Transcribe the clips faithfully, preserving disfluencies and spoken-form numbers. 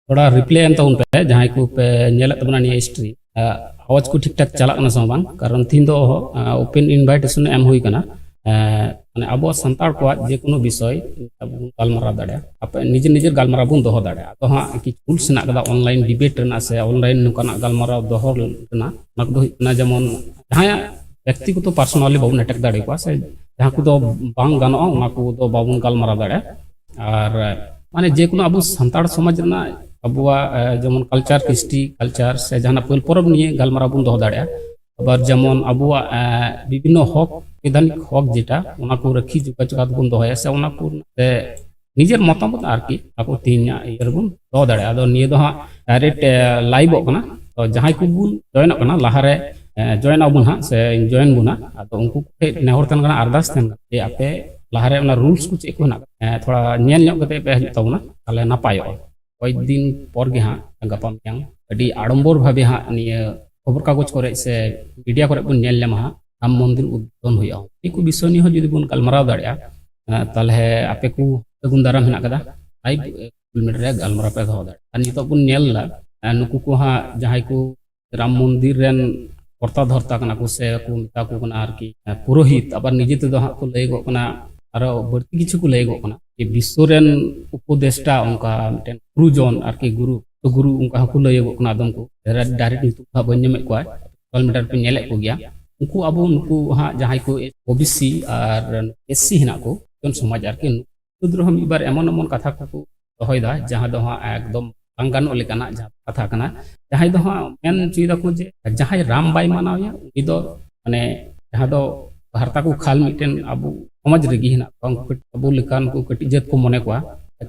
ᱛᱷᱚᱲᱟ ᱨᱤᱯᱞᱟᱭ ᱮᱢ ᱛᱟᱵᱚᱱ ᱯᱮ, ᱡᱟᱦᱟᱸᱭ ᱠᱚ ᱯᱮ ᱧᱮᱞᱮᱫ ᱛᱟᱵᱚᱱᱟ ᱱᱤᱭᱟᱹ ᱥᱴᱨᱤᱢ᱾ ᱟᱣᱟᱡ ᱠᱚ ᱴᱷᱤᱠ ᱴᱷᱟᱠ ᱪᱟᱞᱟᱜ ᱠᱟᱱᱟ ᱥᱮ ᱵᱟᱝ? ᱠᱟᱨᱚᱱ ᱛᱤᱦᱤᱧ ᱫᱚ ᱳᱯᱮᱱ ᱤᱱᱵᱷᱟᱭᱴᱮᱥᱚᱱ ᱮᱢ ᱦᱩᱭ ᱠᱟᱱᱟ᱾ ᱢᱟᱱᱮ ᱟᱵᱚ ᱥᱟᱱᱛᱟᱲ ᱠᱚᱣᱟᱜ ᱡᱮᱠᱳᱱᱳ ᱵᱤᱥᱚᱭ ᱟᱵᱚ ᱵᱚᱱ ᱜᱟᱞᱢᱟᱨᱟᱣ ᱫᱟᱲᱮᱭᱟᱜᱼᱟ᱾ ᱟᱯᱮ ᱱᱤᱡᱮᱨ ᱱᱤᱡᱮᱨ ᱜᱟᱞᱢᱟᱨᱟᱣ ᱵᱚᱱ ᱫᱚᱦᱚ ᱫᱟᱲᱮᱭᱟᱜᱼᱟ᱾ ᱟᱫᱚ ᱦᱟᱸᱜ ᱠᱤᱪᱷᱩ ᱨᱩᱞᱥ ᱦᱮᱱᱟᱜ ᱠᱟᱫᱟ ᱚᱱᱞᱟᱭᱤᱱ ᱰᱤᱵᱮᱴ ᱨᱮᱱᱟᱜ ᱥᱮ ᱚᱱᱞᱟᱭᱤᱱ ᱱᱚᱝᱠᱟᱱᱟᱜ ᱜᱟᱞᱢᱟᱨᱟᱣ ᱫᱚᱦᱚ ᱨᱮᱱᱟᱜ᱾ ᱚᱱᱟ ᱠᱚᱫᱚ ᱦᱩᱭᱩᱜ ᱠᱟᱱᱟ, ᱡᱮᱢᱚᱱ ᱡᱟᱦᱟᱸᱭᱟᱜ ᱵᱮᱠᱛᱤᱜᱚᱛᱚ ᱯᱟᱨᱥᱚᱱᱟᱞᱤ ᱵᱟᱵᱚᱱ ᱮᱴᱮᱠ ᱫᱟᱲᱮ ᱟᱠᱚᱣᱟ ᱥᱮ ᱡᱟᱦᱟᱸ ᱠᱚᱫᱚ ᱵᱟᱝ ᱜᱟᱱᱚᱜᱼᱟ, ᱚᱱᱟ ᱠᱚᱫᱚ ᱵᱟᱵᱚᱱ ᱜᱟᱞᱢᱟᱨᱟᱣ ᱫᱟᱲᱮᱭᱟᱜᱼᱟ᱾ ᱟᱨ ᱢᱟᱱᱮ ᱡᱮᱠᱳᱱᱳ ᱟᱵᱚ ᱥᱟᱱᱛᱟᱲ ᱥᱚᱢᱟᱡᱽ ᱨᱮᱱᱟᱜ ᱟᱵᱚᱣᱟᱜ ᱡᱮᱢᱚᱱ ᱠᱟᱞᱪᱟᱨ, ᱠᱨᱤᱥᱴᱤ ᱠᱟᱞᱪᱟᱨ ᱥᱮ ᱡᱟᱦᱟᱱᱟᱜ ᱯᱟᱹᱞ ᱯᱚᱨᱚᱵᱽ ᱱᱤᱭᱮ ᱜᱟᱞᱢᱟᱨᱟᱣ ᱵᱚᱱ ᱫᱚᱦᱚ ᱫᱟᱲᱮᱭᱟᱜᱼᱟ᱾ ᱟᱵᱟᱨ ᱡᱮᱢᱚᱱ ᱟᱵᱚᱣᱟᱜ ᱵᱤᱵᱷᱤᱱᱱᱚ ᱦᱚᱠ, ᱥᱚᱝᱵᱤᱫᱷᱟᱱᱤᱠ ᱦᱚᱠ ᱡᱮᱴᱟ, ᱚᱱᱟ ᱠᱚ ᱨᱟᱹᱠᱷᱤ ᱡᱚᱜᱟᱣ ᱡᱚᱜᱟᱣ ᱛᱮᱵᱚᱱ ᱫᱚᱦᱚᱭᱟ ᱥᱮ ᱚᱱᱟ ᱠᱚ ᱛᱮ ᱱᱤᱡᱮᱨ ᱢᱚᱛᱟᱢᱚᱛ ᱟᱨᱠᱤ ᱟᱵᱚ ᱛᱮᱦᱮᱧᱟᱜ ᱤᱭᱟᱹ ᱨᱮᱵᱚᱱ ᱫᱚᱦᱚ ᱫᱟᱲᱮᱭᱟᱜᱼᱟ᱾ ᱟᱫᱚ ᱱᱤᱭᱟᱹ ᱫᱚ ᱦᱟᱸᱜ ᱰᱟᱭᱨᱮᱠᱴ ᱞᱟᱭᱤᱵᱚᱜ ᱠᱟᱱᱟ᱾ ᱛᱚ ᱡᱟᱦᱟᱸᱭ ᱠᱚᱵᱚᱱ ᱡᱚᱭᱮᱱᱚᱜ ᱠᱟᱱᱟ, ᱞᱟᱦᱟᱨᱮ ᱡᱚᱭᱮᱱ ᱟᱵᱚᱱ ᱦᱟᱸᱜ ᱥᱮ ᱡᱚᱭᱮᱱ ᱵᱚᱱᱟ, ᱟᱫᱚ ᱩᱱᱠᱩ ᱠᱚᱴᱷᱮᱱ ᱱᱮᱦᱚᱨ ᱛᱟᱦᱮᱱ ᱠᱟᱱᱟ, ᱟᱨᱫᱟᱥ ᱛᱟᱦᱮᱱ ᱠᱟᱱᱟ ᱡᱮ ᱟᱯᱮ ᱞᱟᱦᱟᱨᱮ ᱚᱱᱟ ᱨᱩᱞᱥ ᱠᱚ ᱪᱮᱫ ᱠᱚ ᱦᱮᱱᱟᱜ ᱠᱟᱫᱟ, ᱛᱷᱚᱲᱟ ᱧᱮᱞ ᱧᱚᱜ ᱠᱟᱛᱮ ᱯᱮ ᱦᱤᱡᱩᱜ ᱛᱟᱵᱚᱱᱟ, ᱛᱟᱦᱚᱞᱮ ᱱᱟᱯᱟᱭᱚᱜᱼᱟ᱾ ᱠᱚᱭᱮᱠ ᱫᱤᱱ ᱯᱚᱨ ᱜᱮ ᱦᱟᱸᱜ ᱜᱟᱯᱟ ᱢᱮᱭᱟᱝ ᱟᱹᱰᱤ ᱟᱰᱚᱢᱵᱚᱨ ᱵᱷᱟᱵᱮ ᱦᱟᱸᱜ ᱱᱤᱭᱟᱹ ᱠᱷᱚᱵᱚᱨ ᱠᱟᱜᱚᱡᱽ ᱠᱚᱨᱮ ᱥᱮ ᱢᱤᱰᱤᱭᱟ ᱠᱚᱨᱮ ᱵᱚᱱ ᱧᱮᱞ ᱧᱟᱢᱟ ᱦᱟᱸᱜ, ᱨᱟᱢ ᱢᱚᱱᱫᱤᱨ ᱩᱫᱽᱵᱳᱫᱚᱱ ᱦᱩᱭᱩᱜᱼᱟ᱾ ᱱᱤᱭᱟᱹ ᱠᱚ ᱵᱤᱥᱚᱭ ᱱᱤᱭᱮ ᱦᱚᱸ ᱡᱩᱫᱤ ᱵᱚᱱ ᱜᱟᱞᱢᱟᱨᱟᱣ ᱫᱟᱲᱮᱭᱟᱜᱼᱟ, ᱛᱟᱦᱚᱞᱮ ᱟᱯᱮ ᱠᱚ ᱥᱟᱹᱜᱩᱱ ᱫᱟᱨᱟᱢ ᱦᱮᱱᱟᱜ ᱠᱟᱫᱟ᱾ ᱞᱟᱭᱤᱵᱷ ᱢᱤᱰᱤᱭᱟ ᱨᱮ ᱜᱟᱞᱢᱟᱨᱟᱣ ᱯᱮ ᱫᱚᱦᱚ ᱫᱟᱲᱮᱭᱟᱜᱼᱟ᱾ ᱟᱨ ᱱᱤᱛᱚᱜ ᱵᱚᱱ ᱧᱮᱞ ᱮᱫᱟ, ᱱᱩᱠᱩ ᱠᱚ ᱦᱟᱸᱜ ᱡᱟᱦᱟᱸᱭ ᱠᱚ ᱨᱟᱢ ᱢᱚᱱᱫᱤᱨ ᱨᱮᱱ ᱠᱚᱨᱛᱟ ᱫᱷᱚᱨᱛᱟ ᱠᱟᱱᱟ ᱠᱚ ᱥᱮ ᱠᱚ ᱢᱮᱛᱟ ᱠᱚ ᱠᱟᱱᱟ ᱟᱨᱠᱤ ᱯᱩᱨᱳᱦᱤᱛ, ᱟᱵᱟᱨ ᱱᱤᱡᱮ ᱛᱮᱫᱚ ᱦᱟᱸᱜ ᱠᱚ ᱞᱟᱹᱭᱚᱜᱚᱜ ᱠᱟᱱᱟ ᱟᱨᱚ ᱵᱟᱹᱲᱛᱤ ᱠᱤᱪᱷᱩ ᱠᱚ ᱞᱟᱹᱭᱚᱜᱚᱜ ᱠᱟᱱᱟ ᱡᱮ ᱵᱤᱥᱥᱚ ᱨᱮᱱ ᱩᱯᱚᱫᱮᱥᱴᱟ, ᱚᱱᱠᱟ ᱢᱤᱫᱴᱮᱱ ᱜᱩᱨᱩᱡᱚᱱ ᱟᱨᱠᱤ, ᱜᱩᱨᱩ ᱜᱩᱨᱩ ᱚᱱᱠᱟ ᱦᱚᱸᱠᱚ ᱞᱟᱹᱭᱚᱜᱚᱜ ᱠᱟᱱᱟ᱾ ᱟᱫᱚᱢ ᱠᱚ ᱰᱟᱭᱨᱮᱠᱴ ᱧᱩᱛᱩᱢ ᱫᱚ ᱦᱟᱸᱜ ᱵᱟᱹᱧ ᱧᱟᱢᱮᱫ ᱠᱚᱣᱟ, ᱥᱳᱥᱟᱞ ᱢᱤᱰᱤᱭᱟ ᱨᱮᱯᱮ ᱧᱮᱞᱮᱫ ᱠᱚᱜᱮᱭᱟ᱾ ᱩᱱᱠᱩ ᱟᱵᱚ ᱱᱩᱠᱩ ᱦᱟᱸᱜ ᱡᱟᱦᱟᱸᱭ ᱠᱚ ᱳᱵᱤᱥᱤ ᱟᱨ ᱮᱥᱥᱤ ᱦᱮᱱᱟᱜ ᱠᱚ, ᱡᱚᱱ ᱥᱚᱢᱟᱡᱽ ᱟᱨᱠᱤ, ᱩᱱᱠᱩ ᱨᱮᱦᱚᱸ ᱢᱤᱫ ᱵᱟᱨ ᱮᱢᱚᱱ ᱮᱢᱚᱱ ᱠᱟᱛᱷᱟ ᱠᱚᱠᱚ ᱫᱚᱦᱚᱭᱮᱫᱟ ᱡᱟᱦᱟᱸ ᱫᱚ ᱦᱟᱸᱜ ᱮᱠᱫᱚᱢ ᱵᱟᱝ ᱜᱟᱱᱚᱜ ᱞᱮᱠᱟᱱᱟᱜ ᱡᱟᱦᱟᱸ ᱠᱟᱛᱷᱟ ᱠᱟᱱᱟ᱾ ᱡᱟᱦᱟᱸᱭ ᱫᱚ ᱦᱟᱸᱜ ᱢᱮᱱ ᱦᱚᱪᱚᱭ ᱫᱟᱠᱚ ᱡᱮ ᱡᱟᱦᱟᱸᱭ ᱨᱟᱢ ᱵᱟᱭ ᱢᱟᱱᱟᱣᱮᱭᱟ ᱩᱱᱤ ᱫᱚ ᱢᱟᱱᱮ ᱡᱟᱦᱟᱸ ᱫᱚ ᱦᱟᱨᱛᱟ ᱠᱚ ᱠᱷᱟᱞ ᱢᱤᱫᱴᱮᱱ ᱟᱵᱚ ᱥᱚᱢᱟᱡᱽ ᱨᱮᱜᱮ ᱦᱮᱱᱟᱜ ᱠᱚᱣᱟ, ᱩᱱᱠᱩ ᱠᱟᱹᱴ-, ᱟᱵᱚ ᱞᱮᱠᱟᱱ ᱠᱚ ᱠᱟᱹᱴᱤᱡ ᱡᱟᱹᱛ ᱠᱚ ᱢᱚᱱᱮ ᱠᱚᱣᱟ,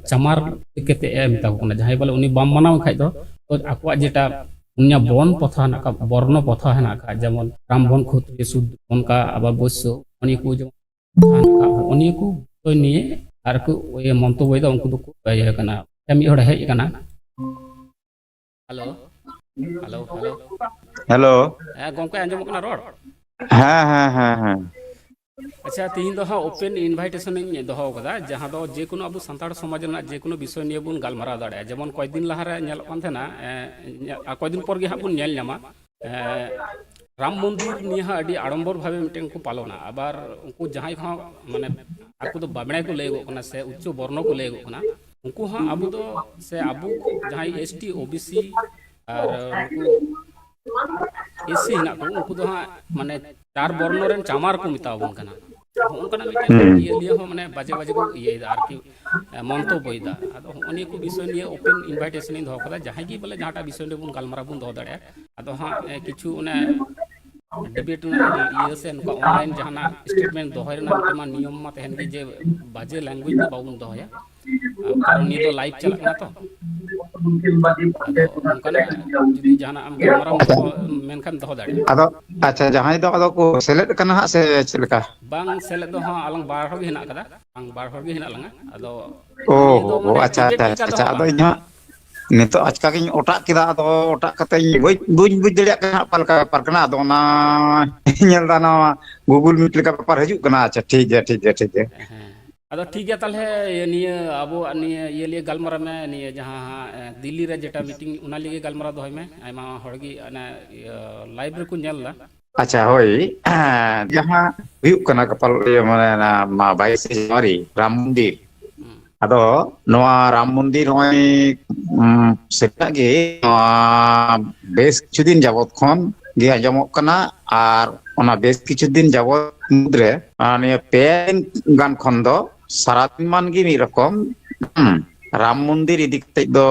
ᱪᱟᱢᱟᱨ ᱠᱟᱛᱮ ᱮ ᱢᱮᱛᱟ ᱠᱚ ᱠᱟᱱᱟ᱾ ᱡᱟᱦᱟᱸᱭ ᱵᱚᱞᱮ ᱩᱱᱤ ᱵᱟᱢ ᱢᱟᱱᱟᱣ ᱠᱷᱟᱡ ᱫᱚ, ᱛᱚ ᱟᱠᱚᱣᱟᱜ ᱡᱮᱴᱟ ᱩᱱᱤᱭᱟᱜ ᱵᱚᱨᱱ ᱯᱨᱚᱛᱷᱟ ᱦᱮᱱᱟᱜ ᱠᱟᱜ, ᱵᱚᱨᱱᱚ ᱯᱨᱚᱛᱷᱟ ᱦᱮᱱᱟᱜ ᱠᱟᱜ, ᱡᱮᱢᱚᱱ ᱵᱨᱟᱦᱢᱚᱱ, ᱠᱷᱚᱛᱨᱤᱭᱚ, ᱥᱩᱫᱨᱚ, ᱚᱱᱠᱟ ᱟᱵᱟᱨ ᱵᱳᱭᱥᱭᱚ, ᱱᱤᱭᱟᱹ ᱠᱚ ᱡᱮᱢᱚᱱ ᱦᱮᱱᱟᱜ ᱠᱟᱜ, ᱦᱚᱸᱜᱼᱚ ᱱᱤᱭᱟᱹ ᱠᱚ ᱵᱤᱥᱚᱭ ᱱᱤᱭᱮ ᱟᱨ ᱠᱚ ᱤᱭᱟᱹ ᱢᱚᱱᱛᱚᱵᱵᱚᱭᱮᱫᱟ, ᱩᱱᱠᱩ ᱫᱚᱠᱚ ᱤᱭᱟᱹ ᱠᱟᱱᱟ᱾ ᱢᱤᱫ ᱦᱚᱲᱮ ᱦᱮᱡ ᱠᱟᱱᱟ᱾ Hello, hello, hello. ᱦᱮᱞᱳ᱾ ᱦᱮᱸ ᱜᱚᱝᱠᱮ, ᱟᱸᱡᱚᱢᱚᱜ ᱠᱟᱱᱟ ᱨᱚᱲ? ᱦᱮᱸ, ᱦᱮᱸ, ᱦᱮᱸ, ᱦᱮᱸ᱾ ᱟᱪᱪᱷᱟ, ᱛᱤᱦᱤᱧ ᱫᱚ ᱦᱟᱸᱜ open invitation ᱤᱧ ᱫᱚᱦᱚ ᱟᱠᱟᱫᱟ, ᱡᱟᱦᱟᱸ ᱫᱚ ᱡᱮᱠᱳᱱᱳ ᱟᱵᱚ ᱥᱟᱱᱛᱟᱲ ᱥᱚᱢᱟᱡᱽ ᱨᱮᱱᱟᱜ ᱡᱮᱠᱳᱱᱳ ᱵᱤᱥᱚᱭ ᱱᱤᱭᱮ ᱵᱚᱱ ᱜᱟᱞᱢᱟᱨᱟᱣ ᱫᱟᱲᱮᱭᱟᱜᱼᱟ᱾ ᱡᱮᱢᱚᱱ ᱠᱚᱭᱮᱠ ᱫᱤᱱ ᱞᱟᱦᱟ ᱨᱮ ᱧᱮᱞᱚᱜ ᱠᱟᱱ ᱛᱟᱦᱮᱱᱟ, ᱮ, ᱧᱮ-, ᱟᱨ ᱠᱚᱭᱮᱠ ᱫᱤᱱ ᱯᱚᱨ ᱜᱮ ᱦᱟᱸᱜ ᱵᱚᱱ ᱧᱮᱞ ᱧᱟᱢᱟ, ᱮ, ᱨᱟᱢ ᱢᱚᱱᱫᱤᱨ ᱱᱤᱭᱟᱹ ᱦᱟᱸᱜ ᱟᱹᱰᱤ ᱟᱲᱚᱢᱵᱚᱨ ᱵᱷᱟᱵᱮ ᱢᱤᱫᱴᱮᱱ ᱠᱚ ᱯᱟᱞᱚᱱᱟ᱾ ᱟᱵᱟᱨ ᱩᱱᱠᱩ ᱡᱟᱦᱟᱸᱭ ᱠᱚ ᱦᱟᱸᱜ, ᱢᱟᱱᱮ, ᱟᱠᱚ ᱫᱚ ᱵᱟᱢᱲᱮ ᱠᱚ ᱞᱟᱹᱭᱚᱜᱚᱜ ᱠᱟᱱᱟ ᱥᱮ ᱩᱪᱪᱚ ᱵᱚᱨᱱᱚ ᱠᱚ ᱞᱟᱹᱭᱚᱜᱚᱜ ᱠᱟᱱᱟ, ᱩᱱᱠᱩ ᱦᱚᱸ ᱟᱵᱚ ᱫᱚ, ᱥᱮ ᱟᱵᱚ ᱡᱟᱦᱟᱸᱭ ST, OBC ᱟᱨ ᱱᱩᱠᱩ SC ᱦᱮᱱᱟᱜ ᱠᱚ, ᱩᱱᱠᱩ ᱫᱚ ᱦᱟᱸᱜ, ᱢᱟᱱᱮ, ᱪᱟᱨ ᱵᱚᱨᱱᱚ ᱨᱮᱱ ᱪᱟᱢᱟᱨ ᱠᱚ ᱢᱮᱛᱟᱣ ᱵᱚᱱ ᱠᱟᱱᱟ᱾ ᱦᱚᱸᱜᱼᱚ ᱱᱚᱝᱠᱟᱱᱟᱜ ᱢᱤᱫᱴᱮᱱ ᱦᱩᱸ᱾ ᱤᱭᱟᱹ ᱱᱤᱭᱟᱹ ᱦᱚᱸ, ᱢᱟᱱᱮ, ᱵᱟᱡᱮ ᱵᱟᱡᱮ ᱠᱚ ᱤᱭᱟᱹᱭᱮᱫᱟ ᱟᱨᱠᱤ, ᱮ, ᱢᱚᱱᱛᱚᱵᱵᱚᱭᱮᱫᱟ᱾ ᱟᱫᱚ ᱦᱚᱸᱜᱼᱚ ᱱᱤᱭᱟᱹ ᱠᱚ ᱵᱤᱥᱚᱭ ᱱᱤᱭᱮ open invitation ᱤᱧ ᱫᱚᱦᱚ ᱠᱟᱫᱟ, ᱡᱟᱦᱟᱸᱭ ᱜᱮ ᱵᱚᱞᱮ ᱡᱟᱦᱟᱸᱴᱟᱜ ᱵᱤᱥᱚᱭ ᱱᱤᱭᱮ ᱵᱚᱱ ᱜᱟᱞᱢᱟᱨᱟᱣ ᱵᱚᱱ ᱫᱚᱦᱚ ᱫᱟᱲᱮᱭᱟᱜᱼᱟ᱾ ᱟᱫᱚ ᱦᱟᱸᱜ, ᱮ, ᱠᱤᱪᱷᱩ ᱚᱱᱮ debate ᱨᱮᱱᱟᱜ ᱤᱭᱟᱹ ᱥᱮ ᱱᱚᱝᱠᱟ online ᱡᱟᱦᱟᱱᱟᱜ statement ᱫᱚᱦᱚᱭ ᱨᱮᱱᱟᱜ ᱢᱤᱫᱴᱮᱱ ᱢᱟ ᱱᱤᱭᱚᱢ ᱢᱟ ᱛᱟᱦᱮᱱ ᱜᱮ, ᱡᱮ ᱵᱟᱡᱮ language ᱫᱚ ᱵᱟᱵᱚᱱ ᱫᱚᱦᱚᱭᱟ᱾ ᱠᱟᱨᱚᱱ ᱱᱤᱭᱟᱹ ᱫᱚ live ᱪᱟᱞᱟᱜ ᱠᱟᱱᱟ ᱛᱚ᱾ ᱟᱫᱚ ᱚᱱᱠᱟᱱᱟᱜ ᱡᱩᱫᱤ ᱡᱟᱦᱟᱱᱟᱜ ᱟᱢ ᱜᱟᱞᱢᱟᱨᱟᱣ ᱮᱢ ᱫᱚᱦᱚ, ᱢᱮᱱᱠᱷᱟᱱ ᱫᱚᱦᱚ ᱫᱟᱲᱮᱭᱟᱜᱼᱟ᱾ ᱟᱫᱚ, ᱟᱪᱪᱷᱟ, ᱡᱟᱦᱟᱸᱭ ᱫᱚ ᱟᱫᱚ ᱠᱚ ᱥᱮᱞᱮᱫ ᱠᱟᱱᱟ ᱦᱟᱸᱜ ᱥᱮ ᱪᱮᱫ ᱞᱮᱠᱟ? ᱵᱟᱝ, ᱥᱮᱞᱮᱫ ᱫᱚ ᱦᱟᱸᱜ ᱟᱞᱟᱝ ᱵᱟᱨ ᱦᱚᱲ ᱜᱮ ᱦᱮᱱᱟᱜ ᱟᱠᱟᱫᱟ, ᱟᱞᱟᱝ ᱵᱵᱟᱨ ᱦᱚᱲ ᱜᱮ ᱦᱮᱱᱟᱜ ᱞᱟᱝᱟ᱾ ᱟᱫᱚ ᱚ, ᱱᱤᱭᱟᱹ ᱫᱚ ᱚ, ᱢᱟᱱᱮ ᱟᱪᱪᱷᱟ, debate ᱟᱪᱪᱷᱟ, ᱞᱮᱠᱟ ᱫᱚ ᱟᱪᱪᱷᱟ᱾ ᱦᱟᱸᱜ ᱟᱫᱚ ᱵᱟᱝ᱾ ᱤᱧ ᱦᱟᱸᱜ ᱱᱤᱛᱚᱜ ᱟᱪᱠᱟ ᱜᱤᱧ ᱚᱴᱟᱜ ᱠᱮᱫᱟ, ᱟᱫᱚ ᱚᱴᱟᱜ ᱠᱟᱛᱮ ᱤᱧ ᱵᱟᱹᱧ, ᱵᱟᱹᱧ ᱵᱩᱡᱽ ᱫᱟᱲᱮᱭᱟᱜ ᱠᱟᱱᱟ ᱦᱟᱸᱜ ᱚᱠᱟ ᱞᱮᱠᱟ ᱵᱮᱯᱟᱨ ᱠᱟᱱᱟ᱾ ᱟᱫᱚ ᱚᱱᱟ ᱧᱮᱞ ᱫᱟ ᱱᱚᱣᱟ Google Meet ᱞᱮᱠᱟ ᱵᱮᱯᱟᱨ ᱦᱤᱡᱩᱜ ᱠᱟᱱᱟ᱾ ᱟᱪᱪᱷᱟ, ᱴᱷᱤᱠ ᱜᱮᱭᱟ, ᱴᱷᱤᱠ ᱜᱮᱭᱟ, ᱴᱷᱤᱠ ᱜᱮᱭᱟ᱾ ᱦᱮᱸ᱾ ᱟᱫᱚ ᱴᱷᱤᱠ ᱜᱮᱭᱟ, ᱛᱟᱦᱚᱞᱮ ᱱᱤᱭᱟᱹ ᱟᱵᱚᱣᱟᱜ ᱱᱤᱭᱟᱹ ᱤᱭᱟᱹ ᱞᱤᱭᱮ ᱜᱟᱞᱢᱟᱨᱟᱣ ᱢᱮ, ᱱᱤᱭᱟᱹ ᱡᱟᱦᱟᱸ ᱦᱟᱸᱜ, ᱮ, ᱫᱤᱞᱞᱤ ᱨᱮ ᱡᱮᱴᱟ meeting, ᱚᱱᱟ ᱞᱤᱭᱮ ᱜᱟᱞᱢᱟᱨᱟᱣ ᱫᱚᱦᱚᱭ ᱢᱮ᱾ ᱟᱭᱢᱟ ᱦᱚᱲ ᱜᱮ ᱚᱱᱟ, ᱤᱭᱟᱹ, live ᱨᱮᱠᱚ ᱧᱮᱞ ᱮᱫᱟ᱾ ᱟᱪᱪᱷᱟ, ᱦᱳᱭ᱾ ᱡᱟᱦᱟᱸ ᱦᱩᱭᱩᱜ ᱠᱟᱱᱟ ᱜᱟᱯᱟ, ᱤᱭᱟᱹ, ᱢᱟᱱᱮ, ᱚᱱᱟ ᱵᱟᱭᱤᱥᱮ ᱡᱟᱱᱩᱣᱟᱨᱤ ᱨᱟᱢ ᱢᱚᱱᱫᱤᱨ᱾ ᱦᱩᱸ᱾ ᱟᱫᱚ ᱱᱚᱣᱟ ᱨᱟᱢ ᱢᱚᱱᱫᱤᱨ ᱱᱚᱜᱼᱚᱭ, ᱩᱢ, ᱥᱮᱛᱟᱜ ᱜᱮ ᱱᱚᱣᱟ ᱵᱮᱥ ᱠᱤᱪᱷᱩ ᱫᱤᱱ ᱡᱟᱵᱚᱛ ᱠᱷᱚᱱ ᱜᱮ ᱟᱸᱡᱚᱢᱚᱜ ᱠᱟᱱᱟ, ᱟᱨ ᱚᱱᱟ ᱵᱮᱥ ᱠᱤᱪᱷᱩ ᱫᱤᱱ ᱡᱟᱵᱚᱛ ᱢᱩᱫᱽᱨᱮ, ᱟᱨ ᱱᱤᱭᱟᱹ ᱯᱮ ᱫᱤᱱ ᱜᱟᱱ ᱠᱷᱚᱱ ᱫᱚ ᱥᱟᱨᱟᱫᱤᱱ ᱢᱟᱱ ᱜᱮ ᱢᱤᱫ ᱨᱚᱠᱚᱢ, ᱦᱩᱸ, ᱨᱟᱢ ᱢᱚᱱᱫᱤᱨ ᱤᱫᱤ ᱠᱟᱛᱮ ᱫᱚ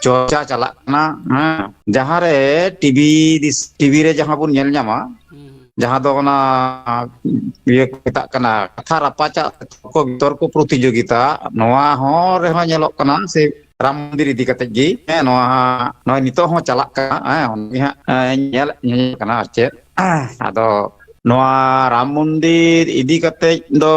ᱪᱚᱨᱪᱟ ᱪᱟᱞᱟᱜ ᱠᱟᱱᱟ, ᱦᱮᱸ, ᱡᱟᱦᱟᱸᱨᱮ ᱴᱤᱵᱷᱤ ᱫᱤᱥ-, ᱴᱤᱵᱷᱤ ᱨᱮ ᱡᱟᱦᱟᱸ ᱵᱚᱱ ᱧᱮᱞ ᱧᱟᱢᱟ, ᱦᱩᱸ, ᱦᱩᱸ᱾ ᱡᱟᱦᱟᱸ ᱫᱚ ᱚᱱᱟ ᱤᱭᱟᱹ ᱠᱚ ᱢᱮᱛᱟᱜ ᱠᱟᱱᱟ, ᱠᱟᱛᱷᱟ ᱨᱟᱯᱟᱪᱟᱜ ᱛᱚᱨᱠᱚ ᱵᱤᱛᱚᱨᱠᱚ ᱯᱨᱚᱛᱤᱡᱳᱜᱤᱛᱟ, ᱱᱚᱣᱟ ᱦᱚᱸ ᱨᱮᱦᱚᱸ ᱧᱮᱞᱚᱜ ᱠᱟᱱᱟ ᱥᱮ ᱨᱟᱢ ᱢᱚᱱᱫᱤᱨ ᱤᱫᱤ ᱠᱟᱛᱮ ᱜᱮ, ᱦᱮᱸ, ᱱᱚᱣᱟ ᱦᱟᱸᱜ ᱱᱚᱜᱼᱚᱭ ᱱᱤᱛᱚᱜ ᱦᱚᱸ ᱪᱟᱞᱟᱜ ᱠᱟᱱᱟ, ᱦᱮᱸ, ᱚᱱᱟ ᱜᱮ ᱦᱟᱸᱜ, ᱮᱸ, ᱧᱮᱞ, ᱧᱮᱞ ᱠᱟᱱᱟ ᱟᱨ ᱪᱮᱫ᱾ ᱟᱫᱚ ᱱᱚᱣᱟ ᱨᱟᱢ ᱢᱚᱱᱫᱤᱨ ᱤᱫᱤ ᱠᱟᱛᱮ ᱫᱚ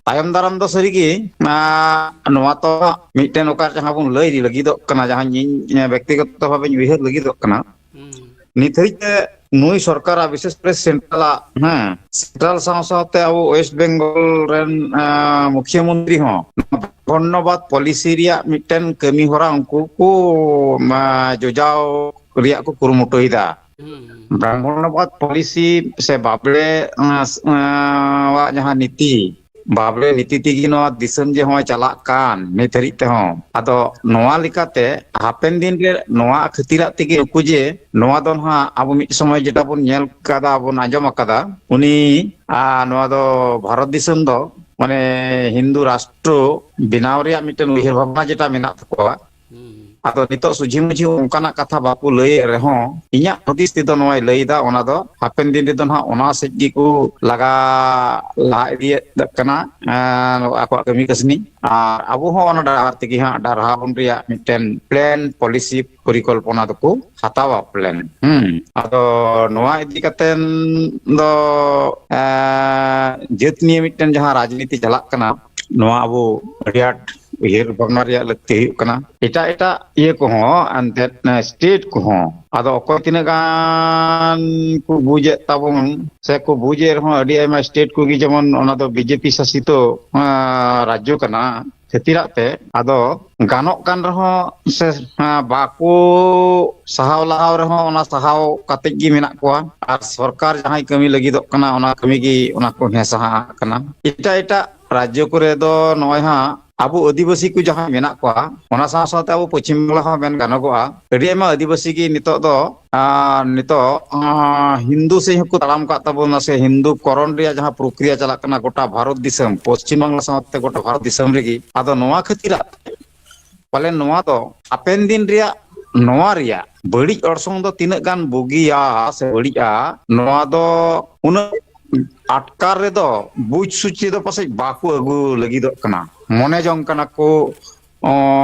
ᱛᱟᱭᱚᱢ ᱫᱟᱨᱟᱢ ᱫᱚ ᱥᱟᱹᱨᱤᱜᱮ, ᱟᱸ, ᱱᱚᱣᱟ ᱛᱚ ᱢᱤᱫᱴᱮᱱ ᱚᱠᱟ ᱡᱟᱦᱟᱸ ᱵᱚᱱ ᱞᱟᱹᱭ ᱞᱟᱹᱜᱤᱫᱚᱜ ᱠᱟᱱᱟ, ᱡᱟᱦᱟᱸ ᱤᱧ, ᱤᱧ ᱵᱮᱠᱛᱤᱜᱚᱛᱚ ᱵᱷᱟᱵᱮᱧ ᱩᱭᱦᱟᱹᱨ ᱞᱟᱹᱜᱤᱫᱚᱜ ᱠᱟᱱᱟ, ᱦᱩᱸ᱾ ᱱᱤᱛ ᱦᱟᱹᱵᱤᱡ ᱛᱮ ᱱᱩᱭ ᱥᱚᱨᱠᱟᱨᱟᱜ, ᱵᱤᱥᱮᱥ ᱠᱚᱨᱮ ᱥᱮᱱᱴᱨᱟᱞᱟᱜ, ᱦᱮᱸ, ᱥᱮᱱᱴᱨᱟᱞ ᱥᱟᱶ ᱥᱟᱶᱛᱮ ᱟᱵᱚ ᱣᱮᱥᱴ ᱵᱮᱝᱜᱚᱞ ᱨᱮᱱ, ᱟᱸ, ᱢᱩᱠᱷᱭᱟᱹ ᱢᱚᱱᱛᱨᱤ ᱦᱚᱸ ᱫᱷᱚᱱᱱᱚᱵᱟᱫ ᱯᱚᱞᱤᱥᱤ ᱨᱮᱭᱟᱜ ᱢᱤᱫᱴᱮᱱ ᱠᱟᱹᱢᱤ ᱦᱚᱨᱟ ᱩᱱᱠᱩ ᱠᱚ, ᱟᱸ, ᱡᱚᱡᱟᱣ ᱨᱮᱭᱟᱜ ᱠᱚ ᱠᱩᱨᱩᱢᱩᱴᱩᱭᱮᱫᱟ᱾ ᱦᱩᱸ᱾ ᱵᱨᱟᱦᱢᱚᱬᱵᱟᱫ ᱯᱚᱞᱤᱥᱤ ᱥᱮ ᱵᱟᱵᱲᱮ, ᱟᱸ, ᱟᱸ, ᱣᱟᱜ ᱡᱟᱦᱟᱸ ᱱᱤᱛᱤ, ᱵᱟᱵᱲᱮ ᱱᱤᱛᱤ ᱛᱮᱜᱮ ᱱᱚᱣᱟ ᱫᱤᱥᱚᱢ ᱡᱮ ᱦᱚᱸᱜᱼᱚᱭ ᱪᱟᱞᱟᱜ ᱠᱟᱱ ᱱᱤᱛ ᱦᱟᱹᱨᱤᱡ ᱛᱮᱦᱚᱸ᱾ ᱟᱫᱚ ᱱᱚᱣᱟ ᱞᱮᱠᱟᱛᱮ ᱦᱟᱯᱮᱱ ᱫᱤᱱ ᱨᱮ ᱱᱚᱣᱟ ᱠᱷᱟᱹᱛᱤᱨᱟᱜ ᱛᱮᱜᱮ ᱱᱩᱠᱩ ᱡᱮ ᱱᱚᱣᱟ ᱫᱚ ᱱᱟᱦᱟᱜ ᱟᱵᱚ ᱢᱤᱫ ᱥᱚᱢᱚᱭ ᱡᱮᱴᱟ ᱵᱚᱱ ᱧᱮᱞ ᱠᱟᱫᱟ, ᱵᱚᱱ ᱟᱸᱡᱚᱢ ᱟᱠᱟᱫᱟ, ᱩᱱᱤ, ᱟᱨ ᱱᱚᱣᱟ ᱫᱚ ᱵᱷᱟᱨᱚᱛ ᱫᱤᱥᱚᱢ ᱫᱚ ᱢᱟᱱᱮ ᱦᱤᱱᱫᱩ ᱨᱟᱥᱴᱨᱚ ᱵᱮᱱᱟᱣ ᱨᱮᱭᱟᱜ ᱢᱤᱫᱴᱮᱱ ᱩᱭᱦᱟᱹᱨ ᱵᱷᱟᱵᱽᱱᱟ ᱡᱮᱴᱟ ᱢᱮᱱᱟᱜ ᱛᱟᱠᱚᱣᱟ, ᱦᱩᱸ᱾ ᱟᱫᱚ ᱱᱤᱛᱚᱜ ᱥᱩᱡᱷᱤ ᱢᱩᱡᱷᱤ ᱚᱱᱠᱟᱱᱟᱜ ᱠᱟᱛᱷᱟ ᱵᱟᱠᱚ ᱞᱟᱹᱭᱮᱫ ᱨᱮᱦᱚᱸ, ᱤᱧᱟᱹᱜ ᱦᱩᱫᱤᱥ ᱛᱮᱫᱚ ᱱᱚᱣᱟᱭ ᱞᱟᱹᱭᱫᱟ, ᱚᱱᱟ ᱫᱚ ᱦᱟᱯᱮᱱ ᱫᱤᱱ ᱨᱮᱫᱚ ᱱᱟᱦᱟᱜ ᱚᱱᱟ ᱥᱮᱫ ᱜᱮᱠᱚ ᱞᱟᱜᱟ ᱞᱟᱦᱟ ᱤᱫᱤᱭᱮᱫ ᱠᱟᱱᱟ, ᱮᱸ, ᱟᱠᱚᱣᱟᱜ ᱠᱟᱹᱢᱤ ᱠᱟᱹᱥᱱᱤ᱾ ᱟᱨ ᱟᱵᱚ ᱦᱚᱸ ᱚᱱᱟ ᱰᱟᱦᱟᱨ ᱛᱮᱜᱮ ᱦᱟᱸᱜ ᱰᱟᱨᱦᱟᱣ ᱵᱚᱱ ᱨᱮᱭᱟᱜ ᱢᱤᱫᱴᱮᱱ ᱯᱞᱮᱱ, ᱯᱚᱞᱤᱥᱤ, ᱯᱚᱨᱤᱠᱚᱞᱯᱚᱱᱟ ᱫᱚᱠᱚ ᱦᱟᱛᱟᱣᱟ, ᱯᱞᱮᱱ᱾ ᱦᱩᱸ᱾ ᱟᱫᱚ ᱱᱚᱣᱟ ᱤᱫᱤ ᱠᱟᱛᱮᱱ ᱫᱚ, ᱮᱸ, ᱡᱟᱹᱛ ᱱᱤᱭᱮ ᱢᱤᱫᱴᱮᱱ ᱡᱟᱦᱟᱸ ᱨᱟᱡᱽᱱᱤᱛᱤ ᱪᱟᱞᱟᱜ ᱠᱟᱱᱟ, ᱱᱚᱣᱟ ᱟᱵᱚ ᱟᱹᱰᱤ ᱟᱸᱴ ᱩᱭᱦᱟᱹᱨ ᱵᱷᱟᱵᱽᱱᱟ ᱨᱮᱭᱟᱜ ᱞᱟᱹᱠᱛᱤ ᱦᱩᱭᱩᱜ ᱠᱟᱱᱟ᱾ ᱮᱴᱟᱜ ᱮᱴᱟᱜ ᱤᱭᱟᱹ ᱠᱚᱦᱚᱸ, ᱮᱱᱛᱮᱫ, ᱥᱴᱮᱴ ᱠᱚᱦᱚᱸ, ᱟᱫᱚ ᱚᱠᱚᱭ ᱛᱤᱱᱟᱹᱜ ᱜᱟᱱ ᱠᱚ ᱵᱩᱡᱮᱫ ᱛᱟᱵᱚᱱ ᱥᱮ ᱠᱚ ᱵᱩᱡᱮᱫ ᱨᱮᱦᱚᱸ, ᱟᱹᱰᱤ ᱟᱭᱢᱟ ᱥᱴᱮᱴ ᱠᱚᱜᱮ ᱡᱮᱢᱚᱱ ᱚᱱᱟ ᱫᱚ ᱵᱤᱡᱮᱯᱤ ᱥᱟᱥᱤᱛᱚ, ᱟᱸ, ᱨᱟᱡᱽᱡᱚ ᱠᱟᱱᱟ ᱠᱷᱟᱹᱛᱤᱨᱟᱜ ᱛᱮ, ᱟᱫᱚ ᱜᱟᱱᱚᱜ ᱠᱟᱱ ᱨᱮᱦᱚᱸ ᱥᱮ, ᱟᱸ, ᱵᱟᱠᱚ ᱥᱟᱦᱟᱣ ᱞᱟᱦᱟᱣ ᱨᱮᱦᱚᱸ ᱚᱱᱟ ᱥᱟᱦᱟᱣ ᱠᱟᱛᱮ ᱜᱮ ᱢᱮᱱᱟᱜ ᱠᱚᱣᱟ᱾ ᱟᱨ ᱥᱚᱨᱠᱟᱨ ᱡᱟᱦᱟᱸᱭ ᱠᱟᱹᱢᱤ ᱞᱟᱹᱜᱤᱫᱚᱜ ᱠᱟᱱᱟ, ᱚᱱᱟ ᱠᱟᱹᱢᱤ ᱜᱮ ᱚᱱᱟ ᱠᱚ ᱦᱮᱸ ᱥᱟᱦᱟᱜ ᱠᱟᱱᱟ᱾ ᱮᱴᱟᱜ ᱮᱴᱟᱜ ᱨᱟᱡᱽᱡᱚ ᱠᱚᱨᱮ ᱫᱚ ᱱᱚᱜᱼᱚᱭ ᱦᱟᱸᱜ ᱟᱵᱚ ᱟᱹᱫᱤᱵᱟᱹᱥᱤ ᱠᱚ ᱡᱟᱦᱟᱸᱭ ᱢᱮᱱᱟᱜ ᱠᱚᱣᱟ, ᱚᱱᱟ ᱥᱟᱶ ᱥᱟᱶᱛᱮ ᱟᱵᱚ ᱯᱚᱪᱷᱤᱢ ᱵᱟᱝᱞᱟ ᱦᱚᱸ ᱢᱮᱱ ᱜᱟᱱᱚᱜᱚᱜᱼᱟ, ᱟᱹᱰᱤ ᱟᱭᱢᱟ ᱟᱹᱫᱤᱵᱟᱹᱥᱤ ᱜᱮ ᱱᱤᱛᱚᱜ ᱫᱚ, ᱟᱨ ᱱᱤᱛᱚᱜ, ᱟᱸ, ᱦᱤᱱᱫᱩ ᱥᱮᱫ ᱦᱚᱸᱠᱚ ᱛᱟᱲᱟᱢ ᱠᱟᱜ ᱛᱟᱵᱚᱱᱟ, ᱥᱮ ᱦᱤᱱᱫᱩ ᱠᱚᱨᱚᱱ ᱨᱮᱭᱟᱜ ᱡᱟᱦᱟᱸ ᱯᱨᱚᱠᱨᱤᱭᱟ ᱪᱟᱞᱟᱜ ᱠᱟᱱᱟ ᱜᱚᱴᱟ ᱵᱷᱟᱨᱚᱛ ᱫᱤᱥᱚᱢ, ᱯᱚᱪᱷᱤᱢ ᱵᱟᱝᱞᱟ ᱥᱟᱶᱛᱮ ᱜᱚᱴᱟ ᱵᱷᱟᱨᱚᱛ ᱫᱤᱥᱚᱢ ᱨᱮᱜᱮ᱾ ᱟᱫᱚ ᱱᱚᱣᱟ ᱠᱷᱟᱹᱛᱤᱨᱟᱜ ᱯᱟᱞᱮ ᱱᱚᱣᱟ ᱫᱚ ᱦᱟᱯᱮᱱ ᱫᱤᱱ ᱨᱮᱭᱟᱜ, ᱱᱚᱣᱟ ᱨᱮᱭᱟᱜ ᱵᱟᱹᱲᱤᱡ ᱚᱨᱥᱚᱝ ᱫᱚ ᱛᱤᱱᱟᱹᱜ ᱜᱟᱱ ᱵᱩᱜᱤᱭᱟ ᱥᱮ ᱵᱟᱹᱲᱤᱡᱼᱟ, ᱱᱚᱣᱟ ᱫᱚ ᱩᱱᱟᱹᱜ ᱟᱴᱠᱟᱨ ᱨᱮᱫᱚ ᱵᱩᱡᱽ ᱥᱩᱪ ᱨᱮᱫᱚ ᱯᱟᱥᱮᱡ ᱵᱟᱠᱚ ᱟᱹᱜᱩ ᱞᱟᱹᱜᱤᱫᱚᱜ ᱠᱟᱱᱟ᱾ ᱢᱚᱱᱮ ᱡᱚᱝ ᱠᱟᱱᱟ ᱠᱚ, ᱚ,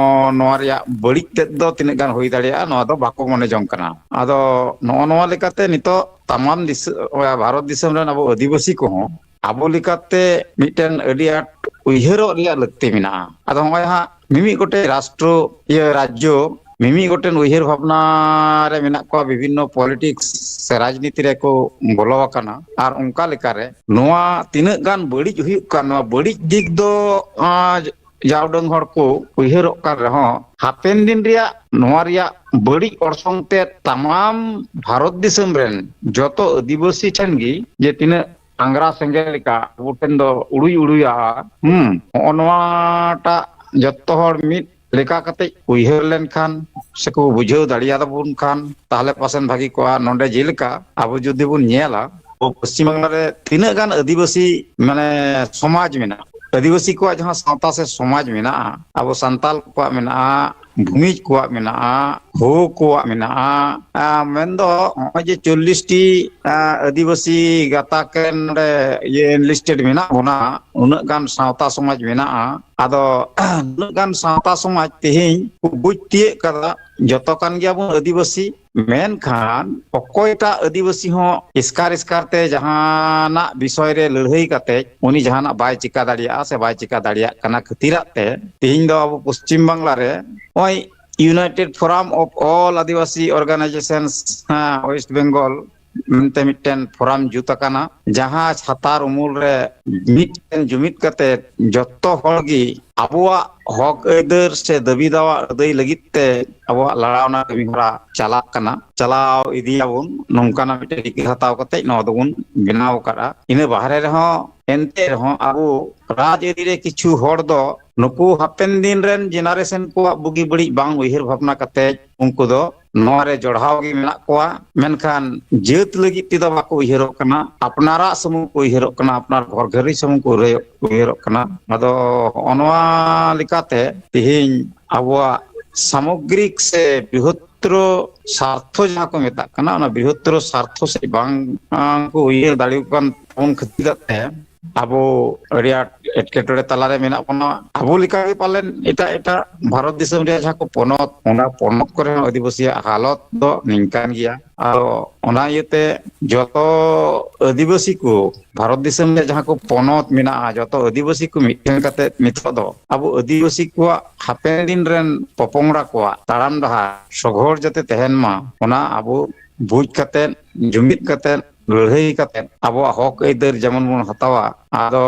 ᱱᱚᱣᱟ ᱨᱮᱭᱟᱜ ᱵᱟᱹᱲᱤᱡ ᱛᱮᱫ ᱫᱚ ᱛᱤᱱᱟᱹᱜ ᱜᱟᱱ ᱦᱩᱭ ᱫᱟᱲᱮᱭᱟᱜᱼᱟ, ᱱᱚᱣᱟ ᱫᱚ ᱵᱟᱠᱚ ᱢᱚᱱᱮ ᱡᱚᱝ ᱠᱟᱱᱟ᱾ ᱟᱫᱚ ᱱᱚᱜᱼᱚ ᱱᱚᱣᱟ ᱞᱮᱠᱟᱛᱮ ᱱᱤᱛᱚᱜ ᱛᱟᱢᱟᱢ ᱫᱤᱥᱟᱹ-, ᱵᱷᱟᱨᱚᱛ ᱫᱤᱥᱚᱢ ᱨᱮᱱ ᱟᱵᱚ ᱟᱹᱫᱤᱵᱟᱹᱥᱤ ᱠᱚᱦᱚᱸ ᱟᱵᱚ ᱞᱮᱠᱟᱛᱮ ᱢᱤᱫᱴᱮᱱ ᱟᱹᱰᱤ ᱟᱸᱴ ᱩᱭᱦᱟᱹᱨᱚᱜ ᱨᱮᱭᱟᱜ ᱞᱟᱹᱠᱛᱤ ᱢᱮᱱᱟᱜᱼᱟ᱾ ᱟᱫᱚ ᱱᱚᱜᱼᱚᱭ ᱦᱟᱸᱜ ᱢᱤᱢᱤᱫ ᱜᱚᱴᱮᱡ ᱨᱟᱥᱴᱨᱚ, ᱤᱭᱟᱹ, ᱨᱟᱡᱽᱡᱚ ᱢᱤᱢᱤᱫ ᱜᱚᱴᱮᱱ ᱩᱭᱦᱟᱹᱨ ᱵᱷᱟᱵᱽᱱᱟ ᱨᱮ ᱢᱮᱱᱟᱜ ᱠᱚᱣᱟ, ᱵᱤᱵᱷᱤᱱᱱᱚ ᱯᱚᱞᱤᱴᱤᱠᱥ ᱥᱮ ᱨᱟᱡᱽᱱᱤᱛᱤ ᱨᱮᱠᱚ ᱵᱚᱞᱚ ᱟᱠᱟᱱᱟ᱾ ᱟᱨ ᱚᱱᱠᱟ ᱞᱮᱠᱟᱨᱮ ᱱᱚᱣᱟ ᱛᱤᱱᱟᱹᱜ ᱜᱟᱱ ᱵᱟᱹᱲᱤᱡ ᱦᱩᱭᱩᱜ ᱠᱟᱱ, ᱱᱚᱣᱟ ᱵᱟᱹᱲᱤᱡ ᱫᱤᱠ ᱫᱚ, ᱟᱸ, ᱡᱟ ᱩᱰᱟᱹᱝ ᱦᱚᱲ ᱠᱚ ᱩᱭᱦᱟᱹᱨᱚᱜ ᱠᱟᱱ ᱨᱮᱦᱚᱸ, ᱦᱟᱯᱮᱱ ᱫᱤᱱ ᱨᱮᱭᱟᱜ ᱱᱚᱣᱟ ᱨᱮᱭᱟᱜ ᱵᱟᱹᱲᱤᱡ ᱚᱨᱥᱚᱝ ᱛᱮ ᱛᱟᱢᱟᱢ ᱵᱷᱟᱨᱚᱛ ᱫᱤᱥᱚᱢ ᱨᱮᱱ ᱡᱚᱛᱚ ᱟᱹᱫᱤᱵᱟᱹᱥᱤ ᱴᱷᱮᱱ ᱜᱮ, ᱡᱮ ᱛᱤᱱᱟᱹᱜ ᱟᱝᱜᱽᱨᱟ ᱥᱮᱸᱜᱮᱞ ᱞᱮᱠᱟ ᱟᱵᱚ ᱴᱷᱮᱱ ᱫᱚ ᱩᱲᱩᱭ ᱩᱲᱩᱭᱟ, ᱦᱩᱸ, ᱦᱚᱸᱜᱼᱚ ᱱᱚᱣᱟᱴᱟᱜ ᱡᱚᱛᱚ ᱦᱚᱲ ᱢᱤᱫ ᱞᱮᱠᱟ ᱠᱟᱛᱮ ᱩᱭᱦᱟᱹᱨ ᱞᱮᱱᱠᱷᱟᱱ ᱥᱮᱠᱚ ᱵᱩᱡᱷᱟᱹᱣ ᱫᱟᱲᱮᱭᱟᱛᱟᱵᱚᱱ ᱠᱷᱟᱱ, ᱛᱟᱦᱞᱮ ᱯᱟᱥᱮᱱ ᱵᱷᱟᱹᱜᱤ ᱠᱚᱜᱼᱟ᱾ ᱱᱚᱰᱮ ᱡᱮᱞᱮᱠᱟ ᱟᱵᱚ ᱡᱩᱫᱤ ᱵᱚᱱ ᱧᱮᱞᱟ, ᱟᱵᱚ ᱯᱚᱥᱪᱤᱢ ᱵᱟᱝᱞᱟ ᱨᱮ ᱛᱤᱱᱟᱹᱜ ᱜᱟᱱ ᱟᱹᱫᱤᱵᱟᱹᱥᱤ, ᱢᱟᱱᱮ, ᱥᱚᱢᱟᱡᱽ ᱢᱮᱱᱟᱜᱼᱟ, ᱟᱹᱫᱤᱵᱟᱹᱥᱤ ᱠᱚᱣᱟᱜ ᱡᱟᱦᱟᱸ ᱥᱟᱶᱛᱟ ᱥᱮ ᱥᱚᱢᱟᱡᱽ ᱢᱮᱱᱟᱜᱼᱟ, ᱟᱵᱚ ᱥᱟᱱᱛᱟᱞ ᱠᱚᱣᱟᱜ ᱢᱮᱱᱟᱜᱼᱟ, ᱵᱷᱩᱢᱤᱡᱽ ᱠᱚᱣᱟᱜ ᱢᱮᱱᱟᱜᱼᱟ, ᱟ, ᱢᱮᱱᱫᱚ ᱱᱚᱜᱼᱚᱭ ᱡᱮ ᱪᱚᱞᱞᱤᱥ ᱴᱤ, ᱟ, ᱟᱹᱫᱤᱵᱟᱹᱥᱤ ᱜᱟᱛᱟᱠ ᱨᱮᱱ ᱱᱚᱰᱮ ᱤᱭᱟᱹ enlisted ᱢᱮᱱᱟᱜ ᱵᱚᱱᱟ, ᱩᱱᱟᱹᱜ ᱜᱟᱱ ᱥᱟᱶᱛᱟ ᱥᱚᱢᱟᱡᱽ ᱢᱮᱱᱟᱜᱼᱟ᱾ ᱟᱫᱚ ᱩᱱᱟᱹᱜ ᱜᱟᱱ ᱥᱟᱶᱛᱟ ᱥᱚᱢᱟᱡᱽ ᱛᱮᱦᱮᱧ ᱠᱚ ᱵᱩᱡᱽ ᱛᱤᱭᱟᱹᱜ ᱠᱟᱫᱟ, ᱡᱚᱛᱚ ᱠᱟᱱ ᱜᱮᱭᱟᱵᱚᱱ ᱟᱹᱫᱤᱵᱟᱹᱥᱤ᱾ ᱢᱮᱱᱠᱷᱟᱱ ᱚᱠᱚᱭᱴᱟᱜ ᱟᱹᱫᱤᱵᱟᱹᱥᱤ ᱦᱚᱸ ᱮᱥᱠᱟᱨ ᱮᱥᱠᱟᱨ ᱛᱮ ᱡᱟᱦᱟᱱᱟᱜ ᱵᱤᱥᱚᱭ ᱨᱮ ᱞᱟᱹᱲᱦᱟᱹᱭ ᱠᱟᱛᱮ ᱩᱱᱤ ᱡᱟᱦᱟᱱᱟᱜ ᱵᱟᱭ ᱪᱤᱠᱟ ᱫᱟᱲᱮᱭᱟᱜᱼᱟ ᱥᱮ ᱵᱟᱭ ᱪᱤᱠᱟ ᱫᱟᱲᱮᱭᱟᱜ ᱠᱟᱱᱟ ᱠᱷᱟᱹᱛᱤᱨᱟᱜ ᱛᱮ, ᱛᱮᱦᱮᱧ ᱫᱚ ᱟᱵᱚ ᱯᱚᱥᱪᱤᱢ ᱵᱟᱝᱞᱟ ᱨᱮ ᱱᱚᱜᱼᱚᱭ United Forum of All Adivasi Organizations, ᱦᱮᱸ, West Bengal ᱢᱮᱱᱛᱮ ᱢᱤᱫᱴᱮᱱ ᱯᱷᱳᱨᱟᱢ ᱡᱩᱛ ᱟᱠᱟᱱᱟ, ᱡᱟᱦᱟᱸ ᱪᱷᱟᱛᱟᱨ ᱩᱢᱩᱞ ᱨᱮ ᱢᱤᱫᱴᱮᱱ ᱡᱩᱢᱤᱫ ᱠᱟᱛᱮ ᱡᱚᱛᱚ ᱦᱚᱲ ᱜᱮ ᱟᱵᱚᱣᱟᱜ ᱦᱚᱠ ᱟᱹᱭᱫᱟᱹᱨ ᱥᱮ ᱫᱟᱹᱵᱤ ᱫᱟᱣᱟ ᱟᱹᱫᱟᱹᱭ ᱞᱟᱹᱜᱤᱫ ᱛᱮ ᱟᱵᱚᱣᱟᱜ ᱞᱟᱲᱟᱣᱱᱟ ᱠᱟᱹᱢᱤ ᱦᱚᱨᱟ ᱪᱟᱞᱟᱜ ᱠᱟᱱᱟ, ᱪᱟᱞᱟᱣ ᱤᱫᱤᱭᱟᱵᱚᱱ, ᱱᱚᱝᱠᱟᱱᱟᱜ ᱢᱤᱫᱴᱮᱱ ᱨᱤᱠᱟᱹ ᱦᱟᱛᱟᱣ ᱠᱟᱛᱮ ᱱᱚᱣᱟ ᱫᱚᱵᱚᱱ ᱵᱮᱱᱟᱣ ᱟᱠᱟᱫᱼᱟ᱾ ᱤᱱᱟᱹ ᱵᱟᱦᱨᱮ ᱨᱮᱦᱚᱸ, ᱮᱱᱛᱮ ᱨᱮᱦᱚᱸ ᱟᱵᱚ ᱨᱟᱡᱽᱟᱹᱨᱤ ᱨᱮ ᱠᱤᱪᱷᱩ ᱦᱚᱲ ᱫᱚ ᱱᱩᱠᱩ ᱦᱟᱯᱮᱱ ᱫᱤᱱ ᱨᱮᱱ ᱡᱮᱱᱟᱨᱮᱥᱚᱱ ᱠᱚᱣᱟᱜ ᱵᱩᱜᱤ ᱵᱟᱹᱲᱤᱡ ᱵᱟᱝ ᱩᱭᱦᱟᱹᱨ ᱵᱷᱟᱵᱽᱱᱟ ᱠᱟᱛᱮ ᱩᱱᱠᱩ ᱫᱚ ᱱᱚᱣᱟ ᱨᱮ ᱡᱚᱲᱟᱣ ᱜᱮ ᱢᱮᱱᱟᱜ ᱠᱚᱣᱟ, ᱢᱮᱱᱠᱷᱟᱱ ᱡᱟᱹᱛ ᱞᱟᱹᱜᱤᱫ ᱛᱮᱫᱚ ᱵᱟᱠᱚ ᱩᱭᱦᱟᱹᱨᱚᱜ ᱠᱟᱱᱟ, ᱟᱯᱱᱟᱨᱟᱜ ᱥᱩᱢᱩᱝ ᱠᱚ ᱩᱭᱦᱟᱹᱨᱚᱜ ᱠᱟᱱᱟ, ᱟᱯᱱᱟᱨ ᱜᱷᱚᱨ ᱜᱷᱟᱹᱨᱤ ᱥᱩᱢᱩᱝ ᱠᱚ ᱩᱭᱦᱟᱹᱨᱚᱜ, ᱩᱭᱦᱟᱹᱨᱚᱜ ᱠᱟᱱᱟ᱾ ᱟᱫᱚ ᱦᱚᱸᱜᱼᱚ ᱱᱚᱣᱟ ᱞᱮᱠᱟᱛᱮ ᱛᱮᱦᱮᱧ ᱟᱵᱚᱣᱟᱜ ᱥᱟᱢᱚᱜᱽᱨᱤᱠ ᱥᱮ ᱵᱨᱤᱦᱚᱛᱨᱚ ᱥᱟᱨᱛᱷᱚ ᱡᱟᱦᱟᱸ ᱠᱚ ᱢᱮᱛᱟᱜ ᱠᱟᱱᱟ, ᱚᱱᱟ ᱵᱨᱤᱦᱚᱛᱨᱚ ᱥᱟᱨᱛᱷᱚ ᱥᱮᱫ ᱵᱟᱝ, ᱟᱸ, ᱠᱚ ᱩᱭᱦᱟᱹᱨ ᱫᱟᱲᱮᱭᱟᱜ ᱠᱟᱱ ᱛᱟᱵᱚᱱ ᱠᱷᱟᱹᱛᱤᱨ ᱛᱮ ᱟᱵᱚ ᱟᱹᱰᱤ ᱟᱸᱴ ᱮᱴᱠᱮᱴᱚᱬᱮ ᱛᱟᱞᱟᱨᱮ ᱢᱮᱱᱟᱜ ᱵᱚᱱᱟ᱾ ᱟᱵᱚ ᱞᱮᱠᱟᱜᱮ ᱯᱟᱞᱮᱱ ᱮᱴᱟᱜ ᱮᱴᱟᱜ ᱵᱷᱟᱨᱚᱛ ᱫᱤᱥᱚᱢ ᱨᱮᱭᱟᱜ ᱡᱟᱦᱟᱸ ᱠᱚ ᱯᱚᱱᱚᱛ, ᱚᱱᱟ ᱯᱚᱱᱚᱛ ᱠᱚᱨᱮ ᱦᱚᱸ ᱟᱹᱫᱤᱵᱟᱹᱥᱤᱭᱟᱜ ᱦᱟᱞᱚᱛ ᱫᱚ ᱱᱤᱝᱠᱟᱱ ᱜᱮᱭᱟ᱾ ᱟᱫᱚ ᱚᱱᱟ ᱤᱭᱟᱹᱛᱮ ᱡᱚᱛᱚ ᱟᱹᱫᱤᱵᱟᱹᱥᱤ ᱠᱚ, ᱵᱷᱟᱨᱚᱛ ᱫᱤᱥᱚᱢ ᱨᱮ ᱡᱟᱦᱟᱸ ᱠᱚ ᱯᱚᱱᱚᱛ ᱢᱮᱱᱟᱜᱼᱟ, ᱡᱚᱛᱚ ᱟᱹᱫᱤᱵᱟᱹᱥᱤ ᱠᱚ ᱢᱤᱫᱴᱷᱮᱱ ᱠᱟᱛᱮ ᱱᱤᱛᱚᱜ ᱫᱚ ᱟᱵᱚ ᱟᱹᱫᱤᱵᱟᱹᱥᱤ ᱠᱚᱣᱟᱜ ᱦᱟᱯᱮᱱ ᱫᱤᱱ ᱨᱮᱱ ᱯᱚᱯᱚᱝᱲᱟ ᱠᱚᱣᱟᱜ ᱛᱟᱲᱟᱢ ᱰᱟᱦᱟᱨ ᱥᱚᱜᱷᱚᱲ ᱡᱟᱛᱮ ᱛᱟᱦᱮᱱ ᱢᱟ, ᱚᱱᱟ ᱟᱵᱚ ᱵᱩᱡᱽ ᱠᱟᱛᱮ, ᱡᱩᱢᱤᱫ ᱠᱟᱛᱮ, ᱞᱟᱹᱲᱦᱟᱹᱭ ᱠᱟᱛᱮ ᱟᱵᱚᱣᱟᱜ ᱦᱚᱠ ᱟᱹᱭᱫᱟᱹᱨ ᱡᱮᱢᱚᱱ ᱵᱚᱱ ᱦᱟᱛᱟᱣᱟ᱾ ᱟᱫᱚ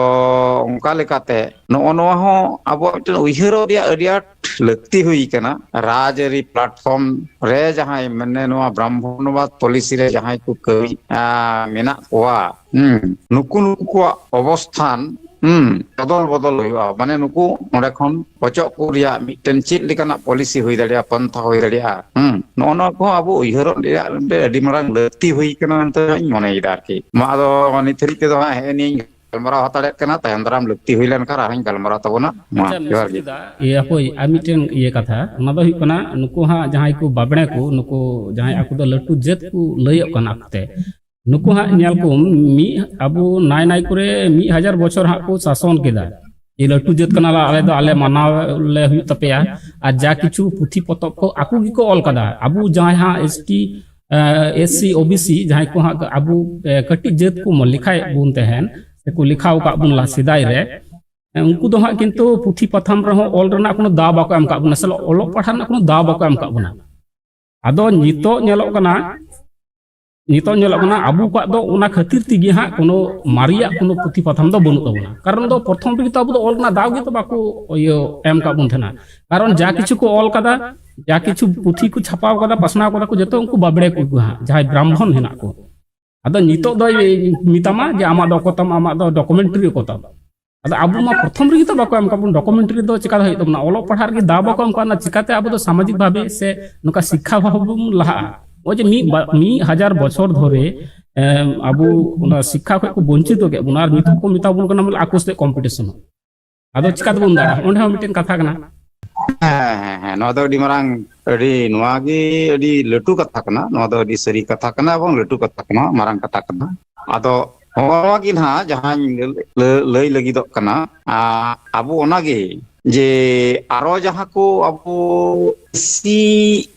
ᱚᱱᱠᱟ ᱞᱮᱠᱟᱛᱮ ᱱᱚᱜᱼᱚ ᱱᱚᱣᱟ ᱦᱚᱸ ᱟᱵᱚᱣᱟᱜ ᱢᱤᱫᱴᱮᱱ ᱩᱭᱦᱟᱹᱨᱚᱜ ᱨᱮᱭᱟᱜ ᱟᱹᱰᱤ ᱟᱸᱴ ᱞᱟᱹᱠᱛᱤ ᱦᱩᱭ ᱠᱟᱱᱟ᱾ ᱨᱟᱡᱽᱟᱹᱨᱤ platform ᱨᱮ ᱡᱟᱦᱟᱸᱭ, ᱢᱟᱱᱮ, ᱱᱚᱣᱟ ᱵᱨᱟᱦᱢᱚᱱᱵᱟᱫ ᱯᱚᱞᱤᱥᱤ ᱨᱮ ᱡᱟᱦᱟᱸᱭ ᱠᱚ ᱠᱟᱹᱢᱤ, ᱟ, ᱢᱮᱱᱟᱜ ᱠᱚᱣᱟ, ᱦᱩᱸ, ᱱᱩᱠᱩ ᱱᱩᱠᱩ ᱠᱚᱣᱟᱜ ᱚᱵᱚᱥᱛᱷᱟᱱ, ᱦᱩᱸ, ᱵᱚᱫᱚᱞ ᱵᱚᱫᱚᱞ ᱦᱩᱭᱩᱜᱼᱟ᱾ ᱢᱟᱱᱮ, ᱱᱩᱠᱩ ᱱᱚᱸᱰᱮ ᱠᱷᱚᱱ ᱚᱪᱚᱜ ᱠᱚ ᱨᱮᱭᱟᱜ ᱢᱤᱫᱴᱮᱱ ᱪᱮᱫ ᱞᱮᱠᱟᱱᱟᱜ ᱯᱚᱞᱤᱥᱤ ᱦᱩᱭ ᱫᱟᱲᱮᱭᱟᱜᱼᱟ, ᱯᱚᱱᱛᱷᱟ ᱦᱩᱭ ᱫᱟᱲᱮᱭᱟᱜᱼᱟ, ᱦᱩᱸ, ᱱᱚᱜᱼᱚ ᱱᱚᱣᱟ ᱠᱚᱦᱚᱸ ᱟᱵᱚ ᱩᱭᱦᱟᱹᱨᱚᱜ ᱨᱮᱭᱟᱜ ᱢᱤᱫᱴᱮᱱ ᱟᱹᱰᱤ ᱢᱟᱨᱟᱝ ᱞᱟᱹᱠᱛᱤ ᱦᱩᱭ ᱠᱟᱱᱟ ᱢᱮᱱᱛᱮ ᱤᱧ ᱢᱚᱱᱮᱭᱮᱫᱟ ᱟᱨᱠᱤ᱾ ᱢᱟ, ᱟᱫᱚ ᱱᱤᱛ ᱫᱷᱟᱹᱨᱤᱡ ᱛᱮᱫᱚ ᱦᱟᱸᱜ ᱦᱮᱸ ᱱᱤᱭᱟᱹᱧ ᱜᱟᱞᱢᱟᱨᱟᱣ ᱦᱟᱛᱟᱲᱮᱫ ᱠᱟᱱᱟ, ᱛᱟᱭᱚᱢ ᱫᱟᱨᱟᱢ ᱞᱟᱹᱠᱛᱤ ᱦᱩᱭ ᱞᱮᱱᱠᱷᱟᱱ ᱟᱨᱦᱚᱸᱧ ᱜᱟᱞᱢᱟᱨᱟᱣ ᱛᱟᱵᱚᱱᱟ᱾ ᱢᱟ, ᱟᱪᱪᱷᱟ, ᱡᱚᱦᱟᱨ ᱜᱮ᱾ ᱢᱤᱥᱴᱟᱨ ᱫᱟ, ᱤᱭᱟᱹ, ᱦᱟᱯᱳᱭ, ᱟᱨ ᱢᱤᱫᱴᱮᱱ ᱤᱭᱟᱹ ᱠᱟᱛᱷᱟ, ᱚᱱᱟ ᱫᱚ ᱦᱩᱭᱩᱜ ᱠᱟᱱᱟ, ᱱᱩᱠᱩ ᱦᱟᱸᱜ ᱡᱟᱦᱟᱸᱭ ᱠᱚ ᱵᱟᱵᱽᱲᱮ ᱠᱚ, ᱱᱩᱠᱩ ᱡᱟᱦᱟᱸᱭ ᱟᱠᱚ ᱫᱚ ᱞᱟᱹᱴᱩ ᱡᱟᱹᱛ ᱠᱚ ᱞᱟᱹᱭᱚᱜ ᱠᱟᱱᱟ ᱟᱠᱚᱛᱮ, ᱱᱩᱠᱩ ᱦᱟᱸᱜ ᱧᱮᱞ ᱠᱚᱢ, ᱢᱤᱫ, ᱟᱵᱚ ᱱᱟᱭ ᱱᱟᱭ ᱠᱚᱨᱮ ᱢᱤᱫ ᱦᱟᱡᱟᱨ ᱵᱚᱪᱷᱚᱨ ᱦᱟᱸᱜ ᱠᱚ ᱥᱟᱥᱚᱱ ᱠᱮᱫᱟ᱾ ᱡᱮ ᱞᱟᱹᱴᱩ ᱡᱟᱹᱛ ᱠᱟᱱᱟᱞᱮ, ᱟᱞᱮ ᱫᱚ, ᱟᱞᱮ ᱢᱟᱱᱟᱣ ᱞᱮ ᱦᱩᱭᱩᱜ ᱛᱟᱯᱮᱭᱟ᱾ ᱟᱨ ᱡᱟ ᱠᱤᱪᱷᱩ ᱯᱩᱛᱷᱤ ᱯᱚᱛᱚᱵ ᱠᱚ ᱟᱠᱚ ᱜᱮᱠᱚ ᱚᱞ ᱠᱟᱫᱟ, ᱟᱵᱚ ᱡᱟᱦᱟᱸᱭ ᱦᱟᱸᱜ S T, ᱮ, S C, O B C, ᱡᱟᱦᱟᱸᱭ ᱠᱚ ᱦᱟᱸᱜ ᱟᱵᱚ, ᱮ, ᱠᱟᱹᱴᱤᱡ ᱡᱟᱹᱛ ᱠᱚ ᱞᱮᱠᱷᱟᱭᱮᱫ ᱵᱚᱱ ᱛᱟᱦᱮᱸᱱ, ᱥᱮᱠᱚ ᱞᱮᱠᱷᱟ ᱟᱠᱟᱫ ᱵᱚᱱ ᱞᱟᱦᱟ ᱥᱮᱫᱟᱭ ᱨᱮ, ᱮ, ᱩᱱᱠᱩ ᱫᱚ ᱦᱟᱸᱜ ᱠᱤᱱᱛᱩ ᱯᱩᱛᱷᱤ ᱯᱟᱛᱷᱟᱢ ᱨᱮᱦᱚᱸ ᱚᱞ ᱨᱮᱱᱟᱜ ᱠᱳᱱᱳ ᱫᱟᱣ ᱵᱟᱠᱚ ᱮᱢ ᱟᱠᱟᱫ ᱵᱚᱱᱟ, ᱥᱮ ᱚᱞᱚᱜ ᱯᱟᱲᱦᱟᱜ ᱨᱮᱱᱟᱜ ᱠᱳᱱᱳ ᱫᱟᱣ ᱵᱟᱠᱚ ᱮᱢ ᱟᱠᱟᱫ ᱵᱚᱱᱟ᱾ ᱟᱫᱚ ᱱᱤᱛᱚᱜ ᱧᱮᱞᱚᱜ ᱠᱟᱱᱟ, ᱱᱤᱛᱚᱜ ᱧᱮᱞᱚᱜ ᱠᱟᱱᱟ, ᱟᱵᱚ ᱠᱚᱣᱟᱜ ᱫᱚ ᱚᱱᱟ ᱠᱷᱟᱹᱛᱤᱨ ᱛᱮᱜᱮ ᱦᱟᱸᱜ ᱠᱳᱱᱳ ᱢᱟᱨᱮᱭᱟᱜ ᱠᱳᱱᱳ ᱯᱩᱛᱷᱤ ᱯᱟᱛᱷᱟᱢ ᱫᱚ ᱵᱟᱹᱱᱩᱜ ᱛᱟᱵᱚᱱᱟ᱾ ᱠᱟᱨᱚᱱ ᱫᱚ ᱯᱨᱚᱛᱷᱚᱢ ᱨᱮᱜᱮ ᱛᱚ ᱟᱵᱚ ᱫᱚ ᱚᱞ ᱨᱮᱱᱟᱜ ᱫᱟᱣ ᱜᱮᱛᱚ ᱵᱟᱠᱚ, ᱤᱭᱟᱹ, ᱮᱢ ᱟᱠᱟᱫ ᱵᱚᱱ ᱛᱟᱦᱮᱱᱟ᱾ ᱠᱟᱨᱚᱱ ᱡᱟ ᱠᱤᱪᱷᱩ ᱠᱚ ᱚᱞ ᱠᱟᱫᱟ, ᱡᱟ ᱠᱤᱪᱷᱩ ᱯᱩᱛᱷᱤ ᱠᱚ ᱪᱷᱟᱯᱟᱣ ᱠᱟᱫᱟ, ᱯᱟᱥᱱᱟᱣ ᱠᱟᱫᱟ ᱠᱚ, ᱡᱚᱛᱚ ᱩᱱᱠᱩ ᱵᱟᱵᱽᱲᱮ ᱠᱚ ᱦᱟᱸᱜ, ᱡᱟᱦᱟᱸᱭ ᱵᱨᱟᱦᱢᱚᱱ ᱦᱮᱱᱟᱜ ᱠᱚ᱾ ᱟᱫᱚ ᱱᱤᱛᱚᱜ ᱫᱚᱭ ᱢᱮᱛᱟᱢᱟ ᱡᱮ ᱟᱢᱟᱜ ᱫᱚ ᱚᱠᱚᱭ ᱛᱟᱢ, ᱟᱢᱟᱜ ᱫᱚ ᱰᱚᱠᱩᱢᱮᱱᱴᱟᱨᱤ ᱚᱠᱚᱭ ᱛᱟᱢ᱾ ᱟᱫᱚ ᱟᱵᱚ ᱢᱟ ᱯᱨᱚᱛᱷᱚᱢ ᱨᱮᱜᱮ ᱛᱚ ᱵᱟᱠᱚ ᱮᱢ ᱠᱟᱜ ᱵᱚᱱ, ᱰᱚᱠᱩᱢᱮᱱᱴᱟᱨᱤ ᱫᱚ ᱪᱮᱠᱟ ᱦᱩᱭᱩᱜ ᱛᱟᱵᱚᱱᱟ? ᱚᱞᱚᱜ ᱯᱟᱲᱦᱟᱜ ᱨᱮᱜᱮ ᱫᱟᱣ ᱵᱟᱠᱚ ᱮᱢ ᱠᱟᱜ ᱵᱚᱱᱟ, ᱪᱤᱠᱟᱛᱮ ᱟᱵᱚ ᱫᱚ ᱥᱟᱢᱟᱡᱤᱠ ᱵᱷᱟᱵᱮ ᱥᱮ ᱱᱚᱝᱠᱟ ᱥᱤᱠᱠᱷᱟ ᱵᱷᱟᱵᱮ ᱵᱚᱱ ᱞᱟᱦᱟᱜᱼᱟ? ᱱᱚᱜᱼᱚᱭ ᱡᱮ ᱢᱤᱫ ᱵᱟ-, ᱢᱤᱫ ᱦᱟᱡᱟᱨ ᱵᱚᱪᱷᱚᱨ ᱫᱷᱚᱨᱮ, ᱮᱢ, ᱟᱵᱚ ᱚᱱᱟ ᱥᱤᱠᱠᱷᱟ ᱠᱷᱚᱱ ᱠᱚ ᱵᱚᱧᱪᱤᱛ ᱠᱮᱫ ᱵᱚᱱᱟ, ᱟᱨ ᱱᱤᱛᱚᱜ ᱠᱚ ᱢᱮᱛᱟ ᱵᱚᱱ ᱠᱟᱱᱟ ᱵᱚᱞᱮ ᱟᱠᱚ ᱥᱟᱛᱮ ᱠᱚᱢᱯᱤᱴᱤᱥᱚᱱ᱾ ᱟᱫᱚ ᱪᱤᱠᱟ ᱛᱮᱵᱚᱱ ᱫᱟᱲᱮᱭᱟᱜᱼᱟ? ᱚᱸᱰᱮ ᱦᱚᱸ ᱢᱤᱫᱴᱮᱱ ᱠᱟᱛᱷᱟ ᱠᱟᱱᱟ᱾ ᱦᱮᱸ, ᱦᱮᱸ, ᱦᱮᱸ, ᱱᱚᱣᱟ ᱫᱚ ᱟᱹᱰᱤ ᱢᱟᱨᱟᱝ, ᱟᱹᱰᱤ, ᱱᱚᱣᱟ ᱜᱮ ᱟᱹᱰᱤ ᱞᱟᱹᱴᱩ ᱠᱟᱛᱷᱟ ᱠᱟᱱᱟ᱾ ᱱᱚᱣᱟ ᱫᱚ ᱟᱹᱰᱤ ᱥᱟᱹᱨᱤ ᱠᱟᱛᱷᱟ ᱠᱟᱱᱟ ᱮᱵᱚᱝ ᱞᱟᱹᱴᱩ ᱠᱟᱛᱷᱟ ᱠᱟᱱᱟ, ᱢᱟᱨᱟᱝ ᱠᱟᱛᱷᱟ ᱠᱟᱱᱟ᱾ ᱟᱫᱚ ᱱᱚᱣᱟ ᱜᱮ ᱱᱟᱦᱟᱜ ᱡᱟᱦᱟᱸᱧ ᱞᱟᱹ-, ᱞᱟᱹ-, ᱞᱟᱹᱭ ᱞᱟᱹᱜᱤᱫᱚᱜ ᱠᱟᱱᱟ᱾ ᱟ, ᱟᱵᱚ ᱚᱱᱟᱜᱮ ᱡᱮ ᱟᱨᱚ ᱡᱟᱦᱟᱸ ᱠᱚ ᱟᱵᱚ ᱮᱥ ᱥᱤ,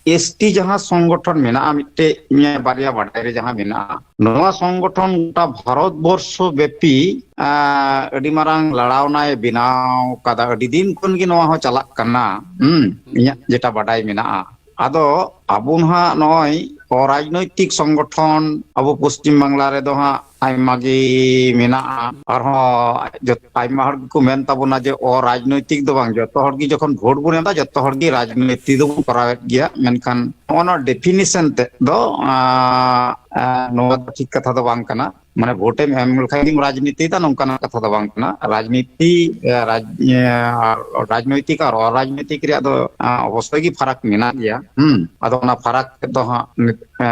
ᱮᱥ ᱴᱤ ᱡᱟᱦᱟᱸ ᱥᱚᱝᱜᱚᱴᱷᱚᱱ ᱢᱮᱱᱟᱜᱼᱟ, ᱢᱤᱫᱴᱮᱡ ᱤᱧᱟᱹᱜ ᱵᱟᱨᱭᱟ ᱵᱟᱰᱟᱭ ᱨᱮ ᱡᱟᱦᱟᱸ ᱢᱮᱱᱟᱜᱼᱟ, ᱱᱚᱣᱟ ᱥᱚᱝᱜᱚᱴᱷᱚᱱ ᱜᱚᱴᱟ ᱵᱷᱟᱨᱚᱛ ᱵᱚᱨᱥᱚ ᱵᱮᱯᱤ, ᱟ, ᱟᱹᱰᱤ ᱢᱟᱨᱟᱝ ᱞᱟᱲᱟᱣᱱᱟᱭ ᱵᱮᱱᱟᱣ ᱠᱟᱫᱟ᱾ ᱟᱹᱰᱤ ᱫᱤᱱ ᱠᱷᱚᱱ ᱜᱮ ᱱᱚᱣᱟ ᱦᱚᱸ ᱪᱟᱞᱟᱜ ᱠᱟᱱᱟ᱾ ᱦᱩᱸ, ᱤᱧᱟᱹᱜ ᱡᱮᱴᱟ ᱵᱟᱰᱟᱭ ᱢᱮᱱᱟᱜᱼᱟ᱾ ᱟᱫᱚ ᱟᱵᱚ ᱱᱟᱦᱟᱜ ᱱᱚᱜᱼᱚᱭ ᱚᱨᱟᱡᱽᱱᱳᱭᱛᱤᱠ ᱥᱚᱝᱜᱚᱴᱷᱚᱱ ᱟᱵᱚ ᱯᱚᱥᱪᱤᱢ ᱵᱟᱝᱞᱟ ᱨᱮᱫᱚ ᱦᱟᱸᱜ ᱟᱭᱢᱟ ᱜᱮ ᱢᱮᱱᱟᱜᱼᱟ᱾ ᱟᱨᱦᱚᱸ ᱡᱚᱛ-, ᱟᱭᱢᱟ ᱦᱚᱲ ᱜᱮᱠᱚ ᱢᱮᱱ ᱛᱟᱵᱚᱱᱟ ᱡᱮ ᱚᱨᱟᱡᱽᱱᱳᱭᱛᱤᱠ ᱫᱚ ᱵᱟᱝ, ᱡᱚᱛᱚ ᱦᱚᱲ ᱜᱮ ᱡᱚᱠᱷᱚᱱ ᱵᱷᱳᱴ ᱵᱚᱱ ᱮᱢᱫᱟ, ᱡᱚᱛᱚ ᱦᱚᱲ ᱜᱮ ᱨᱟᱡᱽᱱᱳᱭᱛᱤᱠ ᱫᱚᱵᱚᱱ ᱠᱚᱨᱟᱣᱮᱫ ᱜᱮᱭᱟ᱾ ᱢᱮᱱᱠᱷᱟᱱ ᱱᱚᱜᱼᱚ ᱱᱚᱣᱟ ᱰᱮᱯᱷᱤᱱᱮᱥᱚᱱ ᱛᱮᱫ ᱫᱚ, ᱟᱸ, ᱟᱸ, ᱱᱚᱣᱟ ᱫᱚ ᱴᱷᱤᱠ ᱠᱟᱛᱷᱟ ᱫᱚ ᱵᱟᱝ ᱠᱟᱱᱟ᱾ ᱢᱟᱱᱮ ᱵᱷᱳᱴᱮᱢ ᱮᱢ ᱞᱮᱠᱷᱟᱱ ᱜᱮᱢ ᱨᱟᱡᱽᱱᱤᱛᱤᱭᱮᱫᱟ, ᱱᱚᱝᱠᱟᱱᱟᱜ ᱠᱟᱛᱷᱟ ᱫᱚ ᱵᱟᱝ ᱠᱟᱱᱟ᱾ ᱨᱟᱡᱽᱱᱤᱛᱤ, ᱮ, ᱨᱟᱡᱽ-, ᱮ, ᱟᱨ ᱨᱟᱡᱽᱱᱳᱭᱛᱤᱠ ᱟᱨ ᱚᱨᱟᱡᱽᱱᱳᱭᱛᱤᱠ ᱨᱮᱭᱟᱜ ᱫᱚ, ᱟ, ᱚᱵᱚᱥᱥᱳᱭ ᱜᱮ ᱯᱷᱟᱨᱟᱠ ᱢᱮᱱᱟᱜ ᱜᱮᱭᱟ᱾ ᱦᱩᱸ, ᱟᱫᱚ ᱚᱱᱟ ᱯᱷᱟᱨᱟᱠ ᱫᱚ ᱦᱟᱸᱜ ᱱᱤᱛ, ᱮ,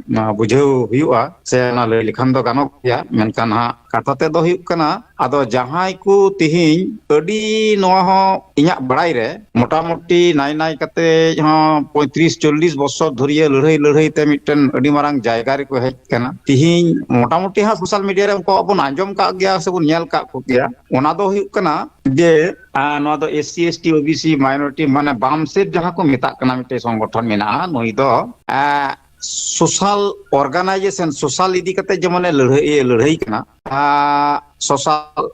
ᱱᱚᱣᱟ ᱵᱩᱡᱷᱟᱹᱣ ᱦᱩᱭᱩᱜᱼᱟ, ᱥᱮ ᱚᱱᱟ ᱞᱟᱹᱭ ᱞᱮᱠᱷᱟᱱ ᱫᱚ ᱜᱟᱱᱚᱜ ᱜᱮᱭᱟ᱾ ᱢᱮᱱᱠᱷᱟᱱ ᱦᱟᱸᱜ ᱠᱟᱛᱷᱟ ᱛᱮᱫ ᱫᱚ ᱦᱩᱭᱩᱜ ᱠᱟᱱᱟ, ᱟᱫᱚ ᱡᱟᱦᱟᱸᱭ ᱠᱚ ᱛᱤᱦᱤᱧ ᱟᱹᱰᱤ, ᱱᱚᱣᱟ ᱦᱚᱸ ᱤᱧᱟᱹᱜ ᱵᱟᱲᱟᱭ ᱨᱮ ᱢᱚᱴᱟᱢᱩᱴᱤ ᱱᱟᱭ ᱱᱟᱭ ᱠᱟᱛᱮ ᱦᱚᱸ ᱯᱚᱸᱭᱛᱨᱤᱥ ᱪᱚᱞᱞᱤᱥ ᱵᱚᱥᱚᱨ ᱫᱷᱩᱨᱤᱭᱟᱹ ᱞᱟᱹᱲᱦᱟᱹᱭ ᱞᱟᱹᱲᱦᱟᱹᱭ ᱛᱮ ᱢᱤᱫᱴᱮᱱ ᱟᱹᱰᱤ ᱢᱟᱨᱟᱝ ᱡᱟᱭᱜᱟ ᱨᱮᱠᱚ ᱦᱮᱡ ᱠᱟᱱᱟ᱾ ᱛᱤᱦᱤᱧ ᱢᱚᱴᱟᱢᱩᱴᱤ ᱦᱟᱸᱜ ᱥᱳᱥᱟᱞ ᱢᱤᱰᱤᱭᱟ ᱨᱮ ᱩᱱᱠᱩᱣᱟᱜ ᱵᱚᱱ ᱟᱸᱡᱚᱢ ᱠᱟᱜ ᱜᱮᱭᱟ ᱥᱮ ᱵᱚᱱ ᱧᱮᱞ ᱠᱟᱜ ᱠᱚᱜᱮᱭᱟ᱾ ᱚᱱᱟ ᱫᱚ ᱦᱩᱭᱩᱜ ᱠᱟᱱᱟ ᱡᱮ, ᱟ, ᱱᱚᱣᱟ ᱫᱚ S C, S T, O B C, minority, ᱢᱟᱱᱮ ᱵᱟᱢ ᱥᱮᱫ ᱡᱟᱦᱟᱸ ᱠᱚ ᱢᱮᱛᱟᱜ ᱠᱟᱱᱟ, ᱢᱤᱫᱴᱮᱡ ᱥᱚᱝᱜᱚᱴᱷᱚᱱ ᱢᱮᱱᱟᱜᱼᱟ᱾ ᱱᱩᱭ ᱫᱚ, ᱟ, ᱥᱳᱥᱟᱞ ᱚᱨᱜᱟᱱᱟᱭᱡᱮᱥᱚᱱ, ᱥᱳᱥᱟᱞ ᱤᱫᱤ ᱠᱟᱛᱮ ᱡᱮᱢᱚᱱᱮ ᱞᱟᱹᱲᱦᱟᱹᱭ, ᱞᱟᱹᱲᱦᱟᱹᱭ ᱠᱟᱱᱟ᱾ ᱟ, ᱥᱳᱥᱟᱞ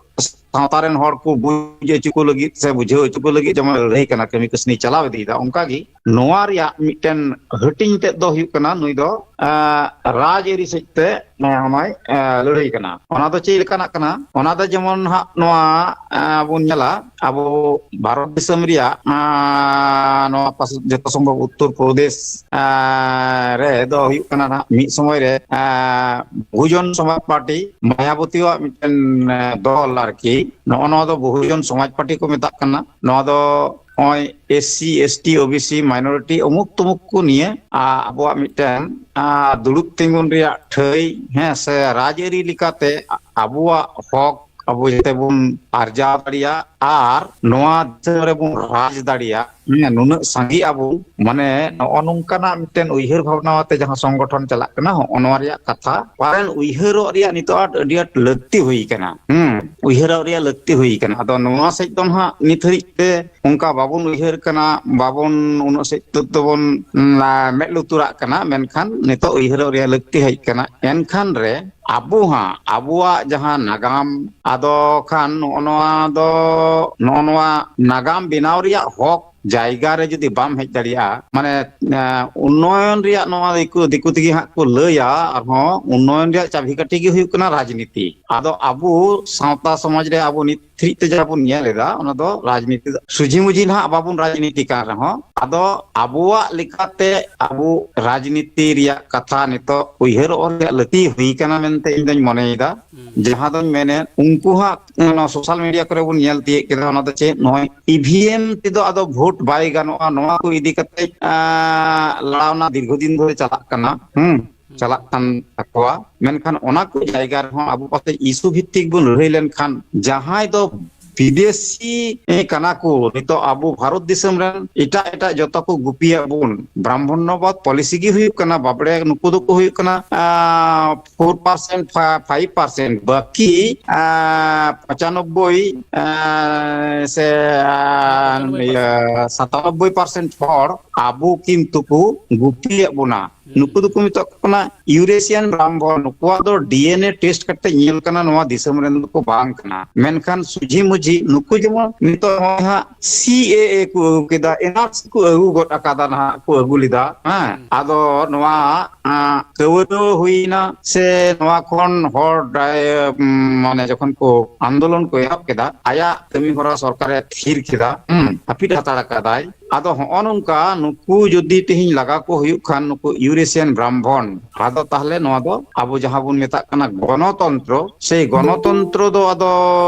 ᱥᱟᱶᱛᱟ ᱨᱮᱱ ᱦᱚᱲ ᱠᱚ ᱵᱩᱡᱽ ᱦᱚᱪᱚ ᱠᱚ ᱞᱟᱹᱜᱤᱫ ᱥᱮ ᱵᱩᱡᱷᱟᱹᱣ ᱦᱚᱪᱚ ᱠᱚ ᱞᱟᱹᱜᱤᱫ ᱡᱮᱢᱚᱱ ᱞᱟᱹᱲᱦᱟᱹᱭ ᱠᱟᱱᱟ, ᱠᱟᱹᱢᱤ ᱠᱟᱹᱥᱱᱤ ᱪᱟᱞᱟᱣ ᱤᱫᱤᱭᱮᱫᱟ, ᱚᱱᱠᱟ ᱜᱮ ᱱᱚᱣᱟ ᱨᱮᱭᱟᱜ ᱢᱤᱫᱴᱮᱱ ᱦᱟᱹᱴᱤᱧ ᱛᱮᱫ ᱫᱚ ᱦᱩᱭᱩᱜ ᱠᱟᱱᱟ, ᱱᱩᱭ ᱫᱚ, ᱮᱸ, ᱨᱟᱡᱽ ᱟᱹᱨᱤ ᱥᱮᱫ ᱛᱮ, ᱮᱸ, ᱦᱚᱸᱜᱼᱚᱭ, ᱮᱸ, ᱞᱟᱹᱲᱦᱟᱹᱭ ᱠᱟᱱᱟ᱾ ᱚᱱᱟ ᱫᱚ ᱪᱮᱫ ᱞᱮᱠᱟᱱᱟᱜ ᱠᱟᱱᱟ? ᱚᱱᱟ ᱫᱚ ᱡᱮᱢᱚᱱ ᱦᱟᱸᱜ ᱱᱚᱣᱟ, ᱮᱸ, ᱵᱚᱱ ᱧᱮᱞᱟ, ᱟᱵᱚ ᱵᱷᱟᱨᱚᱛ ᱫᱤᱥᱚᱢ ᱨᱮᱭᱟᱜ, ᱮᱸ, ᱱᱚᱣᱟ ᱯᱟᱥ-, ᱡᱚᱛᱚ ᱥᱚᱢᱵᱷᱚᱵ ᱩᱛᱛᱚᱨ ᱯᱨᱚᱫᱮᱥ, ᱮᱸ, ᱨᱮ ᱫᱚ ᱦᱩᱭᱩᱜ ᱠᱟᱱᱟ ᱱᱟᱦᱟᱜ ᱢᱤᱫ ᱥᱚᱢᱚᱭ ᱨᱮ, ᱮᱸ, ᱵᱚᱦᱩᱡᱚᱱ ᱥᱚᱢᱟᱡᱽ ᱯᱟᱨᱴᱤ, ᱢᱟᱭᱟᱵᱚᱛᱤᱣᱟᱜ ᱢᱤᱫᱴᱮᱱ, ᱮᱸ, ᱫᱚᱞ ᱟᱨᱠᱤ, ᱱᱚᱜᱼᱚ ᱱᱚᱣᱟ ᱫᱚ ᱵᱚᱦᱩᱡᱚᱱ ᱥᱚᱢᱟᱡᱽ ᱯᱟᱨᱴᱤ ᱠᱚ ᱢᱮᱛᱟᱜ ᱠᱟᱱᱟ᱾ ᱱᱚᱣᱟ ᱫᱚ ᱱᱚᱜᱼᱚᱭ S C, S T, O B C, minority ᱚᱢᱩᱠ ᱛᱩᱢᱩᱠ ᱠᱚ ᱱᱤᱭᱮ, ᱟ, ᱟᱵᱚᱣᱟᱜ ᱢᱤᱫᱴᱮᱱ, ᱟ, ᱫᱩᱲᱩᱵ ᱛᱤᱸᱜᱩᱱ ᱨᱮᱭᱟᱜ ᱴᱷᱟᱹᱭ, ᱦᱮᱸ, ᱥᱮ ᱨᱟᱡᱽᱟᱹᱨᱤ ᱞᱮᱠᱟᱛᱮ ᱟᱵᱚᱣᱟᱜ ᱦᱚᱠ ᱟᱵᱚ ᱡᱟᱛᱮ ᱵᱚᱱ ᱟᱨᱡᱟᱣ ᱫᱟᱲᱮᱭᱟᱜ ᱟᱨ ᱱᱚᱣᱟ ᱫᱤᱥᱚᱢ ᱨᱮᱵᱚᱱ ᱨᱟᱡᱽ ᱫᱟᱲᱮᱭᱟᱜ, ᱦᱮᱸ, ᱱᱩᱱᱟᱹᱜ ᱥᱟᱸᱜᱮ ᱟᱵᱚ, ᱢᱟᱱᱮ ᱱᱚᱜᱼᱚ ᱱᱚᱝᱠᱟᱱᱟᱜ ᱢᱤᱫᱴᱮᱱ ᱩᱭᱦᱟᱹᱨ ᱵᱷᱟᱵᱽᱱᱟ ᱟᱛᱮ ᱡᱟᱦᱟᱸ ᱥᱚᱝᱜᱚᱴᱷᱚᱱ ᱪᱟᱞᱟᱜ ᱠᱟᱱᱟ, ᱦᱚᱸᱜᱼᱚ ᱱᱚᱣᱟ ᱨᱮᱭᱟᱜ ᱠᱟᱛᱷᱟ ᱯᱟᱞᱮᱱ ᱩᱭᱦᱟᱹᱨᱚᱜ ᱨᱮᱭᱟᱜ ᱱᱤᱛᱚᱜ ᱟᱸᱴ, ᱟᱹᱰᱤ ᱟᱸᱴ ᱞᱟᱹᱠᱛᱤ ᱦᱩᱭ ᱠᱟᱱᱟ᱾ ᱦᱩᱸ, ᱩᱭᱦᱟᱹᱨᱚᱜ ᱨᱮᱭᱟᱜ ᱞᱟᱹᱠᱛᱤ ᱦᱩᱭ ᱠᱟᱱᱟ᱾ ᱟᱫᱚ ᱱᱚᱣᱟ ᱥᱮᱫ ᱫᱚ ᱱᱟᱦᱟᱜ ᱱᱤᱛ ᱦᱟᱹᱨᱤᱡ ᱛᱮ ᱚᱱᱠᱟ ᱵᱟᱵᱚᱱ ᱩᱭᱦᱟᱹᱨ ᱠᱟᱱᱟ, ᱵᱟᱵᱚᱱ ᱩᱱᱟᱹᱜ ᱥᱮᱫ ᱛᱮ ᱫᱚᱵᱚᱱ, ᱩᱸ, ᱢᱮᱫ ᱞᱩᱛᱩᱨᱟᱜ ᱠᱟᱱᱟ, ᱢᱮᱱᱠᱷᱟᱱ ᱱᱤᱛᱚᱜ ᱩᱭᱦᱟᱹᱨᱚᱜ ᱨᱮᱭᱟᱜ ᱞᱟᱹᱠᱛᱤ ᱦᱮᱡ ᱠᱟᱱᱟ᱾ ᱮᱱᱠᱷᱟᱱ ᱨᱮ ᱟᱵᱚ ᱦᱟᱸᱜ ᱟᱵᱚᱣᱟᱜ ᱡᱟᱦᱟᱸ ᱱᱟᱜᱟᱢ, ᱟᱫᱚ ᱠᱷᱟᱱ ᱱᱚᱜᱼᱚ ᱱᱚᱣᱟ ᱫᱚ, ᱱᱚᱜᱼᱚ ᱱᱚᱣᱟ ᱱᱟᱜᱟᱢ ᱵᱮᱱᱟᱣ ᱨᱮᱭᱟᱜ ᱦᱚᱠ ᱡᱟᱭᱜᱟ ᱨᱮ ᱡᱩᱫᱤ ᱵᱟᱢ ᱦᱮᱡ ᱫᱟᱲᱮᱭᱟᱜᱼᱟ, ᱢᱟᱱᱮ, ᱮᱸ, ᱩᱱᱱᱚᱭᱚᱱ ᱨᱮᱭᱟᱜ ᱱᱚᱣᱟ ᱫᱤᱠᱩ, ᱫᱤᱠᱩ ᱛᱮᱜᱮ ᱦᱟᱸᱜ ᱠᱚ ᱞᱟᱹᱭᱟ, ᱟᱨᱦᱚᱸ ᱩᱱᱱᱚᱭᱚᱱ ᱨᱮᱭᱟᱜ ᱪᱟᱵᱤ ᱠᱟᱹᱴᱷᱤ ᱜᱮ ᱦᱩᱭᱩᱜ ᱠᱟᱱᱟ ᱨᱟᱡᱽᱱᱤᱛᱤ᱾ ᱟᱫᱚ ᱟᱵᱚ ᱥᱟᱶᱛᱟ ᱥᱚᱢᱟᱡᱽ ᱨᱮ ᱟᱵᱚ ᱱᱤᱛ ᱫᱷᱟᱹᱨᱤᱡ ᱛᱮ ᱡᱟᱦᱟᱸ ᱵᱚᱱ ᱧᱮᱞ ᱮᱫᱟ, ᱚᱱᱟ ᱫᱚ ᱨᱟᱡᱽᱱᱤᱛᱤ ᱫᱚ ᱥᱩᱡᱷᱤ ᱢᱩᱡᱷᱤ ᱱᱟᱦᱟᱜ ᱵᱟᱵᱚᱱ ᱨᱟᱡᱽᱱᱤᱛᱤ ᱠᱟᱱ ᱨᱮᱦᱚᱸ, ᱟᱫᱚ ᱟᱵᱚᱣᱟᱜ ᱞᱮᱠᱟᱛᱮ ᱟᱵᱚ ᱨᱟᱡᱽᱱᱤᱛᱤ ᱨᱮᱭᱟᱜ ᱠᱟᱛᱷᱟ ᱱᱤᱛᱚᱜ ᱩᱭᱦᱟᱹᱨᱚᱜ ᱨᱮᱭᱟᱜ ᱞᱟᱹᱠᱛᱤ ᱦᱩᱭ ᱠᱟᱱᱟ ᱢᱮᱱᱛᱮ ᱤᱧ ᱫᱚᱧ ᱢᱚᱱᱮᱭᱮᱫᱟ᱾ ᱦᱩᱸ᱾ ᱡᱟᱦᱟᱸ ᱫᱚᱧ ᱢᱮᱱᱮᱫ, ᱩᱱᱠᱩ ᱦᱟᱸᱜ ᱱᱚᱣᱟ ᱥᱳᱥᱟᱞ ᱢᱤᱰᱤᱭᱟ ᱠᱚᱨᱮ ᱵᱚᱱ ᱧᱮᱞ ᱛᱤᱭᱳᱜ ᱠᱮᱫᱟ, ᱚᱱᱟ ᱫᱚ ᱪᱮᱫ, ᱱᱚᱜᱼᱚᱭ ᱤ ᱵᱷᱤ ᱮᱢ ᱛᱮᱫᱚ ᱟᱫᱚ ᱵᱷᱳᱴ ᱵᱟᱭ ᱜᱟᱱᱚᱜᱼᱟ, ᱱᱚᱣᱟ ᱠᱚ ᱤᱫᱤ ᱠᱟᱛᱮ, ᱟᱸ, ᱞᱟᱲᱟᱣᱱᱟ ᱫᱤᱨᱜᱷᱚ ᱫᱤᱱ ᱫᱷᱚᱨᱮ ᱪᱟᱞᱟᱜ ᱠᱟᱱᱟ᱾ ᱦᱩᱸ᱾ ᱦᱩᱸ᱾ ᱪᱟᱞᱟᱜ ᱠᱟᱱ ᱛᱟᱠᱚᱣᱟ᱾ ᱢᱮᱱᱠᱷᱟᱱ ᱚᱱᱟ ᱠᱚ ᱡᱟᱭᱜᱟ ᱨᱮᱦᱚᱸ ᱟᱵᱚ ᱯᱟᱥᱮᱡ ᱤᱥᱩ ᱵᱷᱤᱛᱛᱤᱠ ᱵᱚᱱ ᱞᱟᱹᱲᱦᱟᱹᱭ ᱞᱮᱱᱠᱷᱟᱱ, ᱡᱟᱦᱟᱸᱭ ᱫᱚ ᱵᱤᱫᱮᱥᱤ ᱠᱟᱱᱟ ᱠᱚ, ᱱᱤᱛᱚᱜ ᱟᱵᱚ ᱵᱷᱟᱨᱚᱛ ᱫᱤᱥᱚᱢ ᱨᱮᱱ ᱮᱴᱟᱜ ᱮᱴᱟᱜ ᱡᱚᱛᱚ ᱠᱚ ᱜᱩᱯᱤᱭᱮᱫ ᱵᱚᱱ, ᱵᱨᱟᱦᱢᱚᱱᱱᱚᱵᱟᱫ ᱯᱚᱞᱤᱥᱤ ᱜᱮ ᱦᱩᱭᱩᱜ ᱠᱟᱱᱟ, ᱵᱟᱵᱲᱮ ᱱᱩᱠᱩ ᱫᱚᱠᱚ ᱦᱩᱭᱩᱜ ᱠᱟᱱᱟ, ᱟᱸ, ᱯᱷᱳᱨ ᱯᱟᱨᱥᱮᱱᱴ, ᱯᱷᱟ-, ᱯᱷᱟᱭᱤᱵᱷ ᱯᱟᱨᱥᱮᱱᱴ, ᱵᱟᱹᱠᱤ, ᱟᱸ, ᱯᱚᱸᱪᱟᱱᱚᱵᱵᱳᱭ, ᱟᱸ, ᱥᱮ, ᱟᱸ, ᱥᱟᱛᱟᱱᱚᱵᱵᱳᱭ ᱯᱟᱨᱥᱮᱱᱴ᱾ ᱤᱭᱟᱹ, ᱥᱟᱛᱟᱱᱚᱵᱵᱳᱭ ᱯᱟᱨᱥᱮᱱᱴ ᱦᱚᱲ ᱟᱵᱚ ᱠᱤᱱᱛᱩ ᱠᱚ ᱜᱩᱯᱤᱭᱮᱫ ᱵᱚᱱᱟ᱾ ᱦᱩᱸ᱾ ᱱᱩᱠᱩ ᱫᱚᱠᱚ ᱢᱮᱛᱟᱜ ᱠᱚ ᱠᱟᱱᱟ ᱤᱭᱩᱨᱮᱥᱤᱭᱟᱱ ᱵᱨᱟᱦᱢᱚᱱ᱾ ᱱᱩᱠᱩᱣᱟᱜ ᱫᱚ ᱰᱤ ᱮᱱ ᱮ ᱴᱮᱥᱴ ᱠᱟᱛᱮ ᱧᱮᱞ ᱠᱟᱱᱟ, ᱱᱚᱣᱟ ᱫᱤᱥᱚᱢ ᱨᱮᱱ ᱫᱚᱠᱚ ᱵᱟᱝ ᱠᱟᱱᱟ᱾ ᱢᱮᱱᱠᱷᱟᱱ ᱥᱩᱡᱷᱤ ᱢᱩᱡᱷᱤ ᱱᱩᱠᱩ ᱡᱮᱢᱚᱱ ᱱᱤᱛᱚᱜ ᱱᱚᱜᱼᱚᱭ ᱦᱟᱸᱜ ᱥᱤ ᱮ ᱮ ᱠᱚ ᱟᱹᱜᱩ ᱠᱮᱫᱟ, ᱮᱱ ᱟᱨ ᱥᱤ ᱠᱚ ᱟᱹᱜᱩ ᱜᱚᱫ ᱟᱠᱟᱫᱟ, ᱱᱟᱦᱟᱜ ᱠᱚ ᱟᱹᱜᱩ ᱞᱮᱫᱟ᱾ ᱦᱮᱸ, ᱦᱩᱸ᱾ ᱟᱫᱚ ᱱᱚᱣᱟ, ᱟᱸ, ᱠᱟᱹᱣᱨᱟᱹ ᱦᱩᱭᱱᱟ ᱥᱮ ᱱᱚᱣᱟ ᱠᱷᱚᱱ ᱦᱚᱲ ᱰᱟᱭ-, ᱩᱸ, ᱢᱟᱱᱮ ᱡᱚᱠᱷᱚᱱ ᱠᱚ ᱟᱱᱫᱳᱞᱚᱱ ᱠᱚ ᱮᱦᱚᱵ ᱠᱮᱫᱟ, ᱟᱭᱟᱜ ᱠᱟᱹᱢᱤ ᱦᱚᱨᱟ ᱥᱚᱨᱠᱟᱨᱮ ᱛᱷᱤᱨ ᱠᱮᱫᱟ, ᱦᱩᱸ, ᱦᱟᱹᱯᱤᱫ ᱦᱟᱛᱟᱲ ᱟᱠᱟᱫᱟᱭ᱾ ᱟᱫᱚ ᱦᱚᱸᱜᱼᱚ ᱱᱚᱝᱠᱟ ᱱᱩᱠᱩ ᱡᱩᱫᱤ ᱛᱮᱦᱮᱧ ᱞᱟᱜᱟ ᱠᱚ ᱦᱩᱭᱩᱜ ᱠᱷᱟᱱ, ᱱᱩᱠᱩ ᱤᱭᱩᱨᱮᱥᱤᱭᱟᱱ ᱵᱨᱟᱦᱢᱚᱱ, ᱟᱫᱚ ᱛᱟᱦᱞᱮ ᱱᱚᱣᱟ ᱫᱚ ᱟᱵᱚ ᱡᱟᱦᱟᱸ ᱵᱚᱱ ᱢᱮᱛᱟᱜ ᱠᱟᱱᱟ ᱜᱚᱱᱚᱛᱚᱱᱛᱨᱚ, ᱥᱮ ᱜᱚᱱᱚᱛᱚᱱᱛᱨᱚ ᱫᱚ ᱟᱫᱚ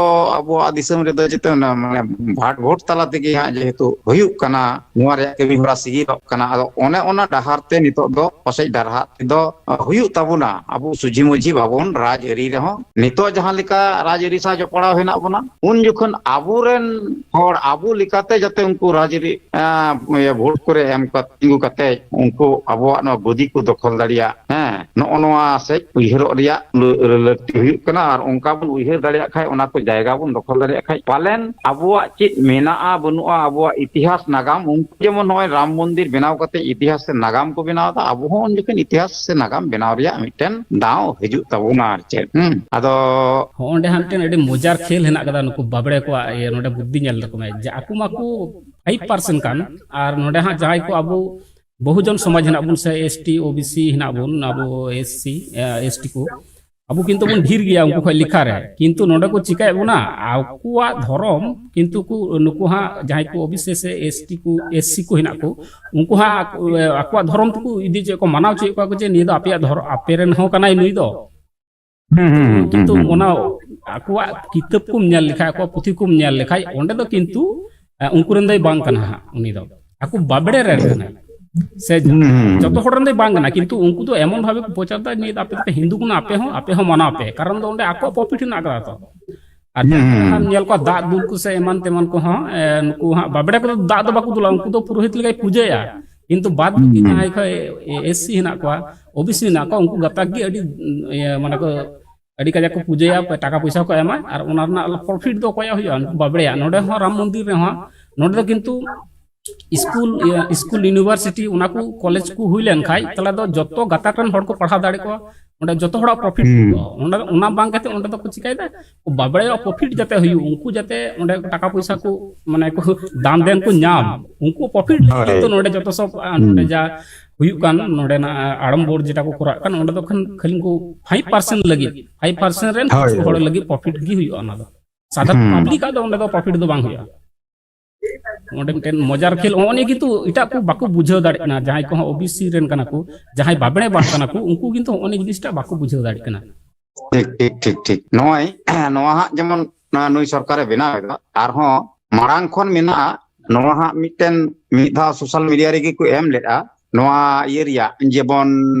ᱟᱵᱚᱣᱟᱜ ᱫᱤᱥᱚᱢ ᱨᱮᱫᱚ ᱡᱮᱛᱮ ᱚᱱᱟ ᱢᱟᱱᱮ ᱵᱷᱟᱴ ᱵᱷᱳᱴ ᱛᱟᱞᱟ ᱛᱮᱜᱮ ᱦᱟᱸᱜ ᱡᱮᱦᱮᱛᱩ ᱦᱩᱭᱩᱜ ᱠᱟᱱᱟ, ᱱᱚᱣᱟ ᱨᱮᱭᱟᱜ ᱠᱟᱹᱢᱤ ᱦᱚᱨᱟ ᱥᱤᱜᱤᱞᱚᱜ ᱠᱟᱱᱟ᱾ ᱟᱫᱚ ᱚᱱᱮ ᱚᱱᱟ ᱰᱟᱦᱟᱨ ᱛᱮ ᱱᱤᱛᱚᱜ ᱫᱚ ᱯᱟᱥᱮᱡ ᱰᱟᱨᱦᱟᱜ ᱛᱮᱫᱚ ᱦᱩᱭᱩᱜ ᱛᱟᱵᱚᱱᱟ᱾ ᱟᱵᱚ ᱥᱩᱡᱷᱤ ᱢᱩᱡᱷᱤ ᱵᱟᱵᱚᱱ ᱨᱟᱡᱽ ᱟᱹᱨᱤ ᱨᱮᱦᱚᱸ, ᱱᱤᱛᱚᱜ ᱡᱟᱦᱟᱸ ᱞᱮᱠᱟ ᱨᱟᱡᱽ ᱟᱹᱨᱤ ᱥᱟᱶ ᱡᱚᱯᱲᱟᱣ ᱦᱮᱱᱟᱜ ᱵᱚᱱᱟ, ᱩᱱ ᱡᱚᱠᱷᱚᱱ ᱟᱵᱚᱨᱮᱱ ᱦᱚᱲ ᱟᱵᱚ ᱞᱮᱠᱟᱛᱮ ᱡᱟᱛᱮ ᱩᱱᱠᱩ ᱨᱟᱡᱽ ᱟᱹᱨᱤ, ᱮ, ᱤᱭᱟᱹ, ᱵᱷᱳᱴ ᱠᱚᱨᱮ ᱮᱢ ᱠᱟᱛᱮ, ᱛᱤᱸᱜᱩ ᱠᱟᱛᱮ ᱩᱱᱠᱩ ᱟᱵᱚᱣᱟᱜ ᱱᱚᱣᱟ ᱜᱚᱫᱤ ᱠᱚ ᱫᱚᱠᱷᱚᱞ ᱫᱟᱲᱮᱭᱟᱜ, ᱦᱮᱸ, ᱱᱚᱜᱼᱚ ᱱᱚᱣᱟ ᱥᱮᱫ ᱩᱭᱦᱟᱹᱨᱚᱜ ᱨᱮᱭᱟᱜ ᱞᱟᱹ-, ᱞᱟᱹᱠᱛᱤ ᱦᱩᱭᱩᱜ ᱠᱟᱱᱟ᱾ ᱟᱨ ᱚᱱᱠᱟ ᱵᱚᱱ ᱩᱭᱦᱟᱹᱨ ᱫᱟᱲᱮᱭᱟᱜ ᱠᱷᱟᱡ, ᱚᱱᱟ ᱠᱚ ᱡᱟᱭᱜᱟ ᱵᱚᱱ ᱫᱚᱠᱷᱚᱞ ᱫᱟᱲᱮᱭᱟᱜ ᱠᱷᱟᱡ, ᱯᱟᱞᱮᱱ ᱟᱵᱚᱣᱟᱜ ᱪᱮᱫ ᱢᱮᱱᱟᱜᱼᱟ ᱵᱟᱹᱱᱩᱜᱼᱟ, ᱟᱵᱚᱣᱟᱜ ᱤᱛᱤᱦᱟᱥ ᱱᱟᱜᱟᱢ, ᱩᱱᱠᱩ ᱡᱮᱢᱚᱱ ᱱᱚᱜᱼᱚᱭ ᱨᱟᱢ ᱢᱚᱱᱫᱤᱨ ᱵᱮᱱᱟᱣ ᱠᱟᱛᱮ ᱤᱛᱤᱦᱟᱥ ᱥᱮ ᱱᱟᱜᱟᱢ ᱠᱚ ᱵᱮᱱᱟᱣ ᱮᱫᱟ, ᱟᱵᱚ ᱦᱚᱸ ᱩᱱ ᱡᱚᱠᱷᱚᱱ ᱤᱛᱤᱦᱟᱥ ᱥᱮ ᱱᱟᱜᱟᱢ ᱵᱮᱱᱟᱣ ᱨᱮᱭᱟᱜ ᱢᱤᱫᱴᱮᱱ ᱫᱟᱣ ᱦᱤᱡᱩᱜ ᱛᱟᱵᱚᱱᱟ᱾ ᱟᱨ ᱪᱮᱫ, ᱦᱩᱸ, ᱟᱫᱚ ᱦᱚᱸ, ᱚᱸᱰᱮ ᱦᱟᱸᱜ ᱢᱤᱫᱴᱮᱱ ᱟᱹᱰᱤ ᱢᱚᱡᱟᱨ ᱠᱷᱮᱞ ᱦᱮᱱᱟᱜ ᱠᱟᱫᱟ᱾ ᱱᱩᱠᱩ ᱵᱟᱵᱲᱮ ᱠᱚᱣᱟᱜ ᱤᱭᱟᱹ, ᱱᱚᱰᱮ ᱵᱩᱫᱽᱫᱷᱤ ᱧᱮᱞ ᱛᱟᱠᱚ ᱢᱮ, ᱡᱮ ᱟᱠᱚ ᱢᱟᱠᱚ ᱯᱷᱟᱭᱤᱵᱷ ᱯᱟᱨᱥᱮᱱᱴ ᱠᱟᱱ, ᱟᱨ ᱱᱚᱰᱮ ᱦᱟᱸᱜ ᱡᱟᱦᱟᱸᱭ ᱠᱚ ᱟᱵᱚ ᱵᱚᱦᱩᱡᱚᱱ ᱥᱚᱢᱟᱡᱽ ᱦᱮᱱᱟᱜ ᱵᱚᱱ ᱥᱮ ᱮᱥ ᱴᱤ, ᱳ ᱵᱤ ᱥᱤ ᱦᱮᱱᱟᱜ ᱵᱚᱱ, ᱟᱵᱚ ᱮᱥ ᱥᱤ, ᱮ, ᱮᱥ ᱴᱤ ᱠᱚ, ᱟᱵᱚ ᱠᱤᱱᱛᱩ ᱵᱚᱱ ᱰᱷᱮᱨ ᱜᱮᱭᱟ ᱩᱱᱠᱩ ᱠᱷᱚᱱ ᱞᱮᱠᱷᱟ ᱨᱮ, ᱠᱤᱱᱛᱩ ᱱᱚᱰᱮ ᱠᱚ ᱪᱤᱠᱟᱹᱭᱮᱫ ᱵᱚᱱᱟ, ᱟᱠᱚᱣᱟᱜ ᱫᱷᱚᱨᱚᱢ ᱠᱤᱱᱛᱩ ᱠᱚ, ᱱᱩᱠᱩ ᱦᱟᱸᱜ ᱡᱟᱦᱟᱸᱭ ᱠᱚ ᱳ ᱵᱤ ᱥᱤ ᱥᱮ ᱮᱥ ᱴᱤ ᱠᱚ, ᱮᱥ ᱥᱤ ᱠᱚ ᱦᱮᱱᱟᱜ ᱠᱚ, ᱩᱱᱠᱩ ᱦᱟᱸᱜ ᱟᱠᱚ-, ᱟᱠᱚᱣᱟᱜ ᱫᱷᱚᱨᱚᱢ ᱛᱮᱠᱚ ᱤᱫᱤ ᱦᱚᱪᱚᱭᱮᱫ ᱠᱚᱣᱟ, ᱢᱟᱱᱟᱣ ᱦᱚᱪᱚᱭᱮᱫ ᱠᱚᱣᱟ ᱠᱚ ᱡᱮ ᱱᱤᱭᱟᱹ ᱫᱚ ᱟᱯᱮᱭᱟᱜ ᱫᱷᱚᱨᱚᱢ, ᱟᱯᱮ ᱨᱮᱱ ᱦᱚᱸ ᱠᱟᱱᱟᱭ ᱱᱩᱭ ᱫᱚ᱾ ᱦᱩᱸ, ᱦᱩᱸ, ᱦᱩᱸ, ᱠᱤᱱᱛᱩ ᱦᱩᱸ, ᱦᱩᱸ᱾ ᱚᱱᱟ ᱟᱠᱚᱣᱟᱜ ᱠᱤᱛᱟᱹᱵ ᱠᱚᱢ ᱧᱮᱞ ᱞᱮᱠᱷᱟᱡ, ᱟᱠᱚᱣᱟᱜ ᱯᱩᱛᱷᱤ ᱠᱚᱢ ᱧᱮᱞ ᱞᱮᱠᱷᱟᱡ, ᱚᱸᱰᱮ ᱫᱚ ᱠᱤᱱᱛᱩ, ᱮ, ᱩᱱᱠᱩ ᱨᱮᱱ ᱫᱚᱭ ᱵᱟᱝ ᱠᱟᱱᱟ ᱦᱟᱸᱜ ᱩᱱᱤ ᱫᱚ᱾ ᱟᱠᱚ ᱵᱟᱵᱲᱮ ᱨᱮᱱ ᱠᱟᱱᱟᱭ᱾ ᱥᱮ ᱦᱩᱸ, ᱦᱩᱸ, ᱦᱩᱸ᱾ ᱡᱚᱛᱚ ᱦᱚᱲ ᱨᱮᱱ ᱫᱚᱭ ᱵᱟᱝ ᱠᱟᱱᱟ, ᱠᱤᱱᱛᱩ ᱩᱱᱠᱩ ᱫᱚ ᱮᱢᱚᱱ ᱵᱷᱟᱵᱮ ᱠᱚ ᱯᱨᱚᱪᱟᱨ ᱫᱟ, ᱱᱤᱭᱟᱹ ᱫᱚ ᱟᱯᱮ ᱫᱚᱯᱮ ᱦᱤᱱᱫᱩ ᱠᱟᱱᱟ, ᱟᱯᱮ ᱦᱚᱸ, ᱟᱯᱮ ᱦᱚᱸ ᱢᱟᱱᱟᱣ ᱯᱮ, ᱠᱟᱨᱚᱱ ᱫᱚ ᱚᱸᱰᱮ ᱟᱠᱚᱣᱟᱜ ᱯᱨᱚᱯᱷᱤᱴ ᱦᱮᱱᱟᱜ ᱟᱠᱟᱫᱟ ᱛᱚ᱾ ᱟᱨ ᱦᱩᱸ, ᱡᱟᱦᱟᱸ ᱦᱩᱸ᱾ ᱞᱮᱠᱟᱢ ᱧᱮᱞ ᱠᱚᱣᱟ, ᱫᱟᱜ ᱫᱩᱞ ᱠᱚ ᱥᱮ ᱮᱢᱟᱱ ᱛᱮᱢᱟᱱ ᱠᱚᱦᱚᱸ, ᱮ, ᱱᱩᱠᱩ ᱦᱟᱸᱜ ᱵᱟᱵᱲᱮ ᱠᱚᱫᱚ ᱫᱟᱜ ᱫᱚ ᱵᱟᱠᱚ ᱫᱩᱞᱟ, ᱩᱱᱠᱩ ᱫᱚ ᱯᱩᱨᱳᱦᱤᱛ ᱞᱮᱠᱟᱭ ᱯᱩᱡᱟᱹᱭᱟ᱾ ᱠᱤᱱᱛᱩ ᱵᱟᱫ ᱵᱟᱹᱠᱤ ᱦᱩᱸ᱾ ᱡᱟᱦᱟᱸᱭ ᱠᱚ ᱮᱥ ᱥᱤ ᱦᱮᱱᱟᱜ ᱠᱚᱣᱟ, ᱳ ᱵᱤ ᱥᱤ ᱦᱮᱱᱟᱜ ᱠᱚᱣᱟ, ᱩᱱᱠᱩ ᱜᱟᱛᱟᱠ ᱜᱮ ᱟᱹᱰᱤ, ᱤᱭᱟᱹ, ᱢᱟᱱᱮ ᱠᱚ ᱟᱹᱰᱤ ᱠᱟᱡᱟᱠ ᱠᱚ ᱯᱩᱡᱟᱹᱭᱟ, ᱴᱟᱠᱟ ᱯᱚᱭᱥᱟ ᱠᱚ ᱮᱢᱟ, ᱟᱨ ᱚᱱᱟ ᱨᱮᱱᱟᱜ ᱯᱨᱚᱯᱷᱤᱴ ᱫᱚ ᱚᱠᱚᱭᱟᱜ ᱦᱩᱭᱩᱜᱼᱟ? ᱩᱱᱠᱩ ᱵᱟᱵᱲᱮᱭᱟᱜ᱾ ᱱᱚᱰᱮ ᱦᱚᱸ ᱨᱟᱢ ᱢᱚᱱᱫᱤᱨ ᱨᱮᱦᱚᱸ, ᱱᱚᱰᱮ ᱫᱚ ᱠᱤᱱᱛᱩ ᱥᱠᱩᱞ, ᱤᱭᱟᱹ, ᱥᱠᱩᱞ, ᱤᱭᱩᱱᱤᱵᱷᱟᱨᱥᱤᱴᱤ, ᱚᱱᱟ ᱠᱚ ᱠᱚᱞᱮᱡᱽ ᱠᱚ ᱦᱩᱭ ᱞᱮᱱ ᱠᱷᱟᱡ, ᱛᱟᱦᱚᱞᱮ ᱫᱚ ᱡᱚᱛᱚ ᱜᱟᱛᱟᱠ ᱨᱮᱱ ᱦᱚᱲ ᱠᱚ ᱯᱟᱲᱦᱟᱣ ᱫᱟᱲᱮ ᱠᱚᱣᱟ᱾ ᱚᱸᱰᱮ ᱡᱚᱛᱚ ᱦᱚᱲᱟᱜ ᱯᱨᱚᱯᱷᱤᱴ ᱦᱩᱸ᱾ ᱦᱩᱭᱩᱜᱼᱟ᱾ ᱚᱸᱰᱮ, ᱚᱱᱟ ᱵᱟᱝ ᱠᱟᱛᱮ ᱚᱸᱰᱮ ᱫᱚᱠᱚ ᱪᱤᱠᱟᱹᱭᱮᱫᱟ? ᱵᱟᱵᱲᱮᱭᱟᱜ ᱯᱨᱚᱯᱷᱤᱴ ᱡᱟᱛᱮ ᱦᱩᱭᱩᱜ, ᱩᱱᱠᱩ ᱡᱟᱛᱮ ᱚᱸᱰᱮ ᱴᱟᱠᱟ ᱯᱚᱭᱥᱟ ᱠᱚ, ᱢᱟᱱᱮ, ᱠᱚ ᱫᱟᱱ ᱫᱮᱱ ᱠᱚ ᱧᱟᱢ, ᱩᱱᱠᱩ ᱯᱨᱚᱯᱷᱤᱴ ᱞᱟᱹᱜᱤᱫ ᱦᱳᱭ᱾ ᱛᱮ ᱱᱚᱰᱮ ᱡᱚᱛᱚ ᱥᱚᱵ, ᱟ, ᱦᱩᱸ᱾ ᱱᱚᱰᱮ ᱡᱟ ᱦᱩᱭᱩᱜ ᱠᱟᱱ, ᱱᱚᱰᱮᱱᱟᱜ ᱟᱲᱚᱢᱵᱚᱨ ᱡᱮᱴᱟ ᱠᱚ ᱠᱚᱨᱟᱜ ᱠᱟᱱ, ᱚᱸᱰᱮ ᱫᱚ ᱠᱷᱟᱱ ᱠᱷᱟᱹᱞᱤ ᱩᱱᱠᱩ ᱯᱷᱟᱭᱤᱵᱷ ᱯᱟᱨᱥᱮᱱᱴ ᱞᱟᱹᱜᱤᱫ, ᱯᱷᱟᱭᱤᱵᱷ ᱯᱟᱨᱥᱮᱱᱴ ᱨᱮᱱ ᱦᱳᱭ, ᱠᱤᱪᱷᱩ ᱦᱚᱲ ᱦᱳᱭ᱾ ᱞᱟᱹᱜᱤᱫ ᱯᱨᱚᱯᱷᱤᱴ ᱜᱮ ᱦᱩᱭᱩᱜᱼᱟ᱾ ᱚᱱᱟ ᱫᱚ ᱥᱟᱫᱷᱟᱨᱚᱱ ᱦᱩᱸ᱾ ᱯᱟᱵᱽᱞᱤᱠ ᱟᱜ ᱫᱚ ᱚᱸᱰᱮ ᱫᱚ ᱯᱨᱚᱯᱷᱤᱴ ᱫᱚ ᱵᱟᱝ ᱦᱩᱭᱩᱜᱼᱟ᱾ ᱚᱸᱰᱮ ᱢᱤᱫᱴᱮᱱ ᱢᱚᱡᱟᱨ ᱠᱷᱮᱞ, ᱱᱚᱜᱼᱚ ᱱᱤᱭᱟᱹ ᱠᱤᱱᱛᱩ ᱮᱴᱟᱜ ᱠᱚ ᱵᱟᱠᱚ ᱵᱩᱡᱷᱟᱹᱣ ᱫᱟᱲᱮᱭᱟᱜ ᱠᱟᱱᱟ, ᱡᱟᱦᱟᱸᱭ ᱠᱚᱦᱚᱸ ᱳ ᱵᱤ ᱥᱤ ᱨᱮᱱ ᱠᱟᱱᱟ ᱠᱚ, ᱡᱟᱦᱟᱸᱭ ᱵᱟᱵᱲᱮ ᱵᱟᱝ ᱠᱟᱱᱟ ᱠᱚ, ᱩᱱᱠᱩ ᱠᱤᱱᱛᱩ ᱱᱚᱜᱼᱚ ᱱᱤᱭᱟᱹ ᱡᱤᱱᱤᱥᱴᱟ ᱵᱟᱠᱚ ᱵᱩᱡᱷᱟᱹᱣ ᱫᱟᱲᱮᱭᱟᱜ ᱠᱟᱱᱟ᱾ ᱴᱷᱤᱠ, ᱴᱷᱤᱠ, ᱴᱷᱤᱠ, ᱴᱷᱤᱠ᱾ ᱱᱚᱜᱼᱚᱭ, ᱱᱚᱣᱟ ᱦᱟᱸᱜ ᱡᱮᱢᱚᱱ ᱱᱚᱣᱟ ᱱᱩᱭ ᱥᱚᱨᱠᱟᱨᱮ ᱵᱮᱱᱟᱣ ᱮᱫᱟ, ᱟᱨᱦᱚᱸ ᱢᱟᱲᱟᱝ ᱠᱷᱚᱱ ᱢᱮᱱᱟᱜᱼᱟ᱾ ᱱᱚᱣᱟ ᱦᱟᱸᱜ ᱢᱤᱫᱴᱮᱱ, ᱢᱤᱫ ᱫᱷᱟᱣ ᱥᱳᱥᱟᱞ ᱢᱤᱰᱤᱭᱟ ᱨᱮᱜᱮ ᱠᱚ ᱮᱢ ᱞᱮᱫᱼᱟ, ᱱᱚᱣᱟ ᱤᱭᱟᱹ ᱨᱮᱭᱟᱜ, ᱡᱮᱢᱚᱱ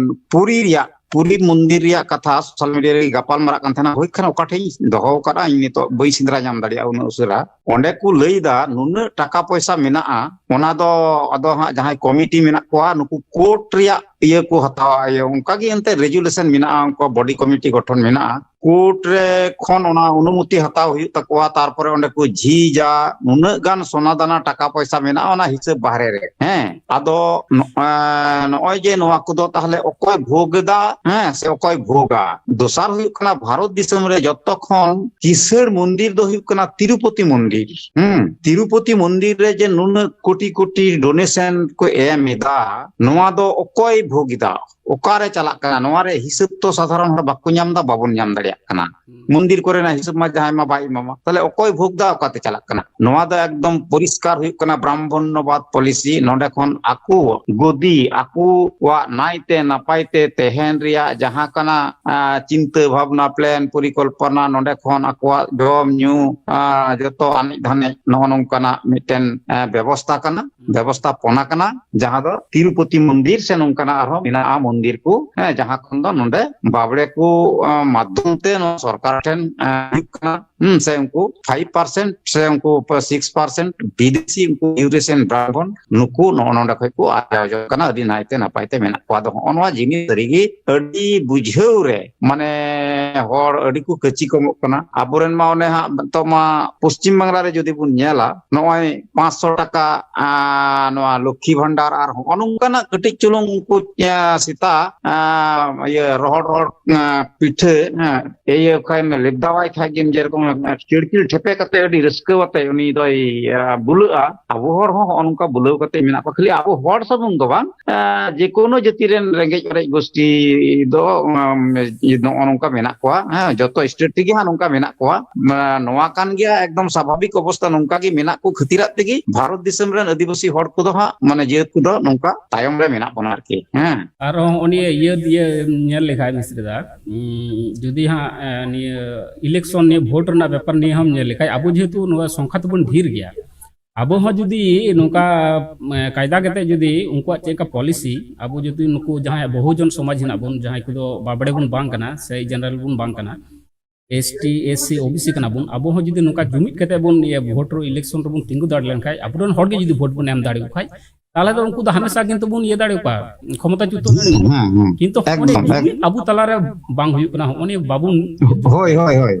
ᱯᱩᱨᱤ ᱨᱮᱭᱟᱜ, ᱯᱩᱨᱤ ᱢᱚᱱᱫᱤᱨ ᱨᱮᱭᱟᱜ ᱠᱟᱛᱷᱟ ᱥᱳᱥᱟᱞ ᱢᱤᱰᱤᱭᱟ ᱨᱮᱜᱮ ᱜᱟᱯᱟᱞ ᱢᱟᱨᱟᱜ ᱠᱟᱱ ᱛᱟᱦᱮᱱᱟ᱾ ᱦᱳᱭ ᱠᱷᱟᱱ ᱚᱠᱟ ᱴᱷᱮᱡ ᱤᱧ ᱫᱚᱦᱚ ᱟᱠᱟᱫᱼᱟ, ᱤᱧ ᱱᱤᱛᱚᱜ ᱵᱟᱹᱧ ᱥᱮᱸᱫᱽᱨᱟ ᱧᱟᱢ ᱫᱟᱲᱮᱭᱟᱜᱼᱟ ᱩᱱᱟᱹᱜ ᱩᱥᱟᱹᱨᱟ᱾ ᱚᱸᱰᱮ ᱠᱚ ᱞᱟᱹᱭ ᱫᱟ ᱱᱩᱱᱟᱹᱜ ᱴᱟᱠᱟ ᱯᱚᱭᱥᱟ ᱢᱮᱱᱟᱜᱼᱟ, ᱚᱱᱟ ᱫᱚ ᱟᱫᱚ ᱦᱟᱸᱜ ᱡᱟᱦᱟᱸᱭ ᱠᱚᱢᱤᱴᱤ ᱢᱮᱱᱟᱜ ᱠᱚᱣᱟ ᱱᱩᱠᱩ ᱠᱳᱨᱴ ᱨᱮᱭᱟᱜ ᱤᱭᱟᱹ ᱠᱚ ᱦᱟᱛᱟᱣᱟ, ᱤᱭᱟᱹ ᱚᱱᱠᱟ ᱜᱮ ᱮᱱᱛᱮ ᱨᱮᱡᱩᱞᱮᱥᱚᱱ ᱢᱮᱱᱟᱜᱼᱟ, ᱩᱱᱠᱩ ᱵᱚᱰᱤ ᱠᱚᱢᱤᱴᱤ ᱜᱚᱴᱷᱚᱱ ᱢᱮᱱᱟᱜᱼᱟ, ᱠᱳᱨᱴ ᱨᱮ ᱠᱷᱚᱱ ᱚᱱᱟ ᱚᱱᱩᱢᱚᱛᱤ ᱦᱟᱛᱟᱣ ᱦᱩᱭᱩᱜ ᱛᱟᱠᱚᱣᱟ, ᱛᱟᱨᱯᱚᱨᱮ ᱚᱸᱰᱮ ᱠᱚ ᱡᱷᱤᱡᱟ, ᱩᱱᱟᱹᱜ ᱜᱟᱱ ᱥᱚᱱᱟ ᱫᱟᱱᱟ ᱴᱟᱠᱟ ᱯᱚᱭᱥᱟ ᱢᱮᱱᱟᱜᱼᱟ ᱚᱱᱟ ᱦᱤᱥᱟᱹᱵ ᱵᱟᱦᱨᱮ ᱨᱮ᱾ ᱦᱮᱸ, ᱟᱫᱚ ᱱᱚ-, ᱮᱸ, ᱱᱚᱜᱼᱚᱭ ᱡᱮ ᱱᱚᱣᱟ ᱠᱚᱫᱚ ᱛᱟᱦᱞᱮ ᱚᱠᱚᱭ ᱵᱷᱳᱜᱽ ᱮᱫᱟ, ᱦᱮᱸ, ᱥᱮ ᱚᱠᱚᱭ ᱵᱷᱳᱜᱟ? ᱫᱚᱥᱟᱨ ᱦᱩᱭᱩᱜ ᱠᱟᱱᱟ, ᱵᱷᱟᱨᱚᱛ ᱫᱤᱥᱚᱢ ᱨᱮ ᱡᱚᱛᱚ ᱠᱷᱚᱱ ᱠᱤᱥᱟᱹᱬ ᱢᱚᱱᱫᱤᱨ ᱫᱚ ᱦᱩᱭᱩᱜ ᱠᱟᱱᱟ ᱛᱤᱨᱩᱯᱚᱛᱤ ᱢᱚᱱᱫᱤᱨ᱾ ᱦᱩᱸ, ᱛᱤᱨᱩᱯᱚᱛᱤ ᱢᱚᱱᱫᱤᱨ ᱨᱮ ᱡᱮ ᱱᱩᱱᱟᱹᱜ ᱠᱳᱴᱤ ᱠᱳᱴᱤ ᱰᱳᱱᱮᱥᱚᱱ ᱠᱚ ᱮᱢ ᱮᱫᱟ, ᱱᱚᱣᱟ ᱫᱚ ᱚᱠᱚᱭ ᱵᱷᱳᱜᱽ ᱮᱫᱟ? ᱚᱠᱟᱨᱮ ᱪᱟᱞᱟᱜ ᱠᱟᱱᱟ? ᱱᱚᱣᱟ ᱨᱮ ᱦᱤᱥᱟᱹᱵ ᱛᱚ ᱥᱟᱫᱷᱟᱨᱚᱱ ᱦᱚᱲ ᱵᱟᱠᱚ ᱧᱟᱢ ᱮᱫᱟ, ᱵᱟᱵᱚᱱ ᱧᱟᱢ ᱫᱟᱲᱮᱭᱟᱜ ᱠᱟᱱᱟ᱾ ᱦᱩᱸ᱾ ᱢᱚᱱᱫᱤᱨ ᱠᱚᱨᱮᱱᱟᱜ ᱦᱤᱥᱟᱹᱵ ᱢᱟ ᱡᱟᱦᱟᱸᱭ ᱢᱟ ᱵᱟᱭ ᱮᱢᱟᱢᱟ, ᱛᱟᱦᱞᱮ ᱚᱠᱚᱭ ᱵᱷᱳᱜᱽ ᱮᱫᱟ, ᱚᱠᱟᱛᱮ ᱪᱟᱞᱟᱜ ᱠᱟᱱᱟ? ᱱᱚᱣᱟ ᱫᱚ ᱮᱠᱫᱚᱢ ᱯᱚᱨᱤᱥᱠᱟᱨ ᱦᱩᱭᱩᱜ ᱠᱟᱱᱟ ᱵᱨᱟᱦᱢᱚᱱᱱᱚᱵᱟᱫ ᱯᱚᱞᱤᱥᱤ᱾ ᱱᱚᱰᱮ ᱠᱷᱚᱱ ᱟᱠᱚ ᱜᱚᱫᱤ, ᱟᱠᱚᱣᱟᱜ ᱱᱟᱭᱛᱮ ᱱᱟᱯᱟᱭ ᱛᱮ ᱛᱟᱦᱮᱱ ᱨᱮᱭᱟᱜ ᱡᱟᱦᱟᱸ ᱠᱟᱱᱟ, ᱟ, ᱪᱤᱱᱛᱟᱹ ᱵᱷᱟᱵᱽᱱᱟ, ᱯᱞᱮᱱ, ᱯᱚᱨᱤᱠᱚᱞᱯᱚᱱᱟ, ᱱᱚᱰᱮ ᱠᱷᱚᱱ ᱟᱠᱚᱣᱟᱜ ᱡᱚᱢ ᱧᱩ, ᱟ, ᱡᱚᱛᱚ ᱟᱱᱮᱡ ᱫᱷᱟᱱᱮᱡ, ᱱᱚᱜᱼᱚ ᱱᱚᱝᱠᱟᱱᱟᱜ ᱢᱤᱫᱴᱮᱱ, ᱟ, ᱵᱮᱵᱚᱥᱛᱟ ᱠᱟᱱᱟ, ᱵᱮᱵᱚᱥᱛᱷᱟᱯᱚᱱᱟ ᱠᱟᱱᱟ, ᱡᱟᱦᱟᱸ ᱫᱚ ᱛᱤᱨᱩᱯᱚᱛᱤ ᱢᱚᱱᱫᱤᱨ ᱥᱮ ᱱᱚᱝᱠᱟᱱᱟᱜ ᱟᱨᱦᱚᱸ ᱢᱮᱱᱟᱜᱼᱟ ᱢᱚᱱᱫᱤᱨ ᱠᱚ, ᱦᱮᱸ, ᱡᱟᱦᱟᱸ ᱠᱷᱚᱱ ᱫᱚ ᱱᱚᱰᱮ ᱵᱟᱵᱲᱮ ᱠᱚ, ᱟ, ᱢᱟᱫᱽᱫᱷᱚᱢ ᱛᱮ ᱱᱚᱣᱟ ᱥᱚᱨᱠᱟᱨ ᱴᱷᱮᱱ, ᱟ, ᱦᱤᱡᱩᱜ ᱠᱟᱱᱟ᱾ ᱦᱩᱸ, ᱥᱮ ᱩᱱᱠᱩ ᱯᱷᱟᱭᱤᱵᱷ ᱯᱟᱨᱥᱮᱱᱴ ᱥᱮ ᱩᱱᱠᱩ ᱥᱤᱠᱥ ᱯᱟᱨᱥᱮᱱᱴ ᱵᱤᱫᱮᱥᱤ, ᱩᱱᱠᱩ ᱤᱭᱩᱨᱮᱥᱤᱭᱟᱱ ᱵᱨᱟᱦᱢᱚᱱ, ᱱᱩᱠᱩ ᱱᱚᱜᱼᱚ ᱱᱚᱰᱮ ᱠᱷᱚᱡ ᱠᱚ ᱟᱨᱡᱟᱣ ᱡᱚᱝ ᱠᱟᱱᱟ, ᱟᱹᱰᱤ ᱱᱟᱭᱛᱮ ᱱᱟᱯᱟᱭ ᱛᱮ ᱢᱮᱱᱟᱜ ᱠᱚᱣᱟ᱾ ᱟᱫᱚ ᱦᱚᱸᱜᱼᱚ ᱱᱚᱣᱟ ᱡᱤᱱᱤᱥ ᱥᱟᱹᱨᱤᱜᱮ ᱟᱹᱰᱤ ᱵᱩᱡᱷᱟᱹᱣ ᱨᱮ, ᱢᱟᱱᱮ, ᱦᱚᱲ ᱟᱹᱰᱤ ᱠᱚ ᱠᱟᱹᱪᱤ ᱠᱚᱢᱚᱜ ᱠᱟᱱᱟ᱾ ᱟᱵᱚᱨᱮᱱ ᱢᱟ ᱚᱱᱮ ᱦᱟᱸᱜ ᱱᱤᱛᱚᱜ ᱢᱟ ᱯᱚᱥᱪᱤᱢ ᱵᱟᱝᱞᱟ ᱨᱮ ᱡᱩᱫᱤ ᱵᱚᱱ ᱧᱮᱞᱟ, ᱱᱚᱜᱼᱚᱭ ᱯᱟᱸᱪᱥᱚ ᱴᱟᱠᱟ, ᱟ, ᱱᱚᱣᱟ ᱞᱚᱠᱠᱷᱤ ᱵᱷᱟᱱᱰᱟᱨ ᱟᱨ ᱦᱚᱸᱜᱼᱚ ᱱᱚᱝᱠᱟᱱᱟᱜ ᱠᱟᱹᱴᱤᱡ ᱪᱩᱞᱩᱝ ᱩᱱᱠᱩ, ᱟ, ᱥᱮᱛᱟ, ᱟ, ᱤᱭᱟᱹ, ᱨᱚᱦᱚᱲ ᱨᱚᱦᱚᱲ, ᱟ, ᱯᱤᱴᱷᱟᱹ, ᱦᱮᱸ, ᱤᱭᱟᱹ ᱠᱷᱟᱱ ᱞᱮᱵᱫᱟᱣᱟᱭ ᱠᱷᱟᱡ ᱜᱮᱢ, ᱡᱮᱨᱚᱠᱚᱢ ᱪᱤᱲᱠᱤᱲ ᱴᱷᱮᱯᱮ ᱠᱟᱛᱮ ᱟᱹᱰᱤ ᱨᱟᱹᱥᱠᱟᱹ ᱟᱛᱮ ᱩᱱᱤ ᱫᱚᱭ, ᱟ, ᱵᱩᱞᱟᱹᱜᱼᱟ᱾ ᱟᱵᱚ ᱦᱚᱲ ᱦᱚᱸ ᱦᱚᱸᱜᱼᱚ ᱱᱚᱝᱠᱟ ᱵᱩᱞᱟᱹᱣ ᱠᱟᱛᱮ ᱢᱮᱱᱟᱜ ᱠᱚᱣᱟ᱾ ᱠᱷᱟᱹᱞᱤ ᱟᱵᱚ ᱦᱚᱲ ᱥᱩᱢᱩᱝ ᱫᱚ ᱵᱟᱝ, ᱟ, ᱡᱮᱠᱳᱱᱳ ᱡᱟᱹᱛᱤ ᱨᱮᱱ ᱨᱮᱸᱜᱮᱡ ᱚᱨᱮᱡ ᱜᱳᱥᱴᱤ ᱫᱚ, ᱟᱢ, ᱱᱚᱜᱼᱚ ᱱᱚᱝᱠᱟ ᱢᱮᱱᱟᱜ ᱠᱚᱣᱟ᱾ ᱦᱮᱸ, ᱡᱚᱛᱚ ᱥᱴᱮᱴ ᱨᱮᱜᱮ ᱦᱟᱸᱜ ᱱᱚᱝᱠᱟ ᱢᱮᱱᱟᱜ ᱠᱚᱣᱟ᱾ ᱢᱟ, ᱱᱚᱣᱟ ᱠᱟᱱ ᱜᱮᱭᱟ ᱮᱠᱫᱚᱢ ᱥᱟᱵᱷᱟᱵᱤᱠ ᱚᱵᱚᱥᱛᱟ, ᱱᱚᱝᱠᱟ ᱜᱮ ᱢᱮᱱᱟᱜ ᱠᱚ ᱠᱷᱟᱹᱛᱤᱨᱟᱜ ᱛᱮᱜᱮ ᱵᱷᱟᱨᱚᱛ ᱫᱤᱥᱚᱢ ᱨᱮᱱ ᱟᱹᱫᱤᱵᱟᱹᱥᱤ ᱦᱚᱲ ᱠᱚᱫᱚ ᱦᱟᱸᱜ, ᱢᱟᱱᱮ, ᱡᱟᱹᱛ ᱠᱚᱫᱚ ᱱᱚᱝᱠᱟ ᱛᱟᱭᱚᱢ ᱨᱮ ᱢᱮᱱᱟᱜ ᱵᱚᱱᱟ ᱟᱨᱠᱤ᱾ ᱦᱮᱸ᱾ ᱟᱨᱦᱚᱸ ᱩᱱᱤ ᱤᱭᱟᱹ, ᱤᱭᱟᱹ ᱧᱮᱞ ᱞᱮᱠᱷᱟᱡ ᱢᱤᱥᱨᱤ ᱫᱟ, ᱩᱸ, ᱡᱩᱫᱤ ᱦᱟᱸᱜ, ᱮ, ᱱᱤᱭᱟᱹ ᱤᱞᱮᱠᱥᱚᱱ, ᱱᱤᱭᱟᱹ ᱵᱷᱳᱴ ᱨᱮᱱᱟᱜ ᱵᱮᱯᱟᱨ ᱱᱤᱭᱟᱹ ᱦᱚᱸᱢ ᱧᱮᱞ ᱞᱮᱠᱷᱟᱡ, ᱟᱵᱚ ᱡᱮᱦᱮᱛᱩ ᱱᱚᱣᱟ ᱥᱚᱝᱠᱷᱟ ᱛᱮᱵᱚᱱ ᱰᱷᱮᱨ ᱜᱮᱭᱟ, ᱟᱵᱚ ᱦᱚᱸ ᱡᱩᱫᱤ ᱱᱚᱝᱠᱟ, ᱮ, ᱠᱟᱭᱫᱟ ᱠᱟᱛᱮ ᱡᱩᱫᱤ ᱩᱱᱠᱩᱣᱟᱜ ᱪᱮᱫ ᱞᱮᱠᱟ ᱯᱚᱞᱤᱥᱤ, ᱟᱵᱚ ᱡᱩᱫᱤ ᱱᱩᱠᱩ ᱡᱟᱦᱟᱸᱭ ᱵᱚᱦᱩᱡᱚᱱ ᱥᱚᱢᱟᱡᱽ ᱦᱮᱱᱟᱜ ᱵᱚᱱ, ᱡᱟᱦᱟᱸᱭ ᱠᱚᱫᱚ ᱵᱟᱵᱲᱮ ᱵᱚᱱ ᱵᱟᱝ ᱠᱟᱱᱟ ᱥᱮ ᱡᱮᱱᱟᱨᱮᱞ ᱵᱚᱱ ᱵᱟᱝ ᱠᱟᱱᱟ, S T, S C, O B C ᱠᱟᱱᱟ ᱵᱚᱱ, ᱟᱵᱚ ᱦᱚᱸ ᱡᱩᱫᱤ ᱱᱚᱝᱠᱟ ᱡᱩᱢᱤᱫ ᱠᱟᱛᱮ ᱵᱚᱱ ᱤᱭᱟᱹ ᱵᱷᱳᱴ ᱨᱮ, ᱤᱞᱮᱠᱥᱚᱱ ᱨᱮᱵᱚᱱ ᱛᱤᱸᱜᱩ ᱫᱟᱲᱮ ᱞᱮᱱᱠᱷᱟᱱ, ᱟᱵᱚᱨᱮᱱ ᱦᱚᱲ ᱜᱮ ᱡᱩᱫᱤ ᱵᱷᱳᱴ ᱵᱚᱱ ᱮᱢ ᱫᱟᱲᱮᱭᱟᱠᱚ ᱠᱷᱟᱱ, ᱛᱟᱦᱚᱞᱮ ᱫᱚ ᱩᱱᱠᱩ ᱫᱚ ᱦᱟᱢᱮᱥᱟ ᱠᱤᱱᱛᱩ ᱵᱚᱱ ᱤᱭᱟᱹ ᱫᱟᱲᱮᱭᱟᱠᱚᱣᱟ, ᱠᱷᱚᱢᱚᱛᱟ ᱪᱩᱛᱟᱹ ᱫᱟᱲᱮᱭᱟᱠᱚᱣᱟ᱾ ᱦᱩᱸ, ᱦᱩᱸ, ᱦᱩᱸ᱾ ᱠᱤᱱᱛᱩ ᱦᱚᱸᱜᱼᱚ ᱱᱤᱭᱟᱹ ᱮᱠᱫᱚᱢ, ᱡᱩᱢᱤᱫ ᱮᱠᱫᱚᱢ᱾ ᱟᱵᱚ ᱛᱟᱞᱟᱨᱮ ᱵᱟᱝ ᱦᱩᱭᱩᱜ ᱠᱟᱱᱟ, ᱦᱚᱸᱜᱼᱚ ᱱᱤᱭᱟᱹ ᱵᱟᱵᱚᱱ ᱦᱳᱭ, ᱦᱳᱭ, ᱦᱳᱭ᱾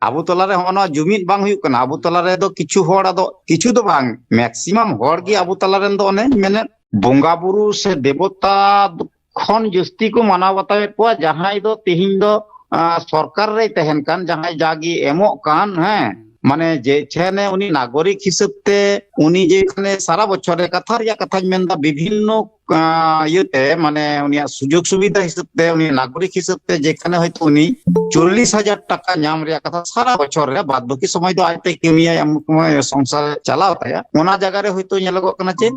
ᱟᱵᱚ ᱛᱟᱞᱟᱨᱮ ᱦᱚᱸᱜᱼᱚ ᱱᱚᱣᱟ ᱡᱩᱢᱤᱫ ᱵᱟᱝ ᱦᱩᱭᱩᱜ ᱠᱟᱱᱟ᱾ ᱟᱵᱚ ᱛᱟᱞᱟᱨᱮ ᱫᱚ ᱠᱤᱪᱷᱩ ᱦᱚᱲ, ᱟᱫᱚ ᱠᱤᱪᱷᱩ ᱫᱚ ᱵᱟᱝ, maximum ᱦᱚᱲ ᱜᱮ ᱟᱵᱚ ᱛᱟᱞᱟᱨᱮᱱ ᱫᱚ ᱚᱱᱮ ᱢᱮᱱᱮᱫ ᱵᱚᱸᱜᱟ ᱵᱩᱨᱩ ᱥᱮ ᱫᱮᱵᱚᱛᱟ ᱠᱷᱚᱱ ᱡᱟᱹᱥᱛᱤ ᱠᱚ ᱢᱟᱱᱟᱣ ᱵᱟᱛᱟᱣᱮᱫ ᱠᱚᱣᱟ᱾ ᱡᱟᱦᱟᱸᱭ ᱫᱚ ᱛᱮᱦᱮᱧ ᱫᱚ, ᱟ, ᱥᱚᱨᱠᱟᱨ ᱨᱮᱭ ᱛᱟᱦᱮᱱ ᱠᱟᱱ, ᱡᱟᱦᱟᱸᱭ ᱡᱟᱜᱮ ᱮᱢᱚᱜ ᱠᱟᱱ, ᱦᱮᱸ, ᱢᱟᱱᱮ ᱡᱮ ᱪᱷᱮᱱᱮ ᱩᱱᱤ ᱱᱟᱜᱚᱨᱤᱠ ᱦᱤᱥᱟᱹᱵ ᱛᱮ ᱩᱱᱤ ᱡᱮ ᱠᱷᱟᱱᱮ ᱥᱟᱨᱟ ᱵᱚᱪᱷᱚᱨ ᱨᱮ, ᱠᱟᱛᱷᱟ ᱨᱮᱭᱟᱜ ᱠᱟᱛᱷᱟᱧ ᱢᱮᱱᱫᱟ, ᱵᱤᱵᱷᱤᱱᱱᱚ, ᱟ, ᱤᱭᱟᱹᱛᱮ, ᱢᱟᱱᱮ ᱩᱱᱤᱭᱟᱜ ᱥᱩᱡᱳᱜᱽ ᱥᱩᱵᱤᱫᱷᱟ ᱦᱤᱥᱟᱹᱵ ᱛᱮ, ᱩᱱᱤ ᱱᱟᱜᱚᱨᱤᱠ ᱦᱤᱥᱟᱹᱵ ᱛᱮ ᱡᱮᱠᱷᱟᱱᱮ ᱦᱚᱭᱛᱳ ᱩᱱᱤ ᱪᱚᱞᱞᱤᱥ ᱦᱟᱡᱟᱨ ᱴᱟᱠᱟ ᱧᱟᱢ ᱨᱮᱭᱟᱜ ᱠᱟᱛᱷᱟ ᱥᱟᱨᱟ ᱵᱚᱪᱷᱚᱨ ᱨᱮ, ᱵᱟᱫ ᱵᱟᱹᱠᱤ ᱥᱚᱢᱚᱭ ᱫᱚ ᱟᱡᱛᱮ ᱠᱟᱹᱢᱤᱭᱟᱭ, ᱮᱢᱚᱱ ᱥᱚᱢᱚᱭ ᱥᱚᱝᱥᱟᱨ ᱪᱟᱞᱟᱣ ᱛᱟᱭᱟ᱾ ᱚᱱᱟ ᱡᱟᱭᱜᱟ ᱨᱮ ᱦᱚᱭᱛᱳ ᱧᱮᱞᱚᱜᱚᱜ ᱠᱟᱱᱟ ᱪᱮᱫ,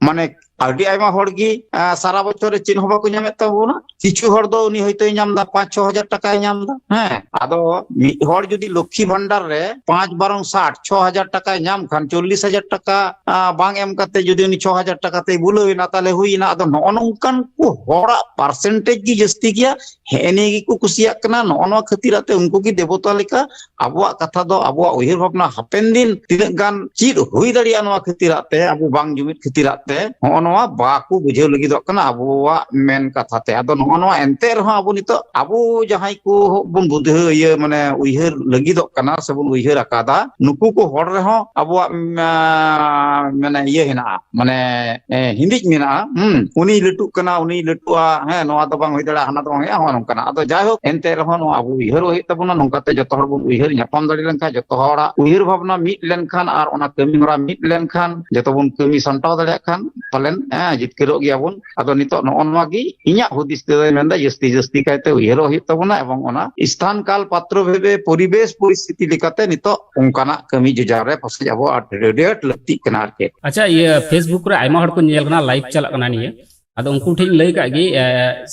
ᱢᱟᱱᱮ ᱟᱹᱰᱤ ᱟᱭᱢᱟ ᱦᱚᱲ ᱜᱮ, ᱟ, ᱥᱟᱨᱟ ᱵᱚᱪᱷᱚᱨ ᱨᱮ ᱪᱮᱫ ᱦᱚᱸ ᱵᱟᱠᱚ ᱧᱟᱢᱮᱫ ᱛᱟᱵᱚᱱᱟ᱾ ᱠᱤᱪᱷᱩ ᱦᱚᱲ ᱫᱚ ᱩᱱᱤ ᱦᱚᱭᱛᱳᱭ ᱧᱟᱢ ᱮᱫᱟ ᱯᱟᱸᱪ ᱪᱷᱚ ᱦᱟᱡᱟᱨ ᱴᱟᱠᱟᱭ ᱧᱟᱢ ᱮᱫᱟ, ᱦᱮᱸ᱾ ᱟᱫᱚ ᱢᱤᱫ ᱦᱚᱲ ᱡᱩᱫᱤ ᱞᱚᱠᱠᱷᱤ ᱵᱷᱟᱱᱰᱟᱨ ᱨᱮ ᱯᱟᱸᱪ ᱵᱟᱨᱚᱝ ᱥᱟᱴ, ᱪᱷᱚ ᱦᱟᱡᱟᱨ ᱴᱟᱠᱟᱭ ᱧᱟᱢ ᱠᱷᱟᱱ, ᱪᱚᱞᱞᱤᱥ ᱦᱟᱡᱟᱨ ᱴᱟᱠᱟ, ᱟ, ᱵᱟᱝ ᱮᱢ ᱠᱟᱛᱮ ᱡᱩᱫᱤ ᱩᱱᱤ ᱪᱷᱚ ᱦᱟᱡᱟᱨ ᱴᱟᱠᱟ ᱛᱮᱭ ᱵᱩᱞᱟᱹᱣ ᱮᱱᱟ, ᱛᱟᱦᱚᱞᱮ ᱦᱩᱭ ᱮᱱᱟ᱾ ᱟᱫᱚ ᱱᱚᱜᱼᱚ ᱱᱚᱝᱠᱟᱱ ᱠᱚ ᱦᱚᱲᱟᱜ percentage ᱜᱮ ᱡᱟᱹᱥᱛᱤ ᱜᱮᱭᱟ᱾ ᱦᱮᱸ, ᱱᱤᱭᱟᱹ ᱜᱮᱠᱚ ᱠᱩᱥᱤᱭᱟᱜ ᱠᱟᱱᱟ᱾ ᱱᱚᱜᱼᱚ ᱱᱚᱣᱟ ᱠᱷᱟᱹᱛᱤᱨ ᱟᱛᱮ ᱩᱱᱠᱩ ᱜᱮ ᱫᱮᱵᱚᱛᱟ ᱞᱮᱠᱟ ᱟᱵᱚᱣᱟᱜ ᱠᱟᱛᱷᱟ ᱫᱚ, ᱟᱵᱚᱣᱟᱜ ᱩᱭᱦᱟᱹᱨ ᱵᱷᱟᱵᱽᱱᱟ ᱦᱟᱯᱮᱱ ᱫᱤᱱ ᱛᱤᱱᱟᱹᱜ ᱜᱟᱱ ᱪᱮᱫ ᱦᱩᱭ ᱫᱟᱲᱮᱭᱟᱜᱼᱟ, ᱱᱚᱣᱟ ᱠᱷᱟᱹᱛᱤᱨᱟᱜ ᱛᱮ, ᱟᱵᱚ ᱵᱟᱝ ᱡᱩᱢᱤᱫ ᱠᱷᱟᱹᱛᱤᱨᱟᱜ ᱛᱮ, ᱱᱚᱜᱼᱚ ᱱᱚᱣᱟ ᱵᱟᱠᱚ ᱵᱩᱡᱷᱟᱹᱣ ᱞᱟᱹᱜᱤᱫᱚᱜ ᱠᱟᱱᱟ ᱟᱵᱚᱣᱟᱜ ᱢᱮᱱ ᱠᱟᱛᱷᱟ ᱛᱮ᱾ ᱟᱫᱚ ᱱᱚᱜᱼᱚ ᱱᱚᱣᱟ ᱮᱱᱛᱮ ᱨᱮᱦᱚᱸ ᱟᱵᱚ ᱱᱤᱛᱚᱜ ᱟᱵᱚ ᱡᱟᱦᱟᱸᱭ ᱠᱚ ᱵᱚᱱ ᱵᱩᱫᱷᱟᱹᱣ, ᱤᱭᱟᱹ, ᱢᱟᱱᱮ ᱩᱭᱦᱟᱹᱨ ᱞᱟᱹᱜᱤᱫᱚᱜ ᱠᱟᱱᱟ ᱥᱮᱵᱚᱱ ᱩᱭᱦᱟᱹᱨ ᱟᱠᱟᱫᱟ, ᱱᱩᱠᱩ ᱠᱚ ᱦᱚᱲ ᱨᱮᱦᱚᱸ ᱟᱵᱚᱣᱟᱜ, ᱢᱟ-, ᱢᱟᱱᱮ ᱤᱭᱟᱹ ᱦᱮᱱᱟᱜᱼᱟ, ᱢᱟᱱᱮ, ᱮ, ᱦᱤᱸᱫᱤᱡ ᱢᱮᱱᱟᱜᱼᱟ᱾ ᱦᱩᱸ, ᱩᱱᱤ ᱞᱟᱹᱴᱩᱜ ᱠᱟᱱᱟ, ᱩᱱᱤ ᱞᱟᱹᱴᱩᱜᱼᱟ, ᱦᱮᱸ, ᱱᱚᱣᱟ ᱫᱚ ᱵᱟᱝ ᱦᱩᱭ ᱫᱟᱲᱮᱭᱟᱜᱼᱟ, ᱦᱟᱱᱟ ᱫᱚ ᱵᱟᱝ ᱦᱩᱭᱩᱜᱼᱟ, ᱦᱚᱸᱜᱼᱚ ᱱᱚᱝᱠᱟᱱᱟᱜ᱾ ᱟᱫᱚ ᱡᱟᱭᱦᱳᱠ, ᱮᱱᱛᱮ ᱨᱮᱦᱚᱸ ᱱᱚᱣᱟ ᱟᱵᱚ ᱩᱭᱦᱟᱹᱨ ᱦᱩᱭᱩᱜ ᱛᱟᱵᱚᱱᱟ, ᱱᱚᱝᱠᱟᱛᱮ ᱡᱚᱛᱚ ᱦᱚᱲ ᱵᱚᱱ ᱩᱭᱦᱟᱹᱨ ᱧᱟᱯᱟᱢ ᱫᱟᱲᱮ ᱞᱮᱱᱠᱷᱟᱱ, ᱡᱚᱛᱚ ᱦᱚᱲᱟᱜ ᱩᱭᱦᱟᱹᱨ ᱵᱷᱟᱵᱽᱱᱟ ᱢᱤᱫ ᱞᱮᱱᱠᱷᱟᱱ ᱟᱨ ᱚᱱᱟ ᱠᱟᱹᱢᱤ ᱦᱚᱨᱟ ᱢᱤᱫ ᱞᱮᱱᱠᱷᱟᱱ, ᱡᱚᱛᱚ ᱵᱚᱱ ᱠᱟᱹᱢᱤ ᱥᱟᱢᱴᱟᱣ ᱫᱟᱲᱮᱭᱟᱜ ᱠᱷᱟᱱ ᱯᱟᱞᱮᱱ, ᱦᱮᱸ, ᱡᱤᱛᱠᱟᱹᱨᱚᱜ ᱜᱮᱭᱟᱵᱚᱱ᱾ ᱟᱫᱚ ᱱᱤᱛᱚᱜ ᱱᱚᱜᱼᱚ ᱱᱚᱣᱟ ᱜᱮ ᱤᱧᱟᱹᱜ ᱦᱩᱫᱤᱥ ᱛᱮᱫᱚᱧ ᱢᱮᱱᱫᱟ, ᱡᱟᱹᱥᱛᱤ, ᱡᱟᱹᱥᱛᱤ ᱠᱟᱭᱛᱮ ᱩᱭᱦᱟᱹᱨᱚᱜ ᱦᱩᱭᱩᱜ ᱛᱟᱵᱚᱱᱟ, ᱮᱵᱚᱝ ᱚᱱᱟ ᱥᱛᱷᱟᱱ ᱠᱟᱞ ᱯᱟᱛᱨᱚ ᱵᱷᱮᱫᱮ ᱯᱚᱨᱤᱵᱮᱥ ᱯᱚᱨᱤᱥᱛᱷᱤᱛᱤ ᱞᱮᱠᱟᱛᱮ ᱱᱤᱛᱚᱜ ᱚᱱᱠᱟᱱᱟᱜ ᱠᱟᱹᱢᱤ ᱡᱚᱡᱟᱲ ᱨᱮ ᱯᱟᱥᱮᱡ ᱟᱵᱚ ᱟᱹᱰᱤ ᱟᱹᱰᱤ ᱟᱸᱴ ᱞᱟᱹᱠᱛᱤᱜ ᱠᱟᱱᱟ ᱟᱨ ᱪᱮᱫ᱾ ᱟᱪᱪᱷᱟ, ᱤᱭᱟᱹ, Facebook ᱨᱮ ᱟᱭᱢᱟ ᱦᱚᱲ ᱠᱚ ᱧᱮᱞ ᱠᱟᱱᱟ, live ᱪᱟᱞᱟᱜ ᱠᱟᱱᱟ ᱱᱤᱭᱟᱹ᱾ ᱟᱫᱚ ᱩᱱᱠᱩ ᱴᱷᱮᱱ ᱤᱧ ᱞᱟᱹᱭ ᱠᱟᱜ ᱜᱮ, ᱮ,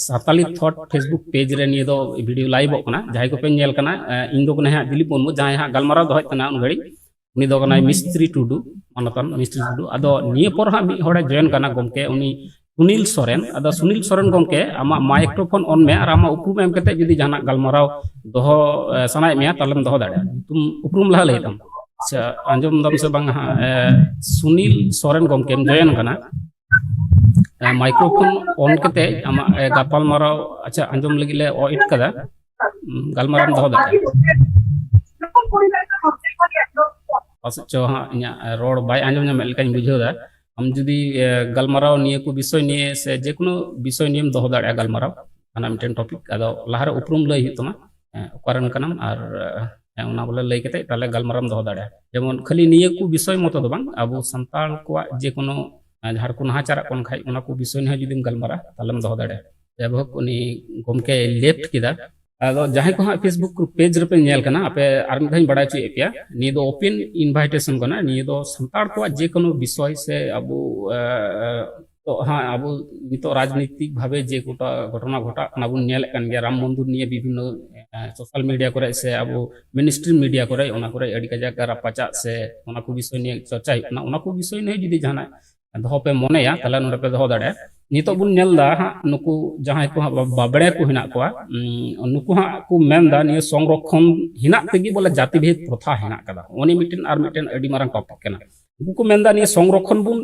Santhali Thought Facebook page ᱨᱮ ᱱᱤᱭᱟᱹ ᱫᱚ video liveᱚᱜ ᱠᱟᱱᱟ᱾ ᱡᱟᱦᱟᱸᱭ ᱠᱚᱯᱮ ᱧᱮᱞ ᱠᱟᱱᱟ, ᱮ, ᱤᱧ ᱫᱚ ᱠᱟᱱᱟᱧ ᱦᱟᱸᱜ ᱫᱤᱞᱤᱯ ᱢᱩᱨᱢᱩ, ᱡᱟᱦᱟᱸᱭ ᱦᱟᱸᱜ ᱜᱟᱞᱢᱟᱨᱟᱣ ᱫᱚᱦᱚᱭᱮᱫ ᱛᱟᱦᱮᱱᱟ ᱩᱱ ᱜᱷᱟᱹᱲᱤᱡ, ᱩᱱᱤ ᱫᱚ ᱠᱟᱱᱟᱭ ᱢᱤᱥᱛᱨᱤ ᱴᱩᱰᱩ, ᱢᱟᱱᱚᱛᱟᱱ ᱢᱤᱥᱛᱨᱤ ᱴᱩᱰᱩ᱾ ᱟᱫᱚ ᱱᱤᱭᱟᱹ ᱯᱚᱨ ᱦᱟᱸᱜ ᱢᱤᱫ ᱦᱚᱲᱮ join ᱠᱟᱱᱟ ᱜᱚᱢᱠᱮ, ᱩᱱᱤ ᱥᱩᱱᱤᱞ ᱥᱚᱨᱮᱱ᱾ ᱟᱫᱚ ᱥᱩᱱᱤᱞ ᱥᱚᱨᱮᱱ ᱜᱚᱢᱠᱮ, ᱟᱢᱟᱜ microphone on ᱢᱮ ᱟᱨ ᱟᱢᱟᱜ ᱩᱯᱨᱩᱢ ᱮᱢ ᱠᱟᱛᱮ ᱡᱩᱫᱤ ᱡᱟᱦᱟᱱᱟᱜ ᱜᱟᱞᱢᱟᱨᱟᱣ ᱫᱚᱦᱚ ᱮ, ᱥᱟᱱᱟᱭᱮᱫ ᱢᱮᱭᱟ, ᱛᱟᱦᱞᱮᱢ ᱫᱚᱦᱚ ᱫᱟᱲᱮᱭᱟᱜᱼᱟ᱾ ᱧᱩᱛᱩᱢ, ᱩᱯᱨᱩᱢ ᱞᱟᱦᱟ ᱞᱟᱹᱭ ᱛᱟᱢ᱾ ᱟᱪᱪᱷᱟ, ᱟᱸᱡᱚᱢ ᱫᱟᱢ ᱥᱮ ᱵᱟᱝ ᱦᱟᱸᱜ? ᱮ, ᱥᱩᱱᱤᱞ ᱥᱚᱨᱮᱱ ᱜᱚᱢᱠᱮᱢ join ᱠᱟᱱᱟ᱾ ᱮ, microphone on ᱠᱟᱛᱮ ᱟᱢᱟᱜ, ᱮ, ᱜᱟᱯᱟᱞᱢᱟᱨᱟᱣ, ᱟᱪᱪᱷᱟ, ᱟᱸᱡᱚᱢ ᱞᱟᱹᱜᱤᱫ ᱞᱮ ᱚ ᱮᱴ ᱠᱟᱫᱟ᱾ ᱩᱸ, ᱜᱟᱞᱢᱟᱨᱟᱣ ᱮᱢ ᱫᱚᱦᱚ ᱫᱟᱲᱮᱭᱟᱜᱼᱟ᱾ ᱯᱟᱥᱮᱡ ᱪᱚ ᱦᱟᱸᱜ ᱤᱧᱟᱹᱜ ᱨᱚᱲ ᱵᱟᱭ ᱟᱸᱡᱚᱢ ᱧᱟᱢᱮᱫ ᱞᱮᱠᱟᱧ ᱵᱩᱡᱷᱟᱹᱣ ᱮᱫᱟ᱾ ᱟᱢ ᱡᱩᱫᱤ, ᱮ, ᱜᱟᱞᱢᱟᱨᱟᱣ ᱱᱤᱭᱟᱹ ᱠᱚ ᱵᱤᱥᱚᱭ ᱱᱤᱭᱮ ᱥᱮ ᱡᱮᱠᱳᱱᱳ ᱵᱤᱥᱚᱭ ᱱᱤᱭᱮᱢ ᱫᱚᱦᱚ ᱫᱟᱲᱮᱭᱟᱜᱼᱟ ᱜᱟᱞᱢᱟᱨᱟᱣ, ᱚᱱᱟ ᱢᱤᱫᱴᱮᱱ topic᱾ ᱟᱫᱚ ᱞᱟᱦᱟᱨᱮ ᱩᱯᱨᱩᱢ ᱞᱟᱹᱭ ᱦᱩᱭᱩᱜ ᱛᱟᱢᱟ, ᱮ, ᱚᱠᱟ ᱨᱮᱱ ᱠᱟᱱᱟᱢ ᱟᱨ, ᱮ, ᱚᱱᱟ ᱵᱚᱞᱮ ᱞᱟᱹᱭ ᱠᱟᱛᱮ ᱛᱟᱦᱞᱮ ᱜᱟᱞᱢᱟᱨᱟᱣ ᱮᱢ ᱫᱚᱦᱚ ᱫᱟᱲᱮᱭᱟᱜᱼᱟ᱾ ᱡᱮᱢᱚᱱ ᱠᱷᱟᱹᱞᱤ ᱱᱤᱭᱟᱹ ᱠᱚ ᱵᱤᱥᱚᱭ ᱢᱚᱛᱚ ᱫᱚ ᱵᱟᱝ, ᱟᱵᱚ ᱥᱟᱱᱛᱟᱲ ᱠᱚᱣᱟᱜ ᱡᱮᱠᱳᱱᱳ, ᱮ, ᱡᱟᱦᱟᱸ ᱨᱮᱠᱚ ᱱᱟᱦᱟᱪᱟᱨᱟᱜ ᱠᱟᱱ ᱠᱷᱟᱡ, ᱚᱱᱟ ᱠᱚ ᱵᱤᱥᱚᱭ ᱱᱤᱭᱮ ᱡᱩᱫᱤᱢ ᱜᱟᱞᱢᱟᱨᱟᱣᱟ, ᱛᱟᱦᱞᱮᱢ ᱫᱚᱦᱚ ᱫᱟᱲᱮᱭᱟᱜᱼᱟ᱾ ᱡᱟᱭᱦᱳᱠ, ᱩᱱᱤ ᱜᱚᱢᱠᱮᱭ left ᱠᱮᱫᱟ᱾ ᱟᱫᱚ ᱡᱟᱦᱟᱸᱭ ᱠᱚ ᱦᱟᱸᱜ Facebook group page ᱨᱮᱯᱮ ᱧᱮᱞ ᱠᱟᱱᱟ, ᱟᱯᱮ ᱟᱨ ᱢᱤᱫ ᱫᱷᱟᱣ ᱤᱧ ᱵᱟᱲᱟᱭ ᱦᱚᱪᱚᱭᱮᱫ ᱯᱮᱭᱟ, ᱱᱤᱭᱟᱹ ᱫᱚ open invitation ᱠᱟᱱᱟ᱾ ᱱᱤᱭᱟᱹ ᱫᱚ ᱥᱟᱱᱛᱟᱲ ᱠᱚᱣᱟᱜ ᱡᱮᱠᱳᱱᱳ ᱵᱤᱥᱚᱭ ᱥᱮ ᱟᱵᱚ, ᱮ, ᱮ, ᱛᱚ ᱦᱟᱸᱜ ᱟᱵᱚ ᱱᱤᱛᱚᱜ ᱨᱟᱡᱽᱱᱤᱛᱤᱠ ᱵᱷᱟᱵᱮ ᱡᱮ ᱜᱚᱴᱟ ᱜᱷᱚᱴᱚᱱᱟ ᱜᱷᱚᱴᱟᱜ ᱠᱟᱱᱟ ᱵᱚᱱ ᱧᱮᱞᱮᱫ ᱠᱟᱱ ᱜᱮᱭᱟ, ᱨᱟᱢ ᱢᱚᱱᱫᱤᱨ ᱱᱤᱭᱮ ᱵᱤᱵᱷᱤᱱᱱᱚ, ᱮ, social media ᱠᱚᱨᱮ ᱥᱮ ᱟᱵᱚ mainstream media ᱠᱚᱨᱮ, ᱚᱱᱟ ᱠᱚᱨᱮ ᱟᱹᱰᱤ ᱠᱟᱡᱟᱠ ᱨᱟᱯᱟᱪᱟᱜ ᱥᱮ ᱚᱱᱟ ᱠᱚ ᱵᱤᱥᱚᱭ ᱱᱤᱭᱮ ᱪᱚᱨᱪᱟ ᱦᱩᱭᱩᱜ ᱠᱟᱱᱟ᱾ ᱚᱱᱟ ᱠᱚ ᱵᱤᱥᱚᱭ ᱱᱤᱭᱮ ᱡᱩᱫᱤ ᱡᱟᱦᱟᱱᱟᱜ ᱫᱚᱦᱚ ᱯᱮ ᱢᱚᱱᱮᱭᱟ, ᱛᱟᱦᱞᱮ ᱱᱚᱰᱮ ᱯᱮ ᱫᱚᱦᱚ ᱫᱟᱲᱮᱭᱟᱜᱼᱟ᱾ ᱱᱤᱛᱚᱜ ᱵᱚᱱ ᱧᱮᱞ ᱮᱫᱟ ᱦᱟᱸᱜ, ᱱᱩᱠᱩ ᱡᱟᱦᱟᱸᱭ ᱠᱚ ᱦᱟᱸᱜ ᱵᱟ-, ᱵᱟᱵᱲᱮ ᱠᱚ ᱦᱮᱱᱟᱜ ᱠᱚᱣᱟ, ᱩᱸ, ᱱᱩᱠᱩ ᱦᱟᱸᱜ ᱠᱚ ᱢᱮᱱᱫᱟ ᱱᱤᱭᱟᱹ ᱥᱚᱝᱨᱚᱠᱷᱚᱱ ᱦᱮᱱᱟᱜ ᱛᱮᱜᱮ ᱵᱚᱞᱮ ᱡᱟᱹᱛᱤ ᱵᱷᱮᱫ ᱯᱨᱚᱛᱷᱟ ᱦᱮᱱᱟᱜ ᱠᱟᱫᱟ᱾ ᱩᱱᱤ ᱢᱤᱫᱴᱮᱱ ᱟᱨ ᱢᱤᱫᱴᱮᱱ ᱟᱹᱰᱤ ᱢᱟᱨᱟᱝ topic ᱠᱟᱱᱟ᱾ ᱩᱱᱠᱩ ᱠᱚ ᱢᱮᱱᱫᱟ ᱱᱤᱭᱟᱹ ᱥᱚᱝᱨᱚᱠᱷᱚᱱ ᱵᱚᱱ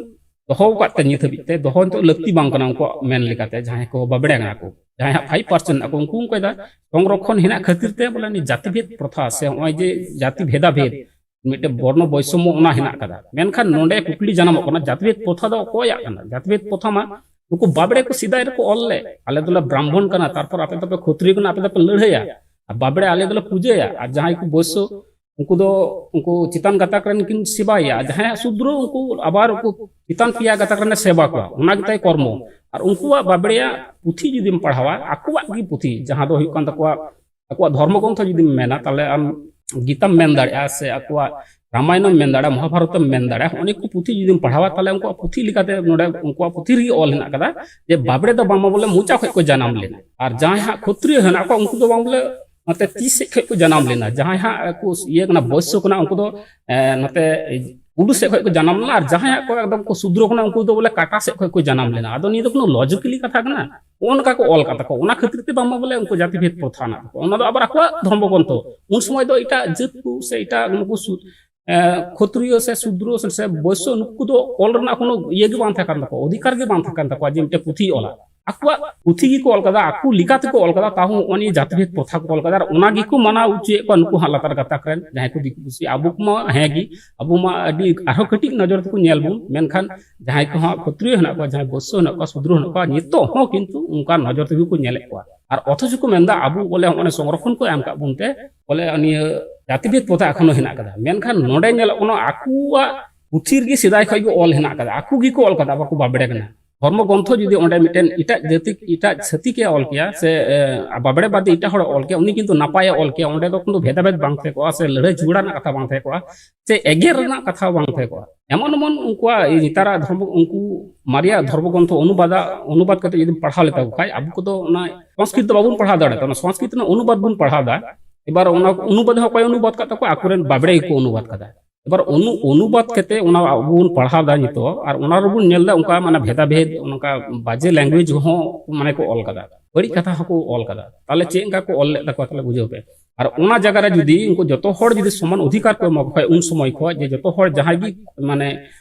ᱫᱚᱦᱚ ᱟᱠᱟᱫ ᱛᱮ ᱱᱤᱛ ᱦᱟᱹᱵᱤᱡ ᱛᱮ ᱫᱚᱦᱚ ᱱᱤᱛᱚᱜ ᱞᱟᱹᱠᱛᱤ ᱵᱟᱝ ᱠᱟᱱᱟ᱾ ᱩᱱᱠᱩᱣᱟᱜ ᱢᱮᱱ ᱞᱮᱠᱟᱛᱮ ᱡᱟᱦᱟᱸᱭ ᱠᱚ ᱵᱟᱵᱲᱮ ᱠᱟᱱᱟ ᱠᱚ, ᱡᱟᱦᱟᱸᱭ ᱦᱟᱸᱜ five percent ᱟᱠᱚ, ᱩᱱᱠᱩ ᱚᱱᱠᱟᱭ ᱫᱟ ᱥᱚᱝᱨᱚᱠᱷᱚᱱ ᱦᱮᱱᱟᱜ ᱠᱷᱟᱹᱛᱤᱨ ᱛᱮ ᱵᱚᱞᱮ ᱱᱤᱭᱟᱹ ᱡᱟᱹᱛᱤ ᱵᱷᱮᱫ ᱯᱨᱚᱛᱷᱟ ᱥᱮ ᱱᱚᱜᱼᱚᱭ ᱡᱮ ᱡᱟᱹᱛᱤ ᱵᱷᱮᱫᱟ ᱵᱷᱮᱫ, ᱢᱤᱫᱴᱮᱱ ᱵᱚᱨᱱᱚ ᱵᱳᱭᱥᱚᱢᱢᱚ ᱚᱱᱟ ᱦᱮᱱᱟᱜ ᱠᱟᱫᱟ᱾ ᱢᱮᱱᱠᱷᱟᱱ ᱱᱚᱰᱮ ᱠᱩᱠᱞᱤ ᱡᱟᱱᱟᱢᱚᱜ ᱠᱟᱱᱟ, ᱡᱟᱹᱛᱤ ᱵᱷᱮᱫ ᱯᱨᱚᱛᱷᱟ ᱫᱚ ᱚᱠᱚᱭᱟᱜ ᱠᱟᱱᱟ? ᱡᱟᱹᱛᱤ ᱵᱷᱮᱫ ᱯᱨᱚᱛᱷᱟ ᱢᱟ ᱱᱩᱠᱩ ᱵᱟᱵᱲᱮ ᱠᱚ ᱥᱮᱫᱟᱭ ᱨᱮᱠᱚ ᱚᱞ ᱞᱮᱫ, ᱟᱞᱮ ᱫᱚᱞᱮ ᱵᱨᱟᱦᱢᱚᱱ ᱠᱟᱱᱟ, ᱛᱟᱨᱯᱚᱨ ᱟᱯᱮ ᱫᱚᱯᱮ ᱠᱷᱚᱛᱨᱤᱭᱚ ᱠᱟᱱᱟ, ᱟᱯᱮ ᱫᱚᱯᱮ ᱞᱟᱹᱲᱦᱟᱹᱭᱟ᱾ ᱟᱨ ᱵᱟᱵᱲᱮ ᱟᱞᱮ ᱫᱚᱞᱮ ᱯᱩᱡᱟᱹᱭᱟ᱾ ᱟᱨ ᱡᱟᱦᱟᱸᱭ ᱠᱚ ᱵᱳᱭᱥᱚ, ᱩᱱᱠᱩ ᱫᱚ ᱩᱱᱠᱩ ᱪᱮᱛᱟᱱ ᱜᱟᱛᱟᱠ ᱨᱮᱱ ᱠᱤᱱ ᱥᱮᱵᱟᱭᱮᱭᱟ, ᱟᱨ ᱡᱟᱦᱟᱸᱭᱟᱜ ᱥᱩᱫᱨᱚ, ᱩᱱᱠᱩ ᱟᱵᱟᱨ ᱩᱱᱠᱩ ᱪᱮᱛᱟᱱ ᱯᱮᱭᱟ ᱜᱟᱛᱟᱠ ᱨᱮᱱᱮ ᱥᱮᱵᱟ ᱠᱚᱣᱟ, ᱚᱱᱟ ᱜᱮᱛᱟᱭ ᱠᱚᱨᱢᱚ᱾ ᱟᱨ ᱩᱱᱠᱩᱣᱟᱜ ᱵᱟᱵᱲᱮᱭᱟᱜ ᱯᱩᱛᱷᱤ ᱡᱩᱫᱤᱢ ᱯᱟᱲᱦᱟᱣᱟ, ᱟᱠᱚᱣᱟᱜ ᱜᱮ ᱯᱩᱛᱷᱤ, ᱡᱟᱦᱟᱸ ᱫᱚ ᱦᱩᱭᱩᱜ ᱠᱟᱱ ᱛᱟᱠᱚᱣᱟ, ᱟᱠᱚᱣᱟᱜ ᱫᱷᱚᱨᱢᱚ ᱜᱨᱚᱱᱛᱷᱚ ᱡᱩᱫᱤᱢ ᱢᱮᱱᱟ, ᱛᱟᱦᱞᱮ ᱟᱢ ᱜᱤᱛᱟᱢ ᱢᱮᱱ ᱫᱟᱲᱮᱭᱟᱜᱼᱟ, ᱥᱮ ᱟᱠᱚᱣᱟᱜ ᱨᱟᱢᱟᱭᱚᱱᱮᱢ ᱢᱮᱱ ᱫᱟᱲᱮᱭᱟᱜᱼᱟ, ᱢᱚᱦᱟᱵᱷᱟᱨᱚᱛᱮᱢ ᱢᱮᱱ ᱫᱟᱲᱮᱭᱟᱜᱼᱟ, ᱦᱚᱸᱜᱼᱚ ᱱᱤᱭᱟᱹ ᱠᱚ ᱯᱩᱛᱷᱤ ᱡᱩᱫᱤᱢ ᱯᱟᱲᱦᱟᱣᱟ, ᱛᱟᱦᱞᱮ ᱩᱱᱠᱩᱣᱟᱜ ᱯᱩᱛᱷᱤ ᱞᱮᱠᱟᱛᱮ ᱱᱚᱰᱮ ᱩᱱᱠᱩᱣᱟᱜ ᱯᱩᱛᱷᱤ ᱨᱮᱜᱮ ᱚᱞ ᱦᱮᱱᱟᱜ ᱠᱟᱫᱟ ᱡᱮ ᱵᱟᱵᱲᱮ ᱫᱚ ᱵᱟᱝᱢᱟ ᱵᱚᱞᱮ ᱢᱚᱪᱟ ᱠᱷᱚᱡ ᱠᱚ ᱡᱟᱱᱟᱢ ᱞᱮᱱᱟ, ᱟᱨ ᱡᱟᱦᱟᱸᱭ ᱦᱟᱸᱜ ᱠᱷᱚᱛᱨᱤᱭᱚ ᱦᱮᱱᱟᱜ ᱠᱚᱣᱟ, ᱩᱱᱠᱩ ᱫᱚ ᱵᱟᱝ ᱵᱚᱞᱮ ᱱᱚᱛᱮ ᱛᱤ ᱥᱮᱫ ᱠᱷᱚᱡ ᱠᱚ ᱡᱟᱱᱟᱢ ᱞᱮᱱᱟ᱾ ᱡᱟᱦᱟᱸᱭ ᱦᱟᱸᱜ ᱠᱚ ᱤᱭᱟᱹ ᱠᱟᱱᱟ, ᱵᱳᱭᱥᱚ ᱠᱟᱱᱟ, ᱩᱱᱠᱩ ᱫᱚ, ᱮ, ᱱᱚᱛᱮ ᱠᱩᱰᱩ ᱥᱮᱫ ᱠᱷᱚᱱ ᱠᱚ ᱡᱟᱱᱟᱢ ᱞᱮᱱᱟ, ᱟᱨ ᱡᱟᱦᱟᱸᱭᱟᱜ ᱠᱚ ᱮᱠᱫᱚᱢ ᱠᱚ ᱥᱩᱫᱨᱚ ᱠᱟᱱᱟ, ᱩᱱᱠᱩ ᱫᱚ ᱵᱚᱞᱮ ᱠᱟᱴᱟ ᱥᱮᱫ ᱠᱷᱚᱱ ᱠᱚ ᱡᱟᱱᱟᱢ ᱞᱮᱱᱟ᱾ ᱟᱫᱚ ᱱᱤᱭᱟᱹ ᱫᱚ ᱠᱳᱱᱳ ᱞᱚᱡᱤᱠᱮᱞᱤ ᱠᱟᱛᱷᱟ ᱠᱟᱱᱟ? ᱚᱱᱠᱟ ᱠᱚ ᱚᱞ ᱠᱟᱫᱟ ᱠᱚ, ᱚᱱᱟ ᱠᱷᱟᱹᱛᱤᱨ ᱛᱮ ᱵᱟᱝᱢᱟ ᱵᱚᱞᱮ ᱩᱱᱠᱩ ᱡᱟᱹᱛᱤ ᱵᱷᱮᱫ ᱯᱨᱚᱛᱷᱟ ᱦᱮᱱᱟᱜ ᱛᱟᱠᱚᱣᱟ᱾ ᱚᱱᱟ ᱫᱚ ᱟᱵᱟᱨ ᱟᱠᱚᱣᱟᱜ ᱫᱷᱚᱨᱢᱚ ᱜᱨᱚᱱᱛᱷᱚ᱾ ᱩᱱ ᱥᱚᱢᱚᱭ ᱫᱚ ᱮᱴᱟᱜ ᱡᱟᱹᱛ ᱠᱚ ᱥᱮ ᱮᱴᱟᱜ ᱱᱩᱠᱩ ᱥᱩ-, ᱮ, ᱠᱷᱚᱛᱨᱤᱭᱚ ᱥᱮ ᱥᱩᱫᱨᱚ ᱥᱮ, ᱥᱮ ᱵᱳᱭᱥᱭᱚ, ᱱᱩᱠᱩ ᱫᱚ ᱚᱞ ᱨᱮᱱᱟᱜ ᱠᱳᱱᱳ ᱤᱭᱟᱹ ᱜᱮ ᱵᱟᱝ ᱛᱟᱦᱮᱸ ᱠᱟᱱ ᱛᱟᱠᱚᱣᱟ, ᱚᱫᱷᱤᱠᱟᱨ ᱜᱮ ᱵᱟᱝ ᱛᱟᱦᱮᱸ ᱠᱟᱱ ᱛᱟᱠᱚᱣᱟ ᱡᱮ ᱢᱤᱫᱴᱮᱱ ᱯᱩᱛᱷᱤ ᱚᱞᱟ᱾ ᱟᱠᱚᱣᱟᱜ ᱯᱩᱛᱷᱤ ᱜᱮᱠᱚ ᱚᱞ ᱠᱟᱫᱟ, ᱟᱠᱚ ᱞᱮᱠᱟ ᱛᱮᱠᱚ ᱚᱞ ᱠᱟᱫᱟ, ᱛᱟᱦᱚᱸ ᱱᱚᱜᱼᱚ ᱱᱤᱭᱟᱹ ᱡᱟᱹᱛᱤ ᱵᱷᱮᱫ ᱯᱨᱚᱛᱷᱟ ᱠᱚ ᱚᱞ ᱠᱟᱫᱟ᱾ ᱟᱨ ᱚᱱᱟ ᱜᱮᱠᱚ ᱢᱟᱱᱟᱣ ᱦᱚᱪᱚᱭᱮᱫ ᱠᱚᱣᱟ ᱱᱩᱠᱩ ᱦᱟᱸᱜ ᱞᱟᱛᱟᱨ ᱜᱟᱛᱟᱠ ᱨᱮᱱ ᱡᱟᱦᱟᱸᱭ ᱠᱚ ᱫᱤᱠᱩ ᱯᱩᱥᱤ᱾ ᱟᱵᱚ ᱠᱚᱢᱟ ᱦᱮᱸ ᱜᱮ, ᱟᱵᱚ ᱢᱟ ᱟᱹᱰᱤ ᱟᱨᱦᱚᱸ ᱠᱟᱹᱴᱤᱡ ᱱᱚᱡᱚᱨ ᱛᱮᱠᱚ ᱧᱮᱞ ᱵᱚᱱ, ᱢᱮᱱᱠᱷᱟᱱ ᱡᱟᱦᱟᱸᱭ ᱠᱚᱦᱚᱸ ᱠᱷᱚᱛᱨᱤᱭᱚ ᱦᱮᱱᱟᱜ ᱠᱚᱣᱟ, ᱡᱟᱦᱟᱸᱭ ᱵᱳᱭᱥᱭᱚ ᱦᱮᱱᱟᱜ ᱠᱚᱣᱟ, ᱥᱩᱫᱨᱚ ᱦᱮᱱᱟᱜ ᱠᱚᱣᱟ, ᱱᱤᱛᱚᱜ ᱦᱚᱸ ᱠᱤᱱᱛᱩ ᱚᱱᱠᱟ ᱱᱚᱡᱚᱨ ᱛᱮᱜᱮ ᱠᱚ ᱧᱮᱞᱮᱫ ᱠᱚᱣᱟ᱾ ᱟᱨ ᱚᱛᱷᱚᱪᱚ ᱠᱚ ᱢᱮᱱᱫᱟ ᱟᱵᱚ ᱵᱚᱞᱮ ᱚᱱᱮ ᱥᱚᱝᱨᱚᱠᱷᱚᱱ ᱠᱚ ᱮᱢ ᱠᱟᱜ ᱵᱚᱱ ᱛᱮ ᱵᱚᱞᱮ ᱱᱤᱭᱟᱹ ᱡᱟᱹᱛᱤ ᱵᱷᱮᱫ ᱯᱨᱚᱛᱷᱟ ᱮᱠᱷᱚᱱᱳ ᱦᱮᱱᱟᱜ ᱠᱟᱫᱟ᱾ ᱢᱮᱱᱠᱷᱟᱱ ᱱᱚᱰᱮ ᱧᱮᱞᱚᱜ ᱠᱟᱱᱟ ᱟᱠᱚᱣᱟᱜ ᱯᱩᱛᱷᱤ ᱨᱮᱜᱮ ᱥᱮᱫᱟᱭ ᱠᱷᱚᱱ ᱜᱮ ᱚᱞ ᱦᱮᱱᱟᱜ ᱠᱟᱫᱟ, ᱟᱠᱚ ᱜᱮᱠᱚ ᱚᱞ ᱠᱟᱫᱟ, ᱵᱟᱠᱚ ᱵᱟᱵᱲᱮ ᱠᱟᱱᱟ᱾ ᱫᱷᱚᱨᱢᱚ ᱜᱨᱚᱱᱛᱷᱚ ᱡᱩᱫᱤ ᱚᱸᱰᱮ ᱢᱤᱫᱴᱮᱱ ᱮᱴᱟᱜ ᱡᱟᱹᱛᱤ, ᱮᱴᱟᱜ ᱪᱷᱟᱹᱛᱤᱠᱮ ᱚᱞ ᱠᱮᱭᱟ ᱥᱮ, ᱮ, ᱵᱟᱵᱲᱮ ᱵᱟᱫᱮ ᱮᱴᱟᱜ ᱦᱚᱲᱮ ᱚᱞ ᱠᱮᱭᱟ, ᱩᱱᱤ ᱠᱤᱱᱛᱩ ᱱᱟᱯᱟᱭᱮ ᱚᱞ ᱠᱮᱭᱟ, ᱚᱸᱰᱮ ᱫᱚ ᱠᱤᱱᱛᱩ ᱵᱷᱮᱫᱟᱵᱷᱮᱫ ᱵᱟᱝ ᱛᱟᱦᱮᱸ ᱠᱚᱜᱼᱟ ᱥᱮ ᱞᱟᱹᱲᱦᱟᱹᱭ ᱡᱷᱚᱜᱽᱲᱟ ᱨᱮᱱᱟᱜ ᱠᱟᱛᱷᱟ ᱵᱟᱝ ᱛᱟᱦᱮᱸ ᱠᱚᱜᱼᱟ ᱥᱮ ᱮᱜᱮᱨ ᱨᱮᱱᱟᱜ ᱠᱟᱛᱷᱟ ᱵᱟᱝ ᱛᱟᱦᱮᱸ ᱠᱚᱜᱼᱟ᱾ ᱮᱢᱚᱱ ᱮᱢᱚᱱ ᱩᱱᱠᱩᱣᱟᱜ ᱱᱮᱛᱟᱨᱟᱜ ᱫᱷᱚᱨᱢᱚ, ᱩᱱᱠᱩ ᱢᱟᱨᱮᱭᱟᱜ ᱫᱷᱚᱨᱢᱚ ᱜᱨᱚᱱᱛᱷᱚ ᱚᱱᱩᱵᱟᱫᱟ-, ᱚᱱᱩᱵᱟᱫ ᱠᱟᱛᱮ ᱡᱩᱫᱤᱢ ᱯᱟᱲᱦᱟᱣ ᱞᱮᱛᱟ ᱠᱚ ᱠᱷᱟᱡ, ᱟᱵᱚ ᱠᱚᱫᱚ ᱚᱱᱟ ᱥᱚᱝᱥᱠᱨᱤᱛ ᱫᱚ ᱵᱟᱵᱚᱱ ᱯᱟᱲᱦᱟᱣ ᱫᱟᱲᱮᱭᱟᱜᱼᱟ᱾ ᱚᱱᱟ ᱥᱚᱝᱥᱠᱨᱤᱛ ᱨᱮᱱᱟᱜ ᱚᱱᱩᱵᱟᱫ ᱵᱚᱱ ᱯᱟᱲᱦᱟᱣ ᱫᱟ᱾ ᱮᱵᱟᱨ ᱚᱱᱟ ᱚᱱᱩᱵᱟᱫ ᱦᱚᱸ ᱚᱠᱚᱭ ᱚᱱᱩᱵᱟᱫ ᱠᱟᱫ ᱛᱟᱠᱚᱣᱟ? ᱟᱠᱚᱨᱮᱱ ᱵᱟᱵᱲᱮ ᱜᱮᱠᱚ ᱚᱱᱩᱵᱟᱫ ᱠᱟᱫᱟ᱾ ᱮᱵᱟᱨ ᱚᱱᱩ-, ᱚᱱᱩᱵᱟᱫ ᱠᱟᱛᱮ ᱚᱱᱟ ᱟᱵᱚ ᱵᱚᱱ ᱯᱟᱲᱦᱟᱣ ᱫᱟ ᱱᱤᱛᱚᱜ, ᱟᱨ ᱚᱱᱟ ᱨᱮᱵᱚᱱ ᱧᱮᱞ ᱫᱟ ᱚᱱᱠᱟ ᱢᱟᱱᱮ ᱵᱷᱮᱫᱟ ᱵᱷᱮᱫ, ᱚᱱᱠᱟ ᱵᱟᱡᱮ ᱞᱮᱝᱜᱩᱭᱮᱡᱽ ᱦᱚᱸ ᱢᱟᱱᱮ ᱠᱚ ᱚᱞ ᱠᱟᱫᱟ, ᱵᱟᱹᱲᱤᱡ ᱠᱟᱛᱷᱟ ᱦᱚᱸᱠᱚ ᱚᱞ ᱠᱟᱫᱟ᱾ ᱛᱟᱦᱞᱮ ᱪᱮᱫ ᱚᱱᱠᱟ ᱠᱚ ᱚᱞ ᱞᱮᱫ ᱛᱟᱠᱚᱣᱟ? ᱛᱟᱦᱞᱮ ᱵᱩᱡᱷᱟᱹᱣ ᱯᱮ᱾ ᱟᱨ ᱚᱱᱟ ᱡᱟᱭᱜᱟ ᱨᱮ ᱡᱩᱫᱤ ᱩᱱᱠᱩ ᱡᱚᱛᱚ ᱦᱚᱲ ᱡᱩᱫᱤ ᱥᱚᱢᱟᱱ ᱚᱫᱷᱤᱠᱟᱨ ᱠᱚ ᱮᱢᱟ ᱠᱚ ᱠᱷᱟᱡ ᱩᱱ ᱥᱚᱢᱚᱭ ᱠᱷᱚᱡ, ᱡᱮ ᱡᱚᱛᱚ ᱦᱚᱲ ᱡᱟᱦᱟᱸᱭ ᱜᱮ ᱢᱟᱱᱮ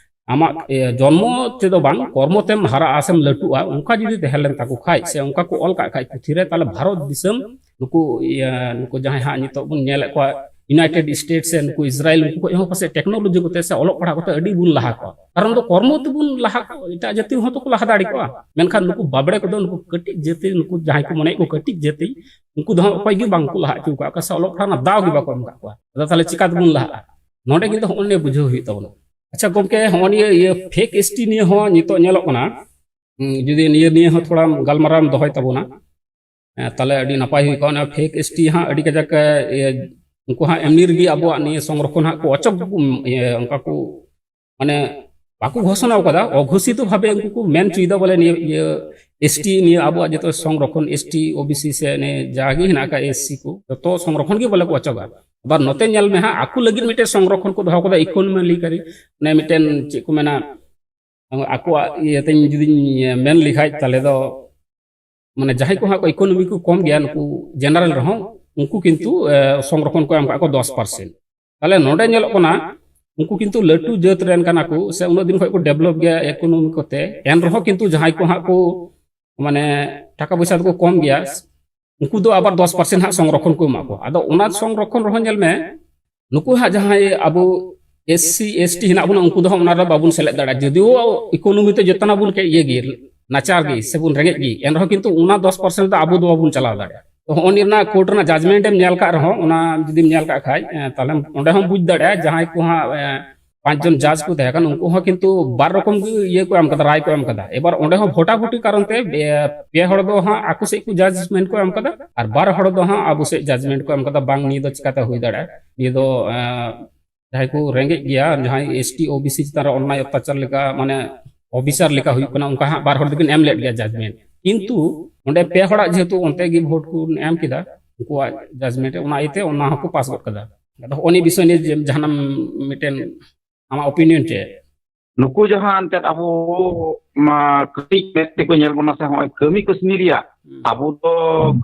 ᱟᱢᱟᱜ, ᱤᱭᱟᱹ, ᱡᱚᱱᱢᱚ ᱛᱮᱫᱚ ᱵᱟᱝ, ᱠᱚᱨᱢᱚ ᱛᱮᱢ ᱦᱟᱨᱟᱜᱼᱟ ᱥᱮᱢ ᱞᱟᱹᱴᱩᱜᱼᱟ, ᱚᱱᱠᱟ ᱡᱩᱫᱤ ᱛᱟᱦᱮᱸ ᱞᱮᱱ ᱛᱟᱠᱚ ᱠᱷᱟᱡ ᱥᱮ ᱚᱱᱠᱟ ᱠᱚ ᱚᱞ ᱠᱟᱜ ᱠᱷᱟᱡ ᱯᱩᱛᱷᱤ ᱨᱮ, ᱛᱟᱦᱞᱮ ᱵᱷᱟᱨᱚᱛ ᱫᱤᱥᱚᱢ ᱱᱩᱠᱩ, ᱤᱭᱟᱹ, ᱱᱩᱠᱩ ᱡᱟᱦᱟᱸᱭ ᱦᱟᱸᱜ ᱱᱤᱛᱚᱜ ᱵᱚᱱ ᱧᱮᱞᱮᱫ ᱠᱚᱣᱟ, ᱤᱭᱩᱱᱟᱭᱴᱮᱰ ᱥᱴᱮᱴ ᱥᱮ ᱱᱩᱠᱩ ᱤᱥᱨᱟᱭᱮᱞ, ᱩᱱᱠᱩ ᱠᱷᱚᱡ ᱦᱚᱸ ᱯᱟᱥᱮᱡ ᱴᱮᱠᱱᱳᱞᱚᱡᱤ ᱠᱚᱛᱮ ᱥᱮ ᱚᱞᱚᱜ ᱯᱟᱲᱦᱟᱜ ᱠᱚᱛᱮ ᱟᱹᱰᱤ ᱵᱚᱱ ᱞᱟᱦᱟ ᱠᱚᱜᱼᱟ᱾ ᱠᱟᱨᱚᱱ ᱫᱚ ᱠᱚᱨᱢᱚ ᱛᱮᱵᱚᱱ ᱞᱟᱦᱟ ᱠᱚᱜᱼᱟ, ᱮᱴᱟᱜ ᱡᱟᱹᱛᱤ ᱦᱚᱸᱛᱚ ᱠᱚ ᱞᱟᱦᱟ ᱫᱟᱲᱮ ᱠᱚᱜᱼᱟ, ᱢᱮᱱᱠᱷᱟᱱ ᱱᱩᱠᱩ ᱵᱟᱵᱲᱮ ᱠᱚᱫᱚ, ᱱᱩᱠᱩ ᱠᱟᱹᱴᱤᱡ ᱡᱟᱹᱛᱤ, ᱱᱩᱠᱩ ᱡᱟᱦᱟᱸᱭ ᱠᱚ ᱢᱚᱱᱮᱭᱮᱫ ᱠᱚ ᱠᱟᱹᱴᱤᱡ ᱡᱟᱹᱛᱤ, ᱩᱱᱠᱩ ᱫᱚ ᱦᱟᱸᱜ ᱚᱠᱚᱭ ᱜᱮ ᱵᱟᱝ ᱠᱚ ᱞᱟᱦᱟ ᱦᱚᱪᱚ ᱠᱟᱜ ᱠᱚᱣᱟ ᱥᱮ ᱚᱞᱚᱜ ᱯᱟᱲᱦᱟᱜ ᱨᱮᱱᱟᱜ ᱫᱟᱣ ᱜᱮ ᱵᱟᱠᱚ ᱮᱢ ᱠᱟᱜ ᱠᱚᱣᱟ᱾ ᱟᱫᱚ ᱛᱟᱦᱞᱮ ᱪᱤᱠᱟ ᱛᱮᱵᱚᱱ ᱞᱟᱦᱟᱜᱼᱟ? ᱱᱚᱰᱮ ᱠᱤᱱᱛᱩ ᱦᱚᱸᱜᱼᱚ ᱱᱤᱭᱟᱹ ᱵᱩᱡᱷᱟᱹᱣ ᱦᱩᱭᱩᱜ ᱛᱟᱵᱚᱱᱟ᱾ ᱟᱪᱪᱷᱟ ᱜᱚᱢᱠᱮ, ᱦᱚᱸᱜᱼᱚ ᱱᱤᱭᱟᱹ, ᱤᱭᱟᱹ, ᱯᱷᱮᱠ ᱮᱥᱴᱤ ᱱᱤᱭᱟᱹ ᱦᱚᱸ ᱱᱤᱛᱚᱜ ᱧᱮᱞᱚᱜ ᱠᱟᱱᱟ᱾ ᱦᱩᱸ, ᱡᱩᱫᱤ ᱱᱤᱭᱟᱹ ᱱᱤᱭᱮ ᱦᱚᱸ ᱛᱷᱚᱲᱟ ᱜᱟᱞᱢᱟᱨᱟᱣ ᱮᱢ ᱫᱚᱦᱚᱭ ᱛᱟᱵᱚᱱᱟ, ᱦᱮᱸ, ᱛᱟᱦᱞᱮ ᱟᱹᱰᱤ ᱱᱟᱯᱟᱭ ᱦᱩᱭ ᱠᱚᱜᱼᱟ᱾ ᱚᱱᱟ ᱯᱷᱮᱠ ᱮᱥᱴᱤ ᱦᱟᱸᱜ ᱟᱹᱰᱤ ᱠᱟᱡᱟᱠ, ᱤᱭᱟᱹ, ᱩᱱᱠᱩ ᱦᱟᱸᱜ ᱮᱢᱱᱤ ᱨᱮᱜᱮ ᱟᱵᱚᱣᱟᱜ ᱱᱤᱭᱟᱹ ᱥᱚᱝᱨᱚᱠᱷᱚᱱ ᱦᱟᱸᱜ ᱠᱚ ᱚᱪᱚᱜ, ᱤᱭᱟᱹ, ᱚᱱᱠᱟ ᱠᱚ, ᱢᱟᱱᱮ, ᱵᱟᱠᱚ ᱜᱷᱳᱥᱚᱱᱟ ᱠᱟᱫᱟ, ᱚᱜᱷᱳᱥᱤᱛᱚ ᱵᱷᱟᱵᱮ ᱩᱱᱠᱩ ᱠᱚ ᱢᱮᱱ ᱦᱚᱪᱚᱭᱮᱫᱟ ᱵᱚᱞᱮ ᱱᱤᱭᱟᱹ, ᱤᱭᱟᱹ, ᱮᱥᱴᱤ, ᱱᱤᱭᱟᱹ ᱟᱵᱚᱣᱟᱜ ᱡᱚᱛᱚ ᱥᱚᱝᱨᱚᱠᱷᱚᱱ, ᱮᱥᱴᱤ, ᱳᱵᱤᱥᱤ ᱥᱮ ᱱᱤᱭᱟᱹ ᱡᱟᱜᱮ ᱦᱮᱱᱟᱜ ᱟᱠᱟᱫ ᱮᱥᱥᱤ ᱠᱚ, ᱡᱚᱛᱚ ᱥᱚᱝᱨᱚᱠᱷᱚᱱ ᱜᱮ ᱵᱚᱞᱮ ᱠᱚ ᱚᱪᱚᱜᱟ᱾ ᱟᱵᱟᱨ ᱱᱚᱛᱮ ᱧᱮᱞ ᱢᱮ ᱦᱟᱸᱜ, ᱟᱠᱚ ᱞᱟᱹᱜᱤᱫ ᱢᱤᱫᱴᱮᱱ ᱥᱚᱝᱨᱚᱠᱷᱚᱱ ᱠᱚ ᱫᱚᱦᱚ ᱠᱟᱫᱟ, ᱤᱠᱳᱱᱚᱢᱤᱠᱟᱞᱤ᱾ ᱚᱱᱮ ᱢᱤᱫᱴᱮᱱ ᱪᱮᱫ ᱠᱚ ᱢᱮᱱᱟ, ᱟᱠᱚᱣᱟᱜ ᱤᱭᱟᱹᱛᱮᱧ ᱡᱩᱫᱤᱧ ᱢᱮᱱ ᱞᱮᱠᱷᱟᱡ, ᱛᱟᱦᱞᱮ ᱫᱚ ᱢᱟᱱᱮ ᱡᱟᱦᱟᱸᱭ ᱠᱚ ᱦᱟᱸᱜ ᱠᱚ ᱤᱠᱳᱱᱚᱢᱤ ᱠᱚ ᱠᱚᱢ ᱜᱮᱭᱟ, ᱱᱩᱠᱩ ᱡᱮᱱᱟᱨᱮᱞ ᱨᱮᱦᱚᱸ ᱩᱱᱠᱩ ᱠᱤᱱᱛᱩ ᱮ, ᱥᱚᱝᱨᱚᱠᱷᱚᱱ ᱠᱚ ᱮᱢ ᱠᱟᱜ ᱠᱚ ᱫᱚᱥ ᱯᱟᱨᱥᱮᱱᱴ᱾ ᱛᱟᱦᱞᱮ ᱱᱚᱰᱮ ᱧᱮᱞᱚᱜ ᱠᱟᱱᱟ, ᱩᱱᱠᱩ ᱠᱤᱱᱛᱩ ᱞᱟᱹᱴᱩ ᱡᱟᱹᱛ ᱨᱮᱱ ᱠᱟᱱᱟ ᱠᱚ, ᱥᱮ ᱩᱱᱟᱹᱜ ᱫᱤᱱ ᱠᱷᱚᱱ ᱠᱚ ᱰᱮᱵᱷᱞᱚᱯ ᱜᱮᱭᱟ ᱤᱠᱳᱱᱚᱢᱤ ᱠᱚᱛᱮ, ᱮᱱ ᱨᱮᱦᱚᱸ ᱠᱤᱱᱛᱩ ᱡᱟᱦᱟᱸᱭ ᱠᱚ ᱦᱟᱸᱜ ᱠᱚ ᱢᱟᱱᱮ ᱴᱟᱠᱟ ᱯᱚᱭᱥᱟ ᱫᱚᱠᱚ ᱠᱚᱢ ᱜᱮᱭᱟ, ᱩᱱᱠᱩ ᱫᱚ ᱟᱵᱟᱨ ᱫᱚᱥ ᱯᱟᱨᱥᱮᱱᱴ ᱦᱟᱸᱜ ᱥᱚᱝᱨᱚᱠᱷᱚᱱ ᱠᱚ ᱮᱢᱟ ᱠᱚᱣᱟ᱾ ᱟᱫᱚ ᱚᱱᱟ ᱥᱚᱝᱨᱚᱠᱷᱚᱱ ᱨᱮᱦᱚᱸ ᱧᱮᱞ ᱢᱮ, ᱱᱩᱠᱩ ᱦᱟᱸᱜ ᱡᱟᱦᱟᱸᱭ ᱟᱵᱚ ᱮᱥ ᱥᱤ, ᱮᱥ ᱴᱤ ᱦᱮᱱᱟᱜ ᱵᱚᱱᱟ, ᱩᱱᱠᱩ ᱫᱚ ᱦᱟᱸᱜ ᱚᱱᱟ ᱨᱮ ᱵᱟᱵᱚᱱ ᱥᱮᱞᱮᱫ ᱫᱟᱲᱮᱭᱟᱜᱼᱟ᱾ ᱡᱩᱫᱤᱭᱳ ᱤᱠᱳᱱᱚᱢᱤ ᱛᱮ ᱡᱚᱛᱚᱱᱟᱜ ᱵᱚᱱ ᱠᱮ-, ᱤᱭᱟᱹ ᱜᱮ, ᱱᱟᱪᱟᱨ ᱜᱮ, ᱥᱮᱵᱚᱱ ᱨᱮᱸᱜᱮᱡ ᱜᱮ, ᱮᱱᱨᱮᱦᱚᱸ ᱠᱤᱱᱛᱩ ᱚᱱᱟ ᱫᱚᱥ ᱯᱟᱨᱥᱮᱱᱴ ᱫᱚ ᱟᱵᱚ ᱫᱚ ᱵᱟᱵᱚᱱ ᱪᱟᱞᱟᱣ ᱫᱟᱲᱮᱭᱟᱜᱼᱟ᱾ ᱛᱚ, ᱦᱚᱸᱜᱼᱚ ᱱᱤᱭᱟᱹ ᱨᱮᱱᱟᱜ ᱠᱳᱨᱴ ᱨᱮᱱᱟᱜ ᱡᱟᱡᱽᱢᱮᱱᱴ ᱮᱢ ᱧᱮᱞ ᱠᱟᱜ ᱨᱮᱦᱚᱸ, ᱚᱱᱟ ᱡᱩᱫᱤᱢ ᱧᱮᱞ ᱠᱟᱜ ᱠᱷᱟᱡ, ᱮ, ᱛᱟᱦᱞᱮ ᱚᱸᱰᱮ ᱦᱚᱸ ᱵᱩᱡᱽ ᱫᱟᱲᱮᱭᱟᱜᱼᱟ, ᱡᱟᱦᱟᱸᱭ ᱠᱚ ᱦᱟᱸᱜ, ᱮ, ᱯᱟᱸᱪ ᱡᱚᱱ ᱡᱟᱡᱽ ᱠᱚ ᱛᱟᱦᱮᱸ ᱠᱟᱱᱟ, ᱩᱱᱠᱩ ᱦᱚᱸ ᱠᱤᱱᱛᱩ ᱵᱟᱨ ᱨᱚᱠᱚᱢ ᱜᱮ ᱤᱭᱟᱹ ᱠᱚ ᱮᱢ ᱠᱟᱫᱟ, ᱨᱟᱭ ᱠᱚ ᱮᱢ ᱠᱟᱫᱟ᱾ ᱮᱵᱟᱨ ᱚᱸᱰᱮ ᱦᱚᱸ ᱵᱷᱳᱴᱟᱵᱷᱩᱴᱤ ᱠᱟᱨᱚᱱ ᱛᱮ, ᱮ, ᱯᱮ ᱦᱚᱲ ᱫᱚ ᱦᱟᱸᱜ ᱟᱠᱚ ᱥᱮᱫ ᱠᱚ ᱡᱟᱡᱽᱢᱮᱱᱴ ᱠᱚ ᱮᱢ ᱠᱟᱫᱟ, ᱟᱨ ᱵᱟᱨ ᱦᱚᱲ ᱫᱚ ᱦᱟᱸᱜ ᱟᱵᱚ ᱥᱮᱫ ᱡᱟᱡᱽᱢᱮᱱᱴ ᱠᱚ ᱮᱢ ᱠᱟᱫᱟ, ᱵᱟᱝ ᱱᱤᱭᱟᱹ ᱫᱚ ᱪᱤᱠᱟᱛᱮ ᱦᱩᱭ ᱫᱟᱲᱮᱭᱟᱜᱼᱟ᱾ ᱱᱤᱭᱟᱹ ᱫᱚ, ᱮ, ᱡᱟᱦᱟᱸᱭ ᱠᱚ ᱨᱮᱸᱜᱮᱡ ᱜᱮᱭᱟ, ᱡᱟᱦᱟᱸᱭ ᱮᱥ ᱴᱤ, ᱳ ᱵᱤ ᱥᱤ ᱪᱮᱛᱟᱱ ᱨᱮ ᱚᱱᱱᱟᱭ ᱚᱛᱛᱟᱪᱟᱨ ᱞᱮᱠᱟ, ᱢᱟᱱᱮ ᱚᱵᱷᱤᱪᱟᱨ ᱞᱮᱠᱟ ᱦᱩᱭᱩᱜ ᱠᱟᱱᱟ, ᱚᱱᱠᱟ ᱦᱟᱸᱜ ᱵᱟᱨ ᱦᱚᱲ ᱫᱚᱠᱤᱱ ᱮᱢ ᱞᱮᱫ ᱜᱮᱭᱟ ᱡᱟᱡᱽᱢᱮᱱᱴ᱾ ᱠᱤᱱᱛᱩ ᱚᱸᱰᱮ ᱯᱮ ᱦᱚᱲᱟᱜ ᱡᱮᱦᱮᱛᱩ ᱚᱱᱛᱮ ᱜᱮ ᱵᱷᱳᱴ ᱠᱚ ᱮᱢ ᱠᱮᱫᱟ, ᱩᱱᱠᱩᱣᱟᱜ ᱡᱟᱡᱽᱢᱮᱱᱴ ᱨᱮ, ᱚᱱᱟ ᱤᱭᱟᱹᱛᱮ ᱚᱱᱟ ᱦᱚᱸᱠᱚ ᱯᱟᱥ ᱜᱚᱫ ᱠᱟᱫᱟ᱾ ᱟᱫᱚ ᱦᱚᱸᱜᱼᱚ ᱱᱤᱭᱟᱹ ᱵᱤᱥᱚᱭ ᱱᱤᱭᱮ ᱡᱮ ᱡᱟᱦᱟᱱᱟᱜ ᱢᱤᱫᱴᱮᱱ ᱟᱢᱟᱜ ᱚᱯᱤᱱᱤᱭᱚᱱ ᱪᱮᱫ? ᱱᱩᱠᱩ ᱡᱟᱦᱟᱸ ᱮᱱᱛᱮᱫ ᱟᱵᱚ ᱢᱟ ᱠᱟᱹᱴᱤᱡ ᱢᱮᱫ ᱛᱮᱠᱚ ᱧᱮᱞ ᱵᱚᱱᱟ ᱥᱮ, ᱦᱚᱸᱜᱼᱚᱭ ᱠᱟᱹᱢᱤ ᱠᱟᱹᱥᱱᱤ ᱨᱮᱭᱟᱜ, ᱦᱩᱸ᱾ ᱟᱵᱚ ᱫᱚ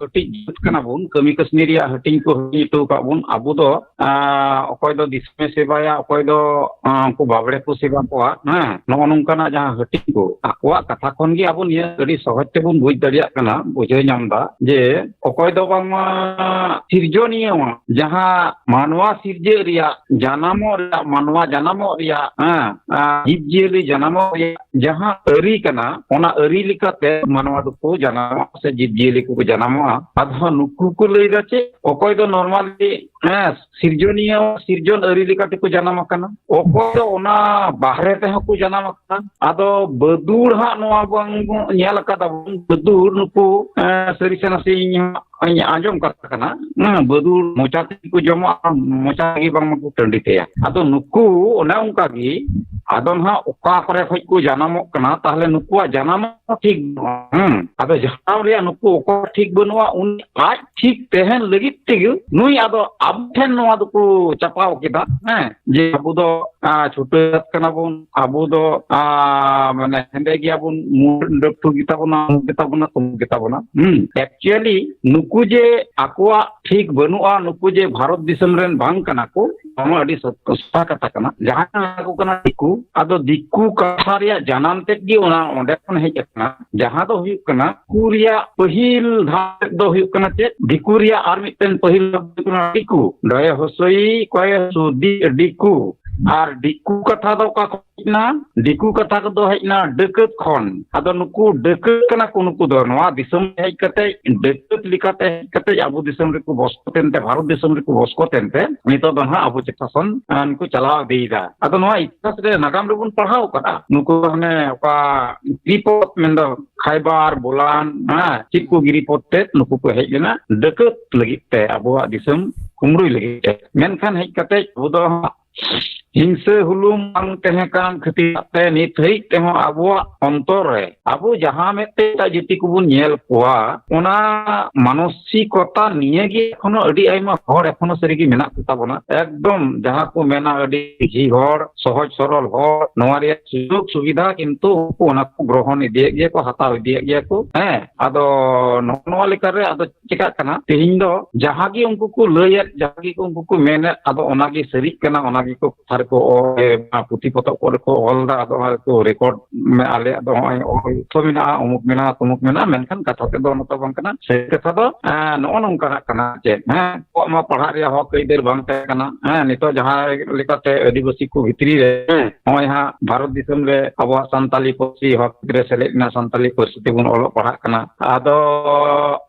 ᱠᱟᱹᱴᱤᱡ ᱡᱟᱹᱛ ᱠᱟᱱᱟ ᱵᱚᱱ, ᱠᱟᱹᱢᱤ ᱠᱟᱹᱥᱱᱤ ᱨᱮᱭᱟᱜ ᱦᱟᱹᱴᱤᱧ ᱠᱚ ᱦᱟᱹᱴᱤᱧ ᱦᱚᱴᱚ ᱟᱠᱟᱫ ᱵᱚᱱ᱾ ᱟᱵᱚ ᱫᱚ, ᱟᱸ, ᱚᱠᱚᱭ ᱫᱚ ᱫᱤᱥᱚᱢᱮ ᱥᱮᱵᱟᱭᱟ, ᱚᱠᱚᱭ ᱫᱚ, ᱟᱸ, ᱩᱱᱠᱩ ᱵᱟᱵᱲᱮ ᱠᱚ ᱥᱮᱵᱟ ᱠᱚᱣᱟ, ᱦᱮᱸ, ᱱᱚᱜᱼᱚ ᱱᱚᱝᱠᱟᱱᱟᱜ ᱡᱟᱦᱟᱸ ᱦᱟᱹᱴᱤᱧ ᱠᱚ, ᱟᱠᱚᱣᱟᱜ ᱠᱟᱛᱷᱟ ᱠᱷᱚᱱ ᱜᱮ ᱟᱵᱚ ᱱᱤᱭᱟᱹ ᱟᱹᱰᱤ ᱥᱚᱦᱚᱡ ᱛᱮᱵᱚᱱ ᱵᱩᱡᱽ ᱫᱟᱲᱮᱭᱟᱜ ᱠᱟᱱᱟ, ᱵᱩᱡᱷᱟᱹᱣ ᱧᱟᱢ ᱮᱫᱟ ᱡᱮ ᱚᱠᱚᱭ ᱫᱚ ᱵᱟᱝᱢᱟ ᱥᱤᱨᱡᱚᱱᱤᱭᱟᱹ ᱢᱟ, ᱡᱟᱦᱟᱸ ᱢᱟᱱᱣᱟ ᱥᱤᱨᱡᱟᱹᱜ ᱨᱮᱭᱟᱜ, ᱡᱟᱱᱟᱢᱚᱜ ᱨᱮᱭᱟᱜ, ᱢᱟᱱᱣᱟ ᱡᱟᱱᱟᱢᱚᱜ ᱨᱮᱭᱟᱜ, ᱦᱮᱸ, ᱟᱸ, ᱡᱤᱵᱽ ᱡᱤᱭᱟᱹᱞᱤ ᱡᱟᱱᱟᱢᱚᱜ ᱨᱮᱭᱟᱜ ᱡᱟᱦᱟᱸ ᱟᱹᱨᱤ ᱠᱟᱱᱟ, ᱚᱱᱟ ᱟᱹᱨᱤ ᱞᱮᱠᱟᱛᱮ ᱢᱟᱱᱣᱟ ᱫᱚᱠᱚ ᱡᱟᱱᱟᱢᱚᱜᱼᱟ ᱥᱮ ᱡᱤᱵᱽ ᱡᱤᱭᱟᱹᱞᱤ ᱠᱚᱠᱚ ᱡᱟᱱᱟᱢᱚᱜᱼᱟ᱾ ᱟᱫᱚ ᱱᱩᱠᱩ ᱠᱚ ᱞᱟᱹᱭ ᱫᱟ ᱪᱮᱫ, ᱚᱠᱚᱭ ᱫᱚ normally, ᱦᱮᱸ, ᱥᱤᱨᱡᱚᱱᱤᱭᱟᱹ, ᱥᱤᱨᱡᱚᱱ ᱟᱹᱨᱤ ᱞᱮᱠᱟ ᱛᱮᱠᱚ ᱡᱟᱱᱟᱢ ᱟᱠᱟᱱᱟ, ᱚᱠᱚᱭ ᱫᱚ ᱚᱱᱟ ᱵᱟᱦᱨᱮ ᱛᱮᱦᱚᱸ ᱠᱚ ᱡᱟᱱᱟᱢ ᱟᱠᱟᱱᱟ᱾ ᱟᱫᱚ ᱵᱟᱹᱫᱩᱲ ᱦᱟᱸᱜ ᱱᱚᱣᱟ ᱵᱚᱱ ᱧᱮᱞ ᱟᱠᱟᱫᱟ ᱵᱚᱱ, ᱵᱟᱹᱫᱩᱲ ᱱᱩᱠᱩ, ᱮᱸ, ᱥᱟᱹᱨᱤ ᱥᱮ ᱱᱟᱥᱮ ᱤᱧ ᱦᱚᱸ ᱟᱸᱡᱚᱢ ᱠᱟᱛᱷᱟ ᱠᱟᱱᱟ, ᱦᱮᱸ, ᱵᱟᱹᱫᱩᱲ ᱢᱚᱪᱟ ᱛᱮᱜᱮ ᱠᱚ ᱡᱚᱢᱟ ᱟᱨ ᱢᱚᱪᱟ ᱛᱮᱜᱮ ᱵᱟᱝᱢᱟ ᱠᱚ ᱴᱟᱺᱰᱤ ᱛᱟᱭᱟ᱾ ᱟᱫᱚ ᱱᱩᱠᱩ ᱚᱱᱮ ᱚᱱᱠᱟ ᱜᱮ, ᱟᱫᱚ ᱱᱟᱦᱟᱜ ᱚᱠᱟ ᱠᱚᱨᱮ ᱠᱷᱚᱡ ᱠᱚ ᱡᱟᱱᱟᱢᱚᱜ ᱠᱟᱱᱟ, ᱛᱟᱦᱞᱮ ᱱᱩᱠᱩᱣᱟᱜ ᱡᱟᱱᱟᱢ ᱦᱚᱸ ᱴᱷᱤᱠ ᱵᱟᱹᱱᱩᱜᱼᱟ᱾ ᱦᱮᱸ, ᱟᱫᱚ ᱡᱟᱱᱟᱢ ᱨᱮᱭᱟᱜ ᱱᱩᱠᱩ ᱚᱠᱚᱭ ᱴᱷᱤᱠ ᱵᱟᱹᱱᱩᱜᱼᱟ, ᱩᱱᱤ ᱟᱡ ᱴᱷᱤᱠ ᱛᱟᱦᱮᱱ ᱞᱟᱹᱜᱤᱫ ᱛᱮᱜᱮ ᱱᱩᱭ ᱟᱫᱚ ᱟᱵᱚ ᱴᱷᱮᱱ ᱱᱚᱣᱟ ᱫᱚᱠᱚ ᱪᱟᱯᱟᱣ ᱠᱮᱫᱟ, ᱦᱮᱸ, ᱡᱮ ᱟᱵᱚ ᱫᱚ, ᱟᱸ, ᱪᱷᱩᱴᱟᱹ ᱡᱟᱹᱛ ᱠᱟᱱᱟ ᱵᱚᱱ, ᱟᱵᱚ ᱫᱚ, ᱟᱸ, ᱢᱟᱱᱮ ᱦᱮᱸᱫᱮ ᱜᱮᱭᱟ ᱵᱚᱱ, ᱢᱩ ᱰᱟᱹᱯᱴᱩ ᱜᱮᱛᱟ ᱵᱚᱱᱟ, ᱚᱢᱩᱠ ᱜᱮᱛᱟ ᱵᱚᱱᱟ, ᱛᱚᱢᱩᱠ ᱜᱮᱛᱟ ᱵᱚᱱᱟ᱾ ᱦᱩᱸ, actually ᱱᱩᱠᱩ ᱡᱮ ᱟᱠᱚᱣᱟᱜ ᱴᱷᱤᱠ ᱵᱟᱹᱱᱩᱜᱼᱟ, ᱱᱩᱠᱩ ᱡᱮ ᱵᱷᱟᱨᱚᱛ ᱫᱤᱥᱚᱢ ᱨᱮᱱ ᱵᱟᱝ ᱠᱟᱱᱟ ᱠᱚ, ᱱᱚᱣᱟ ᱟᱹᱰᱤ ᱥᱚᱛ-, ᱥᱚᱥᱛᱟ ᱠᱟᱛᱷᱟ ᱠᱟᱱᱟ᱾ ᱡᱟᱦᱟᱸᱭ ᱠᱚ ᱢᱮᱛᱟ ᱠᱚ ᱠᱟᱱᱟ ᱫᱤᱠᱩ, ᱟᱫᱚ ᱫᱤᱠᱩ ᱠᱟᱛᱷᱟ ᱨᱮᱭᱟᱜ ᱡᱟᱱᱟᱢ ᱛᱮᱫ ᱜᱮ ᱚᱱᱟ ᱚᱸᱰᱮ ᱠᱷᱚᱱ ᱦᱮᱡ ᱟᱠᱟᱱᱟ᱾ ᱡᱟᱦᱟᱸ ᱫᱚ ᱦᱩᱭᱩᱜ ᱠᱟᱱᱟ, ᱫᱤᱠᱩ ᱨᱮᱭᱟᱜ ᱯᱟᱹᱦᱤᱞ ᱫᱷᱟᱣ ᱫᱚ ᱦᱩᱭᱩᱜ ᱠᱟᱱᱟ ᱪᱮᱫ? ᱫᱤᱠᱩ ᱨᱮᱭᱟᱜ ᱟᱨ ᱢᱤᱫᱴᱮᱱ ᱯᱟᱹᱦᱤᱞ ᱫᱷᱟᱣ ᱫᱚ ᱦᱩᱭᱩᱜ ᱠᱟᱱᱟ ᱫᱤᱠᱩ᱾ ᱰᱚᱭᱮ ᱦᱚᱥᱚᱭᱤ ᱠᱚᱭᱮ ᱥᱩᱫᱤ ᱫᱤᱠᱩ᱾ ᱟᱨ ᱫᱤᱠᱩ ᱠᱟᱛᱷᱟ ᱫᱚ ᱚᱠᱟ ᱠᱷᱚᱱ ᱦᱮᱡ ᱮᱱᱟ? ᱫᱤᱠᱩ ᱠᱟᱛᱷᱟ ᱠᱚᱫᱚ ᱦᱮᱡ ᱮᱱᱟ ᱰᱟᱹᱠᱟᱹᱛ ᱠᱷᱚᱱ᱾ ᱟᱫᱚ ᱱᱩᱠᱩ ᱰᱟᱹᱠᱟᱹᱛ ᱠᱟᱱᱟ ᱠᱚ, ᱱᱩᱠᱩ ᱫᱚ ᱱᱚᱣᱟ ᱫᱤᱥᱚᱢ ᱦᱮᱡ ᱠᱟᱛᱮ ᱰᱟᱹᱠᱟᱹᱛ ᱞᱮᱠᱟᱛᱮ ᱦᱮᱡ ᱠᱟᱛᱮ ᱟᱵᱚ ᱫᱤᱥᱚᱢ ᱨᱮᱠᱚ ᱵᱚᱥ ᱠᱚ ᱛᱮᱱᱛᱮ, ᱵᱷᱟᱨᱚᱛ ᱫᱤᱥᱚᱢ ᱨᱮᱠᱚ ᱵᱚᱥ ᱠᱚ ᱛᱮᱱᱛᱮ ᱱᱤᱛᱚᱜ ᱫᱚ ᱱᱟᱦᱟᱜ ᱟᱵᱚ ᱪᱮᱛᱟᱥᱚᱱ, ᱟᱸ, ᱠᱚ ᱪᱟᱞᱟᱣ ᱤᱫᱤᱭᱮᱫᱟ᱾ ᱟᱫᱚ ᱱᱚᱣᱟ ᱤᱛᱤᱦᱟᱥ ᱨᱮ ᱱᱟᱜᱟᱢ ᱨᱮᱵᱚᱱ ᱯᱟᱲᱦᱟᱣ ᱠᱟᱫᱟ, ᱱᱩᱠᱩ ᱦᱟᱱᱮ ᱚᱠᱟ ᱜᱤᱨᱤᱯᱚᱛ ᱢᱮᱱᱫᱚ ᱠᱷᱟᱭᱵᱟᱨ, ᱵᱳᱞᱟᱱ, ᱦᱮᱸ, ᱪᱮᱫ ᱠᱚ ᱜᱤᱨᱤᱯᱚᱛ ᱛᱮ ᱱᱩᱠᱩ ᱠᱚ ᱦᱮᱡ ᱞᱮᱱᱟ ᱰᱟᱹᱠᱟᱹᱛ ᱞᱟᱹᱜᱤᱫ ᱛᱮ, ᱟᱵᱚᱣᱟᱜ ᱫᱤᱥᱚᱢ ᱠᱩᱢᱲᱩᱭ ᱞᱟᱹᱜᱤᱫ ᱛᱮ᱾ ᱢᱮᱱᱠᱷᱟᱱ ᱦᱮᱡ ᱠᱟᱛᱮ ᱟᱵᱚ ᱫᱚ ᱦᱤᱝᱥᱟᱹ ᱦᱩᱞᱩᱢ ᱵᱟᱝ ᱛᱟᱦᱮᱸ ᱠᱟᱱ ᱠᱷᱟᱹᱛᱤᱨ ᱛᱮ ᱱᱤᱛ ᱦᱟᱹᱵᱤᱡ ᱛᱮᱦᱚᱸ ᱟᱵᱚᱣᱟᱜ ᱚᱱᱛᱚᱨ ᱨᱮ ᱟᱵᱚ ᱡᱟᱦᱟᱸ ᱢᱮᱫ ᱛᱮ ᱮᱴᱟᱜ ᱡᱟᱹᱛᱤ ᱠᱚᱵᱚᱱ ᱧᱮᱞ ᱠᱚᱣᱟ, ᱚᱱᱟ ᱢᱟᱱᱚᱥᱤᱠᱚᱛᱟ ᱱᱤᱭᱟᱹ ᱜᱮ ᱮᱠᱷᱚᱱᱳ ᱟᱹᱰᱤ ᱟᱭᱢᱟ ᱦᱚᱲ ᱮᱠᱷᱚᱱᱳ ᱥᱟᱹᱨᱤ ᱜᱮ ᱢᱮᱱᱟᱜ ᱠᱚᱛᱟ ᱵᱚᱱᱟ᱾ ᱮᱠᱫᱚᱢ ᱡᱟᱦᱟᱸ ᱠᱚ ᱢᱮᱱᱟ ᱟᱹᱰᱤ ᱥᱚᱡᱷᱮ ᱦᱚᱲ, ᱥᱚᱦᱚᱡ ᱥᱚᱨᱚᱞ ᱦᱚᱲ, ᱱᱚᱣᱟ ᱨᱮᱭᱟᱜ ᱥᱩᱡᱳᱜᱽ ᱥᱩᱵᱤᱫᱷᱟ ᱠᱤᱱᱛᱩ ᱩᱱᱠᱩ ᱚᱱᱟ ᱠᱚ ᱜᱨᱚᱦᱚᱱ ᱤᱫᱤᱭᱮᱫ ᱜᱮᱭᱟ ᱠᱚ, ᱦᱟᱛᱟᱣ ᱤᱫᱤᱭᱮᱫ ᱜᱮᱭᱟ ᱠᱚ᱾ ᱦᱮᱸ, ᱟᱫᱚ ᱱᱚᱜᱼᱚ ᱱᱚᱣᱟ ᱞᱮᱠᱟᱨᱮ ᱟᱫᱚ ᱪᱮᱠᱟᱜ ᱠᱟᱱᱟ, ᱛᱮᱦᱮᱧ ᱫᱚ ᱡᱟᱦᱟᱸ ᱜᱮ ᱩᱱᱠᱩ ᱠᱚ ᱞᱟᱹᱭᱮᱫ, ᱡᱟᱦᱟᱸ ᱜᱮ ᱩᱱᱠᱩ ᱠᱚ ᱢᱮᱱᱮᱫ, ᱟᱫᱚ ᱚᱱᱟᱜᱮ ᱥᱟᱹᱨᱤᱜ ᱠᱟᱱᱟ, ᱚᱱᱟ ᱜᱮᱠᱚ ᱠᱟᱛᱷᱟ ᱨᱮᱠᱚ ᱚᱞ, ᱮ, ᱯᱩᱛᱷᱤ ᱯᱚᱛᱚᱵ ᱠᱚᱨᱮ ᱠᱚ ᱚᱞ ᱫᱟ, ᱟᱫᱚ ᱚᱱᱟ ᱜᱮᱠᱚ ᱨᱮᱠᱚᱨᱰ ᱢᱮ, ᱟᱞᱮᱭᱟᱜ ᱫᱚ ᱱᱚᱜᱼᱚᱭ ᱚᱞ ᱠᱚ ᱢᱮᱱᱟᱜᱼᱟ, ᱚᱢᱩᱠ ᱢᱮᱱᱟᱜᱼᱟ, ᱛᱚᱢᱩᱠ ᱢᱮᱱᱟᱜᱼᱟ, ᱢᱮᱱᱠᱷᱟᱱ ᱠᱟᱛᱷᱟ ᱛᱮᱫ ᱫᱚ ᱚᱱᱟ ᱫᱚ ᱵᱟᱝ ᱠᱟᱱᱟ᱾ ᱥᱟᱹᱨᱤ ᱠᱟᱛᱷᱟ ᱫᱚ, ᱮ, ᱱᱚᱜᱼᱚ ᱱᱚᱝᱠᱟᱱᱟᱜ ᱠᱟᱱᱟ᱾ ᱪᱮᱫ, ᱦᱮᱸ, ᱟᱵᱚᱣᱟᱜ ᱢᱟ ᱯᱟᱲᱦᱟᱜ ᱨᱮᱭᱟᱜ ᱦᱚᱠ ᱟᱹᱭᱫᱟᱹᱨ ᱵᱟᱝ ᱛᱟᱦᱮᱸ ᱠᱟᱱᱟ᱾ ᱦᱮᱸ, ᱱᱤᱛᱚᱜ ᱡᱟᱦᱟᱸ ᱞᱮᱠᱟᱛᱮ ᱟᱹᱫᱤᱵᱟᱹᱥᱤ ᱠᱚ ᱵᱷᱤᱛᱨᱤ ᱨᱮ, ᱦᱮᱸ, ᱱᱚᱜᱼᱚᱭ ᱦᱟᱸᱜ ᱵᱷᱟᱨᱚᱛ ᱫᱤᱥᱚᱢ ᱨᱮ ᱟᱵᱚᱣᱟᱜ ᱥᱟᱱᱛᱟᱞᱤ ᱯᱟᱹᱨᱥᱤ ᱦᱚᱠ ᱨᱮ ᱥᱮᱞᱮᱫ ᱮᱱᱟ, ᱥᱟᱱᱛᱟᱞᱤ ᱯᱟᱹᱨᱥᱤ ᱛᱮᱵᱚᱱ ᱚᱞᱚᱜ ᱯᱟᱲᱦᱟᱜ ᱠᱟᱱᱟ᱾ ᱟᱫᱚ,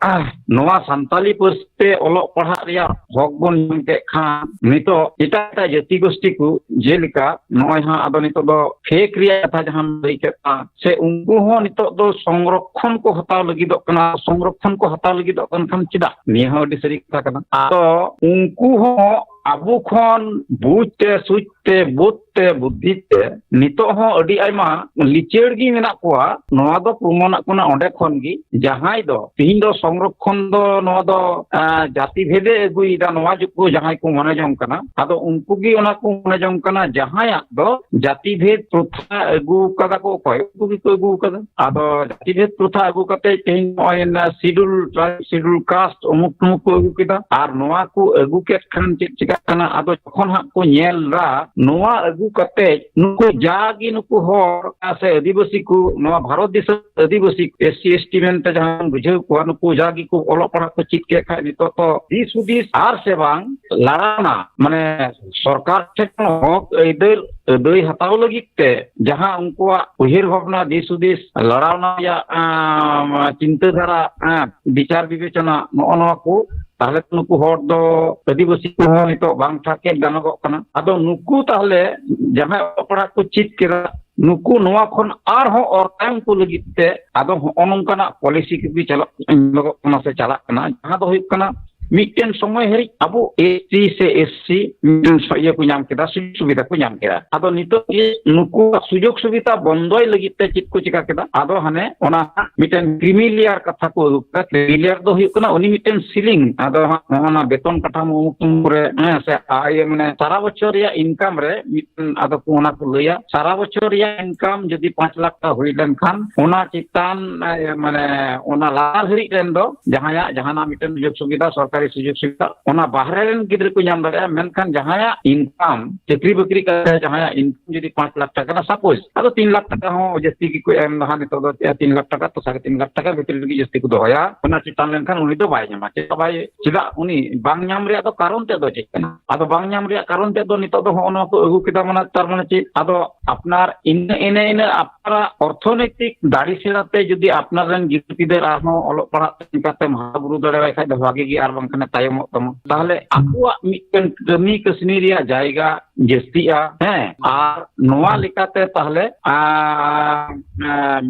ᱟᱦ, ᱱᱚᱣᱟ ᱥᱟᱱᱛᱟᱞᱤ ᱯᱟᱹᱨᱥᱤ ᱛᱮ ᱚᱞᱚᱜ ᱯᱟᱲᱦᱟᱜ ᱨᱮᱭᱟᱜ ᱦᱚᱠ ᱵᱚᱱ ᱧᱟᱢ ᱠᱮᱫ ᱠᱷᱟᱱ, ᱱᱤᱛᱚᱜ ᱮᱴᱟᱜ ᱮᱴᱟᱜ ᱡᱟᱹᱛᱤ ᱜᱳᱥᱴᱤ ᱠᱚ ᱡᱮᱞᱮᱠᱟ ᱱᱚᱜᱼᱚᱭ ᱦᱟᱸᱜ ᱟᱫᱚ ᱱᱤᱛᱚᱜ ᱫᱚ ᱯᱷᱮᱠ ᱨᱮᱭᱟᱜ ᱠᱟᱛᱷᱟ ᱡᱟᱦᱟᱸᱢ ᱞᱟᱹᱭ ᱠᱮᱫ, ᱥᱮ ᱩᱱᱠᱩ ᱦᱚᱸ ᱱᱤᱛᱚᱜ ᱫᱚ ᱥᱚᱝᱨᱚᱠᱷᱚᱱ ᱠᱚ ᱦᱟᱛᱟᱣ ᱞᱟᱹᱜᱤᱫᱚᱜ ᱠᱟᱱᱟ᱾ ᱥᱚᱝᱨᱚᱠᱷᱚᱱ ᱠᱚ ᱦᱟᱛᱟᱣ ᱞᱟᱹᱜᱤᱫᱚᱜ ᱠᱟᱱ ᱠᱷᱟᱱ ᱪᱮᱫᱟᱜ? ᱱᱤᱭᱟᱹ ᱦᱚᱸ ᱟᱹᱰᱤ ᱥᱟᱹᱨᱤ ᱠᱟᱛᱷᱟ ᱠᱟᱱᱟ᱾ ᱟᱫᱚ ᱩᱱᱠᱩ ᱦᱚᱸ ᱟᱵᱚ ᱠᱷᱚᱱ ᱵᱩᱡᱽ ᱛᱮ, ᱥᱩᱡᱽ ᱛᱮ, ᱵᱳᱫᱷ ᱛᱮ, ᱵᱩᱫᱽᱫᱷᱤ ᱛᱮ ᱱᱤᱛᱚᱜ ᱦᱚᱸ ᱟᱹᱰᱤ ᱟᱭᱢᱟ ᱞᱤᱪᱟᱹᱲ ᱜᱮ ᱢᱮᱱᱟᱜ ᱠᱚᱣᱟ᱾ ᱱᱚᱣᱟ ᱫᱚ ᱯᱨᱚᱢᱟᱱᱚᱜ ᱠᱟᱱᱟ ᱚᱸᱰᱮ ᱠᱷᱚᱱ ᱜᱮ, ᱡᱟᱦᱟᱸᱭ ᱫᱚ ᱛᱤᱦᱤᱧ ᱫᱚ ᱥᱚᱝᱨᱚᱠᱷᱚᱱ ᱫᱚ ᱱᱚᱣᱟ ᱫᱚ, ᱟᱸ, ᱡᱟᱹᱛᱤ ᱵᱷᱮᱫᱮ ᱟᱹᱜᱩᱭᱮᱫᱟ, ᱱᱚᱣᱟ ᱡᱩᱜᱽ ᱠᱚ ᱡᱟᱦᱟᱸᱭ ᱠᱚ ᱢᱚᱱᱮ ᱡᱚᱝ ᱠᱟᱱᱟ, ᱟᱫᱚ ᱩᱱᱠᱩ ᱜᱮ ᱚᱱᱟ ᱠᱚ ᱢᱚᱱᱮ ᱡᱚᱝ ᱠᱟᱱᱟ, ᱡᱟᱦᱟᱸᱭᱟᱜ ᱫᱚ ᱡᱟᱹᱛᱤ ᱵᱷᱮᱫ ᱯᱨᱚᱛᱷᱟ ᱟᱹᱜᱩ ᱠᱟᱫᱟ ᱠᱚ, ᱚᱠᱚᱭ ᱩᱱᱠᱩ ᱜᱮᱠᱚ ᱟᱹᱜᱩ ᱠᱟᱫᱟ᱾ ᱟᱫᱚ ᱡᱟᱹᱛᱤ ᱵᱷᱮᱫ ᱯᱨᱚᱛᱷᱟ ᱟᱹᱜᱩ ᱠᱟᱛᱮ ᱛᱮᱦᱮᱧ ᱱᱚᱜᱼᱚᱭ ᱚᱱᱟ ᱥᱤᱰᱩᱞ ᱴᱨᱟᱭᱤᱵᱽ, ᱥᱤᱰᱩᱞ ᱠᱟᱥᱴ, ᱚᱢᱩᱠ ᱛᱩᱢᱩᱠ ᱠᱚ ᱟᱹᱜᱩ ᱠᱮᱫᱟ᱾ ᱟᱨ ᱱᱚᱣᱟ ᱠᱚ ᱟᱹᱜᱩ ᱠᱮᱫ ᱠᱷᱟᱱ ᱪᱮᱫ ᱪᱤᱠᱟᱜ ᱠᱟᱱᱟ? ᱟᱫᱚ ᱡᱚᱠᱷᱚᱱ ᱦᱟᱸᱜ ᱠᱚ ᱧᱮᱞ ᱫᱟ ᱱᱚᱣᱟ ᱟᱹᱜᱩ ᱠᱟᱛᱮ ᱱᱩᱠᱩ ᱡᱟᱜᱮ ᱱᱩᱠᱩ ᱦᱚᱲ ᱥᱮ ᱟᱹᱫᱤᱵᱟᱹᱥᱤ ᱠᱚ ᱱᱚᱣᱟ ᱵᱷᱟᱨᱚᱛ ᱫᱤᱥᱚᱢ ᱟᱹᱫᱤᱵᱟᱹᱥᱤ ᱮᱥ ᱥᱤ ᱮᱥ ᱴᱤ ᱢᱮᱱᱛᱮ ᱡᱟᱦᱟᱸ ᱵᱚᱱ ᱵᱩᱡᱷᱟᱹᱣ ᱠᱚᱣᱟ, ᱱᱩᱠᱩ ᱡᱟᱜᱮ ᱠᱚ ᱚᱞᱚᱜ ᱯᱟᱲᱦᱟᱜ ᱠᱚ ᱪᱮᱫ ᱠᱮᱫ ᱠᱷᱟᱡ ᱱᱤᱛᱚᱜ ᱫᱚ ᱫᱤᱥ ᱦᱩᱫᱤᱥ ᱟᱨ ᱥᱮ ᱵᱟᱝ ᱞᱟᱲᱟᱣᱱᱟ, ᱢᱟᱱᱮ ᱥᱚᱨᱠᱟᱨ ᱴᱷᱮᱱ ᱦᱚᱸ ᱦᱚᱠ ᱟᱹᱭᱫᱟᱹᱨ ᱟᱹᱫᱟᱹᱭ ᱦᱟᱛᱟᱣ ᱞᱟᱹᱜᱤᱫ ᱛᱮ ᱡᱟᱦᱟᱸ ᱩᱱᱠᱩᱣᱟᱜ ᱩᱭᱦᱟᱹᱨ ᱵᱷᱟᱵᱽᱱᱟ, ᱫᱤᱥ ᱦᱩᱫᱤᱥ, ᱞᱟᱲᱟᱣᱱᱟ ᱨᱮᱭᱟᱜ, ᱟᱸ, ᱪᱤᱱᱛᱟᱹ ᱫᱷᱟᱨᱟ, ᱟᱸ, ᱵᱤᱪᱟᱨ ᱵᱤᱵᱮᱪᱚᱱᱟ, ᱱᱚᱜᱼᱚ ᱱᱚᱣᱟ ᱠᱚ, ᱛᱟᱦᱞᱮ ᱱᱩᱠᱩ ᱦᱚᱲ ᱫᱚ ᱟᱹᱫᱤᱵᱟᱹᱥᱤ ᱠᱚᱦᱚᱸ ᱱᱤᱛᱚᱜ ᱵᱟᱝ ᱴᱷᱟᱠ ᱜᱟᱱᱚᱜᱚᱜ ᱠᱟᱱᱟ᱾ ᱟᱫᱚ ᱱᱩᱠᱩ ᱛᱟᱦᱞᱮ ᱡᱟᱦᱟᱸᱭ ᱚᱞᱚᱜ ᱯᱟᱲᱦᱟᱜ ᱠᱚ ᱪᱮᱫ ᱠᱮᱫᱟ, ᱱᱩᱠᱩ ᱱᱚᱣᱟ ᱠᱷᱚᱱ ᱟᱨᱦᱚᱸ ᱚᱨ ᱛᱟᱭᱚᱢ ᱠᱚ ᱞᱟᱹᱜᱤᱫ ᱛᱮ ᱟᱫᱚ ᱦᱚᱸᱜᱼᱚ ᱱᱚᱝᱠᱟᱱᱟᱜ ᱯᱚᱞᱤᱥᱤ ᱠᱚᱜᱮ ᱪᱟᱞᱟᱜ, ᱧᱮᱞᱚᱜᱚᱜ ᱠᱟᱱᱟ ᱥᱮ ᱪᱟᱞᱟᱜ ᱠᱟᱱᱟ, ᱡᱟᱦᱟᱸ ᱫᱚ ᱦᱩᱭᱩᱜ ᱠᱟᱱᱟ ᱢᱤᱫᱴᱮᱱ ᱥᱚᱢᱚᱭ ᱦᱟᱹᱨᱤᱡ ᱟᱵᱚ ᱮᱥ ᱴᱤ ᱥᱮ ᱮᱥ ᱥᱤ ᱢᱤᱫᱴᱮᱱ ᱥᱚ-, ᱤᱭᱟᱹ ᱠᱚ ᱧᱟᱢ ᱠᱮᱫᱟ, ᱥᱩᱡᱳᱜᱽ ᱥᱩᱵᱤᱫᱷᱟ ᱠᱚ ᱧᱟᱢ ᱠᱮᱫᱟ᱾ ᱟᱫᱚ ᱱᱤᱛᱚᱜ ᱜᱮ ᱱᱩᱠᱩᱣᱟᱜ ᱥᱩᱡᱳᱜᱽ ᱥᱩᱵᱤᱫᱷᱟ ᱵᱚᱱᱫᱚᱭ ᱞᱟᱹᱜᱤᱫ ᱛᱮ ᱪᱮᱫ ᱠᱚ ᱪᱤᱠᱟ ᱠᱮᱫᱟ? ᱟᱫᱚ ᱦᱟᱱᱮ ᱚᱱᱟ ᱢᱤᱫᱴᱮᱱ ᱠᱨᱤᱢᱤ ᱞᱮᱭᱟᱨ ᱠᱟᱛᱷᱟ ᱠᱚ ᱟᱹᱜᱩ ᱠᱮᱫᱟ᱾ ᱠᱨᱤᱢᱤ ᱞᱮᱭᱟᱨ ᱫᱚ ᱦᱩᱭᱩᱜ ᱠᱟᱱᱟ ᱩᱱᱤ ᱢᱤᱫᱴᱮᱱ ᱥᱤᱞᱤᱝ, ᱟᱫᱚ ᱦᱟᱸᱜ ᱱᱚᱜᱼᱚ ᱱᱟ ᱵᱮᱛᱚᱱ ᱠᱟᱴᱷᱟᱢᱳ ᱩᱢᱩᱠ ᱛᱩᱢᱩᱠ ᱨᱮ, ᱦᱮᱸ, ᱥᱮ ᱟᱭ, ᱢᱟᱱᱮ ᱥᱟᱨᱟ ᱵᱚᱪᱷᱚᱨ ᱨᱮᱭᱟᱜ ᱤᱱᱠᱟᱢ ᱨᱮ ᱢᱤᱫᱴᱮᱱ ᱟᱫᱚ ᱠᱚ ᱚᱱᱟ ᱠᱚ ᱞᱟᱹᱭᱟ, ᱥᱟᱨᱟ ᱵᱚᱪᱷᱚᱨ ᱨᱮᱭᱟᱜ ᱤᱱᱠᱟᱢ ᱡᱩᱫᱤ ᱯᱟᱸᱪ ᱞᱟᱠᱷ ᱴᱟᱠᱟ ᱦᱩᱭ ᱞᱮᱱᱠᱷᱟᱱ ᱚᱱᱟ ᱪᱮᱛᱟᱱ, ᱮ, ᱢᱟᱱᱮ ᱚᱱᱟ ᱞᱟᱛᱟᱨ ᱦᱟᱹᱨᱤᱡ ᱨᱮᱱ ᱫᱚ ᱡᱟᱦᱟᱸᱭᱟᱜ ᱡᱟᱦᱟᱱᱟᱜ ᱢᱤᱫᱴᱮᱱ ᱥᱩᱡᱳᱜᱽ ᱥᱩᱵᱤᱫᱷᱟ, ᱥᱚᱨᱠᱟᱨᱤ ᱥᱩᱡᱳᱜᱽ ᱥᱩᱵᱤᱫᱷᱟ, ᱚᱱᱟ ᱵᱟᱦᱨᱮ ᱨᱮᱱ ᱜᱤᱫᱽᱨᱟᱹ ᱠᱚ ᱧᱟᱢ ᱫᱟᱲᱮᱭᱟᱜᱼᱟ, ᱢᱮᱱᱠᱷᱟᱱ ᱡᱟᱦᱟᱸᱭᱟᱜ ᱤᱱᱠᱟᱢ, ᱪᱟᱹᱠᱨᱤ ᱵᱟᱹᱠᱨᱤ ᱠᱟᱛᱮ ᱡᱟᱦᱟᱸᱭᱟᱜ ᱤᱱᱠᱟᱢ ᱡᱩᱫᱤ ᱯᱟᱸᱪ ᱞᱟᱠᱷ ᱴᱟᱠᱟ ᱠᱟᱱᱟ, ᱥᱟᱯᱳᱡᱽ, ᱟᱫᱚ ᱛᱤᱱ ᱞᱟᱠᱷ ᱴᱟᱠᱟ ᱦᱚᱸ ᱡᱟᱹᱥᱛᱤ ᱜᱮᱠᱚ ᱮᱢ ᱫᱟ ᱦᱟᱸᱜ, ᱱᱤᱛᱚᱜ ᱫᱚ ᱛᱤᱱ ᱞᱟᱠᱷ ᱴᱟᱠᱟ ᱛᱚ ᱥᱟᱲᱮ ᱛᱤᱱ ᱞᱟᱠᱷ ᱴᱟᱠᱟ ᱵᱷᱤᱛᱨᱤ ᱨᱮᱜᱮ ᱡᱟᱹᱥᱛᱤ ᱠᱚ ᱫᱚᱦᱚᱭᱟ, ᱚᱱᱟ ᱪᱮᱛᱟᱱ ᱞᱮᱱᱠᱷᱟᱱ ᱩᱱᱤ ᱫᱚ ᱵᱟᱭ ᱧᱟᱢᱟ, ᱪᱮᱫᱟᱜ ᱵᱟᱭ, ᱪᱮᱫᱟᱜ ᱩᱱᱤ ᱵᱟᱝ ᱧᱟᱢ ᱨᱮᱭᱟᱜ ᱫᱚ ᱠᱟᱨᱚᱱ ᱛᱮᱫ ᱫᱚ ᱪᱮᱫ ᱠᱟᱱᱟ? ᱟᱫᱚ ᱵᱟᱝ ᱧᱟᱢ ᱨᱮᱭᱟᱜ ᱠᱟᱨᱚᱱ ᱛᱮᱫ ᱫᱚ ᱱᱤᱛᱚᱜ ᱫᱚ ᱦᱚᱸᱜᱼᱚ ᱱᱚᱣᱟ ᱠᱚ ᱟᱹᱜᱩ ᱠᱮᱫᱟ, ᱢᱟᱱᱮ ᱛᱟᱨ ᱢᱟᱱᱮ ᱪᱮᱫ? ᱟᱫᱚ ᱟᱯᱱᱟᱨ ᱤᱱᱟᱹ, ᱤᱱᱟᱹ, ᱤᱱᱟᱹ ᱟᱯᱱᱟᱨᱟᱜ ᱚᱨᱛᱷᱚᱱᱳᱭᱛᱤᱠ ᱫᱟᱲᱮ ᱥᱮᱬᱟ ᱛᱮ ᱡᱩᱫᱤ ᱟᱯᱱᱟᱨ ᱨᱮᱱ ᱜᱤᱫᱟᱹᱨ ᱯᱤᱫᱟᱹᱨ ᱟᱨᱦᱚᱸ ᱚᱞᱚᱜ ᱯᱟᱲᱦᱟᱜ ᱛᱮ ᱪᱤᱠᱟᱛᱮᱢ ᱦᱟᱨᱟ ᱵᱩᱨᱩ ᱫᱟᱲᱮᱭᱟᱭ ᱠᱷᱟᱡ ᱫᱚ ᱵᱷᱟᱜᱮ ᱜᱮ, ᱟᱨ ᱵᱟᱝ ᱢᱮᱱᱠᱷᱟᱱᱮ ᱛᱟᱭᱚᱢᱚᱜ ᱛᱟᱢᱟ᱾ ᱛᱟᱦᱚᱞᱮ ᱟᱠᱚᱣᱟᱜ ᱢᱤᱫᱴᱮᱱ ᱠᱟᱹᱢᱤ ᱠᱟᱹᱥᱱᱤ ᱨᱮᱭᱟᱜ ᱡᱟᱭᱜᱟ ᱡᱟᱹᱥᱛᱤᱜᱼᱟ᱾ ᱦᱮᱸ, ᱟᱨ ᱱᱚᱣᱟ ᱞᱮᱠᱟᱛᱮ ᱛᱟᱦᱚᱞᱮ, ᱟᱨ, ᱟᱨ,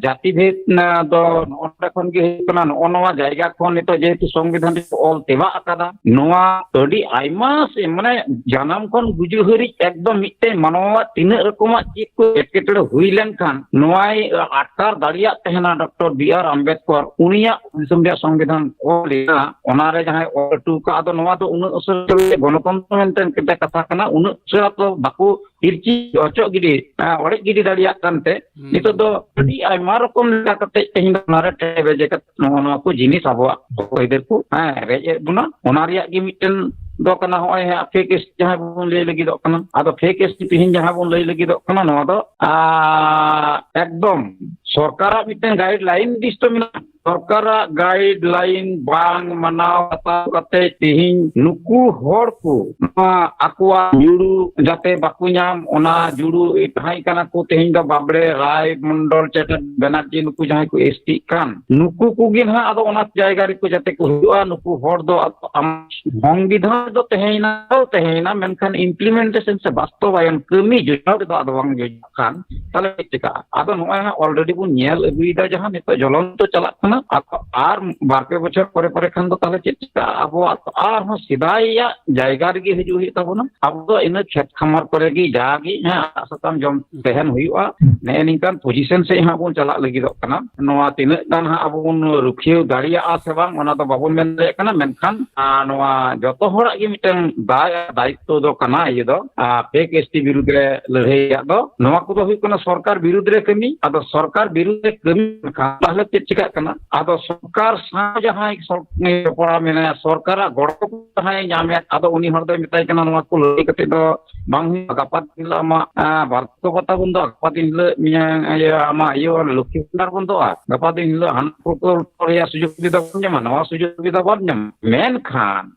ᱡᱟᱹᱛᱤ ᱵᱷᱮᱫ ᱫᱚ ᱱᱚᱜᱼᱚ ᱱᱚᱰᱮ ᱠᱷᱚᱱ ᱜᱮ ᱦᱩᱭᱩᱜ ᱠᱟᱱᱟ᱾ ᱱᱚᱜᱼᱚ ᱱᱚᱣᱟ ᱡᱟᱭᱜᱟ ᱠᱷᱚᱱ ᱱᱤᱛᱚᱜ ᱡᱮᱦᱮᱛᱩ ᱥᱚᱝᱵᱤᱫᱷᱟᱱ ᱨᱮᱠᱚ ᱚᱞ ᱛᱮᱵᱟᱜ ᱟᱠᱟᱫᱟ, ᱱᱚᱣᱟ ᱟᱹᱰᱤ ᱟᱭᱢᱟ ᱥᱮ, ᱢᱟᱱᱮ, ᱡᱟᱱᱟᱢ ᱠᱷᱚᱱ ᱜᱩᱡᱩᱜ ᱦᱟᱹᱨᱤᱡ ᱮᱠᱫᱚᱢ ᱢᱤᱫᱴᱮᱱ ᱢᱟᱱᱣᱟᱣᱟᱜ ᱛᱤᱱᱟᱹᱜ ᱨᱚᱠᱚᱢᱟᱜ ᱪᱮᱫ ᱠᱚ ᱮᱴᱠᱮᱴᱚᱬᱮ ᱦᱩᱭ ᱞᱮᱱᱠᱷᱟᱱ ᱱᱚᱣᱟᱭ ᱟᱴᱠᱟᱨ ᱫᱟᱲᱮᱭᱟᱜ ᱛᱟᱦᱮᱱᱟ ᱰᱚᱠᱴᱚᱨ ᱵᱤ ᱟᱨ ᱟᱢᱵᱮᱫᱠᱚᱨ᱾ ᱩᱱᱤᱭᱟᱜ ᱫᱤᱥᱚᱢ ᱨᱮᱭᱟᱜ ᱥᱚᱝᱵᱤᱫᱷᱟᱱ ᱚᱞ ᱞᱮᱱᱟ, ᱚᱱᱟᱨᱮ ᱡᱟᱦᱟᱸᱭ ᱚᱞ ᱦᱚᱴᱚ ᱠᱟᱜ, ᱟᱫᱚ ᱱᱚᱣᱟ ᱫᱚ ᱩᱱᱟᱹᱜ ᱩᱥᱟᱹᱨᱟ ᱜᱚᱱᱚᱛᱚᱱᱛᱨᱚ ᱢᱮᱱᱛᱮ ᱢᱤᱫᱴᱮᱱ ᱠᱟᱛᱷᱟ ᱠᱟᱱᱟ, ᱩᱱᱟᱹᱜ ᱩᱥᱟᱹᱨᱟ ᱛᱚ ᱵᱟᱠᱚ ᱤᱨᱪᱤ ᱚᱪᱚᱜ ᱜᱤᱰᱤ, ᱟ, ᱚᱲᱮᱡ ᱜᱤᱰᱤ ᱫᱟᱲᱮᱭᱟᱜ ᱠᱟᱱᱛᱮ ᱦᱩᱸ᱾ ᱱᱤᱛᱚᱜ ᱫᱚ ᱟᱹᱰᱤ ᱟᱭᱢᱟ ᱨᱚᱠᱚᱢ ᱞᱮᱠᱟ ᱠᱟᱛᱮ ᱛᱮᱦᱮᱧ ᱫᱚ ᱚᱱᱟᱨᱮ ᱴᱮᱵᱮᱡ ᱠᱟᱛᱮ ᱱᱚᱜᱼᱚ ᱱᱚᱣᱟ ᱠᱚ ᱡᱤᱱᱤᱥ ᱟᱵᱚᱣᱟᱜ ᱵᱚᱠᱚᱭ ᱜᱤᱫᱟᱹᱨ ᱠᱚ, ᱦᱮᱸ, ᱨᱮᱡ ᱮᱫ ᱵᱚᱱᱟ᱾ ᱚᱱᱟ ᱨᱮᱭᱟᱜ ᱜᱮ ᱢᱤᱫᱴᱮᱱ ᱫᱚ ᱠᱟᱱᱟ, ᱦᱚᱸᱜᱼᱚᱭ ᱦᱟᱸᱜ ᱯᱷᱮᱠ ᱮᱥ ᱡᱟᱦᱟᱸᱭ ᱵᱚᱱ ᱞᱟᱹᱭ ᱞᱟᱹᱜᱤᱫᱚᱜ ᱠᱟᱱᱟ᱾ ᱟᱫᱚ ᱯᱷᱮᱠ ᱮᱥ ᱛᱮᱦᱮᱧ ᱡᱟᱦᱟᱸ ᱵᱚᱱ ᱞᱟᱹᱭ ᱞᱟᱹᱜᱤᱫᱚᱜ ᱠᱟᱱᱟ, ᱱᱚᱣᱟ ᱫᱚ, ᱟ, ᱮᱠᱫᱚᱢ ᱥᱚᱨᱠᱟᱨᱟᱜ ᱢᱤᱫᱴᱮᱱ ᱜᱟᱭᱤᱰ ᱞᱟᱭᱤᱱ ᱫᱤᱥ ᱛᱚ ᱢᱮᱱᱟᱜᱼᱟ᱾ ᱥᱚᱨᱠᱟᱨᱟᱜ ᱜᱟᱭᱤᱰ ᱞᱟᱭᱤᱱ ᱵᱟᱝ ᱢᱟᱱᱟᱣ ᱵᱟᱛᱟᱣ ᱠᱟᱛᱮ ᱛᱮᱦᱮᱧ ᱱᱩᱠᱩ ᱦᱚᱲ ᱠᱚ ᱱᱚᱣᱟ ᱟᱠᱚᱣᱟᱜ ᱡᱩᱲᱩ ᱡᱟᱛᱮ ᱵᱟᱠᱚ ᱧᱟᱢ, ᱚᱱᱟ ᱡᱩᱲᱩ ᱛᱟᱦᱮᱸ ᱠᱟᱱᱟ ᱠᱚ᱾ ᱛᱮᱦᱮᱧ ᱫᱚ ᱵᱟᱵᱽᱲᱮ ᱨᱟᱭ ᱢᱚᱱᱰᱚᱞ, ᱪᱮᱴᱮ ᱵᱮᱱᱟᱨᱡᱤ, ᱱᱩᱠᱩ ᱡᱟᱦᱟᱸᱭ ᱠᱚ ᱮᱥ ᱴᱤᱜ ᱠᱟᱱ, ᱱᱩᱠᱩ ᱠᱚᱜᱮ ᱱᱟᱦᱟᱜ ᱟᱫᱚ ᱚᱱᱟ ᱡᱟᱭᱜᱟ ᱨᱮᱠᱚ ᱡᱟᱛᱮ ᱠᱚ ᱦᱩᱭᱩᱜᱼᱟ᱾ ᱱᱩᱠᱩ ᱦᱚᱲ ᱫᱚ ᱟᱫᱚ ᱟᱢ ᱥᱚᱝᱵᱤᱫᱷᱟᱱ ᱫᱚ ᱛᱟᱦᱮᱸᱭᱮᱱᱟ, ᱫᱚ ᱛᱟᱦᱮᱸᱭᱮᱱᱟ, ᱢᱮᱱᱠᱷᱟᱱ ᱤᱢᱯᱞᱤᱢᱮᱱᱴᱮᱥᱚᱱ ᱥᱮ ᱵᱟᱥᱛᱚᱵᱟᱭᱚᱱ ᱠᱟᱹᱢᱤ ᱡᱚᱡᱟᱣ ᱨᱮᱫᱚ ᱟᱫᱚ ᱵᱟᱝ ᱡᱚᱡᱟᱜ ᱠᱷᱟᱱ ᱛᱟᱦᱞᱮ ᱪᱮᱫ ᱪᱤᱠᱟᱹᱜᱼᱟ? ᱟᱫᱚ ᱱᱚᱜᱼᱚᱭ ᱦᱟᱸᱜ already ᱵᱚᱱ ᱧᱮᱞ ᱟᱹᱜᱩᱭᱮᱫᱟ, ᱡᱟᱦᱟᱸ ᱱᱤᱛᱚᱜ ᱡᱚᱞᱚᱱᱛᱚ ᱪᱟᱞᱟᱜ ᱠᱟᱱᱟ᱾ ᱟᱫᱚ ᱟᱨ ᱵᱟᱨ ᱯᱮ ᱵᱚᱪᱷᱚᱨ ᱯᱚᱨᱮ ᱯᱚᱨᱮ ᱠᱷᱟᱱ ᱫᱚ ᱛᱟᱦᱞᱮ ᱪᱮᱫ ᱪᱤᱠᱟᱹᱜᱼᱟ? ᱟᱵᱚᱣᱟᱜ ᱟᱨᱦᱚᱸ ᱥᱮᱫᱟᱭᱟᱜ ᱡᱟᱭᱜᱟ ᱨᱮᱜᱮ ᱦᱤᱡᱩᱜ ᱦᱩᱭᱩᱜ ᱛᱟᱵᱚᱱᱟ᱾ ᱟᱵᱚ ᱫᱚ ᱤᱱᱟᱹ ᱠᱷᱮᱛ ᱠᱷᱟᱢᱟᱨ ᱠᱚᱨᱮ ᱜᱮ ᱡᱟᱜᱮ ᱦᱟᱸᱜ ᱟᱲᱟᱜ ᱥᱟᱠᱟᱢ ᱡᱚᱢ ᱛᱟᱦᱮᱱ ᱦᱩᱭᱩᱜᱼᱟ᱾ ᱱᱮᱜᱼᱮ ᱱᱤᱝᱠᱟᱱ ᱯᱚᱡᱤᱥᱚᱱ ᱥᱮᱫ ᱦᱟᱸᱜ ᱵᱚᱱ ᱪᱟᱞᱟᱜ ᱞᱟᱹᱜᱤᱫᱚᱜ ᱠᱟᱱᱟ᱾ ᱱᱚᱣᱟ ᱛᱤᱱᱟᱹᱜ ᱜᱟᱱ ᱦᱟᱸᱜ ᱟᱵᱚ ᱵᱚᱱ ᱨᱩᱠᱷᱤᱭᱟᱹ ᱫᱟᱲᱮᱭᱟᱜᱼᱟ ᱥᱮ ᱵᱟᱝ, ᱚᱱᱟ ᱫᱚ ᱵᱟᱵᱚᱱ ᱢᱮᱱ ᱫᱟᱲᱮᱭᱟᱜ ᱠᱟᱱᱟ, ᱢᱮᱱᱠᱷᱟᱱ, ᱟᱨ, ᱱᱚᱣᱟ ᱡᱚᱛᱚ ᱦᱚᱲᱟᱜ ᱜᱮ ᱢᱤᱫᱴᱟᱝ ᱫᱟᱭ ᱟᱨ ᱫᱟᱭᱤᱛᱛᱚ ᱫᱚ ᱠᱟᱱᱟ, ᱤᱭᱟᱹ ᱫᱚ, ᱟᱨ, ᱯᱷᱮᱠ ᱮᱥ ᱴᱤ ᱵᱤᱨᱩᱫᱽ ᱨᱮ ᱞᱟᱹᱲᱦᱟᱹᱭ ᱨᱮᱭᱟᱜ ᱫᱚ᱾ ᱱᱚᱣᱟ ᱠᱚᱫᱚ ᱦᱩᱭᱩᱜ ᱠᱟᱱᱟ ᱥᱚᱨᱠᱟᱨ ᱵᱤᱨᱩᱫᱽ ᱨᱮ ᱠᱟᱹᱢᱤ᱾ ᱟᱫᱚ ᱥᱚᱨᱠᱟᱨ ᱵᱤᱨᱩᱫᱽ ᱨᱮ ᱠᱟᱹᱢᱤ ᱞᱮᱱᱠᱷᱟᱱ ᱛᱟᱦᱞᱮ ᱪᱮᱫ ᱪᱤᱠᱟᱹᱜ ᱠᱟᱱᱟ? ᱟᱫᱚ ᱥᱚᱨᱠᱟᱨ ᱥᱟᱶ ᱡᱟᱦᱟᱸᱭ ᱥᱚᱨ-, ᱡᱚᱯᱲᱟᱣ ᱢᱮᱱᱟᱭᱟ, ᱥᱚᱨᱠᱟᱨᱟᱜ ᱜᱚᱲᱚ ᱠᱚ ᱡᱟᱦᱟᱸᱭ ᱧᱟᱢᱮᱫ, ᱟᱫᱚ ᱩᱱᱤ ᱦᱚᱲ ᱫᱚᱭ ᱢᱮᱛᱟᱭ ᱠᱟᱱᱟ, "ᱱᱚᱣᱟ ᱠᱚ ᱞᱟᱹᱭ ᱠᱟᱛᱮ ᱫᱚ ᱵᱟᱝ ᱦᱩᱭᱩᱜᱼᱟ, ᱜᱟᱯᱟ ᱫᱤᱱ ᱦᱤᱞᱳᱜ ᱟᱢᱟᱜ, ᱟᱸ, ᱵᱟᱨᱫᱷᱚᱠᱚᱛᱟ ᱵᱚᱱᱫᱚᱜᱼᱟ, ᱜᱟᱯᱟ ᱫᱤᱱ ᱦᱤᱞᱳᱜ ᱢᱮᱭᱟᱝ ᱤᱭᱟᱹ ᱟᱢᱟᱜ ᱤᱭᱟᱹ ᱞᱚᱠᱠᱷᱤ ᱵᱷᱟᱱᱰᱟᱨ ᱵᱚᱱᱫᱚᱜᱼᱟ, ᱜᱟᱯᱟ ᱫᱤᱱ ᱦᱤᱞᱳᱜ ᱦᱟᱱᱟ ᱯᱨᱚᱠᱚᱞᱯᱚ ᱨᱮᱭᱟᱜ ᱥᱩᱡᱳᱜᱽ ᱥᱩᱵᱤᱫᱷᱟ ᱵᱟᱢ ᱧᱟᱢᱟ, ᱱᱚᱣᱟ ᱥᱩᱡᱳᱜᱽ ᱥᱩᱵᱤᱫᱷᱟ ᱵᱟᱢ ᱧᱟᱢᱟ", ᱢᱮᱱᱠᱷᱟᱱ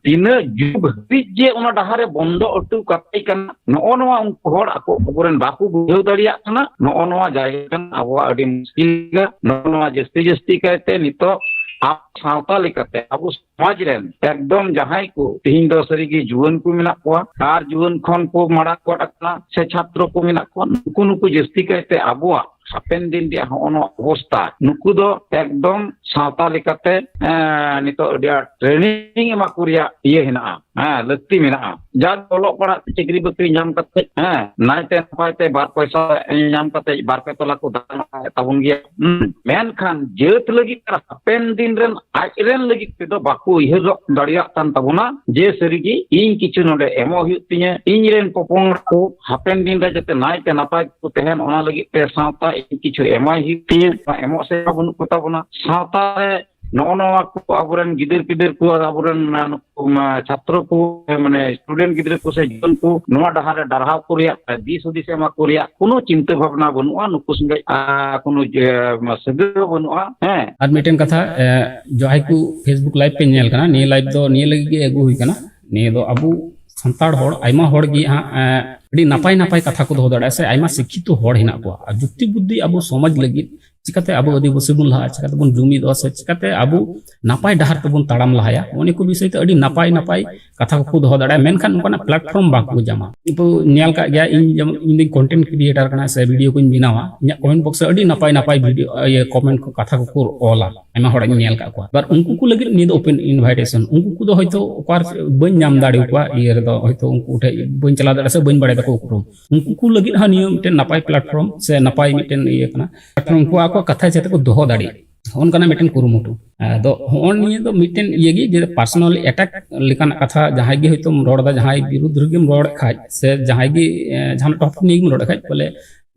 ᱛᱤᱱᱟᱹᱜ ᱡᱩᱜᱽ ᱦᱟᱹᱵᱤᱡ ᱡᱮ ᱚᱱᱟ ᱰᱟᱦᱟᱨ ᱨᱮ ᱵᱚᱱᱫᱚ ᱦᱚᱴᱚ ᱠᱟᱛᱮ ᱠᱟᱱᱟ, ᱱᱚᱜᱼᱚ ᱱᱚᱣᱟ ᱩᱱᱠᱩ ᱦᱚᱲ ᱟᱠᱚ, ᱟᱵᱚᱨᱮᱱ ᱵᱟᱠᱚ ᱵᱩᱡᱷᱟᱹᱣ ᱫᱟᱲᱮᱭᱟᱜ ᱠᱟᱱᱟ᱾ ᱱᱚᱜᱼᱚ ᱱᱚᱣᱟ ᱡᱟᱭᱜᱟ ᱠᱟᱱᱟ ᱟᱵᱚᱣᱟᱜ ᱟᱹᱰᱤ ᱢᱩᱥᱠᱤᱞ ᱜᱮᱭᱟ᱾ ᱱᱚᱜᱼᱚ ᱱᱚᱣᱟ ᱡᱟᱹᱥᱛᱤ ᱡᱟᱹᱥᱛᱤ ᱠᱟᱭᱛᱮ ᱱᱤᱛᱚᱜ ᱟᱵᱚ ᱥᱟᱶᱛᱟ ᱞᱮᱠᱟᱛᱮ ᱟᱵᱚ ᱥᱚᱢᱟᱡᱽ ᱨᱮᱱ ᱮᱠᱫᱚᱢ ᱡᱟᱦᱟᱸᱭ ᱠᱚ ᱛᱤᱦᱤᱧ ᱫᱚ ᱥᱟᱹᱨᱤᱜᱮ ᱡᱩᱣᱟᱹᱱ ᱠᱚ ᱢᱮᱱᱟᱜ ᱠᱚᱣᱟ ᱟᱨ ᱡᱩᱣᱟᱹᱱ ᱠᱷᱚᱱ ᱠᱚ ᱢᱟᱲᱟᱝ ᱜᱚᱫ ᱟᱠᱟᱱᱟ ᱥᱮ ᱪᱷᱟᱛᱨᱚ ᱠᱚ ᱢᱮᱱᱟᱜ ᱠᱚᱣᱟ, ᱱᱩᱠᱩ ᱱᱩᱠᱩ ᱡᱟᱹᱥᱛᱤ ᱠᱟᱭᱛᱮ ᱟᱵᱚᱣᱟᱜ ᱦᱟᱯᱮᱱ ᱫᱤᱱ ᱨᱮᱭᱟᱜ ᱦᱚᱸᱜᱼᱚ ᱱᱚᱣᱟ ᱚᱵᱚᱥᱛᱟ, ᱱᱩᱠᱩ ᱫᱚ ᱮᱠᱫᱚᱢ ᱥᱟᱶᱛᱟ ᱞᱮᱠᱟᱛᱮ, ᱮᱸ, ᱱᱤᱛᱚᱜ ᱟᱹᱰᱤ ᱟᱸᱴ training ᱮᱢᱟ ᱠᱚ ᱨᱮᱭᱟᱜ ᱤᱭᱟᱹ ᱦᱮᱱᱟᱜᱼᱟ, ᱦᱮᱸ, ᱞᱟᱹᱠᱛᱤ ᱢᱮᱱᱟᱜᱼᱟ᱾ ᱡᱟᱜ ᱚᱞᱚᱜ ᱯᱟᱲᱦᱟᱜ ᱪᱟᱹᱠᱨᱤ ᱵᱟᱹᱠᱨᱤ ᱧᱟᱢ ᱠᱟᱛᱮ, ᱦᱮᱸ, ᱱᱟᱭᱛᱮ ᱱᱟᱯᱟᱭ ᱛᱮ ᱵᱟᱨ ᱯᱚᱭᱥᱟ ᱧᱟᱢ ᱠᱟᱛᱮ ᱵᱟᱨ ᱯᱮ ᱛᱚᱞᱟ ᱠᱚ ᱫᱟᱱ ᱛᱟᱵᱚᱱ ᱜᱮᱭᱟ᱾ ᱦᱩᱸ᱾ ᱢᱮᱱᱠᱷᱟᱱ ᱡᱟᱹᱛ ᱞᱟᱹᱜᱤᱫ ᱟᱨ ᱦᱟᱯᱮᱱ ᱫᱤᱱ ᱨᱮᱱ ᱟᱡ ᱨᱮᱱ ᱞᱟᱹᱜᱤᱫ ᱛᱮᱫᱚ ᱵᱟᱠᱚ ᱩᱭᱦᱟᱹᱨ ᱫᱟᱲᱮᱭᱟᱜ ᱠᱟᱱ ᱛᱟᱵᱚᱱᱟ ᱡᱮ ᱥᱟᱹᱨᱤᱜᱮ ᱤᱧ ᱠᱤᱪᱷᱩ ᱱᱚᱰᱮ ᱮᱢᱚᱜ ᱦᱩᱭᱩᱜ ᱛᱤᱧᱟᱹ, ᱤᱧ ᱨᱮᱱ ᱯᱚᱯᱚᱝᱲᱟ ᱠᱚ ᱦᱟᱯᱮᱱ ᱫᱤᱱ ᱨᱮ ᱡᱟᱛᱮ ᱱᱟᱭᱛᱮ ᱱᱟᱯᱟᱭ ᱠᱚ ᱛᱟᱦᱮᱱ, ᱚᱱᱟ ᱞᱟᱹᱜᱤᱫ ᱛᱮ ᱥᱟᱶᱛᱟ ᱤᱧ ᱠᱤᱪᱷᱩ ᱮᱢᱟᱭ ᱦᱩᱭᱩᱜ ᱛᱤᱧᱟᱹ᱾ ᱚᱱᱟ ᱮᱢᱚᱜ ᱥᱮᱫ ᱢᱟ ᱵᱟᱹᱱᱩᱜ ᱠᱚ ᱛᱟᱵᱚᱱᱟ᱾ ᱥᱟᱶᱛᱟ ᱨᱮ ᱱᱚᱜᱼᱚ ᱱᱚᱣᱟ ᱠᱚ ᱟᱵᱚᱨᱮᱱ ᱜᱤᱫᱟᱹᱨ ᱯᱤᱫᱟᱹᱨ ᱠᱚ ᱟᱨ ᱟᱵᱚᱨᱮᱱ, ᱟᱸ, ᱱᱩᱠᱩ, ᱢᱟ, ᱪᱷᱟᱛᱨᱚ ᱠᱚ, ᱢᱟᱱᱮ student ᱜᱤᱫᱽᱨᱟᱹ ᱠᱚ ᱥᱮ ᱡᱩᱣᱟᱹᱱ ᱠᱚ ᱱᱚᱣᱟ ᱰᱟᱦᱟᱨ ᱨᱮ ᱰᱟᱨᱦᱟᱣ ᱠᱚ ᱨᱮᱭᱟᱜ, ᱫᱤᱥ ᱦᱩᱫᱤᱥ ᱮᱢᱟ ᱠᱚ ᱨᱮᱭᱟᱜ ᱠᱳᱱᱳ ᱪᱤᱱᱛᱟᱹ ᱵᱷᱟᱵᱽᱱᱟ ᱵᱟᱹᱱᱩᱜᱼᱟ᱾ ᱱᱩᱠᱩ ᱥᱚᱸᱜᱮ, ᱟᱸ, ᱠᱳᱱᱳ ᱡᱮ, ᱢᱟ, ᱥᱟᱹᱜᱟᱹᱭ ᱦᱚᱸ ᱵᱟᱹᱱᱩᱜᱼᱟ᱾ ᱦᱮᱸ᱾ ᱟᱨ ᱢᱤᱫᱴᱮᱱ ᱠᱟᱛᱷᱟ, ᱮ, ᱡᱟᱦᱟᱸᱭ ᱠᱚ Facebook live ᱯᱮ ᱧᱮᱞ ᱠᱟᱱᱟ, ᱱᱤᱭᱟᱹ live ᱫᱚ ᱱᱤᱭᱟᱹ ᱞᱟᱹᱜᱤᱫ ᱜᱮ ᱟᱹᱜᱩ ᱦᱩᱭ ᱠᱟᱱᱟ᱾ ᱱᱤᱭᱟᱹ ᱫᱚ ᱟᱵᱚ ᱥᱟᱱᱛᱟᱲ ᱦᱚᱲ, ᱟᱭᱢᱟ ᱦᱚᱲ ᱜᱮ ᱦᱟᱸᱜ, ᱮ, ᱟᱹᱰᱤ ᱱᱟᱯᱟᱭ ᱱᱟᱯᱟᱭ ᱠᱟᱛᱷᱟ ᱠᱚ ᱫᱚᱦᱚ ᱫᱟᱲᱮᱭᱟᱜᱼᱟ ᱥᱮ ᱟᱭᱢᱟ ᱥᱤᱠᱠᱷᱤᱛᱚ ᱦᱚᱲ ᱦᱮᱱᱟᱜ ᱠᱚᱣᱟ᱾ ᱟᱨ ᱡᱩᱠᱛᱤ ᱵᱩᱫᱽᱫᱷᱤ ᱟᱵᱚ ᱥᱚᱢᱟᱡᱽ ᱞᱟᱹᱜᱤᱫ ᱪᱤᱠᱟᱛᱮ ᱟᱵᱚ ᱟᱹᱫᱤᱵᱟᱹᱥᱤ ᱵᱚᱱ ᱞᱟᱦᱟᱜᱼᱟ, ᱪᱤᱠᱟᱛᱮ ᱵᱚᱱ ᱡᱩᱢᱤᱫᱚᱜᱼᱟ ᱥᱮ ᱪᱤᱠᱟᱛᱮ ᱟᱵᱚ ᱱᱟᱯᱟᱭ ᱰᱟᱦᱟᱨ ᱛᱮᱵᱚᱱ ᱛᱟᱲᱟᱢ ᱞᱟᱦᱟᱭᱟ, ᱚᱱᱟ ᱠᱚ ᱵᱤᱥᱚᱭ ᱛᱮ ᱟᱹᱰᱤ ᱱᱟᱯᱟᱭ ᱱᱟᱯᱟᱭ ᱠᱟᱛᱷᱟ ᱠᱚᱠᱚ ᱫᱚᱦᱚ ᱫᱟᱲᱮᱭᱟᱜᱼᱟ, ᱢᱮᱱᱠᱷᱟᱱ ᱚᱱᱠᱟᱱᱟᱜ platform ᱵᱟᱠᱚ ᱧᱟᱢᱟ᱾ ᱤᱧ ᱧᱮᱞ ᱠᱟᱜ ᱜᱮᱭᱟ, ᱤᱧ ᱡᱮᱢᱚᱱ, ᱤᱧ ᱫᱚᱧ content creator ᱠᱟᱱᱟ ᱥᱮ video ᱠᱚᱧ ᱵᱮᱱᱟᱣᱟ, ᱤᱧᱟᱹᱜ comment box ᱨᱮ ᱟᱹᱰᱤ ᱱᱟᱯᱟᱭ ᱱᱟᱯᱟᱭ video, ᱤᱭᱟᱹ, comment ᱠᱚ, ᱠᱟᱛᱷᱟ ᱠᱚᱠᱚ ᱚᱞᱟ, ᱟᱭᱢᱟ ᱦᱚᱲᱤᱧ ᱧᱮᱞ ᱠᱟᱜ ᱠᱚᱣᱟ᱾ ᱟᱵᱟᱨ ᱩᱱᱠᱩ ᱠᱚ ᱞᱟᱹᱜᱤᱫ ᱱᱤᱭᱟᱹ ᱫᱚ open invitation, ᱩᱱᱠᱩ ᱠᱚᱫᱚ ᱦᱚᱭᱛᱳ ᱚᱠᱟ ᱨᱮ ᱵᱟᱹᱧ ᱧᱟᱢ ᱫᱟᱲᱮ ᱟᱠᱚᱣᱟ, ᱤᱭᱟᱹ ᱨᱮᱫᱚ ᱦᱚᱭᱛᱳ ᱩᱱᱠᱩ ᱴᱷᱮᱡ ᱵᱟᱹᱧ ᱪᱟᱞᱟᱣ ᱫᱟᱲᱮᱭᱟᱜᱼᱟ ᱥᱮ ᱵᱟᱹᱧ ᱵᱟᱲᱟᱭ ᱛᱟᱠᱚ ᱩᱯᱨᱩᱢ, ᱩᱱᱠᱩ ᱠᱚ ᱞᱟᱹᱜᱤᱫ ᱦᱚᱸ ᱱᱤᱭᱟᱹ ᱢᱤᱫᱴᱮᱱ ᱱᱟᱯᱟᱭ platform ᱥᱮ ᱱᱟᱯᱟᱭ ᱢᱤᱫᱴᱮᱱ ᱤᱭᱟᱹ ᱠᱟᱱᱟ, platform ᱩᱱᱠᱩ ᱟᱠᱚᱣᱟᱜ ᱠᱟᱛᱷᱟ ᱡᱟᱛᱮ ᱠᱚ ᱫᱚᱦᱚ ᱫᱟᱲᱮᱭᱟᱜ, ᱚᱱᱠᱟᱱᱟᱜ ᱢᱤᱫᱴᱮᱱ ᱠᱩᱨᱩᱢᱩᱴᱩ᱾ ᱟᱫᱚ ᱦᱚᱸᱜᱼᱚ ᱱᱤᱭᱟᱹ ᱫᱚ ᱢᱤᱫᱴᱮᱱ ᱤᱭᱟᱹ ᱜᱮ, ᱡᱮ personally attack ᱞᱮᱠᱟᱱᱟᱜ ᱠᱟᱛᱷᱟ ᱡᱟᱦᱟᱸᱭ ᱜᱮ ᱦᱚᱭᱛᱳᱢ ᱨᱚᱲ ᱮᱫᱟ, ᱡᱟᱦᱟᱸᱭ ᱵᱤᱨᱩᱫᱽ ᱨᱮᱜᱮᱢ ᱨᱚᱲᱮᱫ ᱠᱷᱟᱡ ᱥᱮ ᱡᱟᱦᱟᱸᱭ ᱜᱮ, ᱮ, ᱡᱟᱦᱟᱱᱟᱜ topic ᱱᱤᱭᱮ ᱜᱮᱢ ᱨᱚᱲᱮᱫ ᱠᱷᱟᱡ, ᱵᱚᱞᱮ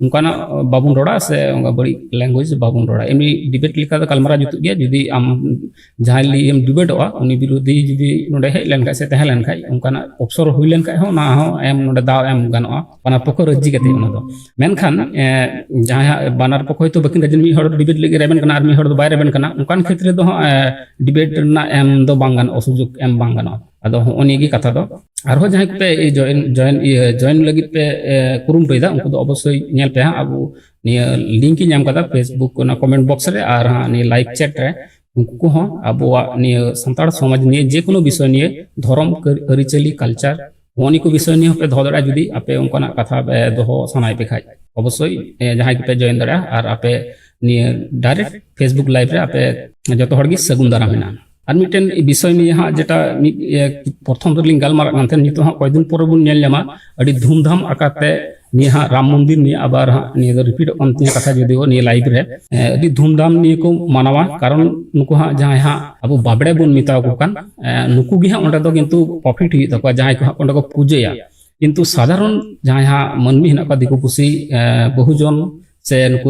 ᱚᱱᱠᱟᱱᱟᱜ ᱵᱟᱵᱚᱱ ᱨᱚᱲᱟ ᱥᱮ ᱚᱱᱠᱟ ᱵᱟᱹᱲᱤᱡ language ᱵᱟᱵᱚᱱ ᱨᱚᱲᱟ᱾ ᱮᱢᱱᱤ debate ᱞᱮᱠᱟ ᱫᱚ ᱜᱟᱞᱢᱟᱨᱟᱣ ᱡᱩᱛᱩᱜ ᱜᱮᱭᱟ, ᱡᱩᱫᱤ ᱟᱢ ᱡᱟᱦᱟᱸᱭ ᱞᱟᱹᱭ ᱮᱢ debateᱚᱜᱼᱟ, ᱩᱱᱤ ᱵᱤᱨᱳᱫᱷᱤ ᱡᱩᱫᱤ ᱱᱚᱰᱮ ᱦᱮᱡ ᱞᱮᱱᱠᱷᱟᱡ ᱥᱮ ᱛᱟᱦᱮᱸ ᱞᱮᱱᱠᱷᱟᱡ, ᱚᱱᱠᱟᱱᱟᱜ ᱚᱯᱥᱚᱨ ᱦᱩᱭ ᱞᱮᱱᱠᱷᱟᱡ ᱦᱚᱸ ᱚᱱᱟ ᱦᱚᱸ ᱮᱢ, ᱱᱚᱰᱮ ᱫᱟᱣ ᱮᱢ ᱜᱟᱱᱚᱜᱼᱟ, ᱵᱟᱱᱟᱨ ᱯᱚᱠᱷᱚ ᱨᱟᱹᱡᱤ ᱠᱟᱛᱮ ᱚᱱᱟ ᱫᱚ᱾ ᱢᱮᱱᱠᱷᱟᱱ, ᱮ, ᱡᱟᱦᱟᱸᱭ ᱦᱟᱸᱜ ᱵᱟᱱᱟᱨ ᱯᱚᱠᱷᱚ ᱦᱚᱭᱛᱳ ᱵᱟᱹᱠᱤᱱ ᱨᱟᱹᱡᱤ, ᱢᱤᱫ ᱦᱚᱲ debate ᱞᱟᱹᱜᱤᱫ ᱨᱮᱵᱮᱱ ᱠᱟᱱᱟ ᱟᱨ ᱢᱤᱫ ᱦᱚᱲ ᱫᱚ ᱵᱟᱭ ᱨᱮᱵᱮᱱ ᱠᱟᱱᱟ, ᱚᱱᱠᱟᱱ ᱠᱷᱮᱛᱨᱮ ᱫᱚ ᱦᱟᱸᱜ, ᱮ, debate ᱨᱮᱱᱟᱜ ᱮᱢ ᱫᱚ ᱵᱟᱝ ᱜᱟᱱᱚᱜᱼᱟ, ᱥᱩᱡᱳᱜᱽ ᱮᱢ ᱵᱟᱝ ᱜᱟᱱᱚᱜᱼᱟ᱾ ᱟᱫᱚ ᱦᱚᱸᱜᱼᱚ ᱱᱤᱭᱟᱹ ᱜᱮ ᱠᱟᱛᱷᱟ ᱫᱚ᱾ ᱟᱨᱦᱚᱸ ᱡᱟᱦᱟᱸᱭ ᱠᱚᱯᱮ join, join, ᱤᱭᱟᱹ, join ᱞᱟᱹᱜᱤᱫ ᱯᱮ, ᱮ, ᱠᱩᱨᱩᱢᱩᱴᱩᱭᱮᱫᱟ, ᱩᱱᱠᱩ ᱫᱚ ᱚᱵᱚᱥᱥᱳᱭ ᱧᱮᱞ ᱯᱮ ᱦᱟᱸᱜ, ᱟᱵᱚ ᱱᱤᱭᱟᱹ link ᱤᱧ ᱮᱢ ᱠᱟᱫᱟ Facebook ᱚᱱᱟ comment box ᱨᱮ ᱟᱨ ᱦᱟᱸᱜ ᱱᱤᱭᱟᱹ live chat ᱨᱮ᱾ ᱩᱱᱠᱩ ᱠᱚᱦᱚᱸ ᱟᱵᱚᱣᱟᱜ ᱱᱤᱭᱟᱹ ᱥᱟᱱᱛᱟᱲ ᱥᱚᱢᱟᱡᱽ ᱱᱤᱭᱮ ᱡᱮᱠᱳᱱᱳ ᱵᱤᱥᱚᱭ ᱱᱤᱭᱮ, ᱫᱷᱚᱨᱚᱢ, ᱠᱟᱹᱨ-, ᱟᱹᱨᱤᱪᱟᱹᱞᱤ, ᱠᱟᱞᱪᱟᱨ, ᱱᱚᱜᱼᱚ ᱱᱤᱭᱟᱹ ᱠᱚ ᱵᱤᱥᱚᱭ ᱱᱤᱭᱮ ᱦᱚᱸᱯᱮ ᱫᱚᱦᱚ ᱫᱟᱲᱮᱭᱟᱜᱼᱟ᱾ ᱡᱩᱫᱤ ᱟᱯᱮ ᱚᱱᱠᱟᱱᱟᱜ ᱠᱟᱛᱷᱟ ᱯᱮ ᱫᱚᱦᱚ ᱥᱟᱱᱟᱭᱮᱫ ᱯᱮ ᱠᱷᱟᱡ, ᱚᱵᱚᱥᱥᱳᱭ, ᱮ, ᱡᱟᱦᱟᱸᱭ ᱜᱮᱯᱮ ᱡᱚᱭᱮᱱ ᱫᱟᱲᱮᱭᱟᱜᱼᱟ᱾ ᱟᱨ ᱟᱯᱮ ᱱᱤᱭᱟᱹ ᱰᱟᱭᱨᱮᱠᱴ ᱯᱷᱮᱥᱵᱩᱠ ᱞᱟᱭᱤᱵᱷ ᱨᱮ ᱟᱯᱮ ᱡᱚᱛᱚ ᱦᱚᱲ ᱜᱮ ᱥᱟᱹᱜᱩᱱ ᱫᱟᱨᱟᱢ ᱢᱮᱱᱟᱜᱼᱟ᱾ ᱟᱨ ᱢᱤᱫᱴᱮᱱ ᱵᱤᱥᱚᱭ ᱱᱤᱭᱮ ᱦᱟᱸᱜ, ᱡᱮᱴᱟ ᱢᱤᱫ, ᱮ, ᱯᱨᱚᱛᱷᱚᱢ ᱨᱮᱞᱤᱧ ᱜᱟᱞᱢᱟᱨᱟᱜ ᱠᱟᱱ ᱛᱟᱦᱮᱸᱱ, ᱱᱤᱛᱚᱜ ᱦᱟᱸᱜ ᱠᱚᱭᱮᱠ ᱫᱤᱱ ᱯᱚᱨᱮ ᱵᱚᱱ ᱧᱮᱞ ᱧᱟᱢᱟ ᱟᱹᱰᱤ ᱫᱷᱩᱢᱫᱷᱟᱢ ᱟᱠᱟᱨ ᱛᱮ ᱱᱤᱭᱟᱹ ᱦᱟᱸᱜ ᱨᱟᱢ ᱢᱚᱱᱫᱤᱨ ᱱᱤᱭᱟᱹ ᱟᱵᱟᱨ ᱦᱟᱸᱜ ᱱᱤᱭᱟᱹ ᱫᱚ ᱨᱤᱯᱤᱴᱚᱜ ᱠᱟᱱ ᱛᱤᱧᱟᱹ ᱠᱟᱛᱷᱟ, ᱡᱩᱫᱤ ᱱᱤᱭᱟᱹ ᱞᱟᱭᱤᱵᱷ ᱨᱮ, ᱮ, ᱟᱹᱰᱤ ᱫᱷᱩᱢᱫᱷᱟᱢ ᱱᱤᱭᱟᱹ ᱠᱚ ᱢᱟᱱᱟᱣᱟ᱾ ᱠᱟᱨᱚᱱ ᱱᱩᱠᱩ ᱦᱟᱸᱜ ᱡᱟᱦᱟᱸᱭ ᱦᱟᱸᱜ ᱟᱵᱚ ᱵᱟᱵᱲᱮ ᱵᱚᱱ ᱢᱮᱛᱟ ᱠᱚ ᱠᱟᱱ, ᱮ, ᱱᱩᱠᱩ ᱜᱮ ᱦᱟᱸᱜ ᱚᱸᱰᱮ ᱫᱚ ᱠᱤᱱᱛᱩ ᱯᱨᱚᱯᱷᱤᱴ ᱦᱩᱭᱩᱜ ᱛᱟᱠᱚᱣᱟ, ᱡᱟᱦᱟᱸᱭ ᱠᱚ ᱦᱟᱸᱜ ᱚᱸᱰᱮ ᱠᱚ ᱯᱩᱡᱟᱹᱭᱟ᱾ ᱠᱤᱱᱛᱩ ᱥᱟᱫᱷᱟᱨᱚᱱ ᱡᱟᱦᱟᱸᱭ ᱦᱟᱸᱜ ᱢᱟᱹᱱᱢᱤ ᱦᱮᱱᱟᱜ ᱠᱚᱣᱟ, ᱫᱤᱠᱩ ᱯᱩᱥᱤ, ᱮ, ᱵᱚᱦᱩᱡᱚᱱ, ᱥᱮ ᱱᱩᱠᱩ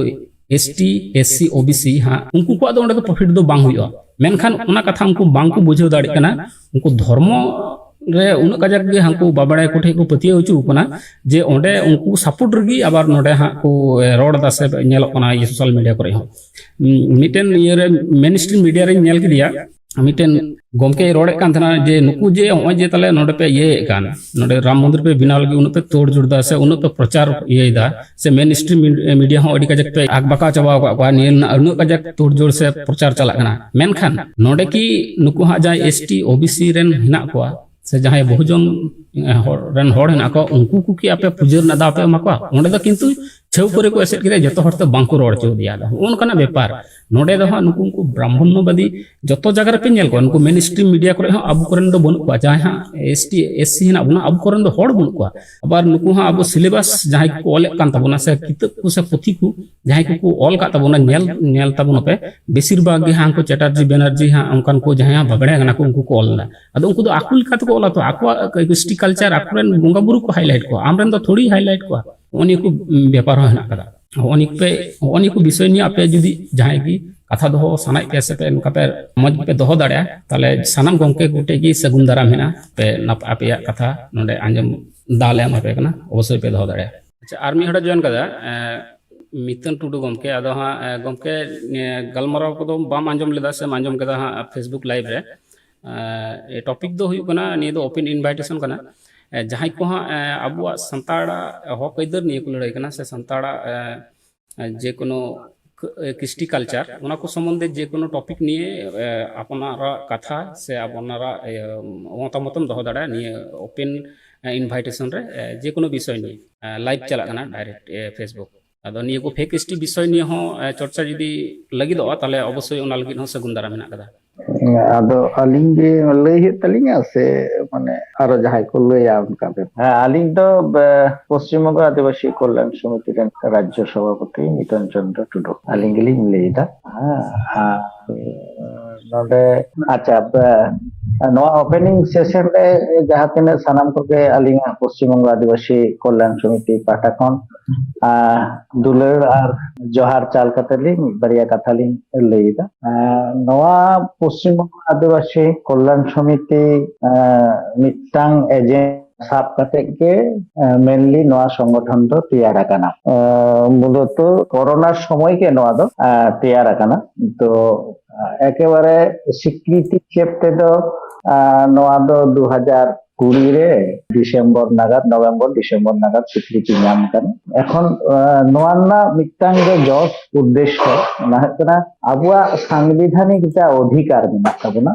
ᱮᱥ ᱴᱤ, ᱮᱥ ᱥᱤ, ᱳ ᱵᱤ ᱥᱤ ᱦᱟᱸᱜ, ᱩᱱᱠᱩ ᱠᱚᱣᱟᱜ ᱫᱚ ᱚᱸᱰᱮ ᱫᱚ ᱯᱨᱚᱯᱷᱤᱴ ᱫᱚ ᱵᱟᱝ ᱦᱩᱭᱩᱜᱼᱟ᱾ ᱢᱮᱱᱠᱷᱟᱱ ᱚᱱᱟ ᱠᱟᱛᱷᱟ ᱩᱱᱠᱩ ᱵᱟᱝ ᱠᱚ ᱵᱩᱡᱷᱟᱹᱣ ᱫᱟᱲᱮᱭᱟᱜ ᱠᱟᱱᱟ᱾ ᱩᱱᱠᱩ ᱫᱷᱚᱨᱢᱚ ᱨᱮ ᱩᱱᱟᱹᱜ ᱠᱟᱡᱟᱠ ᱜᱮ ᱦᱟᱹᱱᱠᱩ ᱵᱟᱵᱲᱮ ᱠᱚ ᱴᱷᱮᱱ ᱠᱚ ᱯᱟᱹᱛᱭᱟᱹᱣ ᱦᱚᱪᱚ ᱠᱟᱱᱟ ᱡᱮ ᱚᱸᱰᱮ ᱩᱱᱠᱩ ᱥᱟᱯᱳᱨᱴ ᱨᱮᱜᱮ ᱟᱵᱟᱨ ᱱᱚᱰᱮ ᱦᱟᱸᱜ ᱠᱚ, ᱮ, ᱨᱚᱲ ᱮᱫᱟ ᱥᱮ ᱧᱮᱞᱚᱜ ᱠᱟᱱᱟ ᱤᱭᱟᱹ ᱥᱳᱥᱟᱞ ᱢᱤᱰᱤᱭᱟ ᱠᱚᱨᱮ ᱦᱚᱸ᱾ ᱩᱸ, ᱢᱤᱫᱴᱮᱱ ᱤᱭᱟᱹᱨᱮ, ᱢᱮᱱ ᱥᱴᱨᱤᱢ ᱢᱤᱰᱤᱭᱟ ᱨᱮᱧ ᱧᱮᱞ ᱠᱮᱫᱮᱭᱟ, ᱢᱤᱫᱴᱮᱱ ᱜᱚᱢᱠᱮᱭ ᱨᱚᱲᱮᱫ ᱠᱟᱱ ᱛᱟᱦᱮᱱᱟ ᱡᱮ ᱱᱩᱠᱩ ᱡᱮ ᱱᱚᱜᱼᱚᱭ ᱡᱮ ᱛᱟᱦᱞᱮ ᱱᱚᱰᱮ ᱯᱮ ᱤᱭᱟᱹᱭᱮᱫ ᱠᱟᱱ, ᱱᱚᱰᱮ ᱨᱟᱢ ᱢᱚᱱᱫᱤᱨ ᱯᱮ ᱵᱮᱱᱟᱣ ᱞᱟᱹᱜᱤᱫ ᱩᱱᱟᱹᱜ ᱯᱮ ᱛᱳᱲ ᱡᱳᱲ ᱮᱫᱟ ᱥᱮ ᱩᱱᱟᱹᱜ ᱯᱮ ᱯᱨᱚᱪᱟᱨ ᱤᱭᱟᱹᱭᱮᱫᱟ ᱥᱮ ᱢᱮᱱ ᱥᱴᱨᱤᱢ ᱢᱤᱰᱤᱭᱟ ᱦᱚᱸ ᱟᱹᱰᱤ ᱠᱟᱡᱟᱠ ᱯᱮ ᱟᱠᱵᱟᱠᱟᱣ ᱪᱟᱵᱟ ᱟᱠᱟᱫ ᱠᱚᱣᱟ, ᱱᱤᱭᱟᱹ ᱨᱮᱱᱟᱜ ᱩᱱᱟᱹᱜ ᱠᱟᱡᱟᱠ ᱛᱳᱲ ᱡᱳᱲ ᱥᱮ ᱯᱨᱚᱪᱟᱨ ᱪᱟᱞᱟᱜ ᱠᱟᱱᱟ, ᱢᱮᱱᱠᱷᱟᱱ ᱱᱚᱰᱮ ᱠᱤ ᱱᱩᱠᱩ ᱦᱟᱸᱜ ᱡᱟᱦᱟᱸᱭ ᱮᱥ ᱴᱤ, ᱳ ᱵᱤ ᱥᱤ ᱨᱮᱱ ᱦᱮᱱᱟᱜ ᱠᱚᱣᱟ ᱥᱮ ᱡᱟᱦᱟᱸᱭ ᱵᱚᱦᱩᱡᱚᱱ, ᱮ, ᱦᱚᱲ ᱨᱮᱱ ᱦᱚᱲ ᱦᱮᱱᱟᱜ ᱠᱚᱣᱟ, ᱩᱱᱠᱩ ᱠᱚ ᱠᱤ ᱟᱯᱮ ᱯᱩᱡᱟᱹ ᱨᱮᱱᱟᱜ ᱫᱟᱣ ᱯᱮ ᱮᱢᱟ ᱠᱚᱣᱟ? ᱚᱸᱰᱮ ᱫᱚ ᱠᱤᱱᱛᱩ ᱪᱷᱟᱹᱣ ᱠᱚᱨᱮ ᱠᱚ ᱮᱥᱮᱫ ᱠᱮᱫᱟ, ᱡᱚᱛᱚ ᱦᱚᱲ ᱛᱮ ᱵᱟᱝ ᱠᱚ ᱨᱚᱲ ᱦᱚᱪᱚ ᱫᱮᱭᱟ᱾ ᱟᱫᱚ ᱦᱚᱸᱜᱼᱚ ᱱᱚᱝᱠᱟᱱᱟᱜ ᱵᱮᱯᱟᱨ᱾ ᱱᱚᱰᱮ ᱫᱚ ᱦᱟᱸᱜ ᱱᱩᱠᱩ, ᱩᱱᱠᱩ ᱵᱨᱟᱦᱢᱚᱱᱵᱟᱫᱤ ᱡᱚᱛᱚ ᱡᱟᱭᱜᱟ ᱨᱮᱯᱮ ᱧᱮᱞ ᱠᱚᱣᱟ, ᱱᱩᱠᱩ ᱢᱮᱱ ᱥᱴᱨᱤᱢ ᱢᱤᱰᱤᱭᱟ ᱠᱚᱨᱮ ᱦᱚᱸ ᱟᱵᱚ ᱠᱚᱨᱮᱱ ᱫᱚ ᱵᱟᱹᱱᱩᱜ ᱠᱚᱣᱟ᱾ ᱡᱟᱦᱟᱸᱭ ᱦᱟᱸᱜ ᱮᱥ ᱴᱤ, ᱮᱥ ᱥᱤ ᱦᱮᱱᱟᱜ ᱵᱚᱱᱟ, ᱟᱵᱚ ᱠᱚᱨᱮᱱ ᱫᱚ ᱦᱚᱲ ᱵᱟᱹᱱᱩᱜ ᱠᱚᱣᱟ᱾ ᱟᱵᱟᱨ ᱱᱩᱠᱩ ᱦᱚᱸ ᱟᱵᱚ ᱥᱤᱞᱮᱵᱟᱥ ᱡᱟᱦᱟᱸᱭ ᱠᱚᱠᱚ ᱚᱞᱮᱫ ᱠᱟᱱ ᱛᱟᱵᱚᱱᱟ ᱥᱮ ᱠᱤᱛᱟᱹᱵ ᱠᱚ ᱥᱮ ᱯᱩᱛᱷᱤ ᱠᱚ ᱡᱟᱦᱟᱸᱭ ᱠᱚᱠᱚ ᱚᱞ ᱠᱟᱜ ᱛᱟᱵᱚᱱᱟ, ᱧᱮᱞ, ᱧᱮᱞ ᱛᱟᱵᱚᱱ ᱯᱮ, ᱵᱮᱥᱤᱨ ᱵᱷᱟᱜᱽ ᱜᱮ ᱦᱟᱸᱜ ᱩᱱᱠᱩ ᱪᱮᱴᱟᱨᱡᱤ ᱵᱮᱱᱟᱨᱡᱤ ᱦᱟᱸᱜ ᱚᱱᱠᱟᱱ ᱠᱚ ᱡᱟᱦᱟᱸᱭ ᱦᱟᱸᱜ ᱵᱟᱵᱲᱮ ᱠᱟᱱᱟ ᱠᱚ, ᱩᱱᱠᱩ ᱠᱚ ᱚᱞ ᱮᱫᱟ᱾ ᱟᱫᱚ ᱩᱱᱠᱩ ᱫᱚ ᱟᱠᱚ ᱞᱮᱠᱟ ᱛᱮᱠᱚ ᱚᱞᱟ ᱛᱚ, ᱟᱠᱚᱣᱟᱜ ᱠᱨᱤᱥᱴᱤ ᱠᱟᱞᱪᱟᱨ, ᱟᱠᱚᱨᱮᱱ ᱵᱚᱸᱜᱟ ᱵᱩᱨᱩ ᱠᱚ ᱦᱟᱭᱞᱟᱭᱤᱴ ᱠᱚᱣᱟ, ᱟᱢᱨᱮᱱ ᱫᱚ ᱛᱷᱚᱲᱤ ᱦᱟᱭᱞᱟᱭᱤᱴ ᱠᱚᱣᱟ᱾ ᱦᱚᱸᱜᱼᱚ ᱱᱤᱭᱟᱹ ᱠᱚ ᱵᱮᱯᱟᱨ ᱦᱚᱸ ᱦᱮᱱᱟᱜ ᱠᱟᱫᱟ᱾ ᱦᱚᱸᱜᱼᱚ ᱱᱤᱭᱟᱹ ᱯᱮ, ᱦᱚᱸᱜᱼᱚ ᱱᱤᱭᱟᱹ ᱠᱚ ᱵᱤᱥᱚᱭ ᱱᱤᱭᱮ ᱟᱯᱮ ᱡᱩᱫᱤ ᱡᱟᱦᱟᱸᱭ ᱜᱮ ᱠᱟᱛᱷᱟ ᱫᱚᱦᱚ ᱥᱟᱱᱟᱭᱮᱫ ᱯᱮᱭᱟ ᱥᱮ ᱯᱮ ᱱᱚᱝᱠᱟ ᱯᱮ ᱢᱚᱡᱽ ᱯᱮ ᱫᱚᱦᱚ ᱫᱟᱲᱮᱭᱟᱜᱼᱟ, ᱛᱟᱦᱞᱮ ᱥᱟᱱᱟᱢ ᱜᱚᱢᱠᱮ ᱠᱚᱴᱷᱮᱡ ᱜᱮ ᱥᱟᱹᱜᱩᱱ ᱫᱟᱨᱟᱢ ᱦᱮᱱᱟᱜᱼᱟ᱾ ᱯᱮ ᱱᱟᱯ-, ᱟᱯᱮᱭᱟᱜ ᱠᱟᱛᱷᱟ ᱱᱚᱰᱮ ᱟᱸᱡᱚᱢ ᱫᱟᱣ ᱞᱮ ᱮᱢᱟ ᱯᱮ ᱠᱟᱱᱟ, ᱚᱵᱚᱥᱥᱳᱭ ᱯᱮ ᱫᱚᱦᱚ ᱫᱟᱲᱮᱭᱟᱜᱼᱟ᱾ ᱟᱪᱪᱷᱟ, ᱟᱨ ᱢᱤᱫ ᱦᱚᱲᱮ ᱡᱚᱭᱮᱱ ᱠᱟᱫᱟ, ᱮ, ᱢᱤᱛᱟᱹᱱ ᱴᱩᱰᱩ ᱜᱚᱢᱠᱮ᱾ ᱟᱫᱚ ᱦᱟᱸᱜ, ᱮ, ᱜᱚᱢᱠᱮ, ᱮ, ᱜᱟᱞᱢᱟᱨᱟᱣ ᱠᱚᱫᱚ ᱵᱟᱢ ᱟᱸᱡᱚᱢ ᱞᱮᱫᱟ ᱥᱮᱢ ᱟᱸᱡᱚᱢ ᱠᱮᱫᱟ ᱦᱟᱸᱜ Facebook live ᱨᱮ? ᱮ, ᱴᱚᱯᱤᱠ ᱫᱚ ᱦᱩᱭᱩᱜ ᱠᱟᱱᱟ, ᱱᱤᱭᱟᱹ ᱫᱚ open invitation ᱠᱟᱱᱟ᱾ ᱮ, ᱡᱟᱦᱟᱸᱭ ᱠᱚ ᱦᱟᱸᱜ, ᱮ, ᱟᱵᱚᱣᱟᱜ ᱥᱟᱱᱛᱟᱲᱟᱜ ᱦᱚᱠ ᱟᱹᱭᱫᱟᱹᱨ ᱱᱤᱭᱟᱹ ᱠᱚ ᱞᱟᱹᱲᱦᱟᱹᱭ ᱠᱟᱱᱟ ᱥᱮ ᱥᱟᱱᱛᱟᱲᱟᱜ, ᱮ, ᱡᱮᱠᱳᱱᱳ ᱠᱨᱤᱥᱴᱤ ᱠᱟᱞᱪᱟᱨ, ᱚᱱᱟ ᱠᱚ ᱥᱚᱢᱵᱚᱱᱫᱷᱮ ᱡᱮ ᱠᱳᱱᱳ ᱴᱚᱯᱤᱠ ᱱᱤᱭᱮ ᱟᱯᱱᱟᱨᱟᱜ ᱠᱟᱛᱷᱟ ᱥᱮ ᱟᱯᱱᱟᱨᱟᱜ ᱢᱚᱛᱟᱢᱚᱛ ᱮᱢ ᱫᱚᱦᱚ ᱫᱟᱲᱮᱭᱟᱜᱼᱟ ᱱᱤᱭᱟᱹ ᱳᱯᱮᱱ ᱤᱱᱵᱷᱟᱭᱴᱮᱥᱚᱱ ᱨᱮ ᱡᱮ ᱠᱳᱱᱳ ᱵᱤᱥᱚᱭ ᱱᱤᱭᱮ᱾ ᱞᱟᱭᱤᱵᱷ ᱪᱟᱞᱟᱜ ᱠᱟᱱᱟ ᱰᱟᱭᱨᱮᱠᱴ ᱯᱷᱮᱥᱵᱩᱠ᱾ ᱟᱫᱚ ᱱᱤᱭᱟᱹ ᱠᱚ ᱯᱷᱮᱠ ᱮᱥᱴᱤ ᱵᱤᱥᱚᱭ ᱱᱤᱭᱮ ᱦᱚᱸ ᱪᱚᱨᱪᱟ ᱡᱩᱫᱤ ᱞᱟᱹᱜᱤᱫᱚᱜᱼᱟ, ᱛᱟᱦᱚᱞᱮ ᱚᱵᱚᱥᱥᱳᱭ ᱚᱱᱟ ᱞᱟᱹᱜᱤᱫ ᱦᱚᱸ ᱥᱟᱹᱜᱩᱱ ᱫᱟᱨᱟᱢ ᱢᱮᱱᱟᱜ ᱠᱟᱫᱟ᱾ ᱟᱫᱚ ᱟᱹᱞᱤᱧ ᱜᱮ ᱞᱟᱹᱭ ᱦᱩᱭᱩᱜ ᱛᱟᱹᱞᱤᱧᱟ ᱥᱮ ᱢᱟᱱᱮ ᱟᱨᱚ ᱡᱟᱦᱟᱸᱭ ᱠᱚ ᱞᱟᱹᱭᱟ ᱚᱱᱠᱟ ᱵᱮᱯᱟᱨ? ᱦᱮᱸ, ᱟᱹᱞᱤᱧ ᱫᱚ ᱯᱚᱥᱪᱤᱢ ᱵᱚᱝᱜᱚ ᱟᱹᱫᱤᱵᱟᱹᱥᱤ ᱠᱚᱞᱭᱟᱱ ᱥᱚᱢᱤᱛᱤ ᱨᱮᱱ ᱨᱟᱡᱽᱡᱚ ᱥᱚᱵᱷᱟᱯᱚᱛᱤ ᱢᱤᱛᱚᱱ ᱪᱚᱱᱫᱨᱚ ᱴᱩᱰᱩ, ᱟᱹᱞᱤᱧ ᱜᱮᱞᱤᱧ ᱞᱟᱹᱭ ᱮᱫᱟ᱾ ᱦᱮᱸ, ᱟᱨ ᱱᱚᱰᱮ ᱟᱪᱪᱷᱟ, ᱱᱚᱣᱟ ᱳᱯᱮᱱᱤᱝ ᱥᱮᱥᱚᱱ ᱨᱮ ᱡᱟᱦᱟᱸ ᱛᱤᱱᱟᱹᱜ ᱥᱟᱱᱟᱢ ᱠᱚᱜᱮ ᱟᱹᱞᱤᱧᱟᱜ ᱯᱚᱥᱪᱤᱢ ᱵᱚᱝᱜᱚ ᱟᱹᱫᱤᱵᱟᱹᱥᱤ ᱠᱚᱞᱭᱟᱱ ᱥᱚᱢᱤᱛᱤ ᱯᱟᱦᱴᱟ ᱠᱷᱚᱱ ᱫᱩᱞᱟᱹᱲ ᱟᱨ ᱡᱚᱦᱟᱨ ᱪᱟᱞ ᱠᱟᱛᱮ ᱞᱤᱧ ᱢᱤᱫ ᱵᱟᱨᱭᱟ ᱠᱟᱛᱷᱟ ᱞᱤᱧ ᱞᱟᱹᱭ ᱮᱫᱟ᱾ ᱱᱚᱣᱟ ᱯᱚᱥᱪᱤᱢ ᱵᱚᱝᱜᱚ ᱟᱹᱫᱤᱵᱟᱹᱥᱤ ᱠᱚᱞᱭᱟᱱ ᱥᱚᱢᱤᱛᱤ ᱢᱤᱫᱴᱟᱝ ᱮᱡᱮᱱᱴ ᱥᱟᱵ ᱠᱟᱛᱮ ᱜᱮ ᱢᱮᱱᱞᱤ ᱱᱚᱣᱟ ᱥᱚᱝᱜᱚᱴᱷᱚᱱ ᱫᱚ ᱛᱮᱭᱟᱨ ᱟᱠᱟᱱᱟ᱾ ᱢᱩᱞᱚᱛᱚ ᱠᱚᱨᱳᱱᱟ ᱥᱚᱢᱚᱭ ᱜᱮ ᱱᱚᱣᱟ ᱫᱚ ᱛᱮᱭᱟᱨ ᱟᱠᱟᱱᱟ᱾ ᱛᱚ ᱮᱠᱮᱵᱟᱨᱮ ᱥᱤᱠᱨᱤᱛᱤ ᱦᱤᱥᱟᱹᱵ ᱛᱮᱫᱚ ᱱᱚᱣᱟ ᱫᱚ ᱫᱩ ᱦᱟᱡᱟᱨ ᱠᱩᱲᱤ ᱨᱮ ᱰᱤᱥᱮᱢᱵᱚᱨ ᱱᱟᱜᱟᱫ, ᱱᱚᱵᱷᱮᱢᱵᱚᱨ ᱰᱤᱥᱮᱢᱵᱚᱨ ᱱᱟᱜᱟᱫ ᱥᱤᱠᱨᱤᱛᱤ ᱧᱟᱢ ᱠᱟᱱᱟ᱾ ᱮᱠᱷᱚᱱ ᱱᱚᱣᱟ ᱨᱮᱱᱟᱜ ᱢᱤᱫᱴᱟᱝ ᱜᱮ ᱡᱚᱥ ᱩᱫᱽᱫᱮᱥᱥᱚ, ᱚᱱᱟ ᱦᱩᱭᱩᱜ ᱠᱟᱱᱟ ᱟᱵᱚᱣᱟᱜ ᱥᱟᱝᱵᱤᱫᱷᱟᱱᱤᱠ ᱡᱟ ᱚᱫᱷᱤᱠᱟᱨ ᱢᱮᱱᱟᱜ ᱛᱟᱵᱚᱱᱟ,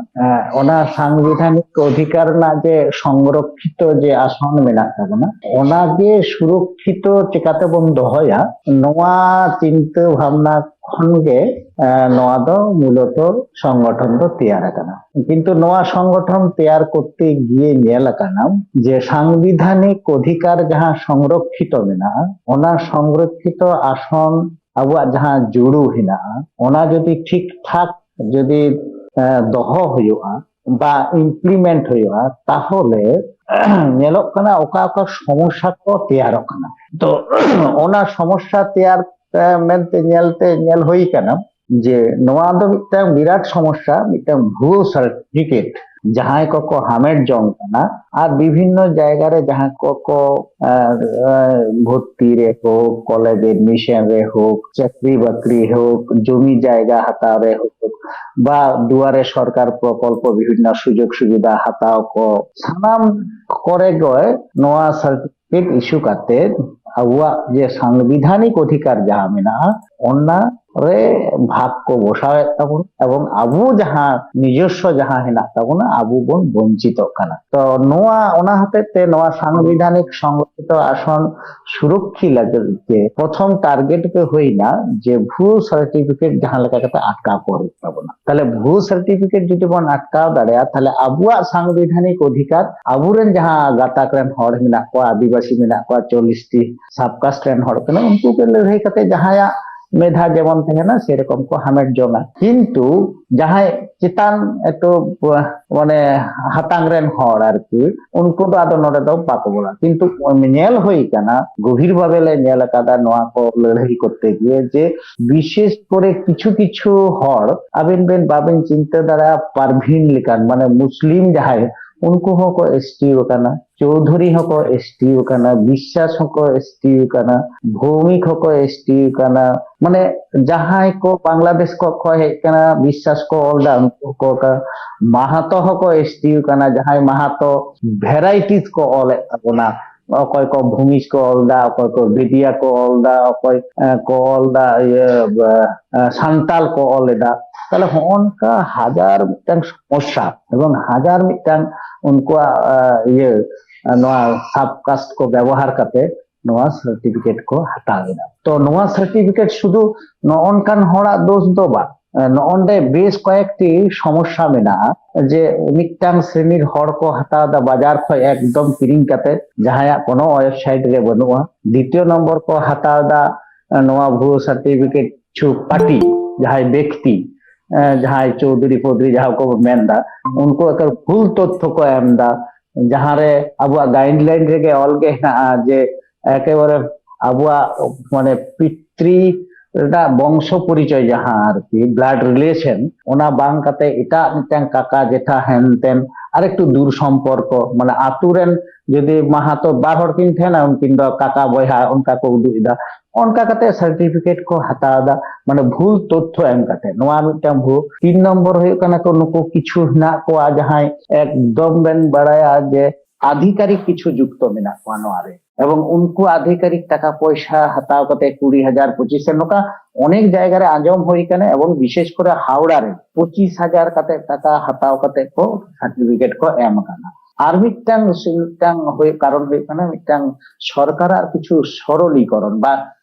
ᱚᱱᱟ ᱥᱟᱝᱵᱤᱫᱷᱟᱱᱤᱠ ᱚᱫᱷᱤᱠᱟᱨ ᱨᱮᱱᱟᱜ ᱡᱮ ᱥᱚᱝᱨᱚᱠᱠᱷᱤᱛᱚ ᱡᱮ ᱟᱥᱚᱱ ᱢᱮᱱᱟᱜ ᱛᱟᱵᱚᱱᱟ, ᱚᱱᱟᱜᱮ ᱥᱩᱨᱚᱠᱠᱷᱤᱛᱚ ᱪᱤᱠᱟᱛᱮᱵᱚᱱ ᱫᱚᱦᱚᱭᱟ, ᱱᱚᱣᱟ ᱪᱤᱱᱛᱟᱹ ᱵᱷᱟᱵᱽᱱᱟ ᱠᱷᱚᱱᱜᱮ ᱱᱚᱣᱟ ᱫᱚ ᱢᱩᱞᱚᱛᱚ ᱥᱚᱝᱜᱚᱴᱷᱚᱱ ᱫᱚ ᱛᱮᱭᱟᱨ ᱟᱠᱟᱱᱟ᱾ ᱠᱤᱱᱛᱩ ᱱᱚᱣᱟ ᱥᱚᱝᱜᱚᱴᱷᱚᱱ ᱛᱮᱭᱟᱨ ᱠᱚᱨᱛᱮ ᱜᱤᱭᱮ ᱧᱮᱞ ᱟᱠᱟᱱᱟ ᱡᱮ ᱥᱟᱝᱵᱤᱫᱷᱟᱱᱤᱠ ᱚᱫᱷᱤᱠᱟᱨ ᱡᱟᱦᱟᱸ ᱥᱚᱝᱨᱚᱠᱠᱷᱤᱛᱚ ᱢᱮᱱᱟᱜᱼᱟ, ᱚᱱᱟ ᱥᱚᱝᱨᱚᱠᱠᱷᱤᱛᱚ ᱟᱥᱚᱱ ᱟᱵᱚᱣᱟᱜ ᱡᱟᱦᱟᱸ ᱡᱩᱲᱩ ᱦᱮᱱᱟᱜᱼᱟ, ᱚᱱᱟ ᱡᱩᱫᱤ ᱴᱷᱤᱠ ᱴᱷᱟᱠ ᱡᱩᱫᱤ ᱫᱚᱦᱚ ᱦᱩᱭᱩᱜᱼᱟ ᱵᱟ ᱤᱢᱯᱞᱤᱢᱮᱱᱴ ᱦᱩᱭᱩᱜᱼᱟ, ᱛᱟᱦᱚᱞᱮ ᱧᱮᱞᱚᱜ ᱠᱟᱱᱟ ᱚᱠᱟ ᱚᱠᱟ ᱥᱚᱢᱚᱥᱥᱟ ᱠᱚ ᱛᱮᱭᱟᱨᱚᱜ ᱠᱟᱱᱟ᱾ ᱛᱚ ᱚᱱᱟ ᱥᱚᱢᱚᱥᱥᱟ ᱛᱮᱭᱟᱨ ᱢᱮᱱᱛᱮ ᱧᱮᱞᱛᱮ ᱧᱮᱞ ᱦᱩᱭ ᱠᱟᱱᱟ ᱡᱮ ᱱᱚᱣᱟ ᱫᱚ ᱢᱤᱫᱴᱟᱝ ᱵᱤᱨᱟᱴ ᱥᱚᱢᱚᱥᱥᱟ, ᱢᱤᱫᱴᱟᱝ ᱵᱷᱩᱣᱟᱹ ᱥᱟᱨᱴᱤᱯᱷᱤᱠᱮᱴ ᱡᱟᱦᱟᱸᱭ ᱠᱚᱠᱚ ᱦᱟᱢᱮᱴ ᱡᱚᱝ ᱠᱟᱱᱟ ᱟᱨ ᱵᱤᱵᱷᱤᱱᱱᱚ ᱡᱟᱭᱜᱟ ᱨᱮ ᱡᱟᱦᱟᱸ ᱠᱚᱠᱚ ᱵᱷᱚᱨᱛᱤ ᱨᱮ ᱦᱳᱠ, ᱠᱚᱞᱮᱡᱽ ᱮᱰᱢᱤᱥᱚᱱ ᱨᱮ ᱦᱳᱠ, ᱪᱟᱹᱠᱨᱤ ᱵᱟᱹᱠᱨᱤ ᱦᱳᱠ, ᱡᱚᱢᱤ ᱡᱟᱭᱜᱟ ᱦᱟᱛᱟᱣ ᱨᱮ ᱦᱳᱠ, ᱵᱟ ᱫᱩᱣᱟᱨᱮ ᱥᱚᱨᱠᱟᱨ ᱯᱨᱚᱠᱚᱞᱯᱚ ᱵᱤᱵᱷᱤᱱᱱᱚ ᱥᱩᱡᱳᱜᱽ ᱥᱩᱵᱤᱫᱷᱟ ᱦᱟᱛᱟᱣ ᱠᱚ, ᱥᱟᱱᱟᱢ ᱠᱚᱨᱮ ᱜᱮ ᱱᱚᱣᱟ ᱥᱟᱨᱴᱤᱯᱷᱤᱠᱮᱴ ᱤᱥᱩ ᱠᱟᱛᱮ ᱟᱵᱚᱣᱟᱜ ᱡᱮ ᱥᱟᱝᱵᱤᱫᱷᱟᱱᱤᱠ ᱚᱫᱷᱤᱠᱟᱨ ᱡᱟᱦᱟᱸ ᱢᱮᱱᱟᱜᱼᱟ, ᱚᱱᱟ ᱨᱮ ᱵᱷᱟᱜᱽ ᱠᱚ ᱵᱚᱥᱟᱣᱮᱫ ᱛᱟᱵᱚᱱᱟ, ᱮᱵᱚᱝ ᱟᱵᱚ ᱡᱟᱦᱟᱸ ᱱᱤᱡᱚᱥᱥᱚ ᱡᱟᱦᱟᱸ ᱦᱮᱱᱟᱜ ᱛᱟᱵᱚᱱᱟ, ᱟᱵᱚ ᱵᱚᱱ ᱵᱚᱧᱪᱤᱛᱚᱜ ᱠᱟᱱᱟ᱾ ᱛᱚ ᱱᱚᱣᱟ, ᱚᱱᱟ ᱦᱚᱛᱮᱡ ᱛᱮ ᱱᱚᱣᱟ ᱥᱟᱝᱵᱤᱫᱷᱟᱱᱤᱠ ᱥᱚᱝᱨᱚᱠᱷᱤᱛᱚ ᱟᱥᱚᱱ ᱥᱩᱨᱚᱠᱠᱷᱤ ᱞᱟᱹᱜᱤᱫ ᱛᱮ ᱯᱨᱚᱛᱷᱚᱢ ᱴᱟᱨᱜᱮᱴ ᱜᱮ ᱦᱩᱭᱱᱟ ᱡᱮ ᱵᱷᱩ ᱥᱟᱨᱴᱤᱯᱷᱤᱠᱮᱴ ᱡᱟᱦᱟᱸ ᱞᱮᱠᱟ ᱠᱟᱛᱮ ᱟᱴᱠᱟᱣ ᱠᱚ ᱦᱩᱭᱩᱜ ᱛᱟᱵᱚᱱᱟ᱾ ᱛᱟᱦᱞᱮ ᱵᱷᱩ ᱥᱟᱨᱴᱤᱯᱷᱤᱠᱮᱴ ᱡᱩᱫᱤ ᱵᱚᱱ ᱟᱴᱠᱟᱣ ᱫᱟᱲᱮᱭᱟᱜᱼᱟ, ᱛᱟᱦᱞᱮ ᱟᱵᱚᱣᱟᱜ ᱥᱟᱝᱵᱤᱫᱷᱟᱱᱤᱠ ᱚᱫᱷᱤᱠᱟᱨ, ᱟᱵᱚᱨᱮᱱ ᱡᱟᱦᱟᱸ ᱜᱟᱛᱟᱠ ᱨᱮᱱ ᱦᱚᱲ ᱢᱮᱱᱟᱜ ᱠᱚᱣᱟ, ᱟᱹᱫᱤᱵᱟᱹᱥᱤ ᱢᱮᱱᱟᱜ ᱠᱚᱣᱟ, ᱪᱚᱞᱞᱤᱥ ᱴᱤ ᱥᱟᱵᱠᱟᱥᱴ ᱨᱮᱱ ᱦᱚᱲ ᱠᱟᱱᱟ, ᱩᱱᱠᱩ ᱜᱮ ᱞᱟᱹᱲᱦᱟᱹᱭ ᱠᱟᱛᱮ ᱡᱟᱦᱟᱸᱭᱟᱜ ᱢᱮᱫᱷᱟ ᱡᱮᱢᱚᱱ ᱛᱟᱦᱮᱱᱟ, ᱥᱮᱨᱚᱠᱚᱢ ᱠᱚ ᱦᱟᱢᱮᱴ ᱡᱚᱝᱟ᱾ ᱠᱤᱱᱛᱩ ᱡᱟᱦᱟᱸᱭ ᱪᱮᱛᱟᱱ ᱮᱠᱴᱩ, ᱢᱟᱱᱮ, ᱦᱟᱛᱟᱝ ᱨᱮᱱ ᱦᱚᱲ ᱟᱨᱠᱤ, ᱩᱱᱠᱩ ᱫᱚ ᱟᱫᱚ ᱱᱚᱰᱮ ᱫᱚ ᱵᱟᱠᱚ ᱵᱚᱞᱚᱜᱼᱟ᱾ ᱠᱤᱱᱛᱩ ᱧᱮᱞ ᱦᱩᱭ ᱠᱟᱱᱟ, ᱜᱚᱵᱷᱤᱨ ᱵᱷᱟᱵᱮ ᱞᱮ ᱧᱮᱞ ᱟᱠᱟᱫᱟ ᱱᱚᱣᱟ ᱠᱚ ᱞᱟᱹᱲᱦᱟᱹᱭ ᱠᱚᱨᱛᱮ ᱜᱤᱭᱮ, ᱡᱮ ᱵᱤᱥᱮᱥ ᱠᱚᱨᱮ ᱠᱤᱪᱷᱩ ᱠᱤᱪᱷᱩ ᱦᱚᱲ, ᱟᱵᱤᱱ ᱵᱤᱱ ᱵᱟᱵᱤᱱ ᱪᱤᱱᱛᱟᱹ ᱫᱟᱲᱮᱭᱟᱜᱼᱟ, ᱯᱟᱨᱵᱷᱤᱱ ᱞᱮᱠᱟᱱ, ᱢᱟᱱᱮ, ᱢᱩᱥᱞᱤᱢ ᱡᱟᱦᱟᱸᱭ, ᱩᱱᱠᱩ ᱦᱚᱸᱠᱚ ᱮᱥ ᱴᱤ ᱟᱠᱟᱱᱟ, ᱪᱳᱣᱫᱷᱩᱨᱤ ᱦᱚᱸᱠᱚ ᱮᱥ ᱴᱤ ᱟᱠᱟᱱᱟ, ᱵᱤᱥᱥᱟᱥ ᱦᱚᱸᱠᱚ ᱮᱥ ᱴᱤ ᱟᱠᱟᱱᱟ, ᱵᱷᱳᱣᱢᱤᱠ ᱦᱚᱸᱠᱚ ᱮᱥ ᱴᱤ ᱟᱠᱟᱱᱟ᱾ ᱢᱟᱱᱮ, ᱡᱟᱦᱟᱸᱭ ᱠᱚ ᱵᱟᱝᱞᱟᱫᱮᱥ ᱠᱚ ᱠᱷᱚᱱ ᱦᱮᱡ ᱟᱠᱟᱱᱟ, ᱵᱤᱥᱥᱟᱥ ᱠᱚ ᱚᱞ ᱮᱫᱟ, ᱩᱱᱠᱩ ᱦᱚᱸᱠᱚ ᱚᱞ ᱮᱫᱟ᱾ ᱢᱟᱦᱟᱛᱚ ᱦᱚᱸᱠᱚ ᱮᱥ ᱴᱤ ᱟᱠᱟᱱᱟ, ᱡᱟᱦᱟᱸᱭ ᱢᱟᱦᱟᱛᱚ ᱵᱷᱮᱨᱟᱭᱴᱤᱥ ᱠᱚ ᱚᱞᱮᱫ ᱛᱟᱵᱚᱱᱟ, ᱚᱠᱚᱭ ᱠᱚ ᱵᱷᱩᱢᱤᱡᱽ ᱠᱚ ᱚᱞ ᱮᱫᱟ, ᱚᱠᱚᱭ ᱠᱚ ᱵᱮᱫᱤᱭᱟ ᱠᱚ ᱚᱞ ᱮᱫᱟ, ᱚᱠᱚᱭ, ᱮ, ᱠᱚ ᱚᱞ ᱮᱫᱟ ᱤᱭᱟᱹ, ᱮ, ᱥᱟᱱᱛᱟᱞ ᱠᱚ ᱚᱞ ᱮᱫᱟ᱾ ᱛᱟᱦᱞᱮ ᱦᱚᱸᱜᱼᱚ ᱱᱚᱝᱠᱟ ᱦᱟᱡᱟᱨ ᱢᱤᱫᱴᱟᱝ ᱥᱚᱢᱚᱥᱥᱟ ᱮᱵᱚᱝ ᱦᱟᱡᱟᱨ ᱢᱤᱫᱴᱟᱝ ᱩᱱᱠᱩᱣᱟᱜ, ᱮ, ᱤᱭᱟᱹ, ᱱᱚᱣᱟ ᱥᱟᱵᱠᱟᱥᱴ ᱠᱚ ᱵᱮᱵᱚᱦᱟᱨ ᱠᱟᱛᱮ ᱱᱚᱣᱟ ᱥᱟᱨᱴᱤᱯᱷᱤᱠᱮᱴ ᱠᱚ ᱦᱟᱛᱟᱣ ᱮᱫᱟ᱾ ᱛᱚ ᱱᱚᱣᱟ ᱥᱟᱨᱴᱤᱯᱷᱤᱠᱮᱴ ᱥᱩᱫᱷᱩ ᱱᱚᱜᱼᱚᱱᱠᱟᱱ ᱦᱚᱲᱟᱜ ᱫᱳᱥ ᱫᱚ ᱵᱟᱝ, ᱱᱚᱜᱼᱚᱱᱰᱮ ᱵᱮᱥ ᱠᱚᱭᱮᱠᱴᱤ ᱥᱚᱢᱚᱥᱥᱟ ᱢᱮᱱᱟᱜᱼᱟ᱾ ᱡᱮ ᱢᱤᱫᱴᱟᱝ ᱥᱨᱮᱱᱤᱨ ᱦᱚᱲ ᱠᱚ ᱦᱟᱛᱟᱣ ᱮᱫᱟ ᱵᱟᱡᱟᱨ ᱠᱷᱚᱱ ᱮᱠᱫᱚᱢ ᱠᱤᱨᱤᱧ ᱠᱟᱛᱮ, ᱡᱟᱦᱟᱸᱭᱟᱜ ᱠᱳᱱᱳ ᱳᱭᱮᱵᱥᱟᱭᱤᱴ ᱨᱮ ᱵᱟᱹᱱᱩᱜᱼᱟ᱾ ᱫᱤᱛᱤᱭᱚ ᱱᱚᱢᱵᱚᱨ ᱠᱚ ᱦᱟᱛᱟᱣ ᱮᱫᱟ ᱱᱚᱣᱟ ᱵᱷᱩᱣᱟᱹ ᱥᱟᱨᱴᱤᱯᱷᱤᱠᱮᱴ ᱠᱤᱪᱷᱩ ᱯᱟᱨᱴᱤ, ᱡᱟᱦᱟᱸᱭ ᱵᱮᱠᱛᱤ, ᱮ, ᱡᱟᱦᱟᱸᱭ ᱪᱳᱣᱫᱷᱩᱨᱤ ᱯᱳᱣᱫᱷᱩᱨᱤ ᱡᱟᱦᱟᱸ ᱠᱚ ᱢᱮᱱ ᱮᱫᱟ, ᱩᱱᱠᱩ ᱮᱠᱟᱞ ᱵᱷᱩᱞ ᱛᱚᱛᱛᱷᱚ ᱠᱚ ᱮᱢ ᱮᱫᱟ᱾ ᱡᱟᱦᱟᱸᱨᱮ ᱟᱵᱚᱣᱟᱜ ᱜᱟᱭᱤᱰᱞᱟᱭᱤᱱ ᱨᱮᱜᱮ ᱚᱞ ᱜᱮ ᱦᱮᱱᱟᱜᱼᱟ ᱡᱮ ᱮᱠᱮᱵᱟᱨᱮ ᱟᱵᱚᱣᱟᱜ, ᱢᱟᱱᱮ, ᱯᱤᱛᱨᱤ ᱨᱮᱱᱟᱜ ᱵᱚᱝᱥᱚ ᱯᱚᱨᱤᱪᱚᱭ, ᱡᱟᱦᱟᱸ ᱟᱨᱠᱤ ᱵᱞᱟᱰ ᱨᱤᱞᱮᱥᱚᱱ, ᱚᱱᱟ ᱵᱟᱝ ᱠᱟᱛᱮ ᱮᱴᱟᱜ ᱢᱤᱫᱴᱟᱝ ᱠᱟᱠᱟ ᱡᱮᱴᱷᱟ ᱦᱮᱱᱛᱮᱱ ᱟᱨ ᱮᱠᱴᱩ ᱫᱩᱨ ᱥᱚᱢᱯᱚᱨᱠᱚ, ᱢᱟᱱᱮ, ᱟᱛᱩ ᱨᱮᱱ ᱡᱩᱫᱤ ᱢᱟᱦᱟᱛᱚ ᱵᱟᱨ ᱦᱚᱲ ᱠᱤᱱ ᱛᱟᱦᱮᱱᱟ, ᱩᱱᱠᱤᱱ ᱫᱚ ᱠᱟᱠᱟ ᱵᱚᱭᱦᱟ ᱚᱱᱠᱟ ᱠᱚ ᱩᱫᱩᱜ ᱮᱫᱟ᱾ ᱚᱱᱠᱟ ᱠᱟᱛᱮ ᱥᱟᱨᱴᱤᱯᱷᱤᱠᱮᱴ ᱠᱚ ᱦᱟᱛᱟᱣ ᱮᱫᱟ, ᱢᱟᱱᱮ, ᱵᱷᱩᱞ ᱛᱚᱛᱛᱷᱚ ᱮᱢ ᱠᱟᱛᱮ᱾ ᱱᱚᱣᱟ ᱢᱤᱫᱴᱟᱝ ᱵᱷᱩᱞ᱾ ᱛᱤᱱ ᱱᱚᱢᱵᱚᱨ ᱦᱩᱭᱩᱜ ᱠᱟᱱᱟ ᱠᱚ, ᱱᱩᱠᱩ ᱠᱤᱪᱷᱩ ᱦᱮᱱᱟᱜ ᱠᱚᱣᱟ ᱡᱟᱦᱟᱸᱭ ᱮᱠᱫᱚᱢ ᱵᱮᱱ ᱵᱟᱲᱟᱭᱟ ᱡᱮ ᱟᱫᱷᱤᱠᱟᱨᱤᱠ ᱠᱤᱪᱷᱩ ᱡᱩᱠᱛᱚ ᱢᱮᱱᱟᱜ ᱠᱚᱣᱟ ᱱᱚᱣᱟ ᱨᱮ᱾ ᱮᱵᱚᱝ ᱩᱱᱠᱩ ᱟᱫᱷᱤᱠᱟᱨᱤᱠ ᱴᱟᱠᱟ ᱯᱚᱭᱥᱟ ᱦᱟᱛᱟᱣ ᱠᱟᱛᱮ ᱠᱩᱲᱤ ᱦᱟᱡᱟᱨ, ᱯᱚᱸᱪᱤᱥ ᱦᱟᱡᱟᱨ, ᱱᱚᱝᱠᱟ ᱚᱱᱮᱠ ᱡᱟᱭᱜᱟ ᱨᱮ ᱟᱸᱡᱚᱢ ᱦᱩᱭ ᱟᱠᱟᱱᱟ, ᱮᱵᱚᱝ ᱵᱤᱥᱮᱥ ᱠᱚᱨᱮ ᱦᱟᱣᱲᱟ ᱨᱮ ᱯᱚᱸᱪᱤᱥ ᱦᱟᱡᱟᱨ ᱠᱟᱛᱮ ᱴᱟᱠᱟ ᱦᱟᱛᱟᱣ ᱠᱟᱛᱮ ᱠᱚ ᱥᱟᱨᱴᱤᱯᱷᱤᱠᱮᱴ ᱠᱚ ᱮᱢ ᱟᱠᱟᱱᱟ᱾ ᱟᱨ ᱢᱤᱫᱴᱟᱝ, ᱢᱤᱫᱴᱟᱝ ᱦᱩᱭᱩᱜ, ᱠᱟᱨᱚᱱ ᱦᱩᱭᱩᱜ ᱠᱟᱱᱟ, ᱢᱤᱫᱴᱟᱝ ᱥᱚᱨᱠᱟᱨᱟᱜ ᱠᱤᱪᱷᱩ ᱥᱚᱨᱚᱞᱤᱠᱚᱨᱚᱱ ᱵᱟ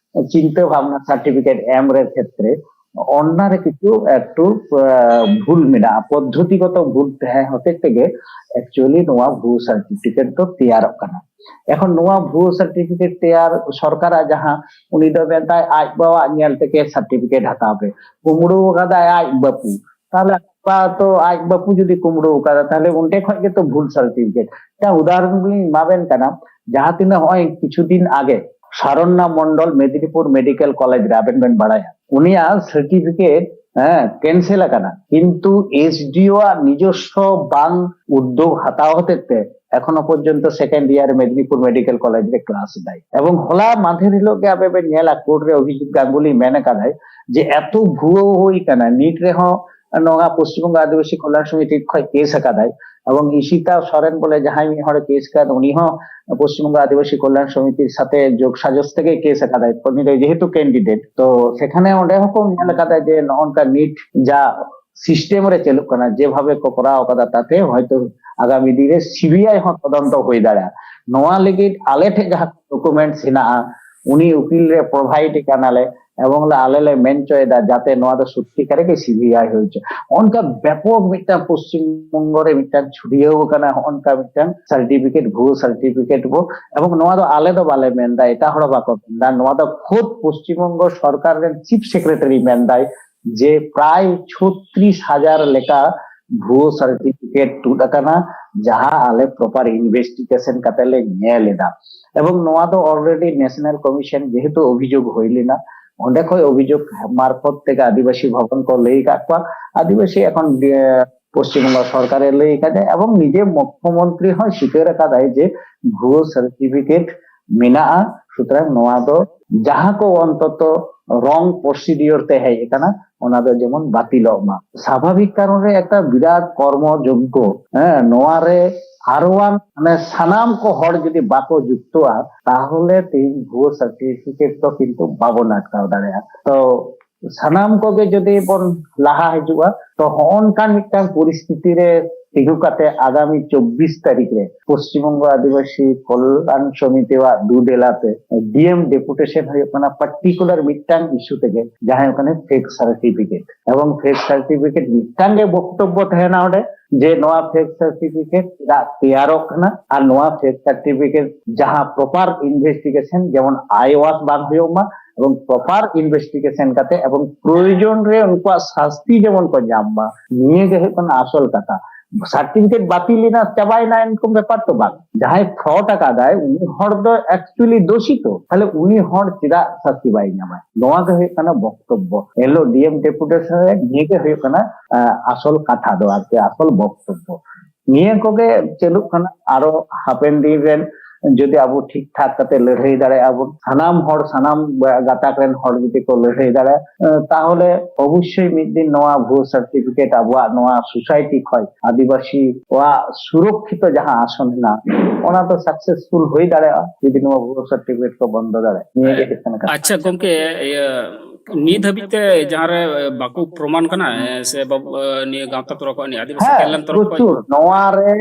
ᱪᱤᱱᱛᱟᱹ ᱵᱷᱟᱵᱱᱟ ᱥᱟᱨᱴᱤᱯᱷᱤᱠᱮᱴ ᱮᱢ ᱨᱮ ᱠᱷᱮᱛᱨᱮ ᱚᱱᱟ ᱨᱮ ᱠᱤᱪᱷᱩ ᱮᱠᱴᱩ, ᱟᱸ, ᱵᱷᱩᱞ ᱢᱮᱱᱟᱜᱼᱟ, ᱯᱚᱫᱽᱫᱷᱚᱛᱤᱜᱚᱛᱚ ᱵᱷᱩᱞ ᱛᱟᱦᱮᱸ ᱦᱚᱛᱮᱡ ᱛᱮᱜᱮ ᱮᱠᱪᱩᱭᱮᱞᱤ ᱱᱚᱣᱟ ᱵᱷᱩᱣᱟᱹ ᱥᱟᱨᱴᱤᱯᱷᱤᱠᱮᱴ ᱫᱚ ᱛᱮᱭᱟᱨᱚᱜ ᱠᱟᱱᱟ᱾ ᱮᱠᱷᱚᱱ ᱱᱚᱣᱟ ᱵᱷᱩᱣᱟᱹ ᱥᱟᱨᱴᱤᱯᱷᱤᱠᱮᱴ ᱛᱮᱭᱟᱨ ᱥᱚᱨᱠᱟᱨᱟᱜ ᱡᱟᱦᱟᱸ, ᱩᱱᱤ ᱫᱚ ᱢᱮᱱᱫᱟᱭ ᱟᱡ ᱵᱟᱵᱟᱣᱟᱜ ᱧᱮᱞ ᱛᱮᱜᱮ ᱥᱟᱨᱴᱤᱯᱷᱤᱠᱮᱴ ᱦᱟᱛᱟᱣ ᱯᱮ, ᱠᱩᱢᱵᱽᱲᱩ ᱟᱠᱟᱫᱟᱭ ᱟᱡ ᱵᱟᱹᱯᱩ, ᱛᱟᱦᱞᱮ ᱟᱡ ᱵᱟᱵᱟ ᱛᱚ, ᱟᱡ ᱵᱟᱹᱯᱩ ᱡᱩᱫᱤ ᱠᱩᱢᱵᱽᱲᱩ ᱟᱠᱟᱫᱟ, ᱛᱟᱦᱞᱮ ᱚᱸᱰᱮ ᱠᱷᱚᱡ ᱜᱮᱛᱚ ᱵᱷᱩᱞ ᱥᱟᱨᱴᱤᱯᱷᱤᱠᱮᱴ᱾ ᱢᱤᱫᱴᱟᱝ ᱩᱫᱟᱦᱚᱨᱚᱱ ᱞᱤᱧ ᱮᱢᱟ ᱵᱮᱱ ᱠᱟᱱᱟ, ᱡᱟᱦᱟᱸ ᱛᱤᱱᱟᱹᱜ ᱱᱚᱜᱼᱚᱭ ᱠᱤᱪᱷᱩ ᱫᱤᱱ ᱟᱜᱮ ᱥᱟᱨᱚᱱᱱᱟ ᱢᱚᱱᱰᱚᱞ ᱢᱮᱫᱤᱱᱤᱯᱩᱨ ᱢᱮᱰᱤᱠᱮᱞ ᱠᱚᱞᱮᱡᱽ ᱨᱮ, ᱟᱵᱮᱱ ᱵᱮᱱ ᱵᱟᱲᱟᱭᱟ, ᱩᱱᱤᱭᱟᱜ ᱥᱟᱨᱴᱤᱯᱷᱤᱠᱮᱴ, ᱦᱮᱸ, ᱠᱮᱱᱥᱮᱞ ᱟᱠᱟᱱᱟ, ᱠᱤᱱᱛᱩ ᱮᱥᱰᱤᱳ ᱟᱜ ᱱᱤᱡᱚᱥᱥᱚ ᱵᱟᱝ ᱩᱫᱽᱫᱳᱜᱽ ᱦᱟᱛᱟᱣ ᱦᱚᱛᱮᱡ ᱛᱮ ᱮᱠᱷᱚᱱᱳ ᱯᱚᱨᱡᱚᱱᱛᱚ ᱥᱮᱠᱮᱱᱰ ᱤᱭᱟᱨ ᱨᱮ ᱢᱮᱫᱤᱱᱤᱯᱩᱨ ᱢᱮᱰᱤᱠᱮᱞ ᱠᱚᱞᱮᱡᱽ ᱨᱮ ᱠᱞᱟᱥ ᱮᱫᱟᱭ᱾ ᱮᱵᱚᱝ ᱦᱚᱞᱟ ᱢᱟᱫᱷᱮᱨ ᱦᱤᱞᱳᱜ ᱜᱮ ᱟᱵᱮᱱ ᱵᱮᱱ ᱧᱮᱞᱟ, ᱠᱳᱨᱴ ᱨᱮ ᱚᱵᱷᱤᱡᱤᱛ ᱜᱟᱝᱜᱩᱞᱤ ᱢᱮᱱ ᱟᱠᱟᱫᱟᱭ ᱡᱮ ᱮᱛᱚ ᱵᱷᱩᱣᱟᱹ ᱦᱩᱭ ᱟᱠᱟᱱᱟ, ᱱᱤᱴ ᱨᱮᱦᱚᱸ ᱱᱚᱣᱟ ᱯᱚᱥᱪᱤᱢ ᱵᱚᱝᱜᱚ ᱟᱹᱫᱤᱵᱟᱹᱥᱤ ᱠᱚᱞᱭᱟᱱ ᱥᱚᱢᱤᱛᱤ ᱠᱷᱚᱱ ᱠᱮᱥ ᱟᱠᱟᱫᱟᱭ, ᱮᱵᱚᱝ ᱤᱥᱤᱛᱟ ᱥᱚᱨᱮᱱ ᱵᱚᱞᱮ ᱡᱟᱦᱟᱸᱭ ᱢᱤᱫ ᱦᱚᱲᱮ ᱠᱮᱥ ᱟᱠᱟᱫ, ᱩᱱᱤ ᱦᱚᱸ ᱯᱚᱥᱪᱤᱢ ᱵᱚᱝᱜᱚ ᱟᱹᱫᱤᱵᱟᱹᱥᱤ ᱠᱚᱞᱭᱟᱱ ᱥᱚᱢᱤᱛᱤ ᱥᱟᱛᱮ ᱡᱳᱜᱽ ᱥᱟᱡᱚᱥ ᱛᱮᱜᱮ ᱠᱮᱥ ᱟᱠᱟᱫᱟᱭ᱾ ᱩᱱᱤ ᱫᱚ ᱡᱮᱦᱮᱛᱩ ᱠᱮᱱᱰᱤᱰᱮᱴ, ᱛᱚ ᱥᱮᱠᱷᱟᱱᱮ ᱚᱸᱰᱮ ᱦᱚᱸᱠᱚ ᱧᱮᱞ ᱟᱠᱟᱫᱟ ᱡᱮ ᱱᱚᱜᱼᱚ ᱱᱚᱝᱠᱟ ᱱᱤᱴ ᱡᱟ ᱥᱤᱥᱴᱮᱢ ᱨᱮ ᱪᱟᱹᱞᱩᱜ ᱠᱟᱱᱟ, ᱡᱮᱵᱷᱟᱵᱮ ᱠᱚ ᱠᱚᱨᱟᱣ ᱟᱠᱟᱫᱟ, ᱛᱟᱛᱮ ᱦᱚᱭᱛᱳ ᱟᱜᱟᱢᱤ ᱫᱤᱱ ᱨᱮ ᱥᱤᱵᱤᱟᱭ ᱦᱚᱸ ᱛᱚᱫᱚᱱᱛᱚ ᱦᱩᱭ ᱫᱟᱲᱮᱭᱟᱜᱼᱟ᱾ ᱱᱚᱣᱟ ᱞᱟᱹᱜᱤᱫ ᱟᱞᱮ ᱴᱷᱮᱱ ᱡᱟᱦᱟᱸ ᱰᱚᱠᱩᱢᱮᱱᱴᱥ ᱦᱮᱱᱟᱜᱼᱟ, ᱩᱱᱤ ᱩᱠᱤᱞ ᱞᱮ ᱯᱨᱚᱵᱷᱟᱭᱤᱰ ᱠᱟᱱᱟᱞᱮ, ᱮᱵᱚᱝ ᱞᱮ, ᱟᱞᱮ ᱞᱮ ᱢᱮᱱ ᱦᱚᱪᱚᱭᱮᱫᱟ ᱡᱟᱛᱮ ᱱᱚᱣᱟ ᱫᱚ ᱥᱚᱛᱛᱤᱠᱟᱨ ᱜᱮ ᱥᱤᱵᱤᱟᱭ ᱦᱩᱭ ᱦᱚᱪᱚ᱾ ᱚᱱᱠᱟ ᱵᱮᱯᱚᱠ ᱢᱤᱫᱴᱟᱝ ᱯᱚᱥᱪᱤᱢ ᱵᱚᱝᱜᱚ ᱨᱮ ᱢᱤᱫᱴᱟᱝ ᱪᱷᱩᱲᱭᱟᱹᱣ ᱟᱠᱟᱱᱟ ᱦᱚᱸᱜᱼᱚ ᱱᱚᱝᱠᱟ ᱢᱤᱫᱴᱟᱝ ᱥᱟᱨᱴᱤᱯᱷᱤᱠᱮᱴ, ᱵᱷᱩᱣᱟᱹ ᱥᱟᱨᱴᱤᱯᱷᱤᱠᱮᱴ ᱵᱚ᱾ ᱮᱵᱚᱝ ᱱᱚᱣᱟ ᱫᱚ ᱟᱞᱮ ᱫᱚ ᱵᱟᱞᱮ ᱢᱮᱱᱫᱟ, ᱮᱴᱟᱜ ᱦᱚᱲ ᱵᱟᱠᱚ ᱢᱮᱱᱫᱟ, ᱱᱚᱣᱟ ᱫᱚ ᱠᱷᱩᱫ ᱯᱚᱥᱪᱤᱢ ᱵᱚᱝᱜᱚ ᱥᱚᱨᱠᱟᱨ ᱨᱮᱱ ᱪᱤᱯ ᱥᱮᱠᱨᱮᱴᱟᱨᱤ ᱢᱮᱱᱫᱟᱭ ᱡᱮ ᱯᱨᱟᱭ ᱪᱷᱚᱛᱨᱤᱥ ᱦᱟᱡᱟᱨ ᱞᱮᱠᱟ ᱵᱷᱩᱣᱟᱹ ᱥᱟᱨᱴᱤᱯᱷᱤᱠᱮᱴ ᱛᱩᱫ ᱟᱠᱟᱱᱟ, ᱡᱟᱦᱟᱸ ᱟᱞᱮ ᱯᱨᱚᱯᱟᱨ ᱤᱱᱵᱷᱮᱥᱴᱤᱜᱮᱥᱚᱱ ᱠᱟᱛᱮ ᱞᱮ ᱧᱮᱞ ᱮᱫᱟ᱾ ᱮᱵᱚᱝ ᱱᱚᱣᱟ ᱫᱚ ᱚᱞᱨᱮᱰᱤ ᱱᱮᱥᱱᱟᱞ ᱠᱚᱢᱤᱥᱚᱱ ᱡᱮᱦᱮᱛᱩ ᱚᱵᱷᱤᱡᱳᱜᱽ ᱦᱩᱭ ᱞᱮᱱᱟ, ᱚᱸᱰᱮ ᱠᱷᱚᱱ ᱚᱵᱷᱤᱡᱳᱜᱽ ᱢᱟᱨᱯᱷᱚᱛ ᱛᱮᱜᱮ ᱟᱹᱫᱤᱵᱟᱹᱥᱤ ᱵᱷᱚᱵᱚᱱ ᱠᱚ ᱞᱟᱹᱭ ᱟᱠᱟᱫ ᱠᱚᱣᱟ᱾ ᱟᱹᱫᱤᱵᱟᱹᱥᱤ ᱮᱠᱷᱚᱱ, ᱮ, ᱯᱚᱥᱪᱤᱢ ᱵᱚᱝᱜᱚ ᱥᱚᱨᱠᱟᱨᱮ ᱞᱟᱹᱭ ᱟᱠᱟᱫᱟ ᱮᱵᱚᱝ ᱱᱤᱡᱮ ᱢᱩᱠᱷᱭᱚᱢᱚᱱᱛᱨᱤ ᱦᱚᱸ ᱥᱤᱠᱟᱹᱨ ᱟᱠᱟᱫᱟᱭ ᱡᱮ ᱵᱷᱩᱣᱟᱹ ᱥᱟᱨᱴᱤᱯᱷᱤᱠᱮᱴ ᱢᱮᱱᱟᱜᱼᱟ᱾ ᱥᱩᱛᱚᱨᱟᱝ ᱱᱚᱣᱟ ᱫᱚ ᱡᱟᱦᱟᱸ ᱠᱚ ᱚᱱᱛᱚᱛᱚ ᱨᱚᱝ ᱯᱨᱚᱥᱤᱰᱤᱭᱳᱨ ᱛᱮ ᱦᱮᱡ ᱟᱠᱟᱱᱟ, ᱚᱱᱟ ᱫᱚ ᱡᱮᱢᱚᱱ ᱵᱟᱹᱛᱤᱞᱚᱜ ᱢᱟ᱾ ᱥᱟᱵᱷᱟᱵᱤᱠ ᱠᱟᱨᱚᱱ ᱨᱮ ᱮᱠᱴᱟ ᱵᱤᱨᱟᱴ ᱠᱚᱨᱢᱚ ᱡᱚᱜᱽᱜᱚ, ᱦᱮᱸ, ᱱᱚᱣᱟ ᱨᱮ ᱟᱨᱣᱟᱱ, ᱢᱟᱱᱮ, ᱥᱟᱱᱟᱢ ᱠᱚ ᱦᱚᱲ ᱡᱩᱫᱤ ᱵᱟᱠᱚ ᱡᱩᱠᱛᱚᱜᱼᱟ, ᱛᱟᱦᱚᱞᱮ ᱛᱮᱦᱮᱧ ᱵᱷᱩᱣᱟᱹ ᱥᱟᱨᱴᱤᱯᱷᱤᱠᱮᱴ ᱫᱚ ᱠᱤᱱᱛᱩ ᱵᱟᱵᱚᱱ ᱟᱴᱠᱟᱣ ᱫᱟᱲᱮᱭᱟᱜᱼᱟ᱾ ᱛᱚ ᱥᱟᱱᱟᱢ ᱠᱚᱜᱮ ᱡᱩᱫᱤ ᱵᱚᱱ ᱞᱟᱦᱟ ᱦᱤᱡᱩᱜᱼᱟ, ᱛᱚ ᱦᱚᱸᱜᱼᱚ ᱱᱚᱝᱠᱟᱱ ᱢᱤᱫᱴᱟᱝ ᱯᱚᱨᱤᱥᱛᱷᱤᱛᱤ ᱨᱮ ᱛᱤᱸᱜᱩ ᱠᱟᱛᱮ ᱟᱜᱟᱢᱤ ᱪᱚᱵᱵᱤᱥ ᱛᱟᱹᱨᱤᱠᱷ ᱨᱮ ᱯᱚᱥᱪᱤᱢ ᱵᱚᱝᱜᱚ ᱟᱹᱫᱤᱵᱟᱹᱥᱤ ᱠᱚᱞᱭᱟᱱ ᱥᱚᱢᱤᱛᱤᱣᱟᱜ ᱫᱩᱫᱮᱞᱟ ᱛᱮ ᱰᱤ ᱮᱢ ᱰᱮᱯᱩᱴᱮᱥᱚᱱ ᱦᱩᱭᱩᱜ ᱠᱟᱱᱟ, ᱯᱟᱨᱴᱤᱠᱩᱞᱟᱨ ᱢᱤᱫᱴᱟᱝ ᱤᱥᱩ ᱛᱮᱜᱮ, ᱡᱟᱦᱟᱸ ᱦᱩᱭᱩᱜ ᱠᱟᱱᱟ ᱯᱷᱮᱠ ᱥᱟᱨᱴᱤᱯᱷᱤᱠᱮᱴ᱾ ᱮᱵᱚᱝ ᱯᱷᱮᱠ ᱥᱟᱨᱴᱤᱯᱷᱤᱠᱮᱴ ᱢᱤᱫᱴᱟᱝ ᱜᱮ ᱵᱚᱠᱛᱚᱵᱵᱚ ᱛᱟᱦᱮᱱᱟ ᱚᱸᱰᱮ, ᱡᱮ ᱱᱚᱣᱟ ᱯᱷᱮᱠ ᱥᱟᱨᱴᱤᱯᱷᱤᱠᱮᱴ ᱪᱮᱫᱟᱜ ᱛᱮᱭᱟᱨᱚᱜ ᱠᱟᱱᱟ ᱟᱨ ᱱᱚᱣᱟ ᱯᱷᱮᱠ ᱥᱟᱨᱴᱤᱯᱷᱤᱠᱮᱴ ᱡᱟᱦᱟᱸ ᱯᱨᱚᱯᱟᱨ ᱤᱱᱵᱷᱮᱥᱴᱤᱜᱮᱥᱚᱱ ᱡᱮᱢᱚᱱ ᱟᱭ ᱳᱣᱟᱥ ᱵᱟᱝ ᱦᱩᱭᱩᱜ ᱢᱟ ᱮᱵᱚᱝ ᱯᱨᱚᱯᱟᱨ ᱤᱱᱵᱷᱮᱥᱴᱤᱜᱮᱥᱚᱱ ᱠᱟᱛᱮ ᱮᱵᱚᱝ ᱯᱨᱚᱭᱳᱡᱚᱱ ᱨᱮ ᱩᱱᱠᱩᱣᱟᱜ ᱥᱟᱥᱛᱤ ᱡᱮᱢᱚᱱ ᱠᱚ ᱧᱟᱢ ᱢᱟ, ᱱᱤᱭᱟᱹ ᱜᱮ ᱦᱩᱭᱩᱜ ᱠᱟᱱᱟ ᱟᱥᱚᱞ ᱠᱟᱛᱷᱟ᱾ ᱥᱟᱨᱴᱤᱯᱷᱤᱠᱮᱴ ᱵᱟᱹᱛᱤᱞ ᱮᱱᱟ, ᱪᱟᱵᱟᱭᱮᱱᱟ, ᱮᱱᱠᱚᱢ ᱵᱮᱯᱟᱨ ᱛᱚ ᱵᱟᱝ᱾ ᱡᱟᱦᱟᱸᱭ ᱯᱷᱨᱚᱰ ᱟᱠᱟᱫᱟᱭ ᱩᱱᱤ ᱦᱚᱲ ᱫᱚ ᱮᱠᱪᱩᱭᱮᱞᱤ ᱫᱳᱥᱤᱛᱚ, ᱛᱟᱦᱞᱮ ᱩᱱᱤ ᱦᱚᱲ ᱪᱮᱫᱟᱜ ᱥᱟᱥᱛᱤ ᱵᱟᱭ ᱧᱟᱢᱟ? ᱱᱚᱣᱟ ᱜᱮ ᱦᱩᱭᱩᱜ ᱠᱟᱱᱟ ᱵᱚᱠᱛᱚᱵᱵᱚ᱾ ᱮᱱᱦᱤᱞᱳᱜ ᱰᱤ ᱮᱢ ᱰᱮᱯᱩᱴᱮᱥᱚᱱ ᱨᱮ ᱱᱤᱭᱟᱹ ᱜᱮ ᱦᱩᱭᱩᱜ ᱠᱟᱱᱟ, ᱟᱸ, ᱟᱥᱚᱞ ᱠᱟᱛᱷᱟ ᱫᱚ ᱟᱨᱠᱤ, ᱟᱥᱚᱞ ᱵᱚᱠᱛᱚᱵᱵᱚ᱾ ᱱᱤᱭᱟᱹ ᱠᱚᱜᱮ ᱪᱟᱹᱞᱩᱜ ᱠᱟᱱᱟ᱾ ᱟᱨᱚ ᱦᱟᱯᱮᱱ ᱫᱤᱱ ᱨᱮᱱ ᱡᱩᱫᱤ ᱟᱵᱚ ᱴᱷᱤᱠ ᱴᱷᱟᱠ ᱠᱟᱛᱮ ᱞᱟᱹᱲᱦᱟᱹᱭ ᱫᱟᱲᱮᱭᱟᱜᱼᱟ ᱵᱚᱱ, ᱥᱟᱱᱟᱢ ᱦᱚᱲ, ᱥᱟᱱᱟᱢ ᱜᱟᱛᱟᱠ ᱨᱮᱱ ᱦᱚᱲ ᱡᱩᱫᱤ ᱠᱚ ᱞᱟᱹᱲᱦᱟᱹᱭ ᱫᱟᱲᱮᱭᱟᱜᱼᱟ, ᱮ, ᱛᱟᱦᱚᱞᱮ ᱚᱵᱚᱥᱥᱳᱭ ᱢᱤᱫ ᱫᱤᱱ ᱱᱚᱣᱟ ᱵᱷᱩᱣᱟᱹ ᱥᱟᱨᱴᱤᱯᱷᱤᱠᱮᱴ ᱟᱵᱚᱣᱟᱜ ᱱᱚᱣᱟ ᱥᱳᱥᱟᱭᱴᱤ ᱠᱷᱚᱱ ᱟᱹᱫᱤᱵᱟᱹᱥᱤ ᱠᱚᱣᱟᱜ ᱥᱩᱨᱚᱠᱠᱷᱤᱛᱚ ᱡᱟᱦᱟᱸ ᱟᱥᱚᱱ ᱦᱮᱱᱟᱜᱼᱟ, ᱚᱱᱟ ᱫᱚ ᱥᱟᱠᱥᱮᱥᱯᱷᱩᱞ ᱦᱩᱭ ᱫᱟᱲᱮᱭᱟᱜᱼᱟ ᱡᱩᱫᱤ ᱱᱚᱣᱟ ᱵᱷᱩᱣᱟᱹ ᱥᱟᱨᱴᱤᱯᱷᱤᱠᱮᱴ ᱠᱚ ᱵᱚᱱᱫᱚ ᱫᱟᱲᱮᱭᱟᱜᱼᱟ᱾ ᱱᱤᱭᱟᱹ ᱜᱮ ᱦᱩᱭᱩᱜ ᱠᱟᱱᱟ ᱠᱟᱛᱷᱟ᱾ ᱟᱪᱪᱷᱟ ᱜᱚᱢᱠᱮ, ᱤᱭᱟᱹ, ᱱᱤᱛ ᱦᱟᱹᱵᱤᱡ ᱛᱮ ᱡᱟᱦᱟᱸ ᱨᱮ ᱵᱟᱠᱚ ᱯᱨᱚᱢᱟᱱ ᱠᱟᱱᱟ, ᱮ, ᱥᱮ ᱵᱟᱵ-, ᱮ, ᱱᱤᱭᱟᱹ ᱜᱟᱶᱛᱟ ᱛᱚᱨᱚᱯ ᱠᱷᱚᱱ, ᱱᱤᱭᱟᱹ ᱟᱹᱫᱤᱵᱟᱹᱥᱤ ᱦᱮᱸ, ᱠᱟᱞᱭᱟᱱ ᱛᱚᱨᱚᱯ ᱠᱷᱚᱱ? ᱯᱨᱚᱪᱩᱨ᱾ ᱱᱚᱣᱟ ᱨᱮ,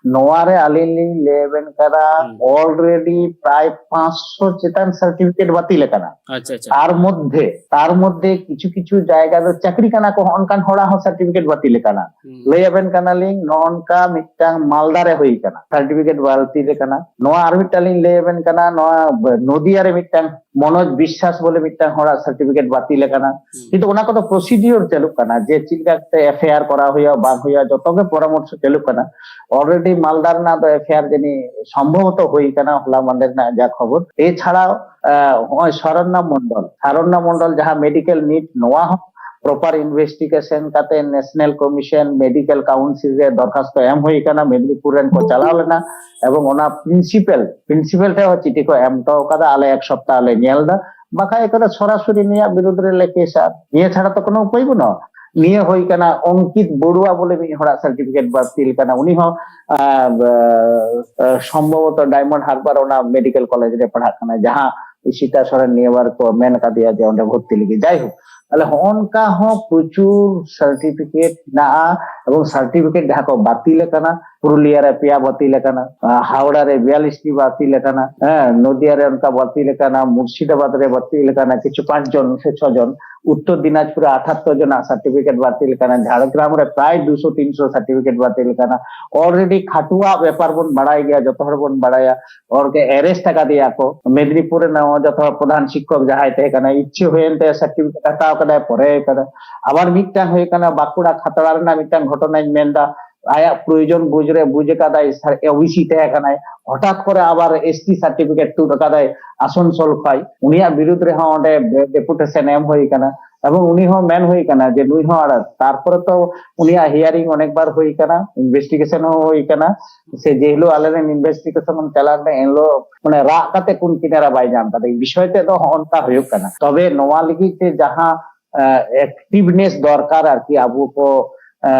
ᱱᱚᱣᱟ ᱨᱮ ᱟᱹᱞᱤᱧ ᱞᱤᱧ ᱞᱟᱹᱭ ᱟᱵᱮᱱ ᱠᱟᱱᱟ, ᱦᱩᱸ᱾ Already ᱯᱨᱟᱭ ᱯᱟᱸᱪᱥᱚ ᱪᱮᱛᱟᱱ ᱥᱟᱨᱴᱤᱯᱷᱤᱠᱮᱴ ᱵᱟᱹᱛᱤᱞ ᱟᱠᱟᱱᱟ᱾ ᱟᱪᱪᱷᱟ, ᱟᱪᱪᱷᱟ᱾ ᱛᱟᱨ ᱢᱚᱫᱽᱫᱷᱮ, ᱛᱟᱨ ᱢᱚᱫᱽᱫᱷᱮ ᱠᱤᱪᱷᱩ ᱠᱤᱪᱷᱩ ᱡᱟᱭᱜᱟ ᱫᱚ ᱪᱟᱹᱠᱨᱤ ᱠᱟᱱᱟ ᱠᱚ, ᱚᱱᱠᱟᱱ ᱦᱚᱲᱟᱜ ᱦᱚᱸ ᱥᱟᱨᱴᱤᱯᱷᱤᱠᱮᱴ ᱵᱟᱹᱛᱤᱞ ᱟᱠᱟᱱᱟ᱾ ᱦᱩᱸ᱾ ᱞᱟᱹᱭ ᱟᱵᱮᱱ ᱠᱟᱱᱟᱞᱤᱧ, ᱱᱚᱜᱼᱚ ᱱᱚᱝᱠᱟ ᱢᱤᱫᱴᱟᱝ ᱢᱟᱞᱫᱟ ᱨᱮ ᱦᱩᱭ ᱟᱠᱟᱱᱟ, ᱥᱟᱨᱴᱤᱯᱷᱤᱠᱮᱴ ᱵᱟᱹᱛᱤᱞ ᱟᱠᱟᱱᱟ᱾ ᱱᱚᱣᱟ ᱟᱨ ᱢᱤᱫᱴᱟᱝ ᱞᱤᱧ ᱞᱟᱹᱭ ᱟᱵᱮᱱ ᱠᱟᱱᱟ, ᱱᱚᱣᱟ ᱱᱚᱫᱤᱭᱟ ᱨᱮ ᱢᱤᱫᱴᱟᱝ ᱢᱚᱱᱳᱡᱽ ᱵᱤᱥᱥᱟᱥ ᱵᱚᱞᱮ ᱢᱤᱫᱴᱟᱝ ᱦᱚᱲᱟᱜ ᱥᱟᱨᱴᱤᱯᱷᱤᱠᱮᱴ ᱵᱟᱹᱛᱤᱞ ᱟᱠᱟᱱᱟ᱾ ᱦᱩᱸ᱾ ᱠᱤᱱᱛᱩ ᱚᱱᱟ ᱠᱚᱫᱚ ᱯᱨᱚᱥᱤᱰᱤᱭᱳᱨ ᱪᱟᱹᱞᱩᱜ ᱠᱟᱱᱟ, ᱡᱮ ᱪᱮᱫ ᱞᱮᱠᱟ ᱠᱟᱛᱮ ᱮᱯᱷ ᱟᱭ ᱟᱨ ᱠᱚᱨᱟᱣ ᱦᱩᱭᱩᱜᱼᱟ, ᱵᱟᱝ ᱦᱩᱭᱩᱜᱼᱟ, ᱡᱚᱛᱚ ᱜᱮ ᱯᱚᱨᱟᱢᱚᱨᱥᱚ ᱪᱟᱹᱞᱩᱜ ᱠᱟᱱᱟ᱾ Already ᱢᱟᱞᱫᱟ ᱨᱮᱱᱟᱜ ᱫᱚ ᱮᱯᱷ ᱟᱭ ᱟᱨ ᱡᱟᱹᱱᱤᱡ ᱥᱚᱢᱵᱷᱚᱵᱚᱛᱚ ᱦᱩᱭ ᱠᱟᱱᱟ, ᱦᱚᱞᱟ ᱢᱟᱫᱷᱮᱨ ᱨᱮᱱᱟᱜ ᱡᱟ ᱠᱷᱚᱵᱚᱨ᱾ ᱮᱪᱷᱟᱲᱟᱣ, ᱟᱸ, ᱱᱚᱜᱼᱚᱭ ᱥᱟᱨᱚᱱᱱᱟ ᱢᱚᱱᱰᱚᱞ, ᱥᱟᱨᱚᱱᱱᱟ ᱢᱚᱱᱰᱚᱞ ᱡᱟᱦᱟᱸ ᱢᱮᱰᱤᱠᱮᱞ ᱱᱤᱴ, ᱱᱚᱣᱟ ᱦᱚᱸ ᱯᱨᱚᱯᱟᱨ ᱤᱱᱵᱷᱮᱥᱴᱤᱜᱮᱥᱚᱱ ᱠᱟᱛᱮ ᱱᱮᱥᱱᱟᱞ ᱠᱚᱢᱤᱥᱚᱱ ᱢᱮᱰᱤᱠᱮᱞ ᱠᱟᱣᱩᱱᱥᱤᱞ ᱨᱮ ᱫᱚᱨᱠᱷᱟᱥᱛᱚ ᱮᱢ ᱦᱩᱭ ᱟᱠᱟᱱᱟ, ᱢᱮᱫᱽᱱᱤᱯᱩᱨ ᱨᱮᱱ ᱠᱚ ᱪᱟᱞᱟᱣ ᱞᱮᱱᱟ ᱮᱵᱚᱝ ᱚᱱᱟ ᱯᱨᱤᱱᱥᱤᱯᱟᱞ, ᱯᱨᱤᱱᱥᱤᱯᱟᱞ ᱴᱷᱮᱱ ᱦᱚᱸ ᱪᱤᱴᱷᱤ ᱠᱚ ᱮᱢ ᱦᱚᱴᱚ ᱟᱠᱟᱫᱟ, ᱟᱞᱮ ᱮᱠ ᱥᱚᱯᱛᱟᱦᱚ ᱞᱮ ᱧᱮᱞ ᱮᱫᱟ᱾ ᱵᱟᱠᱷᱟᱡ ᱮᱠᱟᱨᱮ ᱥᱚᱨᱟᱥᱚᱨᱤ ᱱᱤᱭᱟᱹ ᱵᱤᱨᱩᱫᱷ ᱨᱮ ᱞᱮ ᱠᱮᱥᱟ᱾ ᱱᱤᱭᱟᱹ ᱪᱷᱟᱲᱟ ᱛᱚ ᱠᱳᱱᱳ ᱩᱯᱟᱹᱭ ᱵᱟᱹᱱᱩᱜᱼᱟ᱾ ᱱᱤᱭᱟᱹ ᱦᱩᱭ ᱠᱟᱱᱟ ᱚᱝᱠᱤᱛ ᱵᱚᱲᱩᱣᱟ ᱵᱚᱞᱮ ᱢᱤᱫ ᱦᱚᱲᱟᱜ ᱥᱟᱨᱴᱤᱯᱷᱤᱠᱮᱴ ᱵᱟᱹᱛᱤᱞ ᱠᱟᱱᱟ, ᱩᱱᱤ ᱦᱚᱸ ᱟᱸ, ᱟᱸ, ᱥᱚᱢᱵᱷᱚᱵᱚᱛᱚ ᱰᱟᱭᱢᱚᱱᱰ ᱦᱟᱨᱵᱟᱨ ᱚᱱᱟ ᱢᱮᱰᱤᱠᱮᱞ ᱠᱚᱞᱮᱡᱽ ᱨᱮ ᱯᱟᱲᱦᱟᱜ ᱠᱟᱱᱟ, ᱡᱟᱦᱟᱸ ᱤᱥᱤᱛᱟ ᱥᱚᱨᱮᱱ ᱱᱤᱭᱟᱹ ᱵᱟᱨ ᱠᱚ ᱢᱮᱱ ᱠᱟᱫᱮᱭᱟ ᱡᱮ ᱚᱸᱰᱮ ᱵᱷᱚᱨᱛᱤ ᱞᱟᱹᱜᱤᱫ᱾ ᱡᱟᱭᱦᱳᱠ, ᱛᱟᱦᱞᱮ ᱦᱚᱸᱜᱼᱚ ᱱᱚᱝᱠᱟ ᱦᱚᱸ ᱯᱨᱚᱪᱩᱨ ᱥᱟᱨᱴᱤᱯᱷᱤᱠᱮᱴ ᱢᱮᱱᱟᱜᱼᱟ, ᱮᱵᱚᱝ ᱥᱟᱨᱴᱤᱯᱷᱤᱠᱮᱴ ᱡᱟᱦᱟᱸ ᱠᱚ ᱵᱟᱹᱛᱤᱞ ᱟᱠᱟᱱᱟ, ᱯᱩᱨᱩᱞᱤᱭᱟ ᱨᱮ ᱯᱮᱭᱟ ᱵᱟᱹᱛᱤᱞ ᱟᱠᱟᱱᱟ, ᱟᱸ, ᱦᱟᱣᱲᱟ ᱨᱮ ᱵᱤᱭᱟᱞᱤᱥ ᱴᱤ ᱵᱟᱹᱛᱤᱞ ᱟᱠᱟᱱᱟ, ᱦᱮᱸ, ᱱᱚᱫᱤᱭᱟ ᱨᱮ ᱚᱱᱠᱟ ᱵᱟᱹᱛᱤᱞ ᱟᱠᱟᱱᱟ, ᱢᱩᱨᱥᱤᱫᱟᱵᱟᱫ ᱨᱮ ᱵᱟᱹᱛᱤᱞ ᱟᱠᱟᱱᱟ ᱠᱤᱪᱷᱩ ᱯᱟᱸᱪ ᱡᱚᱱ ᱥᱮ ᱪᱷᱚ ᱡᱚᱱ, ᱩᱛᱛᱚᱨ ᱫᱤᱱᱟᱡᱽᱯᱩᱨ ᱨᱮ ᱟᱴᱷᱟᱛᱛᱚᱨ ᱡᱚᱱᱟᱜ ᱥᱟᱨᱴᱤᱯᱷᱤᱠᱮᱴ ᱵᱟᱹᱛᱤᱞ ᱟᱠᱟᱱᱟ, ᱡᱷᱟᱲᱜᱨᱟᱢ ᱨᱮ ᱯᱨᱟᱭ ᱫᱩᱥᱚ ᱛᱤᱱᱥᱚ ᱥᱟᱨᱴᱤᱯᱷᱤᱠᱮᱴ ᱵᱟᱹᱛᱤᱞ ᱟᱠᱟᱱᱟ᱾ ᱚᱞᱨᱮᱰᱤ ᱠᱷᱟᱴᱩᱣᱟᱜ ᱵᱮᱯᱟᱨ ᱵᱚᱱ ᱵᱟᱲᱟᱭ ᱜᱮᱭᱟ, ᱡᱚᱛᱚ ᱦᱚᱲ ᱵᱚᱱ ᱵᱟᱲᱟᱭᱟ, ᱦᱚᱲ ᱜᱮ ᱮᱨᱮᱥᱴ ᱟᱠᱟᱫᱮᱭᱟ ᱠᱚ᱾ ᱢᱮᱫᱽᱱᱤᱯᱩᱨ ᱨᱮᱱ ᱱᱚᱣᱟ ᱡᱚᱛᱚ ᱦᱚᱲ ᱯᱨᱚᱫᱷᱟᱱ ᱥᱤᱠᱠᱷᱚᱠ ᱡᱟᱦᱟᱸᱭ ᱛᱟᱦᱮᱸ ᱠᱟᱱᱟ, ᱤᱪᱪᱷᱟᱹ ᱦᱩᱭᱮᱱ ᱛᱟᱭᱟ, ᱥᱟᱨᱴᱤᱯᱷᱤᱠᱮᱴ ᱦᱟᱛᱟᱣ ᱠᱟᱫᱟᱭ, ᱯᱚᱨᱮ ᱠᱟᱫᱟ᱾ ᱟᱵᱟᱨ ᱢᱤᱫᱴᱟᱝ ᱦᱩᱭ ᱠᱟᱱᱟ ᱵᱟᱸᱠᱩᱲᱟ ᱠᱷᱟᱛᱲᱟ ᱨᱮᱱᱟᱜ ᱢᱤᱫᱴᱟᱝ ᱜᱷᱚᱴᱚᱱᱟᱧ ᱢᱮᱱᱫᱟ, ᱟᱭᱟᱜ ᱯᱨᱚᱭᱳᱡᱚᱱ ᱵᱩᱡᱽ ᱨᱮ ᱵᱩᱡᱽ ᱟᱠᱟᱫᱟᱭ, ᱳᱵᱤᱥᱤ ᱛᱟᱦᱮᱸ ᱠᱟᱱᱟᱭ, ᱦᱚᱴᱟᱛ ᱠᱚᱨᱮ ᱟᱵᱟᱨ ᱮᱥᱴᱤ ᱥᱟᱨᱴᱤᱯᱷᱤᱠᱮᱴ ᱛᱩᱫ ᱟᱠᱟᱫᱟᱭ ᱟᱥᱟᱱᱥᱳᱞ ᱠᱷᱚᱱ᱾ ᱩᱱᱤᱭᱟᱜ ᱵᱤᱨᱩᱫᱽ ᱨᱮᱦᱚᱸ ᱚᱸᱰᱮ ᱰᱮᱯᱩᱴᱮᱥᱚᱱ ᱮᱢ ᱦᱩᱭ ᱠᱟᱱᱟ, ᱮᱵᱚᱝ ᱩᱱᱤ ᱦᱚᱸ ᱢᱮᱱ ᱦᱩᱭ ᱠᱟᱱᱟ ᱡᱮ ᱱᱩᱭ ᱦᱚᱸ ᱟᱲᱟᱜ᱾ ᱛᱟᱨᱯᱚᱨᱮ ᱛᱚ ᱩᱱᱤᱭᱟᱜ ᱦᱤᱭᱟᱨᱤᱝ ᱚᱱᱮᱠ ᱵᱟᱨ ᱦᱩᱭ ᱠᱟᱱᱟ, ᱤᱱᱵᱷᱮᱥᱴᱤᱜᱮᱥᱚᱱ ᱦᱚᱸ ᱦᱩᱭ ᱠᱟᱱᱟ, ᱥᱮ ᱡᱮ ᱦᱤᱞᱳᱜ ᱟᱞᱮ ᱨᱮᱱ ᱤᱱᱵᱷᱮᱥᱴᱤᱜᱮᱥᱚᱱ ᱪᱟᱞᱟᱣ ᱞᱮᱱᱟ, ᱮᱱ ᱦᱤᱞᱳᱜ ᱢᱟᱱᱮ ᱨᱟᱜ ᱠᱟᱛᱮ ᱠᱩᱞ ᱠᱤᱱᱟᱨᱟ ᱵᱟᱭ ᱧᱟᱢ ᱠᱟᱫᱟ᱾ ᱵᱤᱥᱚᱭ ᱛᱮᱫ ᱫᱚ ᱦᱚᱸᱜᱼᱚ ᱱᱚᱝᱠᱟ ᱦᱩᱭᱩᱜ ᱠᱟᱱᱟ᱾ ᱛᱚᱵᱮ ᱱᱚᱣᱟ ᱞᱟᱹᱜᱤᱫ ᱛᱮ ᱡᱟᱦᱟᱸ ᱮᱠᱴᱤᱵᱷᱱᱮᱥ ᱫᱚᱨᱠᱟᱨ ᱟᱨᱠᱤ, ᱟᱵᱚ ᱠᱚ ᱮ,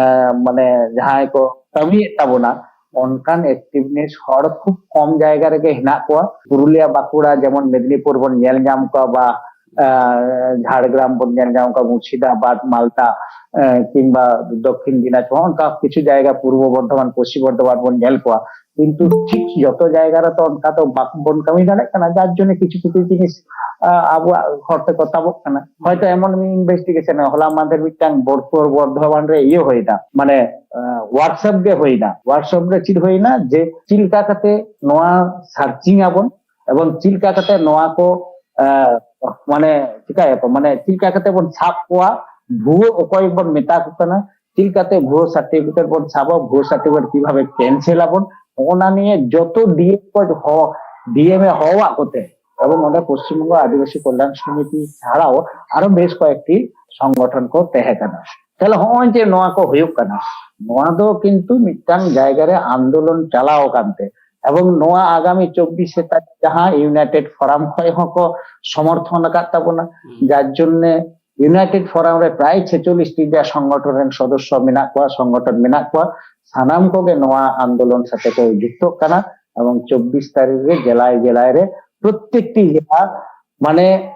ᱢᱟᱱᱮ ᱡᱟᱦᱟᱸᱭ ᱠᱚ ᱠᱟᱹᱢᱤᱭᱮᱫ ᱛᱟᱵᱚᱱᱟ, ᱚᱱᱠᱟᱱ ᱮᱠᱴᱤᱵᱷᱱᱮᱥ ᱦᱚᱲ ᱠᱷᱩᱵ ᱠᱚᱢ ᱡᱟᱭᱜᱟ ᱨᱮᱜᱮ ᱦᱮᱱᱟᱜ ᱠᱚᱣᱟ᱾ ᱯᱩᱨᱩᱞᱤᱭᱟ, ᱵᱟᱸᱠᱩᱲᱟ, ᱡᱮᱢᱚᱱ ᱢᱮᱫᱽᱱᱤᱯᱩᱨ ᱵᱚᱱ ᱧᱮᱞ ᱧᱟᱢ ᱠᱚᱣᱟ, ᱵᱟ ᱮ, ᱡᱷᱟᱲᱜᱨᱟᱢ ᱵᱚᱱ ᱧᱮᱞ ᱧᱟᱢ ᱠᱚᱣᱟ, ᱢᱩᱨᱥᱤᱫᱟᱵᱟᱫᱽ, ᱢᱟᱞᱫᱟ, ᱮ, ᱠᱤᱝᱵᱟ ᱫᱚᱠᱠᱷᱤᱱ ᱫᱤᱱᱟᱡᱽᱯᱩᱨ, ᱚᱱᱠᱟ ᱠᱤᱪᱷᱩ ᱡᱟᱭᱜᱟ, ᱯᱩᱨᱵᱚ ᱵᱚᱨᱫᱷᱚᱢᱟᱱ, ᱯᱚᱥᱪᱤᱢ ᱵᱚᱨᱫᱷᱚᱢᱟᱱ ᱵᱚᱱ ᱧᱮᱞ ᱠᱚᱣᱟ᱾ ᱠᱤᱱᱛᱩ ᱴᱷᱤᱠ ᱡᱚᱛᱚ ᱡᱟᱭᱜᱟ ᱨᱮᱛᱚ ᱚᱱᱠᱟ ᱫᱚ ᱵᱟᱵᱚᱱ ᱠᱟᱹᱢᱤ ᱫᱟᱲᱮᱭᱟᱜ ᱠᱟᱱᱟ, ᱡᱟᱨ ᱡᱚᱱᱱᱚ ᱠᱤᱪᱷᱩ ᱠᱤᱪᱷᱩ ᱡᱤᱱᱤᱥ, ᱟ, ᱟᱵᱚᱣᱟᱜ ᱦᱚᱨ ᱛᱮᱠᱚ ᱛᱟᱵᱚᱜ ᱠᱟᱱᱟ᱾ ᱦᱚᱭᱛᱚ ᱮᱢᱚᱱ ᱢᱤᱫ ᱤᱱᱵᱷᱮᱥᱴᱤᱜᱮᱥᱚᱱ, ᱦᱚᱞᱟ ᱢᱟᱫᱷᱮᱨ ᱢᱤᱫᱴᱟᱝ ᱵᱳᱞᱯᱩᱨ ᱵᱚᱨᱫᱷᱚᱢᱟᱱ ᱨᱮ ᱤᱭᱟᱹ ᱦᱩᱭᱱᱟ, ᱢᱟᱱᱮ, ᱟ, ᱣᱟᱨᱠᱥᱚᱯ ᱜᱮ ᱦᱩᱭᱱᱟ᱾ ᱣᱟᱨᱠᱥᱚᱯ ᱨᱮ ᱪᱮᱫ ᱦᱩᱭᱱᱟ, ᱡᱮ ᱪᱮᱫ ᱞᱮᱠᱟ ᱠᱟᱛᱮ ᱱᱚᱣᱟ ᱥᱟᱨᱪᱤᱝ ᱟᱵᱚᱱ ᱮᱵᱚᱝ ᱪᱮᱫ ᱞᱮᱠᱟ ᱠᱟᱛᱮ ᱱᱚᱣᱟ ᱠᱚ, ᱟ, ᱢᱟᱱᱮ ᱪᱤᱠᱟᱭᱟᱠᱚ, ᱢᱟᱱᱮ ᱪᱮᱫ ᱞᱮᱠᱟ ᱠᱟᱛᱮ ᱵᱚᱱ ᱥᱟᱵ ᱠᱚᱣᱟ, ᱵᱷᱩᱣᱟᱹ ᱚᱠᱚᱭ ᱵᱚᱱ ᱢᱮᱛᱟ ᱠᱚ ᱠᱟᱱᱟ, ᱪᱮᱫ ᱞᱮᱠᱟᱛᱮ ᱵᱷᱩᱣᱟᱹ ᱥᱟᱨᱴᱤᱯᱷᱤᱠᱮᱴ ᱵᱚᱱ ᱥᱟᱵᱟ, ᱵᱷᱩᱣᱟᱹ ᱥᱟᱨᱴᱤᱯᱷᱤᱠᱮᱴ ᱠᱤᱵᱷᱟᱵᱮ ᱠᱮᱱᱥᱮᱞ ᱟᱵᱚᱱ, ᱚᱱᱟ ᱱᱤᱭᱮ ᱡᱚᱛᱚ ᱰᱤᱮᱢ ᱠᱚ ᱦᱚ-, ᱰᱤᱮᱢ ᱮ ᱦᱚᱦᱚᱣᱟᱜ ᱠᱚᱛᱮ, ᱮᱵᱚᱝ ᱚᱸᱰᱮ ᱯᱚᱥᱪᱤᱢ ᱵᱚᱝᱜᱚ ᱟᱹᱫᱤᱵᱟᱹᱥᱤ ᱠᱚᱞᱭᱟᱱ ᱥᱚᱢᱤᱛᱤ ᱪᱷᱟᱲᱟᱣ ᱟᱨᱚ ᱵᱮᱥ ᱠᱚᱭᱮᱠᱴᱤ ᱥᱚᱝᱜᱚᱴᱷᱚᱱ ᱠᱚ ᱛᱟᱦᱮᱸ ᱠᱟᱱᱟ᱾ ᱛᱟᱦᱞᱮ ᱦᱚᱸᱜᱼᱚᱭ ᱡᱮ ᱱᱚᱣᱟ ᱠᱚ ᱦᱩᱭᱩᱜ ᱠᱟᱱᱟ, ᱱᱚᱣᱟ ᱫᱚ ᱠᱤᱱᱛᱩ ᱢᱤᱫᱴᱟᱝ ᱡᱟᱭᱜᱟ ᱨᱮ ᱟᱱᱫᱳᱞᱚᱱ ᱪᱟᱞᱟᱣ ᱟᱠᱟᱱ ᱛᱮ, ᱮᱵᱚᱝ ᱱᱚᱣᱟ ᱟᱜᱟᱢᱤ ᱪᱚᱵᱵᱤᱥᱮ ᱛᱟᱹᱨᱤᱠᱷ ᱡᱟᱦᱟᱸ ᱤᱭᱩᱱᱟᱭᱴᱮᱰ ᱯᱷᱳᱨᱟᱢ ᱠᱷᱚᱱ ᱦᱚᱸᱠᱚ ᱥᱚᱢᱚᱨᱛᱷᱚᱱ ᱟᱠᱟᱫ ᱛᱟᱵᱚᱱᱟ, ᱡᱟᱨ ᱡᱚᱱᱱᱮ ᱤᱭᱩᱱᱟᱭᱴᱮᱰ ᱯᱷᱳᱨᱟᱢ ᱨᱮ ᱯᱨᱟᱭ ᱪᱷᱮᱪᱚᱞᱞᱤᱥ ᱴᱤ ᱡᱟ ᱥᱚᱝᱜᱚᱴᱷᱚᱱ ᱨᱮᱱ ᱥᱚᱫᱚᱥᱥᱚ ᱢᱮᱱᱟᱜ ᱠᱚᱣᱟ, ᱥᱚᱝᱜᱚᱴᱷᱚᱱ ᱢᱮᱱᱟᱜ ᱠᱚᱣᱟ, ᱥᱟᱱᱟᱢ ᱠᱚᱜᱮ ᱱᱚᱣᱟ ᱟᱱᱫᱳᱞᱚᱱ ᱥᱟᱛᱮ ᱠᱚ ᱡᱩᱠᱛᱚᱜ ᱠᱟᱱᱟ᱾ ᱮᱵᱚᱝ ᱪᱚᱵᱵᱤᱥ ᱛᱟᱹᱨᱤᱠᱷ ᱨᱮ ᱡᱮᱞᱟᱭ ᱡᱮᱞᱟᱭ ᱨᱮ ᱯᱨᱚᱛᱮᱠᱴᱤ ᱡᱮᱞᱟ, ᱢᱟᱱᱮ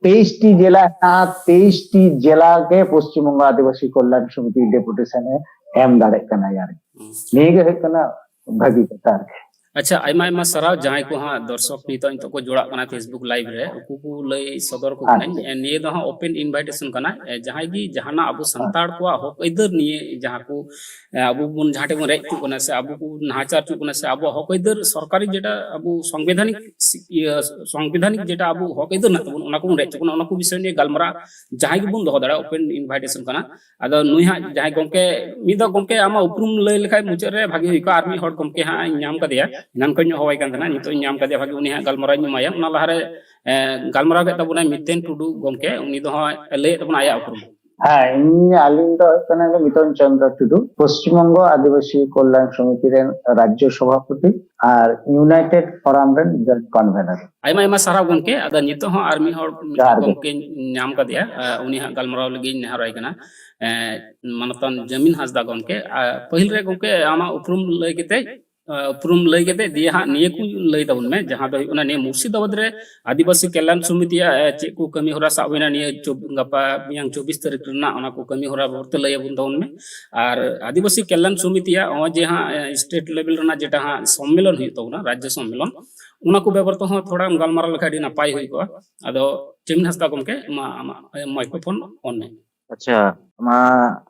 ᱛᱮᱭᱤᱥ ᱴᱤ ᱡᱮᱞᱟ ᱦᱮᱱᱟᱜᱼᱟ, ᱛᱮᱭᱤᱥ ᱴᱤ ᱡᱮᱞᱟ ᱜᱮ ᱯᱚᱥᱪᱤᱢ ᱵᱚᱝᱜᱚ ᱟᱹᱫᱤᱵᱟᱹᱥᱤ ᱠᱚᱞᱭᱟᱱ ᱥᱚᱢᱤᱛᱤ ᱰᱮᱯᱩᱴᱮᱥᱚᱱ ᱮ ᱮᱢ ᱫᱟᱲᱮᱭᱟᱜ ᱠᱟᱱᱟ᱾ ᱟᱨ ᱱᱤᱭᱟᱹ ᱜᱮ ᱦᱩᱭᱩᱜ ᱠᱟᱱᱟ ᱵᱷᱟᱹᱜᱤ ᱠᱟᱛᱷᱟ ᱟᱨᱠᱤ᱾ ᱟᱪᱪᱷᱟ, ᱟᱭᱢᱟ ᱟᱭᱢᱟ ᱥᱟᱨᱦᱟᱣ ᱡᱟᱦᱟᱸᱭ ᱠᱚ ᱦᱟᱸᱜ ᱫᱚᱨᱥᱚᱠ ᱱᱤᱛᱚᱜ ᱱᱤᱛᱚᱜ ᱠᱚ ᱡᱚᱲᱟᱜ ᱠᱟᱱᱟ Facebook live ᱨᱮ, ᱩᱱᱠᱩ ᱠᱚ ᱞᱟᱹᱭ ᱥᱚᱫᱚᱨ ᱠᱚ ᱠᱟᱹᱱᱟᱹᱧ᱾ ᱱᱤᱭᱟᱹ ᱫᱚ ᱦᱟᱸᱜ ᱳᱯᱮᱱ ᱤᱱᱵᱷᱟᱭᱴᱮᱥᱚᱱ ᱠᱟᱱᱟ᱾ ᱡᱟᱦᱟᱸᱭ ᱜᱮ ᱡᱟᱦᱟᱱᱟᱜ ᱟᱵᱚ ᱥᱟᱱᱛᱟᱲ ᱠᱚᱣᱟᱜ ᱦᱚᱠ ᱟᱹᱭᱫᱟᱹᱨ ᱱᱤᱭᱮ ᱡᱟᱦᱟᱸ ᱠᱚ ᱟᱵᱚ ᱵᱚᱱ ᱡᱟᱦᱟᱸ ᱴᱷᱮᱱ ᱵᱚᱱ ᱨᱮᱡ ᱦᱚᱪᱚᱜ ᱠᱟᱱᱟ ᱥᱮ ᱟᱵᱚ ᱠᱚ ᱱᱟᱦᱟᱪᱟᱨ ᱦᱚᱪᱚᱜ ᱠᱟᱱᱟ ᱥᱮ ᱟᱵᱚᱣᱟᱜ ᱦᱚᱠ ᱟᱹᱭᱫᱟᱹᱨ ᱥᱚᱨᱠᱟᱨᱤ ᱡᱮᱴᱟ ᱟᱵᱚ ᱥᱚᱝᱵᱤᱫᱷᱟᱱᱤᱠ ᱥᱤ- ᱤᱭᱟᱹ ᱥᱚᱝᱵᱤᱫᱷᱟᱱᱤᱠ ᱡᱮᱴᱟ ᱟᱵᱚ ᱦᱚᱠ ᱟᱹᱭᱫᱟᱹᱨ ᱢᱮᱱᱟᱜ ᱛᱟᱵᱚᱱ, ᱚᱱᱟ ᱠᱚᱵᱚᱱ ᱨᱮᱡ ᱦᱚᱪᱚᱜ ᱠᱟᱱᱟ, ᱚᱱᱟ ᱠᱚ ᱵᱤᱥᱚᱭ ᱱᱤᱭᱮ ᱜᱟᱞᱢᱟᱨᱟᱣ ᱡᱟᱦᱟᱸᱭ ᱜᱮᱵᱚᱱ ᱫᱚᱦᱚ ᱫᱟᱲᱮᱭᱟᱜᱼᱟ, ᱳᱯᱮᱱ ᱤᱱᱵᱷᱟᱭᱴᱮᱥᱚᱱ ᱠᱟᱱᱟ᱾ ᱟᱫᱚ ᱱᱩᱭ ᱦᱟᱸᱜ ᱡᱟᱦᱟᱸᱭ ᱜᱚᱢᱠᱮ, ᱢᱤᱫ ᱫᱚ ᱜᱚᱢᱠᱮ ᱟᱢᱟᱜ ᱩᱯᱨᱩᱢ ᱞᱟᱹᱭ ᱞᱮᱠᱷᱟᱡ ᱢᱩᱪᱟᱹᱫ ᱨᱮ ᱵᱷᱟᱜᱤ ᱦᱩᱭ ᱠᱚᱜᱼᱟ᱾ ᱟᱨ ᱢᱤᱫ ᱦᱚᱲ ᱜᱚᱢᱠᱮ ᱦᱟᱸᱜ ᱤᱧ ᱧᱟᱢ ᱠᱟᱫᱮᱭᱟ, ᱮᱱᱟᱱ ᱠᱷᱚᱱ ᱤᱧ ᱦᱚᱦᱚᱣᱟᱭ ᱠᱟᱱ ᱛᱟᱦᱮᱱᱟ, ᱱᱤᱛᱚᱜ ᱤᱧ ᱧᱟᱢ ᱠᱟᱫᱮᱭᱟ ᱵᱷᱟᱜᱤ, ᱩᱱᱤ ᱦᱟᱸᱜ ᱜᱟᱞᱢᱟᱨᱟᱣ ᱤᱧ ᱮᱢᱟᱭᱟ᱾ ᱚᱱᱟ ᱞᱟᱦᱟᱨᱮ ᱮ, ᱜᱟᱞᱢᱟᱨᱟᱣ ᱠᱮᱫ ᱛᱟᱵᱚᱱᱟᱭ ᱢᱤᱛᱮᱱ ᱴᱩᱰᱩ ᱜᱚᱢᱠᱮ, ᱩᱱᱤ ᱫᱚ ᱦᱟᱸᱜ ᱞᱟᱹᱭᱮᱫ ᱛᱟᱵᱚᱱᱟ ᱟᱭᱟᱜ ᱩᱯᱨᱩᱢ᱾ ᱦᱮᱸ, ᱤᱧ, ᱟᱹᱞᱤᱧ ᱫᱚ ᱦᱩᱭᱩᱜ ᱠᱟᱱᱟ ᱢᱤᱛᱚᱱ ᱪᱚᱱᱫᱨᱚ ᱴᱩᱰᱩ, ᱯᱚᱥᱪᱤᱢ ᱵᱚᱝᱜᱚ ᱟᱹᱫᱤᱵᱟᱹᱥᱤ ᱠᱚᱞᱭᱟᱱ ᱥᱚᱢᱤᱛᱤ ᱨᱮᱱ ᱨᱟᱡᱽᱡᱚ ᱥᱚᱵᱷᱟᱯᱚᱛᱤ ᱟᱨ ᱤᱭᱩᱱᱟᱭᱴᱮᱰ ᱯᱷᱳᱨᱟᱢ ᱨᱮᱱ ᱡᱚᱭᱮᱱᱴ ᱠᱚᱱᱵᱷᱮᱱᱟᱨ᱾ ᱟᱭᱢᱟ ᱟᱭᱢᱟ ᱥᱟᱨᱦᱟᱣ ᱜᱚᱢᱠᱮ᱾ ᱟᱫᱚ ᱱᱤᱛᱚᱜ ᱦᱚᱸ ᱟᱨ ᱢᱤᱫ ᱦᱚᱲ, ᱢᱤᱫ ᱦᱚᱲ ᱜᱚᱢᱠᱮ ᱧᱟᱢ ᱠᱟᱫᱮᱭᱟ, ᱮ, ᱩᱱᱤ ᱦᱟᱸᱜ ᱜᱟᱞᱢᱟᱨᱟᱣ ᱞᱟᱹᱜᱤᱫ ᱤᱧ ᱱᱮᱦᱚᱨᱟᱭ ᱠᱟᱱᱟ᱾ ᱮ, ᱢᱟᱱᱚᱛᱟᱱ ᱡᱟᱢᱤᱞ ᱦᱟᱸᱥᱫᱟ ᱜᱚᱢᱠᱮ, ᱮ, ᱯᱟᱹᱦᱤᱞ ᱨᱮ ᱜᱚᱢᱠᱮ ᱟᱢᱟᱜ ᱩᱯᱨᱩᱢ ᱞᱟᱹᱭ ᱠᱟᱛᱮ, ᱮ, ᱩᱯᱨᱩᱢ ᱞᱟᱹᱭ ᱠᱟᱛᱮ ᱫᱤᱭᱮ ᱦᱟᱸᱜ ᱱᱤᱭᱟᱹ ᱠᱚ ᱞᱟᱹᱭ ᱛᱟᱵᱚᱱ ᱢᱮ, ᱡᱟᱦᱟᱸ ᱫᱚ ᱦᱩᱭᱩᱜ ᱠᱟᱱᱟ ᱱᱤᱭᱟᱹ ᱢᱩᱨᱥᱤᱫᱟᱵᱟᱫᱽ ᱨᱮ ᱟᱹᱫᱤᱵᱟᱹᱥᱤ ᱠᱚᱞᱭᱟᱱ ᱥᱚᱢᱤᱛᱤᱭᱟᱜ, ᱮ, ᱪᱮᱫ ᱠᱚ ᱠᱟᱹᱢᱤ ᱦᱚᱨᱟ ᱥᱟᱵ ᱦᱩᱭᱱᱟ ᱱᱤᱭᱟᱹ ᱪᱚᱵ-, ᱜᱟᱯᱟ ᱢᱮᱭᱟᱝ ᱪᱚᱵᱵᱤᱥ ᱛᱟᱹᱨᱤᱠᱷ ᱨᱮᱱᱟᱜ, ᱚᱱᱟ ᱠᱚ ᱠᱟᱹᱢᱤ ᱦᱚᱨᱟ ᱵᱟᱵᱚᱫ ᱛᱮ ᱞᱟᱹᱭ ᱟᱵᱚᱱ ᱛᱟᱵᱚᱱ ᱢᱮ᱾ ᱟᱨ ᱟᱹᱫᱤᱵᱟᱹᱥᱤ ᱠᱚᱞᱭᱟᱱ ᱥᱚᱢᱤᱛᱤᱭᱟᱜ ᱱᱚᱜᱼᱚᱭ ᱡᱮ ᱦᱟᱸᱜ, ᱮ, ᱥᱴᱮᱴ ᱞᱮᱵᱮᱞ ᱨᱮᱱᱟᱜ ᱡᱮᱴᱟ ᱦᱟᱸᱜ ᱥᱚᱢᱢᱮᱞᱚᱱ ᱦᱩᱭᱩᱜ ᱛᱟᱵᱚᱱᱟ, ᱨᱟᱡᱽᱡᱚ ᱥᱚᱢᱢᱮᱞᱚᱱ, ᱚᱱᱟ ᱠᱚ ᱵᱟᱵᱚᱫ ᱛᱮᱦᱚᱸ ᱛᱷᱚᱲᱟᱢ ᱜᱟᱞᱢᱟᱨᱟᱣ ᱞᱮᱠᱷᱟᱱ ᱟᱹᱰᱤ ᱱᱟᱯᱟᱭ ᱦᱩᱭ ᱠᱚᱜᱼᱟ᱾ ᱟᱫᱚ ᱡᱟᱢᱤᱞ ᱦᱟᱸᱥᱫᱟ ᱜᱚᱢᱠᱮ, ᱢᱟ ᱟᱢᱟᱜ ᱢᱟᱭᱠᱨᱳᱯᱷᱳᱱ ᱚᱱ ᱢᱮ᱾ ᱟᱪᱪᱷᱟ, ᱢᱟ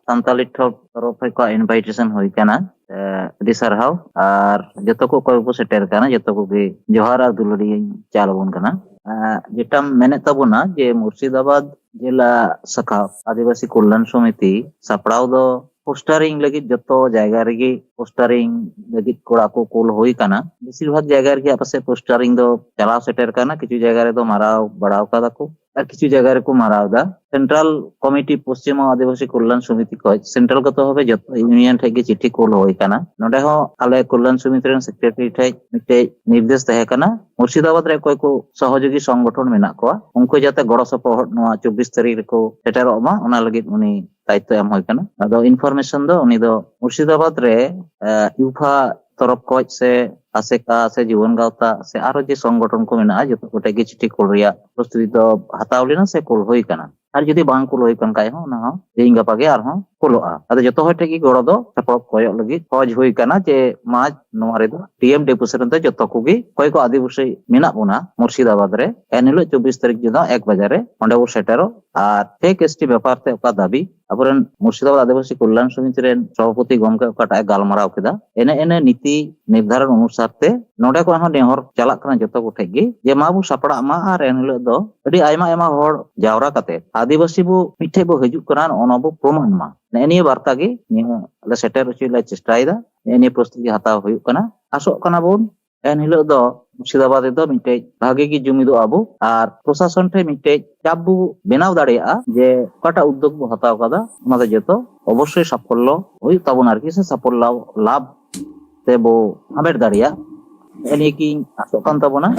ᱥᱟᱱᱛᱟᱞᱤ ᱴᱷᱚᱯ ᱛᱚᱨᱚᱯ ᱠᱷᱚᱱ ᱠᱚ ᱤᱱᱵᱷᱟᱭᱴᱮᱥᱚᱱ ᱦᱩᱭ ᱠᱟᱱᱟ᱾ ᱮ, ᱟᱹᱰᱤ ᱥᱟᱨᱦᱟᱣ᱾ ᱟᱨ ᱡᱚᱛᱚ ᱠᱚ ᱚᱠᱚᱭ ᱠᱚ ᱥᱮᱴᱮᱨ ᱠᱟᱱᱟ, ᱡᱚᱛᱚ ᱠᱚᱜᱮ ᱡᱚᱦᱟᱨ ᱟᱨ ᱫᱩᱞᱟᱹᱲᱤᱭᱟᱹᱧ ᱪᱟᱞ ᱟᱵᱚᱱ ᱠᱟᱱᱟ᱾ ᱮ, ᱡᱮᱴᱟᱢ ᱢᱮᱱᱮᱫ ᱛᱟᱵᱚᱱᱟ ᱡᱮ ᱢᱩᱨᱥᱤᱫᱟᱵᱟᱫᱽ ᱡᱮᱞᱟ ᱥᱟᱠᱷᱟ ᱟᱹᱫᱤᱵᱟᱹᱥᱤ ᱠᱚᱞᱭᱟᱱ ᱥᱚᱢᱤᱛᱤ ᱥᱟᱯᱲᱟᱣ ᱫᱚ ᱯᱳᱥᱴᱟᱨᱤᱝ ᱞᱟᱹᱜᱤᱫ ᱡᱚᱛᱚ ᱡᱟᱭᱜᱟ ᱨᱮᱜᱮ ᱯᱳᱥᱴᱟᱨᱤᱝ ᱞᱟᱹᱜᱤᱫ ᱠᱚᱲᱟ ᱠᱚ ᱠᱩᱞ ᱦᱩᱭ ᱠᱟᱱᱟ᱾ ᱵᱮᱥᱤᱨ ᱵᱷᱟᱜᱽ ᱡᱟᱭᱜᱟ ᱨᱮᱜᱮ ᱟᱯᱮᱥᱮᱫ ᱯᱳᱥᱴᱟᱨᱤᱝ ᱫᱚ ᱪᱟᱞᱟᱣ ᱥᱮᱴᱮᱨ ᱠᱟᱱᱟ, ᱠᱤᱪᱷᱩ ᱡᱟᱭᱜᱟ ᱨᱮᱫᱚ ᱢᱟᱨᱟᱣ ᱵᱟᱲᱟᱣ ᱠᱟᱫᱟ ᱠᱚ᱾ ᱟᱨ ᱠᱤᱪᱷᱩ ᱡᱟᱭᱜᱟ ᱨᱮᱠᱚ ᱢᱟᱨᱟᱣ ᱮᱫᱟ᱾ ᱥᱮᱱᱴᱨᱟᱞ ᱠᱚᱢᱤᱴᱤ ᱯᱚᱥᱪᱤᱢ ᱟᱹᱫᱤᱵᱟᱹᱥᱤ ᱠᱚᱞᱭᱟᱱ ᱥᱚᱢᱤᱛᱤ ᱠᱷᱚᱱ ᱥᱮᱱᱴᱨᱟᱞ ᱜᱚᱛᱚ ᱵᱷᱟᱵᱮ ᱡᱚᱛᱚ ᱤᱭᱩᱱᱤᱭᱚᱱ ᱴᱷᱮᱱ ᱜᱮ ᱪᱤᱴᱷᱤ ᱠᱳᱞ ᱦᱩᱭ ᱟᱠᱟᱱᱟ᱾ ᱱᱚᱰᱮ ᱦᱚᱸ ᱟᱞᱮ ᱠᱚᱞᱭᱟᱱ ᱥᱚᱢᱤᱛᱤ ᱨᱮᱱ ᱥᱮᱠᱨᱮᱴᱟᱨᱤ ᱴᱷᱮᱱ ᱢᱤᱫᱴᱮᱡ ᱱᱤᱨᱫᱮᱥ ᱛᱟᱦᱮᱸ ᱠᱟᱱᱟ, ᱢᱩᱨᱥᱤᱫᱟᱵᱟᱫᱽ ᱨᱮ ᱚᱠᱚᱭ ᱠᱚ ᱥᱚᱦᱚᱡᱳᱜᱤ ᱥᱚᱝᱜᱚᱴᱷᱚᱱ ᱢᱮᱱᱟᱜ ᱠᱚᱣᱟ, ᱩᱱᱠᱩ ᱡᱟᱛᱮ ᱜᱚᱲᱚ ᱥᱚᱯᱚᱦᱚᱫ ᱱᱚᱣᱟ ᱪᱚᱵᱵᱤᱥ ᱛᱟᱹᱨᱤᱠᱷ ᱨᱮᱠᱚ ᱥᱮᱴᱮᱨᱚᱜ ᱢᱟ, ᱚᱱᱟ ᱞᱟᱹᱜᱤᱫ ᱩᱱᱤ ᱫᱟᱭᱤᱛᱛᱚ ᱮᱢ ᱦᱩᱭ ᱠᱟᱱᱟ᱾ ᱟᱫᱚ ᱤᱱᱯᱷᱚᱨᱢᱮᱥᱚᱱ ᱫᱚ ᱩᱱᱤ ᱫᱚ ᱢᱩᱨᱥᱤᱫᱟᱵᱟᱫᱽ ᱨᱮ, ᱮ, ᱤᱭᱩᱯᱷᱟ ᱛᱚᱨᱚᱯ ᱠᱷᱚᱡ ᱥᱮ ᱟᱥᱮᱠᱟ ᱥᱮ ᱡᱩᱣᱟᱹᱱ ᱜᱟᱶᱛᱟ ᱥᱮ ᱟᱨᱚ ᱡᱮ ᱥᱚᱝᱜᱚᱴᱷᱚᱱ ᱠᱚ ᱢᱮᱱᱟᱜᱼᱟ, ᱡᱚᱛᱚ ᱠᱚᱴᱷᱮᱡ ᱜᱮ ᱪᱤᱴᱷᱤ ᱠᱳᱞ ᱨᱮᱭᱟᱜ ᱯᱨᱚᱥᱛᱩᱛᱤ ᱫᱚ ᱦᱟᱛᱟᱣ ᱞᱮᱱᱟ ᱥᱮ ᱠᱳᱞ ᱦᱩᱭ ᱠᱟᱱᱟ᱾ ᱟᱨ ᱡᱩᱫᱤ ᱵᱟᱝ ᱠᱳᱞ ᱦᱩᱭ ᱠᱟᱱ ᱠᱷᱟᱡ ᱦᱚᱸ, ᱚᱱᱟ ᱦᱚᱸ ᱛᱮᱦᱮᱧ ᱜᱟᱯᱟ ᱜᱮ ᱟᱨᱦᱚᱸ ᱠᱳᱞᱚᱜᱼᱟ᱾ ᱟᱫᱚ ᱡᱚᱛᱚ ᱦᱚᱲ ᱴᱷᱮᱡ ᱜᱮ ᱜᱚᱲᱚ ᱫᱚ ᱥᱟᱯᱲᱟᱣ ᱠᱚᱭᱚᱜ ᱞᱟᱹᱜᱤᱫ ᱠᱷᱚᱡᱽ ᱦᱩᱭ ᱠᱟᱱᱟ ᱡᱮ ᱢᱟ ᱱᱚᱣᱟ ᱨᱮᱫᱚ ᱰᱤᱮᱢ ᱰᱮᱯᱩ ᱥᱮᱫ ᱨᱮᱫᱚ ᱡᱚᱛᱚ ᱠᱚᱜᱮ ᱚᱠᱚᱭ ᱠᱚ ᱟᱹᱫᱤᱵᱟᱹᱥᱤ ᱢᱮᱱᱟᱜ ᱵᱚᱱᱟ ᱢᱩᱨᱥᱤᱫᱟᱵᱟᱫᱽ ᱨᱮ, ᱮᱱᱦᱤᱞᱳᱜ ᱪᱚᱵᱵᱤᱥ ᱛᱟᱹᱨᱤᱠᱷ ᱡᱚᱱᱚᱜ ᱮᱠ ᱵᱟᱡᱟᱨ ᱨᱮ ᱚᱸᱰᱮ ᱵᱚ ᱥᱮᱴᱮᱨᱚᱜ᱾ ᱟᱨ ᱯᱷᱮᱠ ᱮᱥᱴᱤ ᱵᱮᱯᱟᱨ ᱛᱮ ᱚᱠᱟ ᱫᱟᱹᱵᱤ ᱟᱵᱚᱨᱮᱱ ᱢᱩᱨᱥᱤᱫᱟᱵᱟᱫᱽ ᱟᱹᱫᱤᱵᱟᱹᱥᱤ ᱠᱚᱞᱭᱟᱱ ᱥᱚᱢᱤᱛᱤ ᱨᱮᱱ ᱥᱚᱵᱷᱟᱯᱚᱛᱤ ᱜᱚᱢᱠᱮ ᱚᱠᱟᱴᱟᱜ ᱮ ᱜᱟᱞᱢᱟᱨᱟᱣ ᱠᱮᱫᱟ, ᱮᱱᱮ ᱮᱱᱮ ᱱᱤᱛᱤ ᱱᱤᱨᱫᱷᱟᱨᱚᱱ ᱚᱱᱩᱥᱟᱨ ᱛᱮ ᱱᱚᱰᱮ ᱠᱷᱚᱱ ᱦᱚᱸ ᱱᱮᱦᱚᱨ ᱪᱟᱞᱟᱜ ᱠᱟᱱᱟ ᱡᱚᱛᱚ ᱠᱚᱴᱷᱮᱡ ᱜᱮ ᱡᱮ ᱢᱟ ᱵᱚ ᱥᱟᱯᱲᱟᱜ ᱢᱟ ᱟᱨ ᱮᱱᱦᱤᱞᱳᱜ ᱫᱚ ᱟᱹᱰᱤ ᱟᱭᱢᱟ ᱟᱭᱢᱟ ᱦᱚᱲ ᱡᱟᱣᱨᱟ ᱠᱟᱛᱮ ᱟᱹᱫᱤᱵᱟᱹᱥᱤ ᱵᱚ ᱢᱤᱫᱴᱷᱮᱡ ᱵᱚ ᱦᱤᱡᱩᱜ ᱠᱟᱱᱟ, ᱱᱚᱜᱼᱚ ᱱᱚᱣᱟ ᱵᱚ ᱯᱨᱚᱢᱟᱱ ᱢᱟ᱾ ᱱᱮᱜᱼᱮ ᱱᱤᱭᱟᱹ ᱵᱟᱨᱛᱟ ᱜᱮ ᱱᱤᱭᱟᱹ ᱟᱞᱮ ᱥᱮᱴᱮᱨ ᱦᱚᱪᱚᱭ ᱞᱮ ᱪᱮᱥᱴᱟᱭᱮᱫᱟ᱾ ᱱᱮᱜᱼᱮ ᱱᱤᱭᱟᱹ ᱯᱨᱚᱥᱛᱩᱛᱤ ᱦᱟᱛᱟᱣ ᱦᱩᱭᱩᱜ ᱠᱟᱱᱟ᱾ ᱟᱥᱚᱜ ᱠᱟᱱᱟ ᱵᱚᱱ ᱮᱱᱦᱤᱞᱳᱜ ᱫᱚ ᱢᱩᱨᱥᱤᱫᱟᱵᱟᱫᱽ ᱨᱮᱫᱚ ᱢᱤᱫᱴᱮᱡ ᱵᱷᱟᱜᱮ ᱜᱮ ᱡᱩᱢᱤᱫᱚᱜ ᱟᱵᱚ ᱟᱨ ᱯᱨᱚᱥᱟᱥᱚᱱ ᱴᱷᱮᱱ ᱢᱤᱫᱴᱮᱡ ᱪᱟᱯ ᱵᱚ ᱵᱮᱱᱟᱣ ᱫᱟᱲᱮᱭᱟᱜᱼᱟ ᱡᱮ ᱚᱠᱟᱴᱟᱜ ᱩᱫᱽᱫᱳᱜᱽ ᱵᱚ ᱦᱟᱛᱟᱣ ᱠᱟᱫᱟ, ᱚᱱᱟ ᱫᱚ ᱡᱚᱛᱚ ᱚᱵᱚᱥᱥᱳᱭ ᱥᱟᱯᱷᱚᱞᱞᱚ ᱦᱩᱭᱩᱜ ᱛᱟᱵᱚᱱᱟ ᱟᱨᱠᱤ, ᱥᱮ ᱥᱟᱯᱷᱚᱞᱞᱚ ᱞᱟᱵᱷ ᱛᱮᱵᱚ ᱦᱟᱢᱮᱴ ᱫᱟᱲᱮᱭᱟᱜ᱾ ᱱᱮᱜᱼᱮ ᱱᱤᱭᱟᱹ ᱜᱤᱧ ᱟᱥᱚᱜ ᱠᱟᱱ ᱛᱟᱵᱚᱱᱟ᱾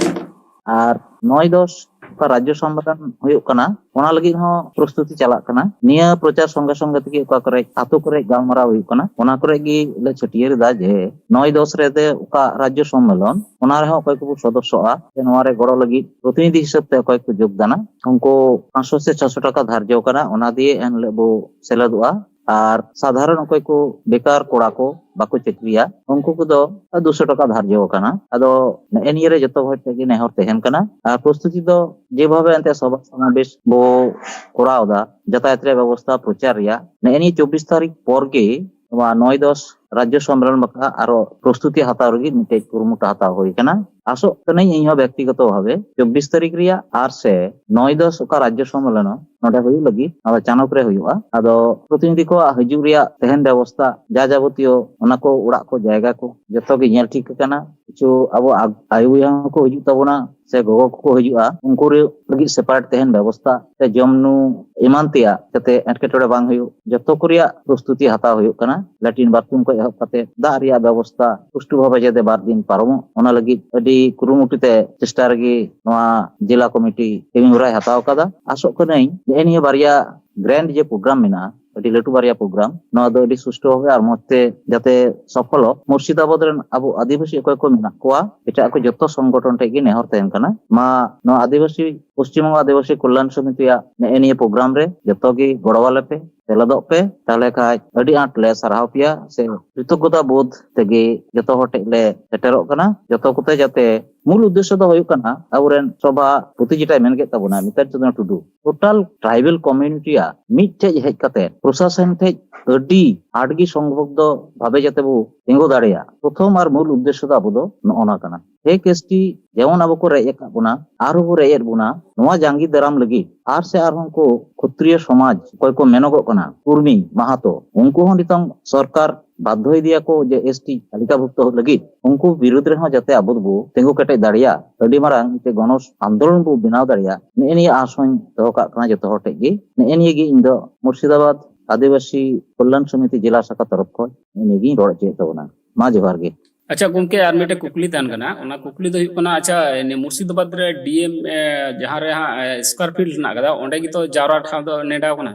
ᱟᱨ ᱱᱚᱭ ᱫᱚᱥ ᱚᱠᱟ ᱨᱟᱡᱽᱡᱚ ᱥᱚᱢᱢᱮᱞᱚᱱ ᱦᱩᱭᱩᱜ ᱠᱟᱱᱟ, ᱚᱱᱟ ᱞᱟᱹᱜᱤᱫ ᱦᱚᱸ ᱯᱨᱚᱥᱛᱩᱛᱤ ᱪᱟᱞᱟᱜ ᱠᱟᱱᱟ᱾ ᱱᱤᱭᱟᱹ ᱯᱨᱚᱪᱟᱨ ᱥᱚᱸᱜᱮ ᱥᱚᱸᱜᱮ ᱛᱮᱜᱮ ᱚᱠᱟ ᱠᱚᱨᱮ ᱟᱛᱳ ᱠᱚᱨᱮ ᱜᱟᱞᱢᱟᱨᱟᱣ ᱦᱩᱭᱩᱜ ᱠᱟᱱᱟ, ᱚᱱᱟ ᱠᱚᱨᱮ ᱜᱮ ᱞᱮ ᱪᱷᱟᱹᱴᱭᱟᱹᱨ ᱮᱫᱟ ᱡᱮ ᱱᱚᱭ ᱫᱚᱥ ᱨᱮ ᱫᱮ ᱚᱠᱟ ᱨᱟᱡᱽᱡᱚ ᱥᱚᱢᱢᱮᱞᱚᱱ, ᱚᱱᱟ ᱨᱮᱦᱚᱸ ᱚᱠᱚᱭ ᱠᱚᱠᱚ ᱥᱚᱫᱚᱥᱥᱚᱜᱼᱟ ᱥᱮ ᱱᱚᱣᱟ ᱨᱮ ᱜᱚᱲᱚ ᱞᱟᱹᱜᱤᱫ ᱯᱨᱚᱛᱤᱱᱤᱫᱷᱤ ᱦᱤᱥᱟᱹᱵ ᱛᱮ ᱚᱠᱚᱭ ᱠᱚ ᱡᱳᱜᱽᱫᱟᱱᱟ, ᱩᱱᱠᱩ ᱯᱟᱸᱪᱥᱚ ᱥᱮ ᱪᱷᱚᱥᱚ ᱴᱟᱠᱟ ᱫᱷᱟᱨᱡᱚ ᱠᱟᱱᱟ, ᱚᱱᱟ ᱫᱤᱭᱮ ᱮᱱᱦᱤᱞᱳᱜ ᱵᱚ ᱥᱮᱞᱮᱫᱚᱜᱼᱟ᱾ ᱟᱨ ᱥᱟᱫᱷᱟᱨᱚᱱ ᱚᱠᱚᱭ ᱠᱚ ᱵᱮᱠᱟᱨ ᱠᱚᱲᱟ ᱠᱚ ᱵᱟᱠᱚ ᱪᱟᱹᱠᱨᱤᱭᱟ, ᱩᱱᱠᱩ ᱠᱚᱫᱚ ᱫᱩᱥᱚ ᱴᱟᱠᱟ ᱫᱷᱟᱨᱡᱚ ᱟᱠᱟᱱᱟ᱾ ᱟᱫᱚ ᱱᱮᱜᱼᱮ ᱱᱤᱭᱟᱹ ᱨᱮ ᱡᱚᱛᱚ ᱦᱚᱲ ᱴᱷᱮᱱ ᱜᱮ ᱱᱮᱦᱚᱨ ᱛᱟᱦᱮᱱ ᱠᱟᱱᱟ᱾ ᱟᱨ ᱯᱨᱚᱥᱛᱩᱛᱤ ᱫᱚ ᱡᱮᱵᱷᱟᱵᱮ ᱮᱱᱛᱮ ᱥᱚᱵᱷᱟ ᱥᱚᱢᱟᱵᱮᱥ ᱵᱚ ᱠᱚᱨᱟᱣ ᱮᱫᱟ, ᱡᱟᱛᱟᱭᱟᱛ ᱨᱮᱭᱟᱜ ᱵᱮᱵᱚᱥᱛᱷᱟ, ᱯᱨᱚᱪᱟᱨ ᱨᱮᱭᱟᱜ, ᱱᱮᱜᱼᱮ ᱱᱤᱭᱟᱹ ᱪᱚᱵᱵᱤᱥ ᱛᱟᱹᱨᱤᱠᱷ ᱯᱚᱨ ᱜᱮ ᱱᱚᱣᱟ ᱱᱚᱭ ᱫᱚᱥ ᱨᱟᱡᱽᱡᱚ ᱥᱚᱢᱢᱮᱞᱚᱱ ᱵᱟᱠᱷᱨᱟ ᱟᱨᱚ ᱯᱨᱚᱥᱛᱩᱛᱤ ᱦᱟᱛᱟᱣ ᱞᱟᱹᱜᱤᱫ ᱢᱤᱫᱴᱮᱡ ᱠᱩᱨᱩᱢᱩᱴᱩ ᱦᱟᱛᱟᱣ ᱦᱩᱭ ᱟᱠᱟᱱᱟ᱾ ᱟᱥᱚᱜ ᱠᱟᱹᱱᱟᱹᱧ ᱤᱧᱦᱚᱸ ᱵᱮᱠᱛᱤᱜᱚᱛᱚ ᱵᱷᱟᱵᱮ ᱪᱚᱵᱵᱤᱥ ᱛᱟᱹᱨᱤᱠᱷ ᱨᱮᱭᱟᱜ ᱟᱨ ᱥᱮ ᱱᱚᱭ ᱫᱚᱥ ᱚᱠᱟ ᱨᱟᱡᱽᱡᱚ ᱥᱚᱢᱢᱮᱞᱚᱱ ᱱᱚᱰᱮ ᱦᱩᱭᱩᱜ ᱞᱟᱹᱜᱤᱫ, ᱱᱚᱣᱟ ᱫᱚ ᱪᱟᱱᱚᱠ ᱨᱮ ᱦᱩᱭᱩᱜᱼᱟ᱾ ᱟᱫᱚ ᱯᱨᱚᱛᱤᱱᱤᱫᱷᱤ ᱠᱚᱣᱟᱜ ᱦᱤᱡᱩᱜ ᱨᱮᱭᱟᱜ ᱛᱟᱦᱮᱱ ᱵᱮᱵᱚᱥᱛᱷᱟ, ᱡᱟ ᱡᱟᱵᱚᱛᱤᱭᱚ ᱚᱱᱟ ᱠᱚ, ᱚᱲᱟᱜ ᱠᱚ, ᱡᱟᱭᱜᱟ ᱠᱚ ᱡᱚᱛᱚ ᱜᱮ ᱧᱮᱞ ᱴᱷᱤᱠ ᱟᱠᱟᱱᱟ᱾ ᱠᱤᱪᱷᱩ ᱟᱵᱚ ᱟᱜ-, ᱟᱭᱳ ᱵᱚᱭᱦᱟ ᱦᱚᱸᱠᱚ ᱦᱤᱡᱩᱜ ᱛᱟᱵᱚᱱᱟ, ᱥᱮ ᱜᱚᱜᱚ ᱠᱚᱠᱚ ᱦᱤᱡᱩᱜᱼᱟ, ᱩᱱᱠᱩ ᱨᱮ ᱞᱟᱹᱜᱤᱫ separate ᱛᱟᱦᱮᱱ ᱵᱮᱵᱚᱥᱛᱷᱟ, ᱥᱮ ᱡᱚᱢ ᱧᱩ ᱮᱢᱟᱱ ᱛᱮᱭᱟᱜ ᱡᱟᱛᱮ ᱮᱴᱠᱮᱴᱚᱬᱮ ᱵᱟᱝ ᱦᱩᱭᱩᱜ, ᱡᱚᱛᱚ ᱠᱚ ᱨᱮᱭᱟᱜ ᱯᱨᱚᱥᱛᱩᱛᱤ ᱦᱟᱛᱟᱣ ᱦᱩᱭᱩᱜ ᱠᱟᱱᱟ᱾ ᱞᱮᱴᱨᱤᱱ ᱵᱟᱛᱷᱨᱩᱢ ᱠᱷᱚᱱ ᱮᱦᱚᱵ ᱠᱟᱛᱮ ᱫᱟᱜ ᱨᱮᱭᱟᱜ ᱵᱮᱵᱚᱥᱛᱷᱟ ᱥᱩᱥᱴᱷᱩ ᱵᱷᱟᱵᱮ ᱡᱟᱛᱮ ᱵᱟᱨ ᱫᱤᱱ ᱯᱟᱨᱚᱢᱚᱜ, ᱚᱱᱟ ᱞᱟᱹᱜᱤᱫ ᱟᱹᱰᱤ ᱠᱩᱨᱩᱢᱩᱴᱩ ᱛᱮ ᱪᱮᱥᱴᱟ ᱨᱮᱜᱮ ᱱᱚᱣᱟ ᱡᱮᱞᱟ ᱠᱚᱢᱤᱴᱤ ᱠᱟᱹᱢᱤ ᱦᱚᱨᱟᱭ ᱦᱟᱛᱟᱣ ᱟᱠᱟᱫᱟ᱾ ᱟᱥᱚᱜ ᱠᱟᱹᱱᱟᱹᱧ ᱡᱮ ᱱᱤᱭᱟᱹ ᱵᱟᱨᱭᱟ grand ᱡᱮ program ᱢᱮᱱᱟᱜᱼᱟ, ᱟᱹᱰᱤ ᱞᱟᱹᱴᱩ ᱵᱟᱨᱭᱟ program, ᱱᱚᱣᱟ ᱫᱚ ᱟᱹᱰᱤ ᱥᱩᱥᱴᱷᱩ ᱵᱷᱟᱵᱮ ᱟᱨ ᱢᱚᱸᱡᱽ ᱛᱮ ᱡᱟᱛᱮ ᱥᱚᱯᱷᱚᱞᱚᱜ᱾ ᱢᱩᱨᱥᱤᱫᱟᱵᱟᱫᱽ ᱨᱮᱱ ᱟᱵᱚ ᱟᱹᱫᱤᱵᱟᱹᱥᱤ ᱚᱠᱚᱭ ᱠᱚ ᱢᱮᱱᱟᱜ ᱠᱚᱣᱟ, ᱮᱴᱟᱜ ᱠᱚ ᱡᱚᱛᱚ ᱥᱚᱝᱜᱚᱴᱷᱚᱱ ᱴᱷᱮᱱ ᱜᱮ ᱱᱮᱦᱚᱨ ᱛᱟᱦᱮᱱ ᱠᱟᱱᱟ, ᱢᱟ ᱱᱚᱣᱟ ᱟᱹᱫᱤᱵᱟᱹᱥᱤ, ᱯᱚᱥᱪᱤᱢ ᱵᱚᱝᱜᱚ ᱟᱹᱫᱤᱵᱟᱹᱥᱤ ᱠᱚᱞᱭᱟᱱ ᱥᱚᱢᱤᱛᱤᱭᱟᱜ ᱱᱮᱜᱼᱮ ᱱᱤᱭᱟᱹ program ᱨᱮ ᱡᱚᱛᱚ ᱜᱮ ᱜᱚᱲᱚ ᱟᱞᱮ ᱯᱮ, ᱥᱮᱞᱮᱫᱚᱜ ᱯᱮ᱾ ᱛᱟᱦᱚᱞᱮ ᱠᱷᱟᱡ ᱟᱹᱰᱤ ᱟᱸᱴ ᱞᱮ ᱥᱟᱨᱦᱟᱣ ᱯᱮᱭᱟ, ᱥᱮ ᱠᱨᱤᱛᱚᱜᱽᱜᱚᱛᱟ ᱵᱳᱫᱷ ᱛᱮᱜᱮ ᱡᱚᱛᱚ ᱦᱚᱲ ᱴᱷᱮᱡ ᱞᱮ ᱥᱮᱴᱮᱨᱚᱜ ᱠᱟᱱᱟ᱾ ᱡᱚᱛᱚ ᱠᱚᱛᱮ ᱡᱟᱛᱮ ᱢᱩᱞ ᱩᱫᱽᱫᱮᱥᱥᱚ ᱫᱚ ᱦᱩᱭᱩᱜ ᱠᱟᱱᱟ, ᱟᱵᱚᱨᱮᱱ ᱥᱚᱵᱷᱟᱯᱚᱛᱤ ᱡᱮᱴᱟᱭ ᱢᱮᱱ ᱠᱮᱫ ᱛᱟᱵᱚᱱᱟ ᱱᱮᱛᱟᱨ ᱪᱚᱸᱫᱽᱨᱚ ᱴᱩᱰᱩ, total tribal community ᱟᱜ ᱢᱤᱫᱴᱷᱮᱡ ᱦᱮᱡ ᱠᱟᱛᱮ ᱯᱨᱚᱥᱟᱥᱚᱱ ᱴᱷᱮᱡ ᱟᱹᱰᱤ ᱟᱸᱴ ᱜᱮ ᱥᱚᱝᱵᱷᱚᱵ ᱫᱚ ᱵᱷᱟᱵᱮ ᱡᱟᱛᱮ ᱵᱚ ᱛᱤᱸᱜᱩ ᱫᱟᱲᱮᱭᱟᱜ, ᱯᱨᱚᱛᱷᱚᱢ ᱟᱨ ᱢᱩᱞ ᱩᱫᱽᱫᱮᱥᱥᱚ ᱫᱚ ᱟᱵᱚ ᱫᱚ ᱱᱚᱜᱼᱚ ᱱᱟ ᱠᱟᱱᱟ᱾ ᱮᱥ ᱴᱤ ᱡᱮᱢᱚᱱ ᱟᱵᱚ ᱠᱚ ᱨᱮᱡ ᱟᱠᱟᱫ ᱵᱚᱱᱟ, ᱟᱨᱦᱚᱸ ᱠᱚ ᱨᱮᱡ ᱮᱫ ᱵᱚᱱᱟ, ᱱᱚᱣᱟ ᱡᱟᱸᱜᱮ ᱫᱟᱨᱟᱢ ᱞᱟᱹᱜᱤᱫ ᱟᱨ ᱥᱮ ᱟᱨᱦᱚᱸ ᱠᱚ ᱠᱷᱚᱛᱨᱤᱭᱚ ᱥᱚᱢᱟᱡᱽ ᱚᱠᱚᱭ ᱠᱚ ᱢᱮᱱᱚᱜᱚᱜ ᱠᱟᱱᱟ, ᱠᱩᱨᱢᱤ, ᱢᱟᱦᱟᱛᱚ, ᱩᱱᱠᱩ ᱦᱚᱸ ᱱᱤᱛᱚᱝ ᱥᱚᱨᱠᱟᱨ ᱵᱟᱫᱽᱫᱷᱚᱭ ᱫᱤᱭᱟ ᱠᱚ ᱡᱮ ᱮᱥ ᱴᱤ ᱛᱟᱹᱞᱤᱠᱟᱵᱷᱩᱠᱛᱚ ᱞᱟᱹᱜᱤᱫ, ᱩᱱᱠᱩ ᱵᱤᱨᱩᱫᱽ ᱨᱮᱦᱚᱸ ᱡᱟᱛᱮ ᱟᱵᱚ ᱫᱚᱵᱚ ᱛᱤᱸᱜᱩ ᱠᱮᱴᱮᱡ ᱫᱟᱲᱮᱭᱟᱜ, ᱟᱹᱰᱤ ᱢᱟᱨᱟᱝ ᱢᱤᱫᱴᱮᱡ ᱜᱚᱱᱚ ᱟᱱᱫᱳᱞᱚᱱ ᱵᱚ ᱵᱮᱱᱟᱣ ᱫᱟᱲᱮᱭᱟᱜ, ᱱᱮᱜᱼᱮ ᱱᱤᱭᱟᱹ ᱟᱸᱥ ᱦᱚᱸᱧ ᱫᱚᱦᱚ ᱠᱟᱜ ᱠᱟᱱᱟ ᱡᱚᱛᱚ ᱦᱚᱲ ᱴᱷᱮᱡ ᱜᱮ᱾ ᱱᱮᱜᱼᱮ ᱱᱤᱭᱟᱹ ᱜᱮ ᱤᱧ ᱫᱚ ᱢᱩᱨᱥᱤᱫᱟᱵᱟᱫᱽ ᱟᱹᱫᱤᱵᱟᱹᱥᱤ ᱠᱚᱞᱭᱟᱱ ᱥᱚᱢᱤᱛᱤ ᱡᱮᱞᱟ ᱥᱟᱠᱷᱟ ᱛᱚᱨᱚᱯ ᱠᱷᱚᱱ ᱱᱮᱜᱼᱮ ᱱᱤᱭᱟᱹ ᱜᱤᱧ ᱨᱚᱲ ᱦᱚᱪᱚᱭᱮᱫ ᱛᱟᱵᱚᱱᱟ᱾ ᱢᱟ ᱡᱚᱦᱟᱨ ᱜᱮ᱾ ᱟᱪᱪᱷᱟ ᱜᱚᱢᱠᱮ, ᱟᱨ ᱢᱤᱫᱴᱮᱡ ᱠᱩᱠᱞᱤ ᱛᱟᱦᱮᱱ ᱠᱟᱱᱟ, ᱚᱱᱟ ᱠᱩᱠᱞᱤ ᱫᱚ ᱦᱩᱭᱩᱜ ᱠᱟᱱᱟ, ᱟᱪᱪᱷᱟ, ᱱᱤᱭᱟᱹ ᱢᱩᱨᱥᱤᱫᱟᱵᱟᱫᱽ ᱨᱮ ᱰᱤ ᱮᱢ, ᱮ, ᱡᱟᱦᱟᱸ ᱨᱮ ᱦᱟᱸᱜ, ᱮ, soccer field ᱦᱮᱱᱟᱜ ᱟᱠᱟᱫᱟ, ᱚᱸᱰᱮ ᱜᱮᱛᱚ ᱡᱟᱣᱨᱟ ᱴᱷᱟᱶ ᱫᱚ ᱱᱮᱰᱟᱣ ᱠᱟᱱᱟ?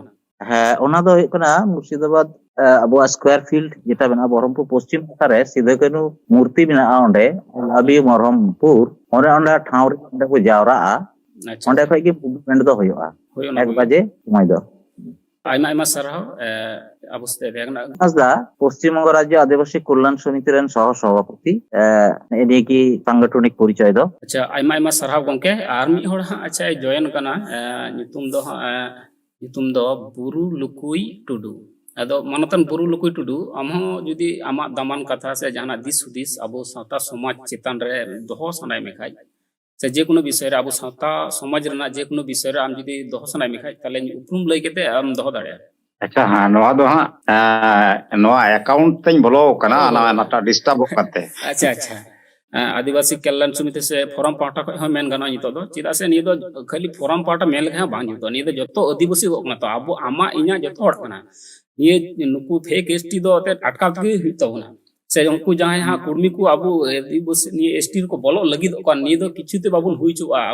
ᱦᱮᱸ, ᱚᱱᱟ ᱫᱚ ᱦᱩᱭᱩᱜ ᱠᱟᱱᱟ ᱢᱩᱨᱥᱤᱫᱟᱵᱟᱫᱽ, ᱮ, ᱟᱵᱚᱣᱟᱜ soccer field ᱡᱮᱴᱟ ᱢᱮᱱᱟᱜᱼᱟ ᱵᱚᱦᱚᱨᱚᱢᱯᱩᱨ ᱯᱚᱥᱪᱤᱢ ᱱᱟᱠᱷᱟ ᱨᱮ, ᱥᱤᱫᱩ ᱠᱟᱹᱱᱦᱩ ᱢᱩᱨᱛᱤ ᱢᱮᱱᱟᱜᱼᱟ ᱚᱸᱰᱮ, ᱟᱵᱤ ᱵᱚᱦᱚᱨᱚᱢᱯᱩᱨ, ᱚᱸᱰᱮ, ᱚᱸᱰᱮ ᱴᱷᱟᱶ ᱨᱮ ᱚᱸᱰᱮ ᱠᱚ ᱡᱟᱣᱨᱟᱜᱼᱟ᱾ ᱟᱪᱪᱷᱟ, ᱚᱸᱰᱮ ᱟᱪᱪᱷᱟ᱾ ᱠᱷᱚᱡ ᱜᱮ movement ᱫᱚ ᱦᱩᱭᱩᱜᱼᱟ, ᱦᱳᱭ, ᱚᱱᱟ ᱮᱠ ᱠᱚᱜᱮ᱾ ᱵᱟᱡᱮ ᱥᱚᱢᱚᱭ ᱫᱚ᱾ ᱟᱭᱢᱟ ᱟᱭᱢᱟ ᱥᱟᱨᱦᱟᱣ, ᱮ, ᱟᱵᱚ ᱥᱟᱛᱮ ᱛᱟᱦᱮᱸ ᱠᱟᱱᱟ᱾ ᱦᱟᱸᱥᱫᱟ, ᱯᱚᱥᱪᱤᱢ ᱵᱚᱝᱜᱚ ᱨᱟᱡᱽᱡᱚ ᱟᱹᱫᱤᱵᱟᱹᱥᱤ ᱠᱚᱞᱭᱟᱱ ᱥᱚᱢᱤᱛᱤ ᱨᱮᱱ ᱥᱚᱦᱚ ᱥᱚᱵᱷᱟᱯᱚᱛᱤ, ᱮ, ᱱᱮᱜᱼᱮ ᱱᱤᱭᱟᱹ ᱜᱮ ᱥᱟᱝᱜᱚᱴᱷᱚᱱᱤᱠ ᱯᱚᱨᱤᱪᱚᱭ ᱫᱚ᱾ ᱟᱪᱪᱷᱟ, ᱟᱭᱢᱟ ᱟᱭᱢᱟ ᱥᱟᱨᱦᱟᱣ ᱜᱚᱢᱠᱮ᱾ ᱟᱨ ᱢᱤᱫ ᱦᱚᱲ ᱦᱟᱸᱜ, ᱟᱪᱪᱷᱟ, ᱡᱚᱭᱮᱱ ᱠᱟᱱᱟ, ᱮ, ᱧᱩᱛᱩᱢ ᱫᱚ ᱦᱟᱸᱜ, ᱮ, ᱧᱩᱛᱩᱢ ᱫᱚ ᱵᱩᱨᱩ ᱞᱩᱠᱩᱭ ᱴᱩᱰᱩ᱾ ᱟᱫᱚ ᱢᱟᱱᱚᱛᱟᱱ ᱵᱩᱨᱩ ᱞᱩᱠᱩᱭ ᱴᱩᱰᱩ, ᱟᱢ ᱦᱚᱸ ᱡᱩᱫᱤ ᱟᱢᱟᱜ ᱫᱟᱢᱟᱱ ᱠᱟᱛᱷᱟ ᱥᱮ ᱡᱟᱦᱟᱱᱟᱜ ᱫᱤᱥ ᱦᱩᱫᱤᱥ ᱟᱵᱚ ᱥᱟᱶᱛᱟ ᱥᱚᱢᱟᱡᱽ ᱪᱮᱛᱟᱱ ᱨᱮ ᱫᱚᱦᱚ ᱥᱟᱱᱟᱭᱮᱫ ᱢᱮ ᱠᱷᱟᱡ, ᱥᱮ ᱡᱮᱠᱳᱱᱳ ᱵᱤᱥᱚᱭ ᱨᱮ, ᱟᱵᱚ ᱥᱟᱶᱛᱟ ᱥᱚᱢᱟᱡᱽ ᱨᱮᱱᱟᱜ ᱡᱮᱠᱳᱱᱳ ᱵᱤᱥᱚᱭ ᱨᱮ ᱟᱢ ᱡᱩᱫᱤ ᱫᱚᱦᱚ ᱥᱟᱱᱟᱭᱮᱫ ᱢᱮ ᱠᱷᱟᱡ, ᱛᱟᱦᱞᱮ ᱩᱯᱨᱩᱢ ᱞᱟᱹᱭ ᱠᱟᱛᱮ ᱟᱢ ᱫᱚᱦᱚ ᱫᱟᱲᱮᱭᱟᱜᱼᱟ᱾ ᱟᱪᱪᱷᱟ, ᱦᱮᱸ, ᱱᱚᱣᱟ ᱫᱚ ᱦᱟᱸᱜ, ᱮᱸ, ᱱᱚᱣᱟ account ᱛᱤᱧ ᱵᱚᱞᱚ ᱟᱠᱟᱱᱟ, ᱚ᱾ ᱚᱱᱟ, ᱚᱱᱟᱴᱟᱜ disturb ᱚᱜ ᱠᱟᱱᱛᱮ᱾ ᱟᱪᱪᱷᱟ, ᱟᱪᱪᱷᱟ᱾ ᱟᱹᱫᱤᱵᱟᱹᱥᱤ ᱠᱚᱞᱭᱟᱱ ᱥᱚᱢᱤᱛᱤ ᱥᱮ ᱯᱷᱳᱨᱟᱢ ᱯᱟᱦᱴᱟ ᱠᱷᱚᱱ ᱦᱚᱸ ᱢᱮᱱ ᱜᱟᱱᱚᱜᱼᱟ ᱱᱤᱛᱚᱜ ᱫᱚ᱾ ᱪᱮᱫᱟᱜ ᱥᱮ ᱱᱤᱭᱟᱹ ᱫᱚ ᱠᱷᱟᱹᱞᱤ ᱯᱷᱳᱨᱟᱢ ᱯᱟᱦᱴᱟ ᱢᱮᱱ ᱞᱮᱠᱷᱟᱱ ᱦᱚᱸ ᱵᱟᱝ ᱡᱩᱛᱩᱜᱼᱟ᱾ ᱱᱤᱭᱟᱹ ᱫᱚ ᱡᱚᱛᱚ ᱟᱹᱫᱤᱵᱟᱹᱥᱤ ᱦᱚᱲ ᱠᱟᱱᱟ ᱛᱚ, ᱟᱵᱚ, ᱟᱢᱟᱜ, ᱤᱧᱟᱹᱜ, ᱡᱚᱛᱚ ᱦᱚᱲ ᱠᱟᱱᱟ᱾ ᱱᱤᱭᱟᱹ ᱱᱩᱠᱩ ᱯᱷᱮᱠ ᱮᱥᱴᱤ ᱫᱚ ᱮᱱᱛᱮᱫ ᱟᱴᱠᱟᱣ ᱛᱮᱜᱮ ᱦᱩᱭᱩᱜ ᱛᱟᱵᱚᱱᱟ᱾ ᱥᱮ ᱩᱱᱠᱩ ᱡᱟᱦᱟᱸᱭ ᱦᱟᱸᱜ ᱠᱩᱲᱢᱤ ᱠᱚ ᱟᱵᱚ ᱟᱹᱫᱤᱵᱟᱹᱥᱤ ᱱᱤᱭᱟᱹ ᱮᱥᱴᱤ ᱨᱮᱠᱚ ᱵᱚᱞᱚᱜ ᱞᱟᱹᱜᱤᱫᱚᱜ ᱠᱟᱱ, ᱱᱤᱭᱟᱹ ᱫᱚ ᱠᱤᱪᱷᱩ ᱛᱮ ᱵᱟᱵᱚᱱ ᱦᱩᱭ ᱦᱚᱪᱚᱣᱟᱜᱼᱟ᱾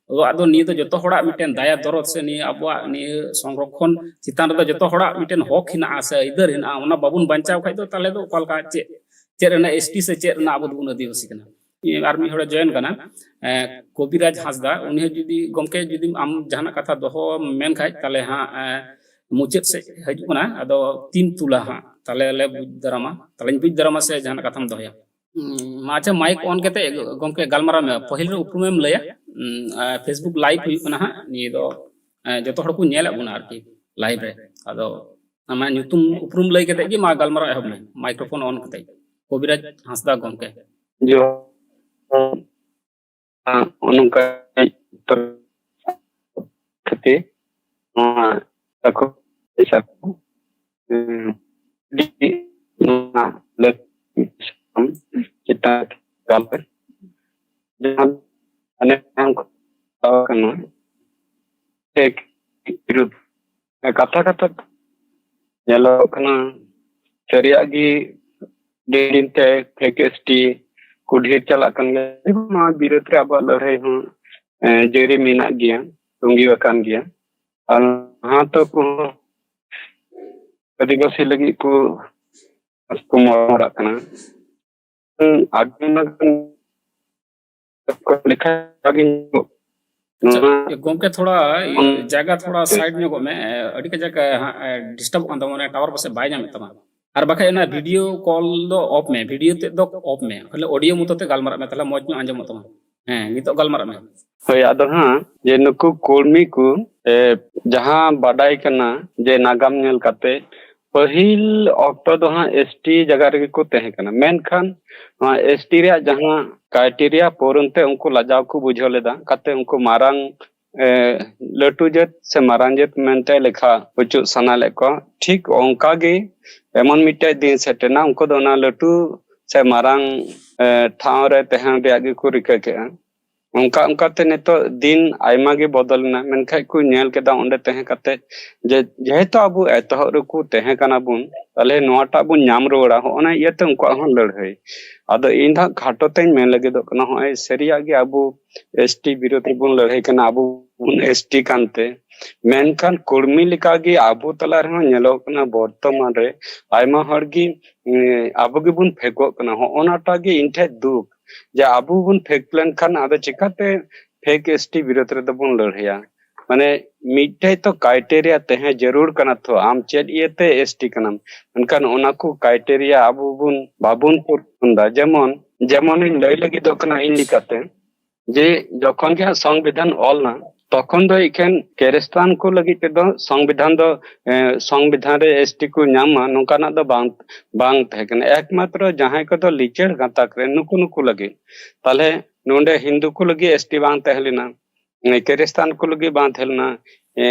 ᱟᱵᱚᱣᱟᱜ ᱫᱚ ᱱᱤᱭᱟᱹ ᱫᱚ ᱡᱚᱛᱚ ᱦᱚᱲᱟᱜ ᱢᱤᱫᱴᱮᱱ ᱫᱟᱭᱟ ᱫᱚᱨᱚᱫ ᱥᱮ ᱱᱤᱭᱟᱹ ᱟᱵᱚᱣᱟᱜ ᱱᱤᱭᱟᱹ ᱥᱚᱝᱨᱚᱠᱷᱚᱱ ᱪᱮᱛᱟᱱ ᱨᱮᱫᱚ ᱡᱚᱛᱚ ᱦᱚᱲᱟᱜ ᱢᱤᱫᱴᱮᱱ ᱦᱚᱠ ᱦᱮᱱᱟᱜᱼᱟ ᱥᱮ ᱟᱹᱭᱫᱟᱹᱨ ᱦᱮᱱᱟᱜᱼᱟ᱾ ᱚᱱᱟ ᱵᱟᱵᱚᱱ ᱵᱟᱧᱪᱟᱣ ᱠᱷᱟᱡ ᱫᱚ ᱛᱟᱦᱚᱞᱮ ᱫᱚ ᱚᱠᱟ ᱞᱮᱠᱟ ᱪᱮᱫ, ᱪᱮᱫ ᱨᱮᱱᱟᱜ ᱮᱥᱴᱤ ᱥᱮ ᱪᱮᱫ ᱨᱮᱱᱟᱜ ᱟᱵᱚ ᱫᱚᱵᱚᱱ ᱟᱹᱫᱤᱵᱟᱹᱥᱤ ᱠᱟᱱᱟ? ᱟᱨ ᱢᱤᱫ ᱦᱚᱲᱮ ᱡᱚᱭᱮᱱ ᱠᱟᱱᱟ, ᱮ, ᱠᱚᱵᱤᱨᱟᱡᱽ ᱦᱟᱸᱥᱫᱟ᱾ ᱩᱱᱤ ᱦᱚᱸ ᱡᱩᱫᱤ, ᱜᱚᱢᱠᱮ, ᱡᱩᱫᱤ ᱟᱢ ᱡᱟᱦᱟᱱᱟᱜ ᱠᱟᱛᱷᱟ ᱫᱚᱦᱚ ᱢᱮᱱ ᱠᱷᱟᱡ, ᱛᱟᱦᱚᱞᱮ ᱦᱟᱸᱜ, ᱮ, ᱢᱩᱪᱟᱹᱫ ᱥᱮᱫ ᱦᱤᱡᱩᱜ ᱠᱟᱱᱟ᱾ ᱟᱫᱚ ᱛᱤᱱ ᱛᱩᱞᱟ ᱦᱟᱸᱜ, ᱛᱟᱦᱚᱞᱮ ᱞᱮ ᱵᱩᱡᱽ ᱫᱟᱨᱟᱢᱟ, ᱛᱟᱦᱚᱞᱮᱧ ᱵᱩᱡᱽ ᱫᱟᱨᱟᱢᱟ ᱥᱮ ᱡᱟᱦᱟᱱᱟᱜ ᱠᱟᱛᱷᱟᱢ ᱫᱚᱦᱚᱭᱟ᱾ ᱦᱩᱸ, ᱢᱟ ᱟᱪᱪᱷᱟ, ᱢᱟᱭᱤᱠ ᱚᱱ ᱠᱟᱛᱮ ᱜᱚᱢᱠᱮ ᱜᱟᱞᱢᱟᱨᱟᱣ ᱢᱮ᱾ ᱯᱟᱹᱦᱤᱞ ᱨᱮ ᱩᱯᱨᱩᱢᱮᱢ ᱞᱟᱹᱭᱟ᱾ ᱦᱩᱸ, ᱟᱨ ᱯᱷᱮᱥᱵᱩᱠ ᱞᱟᱭᱤᱵᱷ ᱦᱩᱭᱩᱜ ᱠᱟᱱᱟ ᱦᱟᱸᱜ, ᱱᱤᱭᱟᱹ ᱫᱚ, ᱮ, ᱡᱚᱛᱚ ᱦᱚᱲ ᱠᱚ ᱧᱮᱞᱮᱫ ᱵᱚᱱᱟ ᱟᱨᱠᱤ ᱞᱟᱭᱤᱵᱷ ᱨᱮ᱾ ᱟᱫᱚ ᱟᱢᱟᱜ ᱧᱩᱛᱩᱢ ᱩᱯᱨᱩᱢ ᱞᱟᱹᱭ ᱠᱟᱛᱮ ᱜᱮ ᱢᱟ ᱜᱟᱞᱢᱟᱨᱟᱣ ᱮᱦᱚᱵ ᱢᱮ, ᱢᱟᱭᱠᱨᱳᱯᱷᱳᱱ ᱚᱱ ᱠᱟᱛᱮ᱾ ᱠᱚᱵᱤᱨᱟᱡᱽ ᱦᱟᱸᱥᱫᱟ ᱜᱚᱢᱠᱮ᱾ ᱡᱚᱦᱟᱨ᱾ ᱱᱚᱝᱠᱟ ᱠᱷᱟᱹᱛᱤᱨ ᱱᱚᱣᱟ ᱟᱠᱚ ᱯᱚᱭᱥᱟ ᱠᱚ, ᱩᱸ, ᱟᱹᱰᱤ ᱱᱚᱣᱟ ᱞᱟᱹᱠᱛᱤ ᱪᱮᱛᱟᱱ ᱜᱟᱞᱚᱪ, ᱡᱟᱦᱟᱸ ᱚᱱᱮ ᱠᱚ ᱠᱟᱱᱟ ᱴᱷᱤᱠ ᱵᱤᱨᱩᱫᱷ᱾ ᱠᱟᱛᱷᱟ ᱠᱟᱛᱷᱟ ᱧᱮᱞᱚᱜ ᱠᱟᱱᱟ, ᱥᱟᱹᱨᱤᱭᱟᱜ ᱜᱮ ᱫᱤᱱ ᱫᱤᱱ ᱛᱮ ᱯᱷᱮᱠ ᱮᱥᱴᱤ ᱠᱚ ᱰᱷᱮᱨ ᱪᱟᱞᱟᱜ ᱠᱟᱱ ᱜᱮᱭᱟ᱾ ᱱᱚᱣᱟ ᱵᱤᱨᱩᱫᱷ ᱨᱮ ᱟᱵᱚᱣᱟᱜ ᱞᱟᱹᱲᱦᱟᱹᱭ ᱦᱚᱸ, ᱮ, ᱡᱟᱹᱨᱤ ᱢᱮᱱᱟᱜ ᱜᱮᱭᱟ, ᱛᱚᱸᱜᱮ ᱟᱠᱟᱱ ᱜᱮᱭᱟ᱾ ᱟᱨ ᱱᱚᱣᱟ ᱛᱚ ᱠᱚᱦᱚᱸ ᱟᱹᱫᱤᱵᱟᱹᱥᱤ ᱞᱟᱹᱜᱤᱫ ᱠᱚ, ᱠᱚ ᱢᱚᱨᱢᱚᱨᱟᱜ ᱠᱟᱱᱟ᱾ ᱦᱩᱸ, ᱟᱹᱰᱤ ᱚᱱᱟ ᱜᱟᱱ ᱞᱮᱠᱷᱟ ᱜᱮ ᱧᱮᱞᱚᱜ ᱟᱪᱪᱷᱟ, ᱱᱚᱣᱟ ᱮ, ᱜᱚᱢᱠᱮ, ᱛᱷᱚᱲᱟ, ᱤᱭᱟᱹ, ᱚᱱ- ᱡᱟᱭᱜᱟ ᱛᱷᱚᱲᱟ ᱥᱟᱭᱤᱰ ᱧᱚᱜᱚᱜ ᱢᱮ᱾ ᱮ, ᱟᱹᱰᱤ ᱠᱟᱡᱟᱠ, ᱮ, ᱦᱟᱸᱜ, ᱮ, ᱰᱤᱥᱴᱟᱵᱚᱜ ᱠᱟᱱ ᱛᱟᱢᱟ, ᱢᱟᱱᱮ ᱴᱟᱣᱟᱨ ᱯᱟᱥᱮᱡ ᱵᱟᱭ ᱧᱟᱢᱮᱫ ᱛᱟᱢᱟ᱾ ᱟᱨ ᱵᱟᱠᱷᱟᱡ ᱚᱱᱟ ᱵᱷᱤᱰᱤᱭᱳ ᱠᱚᱞ ᱫᱚ ᱚᱯᱷ ᱢᱮ, ᱵᱷᱤᱰᱤᱭᱳ ᱛᱮᱫ ᱫᱚ ᱚᱯᱷ ᱢᱮ, ᱠᱷᱟᱹᱞᱤ ᱚᱰᱤᱭᱳ ᱢᱚᱛᱚ ᱛᱮ ᱜᱟᱞᱢᱟᱨᱟᱜ ᱢᱮ, ᱛᱟᱦᱞᱮ ᱢᱚᱡᱽ ᱧᱚᱜ ᱟᱸᱡᱚᱢᱚᱜ ᱛᱟᱢᱟ᱾ ᱦᱮᱸ, ᱱᱤᱛᱚᱜ ᱜᱟᱞᱢᱟᱨᱟᱜ ᱢᱮ᱾ ᱦᱳᱭ, ᱟᱫᱚ ᱦᱟᱸᱜ ᱡᱮ ᱱᱩᱠᱩ ᱠᱚᱨᱢᱤ ᱠᱚ, ᱮ, ᱡᱟᱦᱟᱸ ᱵᱟᱰᱟᱭ ᱠᱟᱱᱟ ᱡᱮ ᱱᱟᱜᱟᱢ ᱧᱮᱞ ᱠᱟᱛᱮ ᱯᱟᱹᱦᱤᱞ ᱚᱠᱛᱚ ᱫᱚ ᱦᱟᱸᱜ ᱮᱥᱴᱤ ᱡᱟᱭᱜᱟ ᱨᱮᱜᱮ ᱠᱚ ᱛᱟᱦᱮᱸ ᱠᱟᱱᱟ, ᱢᱮᱱᱠᱷᱟᱱ ᱱᱚᱣᱟ ᱮᱥᱴᱤ ᱨᱮᱭᱟᱜ ᱡᱟᱦᱟᱸ ᱠᱨᱟᱭᱴᱮᱨᱤᱭᱟ ᱯᱩᱨᱚᱱ ᱛᱮ ᱩᱱᱠᱩ ᱞᱟᱡᱟᱣ ᱠᱚ ᱵᱩᱡᱷᱟᱹᱣ ᱞᱮᱫᱟ, ᱠᱟᱛᱮ ᱩᱱᱠᱩ ᱢᱟᱨᱟᱝ, ᱮ, ᱞᱟᱹᱴᱩ ᱡᱟᱹᱛ ᱥᱮ ᱢᱟᱨᱟᱝ ᱡᱟᱹᱛ ᱢᱮᱱᱛᱮ ᱞᱮᱠᱷᱟ ᱦᱚᱪᱚ ᱥᱟᱱᱟ ᱞᱮᱫ ᱠᱚᱣᱟ᱾ ᱴᱷᱤᱠ ᱚᱱᱠᱟ ᱜᱮ ᱮᱢᱚᱱ ᱢᱤᱫᱴᱮᱡ ᱫᱤᱱ ᱥᱮᱴᱮᱨᱱᱟ, ᱩᱱᱠᱩ ᱫᱚ ᱚᱱᱟ ᱞᱟᱹᱴᱩ ᱥᱮ ᱢᱟᱨᱟᱝ ᱮ, ᱴᱷᱟᱶ ᱨᱮ ᱛᱟᱦᱮᱱ ᱨᱮᱭᱟᱜ ᱜᱮᱠᱚ ᱨᱤᱠᱟᱹ ᱠᱮᱜᱼᱟ᱾ ᱚᱱᱠᱟ ᱚᱱᱠᱟᱛᱮ ᱱᱤᱛᱚᱜ ᱫᱤᱱ ᱟᱭᱢᱟ ᱜᱮ ᱵᱚᱫᱚᱞ ᱮᱱᱟ, ᱢᱮᱱᱠᱷᱟᱱ ᱠᱚ ᱧᱮᱞ ᱠᱮᱫᱟ ᱚᱸᱰᱮ ᱛᱟᱦᱮᱸ ᱠᱟᱛᱮ ᱡᱮ ᱡᱮᱦᱮᱛᱩ ᱟᱵᱚ ᱮᱛᱚᱦᱚᱵ ᱨᱮᱠᱚ ᱛᱟᱦᱮᱸ ᱠᱟᱱᱟ ᱵᱚᱱ, ᱛᱟᱦᱞᱮ ᱱᱚᱣᱟᱴᱟᱜ ᱵᱚᱱ ᱧᱟᱢ ᱨᱩᱣᱟᱹᱲᱟ, ᱦᱚᱸᱜᱼᱚ ᱱᱟ ᱤᱭᱟᱹᱛᱮ ᱩᱱᱠᱩᱣᱟᱜ ᱦᱚᱸ ᱞᱟᱹᱲᱦᱟᱹᱭ᱾ ᱟᱫᱚ ᱤᱧ ᱫᱚ ᱦᱟᱸᱜ ᱠᱷᱟᱴᱚ ᱛᱮᱧ ᱢᱮᱱ ᱞᱟᱹᱜᱤᱫᱚᱜ ᱠᱟᱱᱟ, ᱦᱚᱸᱜᱼᱚᱭ ᱥᱟᱹᱨᱤᱭᱟᱜ ᱜᱮ ᱟᱵᱚ ᱮᱥ ᱴᱤ ᱵᱤᱨᱳᱫᱷ ᱨᱮᱵᱚᱱ ᱞᱟᱹᱲᱦᱟᱹᱭ ᱠᱟᱱᱟ, ᱟᱵᱚ ᱵᱚᱱ ᱮᱥ ᱴᱤ ᱠᱟᱱᱛᱮ, ᱢᱮᱱᱠᱷᱟᱱ ᱠᱩᱲᱢᱤ ᱞᱮᱠᱟᱜᱮ ᱟᱵᱚ ᱛᱟᱞᱟ ᱨᱮᱦᱚᱸ ᱧᱮᱞᱚᱜ ᱠᱟᱱᱟ ᱵᱚᱨᱛᱚᱢᱟᱱ ᱨᱮ ᱟᱭᱢᱟ ᱦᱚᱲ ᱜᱮ, ᱮᱸ, ᱟᱵᱚ ᱜᱮᱵᱚᱱ ᱯᱷᱮᱠᱚᱜ ᱠᱟᱱᱟ᱾ ᱦᱚᱸᱜᱼᱚ ᱱᱟᱴᱟᱜ ᱜᱮ ᱤᱧ ᱴᱷᱮᱡ ᱫᱩᱠ, ᱡᱮ ᱟᱵᱚ ᱵᱚᱱ ᱯᱷᱮᱠ ᱞᱮᱱᱠᱷᱟᱱ ᱟᱫᱚ ᱪᱤᱠᱟᱛᱮ ᱯᱷᱮᱠ ᱮᱥ ᱴᱤ ᱵᱤᱨᱳᱫᱷ ᱨᱮᱫᱚ ᱵᱚᱱ ᱞᱟᱹᱲᱦᱟᱹᱭᱟ? ᱢᱟᱱᱮ ᱢᱤᱫᱴᱮᱡ ᱛᱚ ᱠᱨᱟᱭᱴᱮᱨᱤᱭᱟ ᱛᱟᱦᱮᱸ ᱡᱟᱹᱨᱩᱲ ᱠᱟᱱᱟ ᱛᱚ, ᱟᱢ ᱪᱮᱫ ᱤᱭᱟᱹᱛᱮ ᱮᱥ ᱴᱤ ᱠᱟᱱᱟᱢ? ᱢᱮᱱᱠᱷᱟᱱ ᱚᱱᱟ ᱠᱚ ᱠᱨᱟᱭᱴᱮᱨᱤᱭᱟ ᱟᱵᱚ ᱵᱚᱱ, ᱵᱟᱵᱚᱱ ᱯᱩᱨᱚᱱ ᱫᱟ᱾ ᱡᱮᱢᱚᱱ, ᱡᱮᱢᱚᱱᱤᱧ ᱞᱟᱹᱭ ᱞᱟᱹᱜᱤᱫᱚᱜ ᱠᱟᱱᱟ ᱤᱧ ᱞᱮᱠᱟᱛᱮ, ᱡᱮ ᱡᱚᱠᱷᱚᱱ ᱜᱮ ᱦᱟᱸᱜ ᱥᱚᱝᱵᱤᱫᱷᱟᱱ ᱚᱞ ᱱᱟ, ᱛᱚᱠᱷᱚᱱ ᱫᱚ ᱮᱠᱷᱮᱱ ᱠᱷᱨᱤᱥᱴᱟᱱ ᱠᱚ ᱞᱟᱹᱜᱤᱫ ᱛᱮᱫᱚ ᱥᱚᱝᱵᱤᱫᱷᱟᱱ ᱫᱚ, ᱮ, ᱥᱚᱝᱵᱤᱫᱷᱟᱱ ᱨᱮ ᱮᱥ ᱴᱤ ᱠᱚ ᱧᱟᱢ ᱢᱟ, ᱱᱚᱝᱠᱟᱱᱟᱜ ᱫᱚ ᱵᱟᱝ, ᱵᱟᱝ ᱛᱟᱦᱮᱸ ᱠᱟᱱᱟ᱾ ᱮᱠᱢᱟᱛᱨᱚ ᱡᱟᱦᱟᱸᱭ ᱠᱚᱫᱚ ᱞᱤᱪᱟᱹᱲ ᱜᱟᱛᱟᱠ ᱨᱮ ᱱᱩᱠᱩ, ᱱᱩᱠᱩ ᱞᱟᱹᱜᱤᱫ᱾ ᱛᱟᱦᱞᱮ ᱱᱚᱰᱮ ᱦᱤᱱᱫᱩ ᱠᱚ ᱞᱟᱹᱜᱤᱫ ᱮᱥ ᱴᱤ ᱵᱟᱝ ᱛᱟᱦᱮᱸ ᱞᱮᱱᱟ, ᱮ, ᱠᱷᱨᱤᱥᱴᱟᱱ ᱠᱚ ᱞᱟᱹᱜᱤᱫ ᱵᱟᱝ ᱛᱟᱦᱮᱸ ᱞᱮᱱᱟ, ᱮ,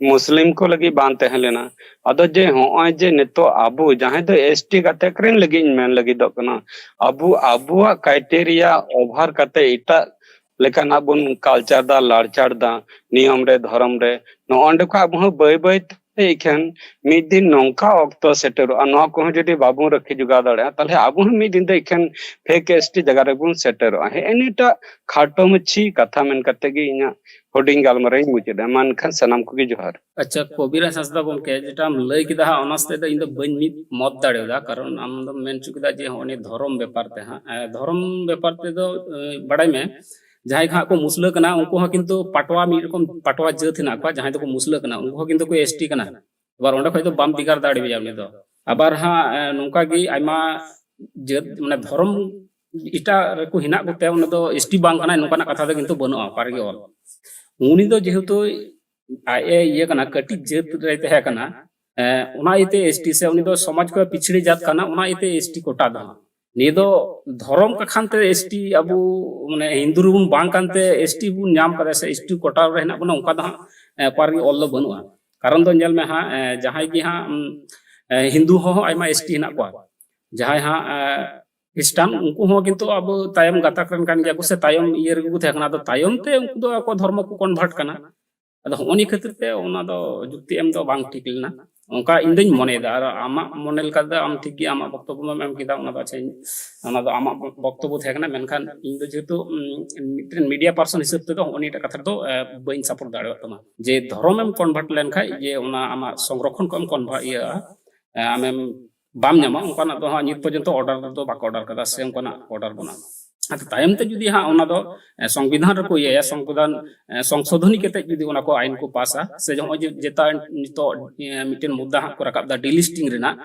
ᱢᱩᱥᱞᱤᱢ ᱠᱚ ᱞᱟᱹᱜᱤᱫ ᱵᱟᱝ ᱛᱟᱦᱮᱸ ᱞᱮᱱᱟ᱾ ᱟᱫᱚ ᱡᱮ ᱦᱚᱸᱜᱼᱚᱭ ᱡᱮ ᱱᱤᱛᱚᱜ ᱟᱵᱚ ᱡᱟᱦᱟᱸᱭ ᱫᱚ ᱮᱥ ᱴᱤ ᱜᱟᱛᱟᱠ ᱨᱮᱱ ᱞᱟᱹᱜᱤᱫ ᱤᱧ ᱢᱮᱱ ᱞᱟᱹᱜᱤᱫᱚᱜ ᱠᱟᱱᱟ, ᱟᱵᱚ ᱟᱵᱚᱣᱟᱜ ᱠᱨᱟᱭᱴᱮᱨᱤᱭᱟ ᱚᱵᱷᱟᱨ ᱠᱟᱛᱮ ᱮᱴᱟᱜ ᱞᱮᱠᱟᱱᱟᱜ ᱵᱚᱱ ᱠᱟᱞᱪᱟᱨ ᱫᱟ, ᱞᱟᱲᱪᱟᱲ ᱫᱟ, ᱱᱤᱭᱚᱢ ᱨᱮ, ᱫᱷᱚᱨᱚᱢ ᱨᱮ, ᱱᱚᱜᱼᱚ ᱱᱚᱸᱰᱮ ᱠᱷᱚᱱ ᱟᱵᱚ ᱦᱚᱸ ᱵᱟᱹᱭ ᱵᱟᱹᱭ ᱛᱮ ᱮᱠᱷᱮᱱ ᱢᱤᱫ ᱫᱤᱱ ᱱᱚᱝᱠᱟ ᱚᱠᱛᱚ ᱥᱮᱴᱮᱨᱚᱜᱼᱟ, ᱱᱚᱣᱟ ᱠᱚᱦᱚᱸ ᱡᱩᱫᱤ ᱵᱟᱵᱚᱱ ᱨᱟᱹᱠᱷᱤ ᱡᱚᱜᱟᱣ ᱫᱟᱲᱮᱭᱟᱜᱼᱟ, ᱛᱟᱦᱞᱮ ᱟᱵᱚ ᱦᱚᱸ ᱢᱤᱫ ᱫᱤᱱ ᱫᱚ ᱮᱠᱷᱮᱱ ᱯᱷᱮᱠ ᱮᱥ ᱴᱤ ᱡᱟᱭᱜᱟ ᱨᱮᱵᱚᱱ ᱥᱮᱴᱮᱨᱚᱜᱼᱟ᱾ ᱦᱮᱸ, ᱱᱤᱭᱟᱹᱴᱟᱜ ᱠᱷᱟᱴᱚ ᱢᱟᱹᱪᱷᱤ ᱠᱟᱛᱷᱟ ᱢᱮᱱ ᱠᱟᱛᱮ ᱜᱮ ᱤᱧᱟᱹᱜ ᱦᱩᱰᱤᱧ ᱜᱟᱞᱢᱟᱨᱟᱣ ᱤᱧ ᱢᱩᱪᱟᱹᱫᱟ᱾ ᱢᱟ ᱮᱱᱠᱷᱟᱱ ᱥᱟᱱᱟᱢ ᱠᱚᱜᱮ ᱡᱚᱦᱟᱨ᱾ ᱟᱪᱪᱷᱟ, ᱠᱚᱵᱤᱨᱟᱡᱽ ᱦᱟᱸᱥᱫᱟ ᱜᱚᱢᱠᱮ, ᱡᱮᱴᱟᱢ ᱞᱟᱹᱭ ᱠᱮᱫᱟ ᱦᱟᱸᱜ, ᱚᱱᱟ ᱥᱟᱛᱮ ᱫᱚ ᱤᱧ ᱫᱚ ᱵᱟᱹᱧ ᱢᱤᱫ ᱢᱚᱛ ᱫᱟᱲᱮᱭᱟᱫᱟ, ᱠᱟᱨᱚᱱ ᱟᱢ ᱫᱚᱢ ᱢᱮᱱ ᱦᱚᱪᱚ ᱠᱮᱫᱟ ᱡᱮ ᱦᱚᱸᱜᱼᱚ ᱱᱤᱭᱟᱹ ᱫᱷᱚᱨᱚᱢ ᱵᱮᱯᱟᱨ ᱛᱮ ᱦᱟᱸᱜ, ᱮ, ᱫᱷᱚᱨᱚᱢ ᱵᱮᱯᱟᱨ ᱛᱮᱫᱚ, ᱮ, ᱵᱟᱲᱟᱭ ᱢᱮ, ᱡᱟᱦᱟᱸᱭ ᱠᱚ ᱦᱟᱸᱜ ᱠᱚ ᱢᱩᱥᱞᱟᱹ ᱠᱟᱱᱟ, ᱩᱱᱠᱩ ᱦᱚᱸ ᱠᱤᱱᱛᱩ ᱯᱟᱴᱣᱟ, ᱢᱤᱫ ᱨᱚᱠᱚᱢ ᱯᱟᱴᱣᱟ ᱡᱟᱹᱛ ᱦᱮᱱᱟᱜ ᱠᱚᱣᱟ, ᱡᱟᱦᱟᱸᱭ ᱫᱚᱠᱚ ᱢᱩᱥᱞᱟᱹ ᱠᱟᱱᱟ, ᱩᱱᱠᱩ ᱦᱚᱸ ᱠᱤᱱᱛᱩ ᱠᱚ ᱮᱥ ᱴᱤ ᱠᱟᱱᱟ᱾ ᱟᱵᱟᱨ ᱚᱸᱰᱮ ᱠᱷᱚᱡ ᱫᱚ ᱵᱟᱢ ᱵᱷᱮᱜᱟᱨ ᱫᱟᱲᱮᱭᱟᱭᱟ ᱩᱱᱤ ᱫᱚ᱾ ᱟᱵᱟᱨ ᱦᱟᱸᱜ, ᱮ, ᱱᱚᱝᱠᱟ ᱜᱮ ᱟᱭᱢᱟ ᱡᱟᱹᱛ, ᱢᱟᱱᱮ, ᱫᱷᱚᱨᱚᱢ ᱮᱴᱟᱜ ᱨᱮᱠᱚ ᱦᱮᱱᱟᱜ ᱠᱚᱛᱮ ᱩᱱᱤ ᱫᱚ ᱮᱥ ᱴᱤ ᱵᱟᱝ ᱠᱟᱱᱟᱭ, ᱱᱚᱝᱠᱟᱱᱟᱜ ᱠᱟᱛᱷᱟ ᱫᱚ ᱠᱤᱱᱛᱩ ᱵᱟᱹᱱᱩᱜᱼᱟ ᱚᱠᱟ ᱨᱮᱜᱮ ᱚᱞ᱾ ᱩᱱᱤ ᱫᱚ ᱡᱮᱦᱮᱛᱩ ᱟᱡ ᱮ ᱤᱭᱟᱹ ᱠᱟᱱᱟ, ᱠᱟᱹᱴᱤᱡ ᱡᱟᱹᱛ ᱨᱮᱭ ᱛᱟᱦᱮᱸ ᱠᱟᱱᱟ, ᱮ, ᱚᱱᱟ ᱤᱭᱟᱹᱛᱮ ᱮᱥ ᱴᱤ ᱥᱮ ᱩᱱᱤ ᱫᱚ ᱥᱚᱢᱟᱡᱽ ᱠᱷᱚᱱ ᱯᱤᱪᱷᱲᱟᱹ ᱡᱟᱹᱛ ᱠᱟᱱᱟ, ᱚᱱᱟ ᱤᱭᱟᱹᱛᱮ ᱮᱥ ᱴᱤ ᱠᱳᱴᱟ ᱫᱚ ᱦᱟᱸᱜ᱾ ᱱᱤᱭᱟᱹ ᱫᱚ ᱫᱷᱚᱨᱚᱢ ᱠᱟᱠᱷᱟᱱ ᱛᱮ ᱮᱥ ᱴᱤ ᱟᱵᱚ, ᱢᱟᱱᱮ, ᱦᱤᱱᱫᱩ ᱨᱮᱵᱚᱱ ᱵᱟᱝ ᱠᱟᱱᱛᱮ ᱮᱥ ᱴᱤ ᱵᱚᱱ ᱧᱟᱢ ᱠᱟᱫᱟ ᱥᱮ ᱮᱥ ᱴᱤ ᱠᱳᱴᱟ ᱨᱮ ᱦᱮᱱᱟᱜ ᱵᱚᱱᱟ, ᱚᱱᱠᱟ ᱫᱚ ᱦᱟᱸᱜ, ᱮ, ᱚᱠᱟ ᱨᱮᱜᱮ ᱚᱞ ᱫᱚ ᱵᱟᱹᱱᱩᱜᱼᱟ᱾ ᱠᱟᱨᱚᱱ ᱫᱚ ᱧᱮᱞ ᱢᱮ ᱦᱟᱸᱜ, ᱮ, ᱡᱟᱦᱟᱸᱭ ᱜᱮ ᱦᱟᱸᱜ, ᱩᱢ, ᱮ, ᱦᱤᱱᱫᱩ ᱦᱚᱸ ᱟᱭᱢᱟ ᱮᱥ ᱴᱤ ᱦᱮᱱᱟᱜ ᱠᱚᱣᱟ, ᱡᱟᱦᱟᱸᱭ ᱦᱟᱸᱜ, ᱮ, ᱠᱷᱨᱤᱥᱴᱟᱱ, ᱩᱱᱠᱩ ᱦᱚᱸ ᱠᱤᱱᱛᱩ ᱟᱵᱚ ᱛᱟᱭᱚᱢ ᱜᱟᱛᱟᱠ ᱨᱮᱱ ᱠᱟᱱ ᱜᱮᱭᱟ ᱠᱚ, ᱥᱮ ᱛᱟᱭᱚᱢ ᱤᱭᱟᱹ ᱨᱮᱜᱮ ᱠᱚ ᱛᱟᱦᱮᱸ ᱠᱟᱱᱟ᱾ ᱟᱫᱚ ᱛᱟᱭᱚᱢ ᱛᱮ ᱩᱱᱠᱩ ᱫᱚ ᱟᱠᱚ ᱫᱷᱚᱨᱢᱚ ᱠᱚ ᱠᱚᱱᱵᱷᱟᱨᱴ ᱠᱟᱱᱟ᱾ ᱟᱫᱚ ᱦᱚᱸᱜᱼᱚ ᱱᱤᱭᱟᱹ ᱠᱷᱟᱹᱛᱤᱨ ᱛᱮ ᱚᱱᱟ ᱫᱚ ᱡᱩᱠᱛᱤ ᱮᱢ ᱫᱚ ᱵᱟᱝ ᱴᱷᱤᱠ ᱞᱮᱱᱟ, ᱚᱱᱠᱟ ᱤᱧ ᱫᱚᱧ ᱢᱚᱱᱮᱭᱮᱫᱟ᱾ ᱟᱨ ᱟᱢᱟᱜ ᱢᱚᱱᱮ ᱞᱮᱠᱟ ᱫᱚ ᱟᱢ ᱴᱷᱤᱠ ᱜᱮ ᱟᱢᱟᱜ ᱵᱚᱠᱛᱚᱵᱵᱚ ᱮᱢ ᱠᱮᱫᱟ, ᱚᱱᱟ ᱫᱚ ᱟᱪᱪᱷᱟ, ᱚᱱᱟ ᱫᱚ ᱟᱢᱟᱜ ᱵᱚᱠᱛᱚᱵᱵᱚ ᱛᱟᱦᱮᱸ ᱠᱟᱱᱟ᱾ ᱢᱮᱱᱠᱷᱟᱱ ᱤᱧ ᱫᱚ ᱡᱮᱦᱮᱛᱩ ᱢᱤᱫᱴᱮᱱ ᱢᱤᱰᱤᱭᱟ ᱯᱟᱨᱥᱚᱱ ᱦᱤᱥᱟᱹᱵ ᱛᱮᱫᱚ ᱦᱚᱸᱜᱼᱚ ᱱᱤᱭᱟᱹᱴᱟᱜ ᱠᱟᱛᱷᱟ ᱨᱮᱫᱚ ᱵᱟᱹᱧ ᱥᱟᱯᱳᱨᱴ ᱫᱟᱲᱮᱭᱟᱜ ᱛᱟᱢᱟ, ᱡᱮ ᱫᱷᱚᱨᱚᱢ ᱮᱢ ᱠᱚᱱᱵᱷᱟᱨᱴ ᱞᱮᱱᱠᱷᱟᱱ ᱡᱮ ᱚᱱᱟ ᱟᱢᱟᱜ ᱥᱚᱝᱨᱚᱠᱷᱚᱱ ᱠᱚ ᱮᱢ ᱠᱚᱱᱵᱷᱟᱨᱴ ᱤᱭᱟᱹ ᱟᱢᱮᱢ ᱵᱟᱢ ᱧᱟᱢᱟ, ᱚᱱᱠᱟᱱᱟᱜ ᱫᱚ ᱦᱟᱸᱜ ᱱᱤᱛ ᱯᱚᱨᱡᱚᱱᱛᱚ ᱚᱨᱰᱟᱨ ᱫᱚ ᱵᱟᱠᱚ ᱚᱨᱰᱟᱨ ᱠᱟᱫᱟ, ᱥᱮ ᱚᱱᱠᱟᱱᱟᱜ ᱚᱨᱰᱟᱨ ᱵᱟᱹᱱᱩᱜᱼᱟ᱾ ᱟᱫᱚ ᱛᱟᱭᱚᱢ ᱛᱮ ᱡᱩᱫᱤ ᱦᱟᱸᱜ ᱚᱱᱟ ᱫᱚ ᱥᱚᱝᱵᱤᱫᱷᱟᱱ ᱨᱮᱠᱚ ᱤᱭᱟᱹᱭᱟ, ᱥᱚᱝᱵᱤᱫᱷᱟᱱ ᱥᱚᱝᱥᱳᱫᱷᱚᱱᱤ ᱠᱟᱛᱮ ᱡᱩᱫᱤ ᱚᱱᱟ ᱠᱚ ᱟᱭᱤᱱ ᱠᱚ ᱯᱟᱥᱟ, ᱥᱮ ᱱᱚᱜᱼᱚᱭ ᱡᱮ ᱡᱮᱴᱟ ᱱᱤᱛᱚᱜ ᱢᱤᱫᱴᱮᱱ ᱢᱩᱫᱽᱫᱟ ᱦᱟᱸᱜ ᱠᱚ ᱨᱟᱠᱟᱵ ᱫᱟ ᱰᱤᱞᱤᱥᱴᱤᱝ ᱨᱮᱱᱟᱜ,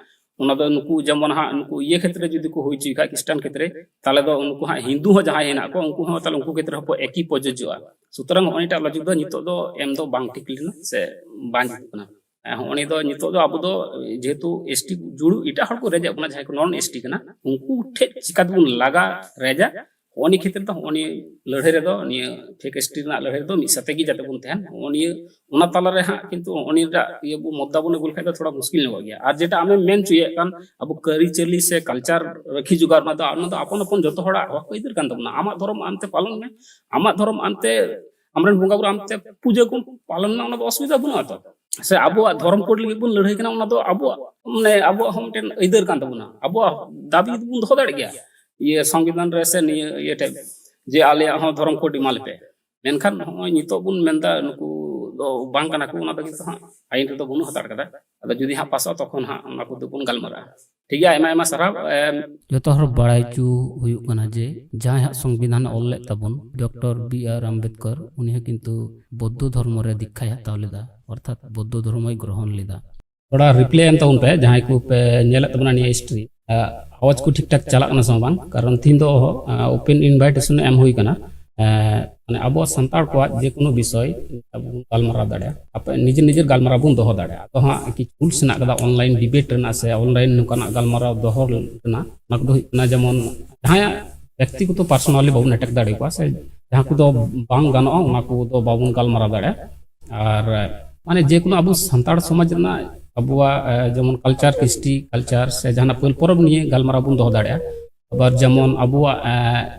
ᱚᱱᱟ ᱫᱚ ᱱᱩᱠᱩ ᱡᱮᱢᱚᱱ ᱦᱟᱸᱜ ᱱᱩᱠᱩ ᱤᱭᱟᱹ ᱠᱷᱮᱛᱨᱮ ᱡᱩᱫᱤ ᱠᱚ ᱦᱩᱭ ᱦᱚᱪᱚᱭ ᱠᱷᱟᱡ, ᱠᱷᱨᱤᱥᱴᱟᱱ ᱠᱷᱮᱛᱨᱮ, ᱛᱟᱦᱚᱞᱮ ᱫᱚ ᱩᱱᱠᱩ ᱦᱟᱸᱜ ᱦᱤᱱᱫᱩ ᱦᱚᱸ ᱡᱟᱦᱟᱸᱭ ᱦᱮᱱᱟᱜ ᱠᱚ, ᱩᱱᱠᱩ ᱦᱚᱸ ᱛᱟᱦᱚᱞᱮ ᱩᱱᱠᱩ ᱠᱷᱮᱛᱨᱮ ᱦᱚᱸᱠᱚ ᱮᱠᱤ ᱯᱨᱚᱡᱳᱡᱚᱜᱼᱟ᱾ ᱥᱩᱛᱚᱨᱟᱝ ᱱᱚᱜᱼᱚᱭ ᱮᱴᱟᱜ ᱞᱚᱡᱤᱠ ᱫᱚ ᱱᱤᱛᱚᱜ ᱫᱚ ᱮᱢ ᱫᱚ ᱵᱟᱝ ᱴᱷᱤᱠ ᱞᱮᱱᱟ ᱥᱮ ᱵᱟᱝ ᱡᱩᱛᱩᱜ ᱠᱟᱱᱟ᱾ ᱦᱮᱸ, ᱦᱚᱸᱜᱼᱚ ᱱᱤᱭᱟᱹ ᱫᱚ ᱱᱤᱛᱚᱜ ᱫᱚ ᱟᱵᱚ ᱫᱚ ᱡᱮᱦᱮᱛᱩ ᱮᱥᱴᱤ ᱡᱩᱲᱩ ᱮᱴᱟᱜ ᱦᱚᱲ ᱠᱚ ᱨᱮᱡᱮᱫ ᱵᱚᱱᱟ, ᱡᱟᱦᱟᱸᱭ ᱠᱚ ᱱᱚᱱ ᱮᱥᱴᱤ ᱠᱟᱱᱟ, ᱩᱱᱠᱩ ᱴᱷᱮᱡ ᱪᱤᱠᱟ ᱛᱮᱵᱚᱱ ᱞᱟᱜᱟ ᱨᱮᱡᱟ, ᱦᱚᱸᱜᱼᱚ ᱱᱤᱭᱟᱹ ᱠᱷᱮᱛᱨᱮ ᱫᱚ ᱦᱚᱸᱜᱼᱚ ᱱᱤᱭᱟᱹ ᱞᱟᱹᱲᱦᱟᱹᱭ ᱨᱮᱫᱚ, ᱱᱤᱭᱟᱹ ᱯᱷᱮᱠ ᱮᱥᱴᱤ ᱨᱮᱱᱟᱜ ᱞᱟᱹᱲᱦᱟᱹᱭ ᱨᱮᱫᱚ ᱢᱤᱫ ᱥᱟᱛᱮ ᱜᱮ ᱡᱟᱛᱮ ᱵᱚᱱ ᱛᱟᱦᱮᱱ᱾ ᱦᱚᱸᱜᱼᱚ ᱱᱤᱭᱟᱹ, ᱚᱱᱟ ᱛᱟᱞᱟᱨᱮ ᱦᱟᱸᱜ ᱠᱤᱱᱛᱩ ᱦᱚᱸᱜᱼᱚ ᱱᱤᱭᱟᱹᱴᱟᱜ ᱤᱭᱟᱹ ᱵᱚ ᱢᱚᱫᱽᱫᱟ ᱵᱚᱱ ᱟᱹᱜᱩ ᱞᱮᱠᱷᱟᱡ ᱫᱚ ᱛᱷᱚᱲᱟ ᱢᱩᱥᱠᱤᱞ ᱧᱚᱜᱚᱜ ᱜᱮᱭᱟ᱾ ᱟᱨ ᱡᱮᱴᱟ ᱟᱢᱮᱢ ᱢᱮᱱ ᱦᱚᱪᱚᱭᱮᱫ ᱠᱟᱱ ᱟᱵᱚ ᱠᱟᱹᱨᱤᱪᱟᱹᱞᱤ ᱥᱮ ᱠᱟᱞᱪᱟᱨ ᱨᱟᱹᱠᱷᱤ ᱡᱚᱜᱟᱣ ᱨᱮᱱᱟᱜ ᱫᱚ, ᱚᱱᱟ ᱫᱚ ᱟᱯᱚᱱ ᱟᱯᱚᱱ ᱡᱚᱛᱚ ᱦᱚᱲᱟᱜ ᱦᱚᱠ ᱟᱹᱭᱫᱟᱹᱨ ᱠᱟᱱ ᱛᱟᱵᱚᱱᱟ᱾ ᱟᱢᱟᱜ ᱫᱷᱚᱨᱚᱢ ᱟᱢᱛᱮ ᱯᱟᱞᱚᱱ ᱢᱮ, ᱟᱢᱟᱜ ᱫᱷᱚᱨᱚᱢ ᱟᱢᱛᱮ ᱟᱢᱨᱮᱱ ᱵᱚᱸᱜᱟ ᱵᱩᱨᱩ ᱟᱢᱛᱮ ᱯᱩᱡᱟᱹ ᱠᱚ ᱯᱟᱞᱚᱱ ᱢᱮ, ᱚᱱᱟ ᱫᱚ ᱚᱥᱩᱵᱤᱫᱷᱟ ᱵᱟᱹᱱᱩᱜᱼᱟ ᱛᱚ᱾ ᱥᱮ ᱟᱵᱚᱣᱟᱜ ᱫᱷᱚᱨᱚᱢ ᱠᱳᱰ ᱞᱟᱹᱜᱤᱫ ᱵᱚᱱ ᱞᱟᱹᱲᱦᱟᱹᱭ ᱠᱟᱱᱟ, ᱚᱱᱟ ᱫᱚ ᱟᱵᱚᱣᱟᱜ, ᱢᱟᱱᱮ, ᱟᱵᱚᱣᱟᱜ ᱦᱚᱸ ᱢᱤᱫᱴᱮᱱ ᱟᱹᱭᱫᱟᱹᱨ ᱠᱟᱱ ᱛᱟᱵᱚᱱᱟ, ᱟᱵᱚᱣᱟᱜ ᱫᱟᱹᱵᱤ ᱵᱚᱱ ᱫᱚᱦᱚ ᱫᱟᱲᱮᱭᱟᱜ ᱜᱮᱭᱟ ᱤᱭᱟᱹ ᱥᱚᱝᱵᱤᱫᱷᱟᱱ ᱨᱮ ᱥᱮ ᱱᱤᱭᱟᱹ ᱤᱭᱟᱹ ᱴᱷᱮᱡ, ᱡᱮ ᱟᱞᱮᱭᱟᱜ ᱦᱚᱸ ᱫᱷᱚᱨᱚᱢ ᱠᱳᱰ ᱮᱢᱟ ᱞᱮᱯᱮ᱾ ᱢᱮᱱᱠᱷᱟᱱ ᱱᱚᱜᱼᱚᱭ ᱱᱤᱛᱚᱜ ᱵᱚᱱ ᱢᱮᱱᱫᱟ ᱱᱩᱠᱩ ᱫᱚ ᱵᱟᱝ ᱠᱟᱱᱟ ᱠᱚ, ᱚᱱᱟ ᱫᱚ ᱠᱤᱱᱛᱩ ᱦᱟᱸᱜ ᱟᱭᱤᱱ ᱨᱮᱫᱚ ᱵᱟᱹᱱᱩᱜ ᱦᱟᱛᱟᱲ ᱠᱟᱫᱟ᱾ ᱟᱫᱚ ᱡᱩᱫᱤ ᱦᱟᱸᱜ ᱯᱟᱥᱚᱜᱼᱟ, ᱛᱚᱠᱷᱚᱱ ᱦᱟᱸᱜ ᱚᱱᱟ ᱠᱚᱫᱚ ᱵᱚᱱ ᱜᱟᱞᱢᱟᱨᱟᱜᱼᱟ᱾ ᱴᱷᱤᱠ ᱜᱮᱭᱟ, ᱟᱭᱢᱟ ᱟᱭᱢᱟ ᱥᱟᱨᱦᱟᱣ᱾ ᱮᱢ, ᱡᱚᱛᱚ ᱦᱚᱲ ᱵᱟᱲᱟᱭ ᱦᱚᱪᱚ ᱦᱩᱭᱩᱜ ᱠᱟᱱᱟ ᱡᱮ ᱡᱟᱦᱟᱸᱭ ᱦᱟᱸᱜ ᱥᱚᱝᱵᱤᱫᱷᱟᱱᱮ ᱚᱞ ᱞᱮᱫ ᱛᱟᱵᱚᱱ, ᱰᱚᱠᱴᱚᱨ ᱵᱤ ᱟᱨ ᱟᱢᱵᱮᱫᱠᱚᱨ, ᱩᱱᱤ ᱦᱚᱸ ᱠᱤᱱᱛᱩ ᱵᱳᱫᱽᱫᱷᱚ ᱫᱷᱚᱨᱢᱚ ᱨᱮ ᱫᱤᱠᱠᱷᱟᱭ ᱦᱟᱛᱟᱣ ᱞᱮᱫᱟ, ᱚᱨᱛᱷᱟᱛ ᱵᱳᱫᱽᱫᱷᱚ ᱫᱷᱚᱨᱢᱚᱭ ᱜᱨᱚᱦᱚᱱ ᱞᱮᱫᱟ᱾ ᱛᱷᱚᱲᱟ ᱨᱤᱯᱞᱟᱭ ᱮᱢ ᱛᱟᱵᱚᱱ ᱯᱮ, ᱡᱟᱦᱟᱸᱭ ᱠᱚ ᱯᱮ ᱧᱮᱞᱮᱫ ᱛᱟᱵᱚᱱᱟ ᱱᱤᱭᱟᱹ ᱦᱤᱥᱴᱨᱤ᱾ ᱟᱣᱟᱡᱽ ᱠᱚ ᱴᱷᱤᱠ ᱴᱷᱟᱠ ᱪᱟᱞᱟᱜ ᱠᱟᱱᱟ ᱥᱮ ᱵᱟᱝ? ᱠᱟᱨᱚᱱ ᱛᱤᱦᱤᱧ ᱫᱚ, ᱟ, ᱳᱯᱮᱱ ᱤᱱᱵᱷᱟᱭᱴᱮᱥᱚᱱ ᱮᱢ ᱦᱩᱭ ᱠᱟᱱᱟ᱾ ᱮ, ᱢᱟᱱᱮ ᱟᱵᱚᱣᱟᱜ ᱥᱟᱱᱛᱟᱲ ᱠᱚᱣᱟᱜ ᱡᱮ ᱠᱳᱱᱳ ᱵᱤᱥᱚᱭ ᱟᱵᱚ ᱵᱚᱱ ᱜᱟᱞᱢᱟᱨᱟᱣ ᱫᱟᱲᱮᱭᱟᱜᱼᱟ, ᱟᱯᱮ ᱱᱤᱡᱮᱨ ᱱᱤᱡᱮᱨ ᱜᱟᱞᱢᱟᱨᱟᱣ ᱵᱚᱱ ᱫᱚᱦᱚ ᱫᱟᱲᱮᱭᱟᱜᱼᱟ᱾ ᱟᱫᱚ ᱦᱟᱸᱜ ᱠᱤᱪᱷᱩ ᱨᱩᱞᱥ ᱦᱮᱱᱟᱜ ᱠᱟᱫᱟ ᱚᱱᱞᱟᱭᱤᱱ ᱰᱤᱵᱮᱴ ᱨᱮᱱᱟᱜ ᱥᱮ ᱚᱱᱞᱟᱭᱤᱱ ᱱᱚᱝᱠᱟᱱᱟᱜ ᱜᱟᱞᱢᱟᱨᱟᱣ ᱫᱚᱦᱚ ᱨᱮᱱᱟᱜ᱾ ᱚᱱᱟ ᱠᱚᱫᱚ ᱦᱩᱭᱩᱜ ᱠᱟᱱᱟ, ᱡᱮᱢᱚᱱ ᱡᱟᱦᱟᱸᱭᱟᱜ ᱵᱮᱠᱛᱤᱜᱚᱛᱚ ᱯᱟᱨᱥᱚᱱᱟᱞᱤ ᱵᱟᱵᱚᱱ ᱮᱴᱮᱠ ᱫᱟᱲᱮ ᱟᱠᱚᱣᱟ, ᱥᱮ ᱡᱟᱦᱟᱸ ᱠᱚᱫᱚ ᱵᱟᱝ ᱜᱟᱱᱚᱜᱼᱟ, ᱚᱱᱟ ᱠᱚᱫᱚ ᱵᱟᱵᱚᱱ ᱜᱟᱞᱢᱟᱨᱟᱣ ᱫᱟᱲᱮᱭᱟᱜᱼᱟ᱾ ᱟᱨ, ᱢᱟᱱᱮ, ᱡᱮ ᱠᱳᱱᱳ ᱟᱵᱚ ᱥᱟᱱᱛᱟᱲ ᱥᱚᱢᱟᱡᱽ ᱨᱮᱱᱟᱜ ᱟᱵᱚᱣᱟᱜ, ᱮ, ᱡᱮᱢᱚᱱ ᱠᱟᱞᱪᱟᱨ, ᱠᱨᱤᱥᱴᱤ ᱠᱟᱞᱪᱟᱨ ᱥᱮ ᱡᱟᱦᱟᱱᱟᱜ ᱯᱟᱹᱞ ᱯᱚᱨᱚᱵᱽ ᱱᱤᱭᱮ ᱜᱟᱞᱢᱟᱨᱟᱣ ᱵᱚᱱ ᱫᱚᱦᱚ ᱫᱟᱲᱮᱭᱟᱜᱼᱟ᱾ ᱟᱵᱟᱨ ᱡᱮᱢᱚᱱ ᱟᱵᱚᱣᱟᱜ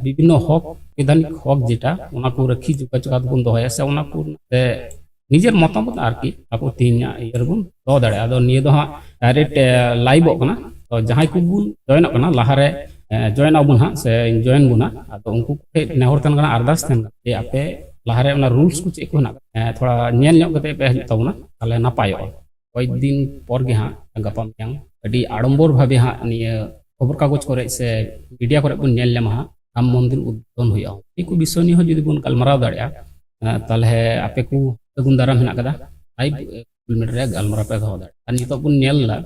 ᱵᱤᱵᱷᱤᱱᱱᱚ ᱦᱚᱠ, ᱥᱚᱝᱵᱤᱫᱷᱟᱱᱤᱠ ᱦᱚᱠ ᱡᱮᱴᱟ, ᱚᱱᱟ ᱠᱚ ᱨᱟᱹᱠᱷᱤ ᱡᱳᱜᱟᱡᱳᱜ ᱠᱟᱛᱮ ᱵᱚᱱ ᱫᱚᱦᱚᱭᱟ, ᱥᱮ ᱚᱱᱟ ᱠᱚ ᱥᱮ ᱱᱤᱡᱮᱨ ᱢᱚᱛᱟᱢᱚᱛ ᱟᱨᱠᱤ ᱟᱵᱚ ᱛᱮᱦᱮᱧᱟᱜ ᱤᱭᱟᱹ ᱨᱮᱵᱚᱱ ᱫᱚᱦᱚ ᱫᱟᱲᱮᱭᱟᱜᱼᱟ᱾ ᱟᱫᱚ ᱱᱤᱭᱟᱹ ᱫᱚ ᱦᱟᱸᱜ ᱰᱟᱭᱨᱮᱠᱴ ᱞᱟᱭᱤᱵᱚᱜ ᱠᱟᱱᱟ᱾ ᱛᱚ ᱡᱟᱦᱟᱸᱭ ᱠᱚᱵᱚᱱ ᱡᱚᱭᱮᱱᱚᱜ ᱠᱟᱱᱟ, ᱞᱟᱦᱟᱨᱮ ᱡᱚᱭᱮᱱ ᱟᱵᱚᱱ ᱦᱟᱸᱜ ᱥᱮ ᱡᱚᱭᱮᱱ ᱵᱚᱱᱟ, ᱟᱫᱚ ᱩᱱᱠᱩ ᱠᱚᱴᱷᱮᱱ ᱱᱮᱦᱚᱨ ᱛᱟᱦᱮᱱ ᱠᱟᱱᱟ, ᱟᱨᱫᱟᱥ ᱛᱟᱦᱮᱱ ᱠᱟᱱᱟ ᱡᱮ ᱟᱯᱮ ᱞᱟᱦᱟᱨᱮ ᱚᱱᱟ ᱨᱩᱞᱥ ᱠᱚ ᱪᱮᱫ ᱠᱚ ᱦᱮᱱᱟᱜ ᱟᱠᱟᱫᱟ, ᱛᱷᱚᱲᱟ ᱧᱮᱞ ᱧᱚᱜ ᱠᱟᱛᱮ ᱯᱮ ᱦᱤᱡᱩᱜ ᱛᱟᱵᱚᱱᱟ, ᱛᱟᱦᱚᱞᱮ ᱱᱟᱯᱟᱭᱚᱜᱼᱟ᱾ ᱠᱚᱭᱮᱠ ᱫᱤᱱ ᱯᱚᱨ ᱜᱮ ᱦᱟᱸᱜ ᱜᱟᱯᱟ ᱢᱮᱭᱟᱝ ᱟᱹᱰᱤ ᱟᱰᱚᱢᱵᱚᱨ ᱵᱷᱟᱵᱮ ᱦᱟᱸᱜ ᱱᱤᱭᱟᱹ ᱠᱷᱚᱵᱚᱨ ᱠᱟᱜᱚᱡᱽ ᱠᱚᱨᱮ ᱥᱮ ᱢᱤᱰᱤᱭᱟ ᱠᱚᱨᱮ ᱵᱚᱱ ᱧᱮᱞ ᱧᱟᱢᱟ ᱦᱟᱸᱜ, ᱨᱟᱢ ᱢᱚᱱᱫᱤᱨ ᱩᱫᱽᱵᱳᱫᱚᱱ ᱦᱩᱭᱩᱜᱼᱟ᱾ ᱱᱤᱭᱟᱹ ᱠᱚ ᱵᱤᱥᱚᱭ ᱱᱤᱭᱮ ᱦᱚᱸ ᱡᱩᱫᱤ ᱵᱚᱱ ᱜᱟᱞᱢᱟᱨᱟᱣ ᱫᱟᱲᱮᱭᱟᱜᱼᱟ, ᱛᱟᱦᱚᱞᱮ ᱟᱯᱮ ᱠᱚ ᱥᱟᱹᱜᱩᱱ ᱫᱟᱨᱟᱢ ᱦᱮᱱᱟᱜ ᱠᱟᱫᱟ᱾ ᱞᱟᱭᱤᱵᱷ ᱢᱤᱱᱤᱴ ᱨᱮ ᱜᱟᱞᱢᱟᱨᱟᱣ ᱯᱮ ᱫᱚᱦᱚ ᱫᱟᱲᱮᱭᱟᱜᱼᱟ᱾ ᱟᱨ ᱱᱤᱛᱚᱜ ᱵᱚᱱ ᱧᱮᱞ ᱮᱫᱟ,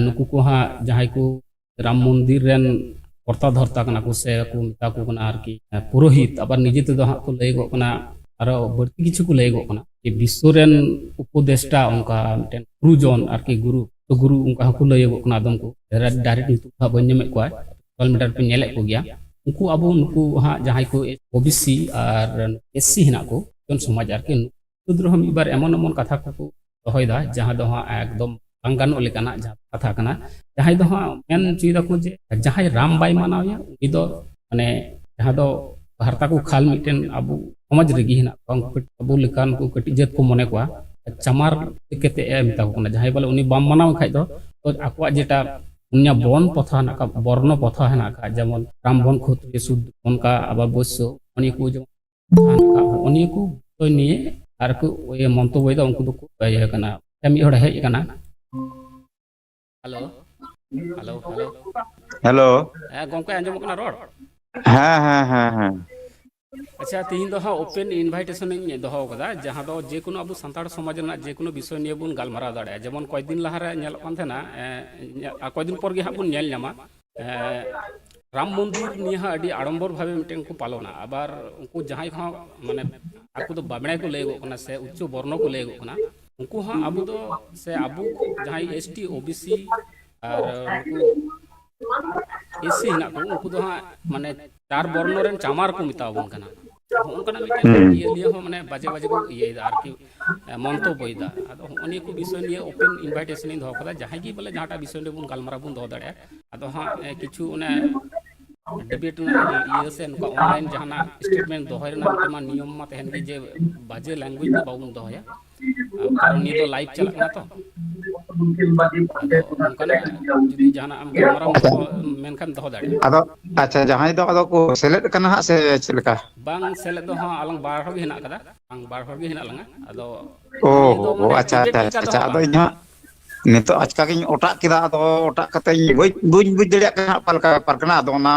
ᱱᱩᱠᱩ ᱠᱚ ᱦᱟᱸᱜ ᱡᱟᱦᱟᱸᱭ ᱠᱚ ᱨᱟᱢ ᱢᱚᱱᱫᱤᱨ ᱨᱮᱱ ᱠᱚᱨᱛᱟ ᱫᱷᱚᱨᱛᱟ ᱠᱟᱱᱟ ᱠᱚ, ᱥᱮ ᱠᱚ ᱢᱮᱛᱟ ᱠᱚ ᱠᱟᱱᱟ ᱟᱨᱠᱤ ᱯᱩᱨᱳᱦᱤᱛ, ᱟᱵᱟᱨ ᱱᱤᱡᱮ ᱛᱮᱫᱚ ᱦᱟᱸᱜ ᱠᱚ ᱞᱟᱹᱭᱚᱜᱚᱜ ᱠᱟᱱᱟ ᱟᱨᱚ ᱵᱟᱹᱲᱛᱤ ᱠᱤᱪᱷᱩ ᱠᱚ ᱞᱟᱹᱭᱚᱜᱚᱜ ᱠᱟᱱᱟ ᱡᱮ ᱵᱤᱥᱥᱚ ᱨᱮᱱ ᱩᱯᱚᱫᱮᱥᱴᱟ, ᱚᱱᱠᱟ ᱢᱤᱫᱴᱮᱱ ᱜᱩᱨᱩᱡᱚᱱ ᱟᱨᱠᱤ, ᱜᱩᱨᱩ ᱛᱚ ᱜᱩᱨᱩ ᱚᱱᱠᱟ ᱦᱚᱸᱠᱚ ᱞᱟᱹᱭᱚᱜᱚᱜ ᱠᱟᱱᱟ᱾ ᱟᱫᱚᱢ ᱠᱚ ᱰᱟᱭᱨᱮᱠᱴ ᱧᱩᱛᱩᱢ ᱫᱚ ᱦᱟᱸᱜ ᱵᱟᱹᱧ ᱧᱟᱢᱮᱫ ᱠᱚᱣᱟ, ᱥᱳᱥᱟᱞ ᱢᱤᱰᱤᱭᱟ ᱨᱮᱯᱮ ᱧᱮᱞᱮᱫ ᱠᱚᱜᱮᱭᱟ᱾ ᱩᱱᱠᱩ ᱟᱵᱚ ᱱᱩᱠᱩ ᱦᱟᱸᱜ ᱡᱟᱦᱟᱸᱭ ᱠᱚ ᱳᱵᱤᱥᱤ ᱟᱨ ᱮᱥᱥᱤ ᱦᱮᱱᱟᱜ ᱠᱚ, ᱡᱚᱱ ᱥᱚᱢᱟᱡᱽ ᱟᱨᱠᱤ, ᱱᱩᱠᱩ ᱨᱮᱦᱚᱸ ᱢᱤᱫ ᱵᱟᱨ ᱮᱢᱚᱱ ᱮᱢᱚᱱ ᱠᱟᱛᱷᱟ ᱠᱚᱠᱚ ᱫᱚᱦᱚᱭᱮᱫᱟ ᱡᱟᱦᱟᱸ ᱫᱚ ᱦᱟᱸᱜ ᱮᱠᱫᱚᱢ ᱵᱟᱝ ᱜᱟᱱᱚᱜ ᱞᱮᱠᱟᱱᱟᱜ ᱡᱟᱦᱟᱸ ᱠᱟᱛᱷᱟ ᱠᱟᱱᱟ᱾ ᱡᱟᱦᱟᱸᱭ ᱫᱚ ᱦᱟᱸᱜ ᱢᱮᱱ ᱦᱚᱪᱚᱭ ᱫᱟᱠᱚ ᱡᱮ ᱡᱟᱦᱟᱸᱭ ᱨᱟᱢ ᱵᱟᱭ ᱢᱟᱱᱟᱣᱮᱭᱟ, ᱩᱱᱤ ᱫᱚ ᱢᱟᱱᱮ ᱡᱟᱦᱟᱸ ᱫᱚ ᱦᱟᱨᱛᱟ ᱠᱚ ᱠᱷᱟᱞ ᱢᱤᱫᱴᱮᱱ ᱟᱵᱚ ᱥᱚᱢᱟᱡᱽ ᱨᱮᱜᱮ ᱦᱮᱱᱟᱜ ᱠᱚᱣᱟ, ᱩᱱᱠᱩ ᱠᱟᱹᱴᱤᱡ, ᱟᱵᱚ ᱞᱮᱠᱟᱱ ᱠᱚ ᱠᱟᱹᱴᱤᱡ ᱡᱟᱹᱛ ᱠᱚ ᱢᱚᱱᱮ ᱠᱚᱣᱟ ᱪᱟᱢᱟᱨ ᱠᱟᱛᱮ ᱮ ᱢᱮᱛᱟ ᱠᱚ ᱠᱟᱱᱟ᱾ ᱡᱟᱦᱟᱸᱭ ᱵᱚᱞᱮ ᱩᱱᱤ ᱵᱟᱢ ᱢᱟᱱᱟᱣ ᱠᱷᱟᱡ ᱫᱚ, ᱛᱚ ᱟᱠᱚᱣᱟᱜ ᱡᱮᱴᱟ ᱯᱩᱱᱭᱟ ᱵᱚᱨᱱ ᱯᱨᱚᱛᱷᱟ ᱦᱮᱱᱟᱜ ᱟᱠᱟᱫ, ᱵᱚᱨᱱᱚ ᱯᱨᱚᱛᱷᱟ ᱦᱮᱱᱟᱜ ᱟᱠᱟᱫ, ᱡᱮᱢᱚᱱ ᱵᱨᱟᱦᱢᱚᱱ, ᱠᱷᱚᱛᱨᱤᱭᱚ, ᱥᱩᱫᱨᱚ, ᱚᱱᱠᱟ ᱟᱵᱟᱨ ᱵᱳᱭᱥᱭᱚ, ᱱᱤᱭᱟᱹ ᱠᱚ ᱡᱮᱢᱚᱱ ᱯᱨᱚᱛᱷᱟ ᱦᱮᱱᱟᱜ ᱟᱠᱟᱫ, ᱱᱤᱭᱟᱹ ᱠᱚ ᱵᱤᱥᱚᱭ ᱱᱤᱭᱮ ᱟᱨ ᱠᱚ ᱤᱭᱟᱹ ᱢᱚᱱᱛᱚᱵᱵᱚᱭᱮᱫᱟ, ᱩᱱᱠᱩ ᱫᱚᱠᱚ ᱤᱭᱟᱹ ᱠᱟᱱᱟ᱾ ᱢᱤᱫ ᱦᱚᱲᱮ ᱦᱮᱡ ᱟᱠᱟᱱᱟ᱾ Hello, hello, hello. ᱦᱮᱞᱳ᱾ ᱦᱮᱸ ᱜᱚᱝᱠᱮ, ᱟᱸᱡᱚᱢᱚᱜ ᱠᱟᱱᱟ ᱨᱚᱲ? ᱦᱮᱸ, ᱦᱮᱸ, ᱦᱮᱸ, ᱦᱮᱸ᱾ ᱟᱪᱪᱷᱟ, ᱛᱤᱦᱤᱧ ᱫᱚ ᱦᱟᱸᱜ ᱳᱯᱮᱱ ᱤᱱᱵᱷᱟᱭᱴᱮᱥᱚᱱ ᱤᱧ ᱫᱚᱦᱚ ᱟᱠᱟᱫᱟ, ᱡᱟᱦᱟᱸ ᱫᱚ ᱡᱮᱠᱳᱱᱳ ᱟᱵᱚ ᱥᱟᱱᱛᱟᱲ ᱥᱚᱢᱟᱡᱽ ᱨᱮᱱᱟᱜ ᱡᱮᱠᱳᱱᱳ ᱵᱤᱥᱚᱭ ᱱᱤᱭᱮ ᱵᱚᱱ ᱜᱟᱞᱢᱟᱨᱟᱣ ᱫᱟᱲᱮᱭᱟᱜᱼᱟ᱾ ᱡᱮᱢᱚᱱ ᱠᱚᱭᱮᱠ ᱫᱤᱱ ᱞᱟᱦᱟᱨᱮ ᱧᱮᱞᱚᱜ ᱠᱟᱱ ᱛᱟᱦᱮᱱᱟ, ᱮ, ᱧᱮ-, ᱟᱨ ᱠᱚᱭᱮᱠ ᱫᱤᱱ ᱯᱚᱨ ᱜᱮ ᱦᱟᱸᱜ ᱵᱚᱱ ᱧᱮᱞ ᱧᱟᱢᱟ, ᱮ, ᱨᱟᱢ ᱢᱚᱱᱫᱤᱨ ᱱᱤᱭᱟᱹ ᱦᱚᱸ ᱟᱹᱰᱤ ᱟᱲᱚᱢᱵᱚᱨ ᱵᱷᱟᱵᱮ ᱢᱤᱫᱴᱮᱱ ᱠᱚ ᱯᱟᱞᱚᱱᱟ᱾ ᱟᱵᱟᱨ ᱩᱱᱠᱩ ᱡᱟᱦᱟᱸᱭ ᱠᱚ ᱦᱟᱸᱜ, ᱢᱟᱱᱮ, ᱟᱠᱚ ᱫᱚ ᱵᱟᱢᱲᱮ ᱠᱚ ᱞᱟᱹᱭᱚᱜᱚᱜ ᱠᱟᱱᱟ ᱥᱮ ᱩᱪᱪᱚ ᱵᱚᱨᱱᱚ ᱠᱚ ᱞᱟᱹᱭᱚᱜᱚᱜ ᱠᱟᱱᱟ, ᱩᱱᱠᱩ ᱦᱚᱸ ᱟᱵᱚ ᱫᱚ, ᱥᱮ ᱟᱵᱚ ᱡᱟᱦᱟᱸᱭ S T, O B C ᱟᱨ ᱱᱩᱠᱩ ᱮᱥ ᱥᱤ ᱦᱮᱱᱟᱜ ᱠᱚ, ᱩᱱᱠᱩ ᱫᱚ ᱦᱟᱸᱜ, ᱢᱟᱱᱮ, ᱪᱟᱨ ᱵᱚᱨᱱᱚ ᱨᱮᱱ ᱪᱟᱢᱟᱨ ᱠᱚ ᱢᱮᱛᱟ ᱵᱚᱱ ᱠᱟᱱᱟ᱾ ᱦᱚᱸᱜᱼᱚ ᱱᱚᱝᱠᱟᱱᱟᱜ ᱢᱤᱫᱴᱮᱱ ᱦᱩᱸ᱾ ᱤᱭᱟᱹ ᱱᱤᱭᱟᱹ ᱦᱚᱸ, ᱢᱟᱱᱮ, ᱵᱟᱡᱮ ᱵᱟᱡᱮ ᱠᱚ ᱤᱭᱟᱹᱭᱮᱫᱟ ᱟᱨᱠᱤ, ᱮ, ᱢᱚᱱᱛᱚᱵᱵᱚᱭᱮᱫᱟ᱾ ᱟᱫᱚ ᱦᱚᱸᱜᱼᱚ ᱱᱤᱭᱟᱹ ᱠᱚ ᱵᱤᱥᱚᱭ ᱱᱤᱭᱮ ᱳᱯᱮᱱ ᱤᱱᱵᱷᱟᱭᱴᱮᱥᱚᱱ ᱤᱧ ᱫᱚᱦᱚ ᱠᱟᱫᱟ, ᱡᱟᱦᱟᱸᱭ ᱜᱮ ᱵᱚᱞᱮ ᱡᱟᱦᱟᱸᱴᱟᱜ ᱵᱤᱥᱚᱭ ᱱᱤᱭᱮ ᱵᱚᱱ ᱜᱟᱞᱢᱟᱨᱟᱣ ᱵᱚᱱ ᱫᱚᱦᱚ ᱫᱟᱲᱮᱭᱟᱜᱼᱟ᱾ ᱟᱫᱚ ᱦᱟᱸᱜ, ᱮ, ᱠᱤᱪᱷᱩ ᱚᱱᱮ ᱰᱤᱵᱮᱴ ᱨᱮᱱᱟᱜ ᱤᱭᱟᱹ ᱥᱮ ᱱᱚᱝᱠᱟ ᱚᱱᱞᱟᱭᱤᱱ ᱡᱟᱦᱟᱱᱟᱜ ᱥᱴᱮᱴᱢᱮᱱᱴ ᱫᱚᱦᱚᱭ ᱨᱮᱱᱟᱜ ᱢᱤᱫᱴᱮᱱ ᱢᱟ ᱱᱤᱭᱚᱢ ᱢᱟ ᱛᱟᱦᱮᱱ ᱜᱮ, ᱡᱮ ᱵᱟᱡᱮ ᱞᱮᱝᱜᱩᱭᱮᱡᱽ ᱫᱚ ᱵᱟᱵᱚᱱ ᱫᱚᱦᱚᱭᱟ᱾ ᱠᱟᱨᱚᱱ ᱱᱤᱭᱟᱹ ᱫᱚ ᱞᱟᱭᱤᱵᱷ ᱪᱟᱞᱟᱜ ᱠᱟᱱᱟ ᱛᱚ᱾ ᱟᱫᱚ ᱚᱱᱠᱟᱱᱟᱜ ᱡᱩᱫᱤ ᱡᱟᱦᱟᱱᱟᱜ ᱮᱢ ᱜᱟᱞᱢᱟᱨᱟᱣ ᱟᱪᱪᱷᱟ᱾ ᱢᱮᱱᱠᱷᱟᱱ ᱫᱚᱦᱚ ᱫᱟᱲᱮᱭᱟᱜᱼᱟ᱾ ᱟᱫᱚ ᱟᱪᱪᱷᱟ, ᱡᱟᱦᱟᱸᱭ ᱫᱚ ᱟᱫᱚ ᱠᱚ ᱥᱮᱞᱮᱫ ᱠᱟᱱᱟ ᱦᱟᱸᱜ ᱥᱮ ᱪᱮᱫ ᱞᱮᱠᱟ? ᱵᱟᱝ ᱥᱮᱞᱮᱫ ᱫᱚ ᱦᱟᱸᱜ ᱟᱞᱟᱝ ᱵᱟᱨ ᱦᱚᱲ ᱜᱮ ᱦᱮᱱᱟᱜ ᱠᱟᱫᱟ᱾ ᱵᱟᱝ, ᱵᱟᱨ ᱦᱚᱲ ᱜᱮ ᱦᱮᱱᱟᱜ ᱞᱟᱝᱟ᱾ ᱟᱫᱚ ᱚ, ᱱᱤᱭᱟᱹ ᱫᱚ ᱚ, ᱢᱟᱱᱮ ᱟᱪᱪᱷᱟ, ᱰᱤᱵᱮᱴ ᱟᱪᱪᱷᱟ, ᱞᱮᱠᱟ ᱟᱪᱪᱷᱟ, ᱫᱚ ᱟᱪᱪᱷᱟ᱾ ᱦᱟᱸᱜ ᱟᱫᱚ ᱵᱟᱝ᱾ ᱤᱧ ᱦᱟᱸᱜ ᱱᱤᱛᱚᱜ ᱟᱪᱠᱟ ᱜᱤᱧ ᱚᱴᱟᱜ ᱠᱮᱫᱟ, ᱟᱫᱚ ᱚᱴᱟᱜ ᱠᱟᱛᱮ ᱤᱧ ᱵᱟᱹᱧ, ᱵᱟᱹᱧ ᱵᱩᱡᱽ ᱫᱟᱲᱮᱭᱟᱜ ᱠᱟᱱᱟ ᱦᱟᱸᱜ ᱚᱠᱟ ᱞᱮᱠᱟ ᱵᱮᱯᱟᱨ ᱠᱟᱱᱟ, ᱟᱫᱚ ᱚᱱᱟ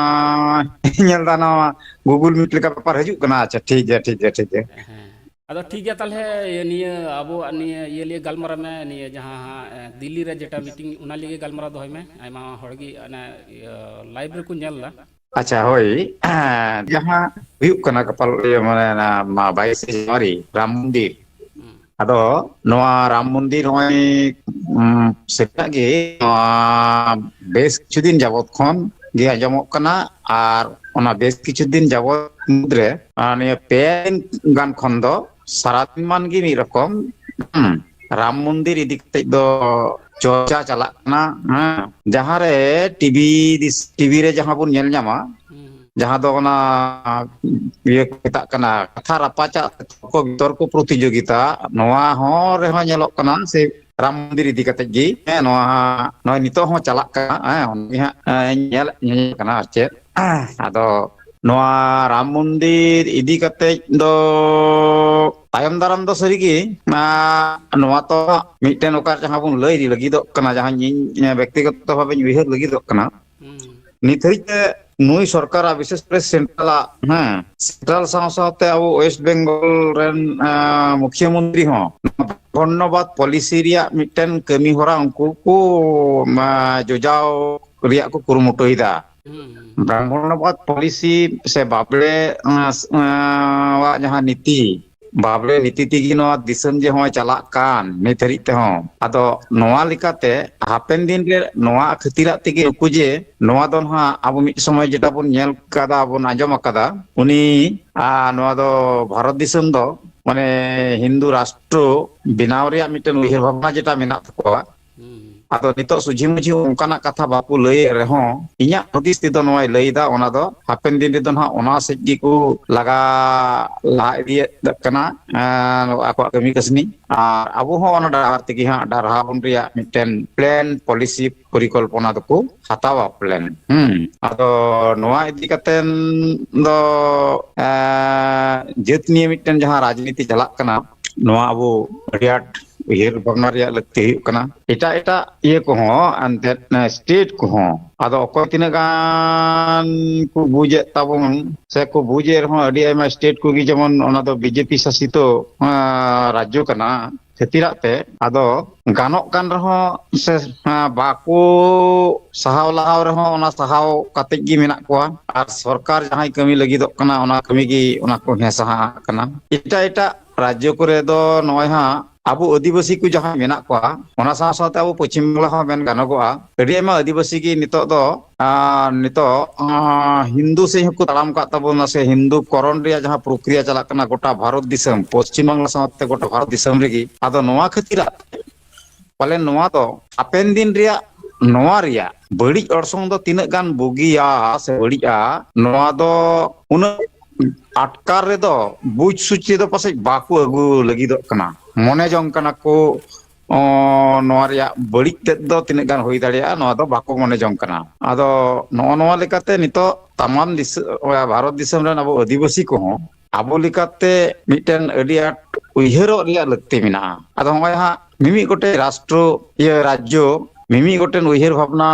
ᱧᱮᱞ ᱫᱟ ᱱᱚᱣᱟ Google Meet ᱞᱮᱠᱟ ᱵᱮᱯᱟᱨ ᱦᱤᱡᱩᱜ ᱠᱟᱱᱟ᱾ ᱟᱪᱪᱷᱟ, ᱴᱷᱤᱠ ᱜᱮᱭᱟ, ᱴᱷᱤᱠ ᱜᱮᱭᱟ, ᱴᱷᱤᱠ ᱜᱮᱭᱟ᱾ ᱦᱮᱸ᱾ ᱟᱫᱚ ᱴᱷᱤᱠ ᱜᱮᱭᱟ, ᱛᱟᱦᱚᱞᱮ ᱤᱭᱟᱹ, ᱱᱤᱭᱟᱹ ᱟᱵᱚᱣᱟᱜ ᱱᱤᱭᱟᱹ ᱤᱭᱟᱹ ᱞᱤᱭᱮ ᱜᱟᱞᱢᱟᱨᱟᱣ ᱢᱮ, ᱱᱤᱭᱟᱹ ᱡᱟᱦᱟᱸ ᱦᱟᱸᱜ, ᱮ, ᱫᱤᱞᱞᱤ ᱨᱮ ᱡᱮᱴᱟ ᱢᱤᱴᱤᱝ, ᱚᱱᱟ ᱞᱤᱭᱮ ᱜᱟᱞᱢᱟᱨᱟᱣ ᱫᱚᱦᱚᱭ ᱢᱮ᱾ ᱟᱭᱢᱟ ᱦᱚᱲ ᱜᱮ ᱚᱱᱮ, ᱤᱭᱟᱹ, ᱞᱟᱭᱤᱵᱷ ᱨᱮᱠᱚ ᱧᱮᱞ ᱫᱟ᱾ ᱟᱪᱪᱷᱟ, ᱦᱳᱭ᱾ ᱡᱟᱦᱟᱸ ᱦᱩᱭᱩᱜ ᱠᱟᱱᱟ ᱜᱟᱯᱟ, ᱤᱭᱟᱹ, ᱢᱟᱱᱮ, ᱚᱱᱟ ᱢᱟ ᱵᱟᱭᱤᱥᱮ ᱡᱟᱱᱩᱣᱟᱨᱤ, ᱨᱟᱢ ᱢᱚᱱᱫᱤᱨ᱾ ᱦᱩᱸ᱾ ᱟᱫᱚ ᱱᱚᱣᱟ ᱨᱟᱢ ᱢᱚᱱᱫᱤᱨ ᱱᱚᱜᱼᱚᱭ, ᱩᱢ, ᱥᱮᱛᱟᱜ ᱜᱮ ᱱᱚᱣᱟ ᱵᱮᱥ ᱠᱤᱪᱷᱩ ᱫᱤᱱ ᱡᱟᱵᱚᱛ ᱠᱷᱚᱱ ᱜᱮ ᱟᱸᱡᱚᱢᱚᱜ ᱠᱟᱱᱟ, ᱟᱨ ᱚᱱᱟ ᱵᱮᱥ ᱠᱤᱪᱷᱩ ᱫᱤᱱ ᱡᱟᱵᱚᱛ ᱢᱩᱫᱽᱨᱮ, ᱟᱨ ᱱᱤᱭᱟᱹ ᱯᱮ ᱫᱤᱱ ᱜᱟᱱ ᱠᱷᱚᱱ ᱫᱚ ᱥᱟᱨᱟᱫᱤᱱ ᱢᱟᱱ ᱜᱮ ᱢᱤᱫ ᱨᱚᱠᱚᱢ, ᱦᱩᱸ, ᱨᱟᱢ ᱢᱚᱱᱫᱤᱨ ᱤᱫᱤ ᱠᱟᱛᱮ ᱫᱚ ᱪᱚᱨᱪᱟ ᱪᱟᱞᱟᱜ ᱠᱟᱱᱟ, ᱦᱮᱸ, ᱡᱟᱦᱟᱸᱨᱮ ᱴᱤᱵᱷᱤ ᱫᱤᱥ-, ᱴᱤᱵᱷᱤ ᱨᱮ ᱡᱟᱦᱟᱸ ᱵᱚᱱ ᱧᱮᱞ ᱧᱟᱢᱟ, ᱦᱩᱸ᱾ ᱡᱟᱦᱟᱸ ᱫᱚ ᱚᱱᱟ ᱤᱭᱟᱹ ᱠᱚ ᱢᱮᱛᱟᱜ ᱠᱟᱱᱟ, ᱠᱟᱛᱷᱟ ᱨᱟᱯᱟᱪᱟᱜ ᱥᱮ ᱛᱚᱨᱠᱚ ᱵᱤᱛᱚᱨᱠᱚ ᱯᱨᱚᱛᱤᱡᱳᱜᱤᱛᱟ, ᱱᱚᱣᱟ ᱦᱚᱸ ᱨᱮᱦᱚᱸ ᱧᱮᱞᱚᱜ ᱠᱟᱱᱟ ᱥᱮ ᱨᱟᱢ ᱢᱚᱱᱫᱤᱨ ᱤᱫᱤ ᱠᱟᱛᱮ ᱜᱮ, ᱦᱮᱸ, ᱱᱚᱣᱟ ᱦᱟᱸᱜ ᱱᱚᱜᱼᱚᱭ ᱱᱤᱛᱚᱜ ᱦᱚᱸ ᱪᱟᱞᱟᱜ ᱠᱟᱱᱟ, ᱦᱮᱸ, ᱚᱱᱟ ᱜᱮ ᱦᱟᱸᱜ, ᱮᱸ, ᱧᱮᱞ, ᱧᱮᱞ ᱠᱟᱱᱟ ᱟᱨ ᱪᱮᱫ᱾ ᱟᱫᱚ ᱱᱚᱣᱟ ᱨᱟᱢ ᱢᱚᱱᱫᱤᱨ ᱤᱫᱤ ᱠᱟᱛᱮ ᱫᱚ ᱛᱟᱭᱚᱢ ᱫᱟᱨᱟᱢ ᱫᱚ ᱥᱟᱹᱨᱤᱜᱮ, ᱟᱸ, ᱱᱚᱣᱟ ᱛᱚ ᱢᱤᱫᱴᱮᱱ ᱚᱠᱟ ᱡᱟᱦᱟᱸ ᱵᱚᱱ ᱞᱟᱹᱭ ᱞᱟᱹᱜᱤᱫᱚᱜ ᱠᱟᱱᱟ, ᱡᱟᱦᱟᱸ ᱤᱧ, ᱤᱧ ᱵᱮᱠᱛᱤᱜᱚᱛᱚ ᱵᱷᱟᱵᱮᱧ ᱩᱭᱦᱟᱹᱨ ᱞᱟᱹᱜᱤᱫᱚᱜ ᱠᱟᱱᱟ, ᱦᱩᱸ᱾ ᱱᱤᱛ ᱦᱟᱹᱵᱤᱡ ᱛᱮ ᱱᱩᱭ ᱥᱚᱨᱠᱟᱨᱟᱜ, ᱵᱤᱥᱮᱥ ᱠᱚᱨᱮ ᱥᱮᱱᱴᱨᱟᱞᱟᱜ, ᱦᱮᱸ, ᱥᱮᱱᱴᱨᱟᱞ ᱥᱟᱶ ᱥᱟᱶᱛᱮ ᱟᱵᱚ ᱳᱭᱮᱥᱴ ᱵᱮᱝᱜᱚᱞ ᱨᱮᱱ, ᱟᱸ, ᱢᱩᱠᱷᱭᱟᱹ ᱢᱚᱱᱛᱨᱤ ᱦᱚᱸ ᱫᱷᱚᱱᱱᱚᱵᱟᱫ ᱯᱚᱞᱤᱥᱤ ᱨᱮᱭᱟᱜ ᱢᱤᱫᱴᱮᱱ ᱠᱟᱹᱢᱤ ᱦᱚᱨᱟ ᱩᱱᱠᱩ ᱠᱚ, ᱟᱸ, ᱡᱚᱡᱟᱣ ᱨᱮᱭᱟᱜ ᱠᱚ ᱠᱩᱨᱩᱢᱩᱴᱩᱭᱮᱫᱟ᱾ ᱦᱩᱸ, ᱦᱩᱸ᱾ ᱵᱨᱟᱦᱢᱚᱬᱵᱟᱫ ᱯᱚᱞᱤᱥᱤ ᱥᱮ ᱵᱟᱵᱲᱮ, ᱟᱸ, ᱟᱸ, ᱣᱟᱜ ᱡᱟᱦᱟᱸ ᱱᱤᱛᱤ, ᱵᱟᱵᱲᱮ ᱱᱤᱛᱤ ᱛᱮᱜᱮ ᱱᱚᱣᱟ ᱫᱤᱥᱚᱢ ᱡᱮ ᱦᱚᱸᱜᱼᱚᱭ ᱪᱟᱞᱟᱜ ᱠᱟᱱ ᱱᱤᱛ ᱦᱟᱹᱨᱤᱡ ᱛᱮᱦᱚᱸ᱾ ᱟᱫᱚ ᱱᱚᱣᱟ ᱞᱮᱠᱟᱛᱮ ᱦᱟᱯᱮᱱ ᱫᱤᱱ ᱨᱮ ᱱᱚᱣᱟ ᱠᱷᱟᱹᱛᱤᱨᱟᱜ ᱛᱮᱜᱮ ᱱᱩᱠᱩ ᱡᱮ ᱱᱚᱣᱟ ᱫᱚ ᱱᱟᱦᱟᱜ ᱟᱵᱚ ᱢᱤᱫ ᱥᱚᱢᱚᱭ ᱡᱮᱴᱟ ᱵᱚᱱ ᱧᱮᱞ ᱠᱟᱫᱟ, ᱵᱚᱱ ᱟᱸᱡᱚᱢ ᱟᱠᱟᱫᱟ, ᱩᱱᱤ, ᱟᱨ ᱱᱚᱣᱟ ᱫᱚ ᱵᱷᱟᱨᱚᱛ ᱫᱤᱥᱚᱢ ᱫᱚ ᱢᱟᱱᱮ ᱦᱤᱱᱫᱩ ᱨᱟᱥᱴᱨᱚ ᱵᱮᱱᱟᱣ ᱨᱮᱭᱟᱜ ᱢᱤᱫᱴᱮᱱ ᱩᱭᱦᱟᱹᱨ ᱵᱷᱟᱵᱽᱱᱟ ᱡᱮᱴᱟ ᱢᱮᱱᱟᱜ ᱛᱟᱠᱚᱣᱟ, ᱦᱩᱸ᱾ ᱟᱫᱚ ᱱᱤᱛᱚᱜ ᱥᱩᱡᱷᱤ ᱢᱩᱡᱷᱤ ᱚᱱᱠᱟᱱᱟᱜ ᱠᱟᱛᱷᱟ ᱵᱟᱠᱚ ᱞᱟᱹᱭᱮᱫ ᱨᱮᱦᱚᱸ, ᱤᱧᱟᱹᱜ ᱦᱩᱫᱤᱥ ᱛᱮᱫᱚ ᱱᱚᱣᱟᱭ ᱞᱟᱹᱭ ᱮᱫᱟ, ᱚᱱᱟ ᱫᱚ ᱦᱟᱯᱮᱱ ᱫᱤᱱ ᱨᱮᱫᱚ ᱱᱟᱦᱟᱜ ᱚᱱᱟ ᱥᱮᱫ ᱜᱮᱠᱚ ᱞᱟᱜᱟ ᱞᱟᱦᱟ ᱤᱫᱤᱭᱮᱫ ᱠᱟᱱᱟ, ᱮᱸ, ᱟᱠᱚᱣᱟᱜ ᱠᱟᱹᱢᱤ ᱠᱟᱹᱥᱱᱤ᱾ ᱟᱨ ᱟᱵᱚ ᱦᱚᱸ ᱚᱱᱟ ᱰᱟᱦᱟᱨ ᱛᱮᱜᱮ ᱦᱟᱸᱜ ᱰᱟᱨᱦᱟᱣ ᱵᱚᱱ ᱨᱮᱭᱟᱜ ᱢᱤᱫᱴᱮᱱ ᱯᱞᱮᱱ, ᱯᱚᱞᱤᱥᱤ, ᱯᱚᱨᱤᱠᱚᱞᱯᱚᱱᱟ ᱫᱚᱠᱚ ᱦᱟᱛᱟᱣᱟ ᱯᱞᱮᱱ᱾ ᱦᱩᱸ᱾ ᱟᱫᱚ ᱱᱚᱣᱟ ᱤᱫᱤ ᱠᱟᱛᱮᱱ ᱫᱚ, ᱮᱸ, ᱡᱟᱹᱛ ᱱᱤᱭᱮ ᱢᱤᱫᱴᱮᱱ ᱡᱟᱦᱟᱸ ᱨᱟᱡᱽᱱᱤᱛᱤ ᱪᱟᱞᱟᱜ ᱠᱟᱱᱟ, ᱱᱚᱣᱟ ᱟᱵᱚ ᱟᱹᱰᱤ ᱟᱸᱴ ᱩᱭᱦᱟᱹᱨ ᱵᱷᱟᱵᱽᱱᱟ ᱨᱮᱭᱟᱜ ᱞᱟᱹᱠᱛᱤ ᱦᱩᱭᱩᱜ ᱠᱟᱱᱟ᱾ ᱮᱴᱟᱜ ᱮᱴᱟᱜ ᱤᱭᱟᱹ ᱠᱚᱦᱚᱸ, ᱮᱱᱛᱮᱫ, ᱥᱴᱮᱴ ᱠᱚᱦᱚᱸ, ᱟᱫᱚ ᱚᱠᱚᱭ ᱛᱤᱱᱟᱹᱜ ᱜᱟᱱ ᱠᱚ ᱵᱩᱡᱮᱫ ᱛᱟᱵᱚᱱ ᱥᱮ ᱠᱚ ᱵᱩᱡᱮᱫ ᱨᱮᱦᱚᱸ, ᱟᱹᱰᱤ ᱟᱭᱢᱟ ᱥᱴᱮᱴ ᱠᱚᱜᱮ ᱡᱮᱢᱚᱱ ᱚᱱᱟ ᱫᱚ ᱵᱤᱡᱮᱯᱤ ᱥᱟᱥᱤᱛᱚ, ᱟᱸ, ᱨᱟᱡᱽᱡᱚ ᱠᱟᱱᱟ ᱠᱷᱟᱹᱛᱤᱨᱟᱜ ᱛᱮ, ᱟᱫᱚ ᱜᱟᱱᱚᱜ ᱠᱟᱱ ᱨᱮᱦᱚᱸ ᱥᱮ, ᱟᱸ, ᱵᱟᱠᱚ ᱥᱟᱦᱟᱣ ᱞᱟᱦᱟᱣ ᱨᱮᱦᱚᱸ ᱚᱱᱟ ᱥᱟᱦᱟᱣ ᱠᱟᱛᱮ ᱜᱮ ᱢᱮᱱᱟᱜ ᱠᱚᱣᱟ᱾ ᱟᱨ ᱥᱚᱨᱠᱟᱨ ᱡᱟᱦᱟᱸᱭ ᱠᱟᱹᱢᱤ ᱞᱟᱹᱜᱤᱫᱚᱜ ᱠᱟᱱᱟ, ᱚᱱᱟ ᱠᱟᱹᱢᱤ ᱜᱮ ᱚᱱᱟ ᱠᱚ ᱦᱮᱸ ᱥᱟᱦᱟ ᱠᱟᱱᱟ᱾ ᱮᱴᱟᱜ ᱮᱴᱟᱜ ᱨᱟᱡᱽᱡᱚ ᱠᱚᱨᱮ ᱫᱚ ᱱᱚᱜᱼᱚᱭ ᱦᱟᱸᱜ ᱟᱵᱚ ᱟᱹᱫᱤᱵᱟᱹᱥᱤ ᱠᱚ ᱡᱟᱦᱟᱸᱭ ᱢᱮᱱᱟᱜ ᱠᱚᱣᱟ, ᱚᱱᱟ ᱥᱟᱶ ᱥᱟᱶᱛᱮ ᱟᱵᱚ ᱯᱚᱪᱷᱤᱢ ᱵᱟᱝᱞᱟ ᱦᱚᱸ ᱢᱮᱱ ᱜᱟᱱᱚᱜᱚᱜᱼᱟ, ᱟᱹᱰᱤ ᱟᱭᱢᱟ ᱟᱹᱫᱤᱵᱟᱹᱥᱤ ᱜᱮ ᱱᱤᱛᱚᱜ ᱫᱚ, ᱟᱨ ᱱᱤᱛᱚᱜ, ᱟᱸ, ᱦᱤᱱᱫᱩ ᱥᱮᱫ ᱦᱚᱸᱠᱚ ᱛᱟᱲᱟᱢ ᱟᱠᱟᱫ ᱛᱟᱵᱚᱱᱟ, ᱥᱮ ᱦᱤᱱᱫᱩ ᱠᱚᱨᱚᱱ ᱨᱮᱭᱟᱜ ᱡᱟᱦᱟᱸ ᱯᱨᱚᱠᱨᱤᱭᱟ ᱪᱟᱞᱟᱜ ᱠᱟᱱᱟ ᱜᱚᱴᱟ ᱵᱷᱟᱨᱚᱛ ᱫᱤᱥᱚᱢ, ᱯᱚᱪᱷᱤᱢ ᱵᱟᱝᱞᱟ ᱥᱟᱶᱛᱮ ᱜᱚᱴᱟ ᱵᱷᱟᱨᱚᱛ ᱫᱤᱥᱚᱢ ᱨᱮᱜᱮ᱾ ᱟᱫᱚ ᱱᱚᱣᱟ ᱠᱷᱟᱹᱛᱤᱨᱟᱜ ᱯᱟᱞᱮ ᱱᱚᱣᱟ ᱫᱚ ᱦᱟᱯᱮᱱ ᱫᱤᱱ ᱨᱮᱭᱟᱜ ᱱᱚᱣᱟ ᱨᱮᱭᱟᱜ ᱵᱟᱹᱲᱤᱡ ᱚᱨᱥᱚᱝ ᱫᱚ ᱛᱤᱱᱟᱹᱜ ᱜᱟᱱ ᱵᱩᱜᱤᱭᱟ ᱥᱮ ᱵᱟᱹᱲᱤᱡᱼᱟ, ᱱᱚᱣᱟ ᱫᱚ ᱩᱱᱟᱹᱜ ᱟᱴᱠᱟᱨ ᱨᱮᱫᱚ ᱵᱩᱡᱽ ᱥᱩᱪ ᱨᱮᱫᱚ ᱯᱟᱥᱮᱡ ᱵᱟᱠᱚ ᱟᱹᱜᱩ ᱞᱟᱹᱜᱤᱫᱚᱜ ᱠᱟᱱᱟ᱾ ᱢᱚᱱᱮ ᱡᱚᱝ ᱠᱟᱱᱟ ᱠᱚ, ᱚ, ᱱᱚᱣᱟ ᱨᱮᱭᱟᱜ ᱵᱟᱹᱲᱤᱡ ᱛᱮᱫ ᱫᱚ ᱛᱤᱱᱟᱹᱜ ᱜᱟᱱ ᱦᱩᱭ ᱫᱟᱲᱮᱭᱟᱜᱼᱟ, ᱱᱚᱣᱟ ᱫᱚ ᱵᱟᱠᱚ ᱢᱚᱱᱮ ᱡᱚᱝ ᱠᱟᱱᱟ᱾ ᱟᱫᱚ ᱱᱚᱜᱼᱚ ᱱᱚᱣᱟ ᱞᱮᱠᱟᱛᱮ ᱱᱤᱛᱚᱜ ᱛᱟᱢᱟᱢ ᱫᱤᱥᱟᱹ-, ᱵᱷᱟᱨᱚᱛ ᱫᱤᱥᱚᱢ ᱨᱮᱱ ᱟᱵᱚ ᱟᱹᱫᱤᱵᱟᱹᱥᱤ ᱠᱚᱦᱚᱸ ᱟᱵᱚ ᱞᱮᱠᱟᱛᱮ ᱢᱤᱫᱴᱮᱱ ᱟᱹᱰᱤ ᱟᱸᱴ ᱩᱭᱦᱟᱹᱨᱚᱜ ᱨᱮᱭᱟᱜ ᱞᱟᱹᱠᱛᱤ ᱢᱮᱱᱟᱜᱼᱟ᱾ ᱟᱫᱚ ᱱᱚᱜᱼᱚᱭ ᱦᱟᱸᱜ ᱢᱤᱢᱤᱫ ᱜᱚᱴᱮᱡ ᱨᱟᱥᱴᱨᱚ, ᱤᱭᱟᱹ, ᱨᱟᱡᱽᱡᱚ ᱢᱤᱢᱤᱫ ᱜᱚᱴᱮᱱ ᱩᱭᱦᱟᱹᱨ ᱵᱷᱟᱵᱽᱱᱟ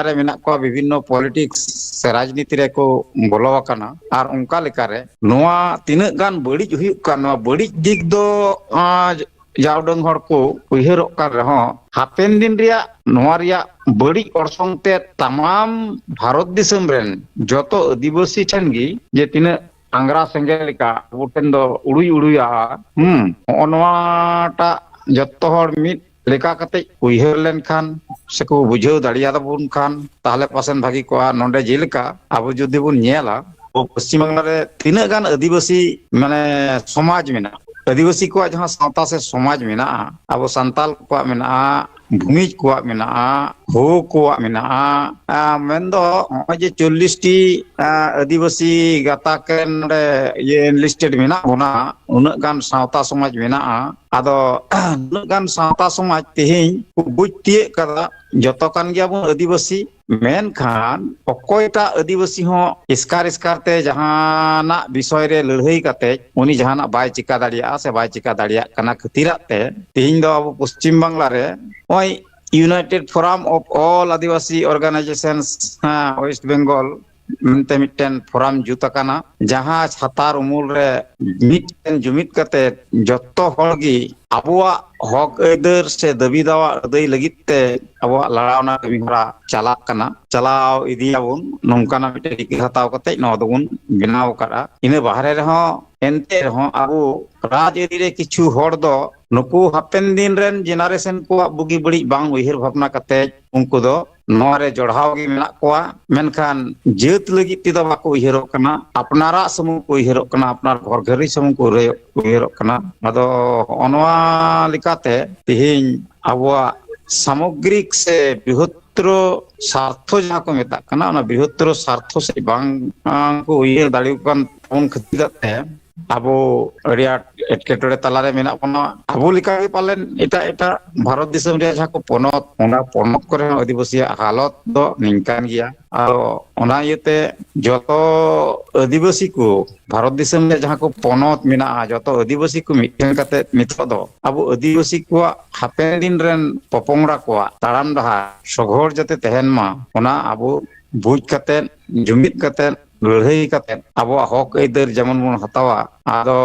ᱨᱮ ᱢᱮᱱᱟᱜ ᱠᱚᱣᱟ, ᱵᱤᱵᱷᱤᱱᱱᱚ ᱯᱚᱞᱤᱴᱤᱠᱥ ᱥᱮ ᱨᱟᱡᱽᱱᱤᱛᱤ ᱨᱮᱠᱚ ᱵᱚᱞᱚ ᱟᱠᱟᱱᱟ᱾ ᱟᱨ ᱚᱱᱠᱟ ᱞᱮᱠᱟᱨᱮ ᱱᱚᱣᱟ ᱛᱤᱱᱟᱹᱜ ᱜᱟᱱ ᱵᱟᱹᱲᱤᱡ ᱦᱩᱭᱩᱜ ᱠᱟᱱ, ᱱᱚᱣᱟ ᱵᱟᱹᱲᱤᱡ ᱫᱤᱠ ᱫᱚ, ᱟᱸ, ᱡᱟ ᱩᱰᱟᱹᱝ ᱦᱚᱲ ᱠᱚ ᱩᱭᱦᱟᱹᱨᱚᱜ ᱠᱟᱱ ᱨᱮᱦᱚᱸ, ᱦᱟᱯᱮᱱ ᱫᱤᱱ ᱨᱮᱭᱟᱜ ᱱᱚᱣᱟ ᱨᱮᱭᱟᱜ ᱵᱟᱹᱲᱤᱡ ᱚᱨᱥᱚᱝ ᱛᱮ ᱛᱟᱢᱟᱢ ᱵᱷᱟᱨᱚᱛ ᱫᱤᱥᱚᱢ ᱨᱮᱱ ᱡᱚᱛᱚ ᱟᱹᱫᱤᱵᱟᱹᱥᱤ ᱴᱷᱮᱱ ᱜᱮ ᱡᱮ ᱛᱤᱱᱟᱹᱜ ᱟᱝᱜᱽᱨᱟ ᱥᱮᱸᱜᱮᱞ ᱞᱮᱠᱟ ᱟᱵᱚ ᱴᱷᱮᱱ ᱫᱚ ᱩᱲᱩᱭ ᱩᱲᱩᱭᱟ᱾ ᱦᱩᱸ, ᱱᱚᱜᱼᱚ ᱱᱚᱣᱟᱴᱟᱜ ᱡᱚᱛᱚ ᱦᱚᱲ ᱢᱤᱫ ᱞᱮᱠᱟ ᱠᱟᱛᱮ ᱩᱭᱦᱟᱹᱨ ᱞᱮᱱᱠᱷᱟᱱ ᱥᱮᱠᱚ ᱵᱩᱡᱷᱟᱹᱣ ᱫᱟᱲᱮᱭᱟᱫᱟᱵᱚᱱ ᱠᱷᱟᱱ, ᱛᱟᱦᱞᱮ ᱯᱟᱥᱮᱱ ᱵᱷᱟᱹᱜᱤ ᱠᱚᱜᱼᱟ᱾ ᱱᱚᱰᱮ ᱡᱮᱞᱮᱠᱟ ᱟᱵᱚ ᱡᱩᱫᱤ ᱵᱚᱱ ᱧᱮᱞᱟ, ᱟᱵᱚ ᱯᱚᱥᱪᱤᱢ ᱵᱟᱝᱞᱟ ᱨᱮ ᱛᱤᱱᱟᱹᱜ ᱜᱟᱱ ᱟᱹᱫᱤᱵᱟᱹᱥᱤ, ᱢᱟᱱᱮ, ᱥᱚᱢᱟᱡᱽ ᱢᱮᱱᱟᱜᱼᱟ, ᱟᱹᱫᱤᱵᱟᱹᱥᱤ ᱠᱚᱣᱟᱜ ᱡᱟᱦᱟᱸ ᱥᱟᱶᱛᱟ ᱥᱮ ᱥᱚᱢᱟᱡᱽ ᱢᱮᱱᱟᱜᱼᱟ, ᱟᱵᱚ ᱥᱟᱱᱛᱟᱞ ᱠᱚᱣᱟᱜ ᱢᱮᱱᱟᱜᱼᱟ, ᱵᱷᱩᱢᱤᱡᱽ ᱠᱚᱣᱟᱜ ᱢᱮᱱᱟᱜᱼᱟ, ᱦᱳ ᱠᱚᱣᱟᱜ ᱢᱮᱱᱟᱜᱼᱟ᱾ ᱟ, ᱢᱮᱱᱫᱚ ᱱᱚᱜᱼᱚᱭ ᱡᱮ ᱪᱚᱞᱞᱤᱥ ᱴᱤ, ᱟ, ᱟᱹᱫᱤᱵᱟᱹᱥᱤ ᱜᱟᱛᱟᱠ ᱨᱮᱱ ᱱᱚᱰᱮ ᱤᱭᱟᱹ enlisted ᱢᱮᱱᱟᱜ ᱵᱚᱱᱟ, ᱩᱱᱟᱹᱜ ᱜᱟᱱ ᱥᱟᱶᱛᱟ ᱥᱚᱢᱟᱡᱽ ᱢᱮᱱᱟᱜᱼᱟ᱾ ᱟᱫᱚ ᱩᱱᱟᱹᱜ ᱜᱟᱱ ᱥᱟᱶᱛᱟ ᱥᱚᱢᱟᱡᱽ ᱛᱮᱦᱮᱧ ᱠᱚ ᱵᱩᱡᱽ ᱛᱤᱭᱟᱹᱜ ᱠᱟᱫᱟ, ᱡᱚᱛᱚ ᱠᱟᱱ ᱜᱮᱭᱟᱵᱚᱱ ᱟᱹᱫᱤᱵᱟᱹᱥᱤ᱾ ᱢᱮᱱᱠᱷᱟᱱ ᱚᱠᱚᱭᱴᱟᱜ ᱟᱹᱫᱤᱵᱟᱹᱥᱤ ᱦᱚᱸ ᱮᱥᱠᱟᱨ ᱮᱥᱠᱟᱨ ᱛᱮ ᱡᱟᱦᱟᱱᱟᱜ ᱵᱤᱥᱚᱭ ᱨᱮ ᱞᱟᱹᱲᱦᱟᱹᱭ ᱠᱟᱛᱮ ᱩᱱᱤ ᱡᱟᱦᱟᱱᱟᱜ ᱵᱟᱭ ᱪᱤᱠᱟ ᱫᱟᱲᱮᱭᱟᱜᱼᱟ ᱥᱮ ᱵᱟᱭ ᱪᱤᱠᱟ ᱫᱟᱲᱮᱭᱟᱜ ᱠᱟᱱᱟ ᱠᱷᱟᱹᱛᱤᱨᱟᱜ ᱛᱮ ᱛᱮᱦᱮᱧ ᱫᱚ ᱟᱵᱚ ᱯᱚᱥᱪᱤᱢ ᱵᱟᱝᱞᱟ ᱨᱮ ᱱᱚᱜᱼᱚᱭ United Forum of All Adivasi Organizations, ᱦᱮᱸ, West Bengal ᱢᱮᱱᱛᱮ ᱢᱤᱫᱴᱮᱱ ᱯᱷᱳᱨᱟᱢ ᱡᱩᱛ ᱟᱠᱟᱱᱟ, ᱡᱟᱦᱟᱸ ᱪᱷᱟᱛᱟᱨ ᱩᱢᱩᱞ ᱨᱮ ᱢᱤᱫᱴᱮᱱ ᱡᱩᱢᱤᱫ ᱠᱟᱛᱮ ᱡᱚᱛᱚ ᱦᱚᱲ ᱜᱮ ᱟᱵᱚᱣᱟᱜ ᱦᱚᱠ ᱟᱹᱭᱫᱟᱹᱨ ᱥᱮ ᱫᱟᱹᱵᱤ ᱫᱟᱣᱟ ᱟᱹᱫᱟᱹᱭ ᱞᱟᱹᱜᱤᱫ ᱛᱮ ᱟᱵᱚᱣᱟᱜ ᱞᱟᱲᱟᱣᱱᱟ ᱠᱟᱹᱢᱤ ᱦᱚᱨᱟ ᱪᱟᱞᱟᱜ ᱠᱟᱱᱟ, ᱪᱟᱞᱟᱣ ᱤᱫᱤᱭᱟᱵᱚᱱ, ᱱᱚᱝᱠᱟᱱᱟᱜ ᱢᱤᱫᱴᱮᱱ ᱨᱤᱠᱟᱹ ᱦᱟᱛᱟᱣ ᱠᱟᱛᱮ ᱱᱚᱣᱟ ᱫᱚᱵᱚᱱ ᱵᱮᱱᱟᱣ ᱟᱠᱟᱫᱼᱟ᱾ ᱤᱱᱟᱹ ᱵᱟᱦᱨᱮ ᱨᱮᱦᱚᱸ, ᱮᱱᱛᱮ ᱨᱮᱦᱚᱸ ᱟᱵᱚ ᱨᱟᱡᱽᱟᱹᱨᱤ ᱨᱮ ᱠᱤᱪᱷᱩ ᱦᱚᱲ ᱫᱚ ᱱᱩᱠᱩ ᱦᱟᱯᱮᱱ ᱫᱤᱱ ᱨᱮᱱ ᱡᱮᱱᱟᱨᱮᱥᱚᱱ ᱠᱚᱣᱟᱜ ᱵᱩᱜᱤ ᱵᱟᱹᱲᱤᱡ ᱵᱟᱝ ᱩᱭᱦᱟᱹᱨ ᱵᱷᱟᱵᱽᱱᱟ ᱠᱟᱛᱮ ᱩᱱᱠᱩ ᱫᱚ ᱱᱚᱣᱟ ᱨᱮ ᱡᱚᱲᱟᱣ ᱜᱮ ᱢᱮᱱᱟᱜ ᱠᱚᱣᱟ, ᱢᱮᱱᱠᱷᱟᱱ ᱡᱟᱹᱛ ᱞᱟᱹᱜᱤᱫ ᱛᱮᱫᱚ ᱵᱟᱠᱚ ᱩᱭᱦᱟᱹᱨᱚᱜ ᱠᱟᱱᱟ, ᱟᱯᱱᱟᱨᱟᱜ ᱥᱩᱢᱩᱝ ᱠᱚ ᱩᱭᱦᱟᱹᱨᱚᱜ ᱠᱟᱱᱟ, ᱟᱯᱱᱟᱨ ᱜᱷᱚᱨ ᱜᱷᱟᱹᱨᱤ ᱥᱩᱢᱩᱝ ᱠᱚ ᱩᱭᱦᱟᱹᱨᱚᱜ ᱠᱟᱱᱟ᱾ ᱟᱫᱚ ᱦᱚᱸᱜᱼᱚ ᱱᱚᱣᱟ ᱞᱮᱠᱟᱛᱮ ᱛᱮᱦᱮᱧ ᱟᱵᱚᱣᱟᱜ ᱥᱟᱢᱚᱜᱽᱨᱤᱠ ᱥᱮ ᱵᱨᱤᱦᱚᱛᱛᱨᱚ ᱥᱟᱨᱛᱷᱚ ᱡᱟᱦᱟᱸ ᱠᱚ ᱢᱮᱛᱟᱜ ᱠᱟᱱᱟ, ᱚᱱᱟ ᱵᱨᱤᱦᱚᱛᱛᱨᱚ ᱥᱟᱨᱛᱷᱚ ᱥᱮᱫ ᱵᱟᱝ, ᱟᱸ, ᱠᱚ ᱩᱭᱦᱟᱹᱨ ᱫᱟᱲᱮᱭᱟᱜ ᱠᱟᱱ ᱛᱟᱵᱚᱱ ᱠᱷᱟᱹᱛᱤᱨᱟᱜ ᱛᱮ ᱟᱵᱚ ᱟᱹᱰᱤ ᱟᱸᱴ ᱮᱴᱠᱮᱴᱚᱬᱮ ᱛᱟᱞᱟᱨᱮ ᱢᱮᱱᱟᱜ ᱵᱚᱱᱟ᱾ ᱟᱵᱚ ᱞᱮᱠᱟᱜᱮ ᱯᱟᱞᱮᱱ ᱮᱴᱟᱜ ᱮᱴᱟᱜ ᱵᱷᱟᱨᱚᱛ ᱫᱤᱥᱚᱢ ᱨᱮᱭᱟᱜ ᱡᱟᱦᱟᱸ ᱠᱚ ᱯᱚᱱᱚᱛ, ᱚᱱᱟ ᱯᱚᱱᱚᱛ ᱠᱚᱨᱮ ᱦᱚᱸ ᱟᱹᱫᱤᱵᱟᱹᱥᱤᱭᱟᱜ ᱦᱟᱞᱚᱛ ᱫᱚ ᱱᱤᱝᱠᱟᱱ ᱜᱮᱭᱟ᱾ ᱟᱫᱚ ᱚᱱᱟ ᱤᱭᱟᱹᱛᱮ ᱡᱚᱛᱚ ᱟᱹᱫᱤᱵᱟᱹᱥᱤ ᱠᱚ, ᱵᱷᱟᱨᱚᱛ ᱫᱤᱥᱚᱢ ᱨᱮᱭᱟᱜ ᱡᱟᱦᱟᱸ ᱠᱚ ᱯᱚᱱᱚᱛ ᱢᱮᱱᱟᱜᱼᱟ, ᱡᱚᱛᱚ ᱟᱹᱫᱤᱵᱟᱹᱥᱤ ᱠᱚ ᱢᱤᱫᱴᱷᱮᱱ ᱠᱟᱛᱮ ᱱᱤᱛᱚᱜ ᱫᱚ ᱟᱵᱚ ᱟᱹᱫᱤᱵᱟᱹᱥᱤ ᱠᱚᱣᱟᱜ ᱦᱟᱯᱮᱱ ᱫᱤᱱ ᱨᱮᱱ ᱯᱚᱯᱚᱝᱲᱟ ᱠᱚᱣᱟᱜ ᱛᱟᱲᱟᱢ ᱰᱟᱦᱟᱨ ᱥᱚᱜᱷᱚᱲ ᱡᱟᱛᱮ ᱛᱟᱦᱮᱱ ᱢᱟ, ᱚᱱᱟ ᱟᱵᱚ ᱵᱩᱡᱽ ᱠᱟᱛᱮ, ᱡᱩᱢᱤᱫ ᱠᱟᱛᱮ, ᱞᱟᱹᱲᱦᱟᱹᱭ ᱠᱟᱛᱮ ᱟᱵᱚᱣᱟᱜ ᱦᱚᱠ ᱟᱹᱭᱫᱟᱹᱨ ᱡᱮᱢᱚᱱ ᱵᱚᱱ ᱦᱟᱛᱟᱣᱟ᱾ ᱟᱫᱚ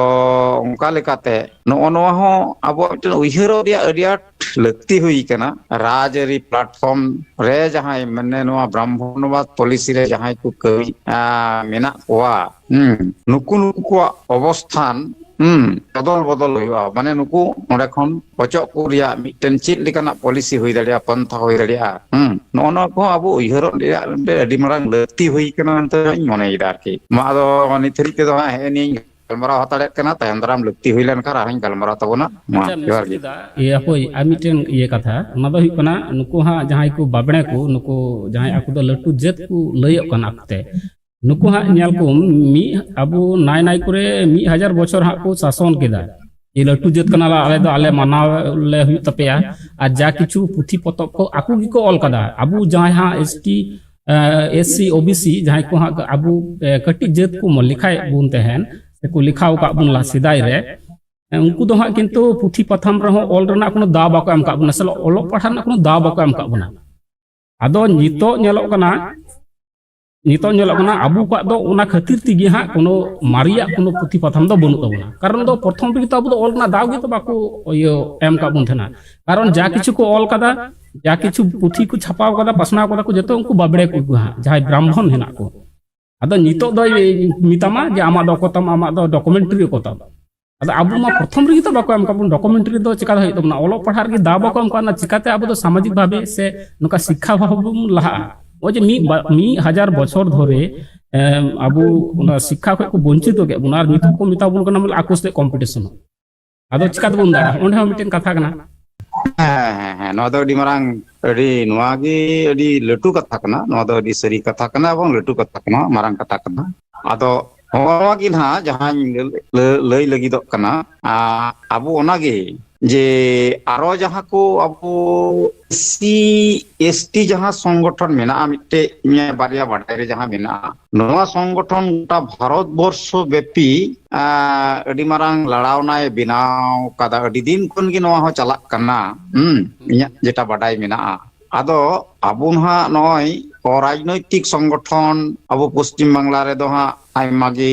ᱚᱱᱠᱟ ᱞᱮᱠᱟᱛᱮ ᱱᱚᱜᱼᱚ ᱱᱚᱣᱟ ᱦᱚᱸ ᱟᱵᱚᱣᱟᱜ ᱢᱤᱫᱴᱮᱱ ᱩᱭᱦᱟᱹᱨᱚᱜ ᱨᱮᱭᱟᱜ ᱟᱹᱰᱤ ᱟᱸᱴ ᱞᱟᱹᱠᱛᱤ ᱦᱩᱭ ᱠᱟᱱᱟ᱾ ᱨᱟᱡᱽᱟᱹᱨᱤ platform ᱨᱮ ᱡᱟᱦᱟᱸᱭ, ᱢᱟᱱᱮ, ᱱᱚᱣᱟ ᱵᱨᱟᱦᱢᱚᱱᱚᱵᱟᱫ policy ᱨᱮ ᱡᱟᱦᱟᱸᱭ ᱠᱚ ᱠᱟᱹᱢᱤ, ᱟ, ᱢᱮᱱᱟᱜ ᱠᱚᱣᱟ, ᱦᱩᱸ, ᱱᱩᱠᱩ, ᱱᱩᱠᱩ ᱠᱚᱣᱟᱜ ᱚᱵᱚᱥᱛᱷᱟᱱ, ᱦᱩᱸ, ᱵᱚᱫᱚᱞ ᱵᱚᱫᱚᱞ ᱦᱩᱭᱩᱜᱼᱟ᱾ ᱢᱟᱱᱮ, ᱱᱩᱠᱩ ᱚᱸᱰᱮ ᱠᱷᱚᱱ ᱚᱪᱚᱜ ᱠᱚ ᱨᱮᱭᱟᱜ ᱢᱤᱫᱴᱮᱱ ᱪᱮᱫ ᱞᱮᱠᱟᱱᱟᱜ policy ᱦᱩᱭ ᱫᱟᱲᱮᱭᱟᱜᱼᱟ, ᱯᱟᱱᱛᱷᱟ ᱦᱩᱭ ᱫᱟᱲᱮᱭᱟᱜᱼᱟ, ᱦᱩᱸ, ᱱᱚᱜᱼᱚ ᱱᱚᱣᱟ ᱠᱚᱦᱚᱸ ᱟᱵᱚ ᱩᱭᱦᱟᱹᱨᱚᱜ ᱨᱮᱭᱟᱜ ᱢᱤᱫᱴᱮᱱ ᱟᱹᱰᱤ ᱢᱟᱨᱟᱝ ᱞᱟᱹᱠᱛᱤ ᱦᱩᱭ ᱠᱟᱱᱟ ᱢᱮᱱᱛᱮ ᱤᱧ ᱢᱚᱱᱮᱭᱮᱫᱟ ᱟᱨᱠᱤ᱾ ᱢᱟ, ᱟᱫᱚ ᱱᱤᱛ ᱫᱷᱟᱹᱨᱤᱡ ᱛᱮᱫᱚ ᱦᱟᱸᱜ ᱦᱮᱸ ᱱᱤᱭᱟᱹᱧ ᱜᱟᱞᱢᱟᱨᱟᱣ ᱦᱟᱛᱟᱲᱮᱫ ᱠᱟᱱᱟ, ᱛᱟᱭᱚᱢ ᱫᱟᱨᱟᱢ ᱞᱟᱹᱠᱛᱤ ᱦᱩᱭ ᱞᱮᱱᱠᱷᱟᱱ ᱟᱨᱦᱚᱸᱧ ᱜᱟᱞᱢᱟᱨᱟᱣ ᱛᱟᱵᱚᱱᱟ᱾ ᱢᱟ, ᱟᱪᱪᱷᱟ, ᱡᱚᱦᱟᱨ ᱢᱤᱥᱴᱟᱨ ᱜᱮ᱾ ᱡᱤᱫᱟ, ᱤᱭᱟᱹ, ᱦᱟᱯᱳᱭ, ᱟᱨ ᱢᱤᱫᱴᱮᱱ ᱤᱭᱟᱹ ᱠᱟᱛᱷᱟ, ᱚᱱᱟ ᱫᱚ ᱦᱩᱭᱩᱜ ᱠᱟᱱᱟ, ᱱᱩᱠᱩ ᱦᱟᱸᱜ ᱡᱟᱦᱟᱸᱭ ᱠᱚ ᱵᱟᱵᱽᱲᱮ ᱠᱚ, ᱱᱩᱠᱩ ᱡᱟᱦᱟᱸᱭ ᱟᱠᱚ ᱫᱚ ᱞᱟᱹᱴᱩ ᱡᱟᱹᱛ ᱠᱚ ᱞᱟᱹᱭᱚᱜ ᱠᱟᱱᱟ ᱟᱠᱚᱛᱮ, ᱱᱩᱠᱩ ᱦᱟᱸᱜ ᱧᱮᱞ ᱠᱚᱢ, ᱢᱤᱫ, ᱟᱵᱚ ᱱᱟᱭ ᱱᱟᱭ ᱠᱚᱨᱮ ᱢᱤᱫ ᱦᱟᱡᱟᱨ ᱵᱚᱪᱷᱚᱨ ᱦᱟᱸᱜ ᱠᱚ ᱥᱟᱥᱚᱱ ᱠᱮᱫᱟ᱾ ᱡᱮ ᱞᱟᱹᱴᱩ ᱡᱟᱹᱛ ᱠᱟᱱᱟᱞᱮ, ᱟᱞᱮ ᱫᱚ ᱟᱞᱮ ᱢᱟᱱᱟᱣ ᱞᱮ ᱦᱩᱭᱩᱜ ᱛᱟᱯᱮᱭᱟ᱾ ᱟᱨ ᱡᱟ ᱠᱤᱪᱷᱩ ᱯᱩᱛᱷᱤ ᱯᱚᱛᱚᱵ ᱠᱚ ᱟᱠᱚ ᱜᱮᱠᱚ ᱚᱞ ᱠᱟᱫᱟ, ᱟᱵᱚ ᱡᱟᱦᱟᱸᱭ ᱦᱟᱸᱜ ᱮᱥ ᱴᱤ, ᱮᱥ ᱥᱤ, ᱳ ᱵᱤ ᱥᱤ, ᱡᱟᱦᱟᱸᱭ ᱠᱚ ᱦᱟᱸᱜ ᱟᱵᱚ, ᱮ, ᱠᱟᱹᱴᱤᱡ ᱡᱟᱹᱛ ᱠᱚ ᱢᱚ-, ᱞᱮᱠᱷᱟᱭᱮᱫ ᱵᱚᱱ ᱛᱟᱦᱮᱱ, ᱥᱮᱠᱚ ᱞᱮᱠᱷᱟᱣ ᱟᱠᱟᱫ ᱵᱚᱱ ᱞᱟᱦᱟ ᱥᱮᱫᱟᱭ ᱨᱮ, ᱩᱱᱠᱩ ᱫᱚ ᱦᱟᱸᱜ ᱠᱤᱱᱛᱩ ᱯᱩᱛᱷᱤ ᱯᱟᱛᱷᱟᱢ ᱨᱮᱦᱚᱸ ᱚᱞ ᱨᱮᱱᱟᱜ ᱠᱳᱱᱳ ᱫᱟᱣ ᱵᱟᱠᱚ ᱮᱢ ᱟᱠᱟᱫ ᱵᱚᱱᱟ, ᱥᱮ ᱚᱞᱚᱜ ᱯᱟᱲᱦᱟᱜ ᱨᱮᱱᱟᱜ ᱠᱳᱱᱳ ᱫᱟᱣ ᱵᱟᱠᱚ ᱮᱢ ᱟᱠᱟᱫ ᱵᱚᱱᱟ᱾ ᱟᱫᱚ ᱱᱤᱛᱚᱜ ᱧᱮᱞᱚᱜ ᱠᱟᱱᱟ, ᱱᱤᱛᱚᱜ ᱧᱮᱞᱚᱜ ᱠᱟᱱᱟ, ᱟᱵᱚ ᱠᱚᱣᱟᱜ ᱫᱚ ᱚᱱᱟ ᱠᱷᱟᱹᱛᱤᱨ ᱛᱮᱜᱮ ᱦᱟᱸᱜ ᱠᱳᱱᱳ ᱢᱟᱨᱮᱭᱟᱜ ᱠᱳᱱᱳ ᱯᱩᱛᱷᱤ ᱯᱟᱛᱷᱟᱢ ᱫᱚ ᱵᱟᱹᱱᱩᱜ ᱛᱟᱵᱚᱱᱟ᱾ ᱠᱟᱨᱚᱱ ᱫᱚ ᱯᱨᱚᱛᱷᱚᱢ ᱨᱮᱜᱮ ᱛᱚ ᱟᱵᱚ ᱫᱚ ᱚᱞ ᱨᱮᱱᱟᱜ ᱫᱟᱣ ᱜᱮᱛᱚ ᱵᱟᱠᱚ, ᱤᱭᱟᱹ, ᱮᱢ ᱟᱠᱟᱫ ᱵᱚᱱ ᱛᱟᱦᱮᱱᱟ᱾ ᱠᱟᱨᱚᱱ ᱡᱟ ᱠᱤᱪᱷᱩ ᱠᱚ ᱚᱞ ᱠᱟᱫᱟ, ᱡᱟ ᱠᱤᱪᱷᱩ ᱯᱩᱛᱷᱤ ᱠᱚ ᱪᱷᱟᱯᱟᱣ ᱠᱟᱫᱟ, ᱯᱟᱥᱱᱟᱣ ᱠᱟᱫᱟ ᱠᱚ, ᱡᱚᱛᱚ ᱩᱱᱠᱩ ᱵᱟᱵᱽᱲᱮ ᱠᱚ ᱦᱟᱸᱜ, ᱡᱟᱦᱟᱸᱭ ᱵᱨᱟᱦᱢᱚᱱ ᱦᱮᱱᱟᱜ ᱠᱚ᱾ ᱟᱫᱚ ᱱᱤᱛᱚᱜ ᱫᱚᱭ ᱢᱮᱛᱟᱢᱟ ᱡᱮ ᱟᱢᱟᱜ ᱫᱚ ᱚᱠᱚᱭ ᱛᱟᱢ, ᱟᱢᱟᱜ ᱫᱚ ᱰᱚᱠᱩᱢᱮᱱᱴᱟᱨᱤ ᱚᱠᱚᱭ ᱛᱟᱢ᱾ ᱟᱫᱚ ᱟᱵᱚ ᱢᱟ ᱯᱨᱚᱛᱷᱚᱢ ᱨᱮᱜᱮ ᱛᱚ ᱵᱟᱠᱚ ᱮᱢ ᱠᱟᱜ ᱵᱚᱱ, ᱰᱚᱠᱩᱢᱮᱱᱴᱟᱨᱤ ᱫᱚ ᱪᱤᱠᱟ ᱦᱩᱭᱩᱜ ᱛᱟᱵᱚᱱᱟ? ᱚᱞᱚᱜ ᱯᱟᱲᱦᱟᱜ ᱨᱮᱜᱮ ᱫᱟᱣ ᱵᱟᱠᱚ ᱮᱢ ᱠᱟᱜ ᱵᱚᱱᱟ, ᱪᱤᱠᱟᱛᱮ ᱟᱵᱚ ᱫᱚ ᱥᱟᱢᱟᱡᱤᱠ ᱵᱷᱟᱵᱮ ᱥᱮ ᱱᱚᱝᱠᱟ ᱥᱤᱠᱠᱷᱟ ᱵᱷᱟᱵᱮ ᱵᱚᱱ ᱞᱟᱦᱟᱜᱼᱟ? ᱱᱚᱜᱼᱚᱭ ᱡᱮ ᱢᱤᱫ ᱵᱟ-, ᱢᱤᱫ ᱦᱟᱡᱟᱨ ᱵᱚᱪᱷᱚᱨ ᱫᱷᱚᱨᱮ, ᱮᱢ, ᱟᱵᱚ ᱚᱱᱟ ᱥᱤᱠᱠᱷᱟ ᱠᱷᱚᱱ ᱠᱚ ᱵᱚᱧᱪᱤᱛ ᱠᱮᱫ ᱵᱚᱱᱟ, ᱟᱨ ᱱᱤᱛᱚᱜ ᱠᱚ ᱢᱮᱛᱟ ᱵᱚᱱ ᱠᱟᱱᱟ ᱵᱚᱞᱮ ᱟᱠᱚ ᱥᱟᱛᱮ ᱠᱚᱢᱯᱤᱴᱤᱥᱚᱱ᱾ ᱟᱫᱚ ᱪᱤᱠᱟ ᱛᱮᱵᱚᱱ ᱫᱟᱲᱮᱭᱟᱜᱼᱟ? ᱚᱸᱰᱮ ᱦᱚᱸ ᱢᱤᱫᱴᱮᱱ ᱠᱟᱛᱷᱟ ᱠᱟᱱᱟ᱾ ᱦᱮᱸ, ᱦᱮᱸ, ᱦᱮᱸ, ᱱᱚᱣᱟ ᱫᱚ ᱟᱹᱰᱤ ᱢᱟᱨᱟᱝ, ᱟᱹᱰᱤ, ᱱᱚᱣᱟ ᱜᱮ ᱟᱹᱰᱤ ᱞᱟᱹᱴᱩ ᱠᱟᱛᱷᱟ ᱠᱟᱱᱟ᱾ ᱱᱚᱣᱟ ᱫᱚ ᱟᱹᱰᱤ ᱥᱟᱹᱨᱤ ᱠᱟᱛᱷᱟ ᱠᱟᱱᱟ ᱮᱵᱚᱝ ᱞᱟᱹᱴᱩ ᱠᱟᱛᱷᱟ ᱠᱟᱱᱟ, ᱢᱟᱨᱟᱝ ᱠᱟᱛᱷᱟ ᱠᱟᱱᱟ᱾ ᱟᱫᱚ ᱱᱚᱣᱟ ᱜᱮ ᱱᱟᱦᱟᱜ ᱡᱟᱦᱟᱸᱧ ᱞᱟᱹ-, ᱞᱟᱹ-, ᱞᱟᱹᱭ ᱞᱟᱹᱜᱤᱫᱚᱜ ᱠᱟᱱᱟ, ᱟ, ᱟᱵᱚ ᱚᱱᱟᱜᱮ ᱡᱮ ᱟᱨᱚ ᱡᱟᱦᱟᱸ ᱠᱚ ᱟᱵᱚ ᱮᱥ ᱥᱤ, ᱮᱥ ᱴᱤ ᱡᱟᱦᱟᱸ ᱥᱚᱝᱜᱚᱴᱷᱚᱱ ᱢᱮᱱᱟᱜᱼᱟ, ᱢᱤᱫᱴᱮᱡ ᱵᱟᱨᱭᱟ ᱵᱟᱰᱟᱭ ᱨᱮ ᱡᱟᱦᱟᱸ ᱢᱮᱱᱟᱜᱼᱟ, ᱱᱚᱣᱟ ᱥᱚᱝᱜᱚᱴᱷᱚᱱ ᱜᱚᱴᱟ ᱵᱷᱟᱨᱚᱛ ᱵᱚᱨᱥᱚ ᱵᱮᱯᱤ, ᱟ, ᱟᱹᱰᱤ ᱢᱟᱨᱟᱝ ᱞᱟᱲᱟᱣᱱᱟᱭ ᱵᱮᱱᱟᱣ ᱠᱟᱫᱟ᱾ ᱟᱹᱰᱤ ᱫᱤᱱ ᱠᱷᱚᱱ ᱜᱮ ᱱᱚᱣᱟ ᱦᱚᱸ ᱪᱟᱞᱟᱜ ᱠᱟᱱᱟ᱾ ᱦᱩᱸ, ᱤᱧᱟᱹᱜ ᱡᱮᱴᱟ ᱵᱟᱰᱟᱭ ᱢᱮᱱᱟᱜᱼᱟ᱾ ᱟᱫᱚ ᱟᱵᱚ ᱱᱟᱦᱟᱜ ᱱᱚᱜᱼᱚᱭ ᱚᱨᱟᱡᱽᱱᱳᱭᱛᱤᱠ ᱥᱚᱝᱜᱚᱴᱷᱚᱱ ᱟᱵᱚ ᱯᱚᱥᱪᱤᱢ ᱵᱟᱝᱞᱟ ᱨᱮᱫᱚ ᱦᱟᱸᱜ ᱟᱭᱢᱟ ᱜᱮ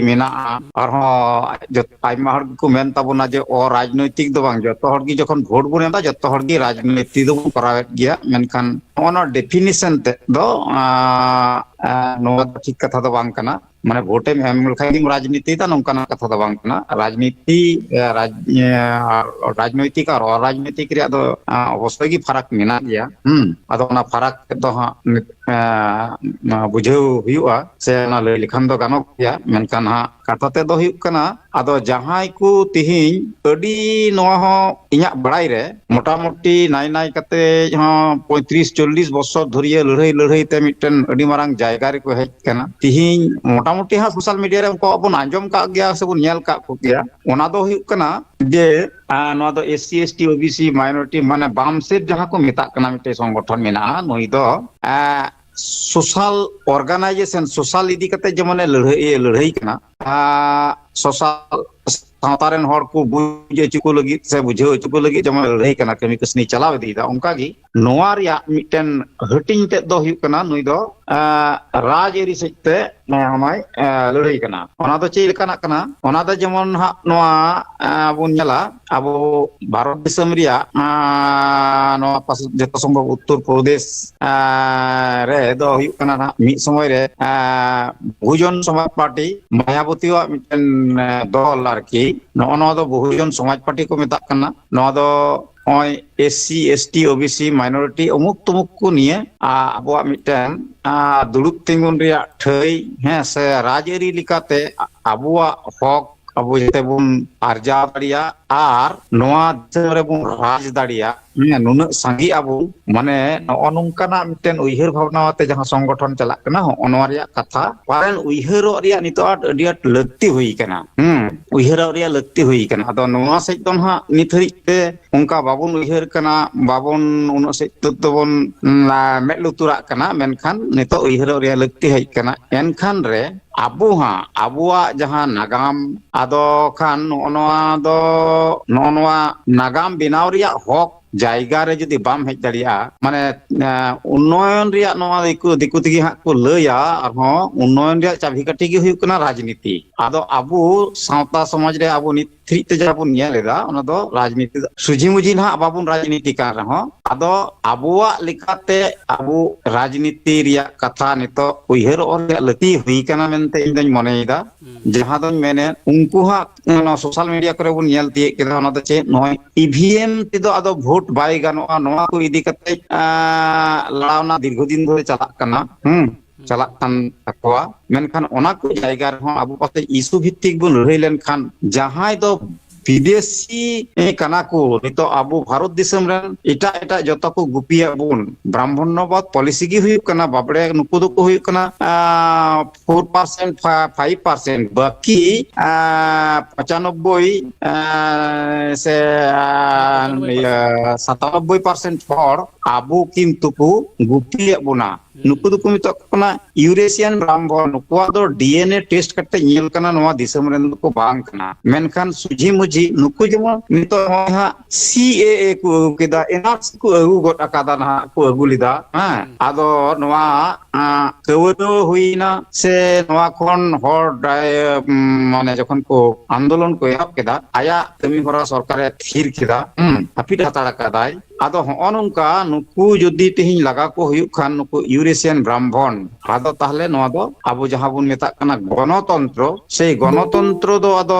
ᱢᱮᱱᱟᱜᱼᱟ᱾ ᱟᱨᱦᱚᱸ ᱡᱚᱛ-, ᱟᱭᱢᱟ ᱦᱚᱲ ᱜᱮᱠᱚ ᱢᱮᱱ ᱛᱟᱵᱚᱱᱟ ᱡᱮ ᱚᱨᱟᱡᱽᱱᱳᱭᱛᱤᱠ ᱫᱚ ᱵᱟᱝ, ᱡᱚᱛᱚ ᱦᱚᱲ ᱜᱮ ᱡᱚᱠᱷᱚᱱ ᱵᱷᱳᱴ ᱵᱚᱱ ᱮᱢ ᱮᱫᱟ, ᱡᱚᱛᱚ ᱦᱚᱲ ᱜᱮ ᱨᱟᱡᱽᱱᱳᱭᱛᱤᱠ ᱫᱚᱵᱚᱱ ᱠᱚᱨᱟᱣᱮᱫ ᱜᱮᱭᱟ᱾ ᱢᱮᱱᱠᱷᱟᱱ ᱱᱚᱜᱼᱚ ᱱᱚᱣᱟ ᱰᱮᱯᱷᱤᱱᱮᱥᱚᱱ ᱛᱮᱫ ᱫᱚ, ᱟᱸ, ᱟᱸ, ᱱᱚᱣᱟ ᱫᱚ ᱴᱷᱤᱠ ᱠᱟᱛᱷᱟ ᱫᱚ ᱵᱟᱝ ᱠᱟᱱᱟ᱾ ᱢᱟᱱᱮ ᱵᱷᱳᱴᱮᱢ ᱮᱢ ᱞᱮᱠᱷᱟᱱ ᱜᱮᱢ ᱨᱟᱡᱽᱱᱤᱛᱤᱭᱮᱫᱟ, ᱱᱚᱝᱠᱟᱱᱟᱜ ᱠᱟᱛᱷᱟ ᱫᱚ ᱵᱟᱝ ᱠᱟᱱᱟ᱾ ᱨᱟᱡᱽᱱᱤᱛᱤ, ᱮ, ᱨᱟᱡᱽ-, ᱮ, ᱟᱨ ᱨᱟᱡᱽᱱᱳᱭᱛᱤᱠ ᱟᱨ ᱚᱨᱟᱡᱽᱱᱳᱭᱛᱤᱠ ᱨᱮᱭᱟᱜ ᱫᱚ, ᱟ, ᱚᱵᱚᱥᱥᱳᱭ ᱜᱮ ᱯᱷᱟᱨᱟᱠ ᱢᱮᱱᱟᱜ ᱜᱮᱭᱟ᱾ ᱦᱩᱸ, ᱟᱫᱚ ᱚᱱᱟ ᱯᱷᱟᱨᱟᱠ ᱛᱮᱫ ᱫᱚ ᱦᱟᱸᱜ ᱱᱤᱛ, ᱮ, ᱱᱚᱣᱟ ᱵᱩᱡᱷᱟᱹᱣ ᱦᱩᱭᱩᱜᱼᱟ, ᱥᱮ ᱚᱱᱟ ᱞᱟᱹᱭ ᱞᱮᱠᱷᱟᱱ ᱫᱚ ᱜᱟᱱᱚᱜ ᱜᱮᱭᱟ᱾ ᱢᱮᱱᱠᱷᱟᱱ ᱦᱟᱸᱜ ᱠᱟᱛᱷᱟ ᱛᱮᱫ ᱫᱚ ᱦᱩᱭᱩᱜ ᱠᱟᱱᱟ, ᱟᱫᱚ ᱡᱟᱦᱟᱸᱭ ᱠᱚ ᱛᱤᱦᱤᱧ ᱟᱹᱰᱤ, ᱱᱚᱣᱟ ᱦᱚᱸ ᱤᱧᱟᱹᱜ ᱵᱟᱲᱟᱭ ᱨᱮ ᱢᱚᱴᱟᱢᱩᱴᱤ ᱱᱟᱭ ᱱᱟᱭ ᱠᱟᱛᱮ ᱦᱚᱸ ᱯᱚᱸᱭᱛᱨᱤᱥ ᱪᱚᱞᱞᱤᱥ ᱵᱚᱥᱚᱨ ᱫᱷᱩᱨᱤᱭᱟᱹ ᱞᱟᱹᱲᱦᱟᱹᱭ ᱞᱟᱹᱲᱦᱟᱹᱭ ᱛᱮ ᱢᱤᱫᱴᱮᱱ ᱟᱹᱰᱤ ᱢᱟᱨᱟᱝ ᱡᱟᱭᱜᱟ ᱨᱮᱠᱚ ᱦᱮᱡ ᱟᱠᱟᱱᱟ᱾ ᱛᱤᱦᱤᱧ ᱢᱚᱴᱟᱢᱩᱴᱤ ᱦᱟᱸᱜ ᱥᱳᱥᱟᱞ ᱢᱤᱰᱤᱭᱟ ᱨᱮ ᱩᱱᱠᱩᱣᱟᱜ ᱵᱚᱱ ᱟᱸᱡᱚᱢ ᱠᱟᱜ ᱜᱮᱭᱟ ᱥᱮ ᱵᱚᱱ ᱧᱮᱞ ᱠᱟᱜ ᱠᱚᱜᱮᱭᱟ᱾ ᱚᱱᱟ ᱫᱚ ᱦᱩᱭᱩᱜ ᱠᱟᱱᱟ ᱡᱮ, ᱟᱸ, ᱱᱚᱣᱟ ᱫᱚ S C, S T, O B C, minority, ᱢᱟᱱᱮ ᱵᱟᱢ ᱥᱮᱫ ᱡᱟᱦᱟᱸ ᱠᱚ ᱢᱮᱛᱟᱜ ᱠᱟᱱᱟ, ᱢᱤᱫᱴᱮᱡ ᱥᱚᱝᱜᱚᱴᱷᱚᱱ ᱢᱮᱱᱟᱜᱼᱟ᱾ ᱱᱩᱭ ᱫᱚ, ᱟᱸ, ᱥᱳᱥᱟᱞ ᱚᱨᱜᱟᱱᱟᱭᱡᱮᱥᱚᱱ, ᱥᱳᱥᱟᱞ ᱤᱫᱤ ᱠᱟᱛᱮ ᱡᱮᱢᱚᱱᱮ ᱞᱟᱹᱲᱦᱟᱹᱭ, ᱞᱟᱹᱲᱦᱟᱹᱭ ᱠᱟᱱᱟ᱾ ᱟᱸ, ᱥᱳᱥᱟᱞ ᱥᱟᱶᱛᱟ ᱨᱮᱱ ᱦᱚᱲ ᱠᱚ ᱵᱩᱡᱽ ᱦᱚᱪᱚ ᱠᱚ ᱞᱟᱹᱜᱤᱫ ᱥᱮ ᱵᱩᱡᱷᱟᱹᱣ ᱦᱚᱪᱚ ᱠᱚ ᱞᱟᱹᱜᱤᱫ ᱡᱮᱢᱚᱱ ᱞᱟᱹᱲᱦᱟᱹᱭ ᱠᱟᱱᱟ, ᱠᱟᱹᱢᱤ ᱠᱟᱹᱥᱱᱤ ᱪᱟᱞᱟᱣ ᱤᱫᱤᱭᱮᱫᱟ, ᱚᱱᱠᱟ ᱜᱮ ᱱᱚᱣᱟ ᱨᱮᱭᱟᱜ ᱢᱤᱫᱴᱮᱱ ᱦᱟᱹᱴᱤᱧ ᱛᱮᱫ ᱫᱚ ᱦᱩᱭᱩᱜ ᱠᱟᱱᱟ, ᱱᱩᱭ ᱫᱚ, ᱟᱸ, ᱨᱟᱡᱽ ᱟᱹᱨᱤ ᱥᱮᱫ ᱛᱮ, ᱮᱸ, ᱦᱚᱸᱜᱼᱚᱭ, ᱮᱸ, ᱞᱟᱹᱲᱦᱟᱹᱭ ᱠᱟᱱᱟ᱾ ᱚᱱᱟ ᱫᱚ ᱪᱮᱫ ᱞᱮᱠᱟᱱᱟᱜ ᱠᱟᱱᱟ? ᱚᱱᱟ ᱫᱚ ᱡᱮᱢᱚᱱ ᱦᱟᱸᱜ ᱱᱚᱣᱟ, ᱮᱸ, ᱵᱚᱱ ᱧᱮᱞᱟ, ᱟᱵᱚ ᱵᱷᱟᱨᱚᱛ ᱫᱤᱥᱚᱢ ᱨᱮᱭᱟᱜ, ᱮᱸ, ᱱᱚᱣᱟ ᱯᱟᱥ-, ᱡᱚᱛᱚ ᱥᱚᱢᱵᱷᱚᱵ ᱩᱛᱛᱚᱨ ᱯᱨᱚᱫᱮᱥ, ᱮᱸ, ᱨᱮ ᱫᱚ ᱦᱩᱭᱩᱜ ᱠᱟᱱᱟ ᱱᱟᱜ ᱢᱤᱫ ᱥᱚᱢᱚᱭ ᱨᱮ, ᱮᱸ, ᱵᱚᱦᱩᱡᱚᱱ ᱥᱚᱢᱟᱡᱽ ᱯᱟᱨᱴᱤ, ᱢᱟᱭᱟᱵᱚᱛᱤᱣᱟᱜ ᱢᱤᱫᱴᱮᱱ, ᱮᱸ, ᱫᱚᱞ ᱟᱨᱠᱤ, ᱱᱚᱜᱼᱚ ᱱᱚᱣᱟ ᱫᱚ ᱵᱚᱦᱩᱡᱚᱱ ᱥᱚᱢᱟᱡᱽ ᱯᱟᱨᱴᱤ ᱠᱚ ᱢᱮᱛᱟᱜ ᱠᱟᱱᱟ᱾ ᱱᱚᱣᱟ ᱫᱚ ᱱᱚᱜᱼᱚᱭ S C, S T, O B C, minority ᱩᱢᱩᱠ ᱛᱩᱢᱩᱠ ᱠᱚ ᱱᱤᱭᱮ, ᱟ, ᱟᱵᱚᱣᱟᱜ ᱢᱤᱫᱴᱮᱱ, ᱟ, ᱫᱩᱲᱩᱵ ᱛᱤᱸᱜᱩᱱ ᱨᱮᱭᱟᱜ ᱴᱷᱟᱹᱭ, ᱦᱮᱸ, ᱥᱮ ᱨᱟᱡᱽᱟᱹᱨᱤ ᱞᱮᱠᱟᱛᱮ ᱟᱵᱚᱣᱟᱜ ᱦᱚᱠ ᱟᱵᱚ ᱡᱟᱛᱮ ᱵᱚᱱ ᱟᱨᱡᱟᱣ ᱫᱟᱲᱮᱭᱟᱜ ᱟᱨ ᱱᱚᱣᱟ ᱫᱤᱥᱚᱢ ᱨᱮᱵᱚᱱ ᱨᱟᱡᱽ ᱫᱟᱲᱮᱭᱟᱜ, ᱦᱮᱸ, ᱱᱩᱱᱟᱹᱜ ᱥᱟᱸᱜᱮ ᱟᱵᱚ, ᱢᱟᱱᱮ ᱱᱚᱜᱼᱚ ᱱᱚᱝᱠᱟᱱᱟᱜ ᱢᱤᱫᱴᱮᱱ ᱩᱭᱦᱟᱹᱨ ᱵᱷᱟᱵᱽᱱᱟ ᱟᱛᱮ ᱡᱟᱦᱟᱸ ᱥᱚᱝᱜᱚᱴᱷᱚᱱ ᱪᱟᱞᱟᱜ ᱠᱟᱱᱟ, ᱦᱚᱸᱜᱼᱚ ᱱᱚᱣᱟ ᱨᱮᱭᱟᱜ ᱠᱟᱛᱷᱟ ᱯᱟᱞᱮᱱ ᱩᱭᱦᱟᱹᱨᱚᱜ ᱨᱮᱭᱟᱜ ᱱᱤᱛᱚᱜ ᱟᱸᱴ, ᱟᱹᱰᱤ ᱟᱸᱴ ᱞᱟᱹᱠᱛᱤ ᱦᱩᱭ ᱠᱟᱱᱟ᱾ ᱦᱩᱸ, ᱩᱭᱦᱟᱹᱨᱚᱜ ᱨᱮᱭᱟᱜ ᱞᱟᱹᱠᱛᱤ ᱦᱩᱭ ᱠᱟᱱᱟ᱾ ᱟᱫᱚ ᱱᱚᱣᱟ ᱥᱮᱫ ᱫᱚ ᱱᱟᱦᱟᱜ ᱱᱤᱛ ᱦᱟᱹᱨᱤᱡ ᱛᱮ ᱚᱱᱠᱟ ᱵᱟᱵᱚᱱ ᱩᱭᱦᱟᱹᱨ ᱠᱟᱱᱟ, ᱵᱟᱵᱚᱱ ᱩᱱᱟᱹᱜ ᱥᱮᱫ ᱛᱮ ᱫᱚᱵᱚᱱ, ᱩᱸ, ᱢᱮᱫ ᱞᱩᱛᱩᱨᱟᱜ ᱠᱟᱱᱟ, ᱢᱮᱱᱠᱷᱟᱱ ᱱᱤᱛᱚᱜ ᱩᱭᱦᱟᱹᱨᱚᱜ ᱨᱮᱭᱟᱜ ᱞᱟᱹᱠᱛᱤ ᱦᱮᱡ ᱠᱟᱱᱟ᱾ ᱮᱱᱠᱷᱟᱱ ᱨᱮ ᱟᱵᱚ ᱦᱟᱸᱜ ᱟᱵᱚᱣᱟᱜ ᱡᱟᱦᱟᱸ ᱱᱟᱜᱟᱢ, ᱟᱫᱚ ᱠᱷᱟᱱ ᱱᱚᱜᱼᱚ ᱱᱚᱣᱟ ᱫᱚ, ᱱᱚᱜᱼᱚ ᱱᱚᱣᱟ ᱱᱟᱜᱟᱢ ᱵᱮᱱᱟᱣ ᱨᱮᱭᱟᱜ ᱦᱚᱠ ᱡᱟᱭᱜᱟ ᱨᱮ ᱡᱩᱫᱤ ᱵᱟᱢ ᱦᱮᱡ ᱫᱟᱲᱮᱭᱟᱜᱼᱟ, ᱢᱟᱱᱮ, ᱮᱸ, ᱩᱱᱱᱚᱭᱚᱱ ᱨᱮᱭᱟᱜ ᱱᱚᱣᱟ ᱫᱤᱠᱩ, ᱫᱤᱠᱩ ᱛᱮᱜᱮ ᱦᱟᱸᱜ ᱠᱚ ᱞᱟᱹᱭᱟ, ᱟᱨᱦᱚᱸ ᱩᱱᱱᱚᱭᱚᱱ ᱨᱮᱭᱟᱜ ᱪᱟᱵᱤᱠᱟᱴᱷᱤ ᱜᱮ ᱦᱩᱭᱩᱜ ᱠᱟᱱᱟ ᱨᱟᱡᱽᱱᱤᱛᱤ᱾ ᱟᱫᱚ ᱟᱵᱚ ᱥᱟᱶᱛᱟ ᱥᱚᱢᱟᱡᱽ ᱨᱮ ᱟᱵᱚ ᱱᱤᱛ ᱫᱷᱟᱹᱨᱤᱡ ᱛᱮ ᱡᱟᱦᱟᱸ ᱵᱚᱱ ᱧᱮᱞ ᱮᱫᱟ, ᱚᱱᱟ ᱫᱚ ᱨᱟᱡᱽᱱᱤᱛᱤ ᱫᱚ ᱥᱩᱡᱷᱤ ᱢᱩᱡᱷᱤ ᱱᱟᱦᱟᱜ ᱵᱟᱵᱚᱱ ᱨᱟᱡᱽᱱᱤᱛᱤ ᱠᱟᱱ ᱨᱮᱦᱚᱸ, ᱟᱫᱚ ᱟᱵᱚᱣᱟᱜ ᱞᱮᱠᱟᱛᱮ ᱟᱵᱚ ᱨᱟᱡᱽᱱᱤᱛᱤ ᱨᱮᱭᱟᱜ ᱠᱟᱛᱷᱟ ᱱᱤᱛᱚᱜ ᱩᱭᱦᱟᱹᱨᱚᱜ ᱨᱮᱭᱟᱜ ᱞᱟᱹᱠᱛᱤ ᱦᱩᱭ ᱠᱟᱱᱟ ᱢᱮᱱᱛᱮ ᱤᱧ ᱫᱚᱧ ᱢᱚᱱᱮᱭᱮᱫᱟ᱾ ᱦᱩᱸ᱾ ᱡᱟᱦᱟᱸ ᱫᱚᱧ ᱢᱮᱱᱮᱫ, ᱩᱱᱠᱩ ᱦᱟᱸᱜ ᱱᱚᱣᱟ ᱥᱳᱥᱟᱞ ᱢᱤᱰᱤᱭᱟ ᱠᱚᱨᱮ ᱵᱚᱱ ᱧᱮᱞ ᱛᱤᱭᱳᱜ ᱠᱮᱫᱟ, ᱚᱱᱟ ᱫᱚ ᱪᱮᱫ, ᱱᱚᱜᱼᱚᱭ ᱤ ᱵᱷᱤ ᱮᱢ ᱛᱮᱫᱚ ᱟᱫᱚ ᱵᱷᱳᱴ ᱵᱟᱭ ᱜᱟᱱᱚᱜᱼᱟ, ᱱᱚᱣᱟ ᱠᱚ ᱤᱫᱤ ᱠᱟᱛᱮ, ᱟᱸ, ᱞᱟᱲᱟᱣᱱᱟ ᱫᱤᱨᱜᱷᱚ ᱫᱤᱱ ᱫᱷᱚᱨᱮ ᱪᱟᱞᱟᱜ ᱠᱟᱱᱟ᱾ ᱦᱩᱸ᱾ ᱪᱟᱞᱟᱜ ᱠᱟᱱ ᱛᱟᱠᱚᱣᱟ᱾ ᱢᱮᱱᱠᱷᱟᱱ ᱚᱱᱟ ᱠᱚ ᱡᱟᱭᱜᱟ ᱨᱮᱦᱚᱸ ᱟᱵᱚ ᱯᱟᱥᱮᱡ ᱤᱥᱩ ᱵᱷᱤᱛᱛᱤᱠ ᱵᱚᱱ ᱞᱟᱹᱲᱦᱟᱹᱭ ᱞᱮᱱᱠᱷᱟᱱ, ᱡᱟᱦᱟᱸᱭ ᱫᱚ ᱵᱤᱫᱮᱥᱤ ᱠᱟᱱᱟ ᱠᱚ, ᱱᱤᱛᱚᱜ ᱟᱵᱚ ᱵᱷᱟᱨᱚᱛ ᱫᱤᱥᱚᱢ ᱨᱮᱱ ᱮᱴᱟᱜ ᱮᱴᱟᱜ ᱡᱚᱛᱚ ᱠᱚ ᱜᱩᱯᱤᱭᱮᱫ ᱵᱚᱱ, ᱵᱨᱟᱦᱢᱚᱱᱱᱚᱵᱟᱫ ᱯᱚᱞᱤᱥᱤ ᱜᱮ ᱦᱩᱭᱩᱜ ᱠᱟᱱᱟ, ᱵᱟᱵᱲᱮ ᱱᱩᱠᱩ ᱫᱚᱠᱚ ᱦᱩᱭᱩᱜ ᱠᱟᱱᱟ ᱯᱷᱳᱨ ᱯᱟᱨᱥᱮᱱᱴ, ᱯᱷᱟᱭᱤᱵᱷ ᱯᱟᱨᱥᱮᱱᱴ, ᱵᱟᱹᱠᱤ ᱯᱚᱸᱪᱟᱱᱚᱵᱵᱳᱭ ᱥᱮ ᱤᱭᱟᱹ, ᱥᱟᱛᱟᱱᱚᱵᱵᱳᱭ ᱯᱟᱨᱥᱮᱱᱴ ᱦᱚᱲ ᱟᱵᱚ ᱠᱤᱱᱛᱩ ᱠᱚ ᱜᱩᱯᱤᱭᱮᱫ ᱵᱚᱱᱟ᱾ ᱱᱩᱠᱩ ᱫᱚᱠᱚ ᱢᱮᱛᱟᱜ ᱠᱚ ᱠᱟᱱᱟ ᱤᱭᱩᱨᱮᱥᱤᱭᱟᱱ ᱵᱨᱟᱦᱢᱚᱱ᱾ ᱱᱩᱠᱩᱣᱟᱜ ᱫᱚ ᱰᱤ ᱮᱱ ᱮ ᱴᱮᱥᱴ ᱠᱟᱛᱮ ᱧᱮᱞ ᱠᱟᱱᱟ, ᱱᱚᱣᱟ ᱫᱤᱥᱚᱢ ᱨᱮᱱ ᱫᱚᱠᱚ ᱵᱟᱝ ᱠᱟᱱᱟ᱾ ᱢᱮᱱᱠᱷᱟᱱ ᱥᱩᱡᱷᱤ ᱢᱩᱡᱷᱤ ᱱᱩᱠᱩ ᱡᱮᱢᱚᱱ ᱱᱤᱛᱚᱜ ᱱᱚᱜᱼᱚᱭ ᱦᱟᱸᱜ ᱥᱤ ᱮ ᱮ ᱠᱚ ᱟᱹᱜᱩ ᱠᱮᱫᱟ, ᱮᱱ ᱟᱨ ᱥᱤ ᱠᱚ ᱟᱹᱜᱩ ᱜᱚᱫ ᱟᱠᱟᱫᱟ, ᱱᱟᱦᱟᱜ ᱠᱚ ᱟᱹᱜᱩ ᱞᱮᱫᱟ᱾ ᱦᱮᱸ, ᱟᱫᱚ ᱱᱚᱣᱟ ᱟᱸ, ᱠᱟᱹᱣᱰᱟᱹ ᱦᱩᱭᱱᱟ ᱥᱮ ᱱᱚᱣᱟ ᱠᱷᱚᱱ ᱦᱚᱲ ᱰᱟᱭ-, ᱩᱢ, ᱢᱟᱱᱮ ᱡᱚᱠᱷᱚᱱ ᱠᱚ ᱟᱱᱫᱳᱞᱚᱱ ᱠᱚ ᱮᱦᱚᱵ ᱠᱮᱫᱟ, ᱟᱭᱟᱜ ᱠᱟᱹᱢᱤ ᱦᱚᱨᱟ ᱥᱚᱨᱠᱟᱨᱮ ᱛᱷᱤᱨ ᱠᱮᱫᱟ, ᱦᱩᱸ, ᱦᱟᱹᱯᱤᱫ ᱦᱟᱛᱟᱲ ᱠᱟᱫᱟᱭ᱾ ᱟᱫᱚ ᱦᱚᱸᱜᱼᱚ ᱱᱚᱝᱠᱟ ᱱᱩᱠᱩ ᱡᱩᱫᱤ ᱛᱮᱦᱮᱧ ᱞᱟᱜᱟ ᱠᱚ ᱦᱩᱭᱩᱜ ᱠᱷᱟᱱ, ᱱᱩᱠᱩ ᱤᱭᱩᱨᱮᱥᱤᱭᱟᱱ ᱵᱨᱟᱦᱢᱚᱱ, ᱟᱫᱚ ᱛᱟᱦᱞᱮ ᱱᱚᱣᱟ ᱫᱚ ᱟᱵᱚ ᱡᱟᱦᱟᱸ ᱵᱚᱱ ᱢᱮᱛᱟᱜ ᱠᱟᱱᱟ ᱜᱚᱱᱚᱛᱚᱱᱛᱨᱚ, ᱥᱮᱭ ᱜᱚᱱᱚᱛᱚᱱᱛᱨᱚ ᱫᱚ ᱟᱫᱚ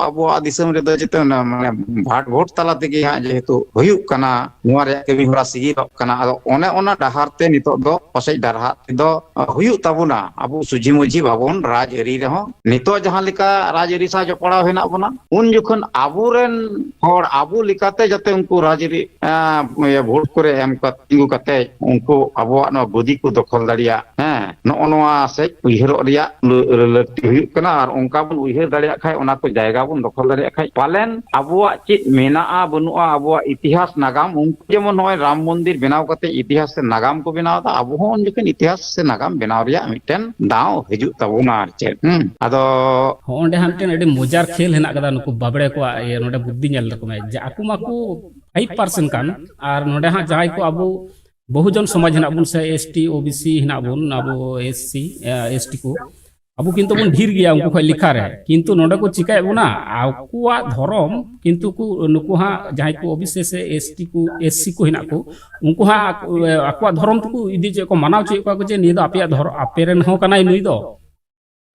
ᱟᱵᱚᱣᱟᱜ ᱫᱤᱥᱚᱢ ᱨᱮᱫᱚ ᱡᱮᱛᱮ ᱚᱱᱟ ᱢᱟᱱᱮ ᱵᱷᱟᱴ ᱵᱷᱳᱴ ᱛᱟᱞᱟ ᱛᱮᱜᱮ ᱦᱟᱸᱜ ᱡᱮᱦᱮᱛᱩ ᱦᱩᱭᱩᱜ ᱠᱟᱱᱟ, ᱱᱚᱣᱟ ᱨᱮᱭᱟᱜ ᱠᱟᱹᱢᱤ ᱦᱚᱨᱟ ᱥᱤᱜᱤᱞᱚᱜ ᱠᱟᱱᱟ᱾ ᱟᱫᱚ ᱚᱱᱮ ᱚᱱᱟ ᱰᱟᱦᱟᱨ ᱛᱮ ᱱᱤᱛᱚᱜ ᱫᱚ ᱯᱟᱥᱮᱡ ᱰᱟᱨᱦᱟᱜ ᱛᱮᱫᱚ ᱦᱩᱭᱩᱜ ᱛᱟᱵᱚᱱᱟ᱾ ᱟᱵᱚ ᱥᱩᱡᱷᱤ ᱢᱩᱡᱷᱤ ᱵᱟᱵᱚᱱ ᱨᱟᱡᱽᱟᱹᱨᱤ ᱨᱮᱦᱚᱸ, ᱱᱤᱛᱚᱜ ᱡᱟᱦᱟᱸ ᱞᱮᱠᱟ ᱨᱟᱡᱽᱟᱹᱨᱤ ᱥᱟᱶ ᱡᱚᱯᱲᱟᱣ ᱦᱮᱱᱟᱜ ᱵᱚᱱᱟ, ᱩᱱ ᱡᱚᱠᱷᱚᱱ ᱟᱵᱚᱨᱮᱱ ᱦᱚᱲ ᱟᱵᱚ ᱞᱮᱠᱟᱛᱮ ᱡᱟᱛᱮ ᱩᱱᱠᱩ ᱨᱟᱡᱽᱟᱹᱨᱤ, ᱮᱸ, ᱤᱭᱟᱹ, ᱵᱷᱳᱴ ᱠᱚᱨᱮ ᱮᱢ ᱠᱟᱛᱮ, ᱛᱤᱸᱜᱩ ᱠᱟᱛᱮ ᱩᱱᱠᱩ ᱟᱵᱚᱣᱟᱜ ᱱᱚᱣᱟ ᱜᱚᱫᱤ ᱠᱚ ᱫᱚᱠᱷᱚᱞ ᱫᱟᱲᱮᱭᱟᱜ, ᱦᱮᱸ, ᱱᱚᱜᱼᱚ ᱱᱚᱣᱟ ᱥᱮᱫ ᱩᱭᱦᱟᱹᱨᱚᱜ ᱨᱮᱭᱟᱜ ᱞᱟᱹ-, ᱞᱟᱹᱠᱛᱤ ᱦᱩᱭᱩᱜ ᱠᱟᱱᱟ᱾ ᱟᱨ ᱚᱱᱠᱟ ᱵᱚᱱ ᱩᱭᱦᱟᱹᱨ ᱫᱟᱲᱮᱭᱟᱜ ᱠᱷᱟᱡ, ᱚᱱᱟ ᱠᱚ ᱡᱟᱭᱜᱟ ᱵᱚᱱ ᱫᱚᱠᱷᱚᱞ ᱫᱟᱲᱮᱭᱟᱜ ᱠᱷᱟᱡ, ᱯᱟᱞᱮᱱ ᱟᱵᱚᱣᱟᱜ ᱪᱮᱫ ᱢᱮᱱᱟᱜᱼᱟ ᱵᱟᱹᱱᱩᱜᱼᱟ, ᱟᱵᱚᱣᱟᱜ ᱤᱛᱤᱦᱟᱥ ᱱᱟᱜᱟᱢ, ᱩᱱᱠᱩ ᱡᱮᱢᱚᱱ ᱱᱚᱜᱼᱚᱭ ᱨᱟᱢ ᱢᱚᱱᱫᱤᱨ ᱵᱮᱱᱟᱣ ᱠᱟᱛᱮ ᱤᱛᱤᱦᱟᱥ ᱥᱮ ᱱᱟᱜᱟᱢ ᱠᱚ ᱵᱮᱱᱟᱣ ᱮᱫᱟ, ᱟᱵᱚ ᱦᱚᱸ ᱩᱱ ᱡᱚᱠᱷᱚᱱ ᱤᱛᱤᱦᱟᱥ ᱥᱮ ᱱᱟᱜᱟᱢ ᱵᱮᱱᱟᱣ ᱨᱮᱭᱟᱜ ᱢᱤᱫᱴᱮᱱ ᱫᱟᱣ ᱦᱤᱡᱩᱜ ᱛᱟᱵᱚᱱᱟ, ᱟᱨ ᱪᱮᱫ᱾ ᱦᱩᱸ, ᱟᱫᱚ ᱦᱚᱸ, ᱚᱸᱰᱮ ᱦᱟᱸᱜ ᱢᱤᱫᱴᱮᱱ ᱟᱹᱰᱤ ᱢᱚᱡᱟ ᱠᱷᱮᱞ ᱦᱮᱱᱟᱜ ᱠᱟᱫᱟ ᱱᱩᱠᱩ ᱵᱟᱵᱲᱮ ᱠᱚᱣᱟᱜ᱾ ᱤᱭᱟᱹ, ᱱᱚᱰᱮ ᱵᱩᱫᱽᱫᱷᱤ ᱧᱮᱞ ᱛᱟᱠᱚ ᱢᱮ ᱡᱮ ᱟᱠᱚ ᱢᱟᱠᱚ ᱯᱷᱟᱭᱤᱵᱷ ᱯᱟᱨᱥᱮᱱᱴ ᱠᱟᱱ, ᱟᱨ ᱱᱚᱰᱮ ᱦᱟᱸᱜ ᱡᱟᱦᱟᱸᱭ ᱠᱚ ᱟᱵᱚ ᱵᱚᱦᱩᱡᱚᱱ ᱥᱚᱢᱟᱡᱽ ᱦᱮᱱᱟᱜ ᱵᱚᱱ ᱥᱮ ᱮᱥ ᱴᱤ, ᱳ ᱵᱤ ᱥᱤ ᱦᱮᱱᱟᱜ ᱵᱚᱱ, ᱟᱵᱚ ᱮᱥ ᱥᱤ, ᱮ, ᱮᱥ ᱴᱤ ᱠᱚ, ᱟᱵᱚ ᱠᱤᱱᱛᱩ ᱵᱚᱱ ᱰᱷᱮᱨ ᱜᱮᱭᱟ ᱩᱱᱠᱩ ᱠᱷᱚᱱ ᱞᱮᱠᱷᱟ ᱨᱮ, ᱠᱤᱱᱛᱩ ᱱᱚᱰᱮ ᱠᱚ ᱪᱤᱠᱟᱹᱭᱮᱫ ᱵᱚᱱᱟ, ᱟᱠᱚᱣᱟᱜ ᱫᱷᱚᱨᱚᱢ ᱠᱤᱱᱛᱩ ᱠᱚ, ᱱᱩᱠᱩ ᱦᱟᱸᱜ ᱡᱟᱦᱟᱸᱭ ᱠᱚ ᱳ ᱵᱤ ᱥᱤ ᱥᱮ ᱮᱥ ᱴᱤ ᱠᱚ, ᱮᱥ ᱥᱤ ᱠᱚ ᱦᱮᱱᱟᱜ ᱠᱚ, ᱩᱱᱠᱩ ᱦᱟᱸᱜ ᱟᱠᱚ-, ᱟᱠᱚᱣᱟᱜ ᱫᱷᱚᱨᱚᱢ ᱛᱮᱠᱚ ᱤᱫᱤ ᱦᱚᱪᱚᱭᱮᱫ ᱠᱚ, ᱢᱟᱱᱟᱣ ᱦᱚᱪᱚᱭᱮᱫ ᱠᱚᱣᱟ ᱠᱚ ᱡᱮ ᱱᱤᱭᱟᱹ ᱫᱚ ᱟᱯᱮᱭᱟᱜ ᱫᱷᱚᱨᱚᱢ, ᱟᱯᱮ ᱨᱮᱱ ᱦᱚᱸ ᱠᱟᱱᱟᱭ ᱱᱩᱭ ᱫᱚ᱾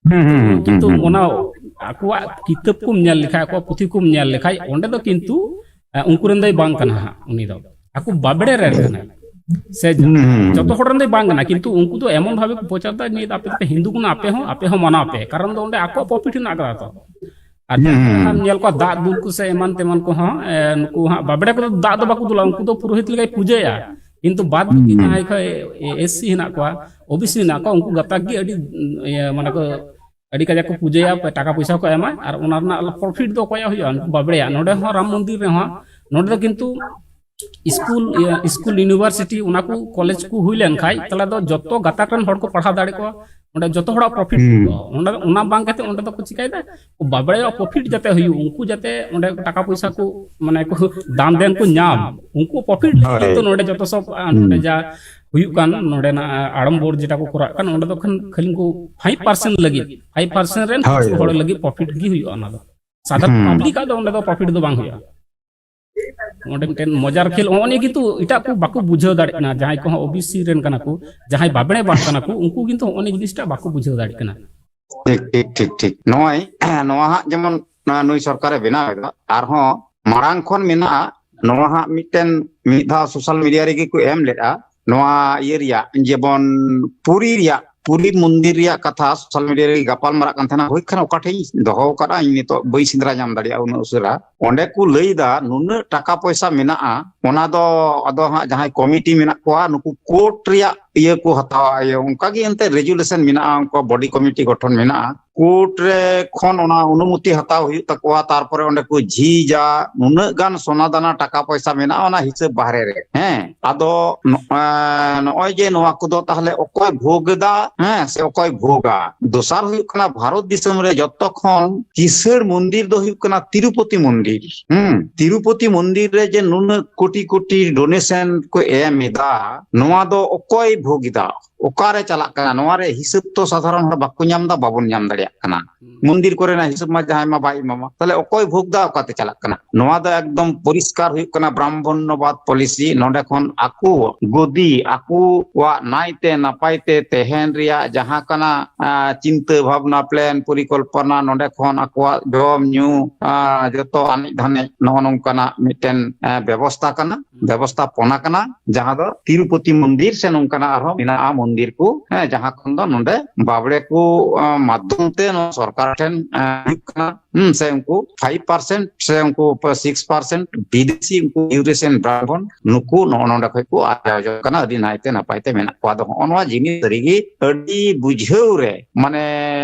ᱦᱩᱸ, ᱦᱩᱸ, ᱦᱩᱸ, ᱠᱤᱱᱛᱩ ᱦᱩᱸ, ᱦᱩᱸ᱾ ᱚᱱᱟ ᱟᱠᱚᱣᱟᱜ ᱠᱤᱛᱟᱹᱵ ᱠᱚᱢ ᱧᱮᱞ ᱞᱮᱠᱷᱟᱡ, ᱟᱠᱚᱣᱟᱜ ᱯᱩᱛᱷᱤ ᱠᱚᱢ ᱧᱮᱞ ᱞᱮᱠᱷᱟᱡ, ᱚᱸᱰᱮ ᱫᱚ ᱠᱤᱱᱛᱩ, ᱮ, ᱩᱱᱠᱩ ᱨᱮᱱ ᱫᱚᱭ ᱵᱟᱝ ᱠᱟᱱᱟ ᱦᱟᱸᱜ, ᱩᱱᱤ ᱫᱚ᱾ ᱟᱠᱚ ᱵᱟᱵᱲᱮ ᱨᱮᱱ ᱠᱟᱱᱟᱭ᱾ ᱥᱮ ᱦᱩᱸ, ᱦᱩᱸ, ᱦᱩᱸ᱾ ᱡᱚᱛᱚ ᱦᱚᱲ ᱨᱮᱱ ᱫᱚ ᱵᱟᱝ ᱠᱟᱱᱟ, ᱠᱤᱱᱛᱩ ᱩᱱᱠᱩ ᱫᱚ ᱮᱢᱚᱱ ᱵᱷᱟᱵᱮ ᱠᱚ ᱯᱨᱚᱪᱟᱨ ᱫᱟ, ᱱᱤᱭᱟᱹ ᱫᱚ ᱟᱯᱮ ᱫᱚᱯᱮ ᱦᱤᱱᱫᱩ ᱠᱟᱱᱟ, ᱟᱯᱮ ᱦᱚᱸ, ᱟᱯᱮ ᱦᱚᱸ ᱢᱟᱱᱟᱣ ᱯᱮ, ᱠᱟᱨᱚᱱ ᱫᱚ ᱚᱸᱰᱮ ᱟᱠᱚᱣᱟᱜ ᱯᱨᱚᱯᱷᱤᱴ ᱦᱮᱱᱟᱜ ᱟᱠᱟᱫᱟ ᱛᱚ᱾ ᱟᱨ ᱦᱩᱸ, ᱡᱟᱦᱟᱸᱭ ᱦᱩᱸ᱾ ᱧᱮᱞ ᱠᱚᱣᱟ ᱫᱟᱜ ᱫᱩᱞ ᱠᱚ ᱥᱮ ᱮᱢᱟᱱ ᱛᱮᱢᱟᱱ ᱠᱚᱦᱚᱸ, ᱮ, ᱱᱩᱠᱩ ᱦᱟᱸᱜ ᱵᱟᱵᱲᱮ ᱠᱚᱫᱚ ᱫᱟᱜ ᱫᱚ ᱵᱟᱠᱚ ᱫᱩᱞᱟ, ᱩᱱᱠᱩ ᱫᱚ ᱯᱩᱨᱳᱦᱤᱛ ᱞᱮᱠᱟᱭ ᱯᱩᱡᱟᱹᱭᱟ᱾ ᱠᱤᱱᱛᱩ ᱵᱟᱫ ᱵᱟᱹᱠᱤ ᱦᱩᱸ᱾ ᱡᱟᱦᱟᱸᱭ ᱠᱷᱚᱡ ᱮᱥ ᱥᱤ ᱦᱮᱱᱟᱜ ᱠᱚᱣᱟ, ᱳ ᱵᱤ ᱥᱤ ᱦᱮᱱᱟᱜ ᱠᱚᱣᱟ, ᱩᱱᱠᱩ ᱜᱟᱛᱟᱠ ᱜᱮ ᱟᱹᱰᱤ, ᱤᱭᱟᱹ, ᱢᱟᱱᱮ ᱠᱚ ᱟᱹᱰᱤ ᱠᱟᱡᱟᱠ ᱠᱚ ᱯᱩᱡᱟᱹᱭᱟ, ᱴᱟᱠᱟ ᱯᱚᱭᱥᱟ ᱠᱚ ᱮᱢᱟ, ᱟᱨ ᱚᱱᱟ ᱨᱮᱱᱟᱜ ᱯᱨᱚᱯᱷᱤᱴ ᱫᱚ ᱚᱠᱚᱭᱟᱜ ᱦᱩᱭᱩᱜᱼᱟ? ᱱᱩᱠᱩ ᱵᱟᱵᱲᱮᱭᱟᱜ᱾ ᱱᱚᱰᱮ ᱦᱚᱸ ᱨᱟᱢ ᱢᱚᱱᱫᱤᱨ ᱨᱮᱦᱚᱸ, ᱱᱚᱰᱮ ᱫᱚ ᱠᱤᱱᱛᱩ ᱥᱠᱩᱞ, ᱤᱭᱟᱹ, ᱥᱠᱩᱞ, ᱤᱭᱩᱱᱤᱵᱷᱟᱨᱥᱤᱴᱤ, ᱚᱱᱟ ᱠᱚ ᱠᱚᱞᱮᱡᱽ ᱠᱚ ᱦᱩᱭ ᱞᱮᱱ ᱠᱷᱟᱡ, ᱛᱟᱦᱞᱮ ᱫᱚ ᱡᱚᱛᱚ ᱜᱟᱛᱟᱠ ᱨᱮᱱ ᱦᱚᱲ ᱠᱚ ᱯᱟᱲᱦᱟᱣ ᱫᱟᱲᱮ ᱠᱚᱣᱟ᱾ ᱚᱸᱰᱮ ᱡᱚᱛᱚ ᱦᱚᱲᱟᱜ ᱯᱨᱚᱯᱷᱤᱴ ᱦᱩᱸ᱾ ᱦᱩᱭᱩᱜᱼᱟ᱾ ᱚᱸᱰᱮ, ᱚᱱᱟ ᱵᱟᱝ ᱠᱟᱛᱮ ᱚᱸᱰᱮ ᱫᱚᱠᱚ ᱪᱤᱠᱟᱭᱮᱫᱟ? ᱵᱟᱵᱲᱮᱭᱟᱜ ᱯᱨᱚᱯᱷᱤᱴ ᱡᱟᱛᱮ ᱦᱩᱭᱩᱜ, ᱩᱱᱠᱩ ᱡᱟᱛᱮ ᱚᱸᱰᱮ ᱴᱟᱠᱟ ᱯᱚᱭᱥᱟ ᱠᱚ, ᱢᱟᱱᱮ ᱠᱚ ᱫᱟᱱ ᱫᱮᱱ ᱠᱚ ᱧᱟᱢ, ᱩᱱᱠᱩ ᱯᱨᱚᱯᱷᱤᱴ ᱞᱟᱹᱜᱤᱫ ᱦᱳᱭ᱾ ᱛᱮ ᱱᱚᱰᱮ ᱡᱚᱛᱚ ᱥᱚᱵ, ᱟ, ᱦᱩᱸ᱾ ᱱᱚᱰᱮ ᱡᱟ ᱦᱩᱭᱩᱜ ᱠᱟᱱ, ᱱᱚᱰᱮᱱᱟᱜ ᱟᱲᱚᱢᱵᱚᱨ ᱡᱮᱴᱟ ᱠᱚ ᱠᱚᱨᱟᱜ ᱠᱟᱱ, ᱚᱸᱰᱮ ᱫᱚ ᱠᱷᱟᱱ ᱠᱷᱟᱹᱞᱤ ᱩᱱᱠᱩ ᱯᱷᱟᱭᱤᱵᱷ ᱯᱟᱨᱥᱮᱱᱴ ᱞᱟᱹᱜᱤᱫ, ᱯᱷᱟᱭᱤᱵᱷ ᱯᱟᱨᱥᱮᱱᱴ ᱨᱮᱱ ᱦᱳᱭ, ᱠᱤᱪᱷᱩ ᱦᱚᱲ ᱦᱳᱭ᱾ ᱞᱟᱹᱜᱤᱫ ᱯᱨᱚᱯᱷᱤᱴ ᱜᱮ ᱦᱩᱭᱩᱜᱼᱟ᱾ ᱚᱱᱟ ᱫᱚ ᱥᱟᱫᱷᱟᱨᱚᱱ ᱦᱩᱸ᱾ ᱯᱟᱵᱽᱞᱤᱠ ᱟᱜ ᱫᱚ ᱚᱸᱰᱮ ᱫᱚ ᱯᱨᱚᱯᱷᱤᱴ ᱫᱚ ᱵᱟᱝ ᱦᱩᱭᱩᱜᱼᱟ᱾ ᱚᱸᱰᱮ ᱢᱤᱫᱴᱮᱱ ᱢᱚᱡᱟᱨ ᱠᱷᱮᱞ, ᱱᱚᱜᱼᱚ ᱱᱤᱭᱟᱹ ᱠᱤᱱᱛᱩ ᱮᱴᱟᱜ ᱠᱚ ᱵᱟᱠᱚ ᱵᱩᱡᱷᱟᱹᱣ ᱫᱟᱲᱮᱭᱟᱜ ᱠᱟᱱᱟ, ᱡᱟᱦᱟᱸᱭ ᱠᱚᱦᱚᱸ ᱳ ᱵᱤ ᱥᱤ ᱨᱮᱱ ᱠᱟᱱᱟ ᱠᱚ, ᱡᱟᱦᱟᱸᱭ ᱵᱟᱵᱲᱮ ᱵᱟᱝ ᱠᱟᱱᱟ ᱠᱚ, ᱩᱱᱠᱩ ᱠᱤᱱᱛᱩ ᱱᱚᱜᱼᱚ ᱱᱤᱭᱟᱹ ᱡᱤᱱᱤᱥᱴᱟ ᱵᱟᱠᱚ ᱵᱩᱡᱷᱟᱹᱣ ᱫᱟᱲᱮᱭᱟᱜ ᱠᱟᱱᱟ᱾ ᱴᱷᱤᱠ, ᱴᱷᱤᱠ, ᱴᱷᱤᱠ, ᱴᱷᱤᱠ᱾ ᱱᱚᱜᱼᱚᱭ, ᱱᱚᱣᱟ ᱦᱟᱸᱜ ᱡᱮᱢᱚᱱ, ᱱᱚᱣᱟ ᱱᱩᱭ ᱥᱚᱨᱠᱟᱨᱮ ᱵᱮᱱᱟᱣ ᱮᱫᱟ, ᱟᱨᱦᱚᱸ ᱢᱟᱲᱟᱝ ᱠᱷᱚᱱ ᱢᱮᱱᱟᱜᱼᱟ᱾ ᱱᱚᱣᱟ ᱦᱟᱸᱜ ᱢᱤᱫᱴᱮᱱ, ᱢᱤᱫ ᱫᱷᱟᱣ ᱥᱳᱥᱟᱞ ᱢᱤᱰᱤᱭᱟ ᱨᱮᱜᱮ ᱠᱚ ᱮᱢ ᱞᱮᱫᱼᱟ, ᱱᱚᱣᱟ ᱤᱭᱟᱹ ᱨᱮᱭᱟᱜ, ᱡᱮᱢᱚᱱ ᱯᱩᱨᱤ ᱨᱮᱭᱟᱜ, ᱯᱩᱨᱤ ᱢᱚᱱᱫᱤᱨ ᱨᱮᱭᱟᱜ ᱠᱟᱛᱷᱟ ᱥᱳᱥᱟᱞ ᱢᱤᱰᱤᱭᱟ ᱨᱮᱜᱮ ᱜᱟᱯᱟᱞ ᱢᱟᱨᱟᱜ ᱠᱟᱱ ᱛᱟᱦᱮᱱᱟ᱾ ᱦᱳᱭ, ᱠᱷᱟᱱ ᱚᱠᱟ ᱴᱷᱮᱡ ᱤᱧ ᱫᱚᱦᱚ ᱟᱠᱟᱫᱼᱟ, ᱤᱧ ᱱᱤᱛᱚᱜ ᱵᱟᱹᱧ ᱥᱮᱸᱫᱽᱨᱟ ᱧᱟᱢ ᱫᱟᱲᱮᱭᱟᱜᱼᱟ ᱩᱱᱟᱹᱜ ᱩᱥᱟᱹᱨᱟ᱾ ᱚᱸᱰᱮ ᱠᱚ ᱞᱟᱹᱭ ᱮᱫᱟ, ᱱᱩᱱᱟᱹᱜ ᱴᱟᱠᱟ ᱯᱚᱭᱥᱟ ᱢᱮᱱᱟᱜᱼᱟ, ᱚᱱᱟ ᱫᱚ ᱟᱫᱚ ᱦᱟᱸᱜ ᱡᱟᱦᱟᱸᱭ ᱠᱚᱢᱤᱴᱤ ᱢᱮᱱᱟᱜ ᱠᱚᱣᱟ, ᱱᱩᱠᱩ ᱠᱳᱨᱴ ᱨᱮᱭᱟᱜ ᱤᱭᱟᱹ ᱠᱚ ᱦᱟᱛᱟᱣᱟ, ᱤᱭᱟᱹ, ᱚᱱᱠᱟ ᱜᱮ ᱮᱱᱛᱮᱫ ᱨᱮᱡᱩᱞᱮᱥᱚᱱ ᱢᱮᱱᱟᱜᱼᱟ, ᱩᱱᱠᱩ ᱵᱚᱰᱤ ᱠᱚᱢᱤᱴᱤ ᱜᱚᱴᱷᱚᱱ ᱢᱮᱱᱟᱜᱼᱟ᱾ ᱠᱳᱨᱴ ᱨᱮ ᱠᱷᱚᱱ ᱚᱱᱟ ᱚᱱᱩᱢᱚᱛᱤ ᱦᱟᱛᱟᱣ ᱦᱩᱭᱩᱜ ᱛᱟᱠᱚᱣᱟ, ᱛᱟᱨᱯᱚᱨᱮ ᱚᱸᱰᱮ ᱠᱚ ᱡᱷᱤᱡᱟ, ᱱᱩᱱᱟᱹᱜ ᱜᱟᱱ ᱥᱚᱱᱟ ᱫᱟᱱᱟ ᱴᱟᱠᱟ ᱯᱚᱭᱥᱟ ᱢᱮᱱᱟᱜᱼᱟ ᱚᱱᱟ ᱦᱤᱥᱟᱹᱵ ᱵᱟᱦᱨᱮ ᱨᱮ᱾ ᱦᱮᱸ, ᱟᱫᱚ ᱱᱚ-, ᱮᱸ, ᱱᱚᱜᱼᱚᱭ ᱡᱮ ᱱᱚᱣᱟ ᱠᱚᱫᱚ ᱛᱟᱦᱞᱮ ᱚᱠᱚᱭ ᱵᱷᱳᱜᱽ ᱮᱫᱟ, ᱦᱮᱸ, ᱥᱮ ᱚᱠᱚᱭ ᱵᱷᱳᱜᱟ? ᱫᱚᱥᱟᱨ ᱦᱩᱭᱩᱜ ᱠᱟᱱᱟ, ᱵᱷᱟᱨᱚᱛ ᱫᱤᱥᱚᱢ ᱨᱮ ᱡᱚᱛᱚ ᱠᱷᱚᱱ ᱠᱤᱥᱟᱹᱬ ᱢᱚᱱᱫᱤᱨ ᱫᱚ ᱦᱩᱭᱩᱜ ᱠᱟᱱᱟ ᱛᱤᱨᱩᱯᱚᱛᱤ ᱢᱚᱱᱫᱤᱨ᱾ ᱦᱩᱸ, ᱛᱤᱨᱩᱯᱚᱛᱤ ᱢᱚᱱᱫᱤᱨ ᱨᱮ ᱡᱮ ᱱᱩᱱᱟᱹᱜ ᱠᱳᱴᱤ ᱠᱳᱴᱤ ᱰᱳᱱᱮᱥᱚᱱ ᱠᱚ ᱮᱢ ᱮᱫᱟ, ᱱᱚᱣᱟ ᱫᱚ ᱚᱠᱚᱭ ᱵᱷᱳᱜᱽ ᱮᱫᱟ? ᱚᱠᱟᱨᱮ ᱪᱟᱞᱟᱜ ᱠᱟᱱᱟ? ᱱᱚᱣᱟ ᱨᱮ ᱦᱤᱥᱟᱹᱵ ᱛᱚ ᱥᱟᱫᱷᱟᱨᱚᱱ ᱦᱚᱲ ᱵᱟᱠᱚ ᱧᱟᱢ ᱮᱫᱟ, ᱵᱟᱵᱚᱱ ᱧᱟᱢ ᱫᱟᱲᱮᱭᱟᱜ ᱠᱟᱱᱟ᱾ ᱦᱩᱸ᱾ ᱢᱚᱱᱫᱤᱨ ᱠᱚᱨᱮᱱᱟᱜ ᱦᱤᱥᱟᱹᱵ ᱢᱟ ᱡᱟᱦᱟᱸᱭ ᱢᱟ ᱵᱟᱭ ᱮᱢᱟᱢᱟ, ᱛᱟᱦᱞᱮ ᱚᱠᱚᱭ ᱵᱷᱳᱜᱽ ᱫᱟ? ᱚᱠᱟᱛᱮ ᱪᱟᱞᱟᱜ ᱠᱟᱱᱟ? ᱱᱚᱣᱟ ᱫᱚ ᱮᱠᱫᱚᱢ ᱯᱚᱨᱤᱥᱠᱟᱨ ᱦᱩᱭᱩᱜ ᱠᱟᱱᱟ ᱵᱨᱟᱦᱢᱚᱱᱱᱚᱵᱟᱫ ᱯᱚᱞᱤᱥᱤ᱾ ᱱᱚᱰᱮ ᱠᱷᱚᱱ ᱟᱠᱚ ᱜᱚᱫᱤ, ᱟᱠᱚᱣᱟᱜ ᱱᱟᱭᱛᱮ ᱱᱟᱯᱟᱭ ᱛᱮ ᱛᱟᱦᱮᱱ ᱨᱮᱭᱟᱜ ᱡᱟᱦᱟᱸ ᱠᱟᱱᱟ, ᱟ, ᱪᱤᱱᱛᱟᱹ ᱵᱷᱟᱵᱽᱱᱟ, ᱯᱞᱮᱱ, ᱯᱚᱨᱤᱠᱚᱞᱯᱚᱱᱟ, ᱱᱚᱰᱮ ᱠᱷᱚᱱ ᱟᱠᱚᱣᱟᱜ ᱡᱚᱢ ᱧᱩ, ᱟ, ᱡᱚᱛᱚ ᱫᱷᱟᱱᱮᱡ ᱱᱚᱜᱼᱚ ᱱᱚᱝᱠᱟᱱᱟᱜ ᱢᱤᱫᱴᱮᱱ, ᱮ, ᱵᱮᱵᱚᱥᱛᱟ ᱠᱟᱱᱟ, ᱵᱮᱵᱚᱥᱛᱷᱟᱯᱚᱱᱟ ᱠᱟᱱᱟ, ᱡᱟᱦᱟᱸ ᱫᱚ ᱛᱤᱨᱩᱯᱚᱛᱤ ᱢᱚᱱᱫᱤᱨ ᱥᱮ ᱱᱚᱝᱠᱟᱱᱟᱜ ᱟᱨᱦᱚᱸ ᱢᱮᱱᱟᱜᱼᱟ ᱢᱚᱱᱫᱤᱨ ᱠᱚ, ᱦᱮᱸ, ᱡᱟᱦᱟᱸ ᱠᱷᱚᱱ ᱫᱚ ᱱᱚᱰᱮ ᱵᱟᱵᱲᱮ ᱠᱚ, ᱮ, ᱢᱟᱫᱽᱫᱷᱚᱢ ᱛᱮ ᱱᱚᱣᱟ ᱥᱚᱨᱠᱟᱨ ᱴᱷᱮᱱ, ᱮ, ᱦᱩᱭᱩᱜ ᱠᱟᱱᱟ᱾ ᱦᱩᱸ, ᱥᱮ ᱩᱱᱠᱩ ᱯᱷᱟᱭᱤᱵᱷ ᱯᱟᱨᱥᱮᱱᱴ ᱥᱮ ᱩᱱᱠᱩ ᱥᱤᱠᱥ ᱯᱟᱨᱥᱮᱱᱴ ᱵᱤᱫᱮᱥᱤ ᱩᱱᱠᱩ ᱤᱭᱩᱨᱮᱥᱤᱭᱟᱱ ᱵᱨᱟᱦᱢᱚᱱ ᱱᱩᱠᱩ ᱱᱚᱜᱼᱚ ᱱᱚᱰᱮ ᱠᱷᱚᱡ ᱠᱚ ᱟᱨᱡᱟᱣ ᱡᱚᱝ ᱠᱟᱱᱟ, ᱟᱹᱰᱤ ᱱᱟᱭᱛᱮ ᱱᱟᱯᱟᱭ ᱛᱮ ᱢᱮᱱᱟᱜ ᱠᱚᱣᱟ᱾ ᱟᱫᱚ ᱦᱚᱸᱜᱼᱚ ᱱᱚᱣᱟ ᱡᱤᱱᱤᱥ ᱥᱟᱹᱨᱤᱜᱮ ᱟᱹᱰᱤ ᱵᱩᱡᱷᱟᱹᱣ ᱨᱮ, ᱢᱟᱱᱮ,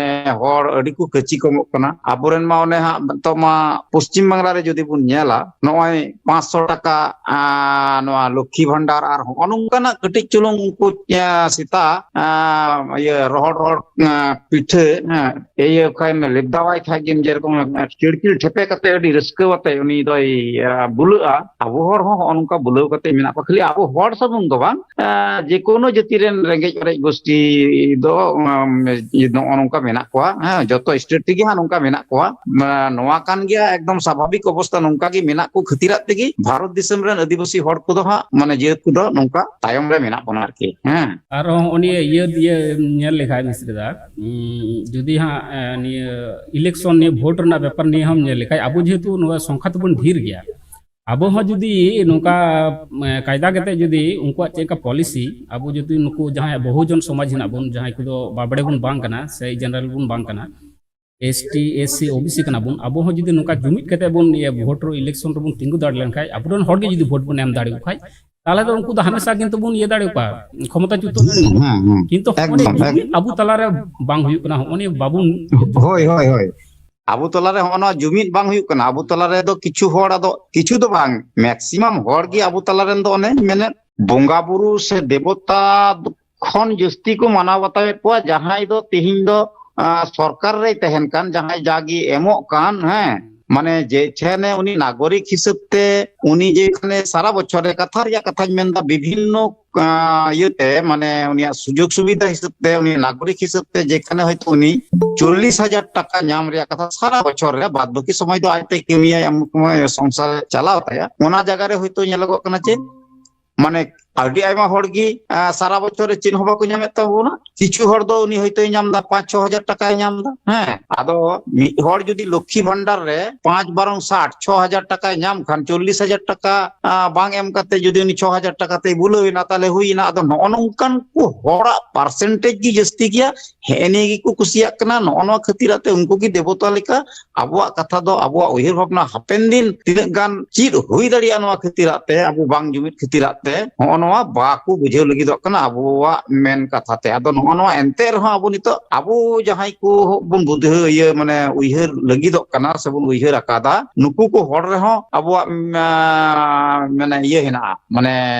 ᱦᱚᱲ ᱟᱹᱰᱤ ᱠᱚ ᱠᱟᱹᱪᱤ ᱠᱚᱢᱚᱜ ᱠᱟᱱᱟ᱾ ᱟᱵᱚᱨᱮᱱ ᱢᱟ ᱚᱱᱮ ᱦᱟᱸᱜ ᱱᱤᱛᱚᱜ ᱢᱟ ᱯᱚᱥᱪᱤᱢ ᱵᱟᱝᱞᱟ ᱨᱮ ᱡᱩᱫᱤ ᱵᱚᱱ ᱧᱮᱞᱟ, ᱱᱚᱜᱼᱚᱭ ᱯᱟᱸᱪᱥᱚ ᱴᱟᱠᱟ, ᱟ, ᱱᱚᱣᱟ ᱞᱚᱠᱠᱷᱤ ᱵᱷᱟᱱᱰᱟᱨ ᱟᱨ ᱦᱚᱸᱜᱼᱚ ᱱᱚᱝᱠᱟᱱᱟᱜ ᱠᱟᱹᱴᱤᱡ ᱪᱩᱞᱩᱝ ᱩᱱᱠᱩ, ᱟ, ᱥᱮᱛᱟ, ᱟ, ᱤᱭᱟᱹ, ᱨᱚᱦᱚᱲ ᱨᱚᱦᱚᱲ, ᱟ, ᱯᱤᱴᱷᱟᱹ, ᱦᱮᱸ, ᱤᱭᱟᱹ ᱠᱷᱟᱱ ᱞᱮᱵᱫᱟᱣᱟᱭ ᱠᱷᱟᱡ ᱜᱮᱢ, ᱡᱮᱨᱚᱠᱚᱢ ᱪᱤᱲᱠᱤᱲ ᱴᱷᱮᱯᱮ ᱠᱟᱛᱮ ᱟᱹᱰᱤ ᱨᱟᱹᱥᱠᱟᱹ ᱟᱛᱮ ᱩᱱᱤ ᱫᱚᱭ, ᱟ, ᱵᱩᱞᱟᱹᱜᱼᱟ᱾ ᱟᱵᱚ ᱦᱚᱲ ᱦᱚᱸ ᱦᱚᱸᱜᱼᱚ ᱱᱚᱝᱠᱟ ᱵᱩᱞᱟᱹᱣ ᱠᱟᱛᱮ ᱢᱮᱱᱟᱜ ᱠᱚᱣᱟ᱾ ᱠᱷᱟᱹᱞᱤ ᱟᱵᱚ ᱦᱚᱲ ᱥᱩᱢᱩᱝ ᱫᱚ ᱵᱟᱝ, ᱟ, ᱡᱮᱠᱳᱱᱳ ᱡᱟᱹᱛᱤ ᱨᱮᱱ ᱨᱮᱸᱜᱮᱡ ᱚᱨᱮᱡ ᱜᱳᱥᱴᱤ ᱫᱚ, ᱟᱢ, ᱱᱚᱜᱼᱚ ᱱᱚᱝᱠᱟ ᱢᱮᱱᱟᱜ ᱠᱚᱣᱟ᱾ ᱦᱮᱸ, ᱡᱚᱛᱚ ᱥᱴᱮᱴ ᱨᱮᱜᱮ ᱦᱟᱸᱜ ᱱᱚᱝᱠᱟ ᱢᱮᱱᱟᱜ ᱠᱚᱣᱟ᱾ ᱟ, ᱱᱚᱣᱟ ᱠᱟᱱ ᱜᱮᱭᱟ ᱮᱠᱫᱚᱢ ᱥᱟᱵᱷᱟᱵᱤᱠ ᱚᱵᱚᱥᱛᱟ, ᱱᱚᱝᱠᱟ ᱜᱮ ᱢᱮᱱᱟᱜ ᱠᱚ ᱠᱷᱟᱹᱛᱤᱨᱟᱜ ᱛᱮᱜᱮ ᱵᱷᱟᱨᱚᱛ ᱫᱤᱥᱚᱢ ᱨᱮᱱ ᱟᱹᱫᱤᱵᱟᱹᱥᱤ ᱦᱚᱲ ᱠᱚᱫᱚ ᱦᱟᱸᱜ, ᱢᱟᱱᱮ, ᱡᱟᱹᱛ ᱠᱚᱫᱚ ᱱᱚᱝᱠᱟ ᱛᱟᱭᱚᱢ ᱨᱮ ᱢᱮᱱᱟᱜ ᱵᱚᱱᱟ ᱟᱨᱠᱤ᱾ ᱦᱮᱸ᱾ ᱟᱨᱦᱚᱸ ᱩᱱᱤ ᱤᱭᱟᱹ, ᱤᱭᱟᱹ ᱧᱮᱞ ᱞᱮᱠᱷᱟᱡ ᱢᱤᱥᱨᱤ ᱫᱟ, ᱩᱸ, ᱡᱩᱫᱤ ᱦᱟᱸᱜ, ᱮ, ᱱᱤᱭᱟᱹ ᱤᱞᱮᱠᱥᱚᱱ, ᱱᱤᱭᱟᱹ ᱵᱷᱳᱴ ᱨᱮᱱᱟᱜ ᱵᱮᱯᱟᱨ ᱱᱤᱭᱟᱹ ᱦᱚᱸᱢ ᱧᱮᱞ ᱞᱮᱠᱷᱟᱡ, ᱟᱵᱚ ᱡᱮᱦᱮᱛᱩ ᱱᱚᱣᱟ ᱥᱚᱝᱠᱷᱟ ᱛᱮᱵᱚᱱ ᱰᱷᱮᱨ ᱜᱮᱭᱟ, ᱟᱵᱚ ᱦᱚᱸ ᱡᱩᱫᱤ ᱱᱚᱝᱠᱟ, ᱮ, ᱠᱟᱭᱫᱟ ᱠᱟᱛᱮ ᱡᱩᱫᱤ ᱩᱱᱠᱩᱣᱟᱜ ᱪᱮᱫ ᱞᱮᱠᱟ ᱯᱚᱞᱤᱥᱤ, ᱟᱵᱚ ᱡᱩᱫᱤ ᱱᱩᱠᱩ ᱡᱟᱦᱟᱸᱭ ᱵᱚᱦᱩᱡᱚᱱ ᱥᱚᱢᱟᱡᱽ ᱦᱮᱱᱟᱜ ᱵᱚᱱ, ᱡᱟᱦᱟᱸᱭ ᱠᱚᱫᱚ ᱵᱟᱵᱲᱮ ᱵᱚᱱ ᱵᱟᱝ ᱠᱟᱱᱟ ᱥᱮ ᱡᱮᱱᱟᱨᱮᱞ ᱵᱚᱱ ᱵᱟᱝ ᱠᱟᱱᱟ, ᱮᱥ ᱴᱤ, ᱮᱥ ᱥᱤ, ᱳ ᱵᱤ ᱥᱤ ᱠᱟᱱᱟ ᱵᱚᱱ, ᱟᱵᱚ ᱦᱚᱸ ᱡᱩᱫᱤ ᱱᱚᱝᱠᱟ ᱡᱩᱢᱤᱫ ᱠᱟᱛᱮ ᱵᱚᱱ ᱤᱭᱟᱹ ᱵᱷᱳᱴ ᱨᱮ, ᱤᱞᱮᱠᱥᱚᱱ ᱨᱮᱵᱚᱱ ᱛᱤᱸᱜᱩ ᱫᱟᱲᱮ ᱞᱮᱱᱠᱷᱟᱡ, ᱟᱵᱚᱨᱮᱱ ᱦᱚᱲ ᱜᱮ ᱡᱩᱫᱤ ᱵᱷᱳᱴ ᱵᱚᱱ ᱮᱢ ᱫᱟᱲᱮᱭᱟᱠᱚ ᱠᱷᱟᱡ, ᱛᱟᱦᱚᱞᱮ ᱫᱚ ᱩᱱᱠᱩ ᱫᱚ ᱦᱟᱢᱮᱥᱟ ᱠᱤᱱᱛᱩ ᱵᱚᱱ ᱤᱭᱟᱹ ᱫᱟᱲᱮᱭᱟᱠᱚᱣᱟ, ᱠᱷᱚᱢᱚᱛᱟ ᱪᱩᱛ ᱫᱟᱲᱮᱭᱟᱠᱚᱣᱟ᱾ ᱦᱩᱸ, ᱦᱩᱸ᱾ ᱠᱤᱱᱛᱩ ᱦᱚᱸᱜᱼᱚ ᱱᱤᱭᱟᱹ ᱮᱠᱫᱚᱢ, ᱡᱩᱢᱤᱫ ᱮᱠᱫᱚᱢ᱾ ᱟᱵᱚ ᱛᱟᱞᱟᱨᱮ ᱵᱟᱝ ᱦᱩᱭᱩᱜ ᱠᱟᱱᱟ, ᱦᱚᱸᱜᱼᱚ ᱱᱤᱭᱟᱹ ᱵᱟᱵᱚᱱ ᱦᱳᱭ, ᱦᱳᱭ, ᱦᱳᱭ᱾ ᱟᱵᱚ ᱛᱟᱞᱟᱨᱮ ᱦᱚᱸᱜᱼᱚ ᱱᱚᱣᱟ ᱡᱩᱢᱤᱫ ᱵᱟᱝ ᱦᱩᱭᱩᱜ ᱠᱟᱱᱟ᱾ ᱟᱵᱚ ᱛᱟᱞᱟᱨᱮ ᱫᱚ ᱠᱤᱪᱷᱩ ᱦᱚᱲ, ᱟᱫᱚ ᱠᱤᱪᱷᱩ ᱫᱚ ᱵᱟᱝ, ᱢᱮᱠᱥᱤᱢᱟᱢ ᱦᱚᱲ ᱜᱮ ᱟᱵᱚ ᱛᱟᱞᱟᱨᱮᱱ ᱫᱚ ᱚᱱᱮ ᱢᱮᱱᱮᱫ ᱵᱚᱸᱜᱟ ᱵᱩᱨᱩ ᱥᱮ ᱫᱮᱵᱚᱛᱟ ᱠᱷᱚᱱ ᱡᱟᱹᱥᱛᱤ ᱠᱚ ᱢᱟᱱᱟᱣ ᱵᱟᱛᱟᱣᱮᱫ ᱠᱚᱣᱟ᱾ ᱡᱟᱦᱟᱸᱭ ᱫᱚ ᱛᱤᱦᱤᱧ ᱫᱚ, ᱟ, ᱥᱚᱨᱠᱟᱨ ᱨᱮᱭ ᱛᱟᱦᱮᱱ ᱠᱟᱱ, ᱡᱟᱦᱟᱸᱭ ᱡᱟᱜᱮ ᱮᱢᱚᱜ ᱠᱟᱱ, ᱦᱮᱸ, ᱢᱟᱱᱮ ᱡᱮ ᱪᱷᱮᱱᱮ ᱩᱱᱤ ᱱᱟᱜᱚᱨᱤᱠ ᱦᱤᱥᱟᱹᱵ ᱛᱮ ᱩᱱᱤ ᱡᱮ ᱠᱷᱟᱱᱮ ᱥᱟᱨᱟ ᱵᱚᱪᱷᱚᱨ ᱨᱮ, ᱠᱟᱛᱷᱟ ᱨᱮᱭᱟᱜ ᱠᱟᱛᱷᱟᱧ ᱢᱮᱱᱫᱟ, ᱵᱤᱵᱷᱤᱱᱱᱚ, ᱟ, ᱤᱭᱟᱹᱛᱮ, ᱢᱟᱱᱮ ᱩᱱᱤᱭᱟᱜ ᱥᱩᱡᱳᱜᱽ ᱥᱩᱵᱤᱫᱷᱟ ᱦᱤᱥᱟᱹᱵ ᱛᱮ ᱩᱱᱤ ᱱᱟᱜᱚᱨᱤᱠ ᱦᱤᱥᱟᱹᱵ ᱛᱮ ᱡᱮ ᱠᱷᱟᱱᱮ ᱦᱚᱭᱛᱳ ᱩᱱᱤ ᱪᱚᱞᱞᱤᱥ ᱦᱟᱡᱟᱨ ᱴᱟᱠᱟ ᱧᱟᱢ ᱨᱮᱭᱟᱜ ᱠᱟᱛᱷᱟ ᱥᱟᱨᱟ ᱵᱚᱪᱷᱚᱨ ᱨᱮ, ᱵᱟᱫ ᱵᱟᱹᱠᱤ ᱥᱚᱢᱚᱭ ᱫᱚ ᱟᱡᱛᱮ ᱠᱟᱹᱢᱤᱭᱟᱭ, ᱮᱢᱚᱱ ᱥᱚᱢᱚᱭ ᱥᱚᱝᱥᱟᱨ ᱪᱟᱞᱟᱣ ᱛᱟᱭᱟ, ᱚᱱᱟ ᱡᱟᱭᱜᱟ ᱨᱮ ᱦᱚᱭᱛᱳ ᱧᱮᱞᱚᱜᱚᱜ ᱠᱟᱱᱟ ᱪᱮᱫ, ᱢᱟᱱᱮ ᱟᱹᱰᱤ ᱟᱭᱢᱟ ᱦᱚᱲ ᱜᱮ, ᱟ, ᱥᱟᱨᱟ ᱵᱚᱪᱷᱚᱨ ᱨᱮ ᱪᱮᱫ ᱦᱚᱸ ᱵᱟᱠᱚ ᱧᱟᱢᱮᱫ ᱛᱟᱵᱚᱱᱟ᱾ ᱠᱤᱪᱷᱩ ᱦᱚᱲ ᱫᱚ ᱩᱱᱤ ᱦᱚᱭᱛᱳᱭ ᱧᱟᱢ ᱮᱫᱟ ᱯᱟᱸᱪ ᱪᱷᱚ ᱦᱟᱡᱟᱨ ᱴᱟᱠᱟᱭ ᱧᱟᱢ ᱮᱫᱟ᱾ ᱦᱮᱸ, ᱟᱫᱚ ᱢᱤᱫ ᱦᱚᱲ ᱡᱩᱫᱤ ᱞᱚᱠᱠᱷᱤ ᱵᱷᱟᱱᱰᱟᱨ ᱨᱮ ᱯᱟᱸᱪ ᱵᱟᱨᱚᱝ ᱥᱟᱴ, ᱪᱷᱚ ᱦᱟᱡᱟᱨ ᱴᱟᱠᱟᱭ ᱧᱟᱢ ᱠᱷᱟᱱ, ᱪᱚᱞᱞᱤᱥ ᱦᱟᱡᱟᱨ ᱴᱟᱠᱟ, ᱟ, ᱵᱟᱝ ᱮᱢ ᱠᱟᱛᱮ ᱡᱩᱫᱤ ᱩᱱᱤ ᱪᱷᱚ ᱦᱟᱡᱟᱨ ᱴᱟᱠᱟ ᱛᱮᱭ ᱵᱩᱞᱟᱹᱣ ᱮᱱᱟ, ᱛᱟᱦᱚᱞᱮ ᱦᱩᱭ ᱮᱱᱟ᱾ ᱟᱫᱚ ᱱᱚᱜᱼᱚ ᱱᱚᱝᱠᱟᱱ ᱠᱚ ᱦᱚᱲᱟᱜ ᱯᱟᱨᱥᱮᱱᱴᱮᱡᱽ ᱜᱮ ᱡᱟᱹᱥᱛᱤ ᱜᱮᱭᱟ᱾ ᱦᱮᱸ, ᱱᱤᱭᱟᱹ ᱜᱮᱠᱚ ᱠᱩᱥᱤᱭᱟᱜ ᱠᱟᱱᱟ᱾ ᱱᱚᱜᱼᱚ ᱱᱚᱣᱟ ᱠᱷᱟᱹᱛᱤᱨᱟᱜ ᱛᱮ ᱩᱱᱠᱩ ᱜᱮ ᱫᱮᱵᱚᱛᱟ ᱞᱮᱠᱟ ᱟᱵᱚᱣᱟᱜ ᱠᱟᱛᱷᱟ ᱫᱚ, ᱟᱵᱚᱣᱟᱜ ᱩᱭᱦᱟᱹᱨ ᱵᱷᱟᱵᱽᱱᱟ ᱦᱟᱯᱮᱱ ᱫᱤᱱ ᱛᱤᱱᱟᱹᱜ ᱜᱟᱱ ᱪᱮᱫ ᱦᱩᱭ ᱫᱟᱲᱮᱭᱟᱜᱼᱟ ᱱᱚᱣᱟ ᱠᱷᱟᱹᱛᱤᱨᱟᱜ ᱛᱮ, ᱟᱵᱚ ᱵᱟᱝ ᱡᱩᱢᱤᱫ ᱠᱷᱟᱹᱛᱤᱨᱟᱜ ᱛᱮ, ᱱᱚᱜᱼᱚ ᱱᱚᱣᱟ ᱵᱟᱠᱚ ᱵᱩᱡᱷᱟᱹᱣ ᱞᱟᱹᱜᱤᱫᱚᱜ ᱠᱟᱱᱟ ᱟᱵᱚᱣᱟᱜ ᱢᱮᱱ ᱠᱟᱛᱷᱟ ᱛᱮ᱾ ᱟᱫᱚ ᱱᱚᱜᱼᱚ ᱱᱚᱣᱟ ᱮᱱᱛᱮ ᱨᱮᱦᱚᱸ ᱟᱵᱚ ᱱᱤᱛᱚᱜ ᱟᱵᱚ ᱡᱟᱦᱟᱸᱭ ᱠᱚ ᱵᱚᱱ ᱵᱩᱫᱷᱟᱹ ᱤᱭᱟᱹ ᱢᱟᱱᱮ ᱩᱭᱦᱟᱹᱨ ᱞᱟᱹᱜᱤᱫᱚᱜ ᱠᱟᱱᱟ ᱥᱮᱵᱚᱱ ᱩᱭᱦᱟᱹᱨ ᱟᱠᱟᱫᱟ, ᱱᱩᱠᱩ ᱠᱚ ᱦᱚᱲ ᱨᱮᱦᱚᱸ ᱟᱵᱚᱣᱟᱜ, ᱢᱟ-, ᱢᱟᱱᱮ ᱤᱭᱟᱹ ᱦᱮᱱᱟᱜᱼᱟ, ᱢᱟᱱᱮ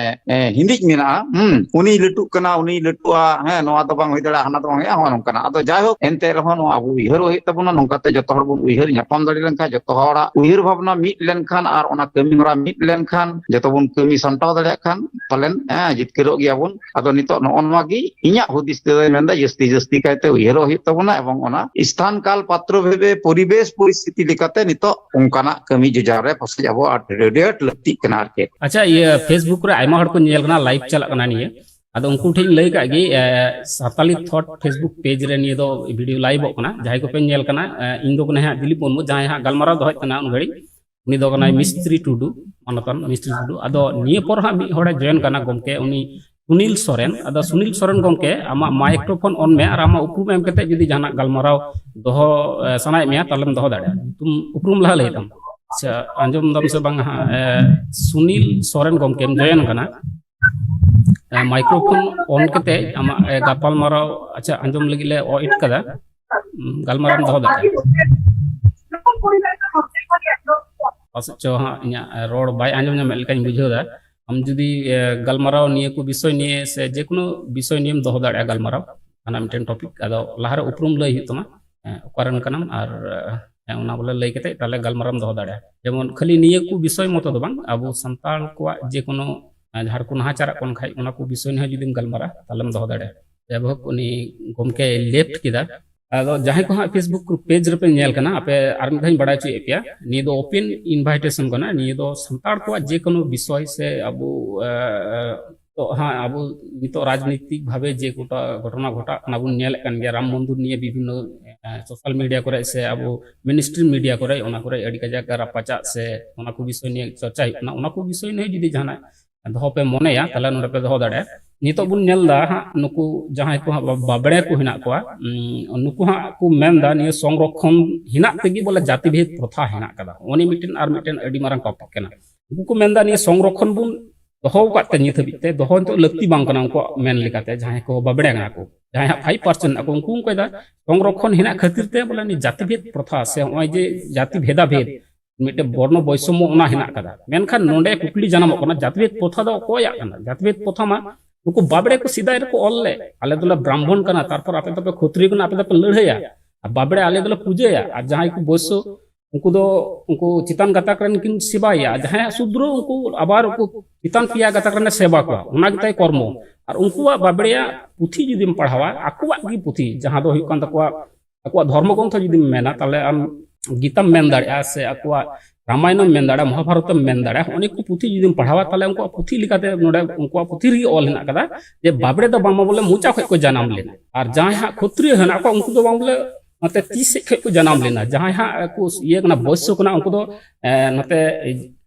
ᱮ, ᱦᱤᱸᱫᱤᱡ ᱢᱮᱱᱟᱜᱼᱟ᱾ ᱦᱩᱸ, ᱩᱱᱤᱭ ᱞᱟᱹᱴᱩᱜ ᱠᱟᱱᱟ, ᱩᱱᱤᱭ ᱞᱟᱹᱴᱩᱜᱼᱟ, ᱦᱮᱸ, ᱱᱚᱣᱟ ᱫᱚ ᱵᱟᱝ ᱦᱩᱭ ᱫᱟᱲᱮᱭᱟᱜᱼᱟ, ᱦᱟᱱᱟ ᱫᱚ ᱵᱟᱝ ᱦᱩᱭᱩᱜᱼᱟ, ᱦᱚᱸᱜᱼᱚ ᱱᱚᱝᱠᱟᱱᱟᱜ᱾ ᱟᱫᱚ ᱡᱟᱭᱦᱳᱠ, ᱮᱱᱛᱮ ᱨᱮᱦᱚᱸ ᱱᱚᱣᱟ ᱟᱵᱚ ᱩᱭᱦᱟᱹᱨ ᱦᱩᱭᱩᱜ ᱛᱟᱵᱚᱱᱟ, ᱱᱚᱝᱠᱟᱛᱮ ᱡᱚᱛᱚ ᱦᱚᱲ ᱵᱚᱱ ᱩᱭᱦᱟᱹᱨ ᱧᱟᱯᱟᱢ ᱫᱟᱲᱮ ᱞᱮᱱᱠᱷᱟᱱ, ᱡᱚᱛᱚ ᱦᱚᱲᱟᱜ ᱩᱭᱦᱟᱹᱨ ᱵᱷᱟᱵᱽᱱᱟ ᱢᱤᱫ ᱞᱮᱱᱠᱷᱟᱱ ᱟᱨ ᱚᱱᱟ ᱠᱟᱹᱢᱤ ᱦᱚᱨᱟ ᱢᱤᱫ ᱞᱮᱱᱠᱷᱟᱱ, ᱡᱚᱛᱚ ᱵᱚᱱ ᱠᱟᱹᱢᱤ ᱥᱟᱢᱴᱟᱣ ᱫᱟᱲᱮᱭᱟᱜ ᱠᱷᱟᱱ, ᱯᱟᱞᱮᱱ, ᱦᱮᱸ, ᱡᱤᱛᱠᱟᱹᱨᱚᱜ ᱜᱮᱭᱟᱵᱚᱱ᱾ ᱟᱫᱚ ᱱᱤᱛᱚᱜ ᱱᱚᱜᱼᱚ ᱱᱚᱣᱟ ᱜᱮ ᱤᱧᱟᱹᱜ ᱦᱩᱫᱤᱥ ᱛᱮᱫᱚᱭ ᱢᱮᱱᱫᱟ, ᱡᱟᱹᱥᱛᱤ, ᱡᱟᱹᱥᱛᱤ ᱠᱟᱭᱛᱮ ᱩᱭᱦᱟᱹᱨᱚᱜ ᱦᱩᱭᱩᱜ ᱛᱟᱵᱚᱱᱟ ᱮᱵᱚᱝ ᱚᱱᱟ ᱥᱛᱷᱟᱱ, ᱠᱟᱞ, ᱯᱟᱛᱨᱚ ᱵᱷᱮᱫᱮ ᱯᱚᱨᱤᱵᱮᱥ ᱯᱚᱨᱤᱥᱛᱷᱤᱛᱤ ᱞᱮᱠᱟᱛᱮ ᱱᱤᱛᱚᱜ ᱚᱱᱠᱟᱱᱟᱜ ᱠᱟᱹᱢᱤ ᱡᱚᱡᱟᱣ ᱨᱮ ᱯᱟᱥᱮᱡ ᱟᱵᱚ ᱟᱹᱰᱤ ᱟᱹᱰᱤ ᱟᱸᱴ ᱞᱟᱹᱠᱛᱤᱜ ᱠᱟᱱᱟ ᱟᱨ ᱪᱮᱫ᱾ ᱟᱪᱪᱷᱟ, ᱤᱭᱟᱹ, Facebook ᱨᱮ ᱟᱭᱢᱟ ᱦᱚᱲ ᱠᱚ ᱧᱮᱞ ᱠᱟᱱᱟ, live ᱪᱟᱞᱟᱜ ᱠᱟᱱᱟ ᱱᱤᱭᱟᱹ᱾ ᱟᱫᱚ ᱩᱱᱠᱩ ᱴᱷᱮᱱ ᱤᱧ ᱞᱟᱹᱭ ᱠᱟᱜ ᱜᱮ, ᱮ, ᱥᱟᱱᱛᱟᱞᱤ Thought Facebook page ᱨᱮ ᱱᱤᱭᱟᱹ ᱫᱚ video liveᱚᱜ ᱠᱟᱱᱟ᱾ ᱡᱟᱦᱟᱸᱭ ᱠᱚᱯᱮ ᱧᱮᱞ ᱠᱟᱱᱟ, ᱮ, ᱤᱧ ᱫᱚ ᱠᱟᱱᱟᱧ ᱦᱟᱸᱜ ᱫᱤᱞᱤᱯ ᱢᱩᱨᱢᱩ, ᱡᱟᱦᱟᱸᱭ ᱦᱟᱸᱜ ᱜᱟᱞᱢᱟᱨᱟᱣ ᱫᱚᱦᱚᱭᱮᱫ ᱠᱟᱱᱟ ᱩᱱ ᱜᱷᱟᱹᱲᱤᱡ, ᱩᱱᱤ ᱫᱚ ᱠᱟᱱᱟᱭ ᱢᱤᱥᱛᱨᱤ ᱴᱩᱰᱩ, ᱢᱟᱱᱚᱛᱟᱱ ᱢᱤᱥᱛᱨᱤ ᱴᱩᱰᱩ᱾ ᱟᱫᱚ ᱱᱤᱭᱟᱹ ᱯᱚᱨ ᱦᱟᱸᱜ ᱢᱤᱫ ᱦᱚᱲᱮ join ᱠᱟᱱᱟ ᱜᱚᱢᱠᱮ, ᱩᱱᱤ ᱥᱩᱱᱤᱞ ᱥᱚᱨᱮᱱ᱾ ᱟᱫᱚ ᱥᱩᱱᱤᱞ ᱥᱚᱨᱮᱱ ᱜᱚᱢᱠᱮ, ᱟᱢᱟᱜ microphone on ᱢᱮ ᱟᱨ ᱟᱢᱟᱜ ᱩᱯᱨᱩᱢ ᱮᱢ ᱠᱟᱛᱮ ᱡᱩᱫᱤ ᱡᱟᱦᱟᱱᱟᱜ ᱜᱟᱞᱢᱟᱨᱟᱣ ᱫᱚᱦᱚ, ᱮ, ᱥᱟᱱᱟᱭᱮᱫ ᱢᱮᱭᱟ, ᱛᱟᱦᱞᱮᱢ ᱫᱚᱦᱚ ᱫᱟᱲᱮᱭᱟᱜᱼᱟ᱾ ᱧᱩᱛᱩᱢ, ᱩᱯᱨᱩᱢ ᱞᱟᱦᱟ ᱞᱟᱹᱭ ᱛᱟᱢ᱾ ᱟᱪᱪᱷᱟ, ᱟᱸᱡᱚᱢ ᱫᱟᱢ ᱥᱮ ᱵᱟᱝ ᱦᱟᱸᱜ? ᱮ, ᱥᱩᱱᱤᱞ ᱥᱚᱨᱮᱱ ᱜᱚᱢᱠᱮᱢ join ᱠᱟᱱᱟ᱾ ᱮ, microphone on ᱠᱟᱛᱮ ᱟᱢᱟᱜ, ᱮ, ᱜᱟᱯᱟᱞ ᱢᱟᱨᱟᱣ, ᱟᱪᱪᱷᱟ, ᱟᱸᱡᱚᱢ ᱞᱟᱹᱜᱤᱫ ᱞᱮ ᱚ ᱮᱴ ᱠᱟᱫᱟ᱾ ᱩᱸ, ᱜᱟᱞᱢᱟᱨᱟᱣ ᱮᱢ ᱫᱚᱦᱚ ᱫᱟᱲᱮᱭᱟᱜᱼᱟ᱾ ᱯᱟᱥᱮᱡ ᱪᱚ ᱦᱟᱸᱜ ᱤᱧᱟᱹᱜ, ᱮ, ᱨᱚᱲ ᱵᱟᱭ ᱟᱸᱡᱚᱢ ᱧᱟᱢᱮᱫ ᱞᱮᱠᱟᱧ ᱵᱩᱡᱷᱟᱹᱣ ᱮᱫᱟ᱾ ᱟᱢ ᱡᱩᱫᱤ, ᱮ, ᱜᱟᱞᱢᱟᱨᱟᱣ ᱱᱤᱭᱟᱹ ᱠᱚ ᱵᱤᱥᱚᱭ ᱱᱤᱭᱮ ᱥᱮ ᱡᱮᱠᱳᱱᱳ ᱵᱤᱥᱚᱭ ᱱᱤᱭᱮᱢ ᱫᱚᱦᱚ ᱫᱟᱲᱮᱭᱟᱜᱼᱟ ᱜᱟᱞᱢᱟᱨᱟᱣ, ᱦᱟᱱᱟ ᱢᱤᱫᱴᱮᱱ topic᱾ ᱟᱫᱚ ᱞᱟᱦᱟᱨᱮ ᱩᱯᱨᱩᱢ ᱞᱟᱹᱭ ᱦᱩᱭᱩᱜ ᱛᱟᱢᱟ, ᱮ, ᱚᱠᱟ ᱨᱮᱱ ᱠᱟᱱᱟᱢ ᱟᱨ, ᱮ, ᱚᱱᱟ ᱵᱚᱞᱮ ᱞᱟᱹᱭ ᱠᱟᱛᱮ ᱛᱟᱦᱞᱮ ᱜᱟᱞᱢᱟᱨᱟᱣ ᱮᱢ ᱫᱚᱦᱚ ᱫᱟᱲᱮᱭᱟᱜᱼᱟ᱾ ᱡᱮᱢᱚᱱ ᱠᱷᱟᱹᱞᱤ ᱱᱤᱭᱟᱹ ᱠᱚ ᱵᱤᱥᱚᱭ ᱢᱚᱛᱚ ᱫᱚ ᱵᱟᱝ, ᱟᱵᱚ ᱥᱟᱱᱛᱟᱲ ᱠᱚᱣᱟᱜ ᱡᱮᱠᱳᱱᱳ, ᱮ, ᱡᱟᱦᱟᱸ ᱨᱮᱠᱚ ᱱᱟᱦᱟᱪᱟᱨᱟᱜ ᱠᱟᱱ ᱠᱷᱟᱡ ᱚᱱᱟ ᱠᱚ ᱵᱤᱥᱚᱭ ᱱᱤᱭᱮ ᱡᱩᱫᱤᱢ ᱜᱟᱞᱢᱟᱨᱟᱣᱟ ᱛᱟᱦᱞᱮᱢ ᱫᱚᱦᱚ ᱫᱟᱲᱮᱭᱟᱜᱼᱟ᱾ ᱡᱟᱭᱦᱳᱠ, ᱩᱱᱤ ᱜᱚᱢᱠᱮ left ᱠᱮᱫᱟ᱾ ᱟᱫᱚ ᱡᱟᱦᱟᱸᱭ ᱠᱚ ᱦᱟᱸᱜ Facebook page ᱨᱮᱯᱮ ᱧᱮᱞ ᱠᱟᱱᱟ, ᱟᱯᱮ ᱟᱨ ᱢᱤᱫ ᱫᱷᱟᱣ ᱤᱧ ᱵᱟᱲᱟᱭ ᱦᱚᱪᱚᱭᱮᱫ ᱯᱮᱭᱟ, ᱱᱤᱭᱟᱹ ᱫᱚ open invitation ᱠᱟᱱᱟ᱾ ᱱᱤᱭᱟᱹ ᱫᱚ ᱥᱟᱱᱛᱟᱲ ᱠᱚᱣᱟᱜ ᱡᱮᱠᱳᱱᱳ ᱵᱤᱥᱚᱭ ᱥᱮ ᱟᱵᱚ, ᱮ, ᱱᱤᱛᱚᱜ ᱦᱟᱸᱜ ᱟᱵᱚ ᱱᱤᱛᱚᱜ ᱨᱟᱡᱽᱱᱤᱛᱤᱠ ᱵᱷᱟᱵᱮ ᱡᱮ ᱜᱚᱴᱟ ᱜᱷᱚᱴᱚᱱᱟ ᱜᱷᱚᱴᱟᱜ ᱠᱟᱱᱟ ᱵᱚᱱ ᱧᱮᱞᱮᱫ ᱠᱟᱱ ᱜᱮᱭᱟ, ᱨᱟᱢ ᱢᱚᱱᱫᱤᱨ ᱱᱤᱭᱮ ᱵᱤᱵᱷᱤᱱᱱᱚ ᱥᱳᱥᱟᱞ ᱢᱤᱰᱤᱭᱟ ᱠᱚᱨᱮ ᱥᱮ ᱟᱵᱚ ᱢᱮᱱ ᱥᱴᱨᱤᱢ ᱢᱤᱰᱤᱭᱟ ᱠᱚᱨᱮ, ᱚᱱᱟ ᱠᱚᱨᱮ ᱟᱹᱰᱤ ᱠᱟᱡᱟᱠ ᱨᱟᱯᱟᱪᱟᱜ ᱥᱮ ᱚᱱᱟ ᱠᱚ ᱵᱤᱥᱚᱭ ᱱᱤᱭᱮ ᱪᱚᱨᱪᱟ ᱦᱩᱭᱩᱜ ᱠᱟᱱᱟ᱾ ᱚᱱᱟ ᱠᱚ ᱵᱤᱥᱚᱭ ᱱᱤᱭᱮ ᱡᱩᱫᱤ ᱡᱟᱦᱟᱱᱟᱜ ᱫᱚᱦᱚ ᱯᱮ ᱢᱚᱱᱮᱭᱟ, ᱛᱟᱦᱚᱞᱮ ᱱᱚᱰᱮ ᱯᱮ ᱫᱚᱦᱚ ᱫᱟᱲᱮᱭᱟᱜᱼᱟ᱾ ᱱᱤᱛᱚᱜ ᱵᱚᱱ ᱧᱮᱞ ᱮᱫᱟ ᱦᱟᱸᱜ, ᱱᱩᱠᱩ ᱡᱟᱦᱟᱸᱭ ᱠᱚ ᱦᱟᱸᱜ ᱵᱟ- ᱵᱟᱵᱲᱮ ᱠᱚ ᱦᱮᱱᱟᱜ ᱠᱚᱣᱟ, ᱩᱸ, ᱱᱩᱠᱩ ᱦᱟᱸᱜ ᱠᱚ ᱢᱮᱱᱫᱟ ᱱᱤᱭᱟᱹ ᱥᱚᱝᱨᱚᱠᱷᱚᱱ ᱦᱮᱱᱟᱜ ᱛᱮᱜᱮ ᱵᱚᱞᱮ ᱡᱟᱹᱛᱤ ᱵᱷᱮᱫ ᱯᱨᱚᱛᱷᱟ ᱦᱮᱱᱟᱜ ᱠᱟᱫᱟ᱾ ᱩᱱᱤ ᱢᱤᱫᱴᱮᱱ ᱟᱨ ᱢᱤᱫᱴᱮᱱ ᱟᱹᱰᱤ ᱢᱟᱨᱟᱝ ᱴᱚᱯᱤᱠ ᱠᱟᱱᱟ᱾ ᱩᱱᱠᱩ ᱠᱚ ᱢᱮᱱᱫᱟ ᱱᱤᱭᱟᱹ ᱥᱚᱝᱨᱚᱠᱷᱚᱱ ᱵᱚᱱ ᱫᱚᱦᱚ ᱟᱠᱟᱫ ᱛᱮ ᱱᱤᱛ ᱦᱟᱹᱵᱤᱡ ᱛᱮ ᱫᱚᱦᱚ ᱱᱤᱛᱚᱜ ᱞᱟᱹᱠᱛᱤ ᱵᱟᱝ ᱠᱟᱱᱟ᱾ ᱩᱱᱠᱩᱣᱟᱜ ᱢᱮᱱ ᱞᱮᱠᱟᱛᱮ ᱡᱟᱦᱟᱸᱭ ᱠᱚ ᱵᱟᱵᱲᱮ ᱠᱟᱱᱟ ᱠᱚ, ᱡᱟᱦᱟᱸᱭ ᱦᱟᱸᱜ ᱯᱷᱟᱭᱤᱵᱷ ᱯᱟᱨᱥᱮᱱᱴ ᱟᱠᱚ, ᱩᱱᱠᱩ ᱚᱱᱠᱟᱭ ᱫᱟ ᱥᱚᱝᱨᱚᱠᱷᱚᱱ ᱦᱮᱱᱟᱜ ᱠᱷᱟᱹᱛᱤᱨ ᱛᱮ ᱵᱚᱞᱮ ᱱᱤᱭᱟᱹ ᱡᱟᱹᱛᱤ ᱵᱷᱮᱫ ᱯᱨᱚᱛᱷᱟ ᱥᱮ ᱱᱚᱜᱼᱚᱭ ᱡᱮ ᱡᱟᱹᱛᱤ ᱵᱷᱮᱫᱟ ᱵᱷᱮᱫ ᱢᱤᱫᱴᱮᱱ ᱵᱚᱨᱱᱚ ᱵᱳᱭᱥᱚᱢᱢᱚ ᱚᱱᱟ ᱦᱮᱱᱟᱜ ᱠᱟᱫᱟ᱾ ᱢᱮᱱᱠᱷᱟᱱ ᱱᱚᱰᱮ ᱠᱩᱠᱞᱤ ᱡᱟᱱᱟᱢᱚᱜ ᱠᱟᱱᱟ, ᱡᱟᱹᱛᱤᱵᱷᱮᱫ ᱯᱨᱚᱛᱷᱟ ᱫᱚ ᱚᱠᱚᱭᱟᱜ ᱠᱟᱱᱟ? ᱡᱟᱹᱛᱤᱵᱷᱮᱫ ᱯᱨᱚᱛᱷᱟ ᱢᱟ ᱱᱩᱠᱩ ᱵᱟᱵᱲᱮ ᱠᱚ ᱥᱮᱫᱟᱭ ᱨᱮᱠᱚ ᱚᱞ ᱞᱮᱫ, ᱟᱞᱮ ᱫᱚᱞᱮ ᱵᱨᱟᱦᱢᱚᱱ ᱠᱟᱱᱟ, ᱛᱟᱨᱯᱚᱨ ᱟᱯᱮ ᱫᱚᱯᱮ ᱠᱷᱚᱛᱨᱤᱭᱚ ᱠᱟᱱᱟ, ᱟᱯᱮ ᱫᱚᱯᱮ ᱞᱟᱹᱲᱦᱟᱹᱭᱟ᱾ ᱟᱨ ᱵᱟᱵᱲᱮ ᱟᱞᱮ ᱫᱚᱞᱮ ᱯᱩᱡᱟᱹᱭᱟ, ᱟᱨ ᱡᱟᱦᱟᱸᱭ ᱠᱚ ᱵᱳᱭᱥᱚ ᱩᱱᱠᱩ ᱫᱚ ᱩᱱᱠᱩ ᱪᱮᱛᱟᱱ ᱜᱟᱛᱟᱠ ᱨᱮᱱ ᱠᱤᱱ ᱥᱮᱵᱟᱭᱟ, ᱟᱨ ᱡᱟᱦᱟᱸᱭᱟᱜ ᱥᱩᱫᱨᱚ ᱩᱱᱠᱩ ᱟᱵᱟᱨ ᱩᱱᱠᱩ ᱪᱮᱛᱟᱱ ᱯᱮᱭᱟ ᱜᱟᱛᱟᱠ ᱨᱮᱱᱮ ᱥᱮᱵᱟ ᱠᱚᱣᱟ, ᱚᱱᱟ ᱜᱮᱛᱟᱭ ᱠᱚᱨᱢᱚ᱾ ᱟᱨ ᱩᱱᱠᱩᱣᱟᱜ ᱵᱟᱵᱲᱮᱭᱟᱜ ᱯᱩᱛᱷᱤ ᱡᱩᱫᱤᱢ ᱯᱟᱲᱦᱟᱣᱟ, ᱟᱠᱚᱣᱟᱜ ᱜᱮ ᱯᱩᱛᱷᱤ ᱡᱟᱦᱟᱸ ᱫᱚ ᱦᱩᱭᱩᱜ ᱠᱟᱱ ᱛᱟᱠᱚᱣᱟ ᱟᱠᱚᱣᱟᱜ ᱫᱷᱚᱨᱢᱚ ᱜᱨᱚᱱᱛᱷᱚ ᱡᱩᱫᱤᱢ ᱢᱮᱱᱟ, ᱛᱟᱦᱞᱮ ᱟᱢ ᱜᱤᱛᱟᱢ ᱢᱮᱱ ᱫᱟᱲᱮᱭᱟᱜᱼᱟ, ᱥᱮ ᱟᱠᱚᱣᱟᱜ ᱨᱟᱢᱟᱭᱚᱱᱮᱢ ᱢᱮᱱ ᱫᱟᱲᱮᱭᱟᱜᱼᱟ, ᱢᱚᱦᱟᱵᱷᱟᱨᱚᱛᱮᱢ ᱢᱮᱱ ᱫᱟᱲᱮᱭᱟᱜᱼᱟ, ᱦᱚᱸᱜᱼᱚ ᱱᱤᱭᱟᱹ ᱠᱚ ᱯᱩᱛᱷᱤ ᱡᱩᱫᱤᱢ ᱯᱟᱲᱦᱟᱣᱟ, ᱛᱟᱦᱞᱮ ᱩᱱᱠᱩᱣᱟᱜ ᱯᱩᱛᱷᱤ ᱞᱮᱠᱟᱛᱮ ᱱᱚᱰᱮ ᱩᱱᱠᱩᱣᱟᱜ ᱯᱩᱛᱷᱤ ᱨᱮᱜᱮ ᱚᱞ ᱦᱮᱱᱟᱜ ᱠᱟᱫᱟ ᱡᱮ ᱵᱟᱵᱲᱮ ᱫᱚ ᱵᱟᱝᱢᱟ ᱵᱚᱞᱮ ᱢᱚᱪᱟ ᱠᱷᱚᱡ ᱠᱚ ᱡᱟᱱᱟᱢ ᱞᱮᱱᱟ, ᱟᱨ ᱡᱟᱦᱟᱸᱭ ᱦᱟᱸᱜ ᱠᱷᱚᱛᱨᱤᱭᱚ ᱦᱮᱱᱟᱜ ᱠᱚᱣᱟ ᱩᱱᱠᱩ ᱫᱚ ᱵᱟᱝ ᱵᱚᱞᱮ ᱱᱚᱛᱮ ᱛᱤ ᱥᱮᱫ ᱠᱷᱚᱡ ᱠᱚ ᱡᱟᱱᱟᱢ ᱞᱮᱱᱟ, ᱡᱟᱦᱟᱸᱭ ᱦᱟᱸᱜ ᱠᱚ ᱤᱭᱟᱹ ᱠᱟᱱᱟ, ᱵᱳᱭᱥᱚ ᱠᱟᱱᱟ, ᱩᱱᱠᱩ ᱫᱚ ᱮ, ᱱᱚᱛᱮ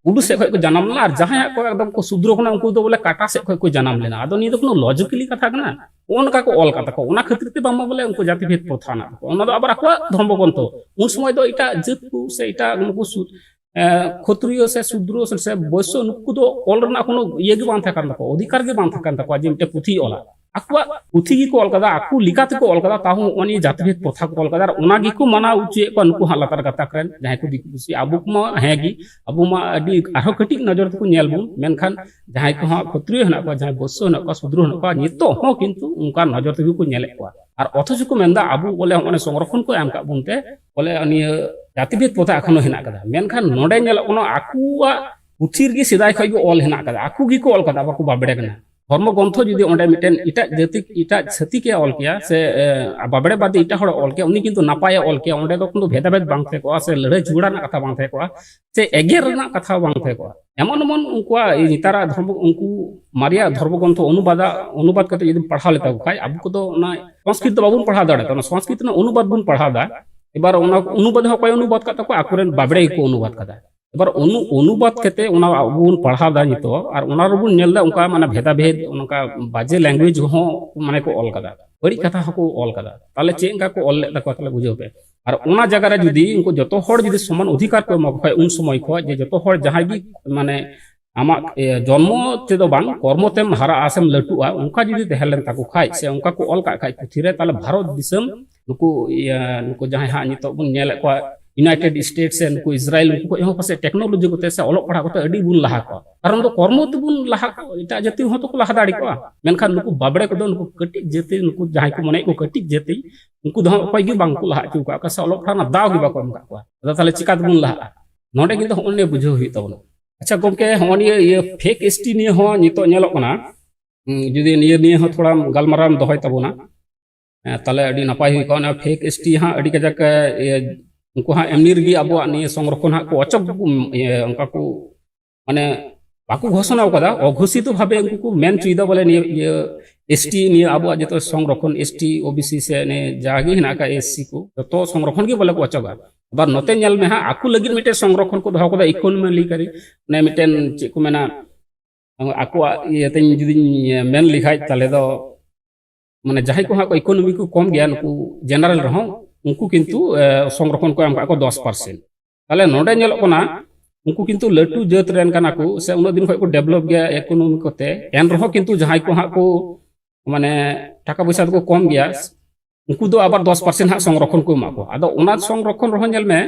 ᱩᱰᱩ ᱥᱮᱫ ᱠᱷᱚᱡ ᱠᱚ ᱡᱟᱱᱟᱢ ᱞᱮᱱᱟ, ᱟᱨ ᱡᱟᱦᱟᱸᱭ ᱦᱟᱸᱜ ᱠᱚ ᱮᱠᱫᱚᱢ ᱠᱚ ᱥᱩᱫᱨᱚ ᱠᱟᱱᱟ ᱩᱱᱠᱩ ᱫᱚ ᱵᱚᱞᱮ ᱠᱟᱴᱟ ᱥᱮᱫ ᱠᱷᱚᱡ ᱠᱚ ᱡᱟᱱᱟᱢ ᱞᱮᱱᱟ᱾ ᱟᱫᱚ ᱱᱤᱭᱟᱹ ᱫᱚ ᱠᱳᱱᱳ ᱞᱚᱡᱤᱠᱮᱞᱤ ᱠᱟᱛᱷᱟ ᱠᱟᱱᱟ? ᱱᱚᱜᱼᱚ ᱱᱚᱝᱠᱟ ᱠᱚ ᱚᱞ ᱠᱟᱫ ᱛᱟᱠᱚᱣᱟ, ᱚᱱᱟ ᱠᱷᱟᱹᱛᱤᱨ ᱛᱮ ᱵᱟᱝᱢᱟ ᱵᱚᱞᱮ ᱩᱱᱠᱩ ᱡᱟᱹᱛᱤ ᱵᱷᱮᱫ ᱯᱨᱚᱛᱷᱟ ᱦᱮᱱᱟᱜ ᱛᱟᱠᱚᱣᱟ᱾ ᱚᱱᱟ ᱫᱚ ᱟᱵᱟᱨ ᱟᱠᱚᱣᱟᱜ ᱫᱷᱚᱨᱢᱚ ᱜᱨᱚᱱᱛᱷᱚ, ᱩᱱ ᱥᱚᱢᱚᱭ ᱫᱚ ᱮᱴᱟᱜ ᱡᱟᱹᱛ ᱠᱚ ᱥᱮ ᱮᱴᱟᱜ ᱱᱩᱠᱩ ᱥᱩ-, ᱮ, ᱠᱷᱚᱛᱨᱤᱭᱚ ᱥᱮ ᱥᱩᱫᱨᱚ ᱥᱮ, ᱥᱮ ᱵᱳᱭᱥᱚ, ᱱᱩᱠᱩ ᱫᱚ ᱚᱞ ᱨᱮᱱᱟᱜ ᱠᱳᱱᱳ ᱤᱭᱟᱹ ᱜᱮ ᱵᱟᱝ ᱛᱟᱦᱮᱸ ᱠᱟᱱ ᱛᱟᱠᱚᱣᱟ, ᱚᱫᱷᱤᱠᱟᱨ ᱜᱮ ᱵᱟᱝ ᱛᱟᱦᱮᱸ ᱠᱟᱱ ᱛᱟᱠᱚᱣᱟ ᱡᱮ ᱢᱤᱫᱴᱮᱱ ᱯᱩᱛᱷᱤ ᱚᱞᱟ᱾ ᱟᱠᱚᱣᱟᱜ ᱯᱩᱛᱷᱤ ᱜᱮᱠᱚ ᱚᱞ ᱠᱟᱫᱟ, ᱟᱠᱚ ᱞᱮᱠᱟ ᱛᱮᱠᱚ ᱚᱞ ᱠᱟᱫᱟ, ᱛᱟᱦᱚᱸ ᱱᱚᱜᱼᱚ ᱱᱤᱭᱟᱹ ᱡᱟᱹᱛᱤ ᱵᱷᱮᱫ ᱯᱨᱚᱛᱷᱟ ᱠᱚ ᱚᱞ ᱠᱟᱫᱟ᱾ ᱟᱨ ᱚᱱᱟ ᱜᱮᱠᱚ ᱢᱟᱱᱟᱣ ᱦᱚᱪᱚᱭᱮᱫ ᱠᱚᱣᱟ ᱱᱩᱠᱩ ᱦᱟᱸᱜ ᱞᱟᱛᱟᱨ ᱜᱟᱛᱟᱠ ᱨᱮᱱ ᱡᱟᱦᱟᱸᱭ ᱠᱚ ᱫᱤᱠᱩ ᱯᱩᱥᱤ᱾ ᱟᱵᱚ ᱠᱚᱢᱟ ᱦᱮᱸ ᱜᱮ, ᱟᱵᱚ ᱢᱟ ᱟᱹᱰᱤ ᱟᱨᱦᱚᱸ ᱠᱟᱹᱴᱤᱡ ᱱᱚᱡᱚᱨ ᱛᱮᱠᱚ ᱧᱮᱞ ᱵᱚᱱ, ᱢᱮᱱᱠᱷᱟᱱ ᱡᱟᱦᱟᱸᱭ ᱠᱚ ᱦᱟᱸᱜ ᱠᱷᱚᱛᱨᱤᱭᱚ ᱦᱮᱱᱟᱜ ᱠᱚᱣᱟ, ᱡᱟᱦᱟᱸᱭ ᱵᱳᱭᱥᱚ ᱦᱮᱱᱟᱜ ᱠᱚᱣᱟ, ᱥᱩᱫᱨᱚ ᱦᱮᱱᱟᱜ ᱠᱚᱣᱟ, ᱱᱤᱛᱚᱜ ᱦᱚᱸ ᱠᱤᱱᱛᱩ ᱚᱱᱠᱟ ᱱᱚᱡᱚᱨ ᱛᱮᱜᱮ ᱠᱚ ᱧᱮᱞᱮᱫ ᱠᱚᱣᱟ᱾ ᱟᱨ ᱚᱛᱷᱚᱪᱚ ᱠᱚ ᱢᱮᱱᱫᱟ ᱟᱵᱚ ᱵᱚᱞᱮ ᱦᱚᱸᱜᱼᱚᱭ ᱥᱚᱝᱨᱚᱠᱷᱚᱱ ᱠᱚ ᱮᱢ ᱠᱟᱜ ᱵᱚᱱ ᱛᱮ ᱵᱚᱞᱮ ᱱᱤᱭᱟᱹ ᱡᱟᱹᱛᱤ ᱵᱷᱮᱫ ᱯᱨᱚᱛᱷᱟ ᱮᱠᱷᱚᱱᱳ ᱦᱮᱱᱟᱜ ᱠᱟᱫᱟ᱾ ᱢᱮᱱᱠᱷᱟᱱ ᱱᱚᱰᱮ ᱧᱮᱞᱚᱜ ᱠᱟᱱᱟ ᱟᱠᱚᱣᱟᱜ ᱯᱩᱛᱷᱤ ᱨᱮᱜᱮ ᱥᱮᱫᱟᱭ ᱠᱷᱚᱡ ᱜᱮ ᱚᱞ ᱦᱮᱱᱟᱜ ᱠᱟᱫᱟ, ᱟᱠᱚ ᱜᱮᱠᱚ ᱚᱞ ᱠᱟᱫᱟ, ᱵᱟᱠᱚ ᱵᱟᱵᱲᱮ ᱠᱟᱱᱟ᱾ ᱫᱷᱚᱨᱢᱚ ᱜᱨᱚᱱᱛᱷᱚ ᱡᱩᱫᱤ ᱚᱸᱰᱮ ᱢᱤᱫᱴᱮᱱ ᱮᱴᱟᱜ ᱡᱟᱹᱛᱤ, ᱮᱴᱟᱜ ᱪᱷᱟᱹᱛᱤᱠᱮ ᱚᱞ ᱠᱮᱭᱟ, ᱥᱮ ᱮ, ᱵᱟᱵᱲᱮ ᱵᱟᱫ ᱮᱴᱟᱜ ᱦᱚᱲᱮ ᱚᱞ ᱠᱮᱭᱟ, ᱩᱱᱤ ᱠᱤᱱᱛᱩ ᱱᱟᱯᱟᱭᱮ ᱚᱞ ᱠᱮᱭᱟ, ᱚᱸᱰᱮ ᱫᱚ ᱠᱤᱱᱛᱩ ᱵᱷᱮᱫᱟᱵᱷᱮᱫ ᱵᱟᱝ ᱛᱟᱦᱮᱸ ᱠᱚᱜᱼᱟ, ᱥᱮ ᱞᱟᱹᱲᱦᱟᱹᱭ ᱡᱷᱚᱜᱽᱲᱟ ᱨᱮᱱᱟᱜ ᱠᱟᱛᱷᱟ ᱵᱟᱝ ᱛᱟᱦᱮᱸ ᱠᱚᱜᱼᱟ, ᱥᱮ ᱮᱜᱮᱨ ᱨᱮᱱᱟᱜ ᱠᱟᱛᱷᱟ ᱵᱟᱝ ᱛᱟᱦᱮᱸ ᱠᱚᱜᱼᱟ᱾ ᱮᱢᱚᱱ ᱮᱢᱚᱱ ᱩᱱᱠᱩᱣᱟᱜ ᱱᱮᱛᱟᱨᱟᱜ ᱫᱷᱚᱨᱢᱚ, ᱩᱱᱠᱩ ᱢᱟᱨᱮᱭᱟᱜ ᱫᱷᱚᱨᱢᱚ ᱜᱨᱚᱱᱛᱷᱚ ᱚᱱᱩᱵᱟᱫᱟ, ᱚᱱᱩᱵᱟᱫ ᱠᱟᱛᱮ ᱡᱩᱫᱤᱢ ᱯᱟᱲᱦᱟᱣ ᱞᱮᱛᱟ ᱠᱚ ᱠᱷᱟᱡ, ᱟᱵᱚ ᱠᱚᱫᱚ ᱚᱱᱟ ᱥᱚᱝᱥᱠᱨᱤᱛ ᱫᱚ ᱵᱟᱵᱚᱱ ᱯᱟᱲᱦᱟᱣ ᱫᱟᱲᱮᱭᱟᱜᱼᱟ, ᱚᱱᱟ ᱥᱚᱝᱥᱠᱨᱤᱛ ᱨᱮᱱᱟᱜ ᱚᱱᱩᱵᱟᱫ ᱵᱚᱱ ᱯᱟᱲᱦᱟᱣ ᱫᱟ᱾ ᱮᱵᱟᱨ ᱚᱱᱟ ᱚᱱᱩᱵᱟᱫ ᱦᱚᱸ ᱚᱠᱚᱭ ᱚᱱᱩᱵᱟᱫ ᱠᱟᱜ ᱛᱟᱠᱚᱣᱟ? ᱟᱠᱚᱨᱮᱱ ᱵᱟᱵᱲᱮ ᱜᱮᱠᱚ ᱚᱱᱩᱵᱟᱫ ᱠᱟᱫᱟ᱾ ᱮᱵᱟᱨ ᱚᱱᱩ-, ᱚᱱᱩᱵᱟᱫ ᱠᱟᱛᱮ ᱚᱱᱟ ᱟᱵᱚ ᱵᱚᱱ ᱯᱟᱲᱦᱟᱣ ᱫᱟ ᱱᱤᱛᱚᱜ, ᱟᱨ ᱚᱱᱟ ᱨᱮᱵᱚᱱ ᱧᱮᱞ ᱫᱟ ᱚᱱᱠᱟ ᱢᱟᱱᱮ ᱵᱷᱮᱫᱟ ᱵᱷᱮᱫ, ᱚᱱᱠᱟ ᱵᱟᱡᱮ language ᱦᱚᱸ ᱢᱟᱱᱮ ᱠᱚ ᱚᱞ ᱠᱟᱫᱟ, ᱵᱟᱹᱲᱤᱡ ᱠᱟᱛᱷᱟ ᱦᱚᱸᱠᱚ ᱚᱞ ᱠᱟᱫᱟ᱾ ᱛᱟᱦᱞᱮ ᱪᱮᱫ ᱞᱮᱠᱟ ᱠᱚ ᱚᱞ ᱞᱮᱫ ᱛᱟᱠᱚᱣᱟ, ᱛᱟᱦᱞᱮ ᱵᱩᱡᱷᱟᱹᱣ ᱯᱮ᱾ ᱟᱨ ᱚᱱᱟ ᱡᱟᱭᱜᱟ ᱨᱮ ᱡᱩᱫᱤ ᱩᱱᱠᱩ ᱡᱚᱛᱚ ᱦᱚᱲ ᱡᱩᱫᱤ ᱥᱚᱢᱟᱱ ᱚᱫᱷᱤᱠᱟᱨ ᱠᱚ ᱮᱢᱟ ᱠᱚ ᱠᱷᱟᱡ, ᱩᱱ ᱥᱚᱢᱚᱭ ᱠᱷᱚᱡ ᱡᱮ ᱡᱚᱛᱚ ᱦᱚᱲ ᱡᱟᱦᱟᱸᱭ ᱜᱮ ᱢᱟᱱᱮ ᱟᱢᱟᱜ, ᱮ, ᱡᱚᱱᱢᱚ ᱛᱮᱫᱚ ᱵᱟᱝ, ᱠᱚᱨᱢᱚ ᱛᱮᱢ ᱦᱟᱨᱟᱜᱼᱟ ᱥᱮᱢ ᱞᱟᱹᱴᱩᱜᱼᱟ, ᱚᱱᱠᱟ ᱡᱩᱫᱤ ᱛᱟᱦᱮᱸ ᱞᱮᱱ ᱛᱟᱠᱚ ᱠᱷᱟᱡ, ᱥᱮ ᱚᱱᱠᱟ ᱠᱚ ᱚᱞ ᱠᱟᱜ ᱠᱷᱟᱡ ᱯᱩᱛᱷᱤ ᱨᱮ, ᱛᱟᱦᱞᱮ ᱵᱷᱟᱨᱚᱛ ᱫᱤᱥᱚᱢ ᱱᱩᱠᱩ, ᱤᱭᱟᱹ, ᱱᱩᱠᱩ ᱡᱟᱦᱟᱸᱭ ᱦᱟᱸᱜ ᱱᱤᱛᱚᱜ ᱵᱚᱱ ᱧᱮᱞᱮᱫ ᱠᱚᱣᱟ, United States ᱥᱮ ᱱᱩᱠᱩ ᱤᱥᱨᱟᱭᱮᱞ, ᱩᱱᱠᱩ ᱠᱷᱚᱡ ᱦᱚᱸ ᱯᱟᱥᱮᱡ technology ᱠᱚᱛᱮ ᱥᱮ ᱚᱞᱚᱜ ᱯᱟᱲᱦᱟᱜ ᱠᱚᱛᱮ ᱟᱹᱰᱤ ᱵᱚᱱ ᱞᱟᱦᱟ ᱠᱚᱜᱼᱟ᱾ ᱠᱟᱨᱚᱱ ᱫᱚ ᱠᱚᱨᱢᱚ ᱛᱮᱵᱚᱱ ᱞᱟᱦᱟ ᱠᱚᱜᱼᱟ, ᱮᱴᱟᱜ ᱡᱟᱹᱛᱤ ᱦᱚᱸ ᱛᱚᱠᱚ ᱞᱟᱦᱟ ᱫᱟᱲᱮ ᱠᱚᱜᱼᱟ᱾ ᱢᱮᱱᱠᱷᱟᱱ ᱱᱩᱠᱩ ᱵᱟᱵᱲᱮ ᱠᱚᱫᱚ, ᱱᱩᱠᱩ ᱠᱟᱹᱴᱤᱡ ᱡᱟᱹᱛᱤ, ᱱᱩᱠᱩ ᱡᱟᱦᱟᱸᱭ ᱠᱚ ᱢᱚᱱᱮᱭᱮᱫ ᱠᱚ ᱠᱟᱹᱴᱤᱡ ᱡᱟᱹᱛᱤ, ᱩᱱᱠᱩ ᱫᱚ ᱦᱟᱸᱜ ᱚᱠᱚᱭ ᱜᱮ ᱵᱟᱝ ᱠᱚ ᱞᱟᱦᱟ ᱦᱚᱪᱚ ᱠᱟᱜ ᱠᱚᱣᱟ, ᱥᱮ ᱚᱞᱚᱜ ᱯᱟᱲᱦᱟᱜ ᱨᱮᱱᱟᱜ ᱫᱟᱣ ᱜᱮ ᱵᱟᱠᱚ ᱮᱢ ᱠᱟᱜ ᱠᱚᱣᱟ᱾ ᱟᱫᱚ ᱛᱟᱦᱞᱮ ᱪᱤᱠᱟ ᱛᱮᱵᱚᱱ ᱞᱟᱦᱟᱜᱼᱟ? ᱱᱚᱰᱮ ᱠᱤᱱᱛᱩ ᱦᱚᱸᱜᱼᱚ ᱱᱤᱭᱟᱹ ᱵᱩᱡᱷᱟᱹᱣ ᱦᱩᱭᱩᱜ ᱛᱟᱵᱚᱱᱟ᱾ ᱟᱪᱪᱷᱟ ᱜᱚᱢᱠᱮ, ᱦᱚᱸᱜᱼᱚ ᱱᱤᱭᱟᱹ, ᱤᱭᱟᱹ, fake S T ᱱᱤᱭᱟᱹ ᱦᱚᱸ ᱱᱤᱛᱚᱜ ᱧᱮᱞᱚᱜ ᱠᱟᱱᱟ᱾ ᱦᱩᱸ, ᱡᱩᱫᱤ ᱱᱤᱭᱟᱹ ᱱᱤᱭᱮ ᱦᱚᱸ ᱛᱷᱚᱲᱟ ᱜᱟᱞᱢᱟᱨᱟᱣ ᱮᱢ ᱫᱚᱦᱚᱭ ᱛᱟᱵᱚᱱᱟ, ᱦᱮᱸ, ᱛᱟᱦᱞᱮ ᱟᱹᱰᱤ ᱱᱟᱯᱟᱭ ᱦᱩᱭ ᱠᱚᱜᱼᱟ᱾ ᱚᱱᱟ fake S T ᱦᱟᱸᱜ ᱟᱹᱰᱤ ᱠᱟᱡᱟᱠ, ᱮ, ᱩᱱᱠᱩ ᱦᱟᱸᱜ ᱮᱢᱱᱤ ᱨᱮᱜᱮ ᱟᱵᱚᱣᱟᱜ ᱱᱤᱭᱟᱹ ᱥᱚᱝᱨᱚᱠᱷᱚᱱ ᱦᱟᱸᱜ ᱠᱚ ᱚᱪᱚᱜ, ᱤᱭᱟᱹ, ᱚᱱᱠᱟ ᱠᱚ, ᱢᱟᱱᱮ, ᱵᱟᱠᱚ ᱜᱷᱳᱥᱚᱱᱟ ᱟᱠᱟᱫᱟ, ᱚᱜᱷᱳᱥᱤᱛᱚ ᱵᱷᱟᱵᱮ ᱩᱱᱠᱩ ᱠᱚ ᱢᱮᱱ ᱦᱚᱪᱚᱭᱮᱫᱟ ᱵᱚᱞᱮ ᱱᱤᱭᱟᱹ, ᱤᱭᱟᱹ, S T, ᱱᱤᱭᱟᱹ ᱟᱵᱚᱣᱟᱜ ᱡᱚᱛᱚ ᱥᱚᱝᱨᱚᱠᱷᱚᱱ, S T, O B C ᱥᱮ ᱱᱤᱭᱟᱹ ᱡᱟᱜᱮ ᱦᱮᱱᱟᱜ ᱟᱠᱟᱫ S C ᱠᱚ, ᱡᱚᱛᱚ ᱥᱚᱝᱨᱚᱠᱷᱚᱱ ᱜᱮ ᱵᱚᱞᱮ ᱠᱚ ᱚᱪᱚᱜᱟ᱾ ᱟᱵᱟᱨ ᱱᱚᱛᱮ ᱧᱮᱞ ᱢᱮ ᱦᱟᱸᱜ, ᱟᱠᱚ ᱞᱟᱹᱜᱤᱫ ᱢᱤᱫᱴᱮᱱ ᱥᱚᱝᱨᱚᱠᱷᱚᱱ ᱠᱚ ᱫᱚᱦᱚ ᱠᱟᱫᱟ, economically, ᱢᱟᱱᱮ ᱢᱤᱫᱴᱮᱱ ᱪᱮᱫ ᱠᱚ ᱢᱮᱱᱟ, ᱟᱠᱚᱣᱟᱜ ᱤᱭᱟᱹᱛᱮᱧ ᱡᱩᱫᱤᱧ ᱢᱮᱱ ᱞᱮᱠᱷᱟᱡ, ᱛᱟᱦᱞᱮ ᱫᱚ ᱢᱟᱱᱮ ᱡᱟᱦᱟᱸᱭ ᱠᱚ ᱦᱟᱸᱜ ᱠᱚ economy ᱠᱚ ᱠᱚᱢ ᱜᱮᱭᱟ, ᱱᱩᱠᱩ general ᱨᱮᱦᱚᱸ, ᱩᱱᱠᱩ ᱠᱤᱱᱛᱩ, ᱮ, ᱥᱚᱝᱨᱚᱠᱷᱚᱱ ᱠᱚ ᱮᱢ ᱠᱟᱜ ᱠᱚᱣᱟ ᱫᱚᱥ percent᱾ ᱛᱟᱦᱞᱮ ᱱᱚᱰᱮ ᱧᱮᱞᱚᱜ ᱠᱟᱱᱟ, ᱩᱱᱠᱩ ᱠᱤᱱᱛᱩ ᱞᱟᱹᱴᱩ ᱡᱟᱹᱛ ᱨᱮᱱ ᱠᱟᱱᱟ ᱠᱚ, ᱥᱮ ᱩᱱᱟᱹᱜ ᱫᱤᱱ ᱠᱷᱚᱱ ᱠᱚ develop ᱜᱮᱭᱟ economy ᱠᱚᱛᱮ, ᱮᱱ ᱨᱮᱦᱚᱸ ᱠᱤᱱᱛᱩ ᱡᱟᱦᱟᱸᱭ ᱠᱚ ᱦᱟᱸᱜ ᱠᱚ, ᱢᱟᱱᱮ, ᱴᱟᱠᱟ ᱯᱚᱭᱥᱟ ᱫᱚᱠᱚ ᱠᱚᱢ ᱜᱮᱭᱟ, ᱩᱱᱠᱩ ᱫᱚ ᱟᱵᱟᱨ ᱫᱚᱥ percent ᱦᱟᱸᱜ ᱥᱚᱝᱨᱚᱠᱷᱚᱱ ᱠᱚ ᱮᱢᱟ ᱠᱚᱣᱟ᱾ ᱟᱫᱚ ᱚᱱᱟ ᱥᱚᱝᱨᱚᱠᱷᱚᱱ ᱨᱮᱦᱚᱸ ᱧᱮᱞ ᱢᱮ,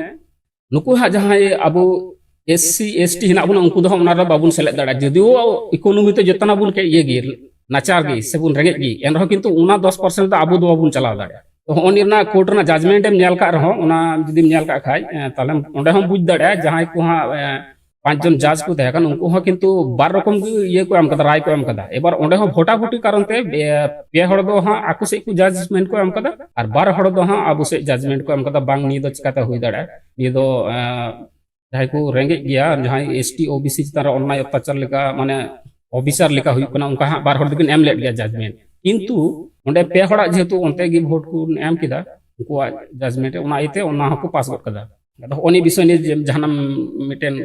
ᱱᱩᱠᱩ ᱦᱟᱸᱜ ᱡᱟᱦᱟᱸᱭ ᱟᱵᱚ S C S T ᱦᱮᱱᱟᱜ ᱵᱚᱱᱟ, ᱩᱱᱠᱩ ᱫᱚ ᱦᱟᱸᱜ ᱚᱱᱟ ᱨᱮ ᱵᱟᱵᱚᱱ ᱥᱮᱞᱮᱫ ᱫᱟᱲᱮᱭᱟᱜᱼᱟ᱾ ᱡᱩᱫᱤᱭᱳ economy ᱛᱮ ᱡᱚᱛᱚᱱᱟ ᱵᱚᱱ ᱠᱮ-, ᱤᱭᱟᱹ ᱜᱮ, ᱱᱟᱪᱟᱨ ᱜᱮ, ᱥᱮᱵᱚᱱ ᱨᱮᱸᱜᱮᱡ ᱜᱮ, ᱮᱱᱨᱮᱦᱚᱸ ᱠᱤᱱᱛᱩ ᱚᱱᱟ ᱫᱚᱥ percent ᱫᱚ ᱟᱵᱚ ᱫᱚ ᱵᱟᱵᱚᱱ ᱪᱟᱞᱟᱣ ᱫᱟᱲᱮᱭᱟᱜᱼᱟ᱾ ᱛᱚ ᱦᱚᱸᱜᱼᱚ ᱱᱤᱭᱟᱹ ᱨᱮᱱᱟᱜ court ᱨᱮᱱᱟᱜ judgment ᱮᱢ ᱧᱮᱞ ᱠᱟᱜ ᱨᱮᱦᱚᱸ, ᱚᱱᱟ ᱡᱩᱫᱤᱢ ᱧᱮᱞ ᱠᱟᱜ ᱠᱷᱟᱡ, ᱮ, ᱛᱟᱦᱞᱮ ᱚᱸᱰᱮ ᱦᱚᱸ ᱵᱩᱡᱽ ᱫᱟᱲᱮᱭᱟᱜᱼᱟ, ᱡᱟᱦᱟᱸᱭ ᱠᱚ ᱦᱟᱸᱜ, ᱮ, ᱯᱟᱸᱪ ᱡᱚᱱ ᱡᱟᱡᱽ ᱠᱚ ᱛᱟᱦᱮᱸ ᱠᱟᱱᱟ, ᱩᱱᱠᱩ ᱦᱚᱸ ᱠᱤᱱᱛᱩ ᱵᱟᱨ ᱨᱚᱠᱚᱢ ᱜᱮ ᱤᱭᱟᱹ ᱠᱚ ᱮᱢ ᱠᱟᱫᱟ, ᱨᱟᱭ ᱠᱚ ᱮᱢ ᱠᱟᱫᱟ᱾ ᱮᱵᱟᱨ ᱚᱸᱰᱮ ᱦᱚᱸ ᱵᱷᱳᱴᱟᱵᱷᱩᱴᱤ ᱠᱟᱨᱚᱱ ᱛᱮ ᱯᱮ, ᱯᱮ ᱦᱚᱲ ᱫᱚ ᱦᱟᱸᱜ ᱟᱠᱚ ᱥᱮᱫ ᱠᱚ ᱡᱟᱡᱽᱢᱮᱱᱴ ᱠᱚ ᱮᱢ ᱠᱟᱫᱟ, ᱟᱨ ᱵᱟᱨ ᱦᱚᱲ ᱫᱚ ᱦᱟᱸᱜ ᱟᱵᱚ ᱥᱮᱫ ᱡᱟᱡᱽᱢᱮᱱᱴ ᱠᱚ ᱮᱢ ᱠᱟᱫᱟ, ᱵᱟᱝ ᱱᱤᱭᱟᱹ ᱫᱚ ᱪᱤᱠᱟᱛᱮ ᱦᱩᱭ ᱫᱟᱲᱮᱭᱟᱜᱼᱟ, ᱱᱤᱭᱟᱹ ᱫᱚ ᱮᱸ, ᱡᱟᱦᱟᱸᱭ ᱠᱚ ᱨᱮᱸᱜᱮᱡ ᱜᱮᱭᱟ, ᱡᱟᱦᱟᱸᱭ ᱮᱥ ᱴᱤ ᱳ ᱵᱤ ᱥᱤ ᱪᱮᱛᱟᱱ ᱨᱮ ᱚᱱᱱᱟᱭ ᱚᱛᱛᱟᱪᱟᱨ ᱞᱮᱠᱟ, ᱢᱟᱱᱮ ᱚᱵᱷᱤᱪᱟᱨ ᱞᱮᱠᱟ ᱦᱩᱭᱩᱜ ᱠᱟᱱᱟ, ᱚᱱᱠᱟ ᱦᱟᱸᱜ ᱵᱟᱨ ᱦᱚᱲ ᱫᱚᱵᱤᱱ ᱮᱢ ᱞᱮᱫ ᱜᱮᱭᱟ ᱡᱟᱡᱽᱢᱮᱱᱴ, ᱠᱤᱱᱛᱩ ᱚᱸᱰᱮ ᱯᱮ ᱦᱚᱲᱟᱜ ᱡᱮᱦᱮᱛᱩ ᱚᱱᱛᱮ ᱜᱮ ᱵᱷᱳᱴ ᱠᱚ ᱮᱢ ᱠᱮᱫᱟ ᱩᱱᱠᱩᱣᱟᱜ ᱡᱟᱡᱽᱢᱮᱱᱴ ᱨᱮ, ᱚᱱᱟ ᱤᱭᱟᱹᱛᱮ ᱚᱱᱟ ᱦᱚᱸᱠᱚ ᱯᱟᱥ ᱜᱚᱫ ᱠᱟᱫᱟ᱾ ᱟᱫᱚ ᱦᱚᱸᱜᱼᱚ ᱱᱤᱭᱟᱹ ᱵᱤᱥᱚᱭ ᱱᱤᱭᱮ ᱡᱮ ᱡᱟᱦᱟᱱᱟᱜ ᱢᱤᱫᱴᱮᱱ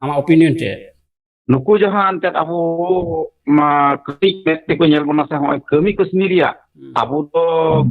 ᱟᱢᱟᱜ ᱚᱯᱤᱱᱤᱭᱚᱱ ᱪᱮᱫ? ᱱᱩᱠᱩ ᱡᱟᱦᱟᱸ ᱮᱱᱛᱮᱫ ᱟᱵᱚ ᱢᱟ ᱠᱟᱹᱴᱤᱡ ᱢᱮᱫ ᱛᱮᱠᱚ ᱧᱮᱞ ᱵᱚᱱᱟ ᱥᱮ, ᱦᱚᱸᱜᱼᱚᱭ ᱠᱟᱹᱢᱤ ᱠᱟᱹᱥᱱᱤ ᱨᱮᱭᱟᱜ, ᱦᱩᱸ᱾ ᱟᱵᱚ ᱫᱚ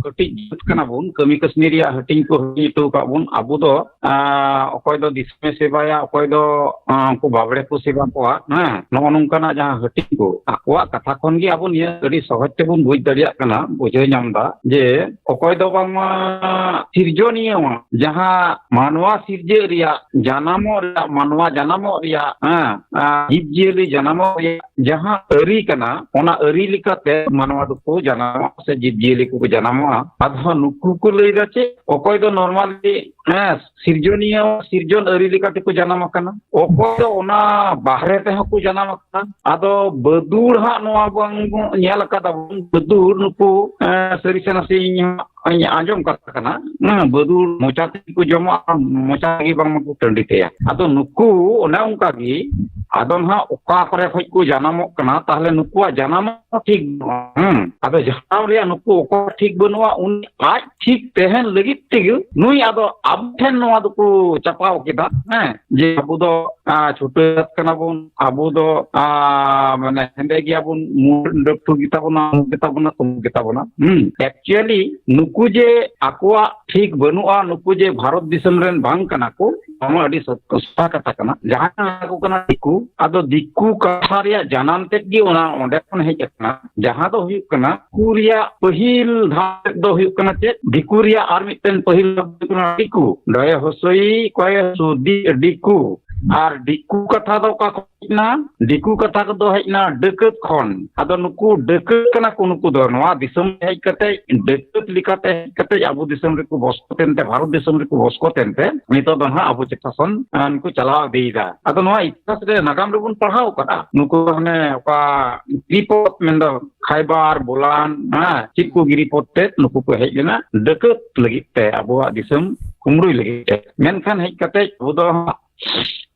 ᱠᱟᱹᱴᱤᱡ ᱡᱟᱹᱛ ᱠᱟᱱᱟ ᱵᱚᱱ, ᱠᱟᱹᱢᱤ ᱠᱟᱹᱥᱱᱤ ᱨᱮᱭᱟᱜ ᱦᱟᱹᱴᱤᱧ ᱠᱚ ᱦᱟᱹᱴᱤᱧ ᱦᱚᱴᱚ ᱟᱠᱟᱫ ᱵᱚᱱ᱾ ᱟᱵᱚ ᱫᱚ ᱟᱸ, ᱚᱠᱚᱭ ᱫᱚ ᱫᱤᱥᱚᱢᱮ ᱥᱮᱵᱟᱭᱟ, ᱚᱠᱚᱭ ᱫᱚ ᱟᱸ, ᱩᱱᱠᱩ ᱵᱟᱵᱲᱮ ᱠᱚ ᱥᱮᱵᱟ ᱠᱚᱣᱟ, ᱦᱮᱸ, ᱱᱚᱜᱼᱚ ᱱᱚᱝᱠᱟᱱᱟᱜ ᱡᱟᱦᱟᱸ ᱦᱟᱹᱴᱤᱧ ᱠᱚ, ᱟᱠᱚᱣᱟᱜ ᱠᱟᱛᱷᱟ ᱠᱷᱚᱱ ᱜᱮ ᱟᱵᱚ ᱱᱤᱭᱟᱹ ᱟᱹᱰᱤ ᱥᱚᱦᱚᱡ ᱛᱮᱵᱚᱱ ᱵᱩᱡᱽ ᱫᱟᱲᱮᱭᱟᱜ ᱠᱟᱱᱟ, ᱵᱩᱡᱷᱟᱹᱣ ᱧᱟᱢ ᱮᱫᱟ ᱡᱮ ᱚᱠᱚᱭ ᱫᱚ ᱵᱟᱝᱢᱟ ᱥᱤᱨᱡᱚᱱᱤᱭᱟᱹ ᱡᱟᱦᱟᱸ ᱢᱟᱱᱣᱟ ᱥᱤᱨᱡᱟᱹᱜ ᱨᱮᱭᱟᱜ, ᱡᱟᱱᱟᱢᱚᱜ ᱨᱮᱭᱟᱜ, ᱢᱟᱱᱣᱟ ᱡᱟᱱᱟᱢᱚᱜ ᱨᱮᱭᱟᱜ, ᱦᱮᱸ, ᱟᱨ ᱡᱤᱵᱽ ᱡᱤᱭᱟᱹᱞᱤ ᱡᱟᱱᱟᱢᱚᱜ ᱨᱮᱭᱟᱜ ᱡᱟᱦᱟᱸ ᱟᱹᱨᱤ ᱠᱟᱱᱟ, ᱚᱱᱟ ᱟᱹᱨᱤ ᱞᱮᱠᱟᱛᱮ ᱢᱟᱱᱣᱟ ᱫᱚᱠᱚ ᱡᱟᱱᱟᱢᱚᱜᱼᱟ ᱥᱮ ᱡᱤᱵᱽ ᱡᱤᱭᱟᱹᱞᱤ ᱠᱚᱠᱚ ᱡᱟᱱᱟᱢᱚᱜᱼᱟ᱾ ᱟᱫᱚ ᱱᱩᱠᱩ ᱠᱚ ᱞᱟᱹᱭᱫᱟ ᱪᱮᱫ, ᱚᱠᱚᱭ ᱫᱚ normally, ᱦᱮᱸ, ᱥᱤᱨᱡᱚᱱᱤᱭᱟᱹ ᱥᱤᱨᱡᱚᱱ ᱟᱹᱨᱤ ᱞᱮᱠᱟ ᱛᱮᱠᱚ ᱡᱟᱱᱟᱢ ᱟᱠᱟᱱᱟ, ᱚᱠᱚᱭ ᱫᱚ ᱚᱱᱟ ᱵᱟᱦᱨᱮ ᱛᱮᱦᱚᱸ ᱠᱚ ᱡᱟᱱᱟᱢ ᱟᱠᱟᱱᱟ᱾ ᱟᱫᱚ ᱵᱟᱹᱫᱩᱲ ᱦᱟᱸᱜ ᱱᱚᱣᱟ ᱵᱟᱝ ᱧᱮᱞ ᱟᱠᱟᱫᱟ ᱵᱚᱱ, ᱵᱟᱹᱫᱩᱲ ᱱᱩᱠᱩ, ᱮᱸ, ᱥᱟᱹᱨᱤ ᱥᱮ ᱱᱟᱥᱮ ᱤᱧ ᱦᱚᱸ ᱤᱧ ᱟᱸᱡᱚᱢ ᱠᱟᱛᱷᱟ ᱠᱟᱱᱟ, ᱦᱮᱸ, ᱵᱟᱹᱫᱩᱲ ᱢᱚᱪᱟ ᱛᱮᱜᱮ ᱠᱚ ᱡᱚᱢᱟ ᱟᱨ ᱢᱚᱪᱟ ᱛᱮᱜᱮ ᱵᱟᱝᱢᱟ ᱠᱚ ᱴᱟᱺᱰᱤ ᱛᱟᱭᱟ᱾ ᱟᱫᱚ ᱱᱩᱠᱩ ᱚᱱᱮ ᱚᱱᱠᱟ ᱜᱮ, ᱟᱫᱚ ᱱᱟᱦᱟᱜ ᱚᱠᱟ ᱠᱚᱨᱮ ᱠᱷᱚᱡ ᱠᱚ ᱡᱟᱱᱟᱢᱚᱜ ᱠᱟᱱᱟ, ᱛᱟᱦᱞᱮ ᱱᱩᱠᱩᱣᱟᱜ ᱡᱟᱱᱟᱢ ᱦᱚᱸ ᱴᱷᱤᱠ ᱵᱟᱹᱱᱩᱜᱼᱟ᱾ ᱦᱮᱸ, ᱟᱫᱚ ᱡᱟᱱᱟᱢ ᱨᱮᱭᱟᱜ ᱱᱩᱠᱩ ᱚᱠᱟ ᱴᱷᱤᱠ ᱵᱟᱹᱱᱩᱜᱼᱟ, ᱩᱱᱤ ᱟᱡ ᱴᱷᱤᱠ ᱛᱟᱦᱮᱱ ᱞᱟᱹᱜᱤᱫ ᱛᱮᱜᱮ ᱱᱩᱭ ᱟᱫᱚ ᱟᱵᱚ ᱴᱷᱮᱱ ᱱᱚᱣᱟ ᱫᱚᱠᱚ ᱪᱟᱯᱟᱣ ᱠᱮᱫᱟ, ᱦᱮᱸ, ᱡᱮ ᱟᱵᱚ ᱫᱚ, ᱟ, ᱪᱷᱩᱴᱟᱹ ᱡᱟᱹᱛ ᱠᱟᱱᱟ ᱵᱚᱱ, ᱟᱵᱚ ᱫᱚ, ᱟ, ᱢᱟᱱᱮ ᱦᱮᱸᱫᱮ ᱜᱮᱭᱟ ᱵᱚᱱ, ᱢᱩ ᱰᱟᱹᱯᱴᱩ ᱜᱮᱛᱟ ᱵᱚᱱᱟ, ᱩᱢᱩᱠ ᱜᱮᱛᱟ ᱵᱚᱱᱟ, ᱛᱩᱢᱩᱠ ᱜᱮᱛᱟ ᱵᱚᱱᱟ᱾ ᱦᱩᱸ, actually ᱱᱩᱠᱩ ᱡᱮ ᱟᱠᱚᱣᱟᱜ ᱴᱷᱤᱠ ᱵᱟᱹᱱᱩᱜᱼᱟ, ᱱᱩᱠᱩ ᱡᱮ ᱵᱷᱟᱨᱚᱛ ᱫᱤᱥᱚᱢ ᱨᱮᱱ ᱵᱟᱝ ᱠᱟᱱᱟ ᱠᱚ, ᱱᱚᱣᱟ ᱢᱟ ᱟᱹᱰᱤ ᱥᱚᱛ-, ᱥᱚᱥᱛᱟ ᱠᱟᱛᱷᱟ ᱠᱟᱱᱟ᱾ ᱡᱟᱦᱟᱸᱭ ᱠᱟᱱᱟ ᱠᱚ ᱠᱟᱱᱟ ᱫᱤᱠᱩ, ᱟᱫᱚ ᱫᱤᱠᱩ ᱠᱟᱛᱷᱟ ᱨᱮᱭᱟᱜ ᱡᱟᱱᱟᱢ ᱛᱮᱫ ᱜᱮ ᱚᱱᱟ ᱚᱸᱰᱮ ᱠᱷᱚᱱ ᱦᱮᱡ ᱟᱠᱟᱱᱟ᱾ ᱡᱟᱦᱟᱸ ᱫᱚ ᱦᱩᱭᱩᱜ ᱠᱟᱱᱟ, ᱫᱤᱠᱩ ᱨᱮᱭᱟᱜ ᱯᱟᱹᱦᱤᱞ ᱫᱷᱟᱣ ᱫᱚ ᱦᱩᱭᱩᱜ ᱠᱟᱱᱟ ᱪᱮᱫ? ᱫᱤᱠᱩ ᱨᱮᱭᱟᱜ ᱟᱨ ᱢᱤᱫᱴᱮᱱ ᱯᱟᱹᱦᱤᱞ ᱫᱷᱟᱣ ᱫᱚ ᱦᱩᱭᱩᱜ ᱠᱟᱱᱟ ᱫᱤᱠᱩ᱾ ᱰᱚᱭᱮ ᱦᱚᱥᱚᱭᱤ ᱠᱚᱭᱮ ᱥᱩᱫᱤ ᱫᱤᱠᱩ᱾ ᱟᱨ ᱫᱤᱠᱩ ᱠᱟᱛᱷᱟ ᱫᱚ ᱚᱠᱟ ᱠᱷᱚᱱ ᱦᱮᱡ ᱮᱱᱟ? ᱫᱤᱠᱩ ᱠᱟᱛᱷᱟ ᱠᱚᱫᱚ ᱦᱮᱡ ᱮᱱᱟ ᱰᱟᱹᱠᱟᱹᱛ ᱠᱷᱚᱱ᱾ ᱟᱫᱚ ᱱᱩᱠᱩ ᱰᱟᱹᱠᱟᱹᱛ ᱠᱟᱱᱟ ᱠᱚ, ᱱᱩᱠᱩ ᱫᱚ ᱱᱚᱣᱟ ᱫᱤᱥᱚᱢ ᱦᱮᱡ ᱠᱟᱛᱮ, ᱰᱟᱹᱠᱟᱹᱛ ᱞᱮᱠᱟᱛᱮ ᱦᱮᱡ ᱠᱟᱛᱮ ᱟᱵᱚ ᱫᱤᱥᱚᱢ ᱨᱮᱠᱚ ᱵᱚᱥᱚᱛ ᱮᱱᱛᱮ, ᱵᱷᱟᱨᱚᱛ ᱫᱤᱥᱚᱢ ᱨᱮᱠᱚ ᱵᱚᱥᱚᱛ ᱮᱱᱛᱮ, ᱱᱤᱛᱚᱜ ᱫᱚ ᱱᱟᱦᱟᱜ ᱟᱵᱚ ᱪᱮᱛᱟᱱ ᱠᱷᱚᱱ, ᱟᱸ, ᱠᱚ ᱪᱟᱞᱟᱣ ᱤᱫᱤᱭᱮᱫᱟ᱾ ᱟᱫᱚ ᱱᱚᱣᱟ ᱤᱛᱤᱦᱟᱥ ᱨᱮ, ᱱᱟᱜᱟᱢ ᱨᱮᱵᱚᱱ ᱯᱟᱲᱦᱟᱣ ᱠᱟᱫᱟ, ᱱᱩᱠᱩ ᱦᱟᱱᱮ ᱚᱠᱟ ᱜᱤᱨᱤᱯᱚᱛ ᱢᱮᱱᱫᱚ ᱠᱷᱟᱭᱵᱟᱨ, ᱵᱳᱞᱟᱱ, ᱦᱮᱸ, ᱪᱮᱫ ᱠᱚ ᱜᱤᱨᱤᱯᱚᱛ ᱛᱮ ᱱᱩᱠᱩ ᱠᱚ ᱦᱮᱡ ᱞᱮᱱᱟ ᱰᱟᱹᱠᱟᱹᱛ ᱞᱟᱹᱜᱤᱫ ᱛᱮ, ᱟᱵᱚᱣᱟᱜ ᱫᱤᱥᱚᱢ ᱠᱩᱢᱲᱩᱭ ᱞᱟᱹᱜᱤᱫ ᱛᱮ᱾ ᱢᱮᱱᱠᱷᱟᱱ ᱦᱮᱡ ᱠᱟᱛᱮ ᱟᱵᱚ ᱫᱚ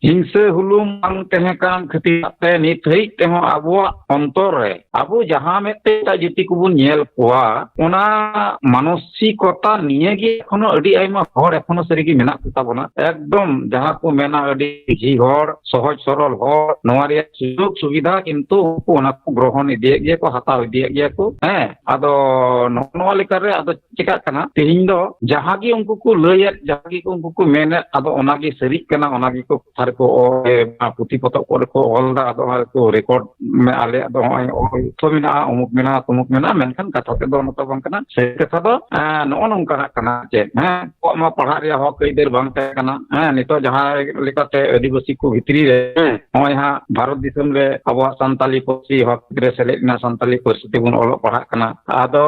ᱦᱤᱝᱥᱟᱹ ᱦᱩᱞᱩᱢ ᱵᱟᱝ ᱛᱟᱦᱮᱸ ᱠᱟᱱ ᱠᱷᱟᱹᱛᱤᱨ ᱛᱮ ᱱᱤᱛ ᱦᱟᱹᱵᱤᱡ ᱛᱮᱦᱚᱸ ᱟᱵᱚᱣᱟᱜ ᱚᱱᱛᱚᱨ ᱨᱮ ᱟᱵᱚ ᱡᱟᱦᱟᱸ ᱢᱮᱫ ᱛᱮ ᱮᱴᱟᱜ ᱡᱟᱹᱛᱤ ᱠᱚᱵᱚᱱ ᱧᱮᱞ ᱠᱚᱣᱟ, ᱚᱱᱟ ᱢᱟᱱᱚᱥᱤᱠᱚᱛᱟ ᱱᱤᱭᱟᱹ ᱜᱮ ᱮᱠᱷᱚᱱᱳ ᱟᱹᱰᱤ ᱟᱭᱢᱟ ᱦᱚᱲ ᱮᱠᱷᱚᱱᱳ ᱥᱟᱹᱨᱤ ᱜᱮ ᱢᱮᱱᱟᱜ ᱠᱚᱛᱟ ᱵᱚᱱᱟ᱾ ᱮᱠᱫᱚᱢ ᱡᱟᱦᱟᱸ ᱠᱚ ᱢᱮᱱᱟ ᱟᱹᱰᱤ ᱥᱚᱡᱷᱮ ᱦᱚᱲ, ᱥᱚᱦᱚᱡ ᱥᱚᱨᱚᱞ ᱦᱚᱲ, ᱱᱚᱣᱟ ᱨᱮᱭᱟᱜ ᱥᱩᱡᱳᱜᱽ ᱥᱩᱵᱤᱫᱷᱟ ᱠᱤᱱᱛᱩ ᱩᱱᱠᱩ ᱚᱱᱟ ᱠᱚ ᱜᱨᱚᱦᱚᱱ ᱤᱫᱤᱭᱮᱫ ᱜᱮᱭᱟ ᱠᱚ, ᱦᱟᱛᱟᱣ ᱤᱫᱤᱭᱮᱫ ᱜᱮᱭᱟ ᱠᱚ᱾ ᱦᱮᱸ, ᱟᱫᱚ ᱱᱚᱜᱼᱚ ᱱᱚᱣᱟ ᱞᱮᱠᱟᱨᱮ ᱟᱫᱚ ᱪᱮᱠᱟᱜ ᱠᱟᱱᱟ, ᱛᱮᱦᱮᱧ ᱫᱚ ᱡᱟᱦᱟᱸ ᱜᱮ ᱩᱱᱠᱩ ᱠᱚ ᱞᱟᱹᱭᱮᱫ, ᱡᱟᱦᱟᱸ ᱜᱮ ᱩᱱᱠᱩ ᱠᱚ ᱢᱮᱱᱮᱫ, ᱟᱫᱚ ᱚᱱᱟ ᱜᱮ ᱥᱟᱹᱨᱤᱜ ᱠᱟᱱᱟ, ᱚᱱᱟ ᱜᱮ ᱠᱚ ᱠᱟᱛᱷᱟ ᱨᱮᱠᱚ ᱚᱞ, ᱯᱩᱛᱷᱤ ᱯᱚᱛᱚᱵ ᱠᱚᱨᱮ ᱠᱚ ᱚᱞ ᱮᱫᱟ, ᱟᱫᱚ ᱚᱱᱟ ᱨᱮᱠᱚ ᱨᱮᱠᱚᱨᱰ, ᱟᱞᱮᱭᱟᱜ ᱫᱚ ᱱᱚᱜᱼᱚᱭ ᱚᱞ ᱛᱚ ᱢᱮᱱᱟᱜᱼᱟ, ᱚᱢᱩᱠ ᱢᱮᱱᱟᱜᱼᱟ, ᱛᱚᱢᱩᱠ ᱢᱮᱱᱟᱜᱼᱟ, ᱢᱮᱱᱠᱷᱟᱱ ᱠᱟᱛᱷᱟ ᱛᱮᱫ ᱫᱚ ᱚᱱᱟ ᱛᱚ ᱵᱟᱝ ᱠᱟᱱᱟ᱾ ᱥᱟᱹᱨᱤ ᱠᱟᱛᱷᱟ ᱫᱚ, ᱮᱸ, ᱱᱚᱜᱼᱚ ᱱᱚᱝᱠᱟ ᱦᱟᱸᱜ ᱠᱟᱱᱟ ᱪᱮᱫ, ᱦᱮᱸ, ᱟᱵᱚᱣᱟᱜ ᱢᱟ ᱯᱟᱲᱦᱟᱜ ᱨᱮᱭᱟᱜ ᱦᱚᱠ ᱟᱹᱭᱫᱟᱹᱨ ᱵᱟᱝ ᱛᱟᱦᱮᱸ ᱠᱟᱱᱟ᱾ ᱦᱮᱸ, ᱱᱤᱛᱚᱜ ᱡᱟᱦᱟᱸ ᱞᱮᱠᱟᱛᱮ ᱟᱹᱫᱤᱵᱟᱹᱥᱤ ᱠᱚ ᱵᱷᱤᱛᱨᱤ ᱨᱮ, ᱦᱮᱸ, ᱱᱚᱜᱼᱚᱭ ᱦᱟᱸᱜ ᱵᱷᱟᱨᱚᱛ ᱫᱤᱥᱚᱢ ᱨᱮ ᱟᱵᱚᱣᱟᱜ ᱥᱟᱱᱛᱟᱞᱤ ᱯᱟᱹᱨᱥᱤ ᱦᱚᱠ ᱨᱮ ᱥᱮᱞᱮᱫ ᱮᱱᱟ, ᱥᱟᱱᱛᱟᱞᱤ ᱯᱟᱹᱨᱥᱤ ᱛᱮᱵᱚᱱ ᱚᱞᱚᱜ ᱯᱟᱲᱦᱟᱜ ᱠᱟᱱᱟ᱾ ᱟᱫᱚ,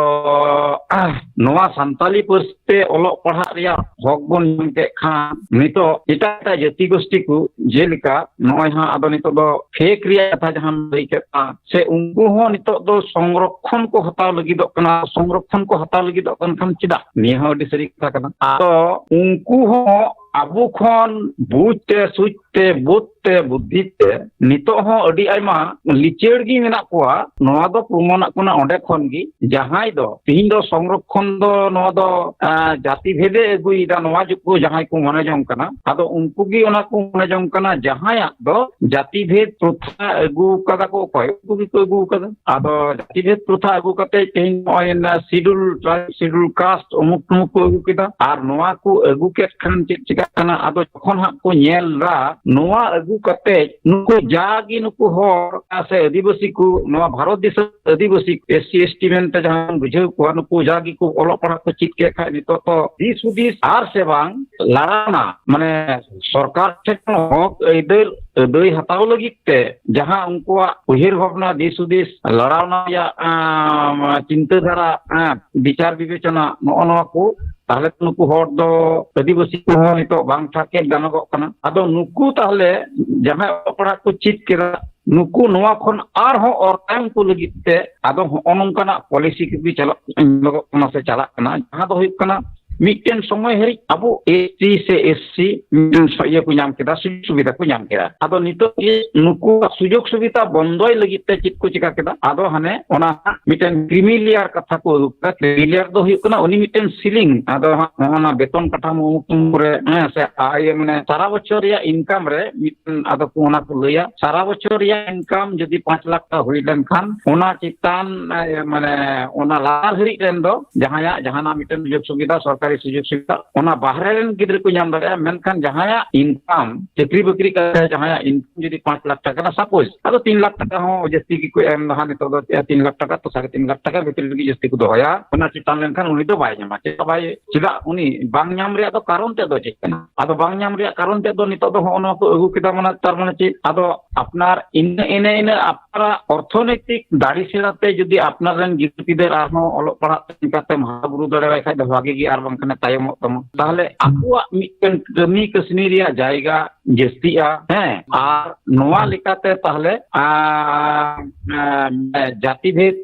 ᱱᱚᱣᱟ ᱥᱟᱱᱛᱟᱞᱤ ᱯᱟᱹᱨᱥᱤ ᱛᱮ ᱚᱞᱚᱜ ᱯᱟᱲᱦᱟᱜ ᱨᱮᱭᱟᱜ ᱦᱚᱠ ᱵᱚᱱ ᱧᱟᱢ ᱠᱮᱫ ᱠᱷᱟᱱ, ᱱᱤᱛᱚᱜ ᱮᱴᱟᱜ ᱮᱴᱟᱜ ᱡᱟᱹᱛᱤ ᱜᱳᱥᱴᱤ ᱠᱚ, ᱡᱮᱞᱮᱠᱟ ᱱᱚᱜᱼᱚᱭ ᱦᱟᱸᱜ ᱟᱫᱚ ᱱᱤᱛᱚᱜ ᱫᱚ ᱯᱷᱮᱠ ᱨᱮᱭᱟᱜ ᱠᱟᱛᱷᱟ ᱡᱟᱦᱟᱸᱢ ᱞᱟᱹᱭ ᱠᱮᱫ, ᱥᱮ ᱩᱱᱠᱩ ᱦᱚᱸ ᱱᱤᱛᱚᱜ ᱫᱚ ᱥᱚᱝᱨᱚᱠᱷᱚᱱ ᱠᱚ ᱦᱟᱛᱟᱣ ᱞᱟᱹᱜᱤᱫᱚᱜ ᱠᱟᱱᱟ᱾ ᱥᱚᱝᱨᱚᱠᱷᱚᱱ ᱠᱚ ᱦᱟᱛᱟᱣ ᱞᱟᱹᱜᱤᱫᱚᱜ ᱠᱟᱱ ᱠᱷᱟᱱ ᱪᱮᱫᱟᱜ? ᱱᱤᱭᱟᱹ ᱦᱚᱸ ᱟᱹᱰᱤ ᱥᱟᱹᱨᱤ ᱠᱟᱛᱷᱟ ᱠᱟᱱᱟ᱾ ᱟᱫᱚ ᱩᱱᱠᱩ ᱦᱚᱸ ᱟᱵᱚ ᱠᱷᱚᱱ ᱵᱩᱡᱽ ᱛᱮ, ᱥᱩᱡᱽ ᱛᱮ, ᱵᱩᱫᱽ ᱛᱮ, ᱵᱩᱫᱽᱫᱷᱤ ᱛᱮ ᱱᱤᱛᱚᱜ ᱦᱚᱸ ᱟᱹᱰᱤ ᱟᱭᱢᱟ ᱞᱤᱪᱟᱹᱲ ᱜᱮ ᱢᱮᱱᱟᱜ ᱠᱚᱣᱟ᱾ ᱱᱚᱣᱟ ᱫᱚ ᱯᱨᱚᱢᱟᱱᱚᱜ ᱠᱟᱱᱟ ᱚᱸᱰᱮ ᱠᱷᱚᱱ ᱜᱮ, ᱡᱟᱦᱟᱸᱭ ᱫᱚ ᱛᱤᱦᱤᱧ ᱫᱚ ᱥᱚᱝᱨᱚᱠᱷᱚᱱ ᱫᱚ ᱱᱚᱣᱟ ᱫᱚ, ᱟᱸ, ᱡᱟᱹᱛᱤ ᱵᱷᱮᱫᱮ ᱟᱹᱜᱩᱭᱮᱫᱟ, ᱱᱚᱣᱟ ᱡᱩᱜᱽ ᱠᱚ ᱡᱟᱦᱟᱸᱭ ᱠᱚ ᱢᱚᱱᱮ ᱡᱚᱝ ᱠᱟᱱᱟ, ᱟᱫᱚ ᱩᱱᱠᱩ ᱜᱮ ᱚᱱᱟ ᱠᱚ ᱢᱚᱱᱮ ᱡᱚᱝ ᱠᱟᱱᱟ, ᱡᱟᱦᱟᱸᱭᱟᱜ ᱫᱚ ᱡᱟᱹᱛᱤ ᱵᱷᱮᱫ ᱯᱨᱚᱛᱷᱟ ᱟᱹᱜᱩ ᱠᱟᱫᱟ ᱠᱚ, ᱚᱠᱚᱭ ᱩᱱᱠᱩ ᱜᱮᱠᱚ ᱟᱹᱜᱩ ᱠᱟᱫᱟ᱾ ᱟᱫᱚ ᱡᱟᱹᱛᱤ ᱵᱷᱮᱫ ᱯᱨᱚᱛᱷᱟ ᱟᱹᱜᱩ ᱠᱟᱛᱮ ᱛᱮᱦᱮᱧ ᱱᱚᱜᱼᱚᱭ ᱚᱱᱟ ᱥᱤᱰᱩᱞ ᱴᱨᱟᱭᱤᱵᱽ, ᱥᱤᱰᱩᱞ ᱠᱟᱥᱴ, ᱚᱢᱩᱠ ᱛᱩᱢᱩᱠ ᱠᱚ ᱟᱹᱜᱩ ᱠᱮᱫᱟ᱾ ᱟᱨ ᱱᱚᱣᱟ ᱠᱚ ᱟᱹᱜᱩ ᱠᱮᱫ ᱠᱷᱟᱱ ᱪᱮᱫ ᱪᱤᱠᱟᱹᱜ ᱠᱟᱱᱟ? ᱟᱫᱚ ᱡᱚᱠᱷᱚᱱ ᱦᱟᱸᱜ ᱠᱚ ᱧᱮᱞ ᱫᱟ, ᱱᱚᱣᱟ ᱟᱹᱜᱩ ᱟᱹᱜᱩ ᱠᱟᱛᱮ ᱱᱩᱠᱩ ᱡᱟᱜᱮ ᱱᱩᱠᱩ ᱦᱚᱲ ᱥᱮ ᱟᱹᱫᱤᱵᱟᱹᱥᱤ ᱠᱚ, ᱱᱚᱣᱟ ᱵᱷᱟᱨᱚᱛ ᱫᱤᱥᱚᱢ ᱟᱹᱫᱤᱵᱟᱹᱥᱤ, ᱮᱥ ᱥᱤ, ᱮᱥ ᱴᱤ ᱢᱮᱱᱛᱮ ᱡᱟᱦᱟᱸ ᱵᱚᱱ ᱵᱩᱡᱷᱟᱹᱣ ᱠᱚᱣᱟ, ᱱᱩᱠᱩ ᱡᱟᱜᱮ ᱠᱚ ᱚᱞᱚᱜ ᱯᱟᱲᱦᱟᱜ ᱠᱚ ᱪᱮᱫ ᱠᱮᱫ ᱠᱷᱟᱡ, ᱱᱤᱛᱚᱜ ᱫᱚ ᱫᱤᱥ ᱦᱩᱫᱤᱥ ᱟᱨ ᱥᱮ ᱵᱟᱝ ᱞᱟᱲᱟᱣᱱᱟ, ᱢᱟᱱᱮ ᱥᱚᱨᱠᱟᱨ ᱴᱷᱮᱱ ᱦᱚᱠ ᱟᱹᱭᱫᱟᱹᱨ ᱟᱹᱫᱟᱹᱭ ᱦᱟᱛᱟᱣ ᱞᱟᱹᱜᱤᱫ ᱛᱮ ᱡᱟᱦᱟᱸ ᱩᱱᱠᱩᱣᱟᱜ ᱩᱭᱦᱟᱹᱨ ᱵᱷᱟᱵᱽᱱᱟ, ᱫᱤᱥ ᱦᱩᱫᱤᱥ, ᱞᱟᱲᱟᱣᱱᱟ ᱨᱮᱭᱟᱜ, ᱟᱸ, ᱪᱤᱱᱛᱟᱹ ᱫᱷᱟᱨᱟ, ᱟᱸ, ᱵᱤᱪᱟᱨ ᱵᱤᱵᱮᱪᱚᱱᱟ, ᱱᱚᱜᱼᱚ ᱱᱚᱣᱟ ᱠᱚ, ᱛᱟᱦᱞᱮ ᱛᱚ ᱱᱩᱠᱩ ᱦᱚᱲ ᱫᱚ ᱟᱹᱫᱤᱵᱟᱹᱥᱤ ᱠᱚᱦᱚᱸ ᱱᱤᱛᱚᱜ ᱵᱟᱝ ᱴᱷᱟᱠᱮᱫ ᱜᱟᱱᱚᱜᱚᱜ ᱠᱟᱱᱟ᱾ ᱟᱫᱚ ᱱᱩᱠᱩ ᱛᱟᱦᱞᱮ ᱡᱟᱦᱟᱸᱭ ᱚᱞᱚᱜ ᱯᱟᱲᱦᱟᱜ ᱠᱚ ᱪᱮᱫ ᱠᱮᱫᱟ, ᱱᱩᱠᱩ ᱱᱚᱣᱟ ᱠᱷᱚᱱ ᱟᱨᱦᱚᱸ ᱚᱨ ᱛᱟᱭᱚᱢ ᱠᱚ ᱞᱟᱹᱜᱤᱫ ᱛᱮ ᱟᱫᱚ ᱦᱚᱸᱜᱼᱚ ᱱᱚᱝᱠᱟᱱᱟᱜ ᱯᱚᱞᱤᱥᱤ ᱠᱚᱜᱮ ᱪᱟᱞᱟᱜ, ᱧᱮᱞᱚᱜᱚᱜ ᱠᱟᱱᱟ ᱥᱮ ᱪᱟᱞᱟᱜ ᱠᱟᱱᱟ, ᱡᱟᱦᱟᱸ ᱫᱚ ᱦᱩᱭᱩᱜ ᱠᱟᱱᱟ ᱢᱤᱫᱴᱮᱱ ᱥᱚᱢᱚᱭ ᱦᱟᱹᱨᱤᱡ ᱟᱵᱚ ᱮᱥ ᱴᱤ ᱥᱮ ᱮᱥ ᱥᱤ ᱢᱤᱫᱴᱮᱱ ᱥᱚ-, ᱤᱭᱟᱹ ᱠᱚ ᱧᱟᱢ ᱠᱮᱫᱟ, ᱥᱩᱡᱳᱜᱽ ᱥᱩᱵᱤᱫᱷᱟ ᱠᱚ ᱧᱟᱢ ᱠᱮᱫᱟ᱾ ᱟᱫᱚ ᱱᱤᱛᱚᱜ ᱜᱮ ᱱᱩᱠᱩᱣᱟᱜ ᱥᱩᱡᱳᱜᱽ ᱥᱩᱵᱤᱫᱷᱟ ᱵᱚᱱᱫᱚᱭ ᱞᱟᱹᱜᱤᱫ ᱛᱮ ᱪᱮᱫ ᱠᱚ ᱪᱤᱠᱟ ᱠᱮᱫᱟ? ᱟᱫᱚ ᱦᱟᱱᱮ ᱚᱱᱟ ᱦᱟᱸᱜ ᱢᱤᱫᱴᱮᱱ ᱠᱨᱤᱢᱤ ᱞᱮᱭᱟᱨ ᱠᱟᱛᱷᱟ ᱠᱚ ᱟᱹᱜᱩ ᱠᱮᱫᱟ᱾ ᱠᱨᱤᱢᱤ ᱞᱮᱭᱟᱨ ᱫᱚ ᱦᱩᱭᱩᱜ ᱠᱟᱱᱟ ᱩᱱᱤ ᱢᱤᱫᱴᱮᱱ ᱥᱤᱞᱤᱝ, ᱟᱫᱚ ᱦᱟᱸᱜ ᱱᱚᱜᱼᱚ ᱱᱟ ᱵᱮᱛᱚᱱ ᱠᱟᱴᱷᱟᱢᱳ ᱨᱮ, ᱦᱮᱸ, ᱥᱮ ᱟᱭ, ᱢᱟᱱᱮ ᱥᱟᱨᱟ ᱵᱚᱪᱷᱚᱨ ᱨᱮᱭᱟᱜ ᱤᱱᱠᱟᱢ ᱨᱮ ᱢᱤᱫᱴᱮᱱ, ᱟᱫᱚ ᱠᱚ ᱚᱱᱟ ᱠᱚ ᱞᱟᱹᱭᱟ, ᱥᱟᱨᱟ ᱵᱚᱪᱷᱚᱨ ᱨᱮᱭᱟᱜ ᱤᱱᱠᱟᱢ ᱡᱩᱫᱤ ᱯᱟᱸᱪ ᱞᱟᱠᱷ ᱴᱟᱠᱟ ᱦᱩᱭ ᱞᱮᱱᱠᱷᱟᱱ, ᱚᱱᱟ ᱪᱮᱛᱟᱱ, ᱮ, ᱢᱟᱱᱮ ᱚᱱᱟ ᱞᱟᱛᱟᱨ ᱦᱟᱹᱨᱤᱡ ᱨᱮᱱ ᱫᱚ ᱡᱟᱦᱟᱸᱭᱟᱜ ᱡᱟᱦᱟᱱᱟᱜ ᱢᱤᱫᱴᱮᱱ ᱥᱩᱡᱳᱜᱽ ᱥᱩᱵᱤᱫᱷᱟ, ᱥᱚᱨᱠᱟᱨᱤ ᱥᱩᱡᱳᱜᱽ ᱥᱩᱵᱤᱫᱷᱟ, ᱚᱱᱟ ᱵᱟᱦᱨᱮ ᱨᱮᱱ ᱜᱤᱫᱽᱨᱟᱹ ᱠᱚ ᱧᱟᱢ ᱫᱟᱲᱮᱭᱟᱜᱼᱟ᱾ ᱢᱮᱱᱠᱷᱟᱱ ᱡᱟᱦᱟᱸᱭᱟᱜ ᱤᱱᱠᱟᱢ, ᱪᱟᱹᱠᱨᱤ ᱵᱟᱹᱠᱨᱤ ᱠᱟᱛᱮ ᱡᱟᱦᱟᱸᱭᱟᱜ ᱤᱱᱠᱟᱢ ᱡᱩᱫᱤ ᱯᱟᱸᱪ ᱞᱟᱠᱷ ᱴᱟᱠᱟ ᱠᱟᱱᱟ, ᱥᱟᱯᱳᱡᱽ, ᱟᱫᱚ ᱛᱤᱱ ᱞᱟᱠᱷ ᱴᱟᱠᱟ ᱦᱚᱸ ᱡᱟᱹᱥᱛᱤ ᱜᱮᱠᱚ ᱮᱢ ᱫᱟ ᱦᱟᱸᱜ ᱱᱤᱛᱚᱜ ᱫᱚ, ᱛᱤᱱ ᱞᱟᱠᱷ ᱴᱟᱠᱟ ᱛᱚ ᱥᱟᱲᱮ ᱛᱤᱱ ᱞᱟᱠᱷ ᱴᱟᱠᱟ ᱵᱷᱤᱛᱨᱤ ᱨᱮᱜᱮ ᱡᱟᱹᱥᱛᱤ ᱠᱚ ᱫᱚᱦᱚᱭᱟ᱾ ᱚᱱᱟ ᱪᱮᱛᱟᱱ ᱞᱮᱱᱠᱷᱟᱱ ᱩᱱᱤ ᱫᱚ ᱵᱟᱭ ᱧᱟᱢᱟ᱾ ᱪᱮᱫᱟᱜ ᱵᱟᱭ, ᱪᱮᱫᱟᱜ ᱩᱱᱤ ᱵᱟᱝ ᱧᱟᱢ ᱨᱮᱭᱟᱜ ᱫᱚ ᱠᱟᱨᱚᱱ ᱛᱮᱫ ᱫᱚ ᱪᱮᱫ ᱠᱟᱱᱟ? ᱟᱫᱚ ᱵᱟᱝ ᱧᱟᱢ ᱨᱮᱭᱟᱜ ᱠᱟᱨᱚᱱ ᱛᱮᱫ ᱫᱚ ᱱᱤᱛᱚᱜ ᱫᱚ ᱦᱚᱸᱜᱼᱚ ᱱᱚᱣᱟ ᱠᱚ ᱟᱹᱜᱩ ᱠᱮᱫᱟ, ᱢᱟᱱᱮ ᱛᱟᱨ ᱢᱟᱱᱮ ᱪᱮᱫ? ᱟᱫᱚ ᱟᱯᱱᱟᱨ ᱤᱱᱟᱹ, ᱤᱱᱟᱹ, ᱤᱱᱟᱹ ᱟᱯᱱᱟᱨᱟᱜ ᱚᱨᱛᱷᱚᱱᱳᱭᱛᱤᱠ ᱫᱟᱲᱮ ᱥᱮᱬᱟ ᱛᱮ ᱡᱩᱫᱤ ᱟᱯᱱᱟᱨ ᱨᱮᱱ ᱜᱤᱫᱽᱨᱟᱹ ᱯᱤᱫᱟᱹᱨ ᱟᱨᱦᱚᱸ ᱚᱞᱚᱜ ᱯᱟᱲᱦᱟᱜ ᱛᱮ ᱚᱱᱠᱟᱛᱮᱢ ᱦᱟᱨᱟ ᱵᱩᱨᱩ ᱫᱟᱲᱮᱭᱟᱭ ᱠᱷᱟᱡ ᱫᱚ ᱵᱷᱟᱜᱮ ᱜᱮ, ᱟᱨ ᱵᱟᱝᱠᱷᱟᱱᱮ ᱛᱟᱭᱚᱢᱚᱜ ᱛᱟᱢᱟ᱾ ᱛᱟᱦᱞᱮ ᱟᱠᱚᱣᱟᱜ ᱢᱤᱫᱴᱮᱱ ᱠᱟᱹᱢᱤ ᱠᱟᱹᱥᱱᱤ ᱨᱮᱭᱟᱜ ᱡᱟᱭᱜᱟ ᱡᱟᱹᱥᱛᱤᱜᱼᱟ, ᱦᱮᱸ᱾ ᱟᱨ ᱱᱚᱣᱟ ᱞᱮᱠᱟᱛᱮ ᱛᱟᱦᱞᱮ, ᱟᱸ, ᱟᱸ, ᱡᱟᱹᱛᱤ ᱵᱷᱮᱫ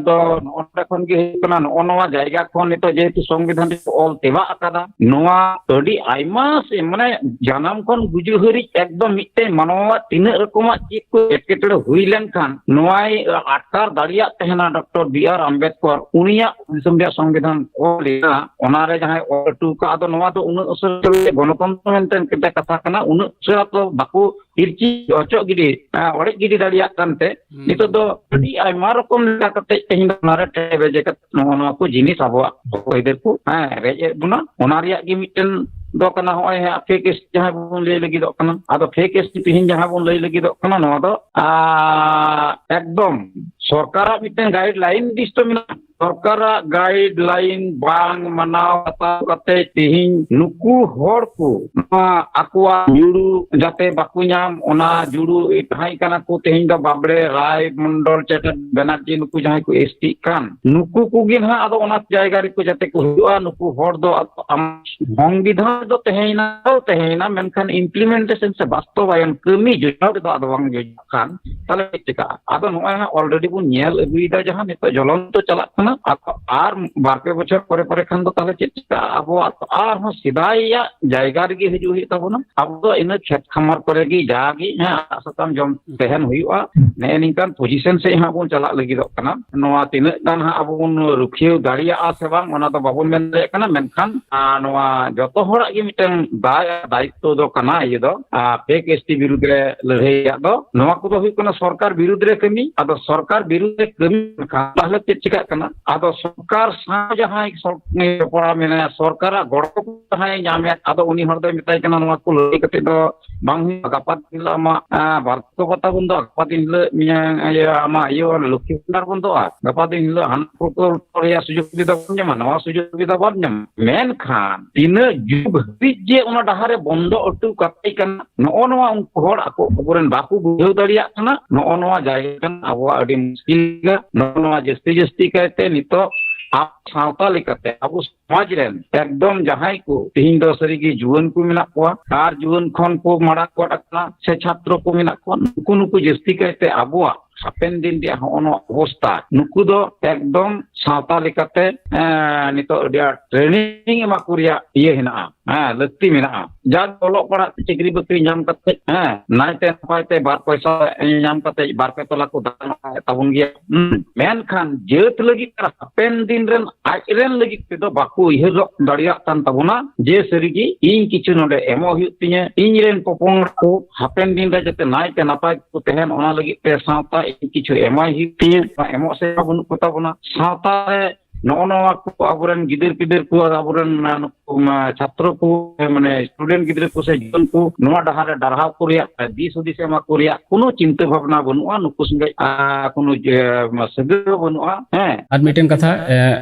ᱫᱚ ᱱᱚᱜᱼᱚ ᱱᱚᱰᱮ ᱠᱷᱚᱱ ᱜᱮ ᱦᱩᱭᱩᱜ ᱠᱟᱱᱟ᱾ ᱱᱚᱜᱼᱚ ᱱᱚᱣᱟ ᱡᱟᱭᱜᱟ ᱠᱷᱚᱱ ᱱᱤᱛᱚᱜ ᱡᱮᱦᱮᱛᱩ ᱥᱚᱝᱵᱤᱫᱷᱟᱱ ᱨᱮᱠᱚ ᱚᱞ ᱛᱮᱵᱟᱜ ᱟᱠᱟᱫᱟ, ᱱᱚᱣᱟ ᱟᱹᱰᱤ ᱟᱭᱢᱟ ᱥᱮ, ᱢᱟᱱᱮ, ᱡᱟᱱᱟᱢ ᱠᱷᱚᱱ ᱜᱩᱡᱩᱜ ᱦᱟᱹᱨᱤᱡ ᱮᱠᱫᱚᱢ ᱢᱤᱫᱴᱮᱱ ᱢᱟᱱᱣᱟᱣᱟᱜ ᱛᱤᱱᱟᱹᱜ ᱨᱚᱠᱚᱢᱟᱜ ᱪᱮᱫ ᱠᱚ ᱮᱴᱠᱮᱴᱚᱬᱮ ᱦᱩᱭ ᱞᱮᱱᱠᱷᱟᱱ ᱱᱚᱣᱟᱭ ᱟᱴᱠᱟᱨ ᱫᱟᱲᱮᱭᱟᱜ ᱛᱟᱦᱮᱱᱟ ᱰᱚᱠᱴᱚᱨ ᱵᱤ ᱟᱨ ᱟᱢᱵᱮᱫᱠᱚᱨ᱾ ᱩᱱᱤᱭᱟᱜ ᱫᱤᱥᱚᱢ ᱨᱮᱭᱟᱜ ᱥᱚᱝᱵᱤᱫᱷᱟᱱ ᱚᱞ ᱞᱮᱱᱟ, ᱚᱱᱟᱨᱮ ᱡᱟᱦᱟᱸᱭ ᱚᱞ ᱦᱚᱴᱚ ᱟᱠᱟᱫ, ᱟᱫᱚ ᱱᱚᱣᱟ ᱫᱚ ᱩᱱᱟᱹᱜ ᱩᱥᱟᱹᱨᱟ ᱜᱚᱱᱚᱛᱚᱱᱛᱨᱚ ᱢᱮᱱᱛᱮ ᱢᱤᱫᱴᱮᱱ ᱠᱟᱛᱷᱟ ᱠᱟᱱᱟ, ᱩᱱᱟᱹᱜ ᱩᱥᱟᱹᱨᱟ ᱛᱚ ᱵᱟᱠᱚ ᱤᱨᱪᱤ ᱚᱪᱚᱜ ᱜᱤᱰᱤ, ᱮ, ᱚᱲᱮᱡ ᱜᱤᱰᱤ ᱫᱟᱲᱮᱭᱟᱜ ᱠᱟᱱᱛᱮ ᱦᱩᱸ᱾ ᱱᱤᱛᱚᱜ ᱫᱚ ᱟᱹᱰᱤ ᱟᱭᱢᱟ ᱨᱚᱠᱚᱢ ᱞᱮᱠᱟ ᱠᱟᱛᱮ ᱛᱮᱦᱮᱧ ᱫᱚ ᱚᱱᱟᱨᱮ ᱴᱮ ᱵᱮᱡᱮ ᱠᱟᱛᱮ ᱱᱚᱜᱼᱚ ᱱᱚᱣᱟ ᱠᱚ ᱡᱤᱱᱤᱥ ᱟᱵᱚᱣᱟᱜ ᱦᱚᱠ ᱟᱹᱭᱫᱟᱹᱨ ᱠᱚ, ᱦᱮᱸ, ᱨᱮᱡ ᱮᱫ ᱵᱚᱱᱟ᱾ ᱚᱱᱟ ᱨᱮᱭᱟᱜ ᱜᱮ ᱢᱤᱫᱴᱮᱱ ᱫᱚ ᱠᱟᱱᱟ ᱱᱚᱜᱼᱚᱭ ᱦᱟᱸᱜ ᱯᱷᱮᱠ ᱮᱥ ᱡᱟᱦᱟᱸ ᱵᱚᱱ ᱞᱟᱹᱭ ᱞᱟᱹᱜᱤᱫᱚᱜ ᱠᱟᱱᱟ᱾ ᱟᱫᱚ ᱯᱷᱮᱠ ᱮᱥ ᱛᱮᱦᱮᱧ ᱡᱟᱦᱟᱸ ᱵᱚᱱ ᱞᱟᱹᱭ ᱞᱟᱹᱜᱤᱫᱚᱜ ᱠᱟᱱᱟ, ᱱᱚᱣᱟ ᱫᱚ ᱟᱨ ᱮᱠᱫᱚᱢ ᱥᱚᱨᱠᱟᱨᱟᱜ ᱢᱤᱫᱴᱮᱱ ᱜᱟᱭᱤᱰ ᱞᱟᱭᱤᱱ ᱫᱤᱥ ᱫᱚ ᱢᱮᱱᱟᱜᱼᱟ᱾ ᱥᱚᱨᱠᱟᱨᱟᱜ ᱜᱟᱭᱤᱰ ᱞᱟᱭᱤᱱ ᱵᱟᱝ ᱢᱟᱱᱟᱣ ᱵᱟᱛᱟᱣ ᱠᱟᱛᱮ ᱛᱮᱦᱮᱧ ᱱᱩᱠᱩ ᱦᱚᱲ ᱠᱚ ᱱᱚᱣᱟ ᱟᱠᱚᱣᱟᱜ ᱡᱩᱲᱩ ᱡᱟᱛᱮ ᱵᱟᱠᱚ ᱧᱟᱢ, ᱚᱱᱟ ᱡᱩᱲᱩ ᱡᱟᱦᱟᱸᱭ ᱠᱟᱱᱟ ᱠᱚ ᱛᱮᱦᱮᱧ ᱫᱚ ᱵᱟᱵᱽᱲᱮ ᱨᱟᱭ ᱢᱚᱱᱰᱚᱞ ᱪᱮᱴᱟᱨᱡᱤ ᱵᱮᱱᱟᱨᱡᱤ ᱱᱩᱠᱩ ᱡᱟᱦᱟᱸᱭ ᱠᱚ ᱮᱥ ᱴᱤᱜ ᱠᱟᱱ, ᱱᱩᱠᱩ ᱠᱚᱜᱮ ᱱᱟᱦᱟᱜ ᱟᱫᱚ ᱚᱱᱟ ᱡᱟᱭᱜᱟ ᱨᱮᱠᱚ ᱡᱟᱛᱮ ᱠᱚ ᱦᱩᱭᱩᱜᱼᱟ᱾ ᱱᱩᱠᱩ ᱦᱚᱲ ᱫᱚ ᱟᱫᱚ ᱟᱢ ᱥᱚᱝᱵᱤᱫᱷᱟᱱ ᱨᱮᱫᱚ ᱛᱟᱦᱮᱸᱭᱮᱱᱟ, ᱛᱟᱦᱮᱸᱭᱮᱱᱟ, ᱢᱮᱱᱠᱷᱟᱱ ᱤᱢᱯᱞᱤᱢᱮᱱᱴᱮᱥᱚᱱ ᱥᱮ ᱵᱟᱥᱛᱚᱵᱟᱭᱚᱱ ᱠᱟᱹᱢᱤ ᱡᱚᱡᱟᱣ ᱨᱮᱫᱚ ᱟᱫᱚ ᱵᱟᱝ ᱡᱚᱡᱟᱜ ᱠᱷᱟᱱ ᱛᱟᱦᱞᱮ ᱪᱮᱫ ᱪᱤᱠᱟᱹᱜᱼᱟ? ᱟᱫᱚ ᱱᱚᱜᱼᱚᱭ ᱦᱟᱸᱜ ᱚᱞᱨᱮᱰᱤ ᱵᱚᱱ ᱧᱮᱞ ᱟᱹᱜᱩᱭᱮᱫᱟ, ᱡᱟᱦᱟᱸ ᱱᱤᱛᱚᱜ ᱡᱚᱞᱚᱱᱛᱚ ᱪᱟᱞᱟᱜ ᱠᱟᱱᱟ, ᱟᱨ ᱟᱨ ᱵᱟᱨ ᱯᱮ ᱵᱚᱪᱷᱚᱨ ᱯᱚᱨᱮ ᱯᱚᱨᱮ ᱠᱷᱟᱱ ᱫᱚ ᱛᱟᱦᱞᱮ ᱪᱮᱫ ᱪᱤᱠᱟᱹᱜᱼᱟ? ᱟᱵᱚᱣᱟᱜ ᱟᱨᱦᱚᱸ ᱥᱮᱫᱟᱭᱟᱜ ᱡᱟᱭᱜᱟ ᱨᱮᱜᱮ ᱦᱤᱡᱩᱜ ᱦᱩᱭᱩᱜ ᱛᱟᱵᱚᱱᱟ᱾ ᱟᱵᱚ ᱫᱚ ᱤᱱᱟᱹ ᱠᱷᱮᱛ ᱠᱷᱟᱢᱟᱨ ᱠᱚᱨᱮ ᱜᱮ ᱡᱟᱜᱮ ᱦᱮᱸ ᱟᱲᱟᱜ ᱥᱟᱠᱟᱢ ᱡᱚᱢ ᱛᱟᱦᱮᱱ ᱦᱩᱭᱩᱜᱼᱟ᱾ ᱱᱮᱜᱼᱮ ᱱᱤᱝᱠᱟᱱ ᱯᱚᱡᱤᱥᱚᱱ ᱥᱮᱫ ᱦᱟᱸᱜ ᱵᱚᱱ ᱪᱟᱞᱟᱜ ᱞᱟᱹᱜᱤᱫᱚᱜ ᱠᱟᱱᱟ᱾ ᱱᱚᱣᱟ ᱛᱤᱱᱟᱹᱜ ᱜᱟᱱ ᱦᱟᱸᱜ ᱟᱵᱚ ᱵᱚᱱ ᱨᱩᱠᱷᱤᱭᱟᱹ ᱫᱟᱲᱮᱭᱟᱜᱼᱟ ᱥᱮ ᱵᱟᱝ, ᱚᱱᱟ ᱫᱚ ᱵᱟᱵᱚᱱ ᱢᱮᱱ ᱫᱟᱲᱮᱭᱟᱜ ᱠᱟᱱᱟ, ᱢᱮᱱᱠᱷᱟᱱ ᱟᱨ ᱱᱚᱣᱟ ᱡᱚᱛᱚ ᱦᱚᱲᱟᱜ ᱜᱮ ᱢᱤᱫᱴᱟᱝ ᱫᱟᱭ ᱟᱨ ᱫᱟᱭᱤᱛᱛᱚ ᱫᱚ ᱠᱟᱱᱟ᱾ ᱤᱭᱟᱹ ᱫᱚ ᱯᱷᱮᱠ ᱮᱥ ᱴᱤ ᱵᱤᱨᱩᱫᱽ ᱨᱮ ᱞᱟᱹᱲᱦᱟᱹᱭ ᱨᱮᱭᱟᱜ ᱫᱚ ᱱᱚᱣᱟ ᱠᱚᱫᱚ ᱦᱩᱭᱩᱜ ᱠᱟᱱᱟ ᱥᱚᱨᱠᱟᱨ ᱵᱤᱨᱩᱫᱽ ᱨᱮ ᱠᱟᱹᱢᱤ᱾ ᱟᱫᱚ ᱥᱚᱨᱠᱟᱨ ᱵᱤᱨᱩᱫᱽ ᱨᱮ ᱠᱟᱹᱢᱤ ᱞᱮᱱᱠᱷᱟᱱ ᱛᱟᱦᱞᱮ ᱪᱮᱫ ᱪᱤᱠᱟᱹᱜ ᱠᱟᱱᱟ? ᱟᱫᱚ ᱥᱚᱨᱠᱟᱨ ᱥᱟᱶ ᱡᱟᱦᱟᱸᱭ ᱥᱚᱨ-, ᱡᱚᱯᱲᱟᱣ ᱢᱮᱱᱟᱭᱟ, ᱥᱚᱨᱠᱟᱨᱟᱜ ᱜᱚᱲᱚ ᱠᱚ ᱡᱟᱦᱟᱸᱭ ᱧᱟᱢᱮᱫ, ᱟᱫᱚ ᱩᱱᱤ ᱦᱚᱲ ᱫᱚᱭ ᱢᱮᱛᱟᱭ ᱠᱟᱱᱟ, "ᱱᱚᱣᱟ ᱠᱚ ᱞᱟᱹᱭ ᱠᱟᱛᱮ ᱫᱚ ᱵᱟᱝ ᱦᱩᱭᱩᱜᱼᱟ, ᱜᱟᱯᱟ ᱫᱤᱱ ᱦᱤᱞᱳᱜ ᱟᱢᱟᱜ ᱟᱸ, ᱵᱟᱨᱫᱷᱚᱠᱚᱛᱟ ᱵᱚᱱᱫᱚᱜᱼᱟ, ᱜᱟᱯᱟ ᱫᱤᱱ ᱦᱤᱞᱳᱜ ᱢᱮᱭᱟᱝ ᱤᱭᱟᱹ ᱟᱢᱟᱜ ᱤᱭᱟᱹ ᱞᱚᱠᱠᱷᱤ ᱵᱷᱟᱱᱰᱟᱨ ᱵᱚᱱᱫᱚᱜᱼᱟ, ᱜᱟᱯᱟ ᱫᱤᱱ ᱦᱤᱞᱳᱜ ᱦᱟᱱᱟ ᱯᱨᱚᱠᱚᱞᱯᱚ ᱨᱮᱭᱟᱜ ᱥᱩᱡᱳᱜᱽ ᱥᱩᱵᱤᱫᱷᱟ ᱵᱟᱢ ᱧᱟᱢᱟ, ᱱᱚᱣᱟ ᱥᱩᱡᱳᱜᱽ ᱥᱩᱵᱤᱫᱷᱟ ᱵᱟᱢ ᱧᱟᱢᱟ", ᱢᱮᱱᱠᱷᱟᱱ ᱛᱤᱱᱟᱹᱜ ᱡᱩᱜᱽ ᱦᱟᱹᱵᱤᱡ ᱡᱮ ᱚᱱᱟ ᱰᱟᱦᱟᱨ ᱨᱮ ᱵᱚᱱᱫᱚ ᱦᱚᱴᱚ ᱠᱟᱛᱮ ᱠᱟᱱᱟ, ᱱᱚᱜᱼᱚ ᱱᱚᱣᱟ ᱩᱱᱠᱩ ᱦᱚᱲ ᱟᱠᱚ ᱟᱵᱚᱨᱮᱱ ᱵᱟᱠᱚ ᱵᱩᱡᱷᱟᱹᱣ ᱫᱟᱲᱮᱭᱟᱜ ᱠᱟᱱᱟ᱾ ᱱᱚᱜᱼᱚ ᱱᱚᱣᱟ ᱡᱟᱭᱜᱟ ᱠᱟᱱᱟ ᱟᱵᱚᱣᱟᱜ ᱟᱹᱰᱤ ᱢᱩᱥᱠᱤᱞ ᱜᱮ᱾ ᱱᱚᱜᱼᱚ ᱱᱚᱣᱟ ᱡᱟᱹᱥᱛᱤ ᱡᱟᱹᱥᱛᱤ ᱠᱟᱭᱛᱮ ᱱᱤᱛᱚᱜ ᱟᱵᱚ ᱥᱟᱶᱛᱟ ᱞᱮᱠᱟᱛᱮ ᱟᱵᱚ ᱥᱚᱢᱟᱡᱽ ᱨᱮᱱ ᱮᱠᱫᱚᱢ ᱡᱟᱦᱟᱸᱭ ᱠᱚ ᱛᱤᱦᱤᱧ ᱫᱚ ᱥᱟᱹᱨᱤᱜᱮ ᱡᱩᱣᱟᱹᱱ ᱠᱚ ᱢᱮᱱᱟᱜ ᱠᱚᱣᱟ ᱟᱨ ᱡᱩᱣᱟᱹᱱ ᱠᱷᱚᱱ ᱠᱚ ᱢᱟᱲᱟᱝ ᱜᱚᱫ ᱟᱠᱟᱱᱟ ᱥᱮ ᱪᱷᱟᱛᱨᱚ ᱠᱚ ᱢᱮᱱᱟᱜ ᱠᱚᱣᱟ, ᱱᱩᱠᱩ ᱱᱩᱠᱩ ᱡᱟᱹᱥᱛᱤ ᱠᱟᱭᱛᱮ ᱟᱵᱚᱣᱟᱜ ᱦᱟᱯᱮᱱ ᱫᱤᱱ ᱨᱮᱭᱟᱜ ᱦᱚᱸᱜᱼᱚ ᱱᱚᱣᱟ ᱚᱵᱚᱥᱛᱟ, ᱱᱩᱠᱩ ᱫᱚ ᱮᱠᱫᱚᱢ ᱥᱟᱶᱛᱟ ᱞᱮᱠᱟᱛᱮ, ᱮᱸ, ᱱᱤᱛᱚᱜ ᱟᱹᱰᱤ ᱟᱸᱴ ᱴᱨᱮᱱᱤᱝ ᱮᱢᱟ ᱠᱚ ᱨᱮᱭᱟᱜ ᱤᱭᱟᱹ ᱦᱮᱱᱟᱜᱼᱟ, ᱦᱮᱸ, ᱞᱟᱹᱠᱛᱤ ᱢᱮᱱᱟᱜᱼᱟ᱾ ᱡᱟᱜᱮ ᱚᱞᱚᱜ ᱯᱟᱲᱦᱟᱜ ᱛᱮ ᱪᱟᱹᱠᱨᱤ ᱵᱟᱹᱠᱨᱤ ᱧᱟᱢ ᱠᱟᱛᱮ, ᱦᱮᱸ, ᱱᱟᱭᱛᱮ ᱱᱟᱯᱟᱭ ᱛᱮ ᱵᱟᱨ ᱯᱚᱭᱥᱟ ᱧᱟᱢ ᱠᱟᱛᱮ ᱵᱟᱨ ᱯᱮ ᱛᱚᱞᱟ ᱠᱚ ᱫᱟᱱ ᱛᱟᱵᱚᱱ ᱜᱮᱭᱟ᱾ ᱦᱩᱸ᱾ ᱢᱮᱱᱠᱷᱟᱱ ᱡᱟᱹᱛ ᱞᱟᱹᱜᱤᱫ ᱟᱨ ᱦᱟᱯᱮᱱ ᱫᱤᱱ ᱨᱮᱱ ᱟᱡ ᱨᱮᱱ ᱞᱟᱹᱜᱤᱫ ᱛᱮᱫᱚ ᱵᱟᱠᱚ ᱩᱭᱦᱟᱹᱨ ᱫᱟᱲᱮᱭᱟᱜ ᱠᱟᱱ ᱛᱟᱵᱚᱱᱟ ᱡᱮ ᱥᱟᱹᱨᱤᱜᱮ ᱤᱧ ᱠᱤᱪᱷᱩ ᱱᱚᱰᱮ ᱮᱢᱚᱜ ᱦᱩᱭᱩᱜ ᱛᱤᱧᱟᱹ, ᱤᱧ ᱨᱮᱱ ᱯᱚᱯᱚᱝᱲᱟ ᱠᱚ ᱦᱟᱯᱮᱱ ᱫᱤᱱ ᱨᱮ ᱡᱟᱛᱮ ᱱᱟᱭᱛᱮ ᱱᱟᱯᱟᱭ ᱠᱚ ᱛᱟᱦᱮᱱ, ᱚᱱᱟ ᱞᱟᱹᱜᱤᱫ ᱛᱮ ᱥᱟᱶᱛᱟ ᱤᱧ ᱠᱤᱪᱷᱩ ᱮᱢᱟᱭ ᱦᱩᱭᱩᱜ ᱛᱤᱧᱟᱹ᱾ ᱚᱱᱟ ᱮᱢᱚᱜ ᱥᱮ ᱵᱟᱹᱱᱩᱜ ᱠᱚ ᱛᱟᱵᱚᱱᱟ᱾ ᱥᱟᱶᱛᱟ ᱨᱮ ᱱᱚᱜᱼᱚ ᱱᱚᱣᱟ ᱠᱚ ᱟᱵᱚᱨᱮᱱ ᱜᱤᱫᱟᱹᱨ ᱯᱤᱫᱟᱹᱨ ᱠᱚ, ᱟᱵᱚᱨᱮᱱ ᱱᱩᱠᱩ, ᱢᱟ, ᱪᱷᱟᱛᱨᱚ ᱠᱚ, ᱢᱟᱱᱮ student ᱜᱤᱫᱽᱨᱟᱹ ᱠᱚ ᱥᱮ ᱡᱩᱣᱟᱹᱱ ᱠᱚ ᱱᱚᱣᱟ ᱰᱟᱦᱟᱨ ᱨᱮ ᱰᱟᱨᱦᱟᱣ ᱠᱚ ᱨᱮᱭᱟᱜ, ᱫᱤᱥ ᱦᱩᱫᱤᱥ ᱮᱢᱟ ᱠᱚ ᱨᱮᱭᱟᱜ ᱠᱳᱱᱳ ᱪᱤᱱᱛᱟᱹ ᱵᱷᱟᱵᱽᱱᱟ ᱵᱟᱹᱱᱩᱜᱼᱟ, ᱱᱩᱠᱩ ᱥᱚᱸᱜᱮ, ᱟ, ᱠᱳᱱᱳ ᱡᱮ, ᱢᱟ, ᱥᱟᱹᱜᱟᱹᱭ ᱦᱚᱸ ᱵᱟᱹᱱᱩᱜᱼᱟ᱾ ᱦᱮᱸ᱾ ᱟᱨ ᱢᱤᱫᱴᱮᱱ ᱠᱟᱛᱷᱟ, ᱮ,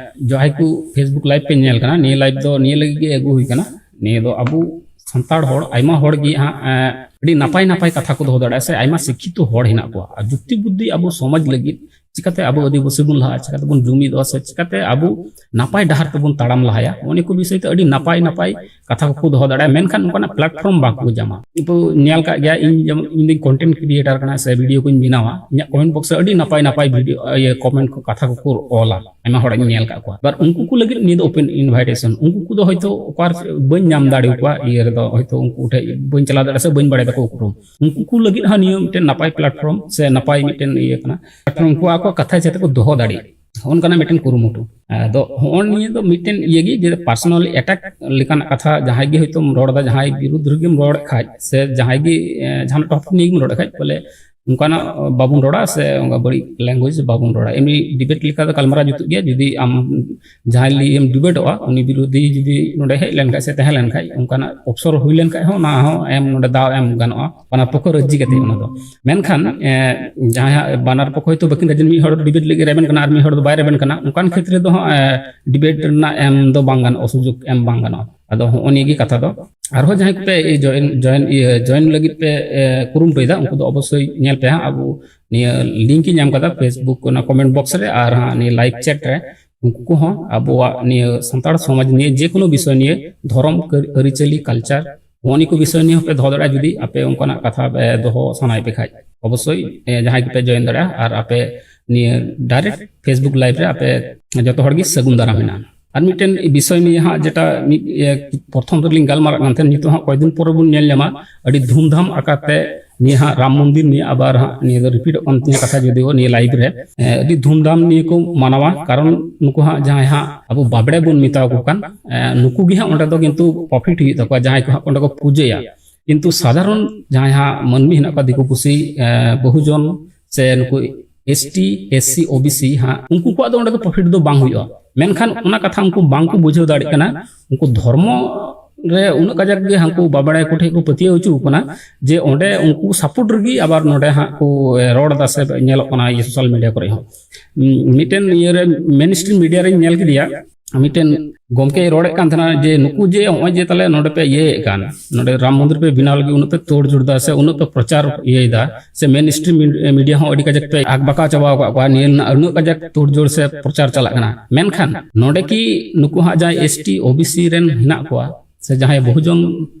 ᱡᱟᱦᱟᱸᱭ ᱠᱚ Facebook live ᱯᱮ ᱧᱮᱞ ᱠᱟᱱᱟ, ᱱᱤᱭᱟᱹ live ᱫᱚ ᱱᱤᱭᱟᱹ ᱞᱟᱹᱜᱤᱫ ᱜᱮ ᱟᱹᱜᱩ ᱦᱩᱭ ᱠᱟᱱᱟ᱾ ᱱᱤᱭᱟᱹ ᱫᱚ ᱟᱵᱚ ᱥᱟᱱᱛᱟᱲ ᱦᱚᱲ, ᱟᱭᱢᱟ ᱦᱚᱲ ᱜᱮ ᱦᱟᱸᱜ, ᱮ, ᱟᱹᱰᱤ ᱱᱟᱯᱟᱭ ᱱᱟᱯᱟᱭ ᱠᱟᱛᱷᱟ ᱠᱚ ᱫᱚᱦᱚ ᱫᱟᱲᱮᱭᱟᱜᱼᱟ, ᱥᱮ ᱟᱭᱢᱟ ᱥᱤᱠᱠᱷᱤᱛᱚ ᱦᱚᱲ ᱦᱮᱱᱟᱜ ᱠᱚᱣᱟ᱾ ᱟᱨ ᱡᱩᱠᱛᱤ ᱵᱩᱫᱽᱫᱷᱤ ᱟᱵᱚ ᱥᱚᱢᱟᱡᱽ ᱞᱟᱹᱜᱤᱫ ᱪᱤᱠᱟᱛᱮ ᱟᱵᱚ ᱟᱹᱫᱤᱵᱟᱹᱥᱤ ᱵᱚᱱ ᱞᱟᱦᱟᱜᱼᱟ, ᱪᱤᱠᱟᱛᱮ ᱵᱚᱱ ᱡᱩᱢᱤᱫᱚᱜᱼᱟ, ᱥᱮ ᱪᱤᱠᱟᱛᱮ ᱟᱵᱚ ᱱᱟᱯᱟᱭ ᱰᱟᱦᱟᱨ ᱛᱮᱵᱚᱱ ᱛᱟᱲᱟᱢ ᱞᱟᱦᱟᱭᱟ, ᱚᱱᱟ ᱠᱚ ᱵᱤᱥᱚᱭ ᱛᱮ ᱟᱹᱰᱤ ᱱᱟᱯᱟᱭ ᱱᱟᱯᱟᱭ ᱠᱟᱛᱷᱟ ᱠᱚᱠᱚ ᱫᱚᱦᱚ ᱫᱟᱲᱮᱭᱟᱜᱼᱟ᱾ ᱢᱮᱱᱠᱷᱟᱱ ᱚᱱᱠᱟᱱᱟᱜ platform ᱵᱟᱠᱚ ᱧᱟᱢᱟ᱾ ᱤᱧ ᱧᱮᱞ ᱠᱟᱜ ᱜᱮᱭᱟ, ᱤᱧ ᱡᱮᱢᱚᱱ, ᱤᱧ ᱫᱚᱧ content creator ᱠᱟᱱᱟ ᱥᱮ video ᱠᱚᱧ ᱵᱮᱱᱟᱣᱟ, ᱤᱧᱟᱹᱜ comment box ᱨᱮ ᱟᱹᱰᱤ ᱱᱟᱯᱟᱭ ᱱᱟᱯᱟᱭ video, ᱤᱭᱟᱹ, comment ᱠᱚ, ᱠᱟᱛᱷᱟ ᱠᱚᱠᱚ ᱚᱞᱟ᱾ ᱟᱭᱢᱟ ᱦᱚᱲᱤᱧ ᱧᱮᱞ ᱠᱟᱜ ᱠᱚᱣᱟ᱾ ᱟᱵᱟᱨ ᱩᱱᱠᱩ ᱠᱚ ᱞᱟᱹᱜᱤᱫ ᱱᱤᱭᱟᱹ ᱫᱚ open invitation᱾ ᱩᱱᱠᱩ ᱠᱚᱫᱚ ᱦᱚᱭᱛᱳ ᱚᱠᱟ ᱨᱮ ᱵᱟᱹᱧ ᱧᱟᱢ ᱫᱟᱲᱮᱭᱟᱠᱚᱣᱟ, ᱤᱭᱟᱹ ᱨᱮᱫᱚ ᱦᱚᱭᱛᱳ ᱩᱱᱠᱩ ᱴᱷᱮᱡ ᱵᱟᱹᱧ ᱪᱟᱞᱟᱣ ᱫᱟᱲᱮᱭᱟᱜᱼᱟ ᱥᱮ ᱵᱟᱹᱧ ᱵᱟᱲᱟᱭ ᱛᱟᱠᱚ ᱩᱯᱨᱩᱢ᱾ ᱩᱱᱠᱩ ᱠᱚ ᱞᱟᱹᱜᱤᱫ ᱦᱚᱸ ᱱᱤᱭᱟᱹ ᱢᱤᱫᱴᱮᱱ ᱱᱟᱯᱟᱭ platform ᱥᱮ ᱱᱟᱯᱟᱭ ᱢᱤᱫᱴᱮᱱ ᱤᱭᱟᱹ ᱠᱟᱱᱟ᱾ platform ᱩᱱᱠᱩ ᱟᱠᱚᱣᱟᱜ ᱠᱟᱛᱷᱟ ᱡᱟᱛᱮ ᱠᱚ ᱫᱚᱦᱚ ᱫᱟᱲᱮᱭᱟᱜ, ᱚᱱᱠᱟᱱᱟᱜ ᱢᱤᱫᱴᱮᱱ ᱠᱩᱨᱩᱢᱩᱴᱩ᱾ ᱟᱫᱚ ᱦᱚᱸᱜᱼᱚ ᱱᱤᱭᱟᱹ ᱫᱚ ᱢᱤᱫᱴᱮᱱ ᱤᱭᱟᱹ ᱜᱮ, ᱡᱮ personal attack ᱞᱮᱠᱟᱱᱟᱜ ᱠᱟᱛᱷᱟ, ᱡᱟᱦᱟᱸᱭ ᱜᱮ ᱦᱚᱭᱛᱳᱢ ᱨᱚᱲ ᱮᱫᱟ, ᱡᱟᱦᱟᱸᱭ ᱵᱤᱨᱩᱫᱽ ᱨᱮᱜᱮᱢ ᱨᱚᱲᱮᱫ ᱠᱷᱟᱡ, ᱥᱮ ᱡᱟᱦᱟᱸᱭ ᱜᱮ, ᱮ, ᱡᱟᱦᱟᱱᱟᱜ topic ᱱᱤᱭᱮ ᱜᱮᱢ ᱨᱚᱲᱮᱫ ᱠᱷᱟᱡ, ᱵᱚᱞᱮ ᱚᱱᱠᱟᱱᱟᱜ ᱵᱟᱵᱚᱱ ᱨᱚᱲᱟ, ᱥᱮ ᱚᱱᱠᱟ ᱵᱟᱹᱲᱤᱡ language ᱵᱟᱵᱚᱱ ᱨᱚᱲᱟ᱾ ᱮᱢᱱᱤ debate ᱞᱮᱠᱟ ᱫᱚ ᱜᱟᱞᱢᱟᱨᱟᱣ ᱡᱩᱛᱩᱜ ᱜᱮᱭᱟ, ᱡᱩᱫᱤ ᱟᱢ ᱡᱟᱦᱟᱸᱭ ᱞᱟᱹᱭ ᱮᱢ debateᱚᱜᱼᱟ, ᱩᱱᱤ ᱵᱤᱨᱳᱫᱷᱤ ᱡᱩᱫᱤ ᱱᱚᱰᱮ ᱦᱮᱡ ᱞᱮᱱᱠᱷᱟᱡ ᱥᱮ ᱛᱟᱦᱮᱸ ᱞᱮᱱᱠᱷᱟᱡ, ᱚᱱᱠᱟᱱᱟᱜ ᱚᱯᱥᱚᱨ ᱦᱩᱭ ᱞᱮᱱᱠᱷᱟᱡ ᱦᱚᱸ ᱚᱱᱟ ᱦᱚᱸ ᱮᱢ, ᱱᱚᱰᱮ ᱫᱟᱣ ᱮᱢ ᱜᱟᱱᱚᱜᱼᱟ, ᱵᱟᱱᱟᱨ ᱯᱚᱠᱷᱚ ᱨᱟᱹᱡᱤ ᱠᱟᱛᱮ ᱚᱱᱟ ᱫᱚ᱾ ᱢᱮᱱᱠᱷᱟᱱ, ᱮ, ᱡᱟᱦᱟᱸᱭ ᱦᱟᱸᱜ ᱵᱟᱱᱟᱨ ᱯᱚᱠᱷᱚ ᱦᱚᱭᱛᱳ ᱵᱟᱹᱠᱤᱱ ᱨᱟᱹᱡᱤ, ᱢᱤᱫ ᱦᱚᱲ ᱫᱚ debate ᱞᱟᱹᱜᱤᱫ ᱨᱮᱵᱮᱱ ᱠᱟᱱᱟ ᱟᱨ ᱢᱤᱫ ᱦᱚᱲ ᱫᱚ ᱵᱟᱭ ᱨᱮᱵᱮᱱ ᱠᱟᱱᱟ, ᱚᱱᱠᱟᱱ ᱠᱷᱮᱛᱨᱮ ᱫᱚ ᱦᱟᱸᱜ, ᱮ, debate ᱨᱮᱱᱟᱜ ᱮᱢ ᱫᱚ ᱵᱟᱝ ᱜᱟᱱᱚᱜᱼᱟ, ᱥᱩᱡᱳᱜᱽ ᱮᱢ ᱵᱟᱝ ᱜᱟᱱᱚᱜᱼᱟ᱾ ᱟᱫᱚ ᱦᱚᱸᱜᱼᱚ ᱱᱤᱭᱟᱹ ᱜᱮ ᱠᱟᱛᱷᱟ ᱫᱚ᱾ ᱟᱨᱦᱚᱸ ᱡᱟᱦᱟᱸᱭ ᱠᱚᱯᱮ join, join, ᱤᱭᱟᱹ, join ᱞᱟᱹᱜᱤᱫ ᱯᱮ, ᱮ, ᱠᱩᱨᱩᱢᱩᱴᱩᱭᱮᱫᱟ, ᱩᱱᱠᱩ ᱫᱚ ᱚᱵᱚᱥᱥᱳᱭ ᱧᱮᱞ ᱯᱮ ᱦᱟᱸᱜ, ᱟᱵᱚ ᱱᱤᱭᱟᱹ link ᱤᱧ ᱮᱢ ᱠᱟᱫᱟ Facebook ᱚᱱᱟ comment box ᱨᱮ ᱟᱨ ᱦᱟᱸᱜ ᱱᱤᱭᱟᱹ live chat ᱨᱮ᱾ ᱩᱱᱠᱩ ᱠᱚᱦᱚᱸ ᱟᱵᱚᱣᱟᱜ ᱱᱤᱭᱟᱹ ᱥᱟᱱᱛᱟᱲ ᱥᱚᱢᱟᱡᱽ ᱱᱤᱭᱮ ᱡᱮᱠᱳᱱᱳ ᱵᱤᱥᱚᱭ ᱱᱤᱭᱮ, ᱫᱷᱚᱨᱚᱢ, ᱠᱟᱹ-, ᱟᱹᱨᱤᱪᱟᱹᱞᱤ, culture, ᱱᱚᱜᱼᱚ ᱱᱤᱭᱟᱹ ᱠᱚ ᱵᱤᱥᱚᱭ ᱱᱤᱭᱮ ᱦᱚᱸᱯᱮ ᱫᱚᱦᱚ ᱫᱟᱲᱮᱭᱟᱜᱼᱟ᱾ ᱡᱩᱫᱤ ᱟᱯᱮ ᱚᱱᱠᱟᱱᱟᱜ ᱠᱟᱛᱷᱟ ᱯᱮ ᱫᱚᱦᱚ ᱥᱟᱱᱟᱭᱮᱫ ᱯᱮ ᱠᱷᱟᱡ, ᱚᱵᱚᱥᱥᱳᱭ, ᱮ, ᱡᱟᱦᱟᱸᱭ ᱜᱮᱯᱮ join ᱫᱟᱲᱮᱭᱟᱜᱼᱟ ᱟᱨ ᱟᱯᱮ ᱱᱤᱭᱟᱹ direct Facebook live ᱨᱮ ᱟᱯᱮ ᱡᱚᱛᱚ ᱦᱚᱲ ᱜᱮ ᱥᱟᱹᱜᱩᱱ ᱫᱟᱨᱟᱢ ᱦᱮᱱᱟᱜᱼᱟ᱾ ᱟᱨ ᱢᱤᱫᱴᱮᱱ ᱵᱤᱥᱚᱭ ᱱᱤᱭᱮ ᱦᱟᱸᱜ ᱡᱮᱴᱟ ᱢᱤᱫ, ᱮ, ᱯᱨᱚᱛᱷᱚᱢ ᱨᱮᱞᱤᱧ ᱜᱟᱞᱢᱟᱨᱟᱜ ᱠᱟᱱ ᱛᱟᱦᱮᱸᱱ, ᱱᱤᱛᱚᱜ ᱦᱟᱸᱜ ᱠᱚᱭᱮᱠ ᱫᱤᱱ ᱯᱚᱨᱮ ᱵᱚᱱ ᱧᱮᱞ ᱧᱟᱢᱟ, ᱟᱹᱰᱤ ᱫᱷᱩᱢᱫᱷᱟᱢ ᱟᱠᱟᱨ ᱛᱮ ᱱᱤᱭᱟᱹ ᱦᱟᱸᱜ ᱨᱟᱢ ᱢᱚᱱᱫᱤᱨ ᱱᱤᱭᱟᱹ ᱟᱵᱟᱨ ᱦᱟᱸᱜ ᱱᱤᱭᱟᱹ ᱫᱚ repeatᱚᱜ ᱠᱟᱱ ᱛᱤᱧᱟᱹ ᱠᱟᱛᱷᱟ, ᱡᱩᱫᱤᱭᱳ ᱱᱤᱭᱟᱹ live ᱨᱮ, ᱮ, ᱟᱹᱰᱤ ᱫᱷᱩᱢᱫᱷᱟᱢ ᱱᱤᱭᱟᱹ ᱠᱚ ᱢᱟᱱᱟᱣᱟ᱾ ᱠᱟᱨᱚᱱ ᱱᱩᱠᱩ ᱦᱟᱸᱜ ᱡᱟᱦᱟᱸᱭ ᱦᱟᱸᱜ ᱟᱵᱚ ᱵᱟᱵᱲᱮ ᱵᱚᱱ ᱢᱮᱛᱟ ᱠᱚ ᱠᱟᱱ, ᱮ, ᱱᱩᱠᱩ ᱜᱮ ᱦᱟᱸᱜ ᱚᱸᱰᱮ ᱫᱚ ᱠᱤᱱᱛᱩ profit ᱦᱩᱭᱩᱜ ᱛᱟᱠᱚᱣᱟ, ᱡᱟᱦᱟᱸᱭ ᱠᱚ ᱦᱟᱸᱜ ᱚᱸᱰᱮ ᱠᱚ ᱯᱩᱡᱟᱹᱭᱟ᱾ ᱠᱤᱱᱛᱩ ᱥᱟᱫᱷᱟᱨᱚᱱ ᱡᱟᱦᱟᱸᱭ ᱦᱟᱸᱜ ᱢᱟᱹᱱᱢᱤ ᱦᱮᱱᱟᱜ ᱠᱚᱣᱟ, ᱫᱤᱠᱩ ᱯᱩᱥᱤ, ᱮ, ᱵᱚᱦᱩᱡᱚᱱ ᱥᱮ ᱱᱩᱠᱩ ST, SC, OBC ᱦᱟᱸᱜ, ᱩᱱᱠᱩ ᱠᱚᱣᱟᱜ ᱫᱚ ᱚᱸᱰᱮ ᱫᱚ profit ᱫᱚ ᱵᱟᱝ ᱦᱩᱭᱩᱜᱼᱟ᱾ ᱢᱮᱱᱠᱷᱟᱱ ᱚᱱᱟ ᱠᱟᱛᱷᱟ ᱩᱱᱠᱩ ᱵᱟᱝᱠᱚ ᱵᱩᱡᱷᱟᱹᱣ ᱫᱟᱲᱮᱭᱟᱜ ᱠᱟᱱᱟ᱾ ᱩᱱᱠᱩ ᱫᱷᱚᱨᱢᱚ ᱨᱮ ᱩᱱᱟᱹᱜ ᱠᱟᱡᱟᱠ ᱜᱮ ᱦᱟᱱᱠᱩ ᱵᱟᱵᱟᱲᱟᱭ ᱠᱚ ᱴᱷᱮᱱ ᱠᱚ ᱯᱟᱹᱛᱭᱟᱹᱣ ᱦᱚᱪᱚ ᱠᱟᱱᱟ ᱡᱮ ᱚᱸᱰᱮ ᱩᱱᱠᱩ ᱥᱟᱯᱳᱨᱴ ᱨᱮᱜᱮ ᱟᱵᱟᱨ ᱱᱚᱰᱮ ᱦᱟᱸᱜ ᱠᱚ ᱨᱚᱲ ᱮᱫᱟ ᱥᱮ ᱧᱮᱞᱚᱜ ᱠᱟᱱᱟ ᱤᱭᱟᱹ ᱥᱳᱥᱟᱞ ᱢᱤᱰᱤᱭᱟ ᱠᱚᱨᱮ ᱦᱚᱸ᱾ ᱢᱤᱫᱴᱮᱱ ᱤᱭᱟᱹᱨᱮ ᱢᱮᱱ ᱥᱴᱨᱤᱢ ᱢᱤᱰᱤᱭᱟ ᱨᱮᱧ ᱧᱮᱞ ᱠᱮᱫᱮᱭᱟ, ᱢᱤᱫᱴᱮᱱ ᱜᱚᱢᱠᱮᱭ ᱨᱚᱲᱮᱫ ᱠᱟᱱ ᱛᱟᱦᱮᱱᱟ ᱡᱮ ᱱᱩᱠᱩ ᱡᱮ ᱱᱚᱜᱼᱚᱭ ᱡᱮ ᱛᱟᱦᱞᱮ ᱱᱚᱰᱮ ᱯᱮ ᱤᱭᱟᱹᱭᱮᱫ ᱠᱟᱱ, ᱱᱚᱰᱮ ᱨᱟᱢ ᱢᱚᱱᱫᱤᱨ ᱯᱮ ᱵᱮᱱᱟᱣ ᱞᱟᱹᱜᱤᱫ ᱩᱱᱟᱹᱜ ᱯᱮ ᱛᱳᱲ ᱡᱳᱲ ᱮᱫᱟ ᱥᱮ ᱩᱱᱟᱹᱜ ᱯᱮ ᱯᱨᱚᱪᱟᱨ ᱤᱭᱟᱹᱭᱮᱫᱟ ᱥᱮ ᱢᱮᱱ ᱥᱴᱨᱤᱢ ᱢᱤᱰᱤᱭᱟ ᱦᱚᱸ ᱟᱹᱰᱤ ᱠᱟᱡᱟᱠ ᱯᱮ ᱟᱠᱵᱟᱠᱟᱣ ᱪᱟᱵᱟᱣ ᱟᱠᱟᱫ ᱠᱚᱣᱟ, ᱱᱤᱭᱟᱹ ᱨᱮᱱᱟᱜ ᱩᱱᱟᱹᱜ ᱠᱟᱡᱟᱠ ᱛᱳᱲ ᱡᱳᱲ ᱥᱮ ᱯᱨᱚᱪᱟᱨ ᱪᱟᱞᱟᱜ ᱠᱟᱱᱟ, ᱢᱮᱱᱠᱷᱟᱱ ᱱᱚᱰᱮ ᱠᱤ ᱱᱩᱠᱩ ᱦᱟᱸᱜ ᱡᱟᱦᱟᱸᱭ ᱮᱥ ᱴᱤ ᱳ ᱵᱤ ᱥᱤ ᱨᱮᱱ ᱦᱮᱱᱟᱜ ᱠᱚᱣᱟ ᱥᱮ ᱡᱟᱦᱟᱸᱭ ᱵᱚᱦᱩᱡᱚᱱ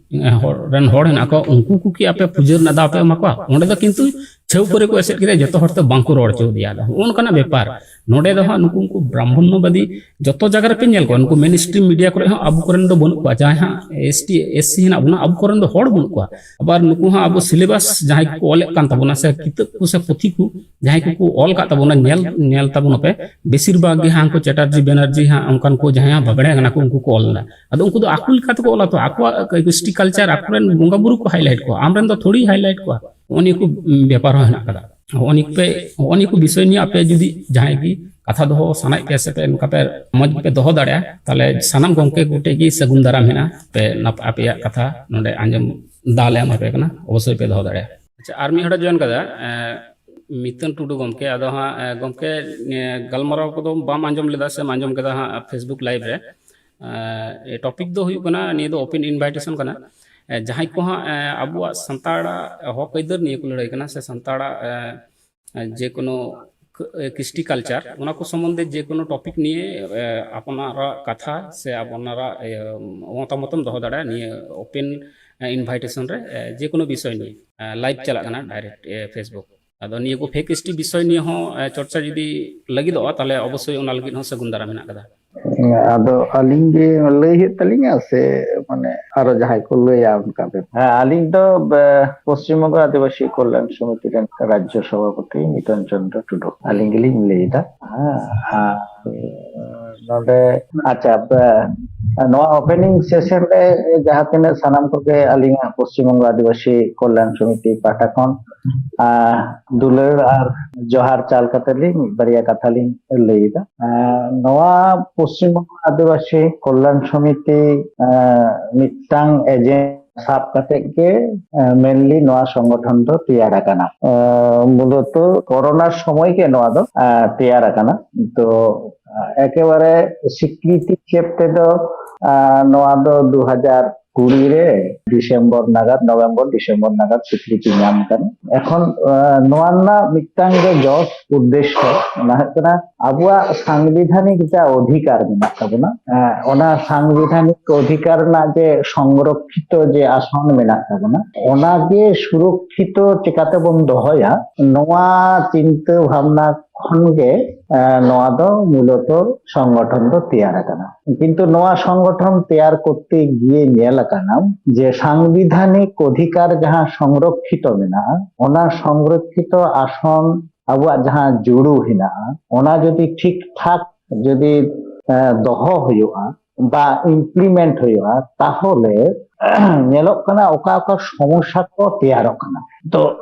ᱦᱚᱲ ᱨᱮᱱ ᱦᱚᱲ ᱦᱮᱱᱟᱜ ᱠᱚᱣᱟ, ᱩᱱᱠᱩ ᱠᱚ ᱠᱤ ᱟᱯᱮ ᱯᱩᱡᱟᱹ ᱨᱮᱱᱟᱜ ᱫᱟᱣ ᱯᱮ ᱮᱢᱟ ᱠᱚᱣᱟ? ᱚᱸᱰᱮ ᱫᱚ ᱠᱤᱱᱛᱩ ᱪᱷᱟᱹᱣ ᱠᱚᱨᱮ ᱠᱚ ᱮᱥᱮᱫ ᱠᱮᱫᱟ, ᱡᱚᱛᱚ ᱦᱚᱲ ᱛᱮ ᱵᱟᱝ ᱠᱚ ᱨᱚᱲ ᱦᱚᱪᱚ ᱫᱮᱭᱟ᱾ ᱟᱫᱚ ᱦᱚᱸᱜᱼᱚ ᱱᱚᱝᱠᱟᱱᱟᱜ ᱵᱮᱯᱟᱨ᱾ ᱱᱚᱰᱮ ᱫᱚ ᱦᱟᱸᱜ ᱱᱩᱠᱩ ᱩᱱᱠᱩ ᱵᱨᱟᱦᱢᱚᱱᱱᱚᱵᱟᱫᱤ ᱡᱚᱛᱚ ᱡᱟᱭᱜᱟ ᱨᱮᱯᱮ ᱧᱮᱞ ᱠᱚᱣᱟ, ᱱᱩᱠᱩ ᱢᱮᱱ ᱥᱴᱨᱤᱢ ᱢᱤᱰᱤᱭᱟ ᱠᱚᱨᱮ ᱦᱚᱸ ᱟᱵᱚ ᱠᱚᱨᱮᱱ ᱫᱚ ᱵᱟᱹᱱᱩᱜ ᱠᱚᱣᱟ᱾ ᱡᱟᱦᱟᱸᱭ ᱦᱟᱸᱜ ᱮᱥ ᱴᱤ ᱮᱥ ᱥᱤ ᱦᱮᱱᱟᱜ ᱵᱚᱱᱟ, ᱟᱵᱚ ᱠᱚᱨᱮᱱ ᱫᱚ ᱦᱚᱲ ᱵᱟᱹᱱᱩᱜ ᱠᱚᱣᱟ᱾ ᱟᱵᱟᱨ ᱱᱩᱠᱩ ᱦᱚᱸ ᱟᱵᱚ ᱥᱤᱞᱮᱵᱟᱥ ᱡᱟᱦᱟᱸᱭ ᱠᱚᱠᱚ ᱚᱞᱮᱫ ᱠᱟᱱ ᱛᱟᱵᱚᱱᱟ ᱥᱮ ᱠᱤᱛᱟᱹᱵ ᱠᱚ ᱥᱮ ᱯᱩᱛᱷᱤ ᱠᱚ ᱡᱟᱦᱟᱸᱭ ᱠᱚᱠᱚ ᱚᱞ ᱠᱟᱜ ᱛᱟᱵᱚᱱᱟ, ᱧᱮᱞ, ᱧᱮᱞ ᱛᱟᱵᱚᱱ ᱯᱮ, ᱵᱮᱥᱤᱨ ᱵᱷᱟᱜᱽ ᱜᱮ ᱦᱟᱸᱜ ᱩᱱᱠᱩ ᱪᱮᱴᱟᱨᱡᱤ ᱵᱮᱱᱟᱨᱡᱤ ᱦᱟᱸᱜ ᱚᱱᱠᱟᱱ ᱠᱚ ᱡᱟᱦᱟᱸᱭ ᱦᱟᱸᱜ ᱵᱟᱵᱲᱮ ᱠᱟᱱᱟ ᱠᱚ, ᱩᱱᱠᱩ ᱠᱚ ᱚᱞ ᱮᱫᱟ᱾ ᱟᱫᱚ ᱩᱱᱠᱩ ᱫᱚ ᱟᱠᱚ ᱞᱮᱠᱟ ᱛᱮᱠᱚ ᱚᱞᱟ ᱛᱚ, ᱟᱠᱚᱣᱟᱜ ᱠᱨᱤᱥᱴᱤ ᱠᱟᱞᱪᱟᱨ, ᱟᱠᱚᱨᱮᱱ ᱵᱚᱸᱜᱟ ᱵᱩᱨᱩ ᱠᱚ ᱦᱟᱭᱞᱟᱭᱤᱴ ᱠᱚᱣᱟ, ᱟᱢᱨᱮᱱ ᱫᱚ ᱛᱷᱚᱲᱤ ᱦᱟᱭᱞᱟᱭᱤᱴ ᱠᱚᱣᱟ᱾ ᱱᱚᱜᱼᱚ ᱱᱤᱭᱟᱹ ᱠᱚ ᱵᱮᱯᱟᱨ ᱦᱚᱸ ᱦᱮᱱᱟᱜ ᱟᱠᱟᱫᱟ᱾ ᱦᱚᱸᱜᱼᱚ ᱱᱤᱭᱟᱹ ᱯᱮ, ᱦᱚᱸᱜᱼᱚ ᱱᱤᱭᱟᱹ ᱠᱚ ᱵᱤᱥᱚᱭ ᱱᱤᱭᱮ ᱟᱯᱮ ᱡᱩᱫᱤ ᱡᱟᱦᱟᱸᱭ ᱜᱮ ᱠᱟᱛᱷᱟ ᱫᱚᱦᱚ ᱥᱟᱱᱟᱭᱮᱫ ᱯᱮᱭᱟ ᱥᱮ ᱯᱮ ᱱᱚᱝᱠᱟ ᱯᱮ ᱢᱚᱡᱽ ᱜᱮᱯᱮ ᱫᱚᱦᱚ ᱫᱟᱲᱮᱭᱟᱜᱼᱟ, ᱛᱟᱦᱞᱮ ᱥᱟᱱᱟᱢ ᱜᱚᱢᱠᱮ ᱠᱚᱴᱷᱮᱱ ᱜᱮ ᱥᱟᱹᱜᱩᱱ ᱫᱟᱨᱟᱢ ᱦᱮᱱᱟᱜᱼᱟ᱾ ᱯᱮ ᱱᱟᱯ-, ᱟᱯᱮᱭᱟᱜ ᱠᱟᱛᱷᱟ ᱱᱚᱰᱮ ᱟᱸᱡᱚᱢ ᱫᱟᱣ ᱞᱮ ᱮᱢᱟ ᱯᱮ ᱠᱟᱱᱟ, ᱚᱵᱚᱥᱥᱳᱭ ᱯᱮ ᱫᱚᱦᱚ ᱫᱟᱲᱮᱭᱟᱜᱼᱟ᱾ ᱟᱪᱪᱷᱟ, ᱟᱨ ᱢᱤᱫ ᱦᱚᱲᱮ ᱡᱚᱭᱮᱱ ᱠᱟᱫᱟ, ᱮᱸ, ᱢᱤᱛᱟᱹᱱ ᱴᱩᱰᱩ ᱜᱚᱢᱠᱮ᱾ ᱟᱫᱚ ᱦᱟᱸᱜ, ᱮᱸ, ᱜᱚᱢᱠᱮ, ᱮᱸ, ᱜᱟᱞᱢᱟᱨᱟᱣ ᱠᱚᱫᱚ ᱵᱟᱢ ᱟᱸᱡᱚᱢ ᱞᱮᱫᱟ ᱥᱮᱢ ᱟᱸᱡᱚᱢ ᱠᱮᱫᱟ ᱦᱟᱸᱜ Facebook live ᱨᱮ? ᱮᱸ, ᱴᱚᱯᱤᱠ ᱫᱚ ᱦᱩᱭᱩᱜ ᱠᱟᱱᱟ, ᱱᱤᱭᱟᱹ ᱫᱚ ᱳᱯᱮᱱ ᱤᱱᱵᱷᱟᱭᱴᱮᱥᱚᱱ ᱠᱟᱱᱟ᱾ ᱮᱸ, ᱡᱟᱦᱟᱸᱭ ᱠᱚ ᱦᱟᱸᱜ, ᱮᱸ, ᱟᱵᱚᱣᱟᱜ ᱥᱟᱱᱛᱟᱲᱟᱜ ᱦᱚᱠ ᱟᱹᱭᱫᱟᱹᱨ ᱱᱤᱭᱟᱹ ᱠᱚ ᱞᱟᱹᱲᱦᱟᱹᱭ ᱠᱟᱱᱟ ᱥᱮ ᱥᱟᱱᱛᱟᱲᱟᱜ, ᱮᱸ, ᱡᱮᱠᱳᱱᱳ ᱠ-, ᱠᱨᱤᱥᱴᱤ ᱠᱟᱞᱪᱟᱨ, ᱚᱱᱟ ᱠᱚ ᱥᱚᱢᱵᱚᱱᱫᱷᱮ ᱡᱮᱠᱳᱱᱳ ᱴᱚᱯᱤᱠ ᱱᱤᱭᱮ, ᱮ, ᱟᱯᱱᱟᱨᱟᱜ ᱠᱟᱛᱷᱟ ᱥᱮ ᱟᱯᱱᱟᱨᱟᱜ, ᱤᱭᱟᱹ, ᱢᱚᱛᱟᱢᱚᱛ ᱮᱢ ᱫᱚᱦᱚ ᱫᱟᱲᱮᱭᱟᱜᱼᱟ ᱱᱤᱭᱟᱹ ᱳᱯᱮᱱ, ᱮ, ᱤᱱᱵᱷᱟᱭᱴᱮᱥᱚᱱ ᱨᱮ, ᱮ, ᱡᱮᱠᱳᱱᱳ ᱵᱤᱥᱚᱭ ᱱᱤᱭᱮ, ᱮ, ᱞᱟᱭᱤᱵᱷ ᱪᱟᱞᱟᱜ ᱠᱟᱱᱟ ᱰᱟᱭᱨᱮᱠᱴ, ᱮ, Facebook᱾ ᱟᱫᱚ ᱱᱤᱭᱟᱹ ᱠᱚ ᱯᱷᱮᱠ ᱮᱥ ᱴᱤ ᱵᱤᱥᱚᱭ ᱱᱤᱭᱮ ᱦᱚᱸ, ᱮ, ᱪᱚᱨᱪᱟ ᱡᱩᱫᱤ ᱞᱟᱹᱜᱤᱫᱚᱜᱼᱟ, ᱛᱟᱦᱚᱞᱮ ᱚᱵᱚᱥᱥᱳᱭ ᱚᱱᱟ ᱞᱟᱹᱜᱤᱫ ᱦᱚᱸ ᱥᱟᱹᱜᱩᱱ ᱫᱟᱨᱟᱢ ᱦᱮᱱᱟᱜ ᱟᱠᱟᱫᱟ᱾ ᱟᱫᱚ ᱟᱹᱞᱤᱧ ᱜᱮ ᱞᱟᱹᱭ ᱦᱩᱭᱩᱜ ᱛᱟᱹᱞᱤᱧᱟ ᱥᱮ ᱢᱟᱱᱮ ᱟᱨᱚ ᱡᱟᱦᱟᱸᱭ ᱠᱚ ᱞᱟᱹᱭᱟ ᱚᱱᱠᱟ ᱵᱮᱯᱟᱨ? ᱦᱮᱸ, ᱟᱹᱞᱤᱧ ᱫᱚ, ᱵᱮ-, ᱯᱚᱥᱪᱤᱢ ᱵᱚᱝᱜᱚ ᱟᱹᱫᱤᱵᱟᱹᱥᱤ ᱠᱚᱞᱭᱟᱱ ᱥᱚᱢᱤᱛᱤ ᱨᱮᱱ ᱨᱟᱡᱽᱡᱚ ᱥᱚᱵᱷᱟᱯᱚᱛᱤ ᱢᱤᱛᱚᱱ ᱪᱚᱸᱫᱽᱨᱚ ᱴᱩᱰᱩ᱾ ᱟᱹᱞᱤᱧ ᱜᱮᱞᱤᱧ ᱞᱟᱹᱭᱫᱟ᱾ ᱦᱮᱸ, ᱟᱨ ᱱᱚᱰᱮ, ᱟᱪᱪᱷᱟ, ᱵᱮ-, ᱱᱚᱣᱟ ᱳᱯᱮᱱᱤᱝ ᱥᱮᱥᱚᱱ ᱨᱮ ᱡᱟᱦᱟᱸ ᱛᱤᱱᱟᱹᱜ ᱥᱟᱱᱟᱢ ᱠᱚᱜᱮ ᱟᱹᱞᱤᱧᱟᱜ ᱯᱚᱥᱪᱤᱢ ᱵᱚᱝᱜᱚ ᱟᱹᱫᱤᱵᱟᱹᱥᱤ ᱠᱚᱞᱭᱟᱱ ᱥᱚᱢᱤᱛᱤ ᱯᱟᱦᱴᱟ ᱠᱷᱚᱱ, ᱟᱨ, ᱫᱩᱞᱟᱹᱲ ᱟᱨ ᱡᱚᱦᱟᱨ ᱪᱟᱞ ᱠᱟᱛᱮ ᱞᱤᱧ ᱵᱟᱨᱭᱟ ᱠᱟᱛᱷᱟ ᱞᱤᱧ ᱞᱟᱹᱭ ᱮᱫᱟ᱾ ᱟᱨ, ᱱᱚᱣᱟ ᱯᱚᱥᱪᱤᱢ ᱵᱚᱝᱜᱚ ᱟᱹᱫᱤᱵᱟᱹᱥᱤ ᱠᱚᱞᱭᱟᱱ ᱥᱚᱢᱤᱛᱤ, ᱟᱨ, ᱢᱤᱫᱴᱟᱝ ᱮᱡᱮᱱᱰᱟ ᱥᱟᱵ ᱠᱟᱛᱮ ᱜᱮ, ᱟᱨ, ᱢᱮᱱᱞᱤ ᱱᱚᱣᱟ ᱥᱚᱝᱜᱚᱴᱷᱚᱱ ᱫᱚ ᱛᱮᱭᱟᱨ ᱟᱠᱟᱱᱟ᱾ ᱟᱨ, ᱢᱩᱞᱚᱛᱚ ᱠᱚᱨᱳᱱᱟ ᱥᱚᱢᱚᱭ ᱜᱮ ᱱᱚᱣᱟ ᱫᱚ, ᱟᱨ, ᱛᱮᱭᱟᱨ ᱟᱠᱟᱱᱟ᱾ ᱛᱚ, ᱮᱠᱮᱵᱟᱨᱮ ᱥᱤᱠᱨᱤᱛᱤ ᱦᱤᱥᱟᱹᱵ ᱛᱮᱫᱚ, ᱟᱨ, ᱱᱚᱣᱟ ᱫᱚ ᱫᱩ ᱦᱟᱡᱟᱨ ᱠᱩᱲᱤ ᱨᱮ ᱰᱤᱥᱮᱢᱵᱚᱨ ᱱᱟᱜᱟᱫ, ᱱᱚᱵᱷᱮᱢᱵᱚᱨ ᱰᱤᱥᱮᱢᱵᱚᱨ ᱱᱟᱜᱟᱫ ᱥᱤᱠᱨᱤᱛᱤ ᱧᱟᱢ ᱠᱟᱱᱟ᱾ ᱮᱠᱷᱚᱱ, ᱟᱨ, ᱱᱚᱣᱟ ᱨᱮᱱᱟᱜ ᱢᱤᱫᱴᱟᱝ ᱜᱮ ᱡᱚᱥ ᱩᱫᱽᱫᱮᱥᱥᱚ, ᱚᱱᱟ ᱦᱩᱭᱩᱜ ᱠᱟᱱᱟ ᱟᱵᱚᱣᱟᱜ ᱥᱟᱝᱵᱤᱫᱷᱟᱱᱤᱠ ᱡᱟ ᱚᱫᱷᱤᱠᱟᱨ ᱢᱮᱱᱟᱜ ᱛᱟᱵᱚᱱᱟ, ᱟᱨ, ᱚᱱᱟ ᱥᱟᱝᱵᱤᱫᱷᱟᱱᱤᱠ ᱚᱫᱷᱤᱠᱟᱨ ᱨᱮᱱᱟᱜ ᱡᱮ ᱥᱚᱝᱨᱚᱠᱠᱷᱤᱛᱚ ᱡᱮ ᱟᱥᱚᱱ ᱢᱮᱱᱟᱜ ᱛᱟᱵᱚᱱᱟ, ᱚᱱᱟᱜᱮ ᱥᱩᱨᱚᱠᱠᱷᱤᱛᱚ ᱪᱤᱠᱟᱛᱮᱵᱚᱱ ᱫᱚᱦᱚᱭᱟ, ᱱᱚᱣᱟ ᱪᱤᱱᱛᱟᱹ ᱵᱷᱟᱵᱽᱱᱟ ᱠᱷᱚᱱᱜᱮ, ᱮ, ᱱᱚᱣᱟ ᱫᱚ ᱢᱩᱞᱚᱛᱚ ᱥᱚᱝᱜᱚᱴᱷᱚᱱ ᱫᱚ ᱛᱮᱭᱟᱨ ᱟᱠᱟᱱᱟ᱾ ᱠᱤᱱᱛᱩ ᱱᱚᱣᱟ ᱥᱚᱝᱜᱚᱴᱷᱚᱱ ᱛᱮᱭᱟᱨ ᱠᱚᱨᱛᱮ ᱜᱤᱭᱮ ᱧᱮᱞ ᱟᱠᱟᱱᱟ ᱡᱮ ᱥᱟᱝᱵᱤᱫᱷᱟᱱᱤᱠ ᱚᱫᱷᱤᱠᱟᱨ ᱡᱟᱦᱟᱸ ᱥᱚᱝᱨᱚᱠᱠᱷᱤᱛᱚ ᱢᱮᱱᱟᱜᱼᱟ, ᱚᱱᱟ ᱥᱚᱝᱨᱚᱠᱠᱷᱤᱛᱚ ᱟᱥᱚᱱ ᱟᱵᱚᱣᱟᱜ ᱡᱟᱦᱟᱸ ᱡᱩᱲᱩ ᱦᱮᱱᱟᱜᱼᱟ, ᱚᱱᱟ ᱡᱩᱫᱤ ᱴᱷᱤᱠ ᱴᱷᱟᱠ ᱡᱩᱫᱤ, ᱮ, ᱫᱚᱦᱚ ᱦᱩᱭᱩᱜᱼᱟ ᱵᱟ ᱤᱢᱯᱞᱤᱢᱮᱱᱴ ᱦᱩᱭᱩᱜᱼᱟ, ᱛᱟᱦᱚᱞᱮ ᱧᱮᱞᱚᱜ ᱠᱟᱱᱟ ᱚᱠᱟ ᱚᱠᱟ ᱥᱚᱢᱚᱥᱥᱟ ᱠᱚ ᱛᱮᱭᱟᱨᱚᱜ ᱠᱟᱱᱟ᱾ ᱛᱚ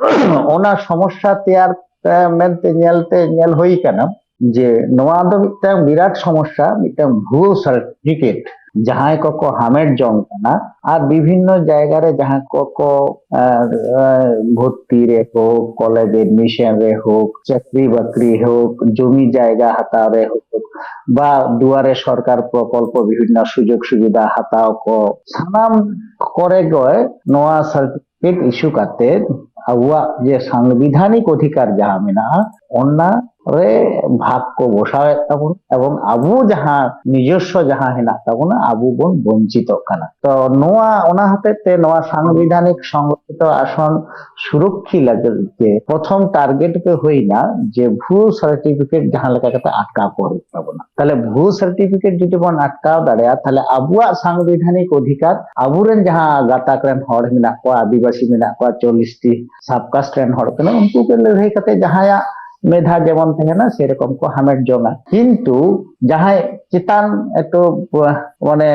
ᱚᱱᱟ ᱥᱚᱢᱚᱥᱥᱟ ᱛᱮᱭᱟᱨ, ᱮ, ᱢᱮᱱᱛᱮ ᱧᱮᱞᱛᱮ ᱧᱮᱞ ᱦᱩᱭ ᱠᱟᱱᱟ ᱡᱮ ᱱᱚᱣᱟ ᱫᱚ ᱢᱤᱫᱴᱟᱝ ᱵᱤᱨᱟᱴ ᱥᱚᱢᱚᱥᱥᱟ, ᱢᱤᱫᱴᱟᱝ ᱵᱷᱩᱣᱟᱹ ᱥᱟᱨᱴᱤᱯᱷᱤᱠᱮᱴ ᱡᱟᱦᱟᱸᱭ ᱠᱚᱠᱚ ᱦᱟᱢᱮᱴ ᱡᱚᱝ ᱠᱟᱱᱟ, ᱟᱨ ᱵᱤᱵᱷᱤᱱᱱᱚ ᱡᱟᱭᱜᱟ ᱨᱮ ᱡᱟᱦᱟᱸ ᱠᱚᱠᱚ, ᱮ, ᱮ, ᱵᱷᱚᱨᱛᱤ ᱨᱮ ᱦᱳᱠ, ᱠᱚᱞᱮᱡᱽ ᱮᱰᱢᱤᱥᱚᱱ ᱨᱮ ᱦᱳᱠ, ᱪᱟᱹᱠᱨᱤ ᱵᱟᱹᱠᱨᱤ ᱦᱳᱠ, ᱡᱚᱢᱤ ᱡᱟᱭᱜᱟ ᱦᱟᱛᱟᱣ ᱨᱮ ᱦᱳᱠ, ᱵᱟ ᱫᱩᱣᱟᱨᱮ ᱥᱚᱨᱠᱟᱨ ᱯᱨᱚᱠᱚᱞᱯᱚ ᱵᱤᱵᱷᱤᱱᱱᱚ ᱥᱩᱡᱳᱜᱽ ᱥᱩᱵᱤᱫᱷᱟ ᱦᱟᱛᱟᱣ ᱠᱚ, ᱥᱟᱱᱟᱢ ᱠᱚᱨᱮ ᱜᱮ ᱱᱚᱣᱟ ᱥᱟᱨᱴᱤᱯᱷᱤᱠᱮᱴ ᱤᱥᱩ ᱠᱟᱛᱮ ᱟᱵᱚᱣᱟᱜ ᱡᱮ ᱥᱟᱝᱵᱤᱫᱷᱟᱱᱤᱠ ᱚᱫᱷᱤᱠᱟᱨ ᱡᱟᱦᱟᱸ ᱢᱮᱱᱟᱜᱼᱟ, ᱚᱱᱟ ᱨᱮ ᱵᱷᱟᱜᱽ ᱠᱚ ᱵᱚᱥᱟᱣᱮᱫ ᱛᱟᱵᱚᱱᱟ ᱮᱵᱚᱝ ᱟᱵᱚ ᱡᱟᱦᱟᱸ ᱱᱤᱡᱚᱥᱥᱚ ᱡᱟᱦᱟᱸ ᱦᱮᱱᱟᱜ ᱛᱟᱵᱚᱱᱟ, ᱟᱵᱚ ᱵᱚᱱ ᱵᱚᱧᱪᱤᱛᱚᱜ ᱠᱟᱱᱟ᱾ ᱛᱚ ᱱᱚᱣᱟ, ᱚᱱᱟ ᱦᱚᱛᱮᱡ ᱛᱮ ᱱᱚᱣᱟ ᱥᱟᱝᱵᱤᱫᱷᱟᱱᱤᱠ ᱥᱚᱝᱨᱚᱠᱠᱷᱤᱛᱚ ᱟᱥᱚᱱ ᱥᱩᱨᱚᱠᱠᱷᱤ ᱞᱟᱹᱜᱤᱫ ᱜᱮ ᱯᱨᱚᱛᱷᱚᱢ ᱴᱟᱨᱜᱮᱴ ᱜᱮ ᱦᱩᱭᱱᱟ ᱡᱮ ᱵᱷᱩᱣᱟᱹ ᱥᱟᱨᱴᱤᱯᱷᱤᱠᱮᱴ ᱡᱟᱦᱟᱸ ᱞᱮᱠᱟ ᱠᱟᱛᱮ ᱟᱴᱠᱟᱣ ᱠᱚ ᱦᱩᱭᱩᱜ ᱛᱟᱵᱚᱱᱟ᱾ ᱛᱟᱦᱞᱮ ᱵᱷᱩᱣᱟᱹ ᱥᱟᱨᱴᱤᱯᱷᱤᱠᱮᱴ ᱡᱩᱫᱤ ᱵᱚᱱ ᱟᱴᱠᱟᱣ ᱫᱟᱲᱮᱭᱟᱜᱼᱟ, ᱛᱟᱦᱞᱮ ᱟᱵᱚᱣᱟᱜ ᱥᱟᱝᱵᱤᱫᱷᱟᱱᱤᱠ ᱚᱫᱷᱤᱠᱟᱨ, ᱟᱵᱚᱨᱮᱱ ᱡᱟᱦᱟᱸ ᱜᱟᱛᱟᱠ ᱨᱮᱱ ᱦᱚᱲ ᱢᱮᱱᱟᱜ ᱠᱚᱣᱟ, ᱟᱹᱫᱤᱵᱟᱹᱥᱤ ᱢᱮᱱᱟᱜ ᱠᱚᱣᱟ, ᱪᱚᱞᱞᱤᱥ ᱴᱤ ᱥᱟᱵᱠᱟᱥᱴ ᱨᱮᱱ ᱦᱚᱲ ᱠᱟᱱᱟ, ᱩᱱᱠᱩ ᱠᱚ ᱞᱟᱹᱲᱦᱟᱹᱭ ᱠᱟᱛᱮ ᱡᱟᱦᱟᱸᱭᱟᱜ ᱢᱮᱫᱷᱟ ᱡᱮᱢᱚᱱ ᱛᱟᱦᱮᱱᱟ, ᱥᱮᱨᱚᱠᱚᱢ ᱠᱚ ᱦᱟᱢᱮᱴ ᱡᱚᱝᱟ᱾ ᱠᱤᱱᱛᱩ ᱡᱟᱦᱟᱸᱭ ᱪᱮᱛᱟᱱ ᱮᱠᱴᱩ, ᱢᱟᱱᱮ,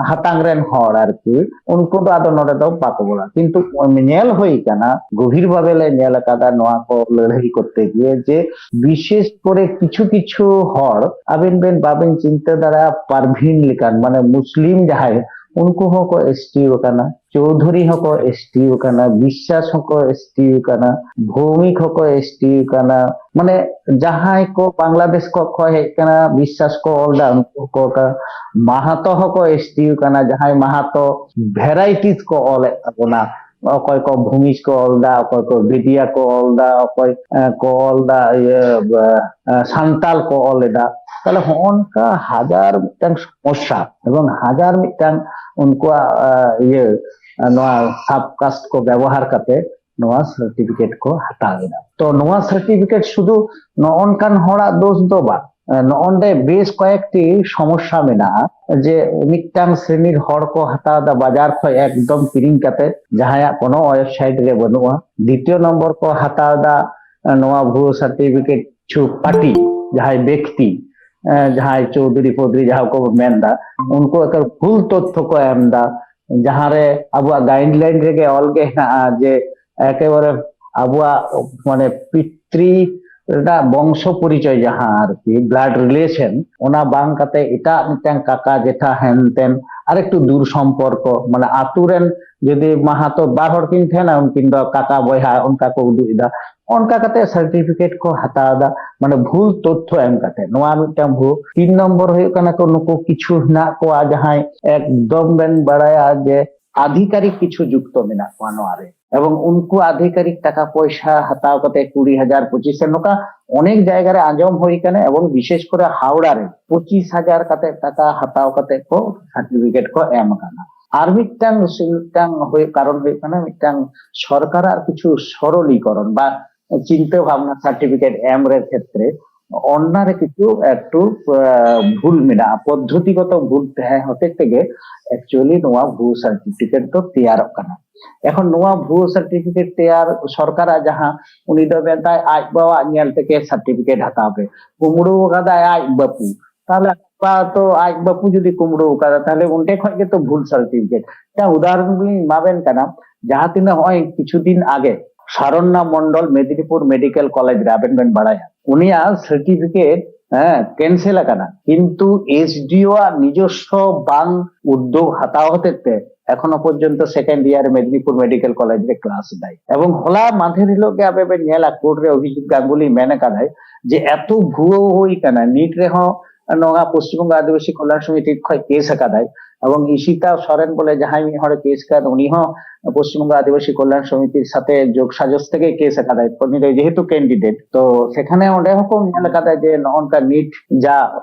ᱦᱟᱛᱟᱝ ᱨᱮᱱ ᱦᱚᱲ ᱟᱨᱠᱤ, ᱩᱱᱠᱩ ᱫᱚ ᱟᱫᱚ ᱱᱚᱰᱮ ᱫᱚ ᱵᱟᱠᱚ ᱵᱚᱞᱚᱜᱼᱟ᱾ ᱠᱤᱱᱛᱩ ᱧᱮᱞ ᱦᱩᱭ ᱠᱟᱱᱟ, ᱜᱚᱵᱷᱤᱨ ᱵᱷᱟᱵᱮ ᱞᱮ ᱧᱮᱞ ᱟᱠᱟᱫᱟ ᱱᱚᱣᱟ ᱠᱚ ᱞᱟᱹᱲᱦᱟᱹᱭ ᱠᱚᱨᱛᱮ ᱜᱤᱭᱟᱹ, ᱡᱮ ᱵᱤᱥᱮᱥ ᱠᱚᱨᱮ ᱠᱤᱪᱷᱩ ᱠᱤᱪᱷᱩ ᱦᱚᱲ, ᱟᱵᱮᱱ ᱵᱮᱱ ᱵᱟᱵᱮᱱ ᱪᱤᱱᱛᱟᱹ ᱫᱟᱲᱮᱭᱟᱜᱼᱟ, ᱯᱟᱨᱵᱷᱤᱱ ᱞᱮᱠᱟᱱ, ᱢᱟᱱᱮ, ᱢᱩᱥᱞᱤᱢ ᱡᱟᱦᱟᱸᱭ, ᱩᱱᱠᱩ ᱦᱚᱸᱠᱚ ᱮᱥ ᱴᱤ ᱟᱠᱟᱱᱟ, ᱪᱳᱣᱫᱷᱩᱨᱤ ᱦᱚᱸᱠᱚ ᱮᱥ ᱴᱤ ᱟᱠᱟᱱᱟ, ᱵᱤᱥᱥᱟᱥ ᱦᱚᱸᱠᱚ ᱮᱥ ᱴᱤ ᱟᱠᱟᱱᱟ, ᱵᱷᱳᱣᱢᱤᱠ ᱦᱚᱸᱠᱚ ᱮᱥ ᱴᱤ ᱟᱠᱟᱱᱟ᱾ ᱢᱟᱱᱮ, ᱡᱟᱦᱟᱸᱭ ᱠᱚ ᱵᱟᱝᱞᱟᱫᱮᱥ ᱠᱚ ᱠᱷᱚᱱ ᱦᱮᱡ ᱟᱠᱟᱱᱟ, ᱵᱤᱥᱥᱟᱥ ᱠᱚ ᱚᱞ ᱮᱫᱟ, ᱩᱱᱠᱩ ᱦᱚᱸᱠᱚ ᱚᱞ ᱟᱠᱟᱱᱟ᱾ ᱢᱟᱦᱟᱛᱚ ᱦᱚᱸᱠᱚ ᱮᱥ ᱴᱤ ᱟᱠᱟᱱᱟ, ᱡᱟᱦᱟᱸᱭ ᱢᱟᱦᱟᱛᱚ ᱵᱷᱮᱨᱟᱭᱴᱤᱡᱽ ᱠᱚ ᱚᱞᱮᱫ ᱛᱟᱵᱚᱱᱟ, ᱚᱠᱚᱭ ᱠᱚ ᱵᱷᱩᱢᱤᱡᱽ ᱠᱚ ᱚᱞ ᱮᱫᱟ, ᱚᱠᱚᱭ ᱠᱚ ᱵᱮᱫᱤᱭᱟ ᱠᱚ ᱚᱞ ᱮᱫᱟ, ᱚᱠᱚᱭ, ᱮ, ᱠᱚ ᱚᱞ ᱮᱫᱟ ᱤᱭᱟᱹ, ᱮ, ᱥᱟᱱᱛᱟᱞ ᱠᱚ ᱚᱞ ᱮᱫᱟ᱾ ᱛᱟᱦᱞᱮ ᱦᱚᱸᱜᱼᱚ ᱱᱚᱝᱠᱟ ᱦᱟᱡᱟᱨ ᱢᱤᱫᱴᱟᱝ ᱥᱚᱢᱚᱥᱥᱟ ᱮᱵᱚᱝ ᱦᱟᱡᱟᱨ ᱢᱤᱫᱴᱟᱝ ᱩᱱᱠᱩᱣᱟᱜ, ᱮ, ᱤᱭᱟᱹ, ᱮ, ᱱᱚᱣᱟ ᱥᱟᱵᱠᱟᱥᱴ ᱠᱚ ᱵᱮᱵᱚᱦᱟᱨ ᱠᱟᱛᱮ ᱱᱚᱣᱟ ᱥᱟᱨᱴᱤᱯᱷᱤᱠᱮᱴ ᱠᱚ ᱦᱟᱛᱟᱣ ᱮᱫᱟ᱾ ᱛᱚ, ᱱᱚᱣᱟ ᱥᱟᱨᱴᱤᱯᱷᱤᱠᱮᱴ ᱥᱩᱫᱷᱩ ᱱᱚᱜᱼᱚᱱᱠᱟᱱ ᱦᱚᱲᱟᱜ ᱫᱳᱥ ᱫᱚ ᱵᱟᱝ, ᱱᱚᱜᱼᱚᱱᱰᱮ ᱵᱮᱥ ᱠᱚᱭᱮᱠᱴᱤ ᱥᱚᱢᱚᱥᱥᱟ ᱢᱮᱱᱟᱜᱼᱟ᱾ ᱡᱮ ᱢᱤᱫᱴᱟᱝ ᱥᱨᱮᱱᱤᱨ ᱦᱚᱲ ᱠᱚ ᱦᱟᱛᱟᱣ ᱮᱫᱟ ᱵᱟᱡᱟᱨ ᱠᱷᱚᱱ ᱮᱠᱫᱚᱢ ᱠᱤᱨᱤᱧ ᱠᱟᱛᱮ, ᱡᱟᱦᱟᱸᱭᱟᱜ ᱠᱳᱱᱳ ᱳᱭᱮᱵᱥᱟᱭᱤᱴ ᱨᱮ ᱵᱟᱹᱱᱩᱜᱼᱟ᱾ ᱫᱤᱛᱤᱭᱚ ᱱᱚᱢᱵᱚᱨ ᱠᱚ ᱦᱟᱛᱟᱣ ᱮᱫᱟ, ᱮ, ᱱᱚᱣᱟ ᱵᱷᱩᱣᱟᱹ ᱥᱟᱨᱴᱤᱯᱷᱤᱠᱮᱴ ᱠᱤᱪᱷᱩ ᱯᱟᱨᱴᱤ, ᱡᱟᱦᱟᱸᱭ ᱵᱮᱠᱛᱤ, ᱮ, ᱡᱟᱦᱟᱸᱭ ᱪᱳᱣᱫᱷᱩᱨᱤ ᱯᱳᱣᱫᱷᱩᱨᱤ ᱡᱟᱦᱟᱸ ᱠᱚ ᱢᱮᱱ ᱮᱫᱟ, ᱩᱱᱠᱩ ᱮᱠᱟᱞ ᱵᱷᱩᱞ ᱛᱚᱛᱛᱷᱚ ᱠᱚ ᱮᱢ ᱮᱫᱟ᱾ ᱡᱟᱦᱟᱸᱨᱮ ᱟᱵᱚᱣᱟᱜ ᱜᱟᱭᱤᱰᱞᱟᱭᱤᱱ ᱨᱮᱜᱮ ᱚᱞ ᱜᱮ ᱦᱮᱱᱟᱜᱼᱟ ᱡᱮ ᱮᱠᱮᱵᱟᱨᱮ ᱟᱵᱚᱣᱟᱜ, ᱢᱟᱱᱮ, ᱯᱤᱛᱨᱤ ᱨᱮᱱᱟᱜ ᱵᱚᱝᱥᱚ ᱯᱚᱨᱤᱪᱚᱭ, ᱡᱟᱦᱟᱸ ᱟᱨᱠᱤ ᱵᱞᱟᱰ ᱨᱤᱞᱮᱥᱚᱱ, ᱚᱱᱟ ᱵᱟᱝ ᱠᱟᱛᱮ ᱮᱴᱟᱜ ᱢᱤᱫᱴᱟᱝ ᱠᱟᱠᱟ ᱡᱮᱴᱷᱟ ᱦᱮᱱᱛᱮᱱ ᱟᱨ ᱮᱠᱴᱩ ᱫᱩᱨ ᱥᱚᱢᱯᱚᱨᱠᱚ, ᱢᱟᱱᱮ, ᱟᱛᱩ ᱨᱮᱱ ᱡᱩᱫᱤ ᱢᱟᱦᱟᱛᱚ ᱵᱟᱨ ᱦᱚᱲ ᱠᱤᱱ ᱛᱟᱦᱮᱱᱟ, ᱩᱱᱠᱤᱱ ᱫᱚ ᱠᱟᱠᱟ ᱵᱚᱭᱦᱟ ᱚᱱᱠᱟ ᱠᱚ ᱩᱫᱩᱜ ᱮᱫᱟ᱾ ᱚᱱᱠᱟ ᱠᱟᱛᱮ ᱥᱟᱨᱴᱤᱯᱷᱤᱠᱮᱴ ᱠᱚ ᱦᱟᱛᱟᱣ ᱮᱫᱟ, ᱢᱟᱱᱮ, ᱵᱷᱩᱞ ᱛᱚᱛᱛᱷᱚ ᱮᱢ ᱠᱟᱛᱮ᱾ ᱱᱚᱣᱟ ᱢᱤᱫᱴᱟᱝ ᱵᱷᱩᱞ᱾ ᱛᱤᱱ ᱱᱚᱢᱵᱚᱨ ᱦᱩᱭᱩᱜ ᱠᱟᱱᱟ ᱠᱚ, ᱱᱩᱠᱩ ᱠᱤᱪᱷᱩ ᱦᱮᱱᱟᱜ ᱠᱚᱣᱟ ᱡᱟᱦᱟᱸᱭ ᱮᱠᱫᱚᱢ ᱵᱮᱱ ᱵᱟᱲᱟᱭᱟ ᱡᱮ ᱟᱫᱷᱤᱠᱟᱨᱤᱠ ᱠᱤᱪᱷᱩ ᱡᱩᱠᱛᱚ ᱢᱮᱱᱟᱜ ᱠᱚᱣᱟ ᱱᱚᱣᱟ ᱨᱮ, ᱮᱵᱚᱝ ᱩᱱᱠᱩ ᱟᱫᱷᱤᱠᱟᱨᱤᱠ ᱴᱟᱠᱟ ᱯᱚᱭᱥᱟ ᱦᱟᱛᱟᱣ ᱠᱟᱛᱮ ᱠᱩᱲᱤ ᱦᱟᱡᱟᱨ, ᱯᱚᱸᱪᱤᱥ ᱦᱟᱡᱟᱨ ᱱᱚᱝᱠᱟ ᱚᱱᱮᱠ ᱡᱟᱭᱜᱟ ᱨᱮ ᱟᱸᱡᱚᱢ ᱦᱩᱭ ᱠᱟᱱᱟ, ᱮᱵᱚᱝ ᱵᱤᱥᱮᱥ ᱠᱚᱨᱮ ᱦᱟᱣᱲᱟ ᱨᱮ ᱯᱚᱸᱪᱤᱥ ᱦᱟᱡᱟᱨ ᱠᱟᱛᱮ ᱴᱟᱠᱟ ᱦᱟᱛᱟᱣ ᱠᱟᱛᱮ ᱠᱚ ᱥᱟᱨᱴᱤᱯᱷᱤᱠᱮᱴ ᱠᱚ ᱮᱢ ᱟᱠᱟᱱᱟ᱾ ᱟᱨ ᱢᱤᱫᱴᱟᱝ, ᱢᱤᱫᱴᱟᱝ ᱦᱩᱭᱩᱜ, ᱠᱟᱨᱚᱱ ᱦᱩᱭᱩᱜ ᱠᱟᱱᱟ, ᱢᱤᱫᱴᱟᱝ ᱥᱚᱨᱠᱟᱨᱟᱜ ᱠᱤᱪᱷᱩ ᱥᱚᱨᱚᱞᱤᱠᱚᱨᱚᱱ ᱵᱟ ᱪᱤᱱᱛᱟᱹ ᱵᱷᱟᱵᱱᱟ ᱥᱟᱨᱴᱤᱯᱷᱤᱠᱮᱴ ᱮᱢ ᱨᱮ ᱠᱷᱮᱛᱨᱮ ᱚᱱᱟ ᱨᱮ ᱠᱤᱪᱷᱩ ᱮᱠᱴᱩ ᱵᱷᱩᱞ ᱢᱮᱱᱟᱜᱼᱟ, ᱯᱚᱫᱽᱫᱷᱚᱛᱤᱜᱚᱛᱚ ᱵᱷᱩᱞ ᱛᱟᱦᱮᱸ ᱦᱚᱛᱮᱡ ᱛᱮᱜᱮ ᱮᱠᱪᱩᱭᱮᱞᱤ ᱱᱚᱣᱟ ᱵᱷᱩᱣᱟᱹ ᱥᱟᱨᱴᱤᱯᱷᱤᱠᱮᱴ ᱫᱚ ᱛᱮᱭᱟᱨᱚᱜ ᱠᱟᱱᱟ᱾ ᱮᱠᱷᱚᱱ ᱱᱚᱣᱟ ᱵᱷᱩᱣᱟᱹ ᱥᱟᱨᱴᱤᱯᱷᱤᱠᱮᱴ ᱛᱮᱭᱟᱨ ᱥᱚᱨᱠᱟᱨᱟᱜ ᱡᱟᱦᱟᱸ, ᱩᱱᱤ ᱫᱚ ᱢᱮᱱᱫᱟᱭ ᱟᱡ ᱵᱟᱵᱟᱣᱟᱜ ᱧᱮᱞ ᱛᱮᱜᱮ ᱥᱟᱨᱴᱤᱯᱷᱤᱠᱮᱴ ᱦᱟᱛᱟᱣ ᱯᱮ, ᱠᱩᱢᱵᱽᱲᱩ ᱟᱠᱟᱫᱟᱭ ᱟᱡ ᱵᱟᱹᱯᱩ, ᱛᱟᱦᱚᱞᱮ ᱟᱡ ᱵᱟᱵᱟ ᱛᱚ ᱟᱡ ᱵᱟᱹᱯᱩ ᱡᱩᱫᱤ ᱠᱩᱢᱵᱽᱲᱩ ᱟᱠᱟᱫᱟ ᱛᱟᱦᱚᱞᱮ ᱚᱸᱰᱮ ᱠᱷᱚᱱ ᱜᱮᱛᱚ ᱵᱷᱩᱞ ᱥᱟᱨᱴᱤᱯᱷᱤᱠᱮᱴ᱾ ᱢᱤᱫᱴᱟᱝ ᱩᱫᱟᱦᱚᱨᱚᱱ ᱞᱤᱧ ᱮᱢᱟ ᱵᱮᱱ ᱠᱟᱱᱟ, ᱡᱟᱦᱟᱸ ᱛᱤᱱᱟᱹᱜ ᱱᱚᱜᱼᱚᱭ ᱠᱤᱪᱷᱩ ᱫᱤᱱ ᱟᱜᱮ ᱥᱟᱨᱚᱱᱱᱟ ᱢᱚᱱᱰᱚᱞ ᱢᱮᱫᱤᱱᱤᱯᱩᱨ ᱢᱮᱰᱤᱠᱮᱞ ᱠᱚᱞᱮᱡᱽ ᱨᱮ, ᱟᱵᱮᱱ ᱵᱮᱱ ᱵᱟᱲᱟᱭᱟ, ᱩᱱᱤᱭᱟᱜ ᱥᱟᱨᱴᱤᱯᱷᱤᱠᱮᱴ ᱦᱮᱸ ᱠᱮᱱᱥᱮᱞ ᱟᱠᱟᱱᱟ, ᱠᱤᱱᱛᱩ ᱮᱥᱰᱤᱳ ᱟᱜ ᱱᱤᱡᱚᱥᱥᱚ ᱵᱟᱝ ᱩᱫᱽᱫᱳᱜᱽ ᱦᱟᱛᱟᱣ ᱦᱚᱛᱮᱡ ᱛᱮ ᱮᱠᱷᱚᱱᱳ ᱯᱚᱨᱡᱚᱱᱛᱚ second year Medinipur medical college ᱨᱮ ᱠᱞᱟᱥ ᱮᱫᱟᱭ᱾ ᱮᱵᱚᱝ ᱦᱚᱞᱟ ᱢᱟᱫᱷᱮᱨ ᱦᱤᱞᱳᱜ ᱜᱮ ᱟᱵᱮ ᱵᱮᱱ ᱧᱮᱞᱟ, ᱠᱳᱨᱴ ᱨᱮ ᱚᱵᱷᱤᱡᱤᱛ ᱜᱟᱝᱜᱩᱞᱤ ᱢᱮᱱ ᱟᱠᱟᱫᱟᱭ ᱡᱮ ᱮᱛᱚ ᱵᱷᱩᱣᱟᱹ ᱦᱩᱭ ᱟᱠᱟᱱᱟ, ᱱᱤᱴ ᱨᱮᱦᱚᱸ ᱱᱚᱣᱟ ᱯᱚᱥᱪᱤᱢ ᱵᱚᱝᱜᱚ ᱟᱹᱫᱤᱵᱟᱹᱥᱤ ᱠᱚᱞᱭᱟᱬ ᱥᱚᱢᱤᱛᱤ ᱠᱷᱚᱱ ᱠᱮᱥ ᱟᱠᱟᱫᱟᱭ, ᱮᱵᱚᱝ ᱤᱥᱤᱛᱟ ᱥᱚᱨᱮᱱ ᱵᱚᱞᱮ ᱡᱟᱦᱟᱸᱭ ᱢᱤᱫ ᱦᱚᱲᱮ ᱠᱮᱥ ᱟᱠᱟᱫ, ᱩᱱᱤ ᱦᱚᱸ ᱯᱚᱥᱪᱤᱢ ᱵᱚᱝᱜᱚ ᱟᱹᱫᱤᱵᱟᱹᱥᱤ ᱠᱚᱞᱭᱟᱬ ᱥᱚᱢᱤᱛᱤᱨ ᱥᱟᱛᱮ ᱡᱳᱜᱽ ᱥᱟᱡᱚᱥ ᱛᱮᱜᱮ ᱠᱮᱥ ᱟᱠᱟᱫᱟᱭ, ᱩᱱᱤ ᱫᱚ ᱡᱮᱦᱮᱛᱩ ᱠᱮᱱᱰᱤᱰᱮᱴ᱾ ᱛᱚ ᱥᱮᱠᱷᱟᱱᱮ ᱚᱸᱰᱮ ᱦᱚᱸᱠᱚ ᱧᱮᱞ ᱟᱠᱟᱫᱟ ᱡᱮ ᱱᱚᱜᱼᱚ ᱱᱚᱝᱠᱟ ᱱᱤᱴ ᱡᱟ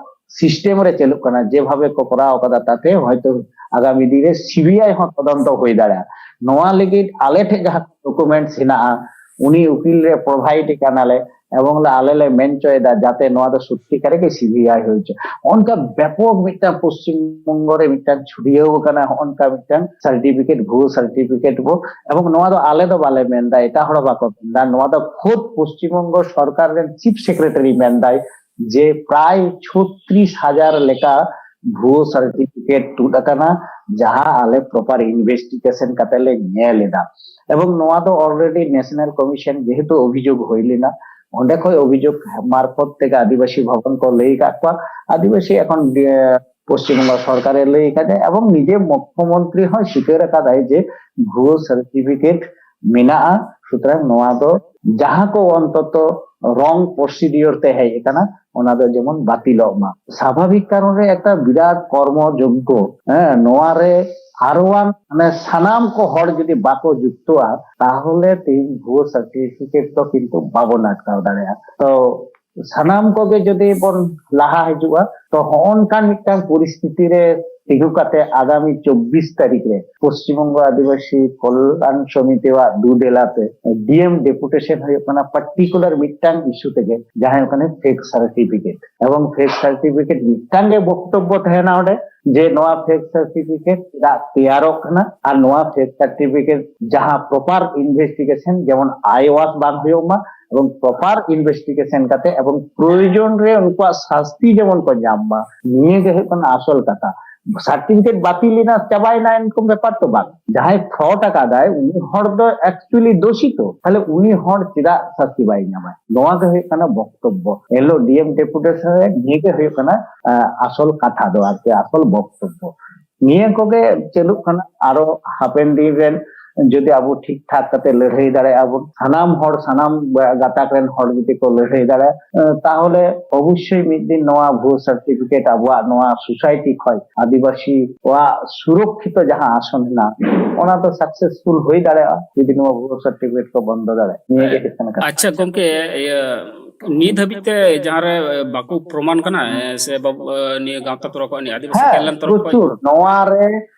ᱥᱤᱥᱴᱮᱢ ᱨᱮ ᱪᱟᱹᱞᱩᱜ ᱠᱟᱱᱟ, ᱡᱮᱵᱷᱟᱵᱮ ᱠᱚ ᱠᱚᱨᱟᱣ ᱟᱠᱟᱫᱟ, ᱛᱟᱛᱮ ᱦᱚᱭᱛᱳ ᱟᱜᱟᱢᱤ ᱫᱤᱱ ᱨᱮ ᱥᱤᱵᱤᱟᱭ ᱦᱚᱸ ᱛᱚᱫᱚᱱᱛᱚ ᱦᱩᱭ ᱫᱟᱲᱮᱭᱟᱜᱼᱟ᱾ ᱱᱚᱣᱟ ᱞᱟᱹᱜᱤᱫ ᱟᱞᱮ ᱴᱷᱮᱱ ᱡᱟᱦᱟᱸ ᱰᱚᱠᱩᱢᱮᱱᱴᱥ ᱦᱮᱱᱟᱜᱼᱟ, ᱩᱱᱤ ᱩᱠᱤᱞ ᱞᱮ ᱯᱨᱳᱵᱷᱟᱭᱤᱰ ᱠᱟᱱᱟᱞᱮ, ᱮᱵᱚᱝ ᱞᱮ, ᱟᱞᱮ ᱞᱮ ᱢᱮᱱ ᱦᱚᱪᱚᱭᱮᱫᱟ ᱡᱟᱛᱮ ᱱᱚᱣᱟ ᱫᱚ ᱥᱚᱛᱛᱤᱠᱟᱨ ᱜᱮ ᱥᱤᱵᱤᱟᱭ ᱦᱩᱭ ᱦᱚᱪᱚ᱾ ᱚᱱᱠᱟ ᱵᱮᱯᱚᱠ ᱢᱤᱫᱴᱟᱝ ᱯᱚᱥᱪᱤᱢ ᱵᱚᱝᱜᱚ ᱨᱮ ᱢᱤᱫᱴᱟᱝ ᱪᱷᱩᱲᱭᱟᱹᱣ ᱟᱠᱟᱱᱟ ᱦᱚᱸᱜᱼᱚ ᱱᱚᱝᱠᱟ ᱢᱤᱫᱴᱟᱝ ᱥᱟᱨᱴᱤᱯᱷᱤᱠᱮᱴ, ᱵᱷᱩᱣᱟᱹ ᱥᱟᱨᱴᱤᱯᱷᱤᱠᱮᱴ ᱵᱚ᱾ ᱮᱵᱚᱝ ᱱᱚᱣᱟ ᱫᱚ ᱟᱞᱮ ᱫᱚ ᱵᱟᱞᱮ ᱢᱮᱱᱫᱟ, ᱮᱴᱟᱜ ᱦᱚᱲ ᱵᱟᱠᱚ ᱢᱮᱱᱫᱟ, ᱱᱚᱣᱟ ᱫᱚ ᱠᱷᱩᱫ ᱯᱚᱥᱪᱤᱢ ᱵᱚᱝᱜᱚ ᱥᱚᱨᱠᱟᱨ ᱨᱮᱱ ᱪᱤᱯ ᱥᱮᱠᱨᱮᱴᱟᱨᱤ ᱢᱮᱱᱫᱟᱭ ᱡᱮ ᱯᱨᱟᱭ ᱪᱷᱚᱛᱨᱤᱥ ᱦᱟᱡᱟᱨ ᱞᱮᱠᱟ ᱵᱷᱩᱣᱟᱹ ᱥᱟᱨᱴᱤᱯᱷᱤᱠᱮᱴ ᱛᱩᱫ ᱟᱠᱟᱱᱟ, ᱡᱟᱦᱟᱸ ᱟᱞᱮ ᱯᱨᱚᱯᱟᱨ ᱤᱱᱵᱷᱮᱥᱴᱤᱜᱮᱥᱚᱱ ᱠᱟᱛᱮ ᱞᱮ ᱧᱮᱞ ᱮᱫᱟ᱾ ᱮᱵᱚᱝ ᱱᱚᱣᱟ ᱫᱚ ᱚᱞᱨᱮᱰᱤ ᱱᱮᱥᱱᱟᱞ ᱠᱚᱢᱤᱥᱚᱱ ᱡᱮᱦᱮᱛᱩ ᱚᱵᱷᱤᱡᱳᱜᱽ ᱦᱩᱭ ᱞᱮᱱᱟ, ᱚᱸᱰᱮ ᱠᱷᱚᱱ ᱚᱵᱷᱤᱡᱳᱜᱽ ᱢᱟᱨᱯᱷᱚᱛ ᱛᱮᱜᱮ ᱟᱹᱫᱤᱵᱟᱹᱥᱤ ᱵᱷᱚᱵᱚᱱ ᱠᱚ ᱞᱟᱹᱭ ᱟᱠᱟᱫ ᱠᱚᱣᱟ᱾ ᱟᱹᱫᱤᱵᱟᱹᱥᱤ ᱮᱠᱷᱚᱱ, ᱮ, ᱯᱚᱥᱪᱤᱢ ᱵᱚᱝᱜᱚ ᱥᱚᱨᱠᱟᱨᱮ ᱞᱟᱹᱭ ᱟᱠᱟᱫᱟ ᱮᱵᱚᱝ ᱱᱤᱡᱮ ᱢᱩᱠᱷᱭᱚᱢᱚᱱᱛᱨᱤ ᱦᱚᱸ ᱥᱤᱠᱟᱹᱨ ᱟᱠᱟᱫᱟᱭ ᱡᱮ ᱵᱷᱩᱣᱟᱹ ᱥᱟᱨᱴᱤᱯᱷᱤᱠᱮᱴ ᱢᱮᱱᱟᱜᱼᱟ᱾ ᱥᱩᱛᱚᱨᱟᱝ ᱱᱚᱣᱟ ᱫᱚ ᱡᱟᱦᱟᱸ ᱠᱚ ᱚᱱᱛᱚᱛᱚ ᱨᱚᱝ ᱯᱨᱚᱥᱤᱰᱤᱭᱳᱨ ᱛᱮ ᱦᱮᱡ ᱟᱠᱟᱱᱟ, ᱚᱱᱟ ᱫᱚ ᱡᱮᱢᱚᱱ ᱵᱟᱹᱛᱤᱞᱚᱜ ᱢᱟ᱾ ᱥᱟᱵᱷᱟᱵᱤᱠ ᱠᱟᱨᱚᱱ ᱨᱮ ᱮᱠᱴᱟ ᱵᱤᱨᱟᱴ ᱠᱚᱨᱢᱚ ᱡᱚᱜᱽᱜᱚ, ᱦᱮᱸ, ᱱᱚᱣᱟ ᱨᱮ ᱟᱨᱣᱟᱱ, ᱢᱟᱱᱮ, ᱥᱟᱱᱟᱢ ᱠᱚ ᱦᱚᱲ ᱡᱩᱫᱤ ᱵᱟᱠᱚ ᱡᱩᱠᱛᱚᱜᱼᱟ, ᱛᱟᱦᱚᱞᱮ ᱛᱮᱦᱮᱧ ᱵᱷᱩᱣᱟᱹ ᱥᱟᱨᱴᱤᱯᱷᱤᱠᱮᱴ ᱫᱚ ᱠᱤᱱᱛᱩ ᱵᱟᱵᱚᱱ ᱟᱴᱠᱟᱣ ᱫᱟᱲᱮᱭᱟᱜᱼᱟ᱾ ᱛᱚ ᱥᱟᱱᱟᱢ ᱠᱚᱜᱮ ᱡᱩᱫᱤ ᱵᱚᱱ ᱞᱟᱦᱟ ᱦᱤᱡᱩᱜᱼᱟ, ᱛᱚ ᱦᱚᱸᱜᱼᱚ ᱱᱚᱝᱠᱟᱱ ᱢᱤᱫᱴᱟᱝ ᱯᱚᱨᱤᱥᱛᱷᱤᱛᱤ ᱨᱮ ᱛᱤᱸᱜᱩ ᱠᱟᱛᱮ ᱟᱜᱟᱢᱤ ᱪᱚᱵᱵᱤᱥ ᱛᱟᱹᱨᱤᱠᱷ ᱨᱮ ᱯᱚᱥᱪᱤᱢ ᱵᱚᱝᱜᱚ ᱟᱹᱫᱤᱵᱟᱹᱥᱤ ᱠᱚᱞᱭᱟᱱ ᱥᱚᱢᱤᱛᱤᱣᱟᱜ ᱫᱩᱫᱮᱞᱟ ᱛᱮ ᱰᱤ ᱮᱢ ᱰᱮᱯᱩᱴᱮᱥᱚᱱ ᱦᱩᱭᱩᱜ ᱠᱟᱱᱟ, ᱯᱟᱨᱴᱤᱠᱩᱞᱟᱨ ᱢᱤᱫᱴᱟᱝ ᱤᱥᱩ ᱛᱮᱜᱮ, ᱡᱟᱦᱟᱸ ᱦᱩᱭᱩᱜ ᱠᱟᱱᱟ ᱯᱷᱮᱠ ᱥᱟᱨᱴᱤᱯᱷᱤᱠᱮᱴ᱾ ᱮᱵᱚᱝ ᱯᱷᱮᱠ ᱥᱟᱨᱴᱤᱯᱷᱤᱠᱮᱴ ᱢᱤᱫᱴᱟᱝ ᱜᱮ ᱵᱚᱠᱛᱚᱵᱵᱚ ᱛᱟᱦᱮᱱᱟ ᱚᱸᱰᱮ, ᱡᱮ ᱱᱚᱣᱟ ᱯᱷᱮᱠ ᱥᱟᱨᱴᱤᱯᱷᱤᱠᱮᱴ ᱪᱮᱫᱟᱜ ᱛᱮᱭᱟᱨᱚᱜ ᱠᱟᱱᱟ ᱟᱨ ᱱᱚᱣᱟ ᱯᱷᱮᱠ ᱥᱟᱨᱴᱤᱯᱷᱤᱠᱮᱴ ᱡᱟᱦᱟᱸ ᱯᱨᱚᱯᱟᱨ ᱤᱱᱵᱷᱮᱥᱴᱤᱜᱮᱥᱚᱱ ᱡᱮᱢᱚᱱ ᱟᱭ ᱳᱣᱟᱥ ᱵᱟᱝ ᱦᱩᱭᱩᱜ ᱢᱟ ᱮᱵᱚᱝ ᱯᱨᱚᱯᱟᱨ ᱤᱱᱵᱷᱮᱥᱴᱤᱜᱮᱥᱚᱱ ᱠᱟᱛᱮ ᱮᱵᱚᱝ ᱯᱨᱚᱭᱳᱡᱚᱱ ᱨᱮ ᱩᱱᱠᱩᱣᱟᱜ ᱥᱟᱥᱛᱤ ᱡᱮᱢᱚᱱ ᱠᱚ ᱧᱟᱢ ᱢᱟ, ᱱᱤᱭᱟᱹ ᱜᱮ ᱦᱩᱭᱩᱜ ᱠᱟᱱᱟ ᱟᱥᱚᱞ ᱠᱟᱛᱷᱟ᱾ ᱥᱟᱨᱴᱤᱯᱷᱤᱠᱮᱴ ᱵᱟᱹᱛᱤᱞ ᱮᱱᱟ, ᱪᱟᱵᱟᱭᱮᱱᱟ, ᱮᱱᱠᱚᱢ ᱵᱮᱯᱟᱨ ᱛᱚ ᱵᱟᱝ᱾ ᱡᱟᱦᱟᱸᱭ ᱯᱷᱨᱚᱰ ᱟᱠᱟᱫᱟᱭ, ᱩᱱᱤ ᱦᱚᱲ ᱫᱚ ᱮᱠᱪᱩᱭᱮᱞᱤ ᱫᱳᱥᱤ ᱛᱚ, ᱛᱟᱦᱞᱮ ᱩᱱᱤ ᱦᱚᱲ ᱪᱮᱫᱟᱜ ᱥᱟᱹᱥᱛᱤ ᱵᱟᱭ ᱧᱟᱢᱟ? ᱱᱚᱣᱟ ᱜᱮ ᱦᱩᱭᱩᱜ ᱠᱟᱱᱟ ᱵᱚᱠᱛᱚᱵᱵᱚ᱾ ᱮᱱᱦᱤᱞᱳᱜ ᱰᱤ ᱮᱢ ᱰᱮᱯᱩᱴᱮᱥᱚᱱ ᱨᱮ ᱱᱤᱭᱟᱹ ᱜᱮ ᱦᱩᱭᱩᱜ ᱠᱟᱱᱟ, ᱟᱸ, ᱟᱥᱚᱞ ᱠᱟᱛᱷᱟ ᱫᱚ ᱟᱨᱠᱤ, ᱟᱥᱚᱞ ᱵᱚᱠᱛᱚᱵᱵᱚ᱾ ᱱᱤᱭᱟᱹ ᱠᱚᱜᱮ ᱪᱟᱹᱞᱩᱜ ᱠᱟᱱᱟ᱾ ᱟᱨᱚ ᱦᱟᱯᱮᱱ ᱫᱤᱱ ᱨᱮᱱ ᱡᱩᱫᱤ ᱟᱵᱚ ᱴᱷᱤᱠ ᱴᱷᱟᱠ ᱠᱟᱛᱮ ᱞᱟᱹᱲᱦᱟᱹᱭ ᱫᱟᱲᱮᱭᱟᱜᱼᱟ ᱵᱚᱱ, ᱥᱟᱱᱟᱢ ᱦᱚᱲ, ᱥᱟᱱᱟᱢ ᱜᱟᱛᱟᱠ ᱨᱮᱱ ᱦᱚᱲ ᱡᱩᱫᱤ ᱠᱚ ᱞᱟᱹᱲᱦᱟᱹᱭ ᱫᱟᱲᱮᱭᱟᱜᱼᱟ, ᱛᱟᱦᱚᱞᱮ ᱚᱵᱚᱥᱥᱳᱭ ᱢᱤᱫ ᱫᱤᱱ ᱱᱚᱣᱟ ᱵᱷᱩᱣᱟᱹ ᱥᱟᱨᱴᱤᱯᱷᱤᱠᱮᱴ ᱟᱵᱚᱣᱟᱜ ᱱᱚᱣᱟ ᱥᱳᱥᱟᱭᱴᱤ ᱠᱷᱚᱱ ᱟᱹᱫᱤᱵᱟᱹᱥᱤ ᱠᱚᱣᱟᱜ ᱥᱩᱨᱚᱠᱠᱷᱤᱛᱚ ᱡᱟᱦᱟᱸ ᱟᱥᱚᱱ ᱦᱮᱱᱟᱜ, ᱚᱱᱟ ᱫᱚ ᱥᱟᱠᱥᱮᱥᱯᱷᱩᱞ ᱦᱩᱭ ᱫᱟᱲᱮᱭᱟᱜᱼᱟ ᱡᱩᱫᱤ ᱱᱚᱣᱟ ᱵᱷᱩᱣᱟᱹ ᱥᱟᱨᱴᱤᱯᱷᱤᱠᱮᱴ ᱠᱚ ᱵᱚᱱᱫᱚ ᱫᱟᱲᱮᱭᱟᱜᱼᱟ᱾ ᱱᱤᱭᱟᱹ ᱜᱮ ᱦᱩᱭᱩᱜ ᱠᱟᱱᱟ ᱠᱟᱛᱷᱟ᱾ ᱟᱪᱪᱷᱟ ᱜᱚᱢᱠᱮ, ᱤᱭᱟᱹ, ᱱᱤᱛ ᱦᱟᱹᱵᱤᱡ ᱛᱮ ᱡᱟᱦᱟᱸ ᱨᱮ ᱵᱟᱠᱚ ᱯᱨᱚᱢᱟᱱ ᱠᱟᱱᱟ, ᱮ, ᱥᱮ ᱵᱟᱵ-, ᱮ, ᱱᱤᱭᱟᱹ ᱜᱟᱶᱛᱟ ᱛᱚᱨᱚᱯ ᱠᱷᱚᱱ, ᱱᱤᱭᱟᱹ ᱟᱹᱫᱤᱵᱟᱹᱥᱤ ᱦᱮᱸ, ᱠᱟᱞᱭᱟᱱ ᱛᱚᱨᱚᱯ ᱠᱷᱚᱱ? ᱯᱨᱚᱪᱩᱨ᱾ ᱱᱚᱣᱟ ᱨᱮ,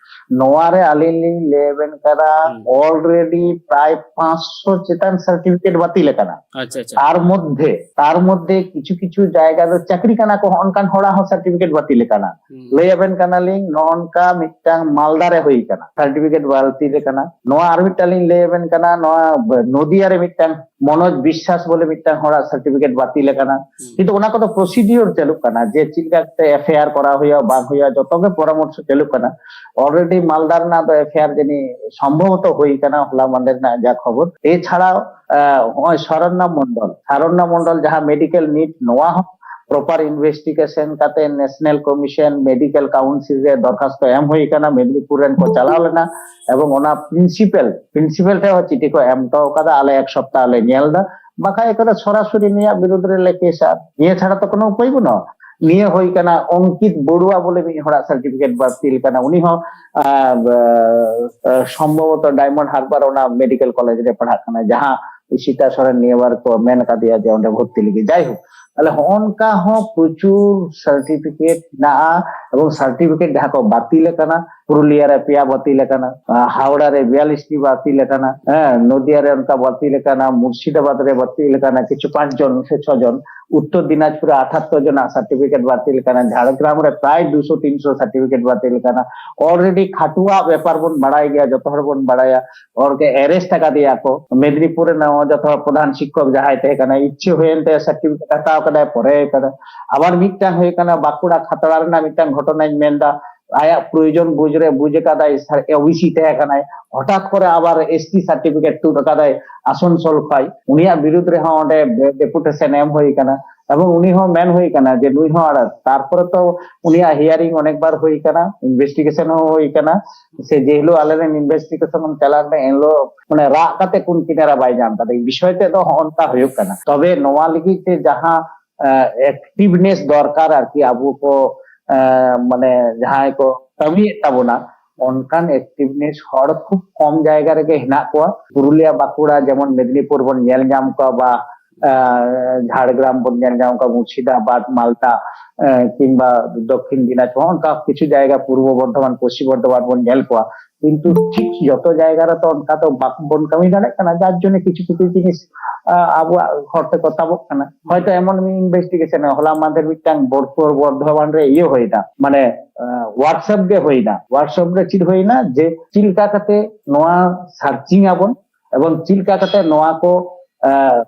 ᱱᱚᱣᱟ ᱨᱮ ᱟᱹᱞᱤᱧ ᱞᱤᱧ ᱞᱟᱹᱭ ᱟᱵᱮᱱ ᱠᱟᱱᱟ, ᱦᱩᱸ᱾ Already ᱯᱨᱟᱭ ᱯᱟᱸᱪᱥᱚ ᱪᱮᱛᱟᱱ ᱥᱟᱨᱴᱤᱯᱷᱤᱠᱮᱴ ᱵᱟᱹᱛᱤᱞ ᱟᱠᱟᱱᱟ᱾ ᱟᱪᱪᱷᱟ, ᱟᱪᱪᱷᱟ᱾ ᱛᱟᱨ ᱢᱚᱫᱽᱫᱷᱮ, ᱛᱟᱨ ᱢᱚᱫᱽᱫᱷᱮ ᱠᱤᱪᱷᱩ ᱠᱤᱪᱷᱩ ᱡᱟᱭᱜᱟ ᱫᱚ ᱪᱟᱹᱠᱨᱤ ᱠᱟᱱᱟ ᱠᱚ, ᱦᱚᱸ ᱚᱱᱠᱟᱱ ᱦᱚᱲᱟᱜ ᱦᱚᱸ ᱥᱟᱨᱴᱤᱯᱷᱤᱠᱮᱴ ᱵᱟᱹᱛᱤᱞ ᱟᱠᱟᱱᱟ᱾ ᱦᱩᱸ᱾ ᱞᱟᱹᱭ ᱟᱵᱮᱱ ᱠᱟᱱᱟᱞᱤᱧ, ᱱᱚᱜᱼᱚ ᱱᱚᱝᱠᱟ ᱢᱤᱫᱴᱟᱝ ᱢᱟᱞᱫᱟ ᱨᱮ ᱦᱩᱭ ᱟᱠᱟᱱᱟ, ᱥᱟᱨᱴᱤᱯᱷᱤᱠᱮᱴ ᱵᱟᱹᱛᱤᱞ ᱟᱠᱟᱱᱟ᱾ ᱱᱚᱣᱟ ᱟᱨ ᱢᱤᱫᱴᱟᱝ ᱞᱤᱧ ᱞᱟᱹᱭ ᱟᱵᱮᱱ ᱠᱟᱱᱟ, ᱱᱚᱣᱟ ᱱᱚᱫᱤᱭᱟ ᱨᱮ ᱢᱤᱫᱴᱟᱝ ᱢᱚᱱᱳᱡᱽ ᱵᱤᱥᱥᱟᱥ ᱵᱚᱞᱮ ᱢᱤᱫᱴᱟᱝ ᱦᱚᱲᱟᱜ ᱥᱟᱨᱴᱤᱯᱷᱤᱠᱮᱴ ᱵᱟᱹᱛᱤᱞ ᱟᱠᱟᱱᱟ᱾ ᱦᱩᱸ᱾ ᱠᱤᱱᱛᱩ ᱚᱱᱟ ᱠᱚᱫᱚ ᱯᱨᱚᱥᱤᱰᱤᱭᱳᱨ ᱪᱟᱹᱞᱩᱜ ᱠᱟᱱᱟ, ᱡᱮ ᱪᱮᱫ ᱞᱮᱠᱟ ᱠᱟᱛᱮ ᱮᱯᱷ ᱟᱭ ᱟᱨ ᱠᱚᱨᱟᱣ ᱦᱩᱭᱩᱜᱼᱟ, ᱵᱟᱝ ᱦᱩᱭᱩᱜᱼᱟ, ᱡᱚᱛᱚ ᱜᱮ ᱯᱚᱨᱟᱢᱚᱨᱥᱚ ᱪᱟᱹᱞᱩᱜ ᱠᱟᱱᱟ᱾ ᱚᱞᱨᱮᱰᱤ ᱢᱟᱞᱫᱟ ᱨᱮᱱᱟᱜ ᱫᱚ ᱮᱯᱷ ᱟᱭ ᱟᱨ ᱡᱟᱹᱱᱤᱡ ᱥᱚᱢᱵᱷᱚᱵᱚᱛᱚ ᱦᱩᱭ ᱟᱠᱟᱱᱟ, ᱦᱚᱞᱟ ᱢᱟᱫᱷᱮᱨ ᱨᱮᱱᱟᱜ ᱡᱟ ᱠᱷᱚᱵᱚᱨ᱾ ᱮᱪᱷᱟᱲᱟᱣ, ᱟᱸ, ᱱᱚᱜᱼᱚᱭ ᱥᱟᱨᱚᱱᱱᱟ ᱢᱚᱱᱰᱚᱞ, ᱥᱟᱨᱚᱱᱱᱟ ᱢᱚᱱᱰᱚᱞ ᱡᱟᱦᱟᱸ ᱢᱮᱰᱤᱠᱮᱞ ᱱᱤᱴ, ᱱᱚᱣᱟ ᱦᱚᱸ ᱯᱨᱚᱯᱟᱨ ᱤᱱᱵᱷᱮᱥᱴᱤᱜᱮᱥᱚᱱ ᱠᱟᱛᱮ ᱱᱮᱥᱱᱟᱞ ᱠᱚᱢᱤᱥᱚᱱ ᱢᱮᱰᱤᱠᱮᱞ ᱠᱟᱣᱩᱱᱥᱤᱞ ᱨᱮ ᱫᱚᱨᱠᱷᱟᱥᱛᱚ ᱮᱢ ᱦᱩᱭ ᱟᱠᱟᱱᱟ, ᱢᱮᱫᱽᱱᱤᱯᱩᱨ ᱨᱮᱱ ᱠᱚ ᱪᱟᱞᱟᱣ ᱞᱮᱱᱟ ᱮᱵᱚᱝ ᱚᱱᱟ ᱯᱨᱤᱱᱥᱤᱯᱟᱞ, ᱯᱨᱤᱱᱥᱤᱯᱟᱞ ᱴᱷᱮᱱ ᱦᱚᱸ ᱪᱤᱴᱷᱤ ᱠᱚ ᱮᱢ ᱦᱚᱴᱚ ᱠᱟᱫᱟ, ᱟᱞᱮ ᱮᱠ ᱥᱚᱯᱛᱟᱦᱚ ᱞᱮ ᱧᱮᱞ ᱮᱫᱟ, ᱵᱟᱠᱷᱟᱡ ᱮᱠᱫᱚᱢ ᱥᱚᱨᱟᱥᱚᱨᱤ ᱱᱩᱭᱟᱜ ᱵᱤᱨᱩᱫᱷ ᱨᱮ ᱞᱮ ᱠᱮᱥᱟ᱾ ᱱᱤᱭᱟᱹ ᱪᱷᱟᱲᱟ ᱛᱚ ᱠᱳᱱᱳ ᱩᱯᱟᱹᱭ ᱵᱟᱹᱱᱩᱜᱼᱟ᱾ ᱱᱤᱭᱟᱹ ᱦᱩᱭ ᱠᱟᱱᱟ ᱚᱝᱠᱤᱛ ᱵᱚᱲᱩᱣᱟ ᱵᱚᱞᱮ ᱢᱤᱫ ᱦᱚᱲᱟᱜ ᱥᱟᱨᱴᱤᱯᱷᱤᱠᱮᱴ ᱵᱟᱹᱛᱤᱞ ᱠᱟᱱᱟ, ᱩᱱᱤ ᱦᱚᱸ, ᱟᱸ, ᱟᱸ, ᱥᱚᱢᱵᱷᱚᱵᱚᱛᱚ ᱰᱟᱭᱢᱚᱱᱰ ᱦᱟᱨᱵᱟᱨ ᱚᱱᱟ ᱢᱮᱰᱤᱠᱮᱞ ᱠᱚᱞᱮᱡᱽ ᱨᱮ ᱯᱟᱲᱦᱟᱜ ᱠᱟᱱᱟ, ᱡᱟᱦᱟᱸ ᱤᱥᱤᱛᱟ ᱥᱚᱨᱮᱱ ᱱᱤᱭᱟᱹ ᱵᱟᱨ ᱠᱚ ᱢᱮᱱ ᱠᱟᱫᱮᱭᱟ ᱡᱮ ᱚᱸᱰᱮ ᱵᱷᱚᱨᱛᱤ ᱞᱟᱹᱜᱤᱫ᱾ ᱡᱟᱭᱦᱳᱠ, ᱛᱟᱦᱞᱮ ᱦᱚᱸᱜᱼᱚ ᱱᱚᱝᱠᱟ ᱦᱚᱸ ᱯᱨᱚᱪᱩᱨ ᱥᱟᱨᱴᱤᱯᱷᱤᱠᱮᱴ ᱢᱮᱱᱟᱜᱼᱟ, ᱮᱵᱚᱝ ᱥᱟᱨᱴᱤᱯᱷᱤᱠᱮᱴ ᱡᱟᱦᱟᱸ ᱠᱚ ᱵᱟᱹᱛᱤᱞ ᱟᱠᱟᱱᱟ, ᱯᱩᱨᱩᱞᱤᱭᱟ ᱨᱮ ᱯᱮᱭᱟ ᱵᱟᱹᱛᱤᱞ ᱟᱠᱟᱱᱟ, ᱟᱸ, ᱦᱟᱣᱲᱟ ᱨᱮ ᱵᱤᱭᱟᱞᱤᱥ ᱴᱤ ᱵᱟᱹᱛᱤᱞ ᱟᱠᱟᱱᱟ, ᱦᱮᱸ, ᱱᱚᱫᱤᱭᱟ ᱨᱮ ᱚᱱᱠᱟ ᱵᱟᱹᱛᱤᱞ ᱟᱠᱟᱱᱟ, ᱢᱩᱨᱥᱤᱫᱟᱵᱟᱫᱽ ᱨᱮ ᱵᱟᱹᱛᱤᱞ ᱟᱠᱟᱱᱟ ᱠᱤᱪᱷᱩ ᱯᱟᱸᱪ ᱡᱚᱱ ᱥᱮ ᱪᱷᱚ ᱡᱚᱱ, ᱩᱛᱛᱚᱨ ᱫᱤᱱᱟᱡᱽᱯᱩᱨ ᱨᱮ ᱟᱴᱷᱟᱛᱛᱚᱨ ᱡᱚᱱᱟᱜ ᱥᱟᱨᱴᱤᱯᱷᱤᱠᱮᱴ ᱵᱟᱹᱛᱤᱞ ᱟᱠᱟᱱᱟ, ᱡᱷᱟᱲᱜᱨᱟᱢ ᱨᱮ ᱯᱨᱟᱭ ᱫᱩᱥᱚ ᱛᱤᱱᱥᱚ ᱥᱟᱨᱴᱤᱯᱷᱤᱠᱮᱴ ᱵᱟᱹᱛᱤᱞ ᱟᱠᱟᱱᱟ᱾ ᱚᱞᱨᱮᱰᱤ ᱠᱷᱟᱴᱩᱣᱟᱜ ᱵᱮᱯᱟᱨ ᱵᱚᱱ ᱵᱟᱲᱟᱭ ᱜᱮᱭᱟ, ᱡᱚᱛᱚ ᱦᱚᱲ ᱵᱚᱱ ᱵᱟᱲᱟᱭᱟ, ᱦᱚᱲ ᱜᱮ ᱮᱨᱮᱥᱴ ᱟᱠᱟᱫᱮᱭᱟ ᱠᱚ᱾ ᱢᱮᱫᱽᱱᱤᱯᱩᱨ ᱨᱮᱱᱟᱜ ᱡᱚᱛᱚ ᱦᱚᱲ ᱯᱨᱚᱫᱷᱟᱱ ᱥᱤᱠᱠᱷᱚᱠ ᱡᱟᱦᱟᱸᱭ ᱛᱟᱦᱮᱸ ᱠᱟᱱᱟ, ᱤᱪᱪᱷᱟᱹ ᱦᱩᱭᱮᱱ ᱛᱟᱭᱟ, ᱥᱟᱨᱴᱤᱯᱷᱤᱠᱮᱴ ᱦᱟᱛᱟᱣ ᱠᱟᱫᱟᱭ, ᱯᱚᱨᱮ ᱠᱟᱫᱟ᱾ ᱟᱵᱟᱨ ᱢᱤᱫᱴᱟᱝ ᱦᱩᱭ ᱠᱟᱱᱟ ᱵᱟᱸᱠᱩᱲᱟ ᱠᱷᱟᱛᱲᱟ ᱨᱮᱱᱟᱜ ᱢᱤᱫᱴᱟᱝ ᱜᱷᱚᱴᱚᱱᱟᱧ ᱢᱮᱱᱫᱟ, ᱟᱭᱟᱜ ᱯᱨᱚᱭᱳᱡᱚᱱ ᱵᱩᱡᱽ ᱨᱮ ᱵᱩᱡᱽ ᱟᱠᱟᱫᱟᱭ, ᱳᱵᱤᱥᱤ ᱛᱟᱦᱮᱸ ᱠᱟᱱᱟᱭ, ᱦᱚᱴᱟᱛ ᱠᱚᱨᱮ ᱟᱵᱟᱨ ᱮᱥᱴᱤ ᱥᱟᱨᱴᱤᱯᱷᱤᱠᱮᱴ ᱛᱩᱫ ᱟᱠᱟᱫᱟᱭ ᱟᱥᱚᱱᱥᱳᱞ ᱠᱷᱚᱱ᱾ ᱩᱱᱤᱭᱟᱜ ᱵᱤᱨᱩᱫᱽ ᱨᱮᱦᱚᱸ ᱚᱸᱰᱮ ᱰᱮᱯᱩᱴᱮᱥᱚᱱ ᱮᱢ ᱦᱩᱭ ᱠᱟᱱᱟ, ᱮᱵᱚᱝ ᱩᱱᱤ ᱦᱚᱸ ᱢᱮᱱ ᱦᱩᱭ ᱠᱟᱱᱟ ᱡᱮ ᱱᱩᱭ ᱦᱚᱸ ᱟᱲᱟᱜ᱾ ᱛᱟᱨᱯᱚᱨᱮ ᱛᱚ ᱩᱱᱤᱭᱟᱜ ᱦᱤᱭᱟᱨᱤᱝ ᱚᱱᱮᱠ ᱵᱟᱨ ᱦᱩᱭ ᱠᱟᱱᱟ, ᱤᱱᱵᱷᱮᱥᱴᱤᱜᱮᱥᱚᱱ ᱦᱚᱸ ᱦᱩᱭ ᱠᱟᱱᱟ᱾ ᱥᱮ ᱡᱮ ᱦᱤᱞᱳᱜ ᱟᱞᱮ ᱨᱮᱱ ᱤᱱᱵᱷᱮᱥᱴᱤᱜᱮᱥᱚᱱ ᱵᱚᱱ ᱪᱟᱞᱟᱣ ᱞᱮᱱᱟ, ᱮᱱ ᱦᱤᱞᱳᱜ ᱢᱟᱱᱮ ᱨᱟᱜ ᱠᱟᱛᱮ ᱠᱩᱱ ᱠᱤᱱᱟᱨᱟ ᱵᱟᱭ ᱧᱟᱢ ᱠᱟᱫᱟ᱾ ᱵᱤᱥᱚᱭ ᱛᱮᱫ ᱫᱚ ᱦᱚᱸᱜᱼᱚ ᱱᱚᱝᱠᱟ ᱦᱩᱭᱩᱜ ᱠᱟᱱᱟ᱾ ᱛᱚᱵᱮ ᱱᱚᱣᱟ ᱞᱟᱹᱜᱤᱫ ᱛᱮ ᱡᱟᱦᱟᱸ ᱮᱠᱴᱤᱵᱷᱱᱮᱥ ᱫᱚᱨᱠᱟᱨ ᱟᱨᱠᱤ, ᱟᱵᱚ ᱠᱚ, ᱮ, ᱢᱟᱱᱮ ᱡᱟᱦᱟᱸᱭ ᱠᱚ ᱠᱟᱹᱢᱤᱭᱮᱫ ᱛᱟᱵᱚᱱᱟ, ᱚᱱᱠᱟᱱ ᱮᱠᱴᱤᱵᱷᱱᱮᱥ ᱦᱚᱲ ᱠᱷᱩᱵ ᱠᱚᱢ ᱡᱟᱭᱜᱟ ᱨᱮᱜᱮ ᱦᱮᱱᱟᱜ ᱠᱚᱣᱟ᱾ ᱯᱩᱨᱩᱞᱤᱭᱟ, ᱵᱟᱸᱠᱩᱲᱟ, ᱡᱮᱢᱚᱱ ᱢᱮᱫᱽᱱᱤᱯᱩᱨ ᱵᱚᱱ ᱧᱮᱞ ᱧᱟᱢ ᱠᱚᱣᱟ, ᱵᱟ, ᱮ, ᱡᱷᱟᱲᱜᱨᱟᱢ ᱵᱚᱱ ᱧᱮᱞ ᱧᱟᱢ ᱠᱚᱣᱟ, ᱢᱩᱨᱥᱤᱫᱟᱵᱟᱫᱽ, ᱢᱟᱞᱫᱟ, ᱮ, ᱠᱤᱝᱵᱟ ᱫᱚᱠᱠᱷᱤᱱ ᱫᱤᱱᱟᱡᱽᱯᱩᱨ, ᱚᱱᱠᱟ ᱠᱤᱪᱷᱩ ᱡᱟᱭᱜᱟ, ᱯᱩᱨᱵᱚ ᱵᱚᱨᱫᱷᱚᱢᱟᱱ, ᱯᱚᱥᱪᱤᱢ ᱵᱚᱨᱫᱷᱚᱢᱟᱱ ᱵᱚᱱ ᱧᱮᱞ ᱠᱚᱣᱟ᱾ ᱠᱤᱱᱛᱩ ᱴᱷᱤᱠ ᱡᱚᱛᱚ ᱡᱟᱭᱜᱟ ᱨᱮᱛᱚ ᱚᱱᱠᱟ ᱫᱚ ᱵᱟᱵᱚᱱ ᱠᱟᱹᱢᱤ ᱫᱟᱲᱮᱭᱟᱜ ᱠᱟᱱᱟ, ᱡᱟᱨ ᱡᱚᱱᱱᱚ ᱠᱤᱪᱷᱩ ᱠᱤᱪᱷᱩ ᱡᱤᱱᱤᱥ, ᱟ, ᱟᱵᱚᱣᱟᱜ ᱦᱚᱲ ᱛᱮᱠᱚ ᱛᱟᱵᱚᱜ ᱠᱟᱱᱟ᱾ ᱦᱚᱭᱛᱚ ᱮᱢᱚᱱ ᱢᱤᱫ ᱤᱱᱵᱷᱮᱥᱴᱤᱜᱮᱥᱚᱱ, ᱦᱚᱞᱟ ᱢᱟᱫᱷᱮᱨ ᱢᱤᱫᱴᱟᱝ ᱵᱚᱨ-, ᱯᱩᱨᱵᱚ ᱵᱚᱨᱫᱷᱚᱢᱟᱱ ᱨᱮ ᱤᱭᱟᱹ ᱦᱩᱭᱱᱟ, ᱢᱟᱱᱮ, ᱟ, ᱣᱟᱨᱠᱥᱚᱯ ᱜᱮ ᱦᱩᱭᱱᱟ᱾ ᱣᱟᱨᱠᱥᱚᱯ ᱨᱮ ᱪᱮᱫ ᱦᱩᱭᱱᱟ, ᱡᱮ ᱪᱮᱫ ᱞᱮᱠᱟ ᱠᱟᱛᱮ ᱱᱚᱣᱟ ᱥᱟᱨᱪᱤᱝ ᱟᱵᱚᱱ ᱮᱵᱚᱝ ᱪᱮᱫ ᱞᱮᱠᱟ ᱠᱟᱛᱮ ᱱᱚᱣᱟ ᱠᱚ, ᱟ,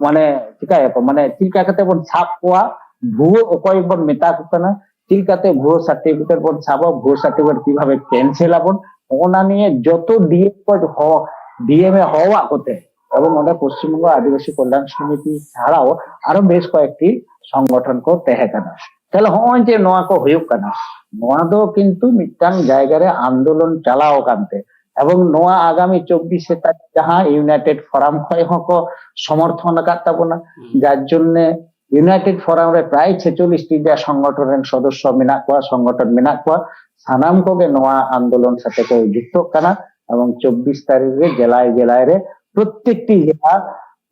ᱢᱟᱱᱮ ᱪᱤᱠᱟᱹᱭᱟᱠᱚ, ᱢᱟᱱᱮ ᱪᱮᱫ ᱞᱮᱠᱟ ᱠᱟᱛᱮ ᱵᱚᱱ ᱥᱟᱵ ᱠᱚᱣᱟ, ᱵᱷᱩᱣᱟᱹ ᱚᱠᱚᱭ ᱵᱚᱱ ᱢᱮᱛᱟ ᱠᱚ ᱠᱟᱱᱟ, ᱪᱮᱫ ᱞᱮᱠᱟᱛᱮ ᱵᱷᱩᱣᱟᱹ ᱥᱟᱨᱴᱤᱯᱷᱤᱠᱮᱴ ᱵᱚᱱ ᱥᱟᱵᱟ, ᱵᱷᱩᱣᱟᱹ ᱥᱟᱨᱴᱤᱯᱷᱤᱠᱮᱴ ᱠᱤᱵᱷᱟᱵᱮ ᱠᱮᱱᱥᱮᱞ ᱟᱵᱚᱱ, ᱚᱱᱟ ᱱᱤᱭᱮ ᱡᱚᱛᱚ ᱰᱤᱮᱢ ᱠᱚ ᱦᱚ-, ᱰᱤᱮᱢ ᱮ ᱦᱚᱦᱚᱣᱟᱜ ᱠᱚᱛᱮ, ᱮᱵᱚᱝ ᱚᱸᱰᱮ ᱯᱚᱥᱪᱤᱢ ᱵᱚᱝᱜᱚ ᱟᱹᱫᱤᱵᱟᱹᱥᱤ ᱠᱚᱞᱭᱟᱱ ᱥᱚᱢᱤᱛᱤ ᱪᱷᱟᱲᱟᱣ ᱟᱨᱚ ᱵᱮᱥ ᱠᱚᱭᱮᱠᱴᱤ ᱥᱚᱝᱜᱚᱴᱷᱚᱱ ᱠᱚ ᱛᱟᱦᱮᱸ ᱠᱟᱱᱟ᱾ ᱛᱟᱦᱞᱮ ᱦᱚᱸᱜᱼᱚᱭ ᱡᱮ ᱱᱚᱣᱟ ᱠᱚ ᱦᱩᱭᱩᱜ ᱠᱟᱱᱟ, ᱱᱚᱣᱟ ᱫᱚ ᱠᱤᱱᱛᱩ ᱢᱤᱫᱴᱟᱝ ᱡᱟᱭᱜᱟ ᱨᱮ ᱟᱱᱫᱳᱞᱚᱱ ᱪᱟᱞᱟᱣ ᱟᱠᱟᱱ ᱛᱮ, ᱮᱵᱚᱝ ᱱᱚᱣᱟ ᱟᱜᱟᱢᱤ ᱪᱚᱵᱵᱤᱥᱮ ᱛᱟᱹᱨᱤᱠᱷ ᱡᱟᱦᱟᱸ ᱤᱭᱩᱱᱟᱭᱴᱮᱰ ᱯᱷᱳᱨᱟᱢ ᱠᱷᱚᱱ ᱦᱚᱸᱠᱚ ᱥᱚᱢᱚᱨᱛᱷᱚᱱ ᱟᱠᱟᱫ ᱛᱟᱵᱚᱱᱟ, ᱡᱟᱨ ᱡᱚᱱᱱᱮ ᱤᱭᱩᱱᱟᱭᱴᱮᱰ ᱯᱷᱳᱨᱟᱢ ᱨᱮ ᱯᱨᱟᱭ ᱪᱷᱮᱪᱚᱞᱞᱤᱥ ᱴᱤ ᱡᱟ ᱥᱚᱝᱜᱚᱴᱷᱚᱱ ᱨᱮᱱ ᱥᱚᱫᱚᱥᱥᱚ ᱢᱮᱱᱟᱜ ᱠᱚᱣᱟ, ᱥᱚᱝᱜᱚᱴᱷᱚᱱ ᱢᱮᱱᱟᱜ ᱠᱚᱣᱟ, ᱥᱟᱱᱟᱢ ᱠᱚᱜᱮ ᱱᱚᱣᱟ ᱟᱱᱫᱳᱞᱚᱱ ᱥᱟᱛᱮ ᱠᱚ ᱡᱩᱠᱛᱚᱜ ᱠᱟᱱᱟ᱾ ᱮᱵᱚᱝ ᱪᱚᱵᱵᱤᱥ ᱛᱟᱹᱨᱤᱠᱷ ᱨᱮ ᱡᱮᱞᱟᱭ ᱡᱮᱞᱟᱭ ᱨᱮ ᱯᱨᱚᱛᱮᱠᱴᱤ ᱡᱮᱞᱟ,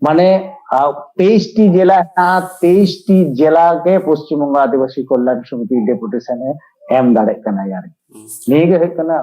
ᱢᱟᱱᱮ, ᱟ, ᱛᱮᱭᱤᱥ ᱴᱤ ᱡᱮᱞᱟ ᱦᱮᱱᱟᱜᱼᱟ, ᱛᱮᱭᱤᱥ ᱴᱤ ᱡᱮᱞᱟ ᱜᱮ ᱯᱚᱥᱪᱤᱢ ᱵᱚᱝᱜᱚ ᱟᱹᱫᱤᱵᱟᱹᱥᱤ ᱠᱚᱞᱭᱟᱱ ᱥᱚᱢᱤᱛᱤ ᱰᱮᱯᱩᱴᱮᱥᱚᱱ ᱮ ᱮᱢ ᱫᱟᱲᱮᱭᱟᱜ ᱠᱟᱱᱟᱭ ᱟᱨᱠᱤ᱾ ᱱᱤᱭᱟᱹ ᱜᱮ ᱦᱩᱭᱩᱜ ᱠᱟᱱᱟ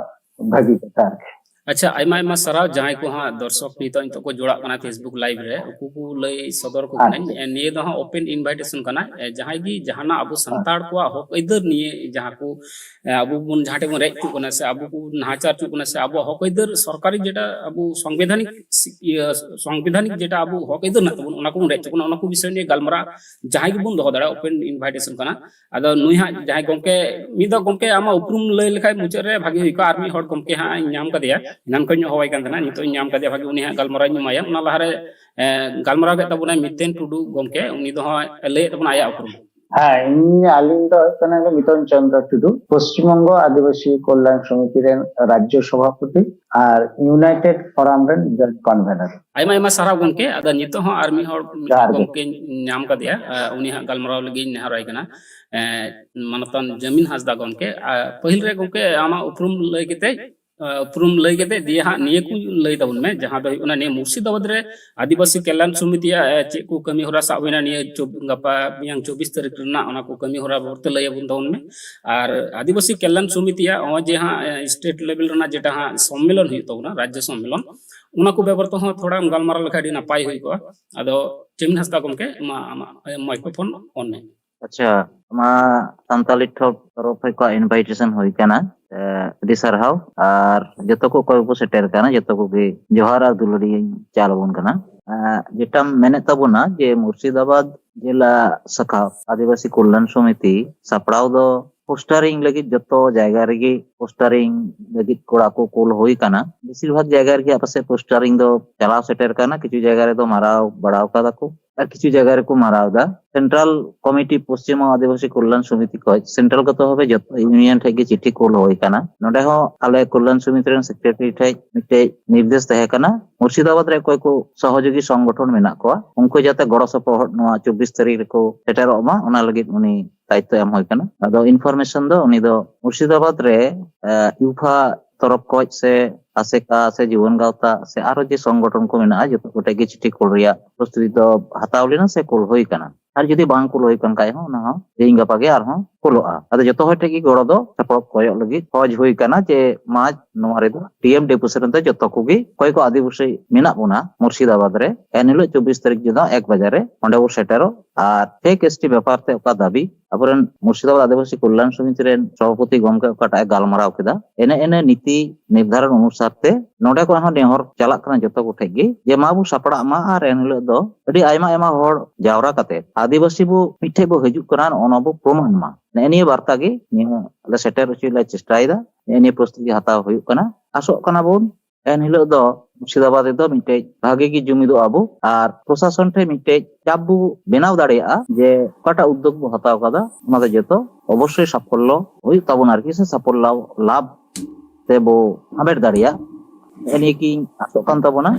ᱵᱷᱟᱹᱜᱤ ᱠᱟᱛᱷᱟ ᱟᱨᱠᱤ᱾ ᱟᱪᱪᱷᱟ, ᱟᱭᱢᱟ ᱟᱭᱢᱟ ᱥᱟᱨᱦᱟᱣ ᱡᱟᱦᱟᱸᱭ ᱠᱚ ᱦᱟᱸᱜ ᱫᱚᱨᱥᱚᱠ ᱱᱤᱛᱚᱜ ᱱᱤᱛᱚᱜ ᱠᱚ ᱡᱚᱲᱟᱜ ᱠᱟᱱᱟ Facebook live ᱨᱮ, ᱩᱱᱠᱩ ᱠᱚ ᱞᱟᱹᱭ ᱥᱚᱫᱚᱨ ᱠᱚ ᱠᱟᱹᱱᱟᱹᱧ᱾ ᱟᱪᱪᱷᱟ᱾ ᱮ, ᱱᱤᱭᱟᱹ ᱫᱚ ᱦᱟᱸᱜ open invitation ᱠᱟᱱᱟ᱾ ᱮ, ᱡᱟᱦᱟᱸᱭ ᱜᱮ ᱡᱟᱦᱟᱱᱟᱜ ᱟᱵᱚ ᱥᱟᱱᱛᱟᱲ ᱠᱚᱣᱟᱜ ᱦᱚᱠ ᱟᱹᱭᱫᱟᱹᱨ ᱱᱤᱭᱮ ᱡᱟᱦᱟᱸ ᱠᱚ, ᱮ, ᱟᱵᱚ ᱵᱚᱱ ᱡᱟᱦᱟᱸ ᱴᱷᱮᱱ ᱵᱚᱱ ᱨᱮᱡ ᱦᱚᱪᱚᱜ ᱠᱟᱱᱟ ᱥᱮ ᱟᱵᱚ ᱠᱚ ᱱᱟᱦᱟᱪᱟᱨ ᱦᱚᱪᱚᱜ ᱠᱟᱱᱟ ᱥᱮ ᱟᱵᱚᱣᱟᱜ ᱦᱚᱠ ᱟᱹᱭᱫᱟᱹᱨ ᱥᱚᱨᱠᱟᱨᱤ ᱡᱮᱴᱟ ᱟᱵᱚ ᱥᱚᱝᱵᱤᱫᱷᱟᱱᱤᱠ ᱥᱤ-, ᱤᱭᱟᱹ, ᱥᱚᱝᱵᱤᱫᱷᱟᱱᱤᱠ ᱡᱮᱴᱟ ᱟᱵᱚ ᱦᱚᱠ ᱟᱹᱭᱫᱟᱹᱨ ᱢᱮᱱᱟᱜ ᱛᱟᱵᱚᱱ ᱚᱱᱟ ᱠᱚᱵᱚᱱ ᱨᱮᱡ ᱦᱚᱪᱚᱜ ᱠᱟᱱᱟ, ᱚᱱᱟ ᱠᱚ ᱵᱤᱥᱚᱭ ᱱᱤᱭᱮ ᱜᱟᱞᱢᱟᱨᱟᱣ ᱡᱟᱦᱟᱸᱭ ᱜᱮᱵᱚᱱ ᱫᱚᱦᱚ ᱫᱟᱲᱮᱭᱟᱜᱼᱟ, open invitation ᱠᱟᱱᱟ᱾ ᱟᱫᱚ ᱱᱩᱭ ᱦᱟᱸᱜ ᱡᱟᱦᱟᱸᱭ ᱜᱚᱢᱠᱮ, ᱢᱤᱫ ᱫᱷᱟᱣ ᱜᱚᱢᱠᱮ ᱟᱢᱟᱜ ᱩᱯᱨᱩᱢ ᱞᱟᱹᱭ ᱞᱮᱠᱷᱟᱡ ᱢᱩᱪᱟᱹᱫ ᱨᱮ ᱵᱷᱟᱜᱤ ᱦᱩᱭ ᱠᱚᱜᱼᱟ᱾ ᱟᱨ ᱢᱤᱫ ᱦᱚᱲ ᱜᱚᱢᱠᱮ ᱦᱟᱸᱜ ᱤᱧ ᱧᱟᱢ ᱠᱟᱫᱮᱭᱟ, ᱮᱱᱟᱱ ᱠᱷᱚᱱ ᱤᱧ ᱦᱚᱦᱚᱣᱟᱭ ᱠᱟᱱ ᱛᱟᱦᱮᱱᱟ, ᱱᱤᱛᱚᱜ ᱤᱧ ᱧᱟᱢ ᱠᱟᱫᱮᱭᱟ ᱵᱷᱟᱜᱤ, ᱩᱱᱤ ᱦᱟᱸᱜ ᱜᱟᱞᱢᱟᱨᱟᱣ ᱤᱧ ᱮᱢᱟᱭᱟ᱾ ᱚᱱᱟ ᱞᱟᱦᱟᱨᱮ ᱮ, ᱜᱟᱞᱢᱟᱨᱟᱣ ᱠᱮᱫ ᱛᱟᱵᱚᱱᱟᱭ ᱢᱤᱛᱮᱱ ᱴᱩᱰᱩ ᱜᱚᱢᱠᱮ, ᱩᱱᱤ ᱫᱚ ᱦᱟᱸᱜ ᱞᱟᱹᱭᱮᱫ ᱛᱟᱵᱚᱱᱟ ᱟᱭᱟᱜ ᱩᱯᱨᱩᱢ᱾ ᱦᱮᱸ, ᱤᱧ, ᱟᱹᱞᱤᱧ ᱫᱚ ᱦᱩᱭᱩᱜ ᱠᱟᱱᱟ ᱢᱤᱛᱚᱱ ᱪᱚᱱᱫᱨᱚ ᱴᱩᱰᱩ, ᱯᱚᱥᱪᱤᱢ ᱵᱚᱝᱜᱚ ᱟᱹᱫᱤᱵᱟᱹᱥᱤ ᱠᱚᱞᱭᱟᱱ ᱥᱚᱢᱤᱛᱤ ᱨᱮᱱ ᱨᱟᱡᱽᱡᱚ ᱥᱚᱵᱷᱟᱯᱚᱛᱤ ᱟᱨ United Forum ᱨᱮᱱ ᱡᱚᱭᱮᱱᱴ ᱠᱚᱱᱵᱷᱮᱱᱟᱨ᱾ ᱟᱭᱢᱟ ᱟᱭᱢᱟ ᱥᱟᱨᱦᱟᱣ ᱜᱚᱢᱠᱮ᱾ ᱟᱫᱚ ᱱᱤᱛᱚᱜ ᱦᱚᱸ ᱟᱨ ᱢᱤᱫ ᱦᱚᱲ ᱡᱚᱦᱟᱨ ᱜᱮ᱾ ᱜᱚᱢᱠᱮᱧ ᱧᱟᱢ ᱠᱟᱫᱮᱭᱟ, ᱮ, ᱩᱱᱤ ᱦᱟᱸᱜ ᱜᱟᱞᱢᱟᱨᱟᱣ ᱞᱟᱹᱜᱤᱫ ᱤᱧ ᱱᱮᱦᱚᱨᱟᱭ ᱠᱟᱱᱟ᱾ ᱮ, ᱢᱟᱱᱚᱛᱟᱱ ᱡᱟᱢᱤᱱ ᱦᱟᱸᱥᱫᱟ ᱜᱚᱢᱠᱮ, ᱮ, ᱯᱟᱹᱦᱤᱞ ᱨᱮ ᱜᱚᱢᱠᱮ ᱟᱢᱟᱜ ᱩᱯᱨᱩᱢ ᱞᱟᱹᱭ ᱠᱟᱛᱮ, ᱮ, ᱩᱯᱨᱩᱢ ᱞᱟᱹᱭ ᱠᱟᱛᱮ ᱫᱤᱭᱮ ᱦᱟᱸᱜ ᱱᱤᱭᱟᱹ ᱠᱚ ᱞᱟᱹᱭ ᱛᱟᱵᱚᱱ ᱢᱮ, ᱡᱟᱦᱟᱸ ᱫᱚ ᱦᱩᱭᱩᱜ ᱠᱟᱱᱟ ᱱᱤᱭᱟᱹ ᱢᱩᱨᱥᱤᱫᱟᱵᱟᱫᱽ ᱨᱮ ᱟᱹᱫᱤᱵᱟᱹᱥᱤ ᱠᱚᱞᱭᱟᱱ ᱥᱚᱢᱤᱛᱤᱭᱟᱜ, ᱮ, ᱪᱮᱫ ᱠᱚ ᱠᱟᱹᱢᱤ ᱦᱚᱨᱟ ᱥᱟᱵ ᱦᱩᱭᱱᱟ ᱱᱤᱭᱟᱹ ᱪᱚᱵ-, ᱜᱟᱯᱟ ᱢᱮᱭᱟᱝ ᱪᱚᱵᱵᱤᱥ ᱛᱟᱹᱨᱤᱠᱷ ᱨᱮᱱᱟᱜ, ᱚᱱᱟ ᱠᱚ ᱠᱟᱹᱢᱤ ᱦᱚᱨᱟ ᱵᱟᱵᱚᱫ ᱛᱮ ᱞᱟᱹᱭ ᱟᱵᱚᱱ ᱛᱟᱵᱚᱱ ᱢᱮ᱾ ᱟᱨ ᱟᱹᱫᱤᱵᱟᱹᱥᱤ ᱠᱚᱞᱭᱟᱱ ᱥᱚᱢᱤᱛᱤᱭᱟᱜ ᱱᱚᱜᱼᱚᱭ ᱡᱮ ᱦᱟᱸᱜ, ᱮ, ᱥᱴᱮᱴ ᱞᱮᱵᱮᱞ ᱨᱮᱱᱟᱜ ᱡᱮᱴᱟ ᱦᱟᱸᱜ ᱥᱚᱢᱢᱮᱞᱚᱱ ᱦᱩᱭᱩᱜ ᱛᱟᱵᱚᱱᱟ, ᱨᱟᱡᱽᱡᱚ ᱥᱚᱢᱢᱮᱞᱚᱱ, ᱚᱱᱟ ᱠᱚ ᱵᱮᱜᱚᱨ ᱛᱮᱦᱚᱸ ᱛᱷᱚᱲᱟᱢ ᱜᱟᱞᱢᱟᱨᱟᱣ ᱞᱮᱠᱷᱟᱱ ᱟᱹᱰᱤ ᱱᱟᱯᱟᱭ ᱦᱩᱭ ᱠᱚᱜᱼᱟ᱾ ᱟᱫᱚ ᱡᱟᱢᱤᱱ ᱦᱟᱸᱥᱫᱟ ᱜᱚᱢᱠᱮ, ᱢᱟ ᱟᱢᱟᱜ, ᱮ, microphone on ᱢᱮ᱾ ᱟᱪᱪᱷᱟ, ᱢᱟ ᱥᱟᱱᱛᱟᱞᱤ ᱴᱷᱚᱯ ᱛᱚᱨᱚᱯ ᱠᱷᱚᱱ ᱠᱚ invitation ᱦᱩᱭ ᱠᱟᱱᱟ᱾ ᱮ, ᱟᱹᱰᱤ ᱥᱟᱨᱦᱟᱣ᱾ ᱟᱨ ᱡᱚᱛᱚ ᱠᱚ ᱚᱠᱚᱭ ᱠᱚᱠᱚ ᱥᱮᱴᱮᱨ ᱠᱟᱱᱟ, ᱡᱚᱛᱚ ᱠᱚᱜᱮ ᱡᱚᱦᱟᱨ ᱟᱨ ᱫᱩᱞᱟᱹᱲᱤᱭᱟᱹᱧ ᱪᱟᱞ ᱟᱵᱚᱱ ᱠᱟᱱᱟ᱾ ᱮ, ᱡᱮᱴᱟᱢ ᱢᱮᱱᱮᱫ ᱛᱟᱵᱚᱱᱟ ᱡᱮ ᱢᱩᱨᱥᱤᱫᱟᱵᱟᱫᱽ ᱡᱮᱞᱟ ᱥᱟᱠᱷᱟ ᱟᱹᱫᱤᱵᱟᱹᱥᱤ ᱠᱚᱞᱭᱟᱱ ᱥᱚᱢᱤᱛᱤ ᱥᱟᱯᱲᱟᱣ ᱫᱚ ᱯᱳᱥᱴᱟᱨᱤᱝ ᱞᱟᱹᱜᱤᱫ ᱡᱚᱛᱚ ᱡᱟᱭᱜᱟ ᱨᱮᱜᱮ ᱯᱳᱥᱴᱟᱨᱤᱝ ᱞᱟᱹᱜᱤᱫ ᱠᱚᱲᱟ ᱠᱚ ᱠᱩᱞ ᱦᱩᱭ ᱠᱟᱱᱟ᱾ ᱵᱮᱥᱤᱨ ᱵᱷᱟᱜᱽ ᱡᱟᱭᱜᱟ ᱨᱮᱜᱮ ᱯᱟᱥᱮ ᱯᱳᱥᱴᱟᱨᱤᱝ ᱫᱚ ᱪᱟᱞᱟᱣ ᱥᱮᱴᱮᱨ ᱠᱟᱱᱟ, ᱠᱤᱪᱷᱩ ᱡᱟᱭᱜᱟ ᱨᱮᱫᱚ ᱢᱟᱨᱟᱣ ᱵᱟᱲᱟᱣ ᱠᱟᱫᱟ ᱠᱚ ᱟᱨ ᱠᱤᱪᱷᱩ ᱡᱟᱭᱜᱟ ᱨᱮᱠᱚ ᱢᱟᱨᱟᱣ ᱮᱫᱟ᱾ ᱥᱮᱱᱴᱨᱟᱞ ᱠᱚᱢᱤᱴᱤ ᱯᱚᱥᱪᱤᱢ ᱟᱹᱫᱤᱵᱟᱹᱥᱤ ᱠᱚᱞᱭᱟᱱ ᱥᱚᱢᱤᱛᱤ ᱠᱷᱚᱱ ᱥᱮᱱᱴᱨᱟᱞ ᱜᱚᱛᱚ ᱵᱷᱟᱵᱮ ᱡᱚᱛᱚ ᱤᱭᱩᱱᱤᱭᱚᱱ ᱴᱷᱮᱡ ᱜᱮ ᱪᱤᱴᱷᱤ ᱠᱩᱞ ᱦᱩᱭ ᱠᱟᱱᱟ᱾ ᱱᱚᱰᱮ ᱦᱚᱸ ᱟᱞᱮ ᱠᱚᱞᱭᱟᱱ ᱥᱚᱢᱤᱛᱤ ᱨᱮᱱ ᱥᱮᱠᱨᱮᱴᱟᱨᱤ ᱴᱷᱮᱡ ᱢᱤᱫᱴᱮᱡ ᱱᱤᱨᱫᱮᱥ ᱛᱟᱦᱮᱸ ᱠᱟᱱᱟ, ᱢᱩᱨᱥᱤᱫᱟᱵᱟᱫᱽ ᱨᱮ ᱚᱠᱚᱭ ᱠᱚ ᱥᱚᱦᱚᱡᱳᱜᱤ ᱥᱚᱝᱜᱚᱴᱷᱚᱱ ᱢᱮᱱᱟᱜ ᱠᱚᱣᱟ ᱩᱱᱠᱩ ᱡᱟᱛᱮ ᱜᱚᱲᱚ ᱥᱚᱯᱚᱦᱚᱫ ᱱᱚᱣᱟ ᱪᱚᱵᱵᱤᱥ ᱛᱟᱹᱨᱤᱠᱷ ᱨᱮᱠᱚ ᱥᱮᱴᱮᱨᱚᱜ ᱢᱟ, ᱚᱱᱟ ᱞᱟᱹᱜᱤᱫ ᱩᱱᱤ ᱫᱟᱭᱤᱛᱛᱚ ᱮᱢ ᱦᱩᱭ ᱠᱟᱱᱟ᱾ ᱟᱫᱚ ᱤᱱᱯᱷᱚᱨᱢᱮᱥᱚᱱ ᱫᱚ ᱩᱱᱤ ᱫᱚ ᱢᱩᱨᱥᱤᱫᱟᱵᱟᱫᱽ ᱨᱮ, ᱮ, ᱤᱭᱩᱯᱷᱟ ᱛᱚᱨᱚᱯ ᱠᱷᱚᱡ ᱥᱮ ᱟᱥᱮᱠᱟ ᱥᱮ ᱡᱩᱣᱟᱹᱱ ᱜᱟᱶᱛᱟ ᱥᱮ ᱟᱨᱚ ᱡᱮ ᱥᱚᱝᱜᱚᱴᱷᱚᱱ ᱠᱚ ᱢᱮᱱᱟᱜᱼᱟ, ᱡᱚᱛᱚ ᱠᱚᱴᱷᱮᱡ ᱜᱮ ᱪᱤᱴᱷᱤ ᱠᱩᱞ ᱨᱮᱭᱟᱜ ᱯᱨᱚᱥᱛᱩᱛᱤ ᱫᱚ ᱦᱟᱛᱟᱣ ᱞᱮᱱᱟ ᱥᱮ ᱠᱩᱞ ᱦᱩᱭ ᱠᱟᱱᱟ᱾ ᱟᱨ ᱡᱩᱫᱤ ᱵᱟᱝ ᱠᱩᱞ ᱦᱩᱭ ᱠᱟᱱ ᱠᱷᱟᱡ ᱦᱚᱸ, ᱚᱱᱟ ᱦᱚᱸ ᱛᱮᱦᱮᱧ ᱜᱟᱯᱟ ᱜᱮ ᱟᱨᱦᱚᱸ ᱠᱩᱞᱚᱜᱼᱟ᱾ ᱟᱫᱚ ᱡᱚᱛᱚ ᱦᱚᱲ ᱴᱷᱮᱱ ᱜᱮ ᱜᱚᱲᱚ ᱫᱚ ᱥᱟᱯᱲᱟᱣ ᱠᱚᱭᱚᱜ ᱞᱟᱹᱜᱤᱫ ᱠᱷᱚᱡᱽ ᱦᱩᱭ ᱠᱟᱱᱟ ᱡᱮ ᱢᱟᱨᱪ ᱱᱚᱣᱟ ᱨᱮᱫᱚ ᱴᱤ ᱮᱢ ᱰᱤ ᱯᱩᱥᱤ ᱨᱮᱱ ᱫᱚ ᱡᱚᱛᱚ ᱠᱚᱜᱮ ᱚᱠᱚᱭ ᱠᱚ ᱟᱹᱫᱤᱵᱟᱹᱥᱤ ᱢᱮᱱᱟᱜ ᱵᱚᱱᱟ ᱢᱩᱨᱥᱤᱫᱟᱵᱟᱫᱽ ᱨᱮ, ᱮᱱ ᱦᱤᱞᱳᱜ ᱪᱚᱵᱵᱤᱥ ᱛᱟᱹᱨᱤᱠᱷ ᱡᱮᱱᱚ ᱮᱠ ᱵᱟᱡᱮ ᱨᱮ ᱚᱸᱰᱮ ᱵᱚ ᱥᱮᱴᱮᱨᱚᱜ᱾ ᱟᱨ ᱯᱷᱮᱠ ᱮᱥ ᱴᱤ ᱵᱮᱯᱟᱨ ᱛᱮ ᱚᱠᱟ ᱫᱟᱹᱵᱤ ᱟᱵᱚᱨᱮᱱ ᱢᱩᱨᱥᱤᱫᱟᱵᱟᱫᱽ ᱟᱹᱫᱤᱵᱟᱹᱥᱤ ᱠᱚᱞᱭᱟᱱ ᱥᱚᱢᱤᱛᱤ ᱨᱮᱱ ᱥᱚᱵᱷᱟᱯᱚᱛᱤ ᱜᱚᱢᱠᱮ ᱚᱠᱟᱴᱟᱜ ᱮ ᱜᱟᱞᱢᱟᱨᱟᱣ ᱠᱮᱫᱟ, ᱮᱱᱮ ᱮᱱᱮ ᱱᱤᱛᱤ ᱱᱤᱨᱫᱷᱟᱨᱚᱱ ᱚᱱᱩᱥᱟᱨ ᱛᱮ ᱱᱚᱰᱮ ᱠᱷᱚᱱ ᱦᱚᱸ ᱱᱮᱦᱚᱨ ᱪᱟᱞᱟᱜ ᱠᱟᱱᱟ ᱡᱚᱛᱚ ᱠᱚᱴᱷᱮᱱ ᱜᱮ ᱡᱮ ᱢᱟ ᱵᱚ ᱥᱟᱯᱲᱟᱜ ᱢᱟ ᱟᱨ ᱮᱱ ᱦᱤᱞᱳᱜ ᱫᱚ ᱟᱹᱰᱤ ᱟᱭᱢᱟ ᱟᱭᱢᱟ ᱦᱚᱲ ᱡᱟᱣᱨᱟ ᱠᱟᱛᱮ ᱟᱹᱫᱤᱵᱟᱹᱥᱤ ᱵᱚ ᱢᱤᱫᱴᱷᱮᱡ ᱵᱚ ᱦᱤᱡᱩᱜ ᱠᱟᱱᱟ, ᱱᱚᱜᱼᱚ ᱱᱚᱣᱟ ᱵᱚ ᱯᱨᱚᱢᱟᱱ ᱢᱟ᱾ ᱱᱮᱜᱼᱮ ᱱᱤᱭᱟᱹ ᱵᱟᱨᱛᱟ ᱜᱮ ᱱᱤᱭᱟᱹ ᱟᱞᱮ ᱥᱮᱴᱮᱨ ᱦᱚᱪᱚᱭ ᱞᱮ ᱪᱮᱥᱴᱟᱭᱮᱫᱟ᱾ ᱱᱮᱜᱼᱮ ᱱᱤᱭᱟᱹ ᱯᱨᱚᱥᱛᱩᱛᱤ ᱦᱟᱛᱟᱣ ᱦᱩᱭᱩᱜ ᱠᱟᱱᱟ᱾ ᱟᱥᱚᱜ ᱠᱟᱱᱟ ᱵᱚᱱ ᱮᱱ ᱦᱤᱞᱳᱜ ᱫᱚ ᱢᱩᱨᱥᱤᱫᱟᱵᱟᱫᱽ ᱨᱮᱫᱚ ᱢᱤᱫᱴᱮᱡ ᱵᱷᱟᱜᱮ ᱜᱮ ᱡᱩᱢᱤᱫᱚᱜᱼᱟ ᱵᱚ ᱟᱨ ᱯᱨᱚᱥᱟᱥᱚᱱ ᱴᱷᱮᱱ ᱢᱤᱫᱴᱮᱡ ᱪᱟᱯ ᱵᱚ ᱵᱮᱱᱟᱣ ᱫᱟᱲᱮᱭᱟᱜᱼᱟ ᱡᱮ ᱚᱠᱟᱴᱟᱜ ᱩᱫᱽᱫᱳᱜᱽ ᱵᱚ ᱦᱟᱛᱟᱣ ᱠᱟᱫᱟ ᱚᱱᱟ ᱫᱚ ᱡᱚᱛᱚ ᱚᱵᱚᱥᱥᱳᱭ ᱥᱟᱯᱷᱚᱞᱞᱚ ᱦᱩᱭᱩᱜ ᱛᱟᱵᱚᱱᱟ ᱟᱨᱠᱤ, ᱥᱮ ᱥᱟᱯᱷᱚᱞᱞᱚ ᱞᱟᱵᱷ ᱛᱮ ᱵᱚ ᱦᱟᱢᱮᱴ ᱫᱟᱲᱮᱭᱟᱜ᱾ ᱱᱮᱜᱼᱮ ᱱᱤᱭᱟᱹ ᱜᱤᱧ ᱟᱥᱚᱜ ᱠᱟᱱ ᱛᱟᱵᱚᱱᱟ᱾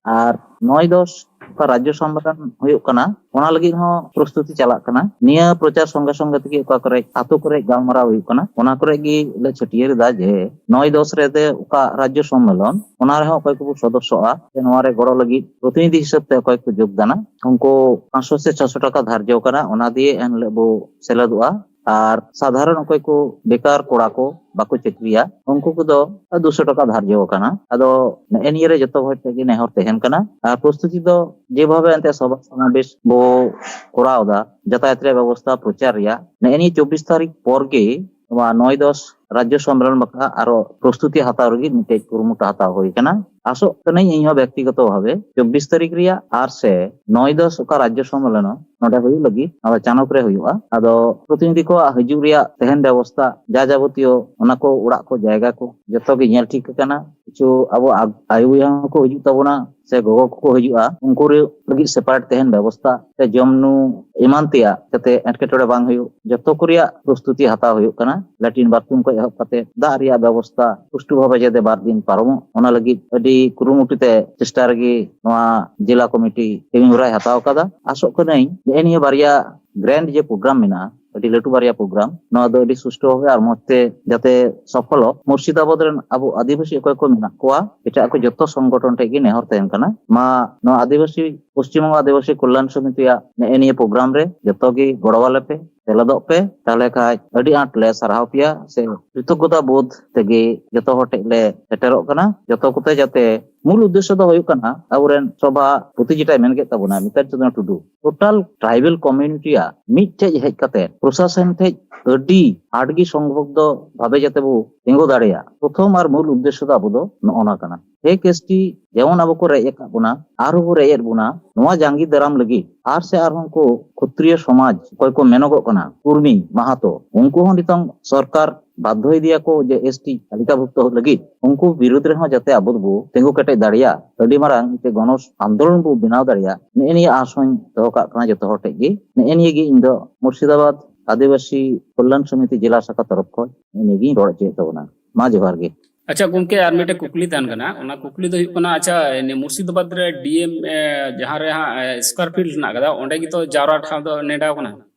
ᱟᱨ ᱱᱚᱭ ᱫᱚᱥ ᱚᱠᱟ ᱨᱟᱡᱽᱡᱚ ᱥᱚᱢᱢᱮᱞᱚᱱ ᱦᱩᱭᱩᱜ ᱠᱟᱱᱟ, ᱚᱱᱟ ᱞᱟᱹᱜᱤᱫ ᱦᱚᱸ ᱯᱨᱚᱥᱛᱩᱛᱤ ᱪᱟᱞᱟᱜ ᱠᱟᱱᱟ᱾ ᱱᱤᱭᱟᱹ ᱯᱨᱚᱪᱟᱨ ᱥᱚᱸᱜᱮ ᱥᱚᱸᱜᱮ ᱛᱮᱜᱮ ᱚᱠᱟ ᱠᱚᱨᱮ ᱟᱛᱳ ᱠᱚᱨᱮ ᱜᱟᱞᱢᱟᱨᱟᱣ ᱦᱩᱭᱩᱜ ᱠᱟᱱᱟ, ᱚᱱᱟ ᱠᱚᱨᱮ ᱜᱮ ᱞᱮ ᱪᱷᱟᱹᱴᱭᱟᱹᱨ ᱮᱫᱟ ᱡᱮ ᱱᱚᱭ ᱫᱚᱥ ᱨᱮ ᱚᱠᱟ ᱨᱟᱡᱽᱡᱚ ᱥᱚᱢᱢᱮᱞᱚᱱ, ᱚᱱᱟ ᱨᱮᱦᱚᱸ ᱚᱠᱚᱭ ᱠᱚᱠᱚ ᱥᱚᱫᱚᱥᱥᱚᱜᱼᱟ ᱥᱮ ᱱᱚᱣᱟ ᱨᱮ ᱜᱚᱲᱚ ᱞᱟᱹᱜᱤᱫ ᱯᱨᱚᱛᱤᱱᱤᱫᱷᱤ ᱦᱤᱥᱟᱹᱵ ᱛᱮ ᱚᱠᱚᱭ ᱠᱚ ᱡᱳᱜᱽᱫᱟᱱᱟ, ᱩᱱᱠᱩ ᱯᱟᱸᱪᱥᱚ ᱥᱮ ᱪᱷᱚᱥᱚ ᱴᱟᱠᱟ ᱫᱷᱟᱨᱡᱚ ᱠᱟᱱᱟ, ᱚᱱᱟ ᱫᱤᱭᱮ ᱮᱱ ᱦᱤᱞᱳᱜ ᱵᱚ ᱥᱮᱞᱮᱫᱚᱜᱼᱟ᱾ ᱟᱨ ᱥᱟᱫᱷᱟᱨᱚᱱ ᱚᱠᱚᱭ ᱠᱚ ᱵᱮᱠᱟᱨ ᱠᱚᱲᱟ ᱠᱚ ᱵᱟᱠᱚ ᱪᱟᱹᱠᱨᱤᱭᱟ, ᱩᱱᱠᱩ ᱠᱚᱫᱚ ᱫᱩᱥᱚ ᱴᱟᱠᱟ ᱫᱷᱟᱨᱡᱚ ᱟᱠᱟᱱᱟ᱾ ᱟᱫᱚ ᱱᱮᱜᱼᱮ ᱱᱤᱭᱟᱹ ᱨᱮ ᱡᱚᱛᱚ ᱦᱚᱲ ᱴᱷᱮᱱ ᱜᱮ ᱱᱮᱦᱚᱨ ᱛᱟᱦᱮᱱ ᱠᱟᱱᱟ᱾ ᱟᱨ ᱯᱨᱚᱥᱛᱩᱛᱤ ᱫᱚ ᱡᱮᱵᱷᱟᱵᱮ ᱮᱱᱛᱮ ᱥᱚᱵᱷᱟ ᱥᱚᱢᱟᱵᱮᱥ ᱵᱚ ᱠᱚᱨᱟᱣ ᱮᱫᱟ, ᱡᱟᱛᱟᱭᱟᱛ ᱨᱮᱭᱟᱜ ᱵᱮᱵᱚᱥᱛᱷᱟ, ᱯᱨᱚᱪᱟᱨ ᱨᱮᱭᱟᱜ, ᱱᱮᱜᱼᱮ ᱱᱤᱭᱟᱹ ᱪᱚᱵᱵᱤᱥ ᱛᱟᱹᱨᱤᱠᱷ ᱯᱚᱨ ᱜᱮ ᱱᱚᱣᱟ ᱱᱚᱭ ᱫᱚᱥ ᱨᱟᱡᱽᱡᱚ ᱥᱚᱢᱢᱮᱞᱚᱱ ᱵᱟᱠᱷᱨᱟ ᱟᱨᱚ ᱯᱨᱚᱥᱛᱩᱛᱤ ᱦᱟᱛᱟᱣ ᱞᱟᱹᱜᱤᱫ ᱢᱤᱫᱴᱮᱡ ᱠᱩᱨᱩᱢᱩᱴᱩ ᱦᱟᱛᱟᱣ ᱦᱩᱭ ᱠᱟᱱᱟ᱾ ᱟᱥᱚᱜ ᱠᱟᱹᱱᱟᱹᱧ ᱤᱧᱦᱚᱸ ᱵᱮᱠᱛᱤᱜᱚᱛᱚ ᱵᱷᱟᱵᱮ ᱪᱚᱵᱵᱤᱥ ᱛᱟᱹᱨᱤᱠᱷ ᱨᱮᱭᱟᱜ ᱟᱨ ᱥᱮ ᱱᱚᱭ ᱫᱚᱥ ᱚᱠᱟ ᱨᱟᱡᱽᱡᱚ ᱥᱚᱢᱢᱮᱞᱚᱱ ᱱᱚᱰᱮ ᱦᱩᱭᱩᱜ ᱞᱟᱹᱜᱤᱫ, ᱱᱚᱣᱟ ᱫᱚ ᱪᱟᱱᱚᱠ ᱨᱮ ᱦᱩᱭᱩᱜᱼᱟ᱾ ᱟᱫᱚ ᱯᱨᱚᱛᱤᱱᱤᱫᱷᱤ ᱠᱚᱣᱟᱜ ᱦᱤᱡᱩᱜ ᱨᱮᱭᱟᱜ ᱛᱟᱦᱮᱱ ᱵᱮᱵᱚᱥᱛᱷᱟ, ᱡᱟ ᱡᱟᱵᱚᱛᱤᱭᱚ ᱚᱱᱟ ᱠᱚ ᱚᱲᱟᱜ ᱠᱚ ᱡᱟᱭᱜᱟ ᱠᱚ ᱡᱚᱛᱚ ᱜᱮ ᱧᱮᱞ ᱴᱷᱤᱠ ᱟᱠᱟᱱᱟ᱾ ᱠᱤᱪᱷᱩ ᱟᱵᱚ ᱟᱜ-, ᱟᱭᱳ ᱵᱚᱭᱦᱟ ᱦᱚᱸᱠᱚ ᱦᱤᱡᱩᱜ ᱛᱟᱵᱚᱱᱟ ᱥᱮ ᱜᱚᱜᱚ ᱠᱚᱠᱚ ᱦᱤᱡᱩᱜᱼᱟ, ᱩᱱᱠᱩ ᱨᱮ ᱞᱟᱹᱜᱤᱫ separate ᱛᱟᱦᱮᱱ ᱵᱮᱵᱚᱥᱛᱷᱟ ᱥᱮ ᱡᱚᱢ ᱧᱩ ᱮᱢᱟᱱ ᱛᱮᱭᱟᱜ ᱡᱟᱛᱮ ᱮᱴᱠᱮᱴᱚᱬᱮ ᱵᱟᱝ ᱦᱩᱭᱩᱜ, ᱡᱚᱛᱚ ᱠᱚ ᱨᱮᱭᱟᱜ ᱯᱨᱚᱥᱛᱩᱛᱤ ᱦᱟᱛᱟᱣ ᱦᱩᱭᱩᱜ ᱠᱟᱱᱟ᱾ ᱞᱮᱴᱨᱤᱱ ᱵᱟᱛᱷᱨᱩᱢ ᱠᱷᱚᱱ ᱮᱦᱚᱵ ᱠᱟᱛᱮ ᱫᱟᱜ ᱨᱮᱭᱟᱜ ᱵᱮᱵᱚᱥᱛᱷᱟ ᱥᱩᱥᱴᱩ ᱵᱷᱟᱵᱮ ᱡᱟᱛᱮ ᱵᱟᱨ ᱫᱤᱱ ᱯᱟᱨᱚᱢᱚᱜ, ᱚᱱᱟ ᱞᱟᱹᱜᱤᱫ ᱟᱹᱰᱤ ᱠᱩᱨᱩᱢᱩᱴᱩ ᱛᱮ ᱪᱮᱥᱴᱟ ᱨᱮᱜᱮ ᱱᱚᱣᱟ ᱡᱮᱞᱟ ᱠᱚᱢᱤᱴᱤ ᱠᱟᱹᱢᱤ ᱦᱚᱨᱟᱭ ᱦᱟᱛᱟᱣ ᱟᱠᱟᱫᱟ᱾ ᱟᱥᱚᱜ ᱠᱟᱹᱱᱟᱹᱧ ᱱᱮᱜᱼᱮ ᱱᱤᱭᱟᱹ ᱵᱟᱨᱭᱟ ᱜᱨᱮᱱᱰ ᱡᱮ ᱯᱨᱳᱜᱨᱟᱢ ᱢᱮᱱᱟᱜᱼᱟ, ᱟᱹᱰᱤ ᱞᱟᱹᱴᱩ ᱵᱟᱨᱭᱟ ᱯᱨᱳᱜᱨᱟᱢ᱾ ᱱᱚᱣᱟ ᱫᱚ ᱟᱹᱰᱤ ᱥᱩᱥᱴᱷᱩ ᱵᱷᱟᱵᱮ ᱟᱨ ᱢᱚᱸᱡᱽ ᱛᱮ ᱡᱟᱛᱮ ᱥᱚᱯᱷᱚᱞᱚᱜ᱾ ᱢᱩᱨᱥᱤᱫᱟᱵᱟᱫᱽ ᱨᱮᱱ ᱟᱵᱚ ᱟᱹᱫᱤᱵᱟᱹᱥᱤ ᱚᱠᱚᱭ ᱠᱚ ᱢᱮᱱᱟᱜ ᱠᱚᱣᱟ, ᱮᱴᱟᱜ ᱠᱚ ᱡᱚᱛᱚ ᱥᱚᱝᱜᱚᱴᱷᱚᱱ ᱴᱷᱮᱱ ᱜᱮ ᱱᱮᱦᱚᱨ ᱛᱟᱦᱮᱱ ᱠᱟᱱᱟ, ᱢᱟ ᱱᱚᱣᱟ ᱟᱹᱫᱤᱵᱟᱹᱥᱤ, ᱯᱚᱥᱪᱤᱢ ᱵᱚᱝᱜᱚ ᱟᱹᱫᱤᱵᱟᱹᱥᱤ ᱠᱚᱞᱭᱟᱱ ᱥᱚᱢᱤᱛᱤᱭᱟᱜ ᱱᱮᱜᱼᱮ ᱱᱤᱭᱟᱹ ᱯᱨᱳᱜᱨᱟᱢ ᱨᱮ ᱡᱚᱛᱚ ᱜᱮ ᱜᱚᱲᱚ ᱟᱞᱮ ᱯᱮ, ᱥᱮᱞᱮᱫᱚᱜ ᱯᱮ᱾ ᱛᱟᱦᱚᱞᱮ ᱠᱷᱟᱡ ᱟᱹᱰᱤ ᱟᱸᱴ ᱞᱮ ᱥᱟᱨᱦᱟᱣ ᱯᱮᱭᱟ, ᱥᱮ ᱠᱨᱤᱛᱚᱜᱽᱜᱚᱛᱟ ᱵᱳᱫᱷ ᱛᱮᱜᱮ ᱡᱚᱛᱚ ᱦᱚᱲ ᱴᱷᱮᱡ ᱞᱮ ᱥᱮᱴᱮᱨᱚᱜ ᱠᱟᱱᱟ᱾ ᱡᱚᱛᱚ ᱠᱚᱛᱮ ᱡᱟᱛᱮ, ᱢᱩᱞ ᱩᱫᱽᱫᱮᱥᱥᱚ ᱫᱚ ᱦᱩᱭᱩᱜ ᱠᱟᱱᱟ, ᱟᱵᱚᱨᱮᱱ ᱥᱚᱵᱷᱟᱯᱚᱛᱤ ᱡᱮᱴᱟᱭ ᱢᱮᱱ ᱠᱮᱫ ᱛᱟᱵᱚᱱᱟ, ᱢᱤᱛᱟᱞ ᱪᱚᱸᱫᱽᱨᱚ ᱴᱩᱰᱩ, ᱴᱳᱴᱟᱞ ᱴᱨᱟᱭᱵᱮᱞ ᱠᱚᱢᱤᱭᱩᱱᱤᱴᱤᱭᱟᱜ ᱢᱤᱫ ᱴᱷᱮᱡ ᱦᱮᱡ ᱠᱟᱛᱮ ᱯᱨᱚᱥᱟᱥᱚᱱ ᱴᱷᱮᱡ ᱟᱹᱰᱤ ᱟᱸᱴ ᱜᱮ ᱥᱚᱝᱵᱚᱫᱽᱫᱷᱚ ᱵᱷᱟᱵᱮ ᱡᱟᱛᱮ ᱵᱚ ᱛᱤᱸᱜᱩ ᱫᱟᱲᱮᱭᱟᱜ, ᱯᱨᱚᱛᱷᱚᱢ ᱟᱨ ᱢᱩᱞ ᱩᱫᱽᱫᱮᱥᱥᱚ ᱫᱚ ᱟᱵᱚ ᱫᱚ ᱱᱚᱜᱼᱚ ᱱᱟ ᱠᱟᱱᱟ᱾ ᱯᱷᱮᱠ ᱮᱥᱴᱤ ᱡᱮᱢᱚᱱ ᱟᱵᱚ ᱠᱚ ᱨᱮᱡ ᱟᱠᱟᱫ ᱵᱚᱱᱟ, ᱟᱨᱦᱚᱸ ᱠᱚ ᱨᱮᱡ ᱮᱫ ᱵᱚᱱᱟ, ᱱᱚᱣᱟ ᱡᱟᱸᱜᱮ ᱫᱟᱨᱟᱢ ᱞᱟᱹᱜᱤᱫ ᱟᱨ ᱥᱮ ᱟᱨᱦᱚᱸ ᱩᱱᱠᱩ ᱠᱷᱚᱛᱨᱤᱭᱚ ᱥᱚᱢᱟᱡᱽ ᱚᱠᱚᱭ ᱠᱚ ᱢᱮᱱᱚᱜᱚᱜ ᱠᱟᱱᱟ, ᱠᱩᱲᱢᱤ, ᱢᱟᱦᱟᱛᱚ, ᱩᱱᱠᱩ ᱦᱚᱸ ᱱᱤᱛᱚᱝ ᱥᱚᱨᱠᱟᱨ ᱵᱟᱫᱽᱫᱷᱚ ᱤᱫᱤᱭᱟᱠᱚ ᱡᱮ ᱮᱥᱴᱤ ᱛᱟᱹᱞᱤᱠᱟᱵᱷᱩᱠᱛᱚ ᱞᱟᱹᱜᱤᱫ ᱩᱱᱠᱩ ᱵᱤᱨᱩᱫᱽ ᱨᱮᱦᱚᱸ ᱡᱟᱛᱮ ᱟᱵᱚ ᱫᱚᱵᱚ ᱛᱤᱸᱜᱩ ᱠᱮᱴᱮᱡ ᱫᱟᱲᱮᱭᱟᱜ, ᱟᱹᱰᱤ ᱢᱟᱨᱟᱝ ᱢᱤᱫᱴᱮᱡ ᱜᱚᱱᱚ ᱟᱱᱫᱳᱞᱚᱱ ᱵᱚ ᱵᱮᱱᱟᱣ ᱫᱟᱲᱮᱭᱟᱜ, ᱱᱮᱜᱼᱮ ᱱᱤᱭᱟᱹ ᱟᱸᱥ ᱦᱚᱸᱧ ᱫᱚᱦᱚ ᱠᱟᱜ ᱠᱟᱱᱟ ᱡᱚᱛᱚ ᱦᱚᱲ ᱴᱷᱮᱡ ᱜᱮ᱾ ᱱᱮᱜᱼᱮ ᱱᱤᱭᱟᱹ ᱜᱮ ᱤᱧ ᱫᱚ ᱢᱩᱨᱥᱤᱫᱟᱵᱟᱫᱽ ᱟᱹᱫᱤᱵᱟᱹᱥᱤ ᱠᱚᱞᱭᱟᱱ ᱥᱚᱢᱤᱛᱤ ᱡᱮᱞᱟ ᱥᱟᱠᱷᱟ ᱛᱚᱨᱚᱯ ᱠᱷᱚᱱ ᱱᱮᱜᱼᱮ ᱱᱤᱭᱟᱹ ᱜᱤᱧ ᱨᱚᱲ ᱦᱚᱪᱚᱭᱮᱫ ᱛᱟᱵᱚᱱᱟ᱾ ᱢᱟ ᱡᱚᱦᱟᱨ ᱜᱮ᱾ ᱟᱪᱪᱷᱟ ᱜᱚᱢᱠᱮ, ᱟᱨ ᱢᱤᱫᱴᱮᱡ ᱠᱩᱠᱞᱤ ᱛᱟᱦᱮᱱ ᱠᱟᱱᱟ᱾ ᱚᱱᱟ ᱠᱩᱠᱞᱤ ᱫᱚ ᱦᱩᱭᱩᱜ ᱠᱟᱱᱟ, ᱟᱪᱪᱷᱟ, ᱱᱤᱭᱟᱹ ᱢᱩᱨᱥᱤᱫᱟᱵᱟᱫᱽ ᱨᱮ ᱰᱤ ᱮᱢ, ᱮ, ᱡᱟᱦᱟᱸ ᱨᱮ ᱦᱟᱸᱜ, ᱮ, ᱥᱠᱚᱭᱟᱨ ᱯᱷᱤᱞᱰ ᱦᱮᱱᱟᱜ ᱟᱠᱟᱫᱟ, ᱚᱸᱰᱮ ᱜᱮᱛᱚ ᱡᱟᱣᱨᱟ ᱴᱷᱟᱶ ᱫᱚ ᱱᱮᱰᱟᱣ ᱠᱟᱱᱟ?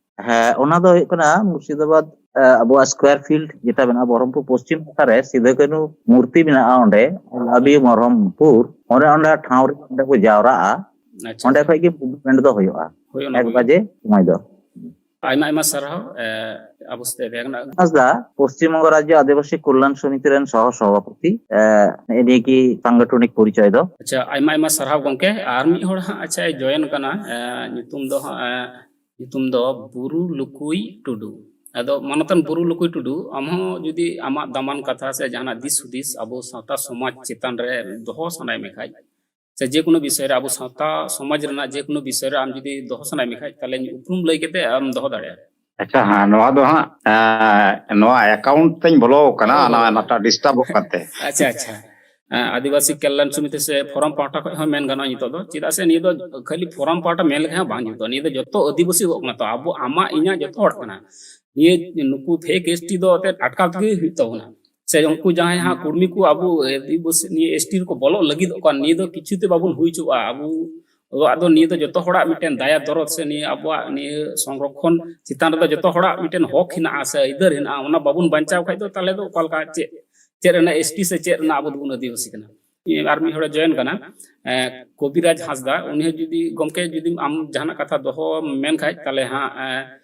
ᱦᱮᱸ, ᱚᱱᱟ ᱫᱚ ᱦᱩᱭᱩᱜ ᱠᱟᱱᱟ ᱢᱩᱨᱥᱤᱫᱟᱵᱟᱫᱽ, ᱮ, ᱟᱵᱚᱣᱟᱜ ᱥᱠᱚᱭᱟᱨ ᱯᱷᱤᱞᱰ ᱡᱮᱴᱟ ᱢᱮᱱᱟᱜᱼᱟ ᱵᱚᱦᱚᱨᱚᱢᱯᱩᱨ ᱯᱚᱥᱪᱤᱢ ᱱᱟᱠᱷᱟ ᱨᱮ, ᱥᱤᱫᱩ ᱠᱟᱹᱱᱦᱩ ᱢᱩᱨᱛᱤ ᱢᱮᱱᱟᱜᱼᱟ ᱚᱸᱰᱮ, ᱟᱵᱤ ᱵᱚᱦᱚᱨᱚᱢᱯᱩᱨ, ᱚᱸᱰᱮ, ᱚᱸᱰᱮ ᱴᱷᱟᱶ ᱨᱮ ᱚᱸᱰᱮ ᱠᱚ ᱡᱟᱣᱨᱟᱜᱼᱟ᱾ ᱟᱪᱪᱷᱟ, ᱚᱸᱰᱮ ᱟᱪᱪᱷᱟ᱾ ᱠᱷᱚᱡ ᱜᱮ ᱢᱩᱵᱷᱢᱮᱱᱴ ᱫᱚ ᱦᱩᱭᱩᱜᱼᱟ᱾ ᱦᱳᱭ, ᱚᱱᱟ ᱮᱠ ᱠᱚᱜᱮ᱾ ᱵᱟᱡᱮ ᱥᱚᱢᱚᱭ ᱫᱚ᱾ ᱟᱭᱢᱟ ᱟᱭᱢᱟ ᱥᱟᱨᱦᱟᱣ, ᱮ, ᱟᱵᱚ ᱥᱟᱛᱮ ᱛᱟᱦᱮᱸ ᱠᱟᱱᱟ᱾ ᱦᱟᱸᱥᱫᱟ, ᱯᱚᱥᱪᱤᱢ ᱵᱚᱝᱜᱚ ᱨᱟᱡᱽᱡᱚ ᱟᱹᱫᱤᱵᱟᱹᱥᱤ ᱠᱚᱞᱭᱟᱱ ᱥᱚᱢᱤᱛᱤ ᱨᱮᱱ ᱥᱚᱦᱚ ᱥᱚᱵᱷᱟᱯᱚᱛᱤ, ᱮ, ᱱᱮᱜᱼᱮ ᱱᱤᱭᱟᱹ ᱜᱮ ᱥᱟᱝᱜᱚᱴᱷᱚᱱᱤᱠ ᱯᱚᱨᱤᱪᱚᱭ ᱫᱚ᱾ ᱟᱪᱪᱷᱟ, ᱟᱭᱢᱟ ᱟᱭᱢᱟ ᱥᱟᱨᱦᱟᱣ ᱜᱚᱢᱠᱮ᱾ ᱟᱨ ᱢᱤᱫ ᱦᱚᱲ ᱦᱟᱸᱜ, ᱟᱪᱪᱷᱟ, ᱮ ᱡᱚᱭᱮᱱ ᱠᱟᱱᱟ, ᱮ, ᱧᱩᱛᱩᱢ ᱫᱚ ᱦᱟᱸᱜ, ᱮ, ᱧᱩᱛᱩᱢ ᱫᱚ ᱵᱩᱨᱩ ᱞᱩᱠᱩᱭ ᱴᱩᱰᱩ᱾ ᱟᱫᱚ ᱢᱟᱱᱚᱛᱟᱱ ᱵᱩᱨᱩ ᱞᱩᱠᱩᱭ ᱴᱩᱰᱩ, ᱟᱢ ᱦᱚᱸ ᱡᱩᱫᱤ ᱟᱢᱟᱜ ᱫᱟᱢᱟᱱ ᱠᱟᱛᱷᱟ ᱥᱮ ᱡᱟᱦᱟᱱᱟᱜ ᱫᱤᱥ ᱦᱩᱫᱤᱥ ᱟᱵᱚ ᱥᱟᱶᱛᱟ ᱥᱚᱢᱟᱡᱽ ᱪᱮᱛᱟᱱ ᱨᱮ ᱫᱚᱦᱚ ᱥᱟᱱᱟᱭᱮᱫ ᱢᱮ ᱠᱷᱟᱡ, ᱥᱮ ᱡᱮᱠᱳᱱᱳ ᱵᱤᱥᱚᱭ ᱨᱮ, ᱟᱵᱚ ᱥᱟᱶᱛᱟ ᱥᱚᱢᱟᱡᱽ ᱨᱮᱱᱟᱜ ᱡᱮᱠᱳᱱᱳ ᱵᱤᱥᱚᱭ ᱨᱮ ᱟᱢ ᱡᱩᱫᱤ ᱫᱚᱦᱚ ᱥᱟᱱᱟᱭᱮᱫ ᱢᱮ ᱠᱷᱟᱡ, ᱛᱟᱦᱞᱮ ᱩᱯᱨᱩᱢ ᱞᱟᱹᱭ ᱠᱟᱛᱮ ᱟᱢ ᱫᱚᱦᱚ ᱫᱟᱲᱮᱭᱟᱜᱼᱟ᱾ ᱟᱪᱪᱷᱟ, ᱦᱮᱸ, ᱱᱚᱣᱟ ᱫᱚ ᱦᱟᱸᱜ, ᱮᱸ, ᱱᱚᱣᱟ ᱮᱠᱟᱣᱩᱱᱴ ᱛᱮᱧ ᱵᱚᱞᱚ ᱟᱠᱟᱱᱟ, ᱦᱳᱭ, ᱚᱱᱟ ᱦᱳᱭ᱾ ᱱᱟᱴᱟ ᱰᱤᱥᱴᱟᱵᱚᱜ ᱠᱟᱱᱛᱮ᱾ ᱟᱪᱪᱷᱟ, ᱟᱪᱪᱷᱟ᱾ ᱮᱸ, ᱟᱹᱫᱤᱵᱟᱹᱥᱤ ᱠᱚᱞᱭᱟᱱ ᱥᱚᱢᱤᱛᱤ ᱥᱮ ᱯᱷᱳᱨᱟᱢ ᱯᱟᱦᱴᱟ ᱠᱷᱚᱱ ᱦᱚᱸ ᱢᱮᱱ ᱜᱟᱱᱚᱜᱼᱟ ᱱᱤᱛᱚᱜ ᱫᱚ, ᱪᱮᱫᱟᱜ ᱥᱮ ᱱᱤᱭᱟᱹ ᱫᱚ ᱠᱷᱟᱹᱞᱤ ᱯᱷᱳᱨᱟᱢ ᱯᱟᱦᱴᱟ ᱢᱮᱱ ᱞᱮᱠᱷᱟᱱ ᱦᱚᱸ ᱵᱟᱝ ᱡᱩᱛᱩᱜᱼᱟ᱾ ᱱᱤᱭᱟᱹ ᱫᱚ ᱡᱚᱛᱚ ᱟᱹᱫᱤᱵᱟᱹᱥᱤ ᱠᱚ ᱠᱟᱱᱟ, ᱛᱚ ᱟᱵᱚ ᱟᱢᱟᱜ ᱤᱧᱟᱹᱜ ᱡᱚᱛᱚ ᱦᱚᱲ ᱠᱟᱱᱟ᱾ ᱱᱤᱭᱟᱹ ᱱᱩᱠᱩ ᱯᱷᱮᱠ ᱮᱥᱴᱤ ᱫᱚ ᱮᱱᱛᱮᱫ ᱟᱴᱠᱟᱣ ᱛᱮᱜᱮ ᱦᱩᱭᱩᱜ ᱛᱟᱵᱚᱱᱟ᱾ ᱥᱮ ᱩᱱᱠᱩ ᱡᱟᱦᱟᱸᱭ ᱦᱟᱸᱜ ᱠᱩᱲᱢᱤ ᱠᱚ ᱟᱵᱚ ᱟᱹᱫᱤᱵᱟᱹᱥᱤ ᱱᱤᱭᱟᱹ ᱮᱥᱴᱤ ᱨᱮᱠᱚ ᱵᱚᱞᱚᱜ ᱞᱟᱹᱜᱤᱫᱚᱜ ᱠᱟᱱ, ᱱᱤᱭᱟᱹ ᱫᱚ ᱠᱤᱪᱷᱩ ᱛᱮ ᱵᱟᱵᱚᱱ ᱦᱩᱭ ᱦᱚᱪᱚᱣᱟᱜᱼᱟ᱾ ᱟᱵᱚ ᱟᱫᱚ ᱱᱤᱭᱟᱹ ᱫᱚ ᱡᱚᱛᱚ ᱦᱚᱲᱟᱜ ᱢᱤᱫᱴᱮᱱ ᱫᱟᱭᱟ ᱫᱚᱨᱚᱫ ᱥᱮ ᱱᱤᱭᱟᱹ ᱟᱵᱚᱣᱟᱜ ᱱᱤᱭᱟᱹ ᱥᱚᱝᱨᱚᱠᱷᱚᱱ ᱪᱮᱛᱟᱱ ᱨᱮᱫᱚ ᱡᱚᱛᱚ ᱦᱚᱲᱟᱜ ᱢᱤᱫᱴᱮᱱ ᱦᱚᱠ ᱦᱮᱱᱟᱜᱼᱟ ᱥᱮ ᱟᱹᱭᱫᱟᱹᱨ ᱦᱮᱱᱟᱜᱼᱟ᱾ ᱚᱱᱟ ᱵᱟᱵᱚᱱ ᱵᱟᱧᱪᱟᱣ ᱠᱷᱟᱡ ᱫᱚ ᱛᱟᱦᱚᱞᱮ ᱫᱚ ᱚᱠᱟ ᱞᱮᱠᱟ ᱪᱮᱫ, ᱪᱮᱫ ᱨᱮᱱᱟᱜ ᱮᱥ ᱴᱤ ᱥᱮ ᱪᱮᱫ ᱨᱮᱱᱟᱜ ᱟᱵᱚ ᱫᱚᱵᱚᱱ ᱟᱹᱫᱤᱵᱟᱹᱥᱤ ᱠᱟᱱᱟ? ᱟᱨ ᱢᱤᱫ ᱦᱚᱲᱮ ᱡᱚᱭᱮᱱ ᱠᱟᱱᱟ, ᱮ, ᱠᱚᱵᱤᱨᱟᱡᱽ ᱦᱟᱸᱥᱫᱟ, ᱩᱱᱤ ᱦᱚᱸ ᱡᱩᱫᱤ, ᱜᱚᱢᱠᱮ, ᱡᱩᱫᱤ ᱟᱢ ᱡᱟᱦᱟᱱᱟᱜ ᱠᱟᱛᱷᱟ ᱫᱚᱦᱚ ᱢᱮᱱ ᱠᱷᱟᱡ, ᱛᱟᱦᱚᱞᱮ ᱦᱟᱸᱜ, ᱮ,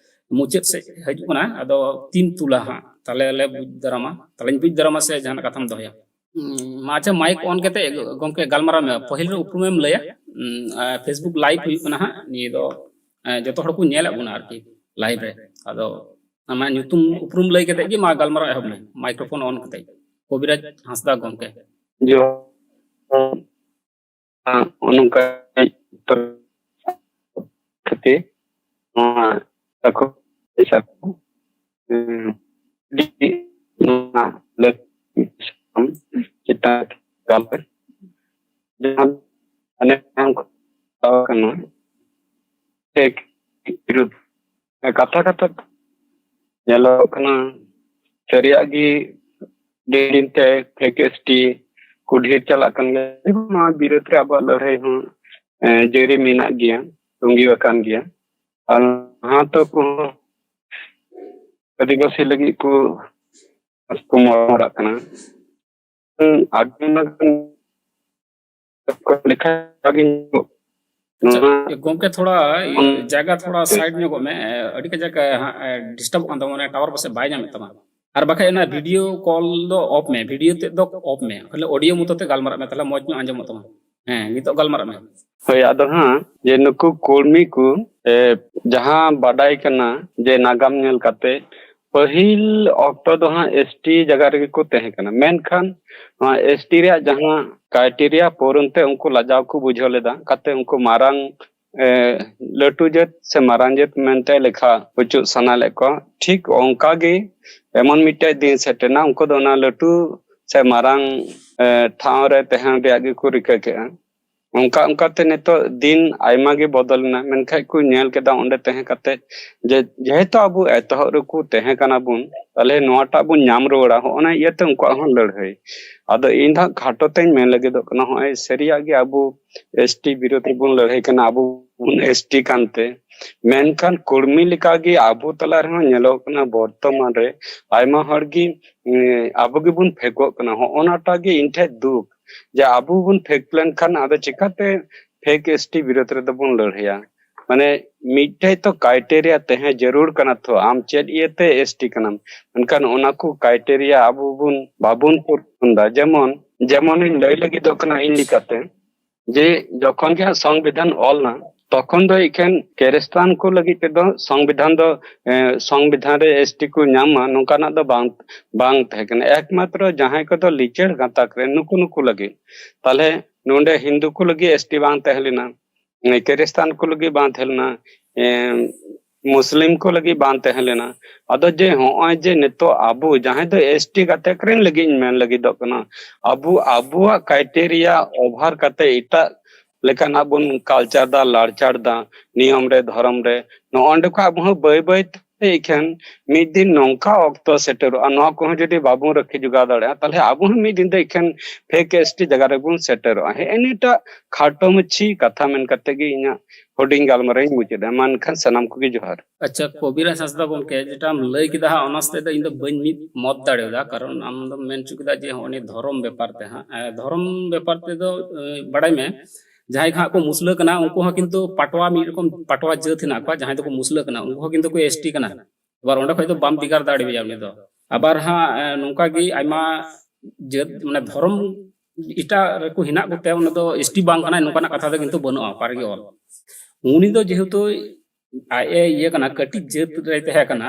ᱢᱩᱪᱟᱹᱫ ᱥᱮᱫ ᱦᱤᱡᱩᱜ ᱠᱟᱱᱟ, ᱟᱫᱚ ᱛᱤᱱ ᱛᱩᱞᱟ ᱦᱟᱸᱜ ᱛᱟᱦᱚᱞᱮ ᱞᱮ ᱵᱩᱡᱽ ᱫᱟᱨᱟᱢᱟ, ᱛᱟᱦᱚᱞᱮᱧ ᱵᱩᱡᱽ ᱫᱟᱨᱟᱢᱟ ᱥᱮ ᱡᱟᱦᱟᱱᱟᱜ ᱠᱟᱛᱷᱟᱢ ᱫᱚᱦᱚᱭᱟ? ᱦᱩᱸ, ᱢᱟ ᱟᱪᱪᱷᱟ, ᱢᱟᱭᱤᱠ ᱚᱱ ᱠᱟᱛᱮ ᱜᱚᱢᱠᱮ ᱜᱟᱞᱢᱟᱨᱟᱣ ᱢᱮ, ᱯᱟᱹᱦᱤᱞ ᱨᱮ ᱩᱯᱨᱩᱢᱮᱢ ᱞᱟᱹᱭᱟ᱾ ᱦᱩᱸ, ᱟᱨ Facebook live ᱦᱩᱭᱩᱜ ᱠᱟᱱᱟ ᱦᱟᱸᱜ, ᱱᱤᱭᱟᱹ ᱫᱚ, ᱮ, ᱡᱚᱛᱚ ᱦᱚᱲ ᱠᱚ ᱧᱮᱞᱮᱫ ᱵᱚᱱᱟ ᱟᱨᱠᱤ live ᱨᱮ᱾ ᱟᱫᱚ ᱟᱢᱟᱜ ᱧᱩᱛᱩᱢ ᱩᱯᱨᱩᱢ ᱞᱟᱹᱭ ᱠᱟᱛᱮ ᱜᱮ ᱢᱟ ᱜᱟᱞᱢᱟᱨᱟᱣ ᱮᱦᱚᱵ ᱢᱮ, microphone on ᱠᱟᱛᱮ᱾ ᱠᱚᱵᱤᱨᱟᱡᱽ ᱦᱟᱸᱥᱫᱟ ᱜᱚᱢᱠᱮ᱾ ᱡᱚᱦᱟᱨ᱾ ᱱᱚᱜᱼᱚ ᱱᱚᱝᱠᱟ ᱠᱷᱟᱹᱛᱤᱨ ᱱᱚᱣᱟ ᱟᱠᱚ ᱯᱚᱭᱥᱟ ᱠᱚ, ᱩᱸ, ᱟᱹᱰᱤ ᱱᱚᱣᱟ ᱞᱟᱹᱠᱛᱤ ᱪᱮᱛᱟᱱ ᱜᱟᱞᱚᱪ, ᱡᱟᱦᱟᱸ ᱚᱱᱮ ᱠᱚ ᱢᱮᱛᱟᱣ ᱠᱟᱱᱟ, ᱴᱷᱤᱠ ᱵᱤᱨᱩᱫᱷ ᱠᱟᱛᱷᱟ ᱠᱟᱛᱷᱟ ᱧᱮᱞᱚᱜ ᱠᱟᱱᱟ, ᱥᱟᱹᱨᱤᱭᱟᱜ ᱜᱮ ᱫᱤᱱ ᱫᱤᱱ ᱛᱮ ᱯᱷᱮᱠ ᱮᱥ ᱴᱤ ᱠᱚ ᱰᱷᱮᱨ ᱪᱟᱞᱟᱜ ᱠᱟᱱ ᱜᱮᱭᱟ᱾ ᱱᱚᱣᱟ ᱵᱤᱨᱩᱫᱷ ᱨᱮ ᱟᱵᱚᱣᱟᱜ ᱞᱟᱹᱲᱦᱟᱹᱭ ᱦᱚᱸ, ᱮ, ᱡᱟᱹᱨᱤ ᱢᱮᱱᱟᱜ ᱜᱮᱭᱟ, ᱛᱚᱸᱜᱮ ᱟᱠᱟᱱ ᱜᱮᱭᱟ᱾ ᱟᱨ ᱱᱟᱦᱟᱜ ᱛᱚ ᱠᱚᱦᱚᱸ ᱟᱹᱫᱤᱵᱟᱹᱥᱤ ᱞᱟᱹᱜᱤᱫ ᱠᱚ ᱠᱚ ᱢᱚᱦᱚᱲᱟᱜ ᱠᱟᱱᱟ᱾ ᱦᱩᱸ, ᱟᱹᱰᱤ ᱚᱱᱟ ᱜᱟᱱ ᱞᱮᱠᱷᱟ ᱜᱮ ᱧᱮᱞᱚᱜ ᱠᱟᱱᱟ᱾ ᱟᱪᱪᱷᱟ, ᱜᱚᱢᱠᱮ, ᱛᱷᱚᱲᱟ ᱤᱭᱟᱹ, ᱦᱩᱸ᱾ ᱡᱟᱭᱜᱟ ᱛᱷᱚᱲᱟ side ᱧᱚᱜᱚᱜ ᱢᱮ, ᱮ, ᱟᱹᱰᱤ ᱠᱟᱡᱟᱠ, ᱮ, ᱦᱟᱸᱜ, ᱮ, disturb ᱠᱟᱱ ᱛᱟᱢᱟ, ᱢᱟᱱᱮ tower ᱯᱟᱥᱮᱡ ᱵᱟᱭ ᱧᱟᱢᱮᱫ ᱛᱟᱢᱟ᱾ ᱟᱨ ᱵᱟᱠᱷᱟᱡ ᱚᱱᱟ video call ᱫᱚ off ᱢᱮ, video ᱛᱮᱫ ᱫᱚ off ᱢᱮ, ᱠᱷᱟᱹᱞᱤ audio ᱢᱚᱛᱚ ᱛᱮ ᱜᱟᱞᱢᱟᱨᱟᱜ ᱢᱮ, ᱛᱟᱦᱞᱮ ᱢᱚᱡᱽ ᱧᱚᱜ ᱟᱸᱡᱚᱢᱚᱜ ᱛᱟᱢᱟ᱾ ᱦᱮᱸ, ᱱᱤᱛᱚᱜ ᱜᱟᱞᱢᱟᱨᱟᱜ ᱢᱮ᱾ ᱦᱳᱭ, ᱟᱫᱚ ᱦᱟᱸᱜ ᱡᱮ ᱱᱩᱠᱩ ᱠᱚᱨᱢᱤ ᱠᱚ, ᱮ, ᱡᱟᱦᱟᱸ ᱵᱟᱰᱟᱭ ᱠᱟᱱᱟ ᱡᱮ ᱱᱟᱜᱟᱢ ᱧᱮᱞ ᱠᱟᱛᱮ ᱯᱟᱹᱦᱤᱞ ᱚᱠᱛᱚ ᱫᱚ ᱦᱟᱸᱜ ᱮᱥ ᱴᱤ ᱡᱟᱭᱜᱟ ᱨᱮᱜᱮ ᱠᱚ ᱛᱟᱦᱮᱸ ᱠᱟᱱᱟ, ᱢᱮᱱᱠᱷᱟᱱ ᱱᱚᱣᱟ ᱮᱥ ᱴᱤ ᱨᱮᱭᱟᱜ ᱡᱟᱦᱟᱸ criteria ᱯᱩᱨᱚᱱ ᱛᱮ ᱩᱱᱠᱩ ᱞᱟᱡᱟᱣ ᱠᱚ ᱵᱩᱡᱷᱟᱹᱣ ᱞᱮᱫᱟ, ᱠᱟᱛᱮ ᱩᱱᱠᱩ ᱢᱟᱨᱟᱝ, ᱮ, ᱞᱟᱹᱴᱩ ᱡᱟᱹᱛ ᱥᱮ ᱢᱟᱨᱟᱝ ᱡᱟᱹᱛ ᱢᱮᱱᱛᱮ ᱞᱮᱠᱷᱟ ᱦᱚᱪᱚ ᱥᱟᱱᱟ ᱞᱮᱫ ᱠᱚᱣᱟ᱾ ᱴᱷᱤᱠ ᱚᱱᱠᱟ ᱜᱮ ᱮᱢᱚᱱ ᱢᱤᱫᱴᱮᱡ ᱫᱤᱱ ᱥᱮᱴᱮᱨᱱᱟ, ᱩᱱᱠᱩ ᱫᱚ ᱚᱱᱟ ᱞᱟᱹᱴᱩ ᱥᱮ ᱢᱟᱨᱟᱝ, ᱮ, ᱴᱷᱟᱶ ᱨᱮ ᱛᱟᱦᱮᱱ ᱨᱮᱭᱟᱜ ᱜᱮᱠᱚ ᱨᱤᱠᱟᱹ ᱠᱮᱜᱼᱟ᱾ ᱚᱱᱠᱟ ᱚᱱᱠᱟᱛᱮ ᱱᱤᱛᱚᱜ ᱫᱤᱱ ᱟᱭᱢᱟ ᱜᱮ ᱵᱚᱫᱚᱞ ᱮᱱᱟ, ᱢᱮᱱᱠᱷᱟᱡ ᱠᱚ ᱧᱮᱞ ᱠᱮᱫᱟ ᱚᱸᱰᱮ ᱛᱟᱦᱮᱸ ᱠᱟᱛᱮ ᱡᱮ, ᱡᱮᱦᱮᱛᱩ ᱟᱵᱚ ᱮᱛᱚᱦᱚᱵ ᱨᱮᱠᱚ ᱛᱟᱦᱮᱸ ᱠᱟᱱᱟ ᱵᱚᱱ, ᱛᱟᱦᱞᱮ ᱱᱚᱣᱟᱴᱟᱜ ᱵᱚᱱ ᱧᱟᱢ ᱨᱩᱣᱟᱹᱲᱟ, ᱦᱚᱸᱜᱼᱚ ᱱᱟ ᱤᱭᱟᱹᱛᱮ ᱩᱱᱠᱩᱣᱟᱜ ᱦᱚᱸ ᱞᱟᱹᱲᱦᱟᱹᱭ᱾ ᱟᱫᱚ ᱤᱧ ᱫᱚ ᱦᱟᱸᱜ ᱠᱷᱟᱴᱚ ᱛᱮᱧ ᱢᱮᱱ ᱞᱟᱹᱜᱤᱫᱚᱜ ᱠᱟᱱᱟ, ᱦᱚᱸᱜᱼᱚᱭ ᱥᱟᱹᱨᱤᱭᱟᱜ ᱜᱮ ᱟᱵᱚ ᱮᱥ ᱴᱤ ᱵᱤᱨᱳᱫᱷ ᱨᱮᱵᱚᱱ ᱞᱟᱹᱲᱦᱟᱹᱭ ᱠᱟᱱᱟ, ᱟᱵᱚ ᱵᱚᱱ ᱮᱥ ᱴᱤ ᱠᱟᱱᱛᱮ, ᱢᱮᱱᱠᱷᱟᱱ ᱠᱚᱨᱢᱤ ᱞᱮᱠᱟᱜᱮ ᱟᱵᱚ ᱛᱟᱞᱟ ᱨᱮᱦᱚᱸ ᱧᱮᱞᱚᱜ ᱠᱟᱱᱟ ᱵᱚᱨᱛᱚᱢᱟᱱ ᱨᱮ ᱟᱭᱢᱟ ᱦᱚᱲ ᱜᱮ, ᱮᱸ, ᱟᱵᱚ ᱜᱮᱵᱚᱱ ᱯᱷᱮᱠᱚᱜ ᱠᱟᱱᱟ᱾ ᱦᱚᱸᱜᱼᱚ ᱱᱟᱴᱟᱜ ᱜᱮ ᱤᱧ ᱴᱷᱮᱡ ᱫᱩᱠ, ᱡᱮ ᱟᱵᱚ ᱵᱚᱱ ᱯᱷᱮᱠ ᱞᱮᱱᱠᱷᱟᱱ ᱟᱫᱚ ᱪᱤᱠᱟᱛᱮ ᱯᱷᱮᱠ ᱮᱥ ᱴᱤ ᱵᱤᱨᱳᱫᱷ ᱨᱮᱫᱚ ᱵᱚᱱ ᱞᱟᱹᱲᱦᱟᱹᱭᱟ? ᱢᱟᱱᱮ ᱢᱤᱫᱴᱮᱡ ᱛᱚ criteria ᱛᱟᱦᱮᱸ ᱡᱟᱹᱨᱩᱲ ᱠᱟᱱᱟ ᱛᱚ, ᱟᱢ ᱪᱮᱫ ᱤᱭᱟᱹᱛᱮ ᱮᱥ ᱴᱤ ᱠᱟᱱᱟᱢ? ᱢᱮᱱᱠᱷᱟᱱ ᱚᱱᱟ ᱠᱚ criteria ᱟᱵᱚ ᱵᱚᱱ, ᱵᱟᱵᱚᱱ ᱯᱩᱨᱚᱱ ᱫᱟ᱾ ᱡᱮᱢᱚᱱ, ᱡᱮᱢᱚᱱᱤᱧ ᱞᱟᱹᱭ ᱞᱟᱹᱜᱤᱫᱚᱜ ᱠᱟᱱᱟ ᱤᱧ ᱞᱮᱠᱟᱛᱮ, ᱡᱮ ᱡᱚᱠᱷᱚᱱ ᱜᱮ ᱦᱟᱸᱜ ᱥᱚᱝᱵᱤᱫᱷᱟᱱ ᱚᱞ ᱱᱟ, ᱛᱚᱠᱷᱚᱱ ᱫᱚ ᱮᱠᱷᱮᱱ ᱠᱷᱨᱤᱥᱴᱟᱱ ᱠᱚ ᱞᱟᱹᱜᱤᱫ ᱛᱮᱫᱚ ᱥᱚᱝᱵᱤᱫᱷᱟᱱ ᱫᱚ, ᱮ, ᱥᱚᱝᱵᱤᱫᱷᱟᱱ ᱨᱮ ᱮᱥ ᱴᱤ ᱠᱚ ᱧᱟᱢ ᱢᱟ, ᱱᱚᱝᱠᱟᱱᱟᱜ ᱫᱚ ᱵᱟᱝ, ᱵᱟᱝ ᱛᱟᱦᱮᱸ ᱠᱟᱱᱟ᱾ ᱮᱠᱢᱟᱛᱨᱚ ᱡᱟᱦᱟᱸᱭ ᱠᱚᱫᱚ ᱞᱤᱪᱟᱹᱲ ᱜᱟᱛᱟᱠ ᱨᱮ, ᱱᱩᱠᱩ, ᱱᱩᱠᱩ ᱞᱟᱹᱜᱤᱫ᱾ ᱛᱟᱦᱞᱮ ᱱᱚᱰᱮ ᱦᱤᱱᱫᱩ ᱠᱚ ᱞᱟᱹᱜᱤᱫ ᱮᱥ ᱴᱤ ᱵᱟᱝ ᱛᱟᱦᱮᱸ ᱞᱮᱱᱟ, ᱮ, ᱠᱷᱨᱤᱥᱴᱟᱱ ᱠᱚ ᱞᱟᱹᱜᱤᱫ ᱵᱟᱝ ᱛᱟᱦᱮᱸ ᱞᱮᱱᱟ, ᱮ, ᱢᱩᱥᱞᱤᱢ ᱠᱚ ᱞᱟᱹᱜᱤᱫ ᱵᱟᱝ ᱛᱟᱦᱮᱸ ᱞᱮᱱᱟ᱾ ᱟᱫᱚ ᱡᱮ ᱦᱚᱸᱜᱼᱚᱭ ᱡᱮ ᱱᱤᱛᱚᱜ ᱟᱵᱚ ᱡᱟᱦᱟᱸᱭ ᱫᱚ ᱮᱥ ᱴᱤ ᱜᱟᱛᱟᱠ ᱨᱮᱱ ᱞᱟᱹᱜᱤᱫ ᱤᱧ ᱢᱮᱱ ᱞᱟᱹᱜᱤᱫᱚᱜ ᱠᱟᱱᱟ, ᱟᱵᱚ ᱟᱵᱚᱣᱟᱜ criteria over ᱠᱟᱛᱮ ᱮᱴᱟᱜ ᱞᱮᱠᱟᱱᱟᱜ ᱵᱚᱱ culture ᱫᱟ, ᱞᱟᱲᱪᱟᱲ ᱫᱟ, ᱱᱤᱭᱚᱢ ᱨᱮ, ᱫᱷᱚᱨᱚᱢ ᱨᱮ, ᱱᱚᱜᱼᱚ ᱱᱚᱸᱰᱮ ᱠᱷᱚᱱ ᱟᱵᱚ ᱦᱚᱸ ᱵᱟᱹᱭ ᱵᱟᱹᱭ ᱛᱮ ᱮᱠᱷᱮᱱ ᱢᱤᱫ ᱫᱤᱱ ᱱᱚᱝᱠᱟ ᱚᱠᱛᱚ ᱥᱮᱴᱮᱨᱚᱜᱼᱟ, ᱱᱚᱣᱟ ᱠᱚᱦᱚᱸ ᱡᱩᱫᱤ ᱵᱟᱵᱚᱱ ᱨᱟᱹᱠᱷᱤ ᱡᱚᱜᱟᱣ ᱫᱟᱲᱮᱭᱟᱜᱼᱟ, ᱛᱟᱦᱞᱮ ᱟᱵᱚ ᱦᱚᱸ ᱢᱤᱫ ᱫᱤᱱ ᱫᱚ ᱮᱠᱷᱮᱱ ᱯᱷᱮᱠ ᱮᱥ ᱴᱤ ᱡᱟᱭᱜᱟ ᱨᱮᱵᱚᱱ ᱥᱮᱴᱮᱨᱚᱜᱼᱟ᱾ ᱦᱮᱸ, ᱱᱤᱭᱟᱹᱴᱟᱜ ᱠᱷᱟᱴᱚ ᱢᱟᱹᱪᱷᱤ ᱠᱟᱛᱷᱟ ᱢᱮᱱ ᱠᱟᱛᱮ ᱜᱮ ᱤᱧᱟᱹᱜ ᱦᱩᱰᱤᱧ ᱜᱟᱞᱢᱟᱨᱟᱣ ᱤᱧ ᱢᱩᱪᱟᱹᱫᱟ᱾ ᱢᱟ ᱮᱱᱠᱷᱟᱱ ᱥᱟᱱᱟᱢ ᱠᱚᱜᱮ ᱡᱚᱦᱟᱨ᱾ ᱟᱪᱪᱷᱟ, ᱠᱚᱵᱤᱨᱟᱡᱽ ᱦᱟᱸᱥᱫᱟ ᱜᱚᱢᱠᱮ, ᱡᱮᱴᱟᱢ ᱞᱟᱹᱭ ᱠᱮᱫᱟ ᱦᱟᱸᱜ, ᱚᱱᱟ ᱥᱟᱛᱮ ᱫᱚ ᱤᱧ ᱫᱚ ᱵᱟᱹᱧ ᱢᱤᱫ ᱢᱚᱛ ᱫᱟᱲᱮᱭᱟᱫᱟ, ᱠᱟᱨᱚᱱ ᱟᱢ ᱫᱚᱢ ᱢᱮᱱ ᱦᱚᱪᱚ ᱠᱮᱫᱟ ᱡᱮ ᱦᱚᱸᱜᱼᱚ ᱱᱤᱭᱟᱹ ᱫᱷᱚᱨᱚᱢ ᱵᱮᱯᱟᱨ ᱛᱮ ᱦᱟᱸᱜ, ᱮ, ᱫᱷᱚᱨᱚᱢ ᱵᱮᱯᱟᱨ ᱛᱮᱫᱚ, ᱮ, ᱵᱟᱲᱟᱭ ᱢᱮ, ᱡᱟᱦᱟᱸᱭ ᱠᱚ ᱦᱟᱸᱜ ᱠᱚ ᱢᱩᱥᱞᱟᱹ ᱠᱟᱱᱟ, ᱩᱱᱠᱩ ᱦᱚᱸ ᱠᱤᱱᱛᱩ ᱯᱟᱴᱣᱟ, ᱢᱤᱫ ᱨᱚᱠᱚᱢ ᱯᱟᱴᱣᱟ ᱡᱟᱹᱛ ᱦᱮᱱᱟᱜ ᱠᱚᱣᱟ, ᱡᱟᱦᱟᱸᱭ ᱫᱚᱠᱚ ᱢᱩᱥᱞᱟᱹ ᱠᱟᱱᱟ, ᱩᱱᱠᱩ ᱦᱚᱸ ᱠᱤᱱᱛᱩ ᱠᱚ ᱮᱥ ᱴᱤ ᱠᱟᱱᱟ᱾ ᱟᱵᱟᱨ ᱚᱸᱰᱮ ᱠᱷᱚᱡ ᱫᱚ ᱵᱟᱢ ᱵᱷᱮᱜᱟᱨ ᱫᱟᱲᱮᱭᱟᱭᱟ ᱩᱱᱤ ᱫᱚ᱾ ᱟᱵᱟᱨ ᱦᱟᱸᱜ, ᱮ, ᱱᱚᱝᱠᱟ ᱜᱮ ᱟᱭᱢᱟ ᱡᱟᱹᱛ, ᱢᱟᱱᱮ, ᱫᱷᱚᱨᱚᱢ ᱮᱴᱟᱜ ᱨᱮᱠᱚ ᱦᱮᱱᱟᱜ ᱠᱚᱛᱮ ᱩᱱᱤ ᱫᱚ ᱮᱥ ᱴᱤ ᱵᱟᱝ ᱠᱟᱱᱟᱭ, ᱱᱚᱝᱠᱟᱱᱟᱜ ᱠᱟᱛᱷᱟ ᱫᱚ ᱠᱤᱱᱛᱩ ᱵᱟᱹᱱᱩᱜᱼᱟ ᱯᱟᱹᱨᱜᱤ ᱚᱞ᱾ ᱩᱱᱤ ᱫᱚ ᱡᱮᱦᱮᱛᱩ ᱟᱡ ᱮ ᱤᱭᱟᱹ ᱠᱟᱱᱟ, ᱠᱟᱹᱴᱤᱡ ᱡᱟᱹᱛ ᱨᱮᱭ ᱛᱟᱦᱮᱸ ᱠᱟᱱᱟ,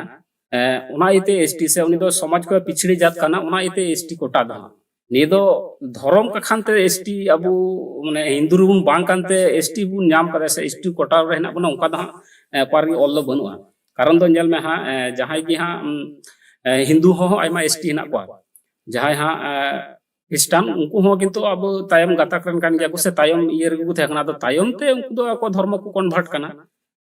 ᱮ, ᱚᱱᱟ ᱤᱭᱟᱹᱛᱮ ᱮᱥ ᱴᱤ, ᱥᱮ ᱩᱱᱤ ᱫᱚ ᱥᱚᱢᱟᱡᱽ ᱠᱷᱚᱱ ᱯᱤᱪᱷᱲᱤ ᱡᱟᱛ ᱠᱟᱱᱟ, ᱚᱱᱟ ᱤᱭᱟᱹᱛᱮ ᱮᱥ ᱴᱤ ᱠᱳᱴᱟ ᱫᱚ ᱦᱟᱸᱜ᱾ ᱱᱤᱭᱟᱹ ᱫᱚ ᱫᱷᱚᱨᱚᱢ ᱠᱟᱠᱷᱟᱱ ᱛᱮ ᱮᱥ ᱴᱤ, ᱟᱵᱚ, ᱢᱟᱱᱮ, ᱦᱤᱱᱫᱩ ᱨᱮᱵᱚᱱ ᱵᱟᱝ ᱠᱟᱱᱛᱮ ᱮᱥ ᱴᱤ ᱵᱚᱱ ᱧᱟᱢ ᱠᱟᱫᱟ ᱥᱮ ᱮᱥ ᱴᱤ ᱠᱳᱴᱟ ᱨᱮ ᱦᱮᱱᱟᱜ ᱵᱚᱱᱟ, ᱚᱱᱠᱟ ᱫᱚ ᱦᱟᱸᱜ, ᱮ, ᱯᱟᱹᱨᱜᱤ ᱚᱞ ᱫᱚ ᱵᱟᱹᱱᱩᱜᱼᱟ᱾ ᱠᱟᱨᱚᱱ ᱫᱚ ᱧᱮᱞ ᱢᱮ ᱦᱟᱸᱜ, ᱮ, ᱡᱟᱦᱟᱸᱭ ᱜᱮ ᱦᱟᱸᱜ, ᱩᱢ, ᱮ, ᱦᱤᱱᱫᱩ ᱦᱚᱸ ᱟᱭᱢᱟ ᱮᱥ ᱴᱤ ᱦᱮᱱᱟᱜ ᱠᱚᱣᱟ, ᱡᱟᱦᱟᱸᱭ ᱦᱟᱸᱜ, ᱮ, ᱠᱷᱨᱤᱥᱴᱟᱱ, ᱩᱱᱠᱩ ᱦᱚᱸ ᱠᱤᱱᱛᱩ ᱟᱵᱚ ᱛᱟᱭᱚᱢ ᱜᱟᱛᱟᱠ ᱨᱮᱱ ᱠᱟᱱ ᱜᱮᱭᱟ ᱠᱚ, ᱥᱮ ᱛᱟᱭᱚᱢ ᱤᱭᱟᱹ ᱨᱮᱜᱮ ᱠᱚ ᱛᱟᱦᱮᱸ ᱠᱟᱱᱟ᱾ ᱟᱫᱚ ᱛᱟᱭᱚᱢ ᱛᱮ ᱩᱱᱠᱩ ᱫᱚ ᱟᱠᱚ ᱫᱷᱚᱨᱢᱚ ᱠᱚ convert ᱠᱟᱱᱟ᱾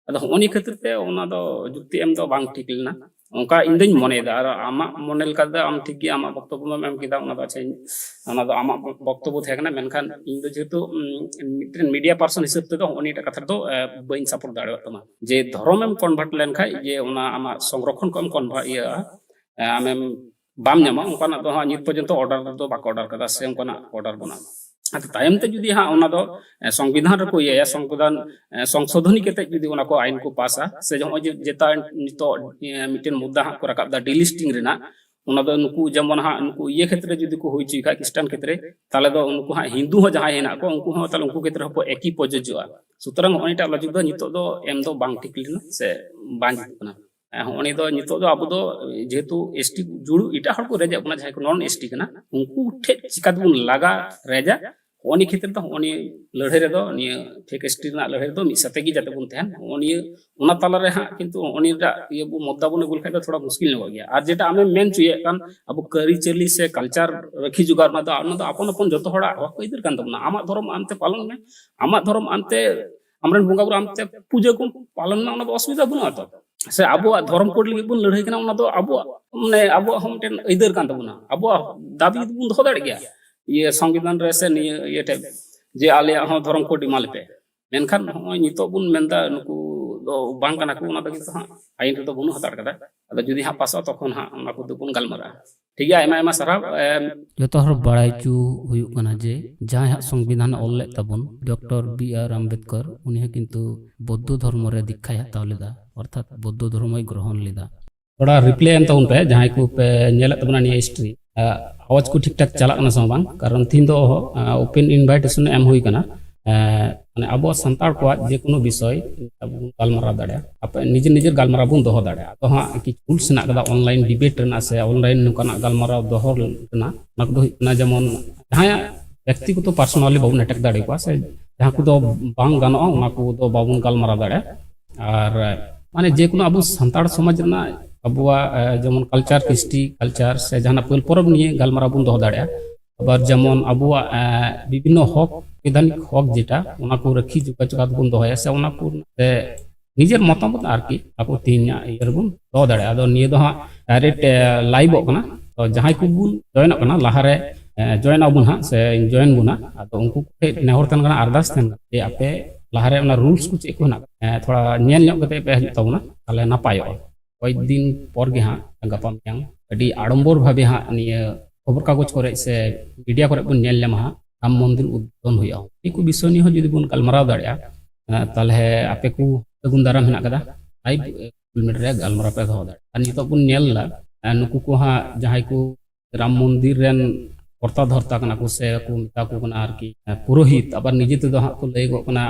ᱟᱫᱚ ᱦᱚᱸᱜᱼᱚ ᱱᱤᱭᱟᱹ ᱠᱷᱟᱹᱛᱤᱨ ᱛᱮ ᱚᱱᱟ ᱫᱚ ᱡᱩᱠᱛᱤ ᱮᱢ ᱫᱚ ᱵᱟᱝ ᱴᱷᱤᱠ ᱞᱮᱱᱟ᱾ ᱚᱱᱠᱟ ᱤᱧ ᱫᱚᱧ ᱢᱚᱱᱮᱭᱮᱫᱟ᱾ ᱟᱨ ᱟᱢᱟᱜ ᱢᱚᱱᱮ ᱞᱮᱠᱟ ᱫᱚ ᱟᱢ ᱴᱷᱤᱠ ᱜᱮ ᱟᱢᱟᱜ ᱵᱚᱠᱛᱚᱵᱵᱚ ᱮᱢ ᱠᱮᱫᱟ, ᱚᱱᱟ ᱫᱚ ᱟᱪᱪᱷᱟ, ᱚᱱᱟ ᱫᱚ ᱟᱢᱟᱜ ᱵᱚᱠᱛᱚᱵᱵᱚ ᱛᱟᱦᱮᱸ ᱠᱟᱱᱟ᱾ ᱢᱮᱱᱠᱷᱟᱱ ᱤᱧ ᱫᱚ ᱡᱮᱦᱮᱛᱩ ᱢᱤᱫᱴᱮᱱ ᱢᱤᱰᱤᱭᱟ ᱯᱟᱨᱥᱚᱱ ᱦᱤᱥᱟᱹᱵ ᱛᱮᱫᱚ ᱩᱱᱤᱴᱟᱜ ᱠᱟᱛᱷᱟ ᱫᱚ ᱵᱟᱹᱧ ᱥᱟᱯᱳᱨᱴ ᱫᱟᱲᱮᱭᱟᱜ ᱛᱟᱢᱟ, ᱡᱮ ᱫᱷᱚᱨᱚᱢ ᱮᱢ ᱠᱚᱱᱵᱷᱟᱨᱴ ᱞᱮᱱᱠᱷᱟᱱ ᱡᱮ ᱚᱱᱟ ᱟᱢᱟᱜ ᱥᱚᱝᱨᱚᱠᱷᱚᱱ ᱠᱚ ᱮᱢ ᱠᱚᱱᱵᱷᱟᱨᱴ ᱤᱭᱟᱹ ᱟᱢᱮᱢ ᱵᱟᱢ ᱧᱟᱢᱟ, ᱚᱱᱠᱟᱱᱟᱜ ᱫᱚ ᱦᱟᱸᱜ ᱱᱤᱛ ᱯᱚᱨᱡᱚᱱᱛᱚ ᱚᱨᱰᱟᱨ ᱫᱚ ᱵᱟᱠᱚ ᱚᱨᱰᱟᱨ ᱠᱟᱫᱟ ᱥᱮ ᱚᱱᱠᱟᱱᱟᱜ ᱚᱨᱰᱟᱨ ᱵᱟᱹᱱᱩᱜᱼᱟ᱾ ᱟᱫᱚ ᱛᱟᱭᱚᱢ ᱛᱮ ᱡᱩᱫᱤ ᱦᱟᱸᱜ ᱚᱱᱟ ᱫᱚ ᱥᱚᱝᱵᱤᱫᱷᱟᱱ ᱨᱮᱠᱚ ᱤᱭᱟᱹᱭᱟ, ᱥᱚᱝᱵᱤᱫᱷᱟᱱ ᱥᱚᱝᱥᱳᱫᱷᱚᱱᱤ ᱠᱟᱛᱮ ᱡᱩᱫᱤ ᱚᱱᱟ ᱠᱚ ᱟᱭᱤᱱ ᱠᱚ ᱯᱟᱥᱟ, ᱥᱮ ᱱᱚᱜᱼᱚᱭ ᱡᱮ ᱡᱮᱴᱟ ᱱᱤᱛᱚᱜ ᱢᱤᱫᱴᱮᱱ ᱢᱩᱫᱽᱫᱟ ᱦᱟᱸᱜ ᱠᱚ ᱨᱟᱠᱟᱵ ᱫᱟ ᱰᱤᱞᱤᱥᱴᱤᱝ ᱨᱮᱱᱟᱜ, ᱚᱱᱟ ᱫᱚ ᱱᱩᱠᱩ ᱡᱮᱢᱚᱱ ᱦᱟᱸᱜ ᱱᱩᱠᱩ ᱤᱭᱟᱹ ᱠᱷᱮᱛᱨᱮ ᱡᱩᱫᱤ ᱠᱚ ᱦᱩᱭ ᱦᱚᱪᱚᱭ ᱠᱷᱟᱡ, ᱠᱷᱨᱤᱥᱴᱟᱱ ᱠᱷᱮᱛᱨᱮ, ᱛᱟᱦᱚᱞᱮ ᱫᱚ ᱩᱱᱠᱩ ᱦᱟᱸᱜ ᱦᱤᱱᱫᱩ ᱦᱚᱸ ᱡᱟᱦᱟᱸᱭ ᱦᱮᱱᱟᱜ ᱠᱚ, ᱩᱱᱠᱩ ᱦᱚᱸ ᱛᱟᱦᱚᱞᱮ ᱩᱱᱠᱩ ᱠᱷᱮᱛᱨᱮ ᱦᱚᱸᱠᱚ ᱮᱠᱤ ᱯᱨᱚᱡᱳᱡᱚᱜᱼᱟ᱾ ᱥᱩᱛᱚᱨᱟᱝ ᱱᱚᱜᱼᱚᱭ ᱮᱴᱟᱜ ᱞᱚᱡᱤᱠ ᱫᱚ ᱱᱤᱛᱚᱜ ᱫᱚ ᱮᱢ ᱫᱚ ᱵᱟᱝ ᱴᱷᱤᱠ ᱞᱮᱱᱟ ᱥᱮ ᱵᱟᱝ ᱡᱩᱛᱩᱜ ᱠᱟᱱᱟ᱾ ᱦᱚᱸᱜᱼᱚᱭ ᱱᱤᱭᱟᱹ ᱫᱚ ᱱᱤᱛᱚᱜ ᱫᱚ ᱟᱵᱚ ᱫᱚ ᱡᱮᱦᱮᱛᱩ ᱮᱥᱴᱤ ᱡᱩᱲᱩ ᱮᱴᱟᱜ ᱦᱚᱲ ᱠᱚ ᱨᱮᱡᱮᱫ ᱵᱚᱱᱟ, ᱡᱟᱦᱟᱸᱭ ᱠᱚ ᱱᱚᱱ ᱮᱥᱴᱤ ᱠᱟᱱᱟ, ᱩᱱᱠᱩ ᱴᱷᱮᱡ ᱪᱤᱠᱟ ᱛᱮᱵᱚᱱ ᱞᱟᱜᱟ ᱨᱮᱡᱟ, ᱦᱚᱸᱜᱼᱚᱭ ᱱᱤᱭᱟᱹ ᱠᱷᱮᱛᱨᱮ ᱫᱚ, ᱦᱚᱸᱜᱼᱚᱭ ᱱᱤᱭᱟᱹ ᱞᱟᱹᱲᱦᱟᱹᱭ ᱨᱮᱫᱚ, ᱱᱤᱭᱟᱹ ᱯᱷᱮᱠ ᱮᱥᱴᱤ ᱨᱮᱱᱟᱜ ᱞᱟᱹᱲᱦᱟᱹᱭ ᱨᱮᱫᱚ ᱢᱤᱫ ᱥᱟᱛᱮ ᱜᱮ ᱡᱟᱛᱮ ᱵᱚᱱ ᱛᱟᱦᱮᱱ᱾ ᱦᱚᱸᱜᱼᱚᱭ ᱱᱤᱭᱟᱹ, ᱚᱱᱟ ᱛᱟᱞᱟᱨᱮ ᱦᱟᱸᱜ ᱠᱤᱱᱛᱩ ᱦᱚᱸᱜᱼᱚᱭ ᱱᱤᱭᱟᱹᱴᱟᱜ ᱤᱭᱟᱹ ᱵᱚ ᱢᱚᱫᱽᱫᱟ ᱵᱚᱱ ᱟᱹᱜᱩ ᱞᱮᱠᱷᱟᱡ ᱫᱚ ᱛᱷᱚᱲᱟ ᱢᱩᱥᱠᱤᱞ ᱧᱚᱜᱚᱜ ᱜᱮᱭᱟ᱾ ᱟᱨ ᱡᱮᱴᱟ ᱟᱢᱮᱢ ᱢᱮᱱ ᱦᱚᱪᱚᱭᱮᱫ ᱠᱟᱱ, ᱟᱵᱚ ᱠᱟᱹᱨᱤᱪᱟᱹᱞᱤ ᱥᱮ ᱠᱟᱞᱪᱟᱨ ᱨᱟᱹᱠᱷᱤ ᱡᱚᱜᱟᱣ ᱨᱮᱱᱟᱜ ᱫᱚ, ᱚᱱᱟ ᱫᱚ ᱟᱯᱚᱱ ᱟᱯᱚᱱ ᱡᱚᱛᱚ ᱦᱚᱲᱟᱜ ᱦᱚᱠ ᱟᱹᱭᱫᱟᱹᱨ ᱠᱟᱱ ᱛᱟᱵᱚᱱᱟ᱾ ᱟᱢᱟᱜ ᱫᱷᱚᱨᱚᱢ ᱟᱢᱛᱮ ᱯᱟᱞᱚᱱ ᱢᱮ, ᱟᱢᱟᱜ ᱫᱷᱚᱨᱚᱢ ᱟᱢᱛᱮ ᱟᱢᱨᱮᱱ ᱵᱚᱸᱜᱟ ᱵᱩᱨᱩ ᱟᱢᱛᱮ ᱯᱩᱡᱟᱹ ᱠᱚ ᱯᱟᱞᱚᱱ ᱢᱮ, ᱚᱱᱟ ᱫᱚ ᱚᱥᱩᱵᱤᱫᱷᱟ ᱵᱟᱹᱱᱩᱜᱼᱟ ᱛᱚ᱾ ᱥᱮ ᱟᱵᱚᱣᱟᱜ ᱫᱷᱚᱨᱚᱢ ᱠᱳᱰ ᱞᱟᱹᱜᱤᱫ ᱵᱚᱱ ᱞᱟᱹᱲᱦᱟᱹᱭ ᱠᱟᱱᱟ, ᱚᱱᱟ ᱫᱚ ᱟᱵᱚᱣᱟᱜ, ᱢᱟᱱᱮ, ᱟᱵᱚᱣᱟᱜ ᱦᱚᱸ ᱢᱤᱫᱴᱮᱱ ᱟᱹᱭᱫᱟᱹᱨ ᱠᱟᱱ ᱛᱟᱵᱚᱱᱟ, ᱟᱵᱚᱣᱟᱜ ᱫᱟᱹᱵᱤ ᱵᱚᱱ ᱫᱚᱦᱚ ᱫᱟᱲᱮᱭᱟᱜ ᱜᱮᱭᱟ ᱤᱭᱟᱹ ᱥᱚᱝᱵᱤᱫᱷᱟᱱ ᱨᱮ ᱥᱮ ᱱᱤᱭᱟᱹ ᱤᱭᱟᱹ ᱴᱷᱮᱡ, ᱡᱮ ᱟᱞᱮᱭᱟᱜ ᱦᱚᱸ ᱫᱷᱚᱨᱚᱢ ᱠᱳᱰ ᱮᱢᱟ ᱞᱮᱯᱮ᱾ ᱢᱮᱱᱠᱷᱟᱱ ᱱᱚᱜᱼᱚᱭ ᱱᱤᱛᱚᱜ ᱵᱚᱱ ᱢᱮᱱᱫᱟ ᱱᱩᱠᱩ ᱫᱚ ᱵᱟᱝ ᱠᱟᱱᱟ ᱠᱚ, ᱚᱱᱟ ᱫᱚ ᱠᱤᱱᱛᱩ ᱦᱟᱸᱜ ᱟᱭᱤᱱ ᱨᱮᱫᱚ ᱵᱟᱹᱱᱩᱜ ᱦᱟᱛᱟᱲ ᱠᱟᱫᱟ᱾ ᱟᱫᱚ ᱡᱩᱫᱤ ᱦᱟᱸᱜ ᱯᱟᱥᱚᱜᱼᱟ, ᱛᱚᱠᱷᱚᱱ ᱦᱟᱸᱜ ᱚᱱᱟ ᱠᱚᱫᱚ ᱵᱚᱱ ᱜᱟᱞᱢᱟᱨᱟᱜᱼᱟ᱾ ᱴᱷᱤᱠ ᱜᱮᱭᱟ, ᱟᱭᱢᱟ ᱟᱭᱢᱟ ᱥᱟᱨᱦᱟᱣ᱾ ᱮᱢ, ᱡᱚᱛᱚ ᱦᱚᱲ ᱵᱟᱲᱟᱭ ᱦᱚᱪᱚ ᱦᱩᱭᱩᱜ ᱠᱟᱱᱟ ᱡᱮ ᱡᱟᱦᱟᱸᱭ ᱦᱟᱸᱜ ᱥᱚᱝᱵᱤᱫᱷᱟᱱ ᱮ ᱚᱞ ᱞᱮᱫ ᱛᱟᱵᱚᱱ, ᱰᱚᱠᱴᱚᱨ ᱵᱤ ᱟᱨ ᱟᱢᱵᱮᱫᱠᱚᱨ, ᱩᱱᱤ ᱦᱚᱸ ᱠᱤᱱᱛᱩ ᱵᱳᱫᱽᱫᱷᱚ ᱫᱷᱚᱨᱢᱚ ᱨᱮ ᱫᱤᱠᱠᱷᱟᱭ ᱦᱟᱛᱟᱣ ᱞᱮᱫᱟ, ᱚᱨᱛᱷᱟᱛ ᱵᱳᱫᱽᱫᱷᱚ ᱫᱷᱚᱨᱢᱚᱭ ᱜᱨᱚᱦᱚᱱ ᱞᱮᱫᱟ᱾ ᱛᱷᱚᱲᱟ ᱨᱤᱯᱞᱟᱭ ᱮᱢ ᱛᱟᱵᱚᱱ ᱯᱮ, ᱡᱟᱦᱟᱸᱭ ᱠᱚ ᱯᱮ ᱧᱮᱞᱮᱫ ᱛᱟᱵᱚᱱᱟ ᱱᱤᱭᱟᱹ ᱦᱤᱥᱴᱨᱤ᱾ ᱟᱣᱟᱡ ᱠᱚ ᱴᱷᱤᱠ ᱴᱷᱟᱠ ᱪᱟᱞᱟᱜ ᱠᱟᱱᱟ ᱥᱮ ᱵᱟᱝ? ᱠᱟᱨᱚᱱ ᱛᱤᱦᱤᱧ ᱫᱚ ᱳᱯᱮᱱ ᱤᱱᱵᱷᱟᱭᱴᱮᱥᱚᱱ ᱮᱢ ᱦᱩᱭ ᱠᱟᱱᱟ᱾ ᱮᱸ, ᱢᱟᱱᱮ ᱟᱵᱚᱣᱟᱜ ᱥᱟᱱᱛᱟᱲ ᱠᱚᱣᱟᱜ ᱡᱮᱠᱳᱱᱳ ᱵᱤᱥᱚᱭ ᱟᱵᱚ ᱵᱚᱱ ᱜᱟᱞᱢᱟᱨᱟᱣ ᱫᱟᱲᱮᱭᱟᱜᱼᱟ, ᱟᱯᱮ ᱱᱤᱡᱮᱨ ᱱᱤᱡᱮᱨ ᱜᱟᱞᱢᱟᱨᱟᱣ ᱵᱚᱱ ᱫᱚᱦᱚ ᱫᱟᱲᱮᱭᱟᱜᱼᱟ᱾ ᱟᱫᱚ ᱦᱟᱸᱜ ᱠᱤᱪᱷᱩ ᱨᱩᱞᱥ ᱦᱮᱱᱟᱜ ᱠᱟᱫᱟ ᱚᱱᱞᱟᱭᱤᱱ ᱰᱤᱵᱮᱴ ᱨᱮᱱᱟᱜ ᱥᱮ ᱚᱱᱞᱟᱭᱤᱱ ᱱᱚᱝᱠᱟᱱᱟᱜ ᱜᱟᱞᱢᱟᱨᱟᱣ ᱫᱚᱦᱚ ᱨᱮᱱᱟᱜ᱾ ᱚᱱᱟ ᱠᱚᱫᱚ ᱦᱩᱭᱩᱜ ᱠᱟᱱᱟ, ᱡᱮᱢᱚᱱ ᱡᱟᱦᱟᱸᱭᱟᱜ ᱵᱮᱠᱛᱤᱜᱚᱛᱚ ᱯᱟᱨᱥᱚᱱᱟᱞᱤ ᱵᱟᱵᱚᱱ ᱮᱴᱮᱠ ᱫᱟᱲᱮᱭᱟᱠᱚᱣᱟ ᱥᱮ ᱡᱟᱦᱟᱸ ᱠᱚᱫᱚ ᱵᱟᱝ ᱜᱟᱱᱚᱜᱼᱟ, ᱚᱱᱟ ᱠᱚᱫᱚ ᱵᱟᱵᱚᱱ ᱜᱟᱞᱢᱟᱨᱟᱣ ᱫᱟᱲᱮᱭᱟᱜᱼᱟ᱾ ᱟᱨ ᱢᱟᱱᱮ ᱡᱮᱠᱳᱱᱳ ᱟᱵᱚ ᱥᱟᱱᱛᱟᱲ ᱥᱚᱢᱟᱡᱽ ᱨᱮᱱᱟᱜ ᱟᱵᱚᱣᱟᱜ, ᱮ, ᱡᱮᱢᱚᱱ ᱠᱟᱞᱪᱟᱨ, ᱠᱨᱤᱥᱴᱤ ᱠᱟᱞᱪᱟᱨ ᱥᱮ ᱡᱟᱦᱟᱱᱟᱜ ᱯᱟᱹᱞ ᱯᱚᱨᱚᱵᱽ ᱱᱤᱭᱮ ᱜᱟᱞᱢᱟᱨᱟᱣ ᱵᱚᱱ ᱫᱚᱦᱚ ᱫᱟᱲᱮᱭᱟᱜᱼᱟ᱾ ᱟᱵᱟᱨ ᱡᱮᱢᱚᱱ ᱟᱵᱚᱣᱟᱜ, ᱮ, ᱵᱤᱵᱷᱤᱱᱱᱚ ᱦᱚᱠ, ᱥᱚᱝᱵᱤᱫᱷᱟᱱᱤᱠ ᱦᱚᱠ ᱡᱮᱴᱟ, ᱚᱱᱟ ᱠᱚ ᱨᱟᱹᱠᱷᱤ ᱡᱚᱜᱟᱣ ᱡᱚᱜᱟᱣ ᱵᱚᱱ ᱫᱚᱦᱚᱭᱟ ᱥᱮ ᱚᱱᱟ ᱠᱚ ᱛᱮ ᱱᱤᱡᱮᱨ ᱢᱚᱛᱟᱢᱚᱛ ᱟᱨᱠᱤ ᱟᱵᱚ ᱛᱮᱦᱮᱧᱟᱜ ᱤᱭᱟᱹ ᱨᱮᱵᱚᱱ ᱫᱚᱦᱚ ᱫᱟᱲᱮᱭᱟᱜᱼᱟ᱾ ᱟᱫᱚ ᱱᱤᱭᱟᱹ ᱫᱚ ᱦᱟᱸᱜ ᱰᱟᱭᱨᱮᱠᱴ ᱞᱟᱭᱤᱵᱚᱜ ᱠᱟᱱᱟ᱾ ᱛᱚ ᱡᱟᱦᱟᱸᱭ ᱠᱚᱵᱚᱱ ᱡᱚᱭᱮᱱᱚᱜ ᱠᱟᱱᱟ, ᱞᱟᱦᱟᱨᱮ ᱡᱚᱭᱮᱱ ᱟᱵᱚᱱ ᱦᱟᱸᱜ ᱥᱮ ᱡᱚᱭᱮᱱ ᱵᱚᱱᱟ, ᱟᱫᱚ ᱩᱱᱠᱩ ᱠᱚᱴᱷᱮᱱ ᱱᱮᱦᱚᱨ ᱛᱟᱦᱮᱱ ᱠᱟᱱᱟ, ᱟᱨᱫᱟᱥ ᱛᱟᱦᱮᱱ ᱠᱟᱱᱟ ᱡᱮ ᱟᱯᱮ ᱞᱟᱦᱟᱨᱮ ᱚᱱᱟ ᱨᱩᱞᱥ ᱠᱚ ᱪᱮᱫ ᱠᱚ ᱦᱮᱱᱟᱜ, ᱛᱷᱚᱲᱟ ᱧᱮᱞ ᱧᱚᱜ ᱠᱟᱛᱮ ᱯᱮ ᱦᱤᱡᱩᱜ ᱛᱟᱵᱚᱱᱟ, ᱛᱟᱦᱚᱞᱮ ᱱᱟᱯᱟᱭᱚᱜᱼᱟ᱾ ᱠᱚᱭᱮᱠ ᱫᱤᱱ ᱯᱚᱨ ᱜᱮ ᱦᱟᱸᱜ ᱜᱟᱯᱟ ᱢᱮᱭᱟᱝ ᱟᱹᱰᱤ ᱟᱲᱚᱢᱵᱚᱨ ᱵᱷᱟᱵᱮ ᱦᱟᱸᱜ ᱱᱤᱭᱟᱹ ᱠᱷᱚᱵᱚᱨ ᱠᱟᱜᱚᱡᱽ ᱠᱚᱨᱮ ᱥᱮ ᱢᱤᱰᱤᱭᱟ ᱠᱚᱨᱮ ᱵᱚᱱ ᱧᱮᱞ ᱧᱟᱢᱟ ᱦᱟᱸᱜ, ᱨᱟᱢ ᱢᱚᱱᱫᱤᱨ ᱩᱫᱽᱵᱳᱫᱚᱱ ᱦᱩᱭᱩᱜᱼᱟ᱾ ᱱᱤᱭᱟᱹ ᱠᱚ ᱵᱤᱥᱚᱭ ᱱᱤᱭᱮ ᱦᱚᱸ ᱡᱩᱫᱤ ᱵᱚᱱ ᱜᱟᱞᱢᱟᱨᱟᱣ ᱫᱟᱲᱮᱭᱟᱜᱼᱟ, ᱛᱟᱦᱚᱞᱮ ᱟᱯᱮ ᱠᱚ ᱥᱟᱹᱜᱩᱱ ᱫᱟᱨᱟᱢ ᱦᱮᱱᱟᱜ ᱠᱟᱫᱟ᱾ ᱞᱟᱭᱤᱵᱷ ᱯᱷᱚᱨᱢᱮᱴ ᱨᱮ ᱜᱟᱞᱢᱟᱨᱟᱣ ᱯᱮ ᱫᱚᱦᱚ ᱫᱟᱲᱮᱭᱟᱜᱼᱟ᱾ ᱟᱨ ᱱᱤᱛᱚᱜ ᱵᱚᱱ ᱧᱮᱞ ᱮᱫᱟ, ᱱᱩᱠᱩ ᱠᱚ ᱦᱟᱸᱜ ᱡᱟᱦᱟᱸᱭ ᱠᱚ ᱨᱟᱢ ᱢᱚᱱᱫᱤᱨ ᱨᱮᱱ ᱠᱚᱨᱛᱟ ᱫᱷᱚᱨᱛᱟ ᱠᱟᱱᱟ ᱠᱚ ᱥᱮ ᱠᱚ ᱢᱮᱛᱟ ᱠᱚ ᱠᱟᱱᱟ ᱟᱨᱠᱤ ᱯᱩᱨᱳᱦᱤᱛ, ᱟᱵᱟᱨ ᱱᱤᱡᱮ ᱛᱮᱫᱚ ᱦᱟᱸᱜ ᱠᱚ ᱞᱟᱹᱭᱚᱜ ᱠᱟᱱᱟ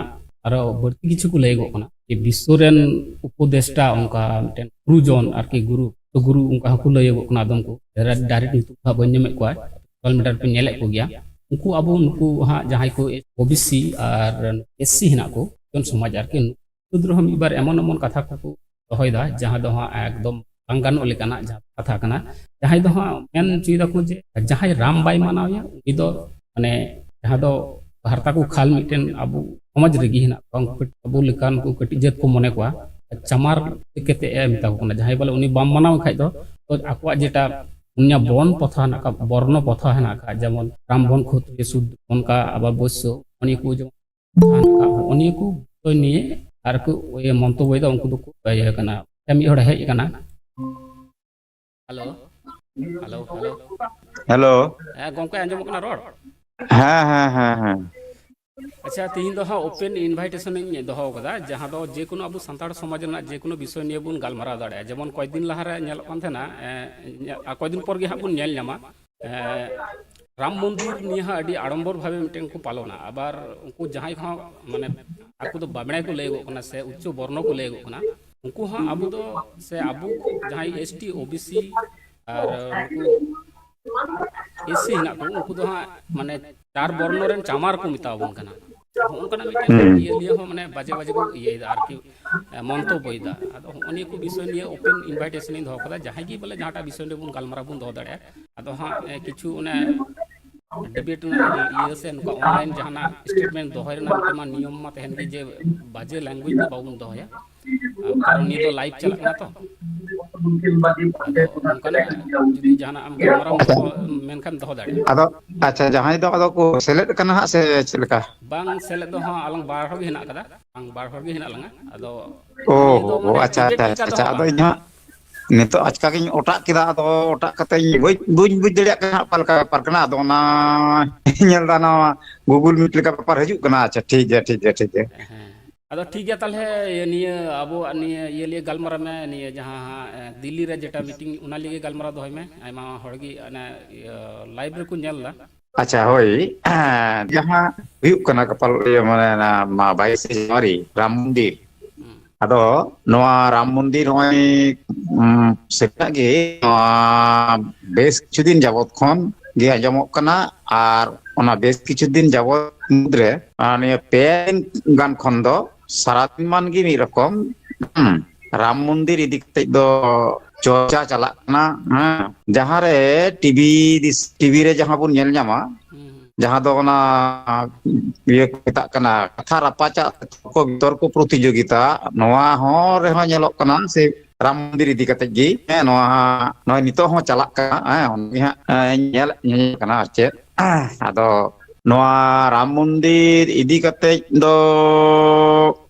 ᱟᱨᱚ ᱵᱟᱹᱲᱛᱤ ᱠᱤᱪᱷᱩ ᱠᱚ ᱞᱟᱹᱭᱚᱜ ᱠᱟᱱᱟ ᱡᱮ ᱵᱤᱥᱥᱚ ᱨᱮᱱ ᱩᱯᱚᱫᱮᱥᱴᱟ, ᱚᱱᱠᱟ ᱢᱤᱫᱴᱮᱱ ᱜᱩᱨᱩᱡᱚᱱ ᱟᱨᱠᱤ, ᱜᱩᱨᱩ ᱛᱚ ᱜᱩᱨᱩ ᱚᱱᱠᱟ ᱦᱚᱸᱠᱚ ᱞᱟᱹᱭᱚᱜᱚᱜ ᱠᱟᱱᱟ ᱟᱫᱚᱢ ᱠᱚ, ᱰᱟᱭᱨᱮᱠᱴ ᱧᱩᱛᱩᱢ ᱫᱚ ᱦᱟᱸᱜ ᱵᱟᱹᱧ ᱧᱟᱢᱮᱫ ᱠᱚᱣᱟ, ᱥᱳᱥᱟᱞ ᱢᱤᱰᱤᱭᱟ ᱨᱮᱯᱮ ᱧᱮᱞᱮᱫ ᱠᱚᱜᱮᱭᱟ᱾ ᱩᱱᱠᱩ ᱟᱵᱚ ᱱᱩᱠᱩ ᱦᱟᱸᱜ ᱡᱟᱦᱟᱸᱭ ᱠᱚ ᱳᱵᱤᱥᱤ ᱟᱨ ᱮᱥᱥᱤ ᱦᱮᱱᱟᱜ ᱠᱚ, ᱡᱚᱱ ᱥᱚᱢᱟᱡᱽ ᱟᱨᱠᱤ, ᱱᱩᱠᱩ ᱫᱚ ᱦᱟᱸᱜ ᱢᱤᱫ ᱵᱟᱨ ᱮᱢᱚᱱ ᱮᱢᱚᱱ ᱠᱟᱛᱷᱟ ᱠᱚᱠᱚ ᱫᱚᱦᱚᱭᱮᱫᱟ ᱡᱟᱦᱟᱸ ᱫᱚ ᱦᱟᱸᱜ ᱮᱠᱫᱚᱢ ᱵᱟᱝ ᱜᱟᱱᱚᱜ ᱞᱮᱠᱟᱱᱟᱜ ᱡᱟᱦᱟᱸ ᱠᱟᱛᱷᱟ ᱠᱟᱱᱟ᱾ ᱡᱟᱦᱟᱸᱭ ᱫᱚ ᱦᱟᱸᱜ ᱢᱮᱱ ᱦᱚᱪᱚᱭ ᱫᱟᱠᱚ ᱡᱮ ᱡᱟᱦᱟᱸᱭ ᱨᱟᱢ ᱵᱟᱭ ᱢᱟᱱᱟᱣᱮᱭᱟ ᱩᱱᱤ ᱫᱚ, ᱢᱟᱱᱮ, ᱡᱟᱦᱟᱸ ᱫᱚ ᱦᱟᱨᱛᱟ ᱠᱚ ᱠᱷᱟᱞ ᱢᱤᱫᱴᱮᱱ ᱟᱵᱚ ᱥᱚᱢᱟᱡᱽ ᱨᱮᱜᱮ ᱦᱮᱱᱟᱜ ᱠᱚᱣᱟ, ᱩᱱᱠᱩ ᱟᱵᱚ ᱞᱮᱠᱟᱱ ᱠᱚ ᱠᱟᱹᱴᱤᱡ ᱡᱟᱹᱛ ᱠᱚ ᱢᱚᱱᱮ ᱠᱚᱣᱟ, ᱪᱟᱢᱟᱨ ᱠᱟᱛᱮ ᱮ ᱢᱮᱛᱟ ᱠᱚ ᱠᱟᱱᱟ᱾ ᱡᱟᱦᱟᱸᱭ ᱵᱚᱞᱮ ᱩᱱᱤ ᱵᱟᱢ ᱢᱟᱱᱟᱣ ᱠᱷᱟᱡ ᱫᱚ, ᱛᱚ ᱟᱠᱚᱣᱟᱜ ᱡᱮᱴᱟ ᱩᱱᱤᱭᱟᱜ ᱵᱚᱨᱱ ᱯᱨᱚᱛᱷᱟ ᱦᱮᱱᱟᱜ ᱠᱟᱜ, ᱵᱚᱨᱱᱚ ᱯᱨᱚᱛᱷᱟ ᱦᱮᱱᱟᱜ ᱠᱟᱜ, ᱡᱮᱢᱚᱱ ᱵᱨᱟᱦᱢᱚᱱ, ᱠᱷᱚᱛᱨᱤᱭᱚ, ᱥᱩᱫᱨᱚ, ᱚᱱᱠᱟ ᱟᱵᱟᱨ ᱵᱳᱭᱥᱭᱚ, ᱩᱱᱤ ᱠᱚ ᱡᱮᱢᱚᱱ ᱯᱨᱚᱛᱷᱟ ᱦᱮᱱᱟᱜ ᱠᱟᱜ, ᱩᱱᱤ ᱠᱚ ᱵᱤᱥᱚᱭ ᱱᱤᱭᱮ ᱟᱨ ᱠᱚ ᱤᱭᱟᱹ ᱢᱚᱱᱛᱚᱵᱵᱚᱭᱮᱫᱟ, ᱩᱱᱠᱩ ᱫᱚᱠᱚ ᱤᱭᱟᱹ ᱠᱟᱱᱟ, ᱢᱤᱫ ᱦᱚᱲᱮ ᱦᱮᱡ ᱠᱟᱱᱟ᱾ Hello, hello, hello. ᱦᱮᱞᱳ᱾ ᱦᱮᱸ ᱜᱚᱝᱠᱮ, ᱟᱸᱡᱚᱢᱚᱜ ᱠᱟᱱᱟ ᱨᱚᱲ? ᱦᱮᱸ, ᱦᱮᱸ, ᱦᱮᱸ, ᱦᱮᱸ᱾ ᱟᱪᱪᱷᱟ, ᱛᱤᱦᱤᱧ ᱫᱚ ᱦᱟᱸᱜ ᱳᱯᱮᱱ ᱤᱱᱵᱷᱟᱭᱴᱮᱥᱚᱱ ᱤᱧ ᱫᱚᱦᱚ ᱠᱟᱫᱟ, ᱡᱟᱦᱟᱸ ᱫᱚ ᱡᱮ ᱠᱳᱱᱳ ᱟᱵᱚ ᱥᱟᱱᱛᱟᱲ ᱥᱚᱢᱟᱡᱽ ᱨᱮᱱᱟᱜ ᱡᱮ ᱠᱳᱱᱳ ᱵᱤᱥᱚᱭ ᱱᱤᱭᱮ ᱵᱚᱱ ᱜᱟᱞᱢᱟᱨᱟᱣ ᱫᱟᱲᱮᱭᱟᱜᱼᱟ᱾ ᱡᱮᱢᱚᱱ ᱠᱚᱭᱮᱠ ᱫᱤᱱ ᱞᱟᱦᱟ ᱨᱮ ᱧᱮᱞᱚᱜ ᱠᱟᱱ ᱛᱟᱦᱮᱱᱟ, ᱮ, ᱧᱮ-, ᱟᱨ ᱠᱚᱭᱮᱠ ᱫᱤᱱ ᱯᱚᱨ ᱜᱮ ᱦᱟᱸᱜ ᱵᱚᱱ ᱧᱮᱞ ᱧᱟᱢᱟ, ᱮ, ᱨᱟᱢ ᱢᱚᱱᱫᱤᱨ ᱱᱤᱭᱟᱹ ᱦᱟᱸᱜ ᱟᱹᱰᱤ ᱟᱲᱚᱢᱵᱚᱨ ᱵᱷᱟᱵᱮ ᱢᱤᱫᱴᱮᱱ ᱠᱚ ᱯᱟᱞᱚᱱᱟ᱾ ᱟᱵᱟᱨ ᱩᱱᱠᱩ ᱡᱟᱦᱟᱸᱭ ᱠᱚ ᱦᱟᱸᱜ, ᱢᱟᱱᱮ, ᱟᱠᱚ ᱫᱚ ᱵᱟᱢᱲᱮ ᱠᱚ ᱞᱟᱹᱭᱚᱜᱚᱜ ᱠᱟᱱᱟ ᱥᱮ ᱩᱪᱪᱚ ᱵᱚᱨᱱᱚ ᱠᱚ ᱞᱟᱹᱭᱚᱜᱚᱜ ᱠᱟᱱᱟ, ᱩᱱᱠᱩ ᱦᱚᱸ ᱟᱵᱚ ᱫᱚ, ᱥᱮ ᱟᱵᱚ ᱡᱟᱦᱟᱸᱭ S T, O B C ᱟᱨ ᱱᱩᱠᱩ ᱮᱥ ᱥᱤ ᱦᱮᱱᱟᱜ ᱠᱚ, ᱩᱱᱠᱩ ᱫᱚ ᱦᱟᱸᱜ, ᱢᱟᱱᱮ, ᱪᱟᱨ ᱵᱚᱨᱱᱚ ᱨᱮᱱ ᱪᱟᱢᱟᱨ ᱠᱚ ᱢᱮᱛᱟ ᱵᱚᱱ ᱠᱟᱱᱟ᱾ ᱦᱚᱸᱜᱼᱚ ᱱᱚᱝᱠᱟᱱᱟᱜ ᱢᱤᱫᱴᱮᱱ ᱦᱩᱸ᱾ ᱤᱭᱟᱹ ᱱᱤᱭᱟᱹ ᱦᱚᱸ, ᱢᱟᱱᱮ, ᱵᱟᱡᱮ ᱵᱟᱡᱮ ᱠᱚ ᱤᱭᱟᱹᱭᱮᱫᱟ ᱟᱨᱠᱤ, ᱮ, ᱢᱚᱱᱛᱚᱵᱵᱚᱭᱮᱫᱟ᱾ ᱟᱫᱚ ᱦᱚᱸᱜᱼᱚ ᱱᱤᱭᱟᱹ ᱠᱚ ᱵᱤᱥᱚᱭ ᱱᱤᱭᱮ ᱳᱯᱮᱱ ᱤᱱᱵᱷᱟᱭᱴᱮᱥᱚᱱ ᱤᱧ ᱫᱚᱦᱚ ᱠᱟᱫᱟ, ᱡᱟᱦᱟᱸᱭ ᱜᱮ ᱵᱚᱞᱮ ᱡᱟᱦᱟᱸᱴᱟᱜ ᱵᱤᱥᱚᱭ ᱱᱤᱭᱮ ᱵᱚᱱ ᱜᱟᱞᱢᱟᱨᱟᱣ ᱵᱚᱱ ᱫᱚᱦᱚ ᱫᱟᱲᱮᱭᱟᱜᱼᱟ᱾ ᱟᱫᱚ ᱦᱟᱸᱜ, ᱮ, ᱠᱤᱪᱷᱩ ᱚᱱᱮ ᱰᱤᱵᱮᱴ ᱨᱮᱱᱟᱜ ᱤᱭᱟᱹ ᱥᱮ ᱱᱚᱝᱠᱟ ᱚᱱᱞᱟᱭᱤᱱ ᱡᱟᱦᱟᱱᱟᱜ ᱥᱴᱮᱴᱢᱮᱱᱴ ᱫᱚᱦᱚᱭ ᱨᱮᱱᱟᱜ ᱢᱤᱫᱴᱮᱱ ᱢᱟ ᱱᱤᱭᱚᱢ ᱢᱟ ᱛᱟᱦᱮᱱ ᱜᱮ, ᱡᱮ ᱵᱟᱡᱮ ᱞᱮᱝᱜᱩᱭᱮᱡᱽ ᱫᱚ ᱵᱟᱵᱚᱱ ᱫᱚᱦᱚᱭᱟ᱾ ᱠᱟᱨᱚᱱ ᱱᱤᱭᱟᱹ ᱫᱚ ᱞᱟᱭᱤᱵᱷ ᱪᱟᱞᱟᱜ ᱠᱟᱱᱟ ᱛᱚ᱾ ᱟᱫᱚ ᱚᱱᱠᱟᱱᱟᱜ ᱡᱩᱫᱤ ᱡᱟᱦᱟᱱᱟᱜ ᱟᱢ ᱜᱟᱞᱢᱟᱨᱟᱣ ᱟᱪᱪᱷᱟ᱾ ᱠᱚ ᱢᱮᱱᱠᱷᱟᱱ ᱫᱚᱦᱚ ᱫᱟᱲᱮᱭᱟᱜᱼᱟ᱾ ᱟᱫᱚ, ᱟᱪᱪᱷᱟ, ᱡᱟᱦᱟᱸᱭ ᱫᱚ ᱟᱫᱚ ᱠᱚ ᱥᱮᱞᱮᱫ ᱠᱟᱱᱟ ᱦᱟᱸᱜ ᱥᱮ ᱪᱮᱫ ᱞᱮᱠᱟ? ᱵᱟᱝ, ᱥᱮᱞᱮᱫ ᱫᱚ ᱦᱟᱸᱜ ᱟᱞᱟᱝ ᱵᱟᱨ ᱦᱚᱲ ᱜᱮ ᱦᱮᱱᱟᱜ ᱟᱠᱟᱫᱟ, ᱵᱟᱝ, ᱵᱟᱨ ᱦᱚᱲ ᱜᱮ ᱦᱮᱱᱟᱜ ᱞᱟᱝᱟ᱾ ᱟᱫᱚ ᱚ, ᱱᱤᱭᱟᱹ ᱫᱚ ᱚ, ᱢᱟᱱᱮ ᱟᱪᱪᱷᱟ, ᱰᱤᱵᱮᱴ ᱟᱪᱪᱷᱟ, ᱞᱮᱠᱟ ᱟᱪᱪᱷᱟ, ᱫᱚ ᱟᱪᱪᱷᱟ᱾ ᱦᱟᱸᱜ ᱟᱫᱚ ᱵᱟᱝ᱾ ᱤᱧ ᱦᱟᱸᱜ ᱱᱤᱛᱚᱜ ᱟᱪᱠᱟ ᱜᱤᱧ ᱚᱴᱟᱜ ᱠᱮᱫᱟ, ᱟᱫᱚ ᱚᱴᱟᱜ ᱠᱟᱛᱮ ᱤᱧ ᱵᱟᱹᱧ, ᱵᱟᱹᱧ ᱵᱩᱡᱽ ᱫᱟᱲᱮᱭᱟᱜ ᱠᱟᱱᱟ ᱦᱟᱸᱜ ᱚᱠᱟ ᱞᱮᱠᱟ ᱵᱮᱯᱟᱨ ᱠᱟᱱᱟ᱾ ᱟᱫᱚ ᱚᱱᱟ ᱧᱮᱞ ᱫᱟ, ᱱᱚᱣᱟ Google Meet ᱞᱮᱠᱟ ᱵᱮᱯᱟᱨ ᱦᱤᱡᱩᱜ ᱠᱟᱱᱟ᱾ ᱟᱪᱪᱷᱟ, ᱴᱷᱤᱠ ᱜᱮᱭᱟ, ᱴᱷᱤᱠ ᱜᱮᱭᱟ, ᱴᱷᱤᱠ ᱜᱮᱭᱟ᱾ ᱦᱮᱸ, ᱟᱫᱚ ᱴᱷᱤᱠ ᱜᱮᱭᱟ, ᱛᱟᱦᱚᱞᱮ ᱤᱭᱟᱹ, ᱱᱤᱭᱟᱹ ᱟᱵᱚᱣᱟᱜ ᱱᱤᱭᱟᱹ ᱤᱭᱟᱹ ᱞᱤᱭᱮ ᱜᱟᱞᱢᱟᱨᱟᱣ ᱢᱮ, ᱱᱤᱭᱟᱹ ᱡᱟᱦᱟᱸ ᱦᱟᱸᱜ, ᱮ, ᱫᱤᱞᱞᱤ ᱨᱮ ᱡᱮᱴᱟ ᱢᱤᱴᱤᱝ, ᱚᱱᱟ ᱞᱤᱭᱮ ᱜᱟᱞᱢᱟᱨᱟᱣ ᱫᱚᱦᱚᱭ ᱢᱮ᱾ ᱟᱭᱢᱟ ᱦᱚᱲ ᱜᱮ ᱚᱱᱮ, ᱤᱭᱟᱹ, ᱞᱟᱭᱤᱵᱷ ᱨᱮᱠᱚ ᱧᱮᱞ ᱫᱟ᱾ ᱟᱪᱪᱷᱟ, ᱦᱳᱭ᱾ ᱡᱟᱦᱟᱸ ᱦᱩᱭᱩᱜ ᱠᱟᱱᱟ ᱜᱟᱯᱟ, ᱤᱭᱟᱹ, ᱢᱟᱱᱮ, ᱚᱱᱟ ᱵᱟᱭᱤᱥᱮ ᱡᱟᱱᱩᱣᱟᱨᱤ ᱨᱟᱢ ᱢᱚᱱᱫᱤᱨ, ᱦᱩᱸ᱾ ᱟᱫᱚ ᱱᱚᱣᱟ ᱨᱟᱢ ᱢᱚᱱᱫᱤᱨ ᱱᱚᱜᱼᱚᱭ, ᱩᱢ, ᱥᱮᱛᱟᱜ ᱜᱮ ᱱᱚᱣᱟ ᱵᱮᱥ ᱠᱤᱪᱷᱩ ᱫᱤᱱ ᱡᱟᱵᱚᱛ ᱠᱷᱚᱱ ᱜᱮ ᱟᱸᱡᱚᱢᱚᱜ ᱠᱟᱱᱟ, ᱟᱨ ᱚᱱᱟ ᱵᱮᱥ ᱠᱤᱪᱷᱩ ᱫᱤᱱ ᱡᱟᱵᱚᱛ ᱢᱩᱫᱽᱨᱮ, ᱟᱨ ᱱᱤᱭᱟᱹ ᱯᱮ ᱫᱤᱱ ᱜᱟᱱ ᱠᱷᱚᱱ ᱫᱚ ᱥᱟᱨᱟᱫᱤᱱ ᱢᱟᱱ ᱜᱮ ᱢᱤᱫ ᱨᱚᱠᱚᱢ, ᱦᱩᱸ, ᱨᱟᱢ ᱢᱚᱱᱫᱤᱨ ᱤᱫᱤ ᱠᱟᱛᱮ ᱫᱚ ᱪᱚᱨᱪᱟ ᱪᱟᱞᱟᱜ ᱠᱟᱱᱟ᱾ ᱦᱮᱸ, ᱡᱟᱦᱟᱸᱨᱮ ᱴᱤᱵᱷᱤ ᱫᱤᱥ-, ᱴᱤᱵᱷᱤ ᱨᱮ ᱡᱟᱦᱟᱸ ᱵᱚᱱ ᱧᱮᱞ ᱧᱟᱢᱟ, ᱦᱩᱸ, ᱦᱩᱸ᱾ ᱡᱟᱦᱟᱸ ᱫᱚ ᱚᱱᱟ, ᱤᱭᱟᱹ ᱠᱚ ᱢᱮᱛᱟᱜ ᱠᱟᱱᱟ, ᱠᱟᱛᱷᱟ ᱨᱟᱯᱟᱪᱟᱜ ᱛᱚᱨᱠᱚ ᱵᱤᱛᱚᱨᱠᱚ ᱯᱨᱚᱛᱤᱡᱳᱜᱤᱛᱟ, ᱱᱚᱣᱟ ᱦᱚᱸ ᱨᱮᱦᱚᱸ ᱧᱮᱞᱚᱜ ᱠᱟᱱᱟ ᱥᱮ ᱨᱟᱢ ᱢᱚᱱᱫᱤᱨ ᱤᱫᱤ ᱠᱟᱛᱮ ᱜᱮ᱾ ᱦᱮᱸ, ᱱᱚᱣᱟ ᱱᱚᱜᱼᱚᱭ ᱱᱤᱛᱚᱜ ᱦᱚᱸ ᱪᱟᱞᱟᱜ ᱠᱟᱱᱟ᱾ ᱦᱮᱸ, ᱚᱱᱟ ᱜᱮ ᱦᱟᱸᱜ, ᱮᱸ, ᱧᱮᱞ, ᱧᱮᱞ ᱠᱟᱱᱟ ᱟᱨ ᱪᱮᱫ᱾ ᱟᱫᱚ ᱱᱚᱣᱟ ᱨᱟᱢ ᱢᱚᱱᱫᱤᱨ ᱤᱫᱤ ᱠᱟᱛᱮ ᱫᱚ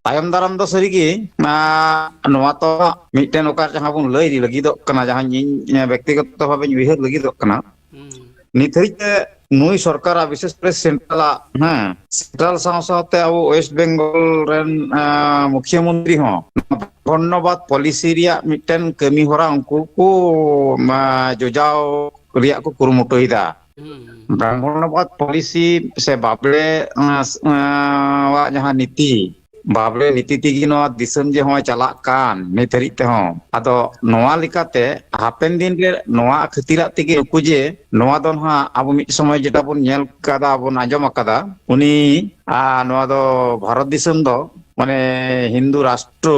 ᱛᱟᱭᱚᱢ ᱫᱟᱨᱟᱢ ᱫᱚ ᱥᱟᱹᱨᱤᱜᱮ, ᱟᱸ, ᱱᱚᱣᱟ ᱛᱚ ᱢᱤᱫᱴᱮᱱ ᱚᱠᱟ ᱡᱟᱦᱟᱸ ᱵᱚᱱ ᱞᱟᱹᱭ ᱞᱟᱹᱜᱤᱫᱚᱜ ᱠᱟᱱᱟ, ᱡᱟᱦᱟᱸ ᱤᱧ, ᱤᱧ ᱵᱮᱠᱛᱤᱜᱚᱛᱚ ᱵᱷᱟᱵᱮᱧ ᱩᱭᱦᱟᱹᱨ ᱞᱟᱹᱜᱤᱫᱚᱜ ᱠᱟᱱᱟ, ᱦᱩᱸ᱾ ᱱᱤᱛ ᱦᱟᱹᱨᱤᱡ ᱛᱮ ᱱᱩᱭ ᱥᱚᱨᱠᱟᱨᱟᱜ, ᱵᱤᱥᱮᱥ ᱠᱚᱨᱮ ᱥᱮᱱᱴᱨᱟᱞᱟᱜ, ᱦᱮᱸ, ᱥᱮᱱᱴᱨᱟᱞ ᱥᱟᱶ ᱥᱟᱶᱛᱮ ᱟᱵᱚ ᱳᱭᱮᱥᱴ ᱵᱮᱝᱜᱚᱞ ᱨᱮᱱ, ᱟᱸ, ᱢᱩᱠᱷᱤᱭᱟᱹ ᱢᱚᱱᱛᱨᱤ ᱦᱚᱸ ᱫᱷᱚᱱᱱᱚᱵᱟᱫ ᱯᱚᱞᱤᱥᱤ ᱨᱮᱭᱟᱜ ᱢᱤᱫᱴᱮᱱ ᱠᱟᱹᱢᱤ ᱦᱚᱨᱟ ᱩᱱᱠᱩ ᱠᱚ, ᱟᱸ, ᱡᱚᱡᱟᱣ ᱨᱮᱭᱟᱜ ᱠᱚ ᱠᱩᱨᱩᱢᱩᱴᱩᱭᱮᱫᱟ᱾ ᱦᱩᱸ, ᱦᱩᱸ᱾ ᱵᱨᱟᱦᱢᱚᱬᱵᱟᱫ ᱯᱚᱞᱤᱥᱤ ᱥᱮ ᱵᱟᱵᱲᱮ, ᱟᱸ, ᱟᱸ, ᱣᱟᱜ ᱡᱟᱦᱟᱸ ᱱᱤᱛᱤ, ᱵᱟᱵᱲᱮ ᱱᱤᱛᱤ ᱛᱮᱜᱮ ᱱᱚᱣᱟ ᱫᱤᱥᱚᱢ ᱡᱮ ᱦᱚᱸᱜᱼᱚᱭ ᱪᱟᱞᱟᱜ ᱠᱟᱱ ᱱᱤᱛ ᱦᱟᱹᱨᱤᱡ ᱛᱮᱦᱚᱸ᱾ ᱟᱫᱚ ᱱᱚᱣᱟ ᱞᱮᱠᱟᱛᱮ ᱦᱟᱯᱮᱱ ᱫᱤᱱ ᱨᱮ ᱱᱚᱣᱟ ᱠᱷᱟᱹᱛᱤᱨᱟᱜ ᱛᱮᱜᱮ ᱱᱩᱠᱩ ᱡᱮ ᱱᱚᱣᱟ ᱫᱚ ᱱᱟᱦᱟᱜ ᱟᱵᱚ ᱢᱤᱫ ᱥᱚᱢᱚᱭ ᱡᱮᱴᱟ ᱵᱚᱱ ᱧᱮᱞ ᱠᱟᱫᱟ, ᱵᱚᱱ ᱟᱸᱡᱚᱢ ᱟᱠᱟᱫᱟ, ᱩᱱᱤ, ᱟᱨ ᱱᱚᱣᱟ ᱫᱚ ᱵᱷᱟᱨᱚᱛ ᱫᱤᱥᱚᱢ ᱫᱚ ᱢᱟᱱᱮ ᱦᱤᱱᱫᱩ ᱨᱟᱥᱴᱨᱚ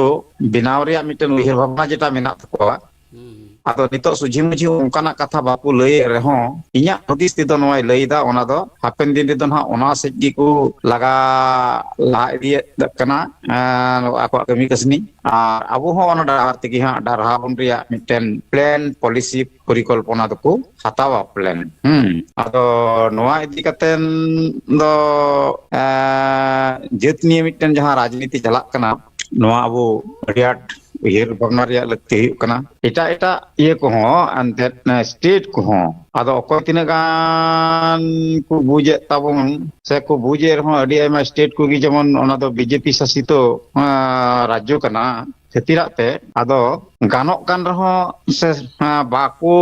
ᱵᱮᱱᱟᱣ ᱨᱮᱭᱟᱜ ᱢᱤᱫᱴᱮᱱ ᱩᱭᱦᱟᱹᱨ ᱵᱷᱟᱵᱽᱱᱟ ᱡᱮᱴᱟ ᱢᱮᱱᱟᱜ ᱛᱟᱠᱚᱣᱟ, ᱦᱩᱸ, ᱦᱩᱸ᱾ ᱟᱫᱚ ᱱᱤᱛᱚᱜ ᱥᱚᱡᱷᱮ ᱢᱟᱹᱡᱷᱤ ᱚᱱᱠᱟᱱᱟᱜ ᱠᱟᱛᱷᱟ ᱵᱟᱠᱚ ᱞᱟᱹᱭᱮᱫ ᱨᱮᱦᱚᱸ, ᱤᱧᱟᱹᱜ ᱦᱩᱫᱤᱥ ᱛᱮᱫᱚ ᱱᱚᱣᱟᱭ ᱞᱟᱹᱭ ᱮᱫᱟ, ᱚᱱᱟ ᱫᱚ ᱦᱟᱯᱮᱱ ᱫᱤᱱ ᱨᱮᱫᱚ ᱱᱟᱦᱟᱜ ᱚᱱᱟ ᱥᱮᱫ ᱜᱮᱠᱚ ᱞᱟᱜᱟ ᱞᱟᱦᱟ ᱤᱫᱤᱭᱮᱫ ᱠᱟᱱᱟ, ᱮᱸ, ᱟᱠᱚᱣᱟᱜ ᱠᱟᱹᱢᱤ ᱠᱟᱹᱥᱱᱤ᱾ ᱟᱨ ᱟᱵᱚ ᱦᱚᱸ ᱚᱱᱟ ᱰᱟᱦᱟᱨ ᱛᱮᱜᱮ ᱦᱟᱸᱜ ᱰᱟᱨᱦᱟᱣ ᱵᱚᱱ ᱨᱮᱭᱟᱜ ᱢᱤᱫᱴᱮᱱ ᱯᱞᱮᱱ, ᱯᱚᱞᱤᱥᱤ, ᱯᱚᱨᱤᱠᱚᱞᱯᱚᱱᱟ ᱫᱚᱠᱚ ᱦᱟᱛᱟᱣᱟ, ᱯᱞᱮᱱ᱾ ᱦᱩᱸ᱾ ᱟᱫᱚ ᱱᱚᱣᱟ ᱤᱫᱤ ᱠᱟᱛᱮᱱ ᱫᱚ, ᱮᱸ, ᱡᱟᱹᱛ ᱱᱤᱭᱮ ᱢᱤᱫᱴᱮᱱ ᱡᱟᱦᱟᱸ ᱨᱟᱡᱽᱱᱤᱛᱤ ᱪᱟᱞᱟᱜ ᱠᱟᱱᱟ, ᱱᱚᱣᱟ ᱟᱵᱚ ᱟᱹᱰᱤ ᱟᱸᱴ ᱩᱭᱦᱟᱹᱨ ᱵᱷᱟᱵᱽᱱᱟ ᱨᱮᱭᱟᱜ ᱞᱟᱹᱠᱛᱤ ᱦᱩᱭᱩᱜ ᱠᱟᱱᱟ᱾ ᱮᱴᱟᱜ ᱮᱴᱟᱜ ᱤᱭᱟᱹ ᱠᱚᱦᱚᱸ, ᱮᱱᱛᱮᱫ, ᱥᱴᱮᱴ ᱠᱚᱦᱚᱸ, ᱟᱫᱚ ᱚᱠᱚᱭ ᱛᱤᱱᱟᱹᱜ ᱜᱟᱱ ᱠᱚ ᱵᱩᱡᱮᱫ ᱛᱟᱵᱚᱱ ᱥᱮ ᱠᱚ ᱵᱩᱡᱮᱫ ᱨᱮᱦᱚᱸ, ᱟᱹᱰᱤ ᱟᱭᱢᱟ ᱥᱴᱮᱴ ᱠᱚᱜᱮ ᱡᱮᱢᱚᱱ ᱚᱱᱟ ᱫᱚ ᱵᱤᱡᱮᱯᱤ ᱥᱟᱥᱤᱛᱚ, ᱟᱸ, ᱨᱟᱡᱽᱡᱚ ᱠᱟᱱᱟ ᱠᱷᱟᱹᱛᱤᱨᱟᱜ ᱛᱮ, ᱟᱫᱚ ᱜᱟᱱᱚᱜ ᱠᱟᱱ ᱨᱮᱦᱚᱸ ᱥᱮ, ᱟᱸ, ᱵᱟᱠᱚ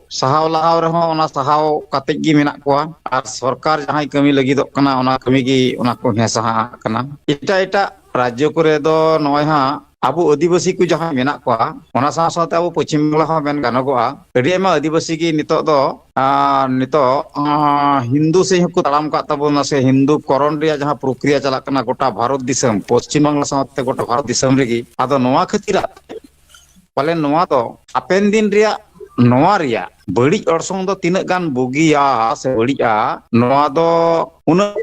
ᱥᱟᱦᱟᱣ ᱞᱟᱦᱟᱣ ᱨᱮᱦᱚᱸ ᱚᱱᱟ ᱥᱟᱦᱟᱣ ᱠᱟᱛᱮᱫ ᱜᱮ ᱢᱮᱱᱟᱜ ᱠᱚᱣᱟ᱾ ᱟᱨ ᱥᱚᱨᱠᱟᱨ ᱡᱟᱦᱟᱸᱭ ᱠᱟᱹᱢᱤ ᱞᱟᱹᱜᱤᱫᱚᱜ ᱠᱟᱱᱟ, ᱚᱱᱟ ᱠᱟᱹᱢᱤ ᱜᱮ ᱚᱱᱟ ᱠᱚ ᱦᱮᱸ ᱥᱟᱦᱟ ᱟᱜ ᱠᱟᱱᱟ᱾ ᱮᱴᱟᱜ ᱮᱴᱟᱜ ᱨᱟᱡᱽᱡᱚ ᱠᱚᱨᱮ ᱫᱚ ᱱᱚᱜᱼᱚᱭ ᱦᱟᱸᱜ ᱟᱵᱚ ᱟᱹᱫᱤᱵᱟᱹᱥᱤ ᱠᱚ ᱡᱟᱦᱟᱸᱭ ᱢᱮᱱᱟᱜ ᱠᱚᱣᱟ, ᱚᱱᱟ ᱥᱟᱶ ᱥᱟᱶᱛᱮ ᱟᱵᱚ ᱯᱚᱪᱷᱤᱢ ᱵᱟᱝᱞᱟ ᱦᱚᱸ ᱢᱮᱱ ᱜᱟᱱᱚᱜᱚᱜᱼᱟ, ᱟᱹᱰᱤ ᱟᱭᱢᱟ ᱟᱹᱫᱤᱵᱟᱹᱥᱤ ᱜᱮ ᱱᱤᱛᱚᱜ ᱫᱚ, ᱟᱨ ᱱᱤᱛᱚᱜ, ᱟᱸ, ᱦᱤᱱᱫᱩ ᱥᱮᱫ ᱦᱚᱸᱠᱚ ᱛᱟᱲᱟᱢ ᱠᱟᱜ ᱛᱟᱵᱚᱱᱟ, ᱥᱮ ᱦᱤᱱᱫᱩ ᱠᱚᱨᱚᱱ ᱨᱮᱭᱟᱜ ᱡᱟᱦᱟᱸ ᱯᱨᱚᱠᱨᱤᱭᱟ ᱪᱟᱞᱟᱜ ᱠᱟᱱᱟ ᱜᱚᱴᱟ ᱵᱷᱟᱨᱚᱛ ᱫᱤᱥᱚᱢ, ᱯᱚᱪᱷᱤᱢ ᱵᱟᱝᱞᱟ ᱥᱟᱶᱛᱮ ᱜᱚᱴᱟ ᱵᱷᱟᱨᱚᱛ ᱫᱤᱥᱚᱢ ᱨᱮᱜᱮ᱾ ᱟᱫᱚ ᱱᱚᱣᱟ ᱠᱷᱟᱹᱛᱤᱨᱟᱜ ᱯᱟᱞᱮ ᱱᱚᱣᱟ ᱫᱚ ᱦᱟᱯᱮᱱ ᱫᱤᱱ ᱨᱮᱭᱟᱜ, ᱱᱚᱣᱟ ᱨᱮᱭᱟᱜ ᱵᱟᱹᱲᱤᱡ ᱚᱨᱥᱚᱝ ᱫᱚ ᱛᱤᱱᱟᱹᱜ ᱜᱟᱱ ᱵᱩᱜᱤᱭᱟ ᱥᱮ ᱵᱟᱹᱲᱤᱡᱼᱟ, ᱱᱚᱣᱟ ᱫᱚ ᱩᱱᱟᱹᱜ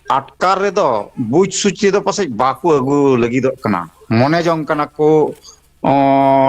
ᱟᱴᱠᱟᱨ ᱨᱮᱫᱚ ᱵᱩᱡᱽ ᱥᱩᱪ ᱨᱮᱫᱚ ᱯᱟᱥᱮᱡ ᱵᱟᱠᱚ ᱟᱹᱜᱩ ᱞᱟᱹᱜᱤᱫᱚᱜ ᱠᱟᱱᱟ᱾ ᱢᱚᱱᱮ ᱡᱚᱝ ᱠᱟᱱᱟ ᱠᱚ, ᱚ,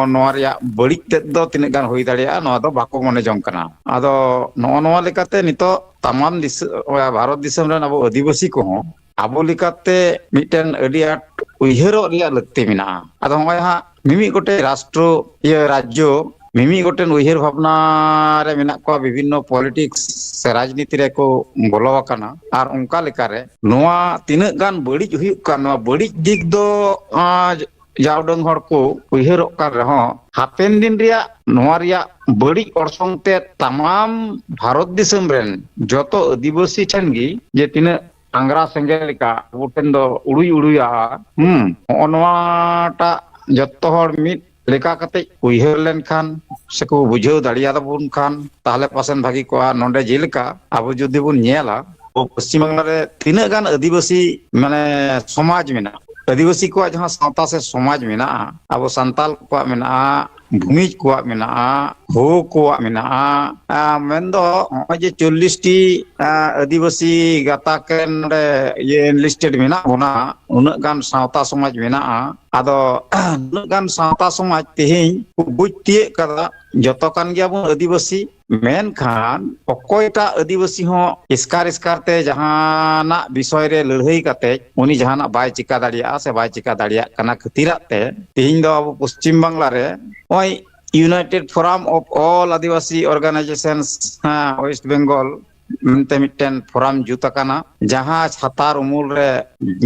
ᱱᱚᱣᱟ ᱨᱮᱭᱟᱜ ᱵᱟᱹᱲᱤᱡ ᱛᱮᱫ ᱫᱚ ᱛᱤᱱᱟᱹᱜ ᱜᱟᱱ ᱦᱩᱭ ᱫᱟᱲᱮᱭᱟᱜᱼᱟ, ᱱᱚᱣᱟ ᱫᱚ ᱵᱟᱠᱚ ᱢᱚᱱᱮ ᱡᱚᱝ ᱠᱟᱱᱟ᱾ ᱟᱫᱚ ᱱᱚᱜᱼᱚ ᱱᱚᱣᱟ ᱞᱮᱠᱟᱛᱮ ᱱᱤᱛᱚᱜ ᱛᱟᱢᱟᱢ ᱫᱤᱥᱟᱹ-, ᱵᱷᱟᱨᱚᱛ ᱫᱤᱥᱚᱢ ᱨᱮᱱ ᱟᱵᱚ ᱟᱹᱫᱤᱵᱟᱹᱥᱤ ᱠᱚᱦᱚᱸ ᱟᱵᱚ ᱞᱮᱠᱟᱛᱮ ᱢᱤᱫᱴᱮᱱ ᱟᱹᱰᱤ ᱟᱸᱴ ᱩᱭᱦᱟᱹᱨᱚᱜ ᱨᱮᱭᱟᱜ ᱞᱟᱹᱠᱛᱤ ᱢᱮᱱᱟᱜᱼᱟ᱾ ᱟᱫᱚ ᱱᱚᱜᱼᱚᱭ ᱦᱟᱸᱜ ᱢᱤᱢᱤᱫ ᱜᱚᱴᱮᱡ ᱨᱟᱥᱴᱨᱚ, ᱤᱭᱟᱹ, ᱨᱟᱡᱽᱡᱚ ᱢᱤᱢᱤᱫ ᱜᱚᱴᱮᱱ ᱩᱭᱦᱟᱹᱨ ᱵᱷᱟᱵᱽᱱᱟ ᱨᱮ ᱢᱮᱱᱟᱜ ᱠᱚᱣᱟ, ᱵᱤᱵᱷᱤᱱᱱᱚ ᱯᱚᱞᱤᱴᱤᱠᱥ ᱥᱮ ᱨᱟᱡᱽᱱᱤᱛᱤ ᱨᱮᱠᱚ ᱵᱚᱞᱚ ᱟᱠᱟᱱᱟ᱾ ᱟᱨ ᱚᱱᱠᱟ ᱞᱮᱠᱟᱨᱮ ᱱᱚᱣᱟ ᱛᱤᱱᱟᱹᱜ ᱜᱟᱱ ᱵᱟᱹᱲᱤᱡ ᱦᱩᱭᱩᱜ ᱠᱟᱱ, ᱱᱚᱣᱟ ᱵᱟᱹᱲᱤᱡ ᱫᱤᱠ ᱫᱚ, ᱟᱸ, ᱡᱟ ᱩᱰᱟᱹᱝ ᱦᱚᱲ ᱠᱚ ᱩᱭᱦᱟᱹᱨᱚᱜ ᱠᱟᱱ ᱨᱮᱦᱚᱸ, ᱦᱟᱯᱮᱱ ᱫᱤᱱ ᱨᱮᱭᱟᱜ ᱱᱚᱣᱟ ᱨᱮᱭᱟᱜ ᱵᱟᱹᱲᱤᱡ ᱚᱨᱥᱚᱝ ᱛᱮ ᱛᱟᱢᱟᱢ ᱵᱷᱟᱨᱚᱛ ᱫᱤᱥᱚᱢ ᱨᱮᱱ ᱡᱚᱛᱚ ᱟᱹᱫᱤᱵᱟᱹᱥᱤ ᱴᱷᱮᱱ ᱜᱮ ᱡᱮ ᱛᱤᱱᱟᱹᱜ ᱟᱝᱜᱽᱨᱟ ᱥᱮᱸᱜᱮᱞ ᱞᱮᱠᱟ ᱟᱵᱚ ᱴᱷᱮᱱ ᱫᱚ ᱩᱲᱩᱭ ᱩᱲᱩᱭᱟ᱾ ᱦᱩᱸ, ᱱᱚᱜᱼᱚ ᱱᱚᱣᱟᱴᱟᱜ ᱡᱚᱛᱚ ᱦᱚᱲ ᱢᱤᱫ ᱞᱮᱠᱟ ᱠᱟᱛᱮ ᱩᱭᱦᱟᱹᱨ ᱞᱮᱱᱠᱷᱟᱱ ᱥᱮᱠᱚ ᱵᱩᱡᱷᱟᱹᱣ ᱫᱟᱲᱮᱭᱟᱛᱟᱵᱚᱱ ᱠᱷᱟᱱ, ᱛᱟᱦᱞᱮ ᱯᱟᱥᱮᱱ ᱵᱷᱟᱹᱜᱤ ᱠᱚᱜᱼᱟ᱾ ᱱᱚᱰᱮ ᱡᱮᱞᱮᱠᱟ ᱟᱵᱚ ᱡᱩᱫᱤ ᱵᱚᱱ ᱧᱮᱞᱟ, ᱟᱵᱚ ᱯᱚᱥᱪᱤᱢ ᱵᱟᱝᱞᱟ ᱨᱮ ᱛᱤᱱᱟᱹᱜ ᱜᱟᱱ ᱟᱹᱫᱤᱵᱟᱹᱥᱤ, ᱢᱟᱱᱮ, ᱥᱚᱢᱟᱡᱽ ᱢᱮᱱᱟᱜᱼᱟ, ᱟᱹᱫᱤᱵᱟᱹᱥᱤ ᱠᱚᱣᱟᱜ ᱡᱟᱦᱟᱸ ᱥᱟᱶᱛᱟ ᱥᱮ ᱥᱚᱢᱟᱡᱽ ᱢᱮᱱᱟᱜᱼᱟ, ᱟᱵᱚ ᱥᱟᱱᱛᱟᱞ ᱠᱚᱣᱟᱜ ᱢᱮᱱᱟᱜᱼᱟ, ᱵᱷᱩᱢᱤᱡᱽ ᱠᱚᱣᱟᱜ ᱢᱮᱱᱟᱜᱼᱟ, ᱦᱳ ᱠᱚᱣᱟᱜ ᱢᱮᱱᱟᱜᱼᱟ᱾ ᱟᱨ ᱢᱮᱱᱫᱚ ᱱᱚᱜᱼᱚᱭ ᱡᱮ ᱪᱚᱞᱞᱤᱥ ᱴᱤ, ᱟᱨ, ᱟᱹᱫᱤᱵᱟᱹᱥᱤ ᱜᱟᱛᱟᱠ ᱨᱮᱱ ᱱᱚᱰᱮ ᱤᱭᱟᱹ enlisted ᱢᱮᱱᱟᱜ ᱵᱚᱱᱟ, ᱩᱱᱟᱹᱜ ᱜᱟᱱ ᱥᱟᱶᱛᱟ ᱥᱚᱢᱟᱡᱽ ᱢᱮᱱᱟᱜᱼᱟ᱾ ᱟᱫᱚ ᱩᱱᱟᱹᱜ ᱜᱟᱱ ᱥᱟᱶᱛᱟ ᱥᱚᱢᱟᱡᱽ ᱛᱮᱦᱮᱧ ᱠᱚ ᱵᱩᱡᱽ ᱛᱤᱭᱟᱹᱜ ᱠᱟᱫᱟ, ᱡᱚᱛᱚ ᱠᱟᱱ ᱜᱮᱭᱟᱵᱚᱱ ᱟᱹᱫᱤᱵᱟᱹᱥᱤ᱾ ᱢᱮᱱᱠᱷᱟᱱ ᱚᱠᱚᱭᱴᱟᱜ ᱟᱹᱫᱤᱵᱟᱹᱥᱤ ᱦᱚᱸ ᱮᱥᱠᱟᱨ ᱮᱥᱠᱟᱨ ᱛᱮ ᱡᱟᱦᱟᱱᱟᱜ ᱵᱤᱥᱚᱭ ᱨᱮ ᱞᱟᱹᱲᱦᱟᱹᱭ ᱠᱟᱛᱮ ᱩᱱᱤ ᱡᱟᱦᱟᱱᱟᱜ ᱵᱟᱭ ᱪᱤᱠᱟ ᱫᱟᱲᱮᱭᱟᱜᱼᱟ ᱥᱮ ᱵᱟᱭ ᱪᱤᱠᱟ ᱫᱟᱲᱮᱭᱟᱜ ᱠᱟᱱᱟ ᱠᱷᱟᱹᱛᱤᱨᱟᱜ ᱛᱮ ᱛᱮᱦᱮᱧ ᱫᱚ ᱟᱵᱚ ᱯᱚᱥᱪᱤᱢ ᱵᱟᱝᱞᱟ ᱨᱮ ᱱᱚᱜᱼᱚᱭ United Forum of All Adivasi Organizations, ᱦᱮᱸ, West Bengal ᱢᱮᱱᱛᱮ ᱢᱤᱫᱴᱮᱱ ᱯᱷᱳᱨᱟᱢ ᱡᱩᱛ ᱟᱠᱟᱱᱟ, ᱡᱟᱦᱟᱸ ᱪᱷᱟᱛᱟᱨ ᱩᱢᱩᱞ ᱨᱮ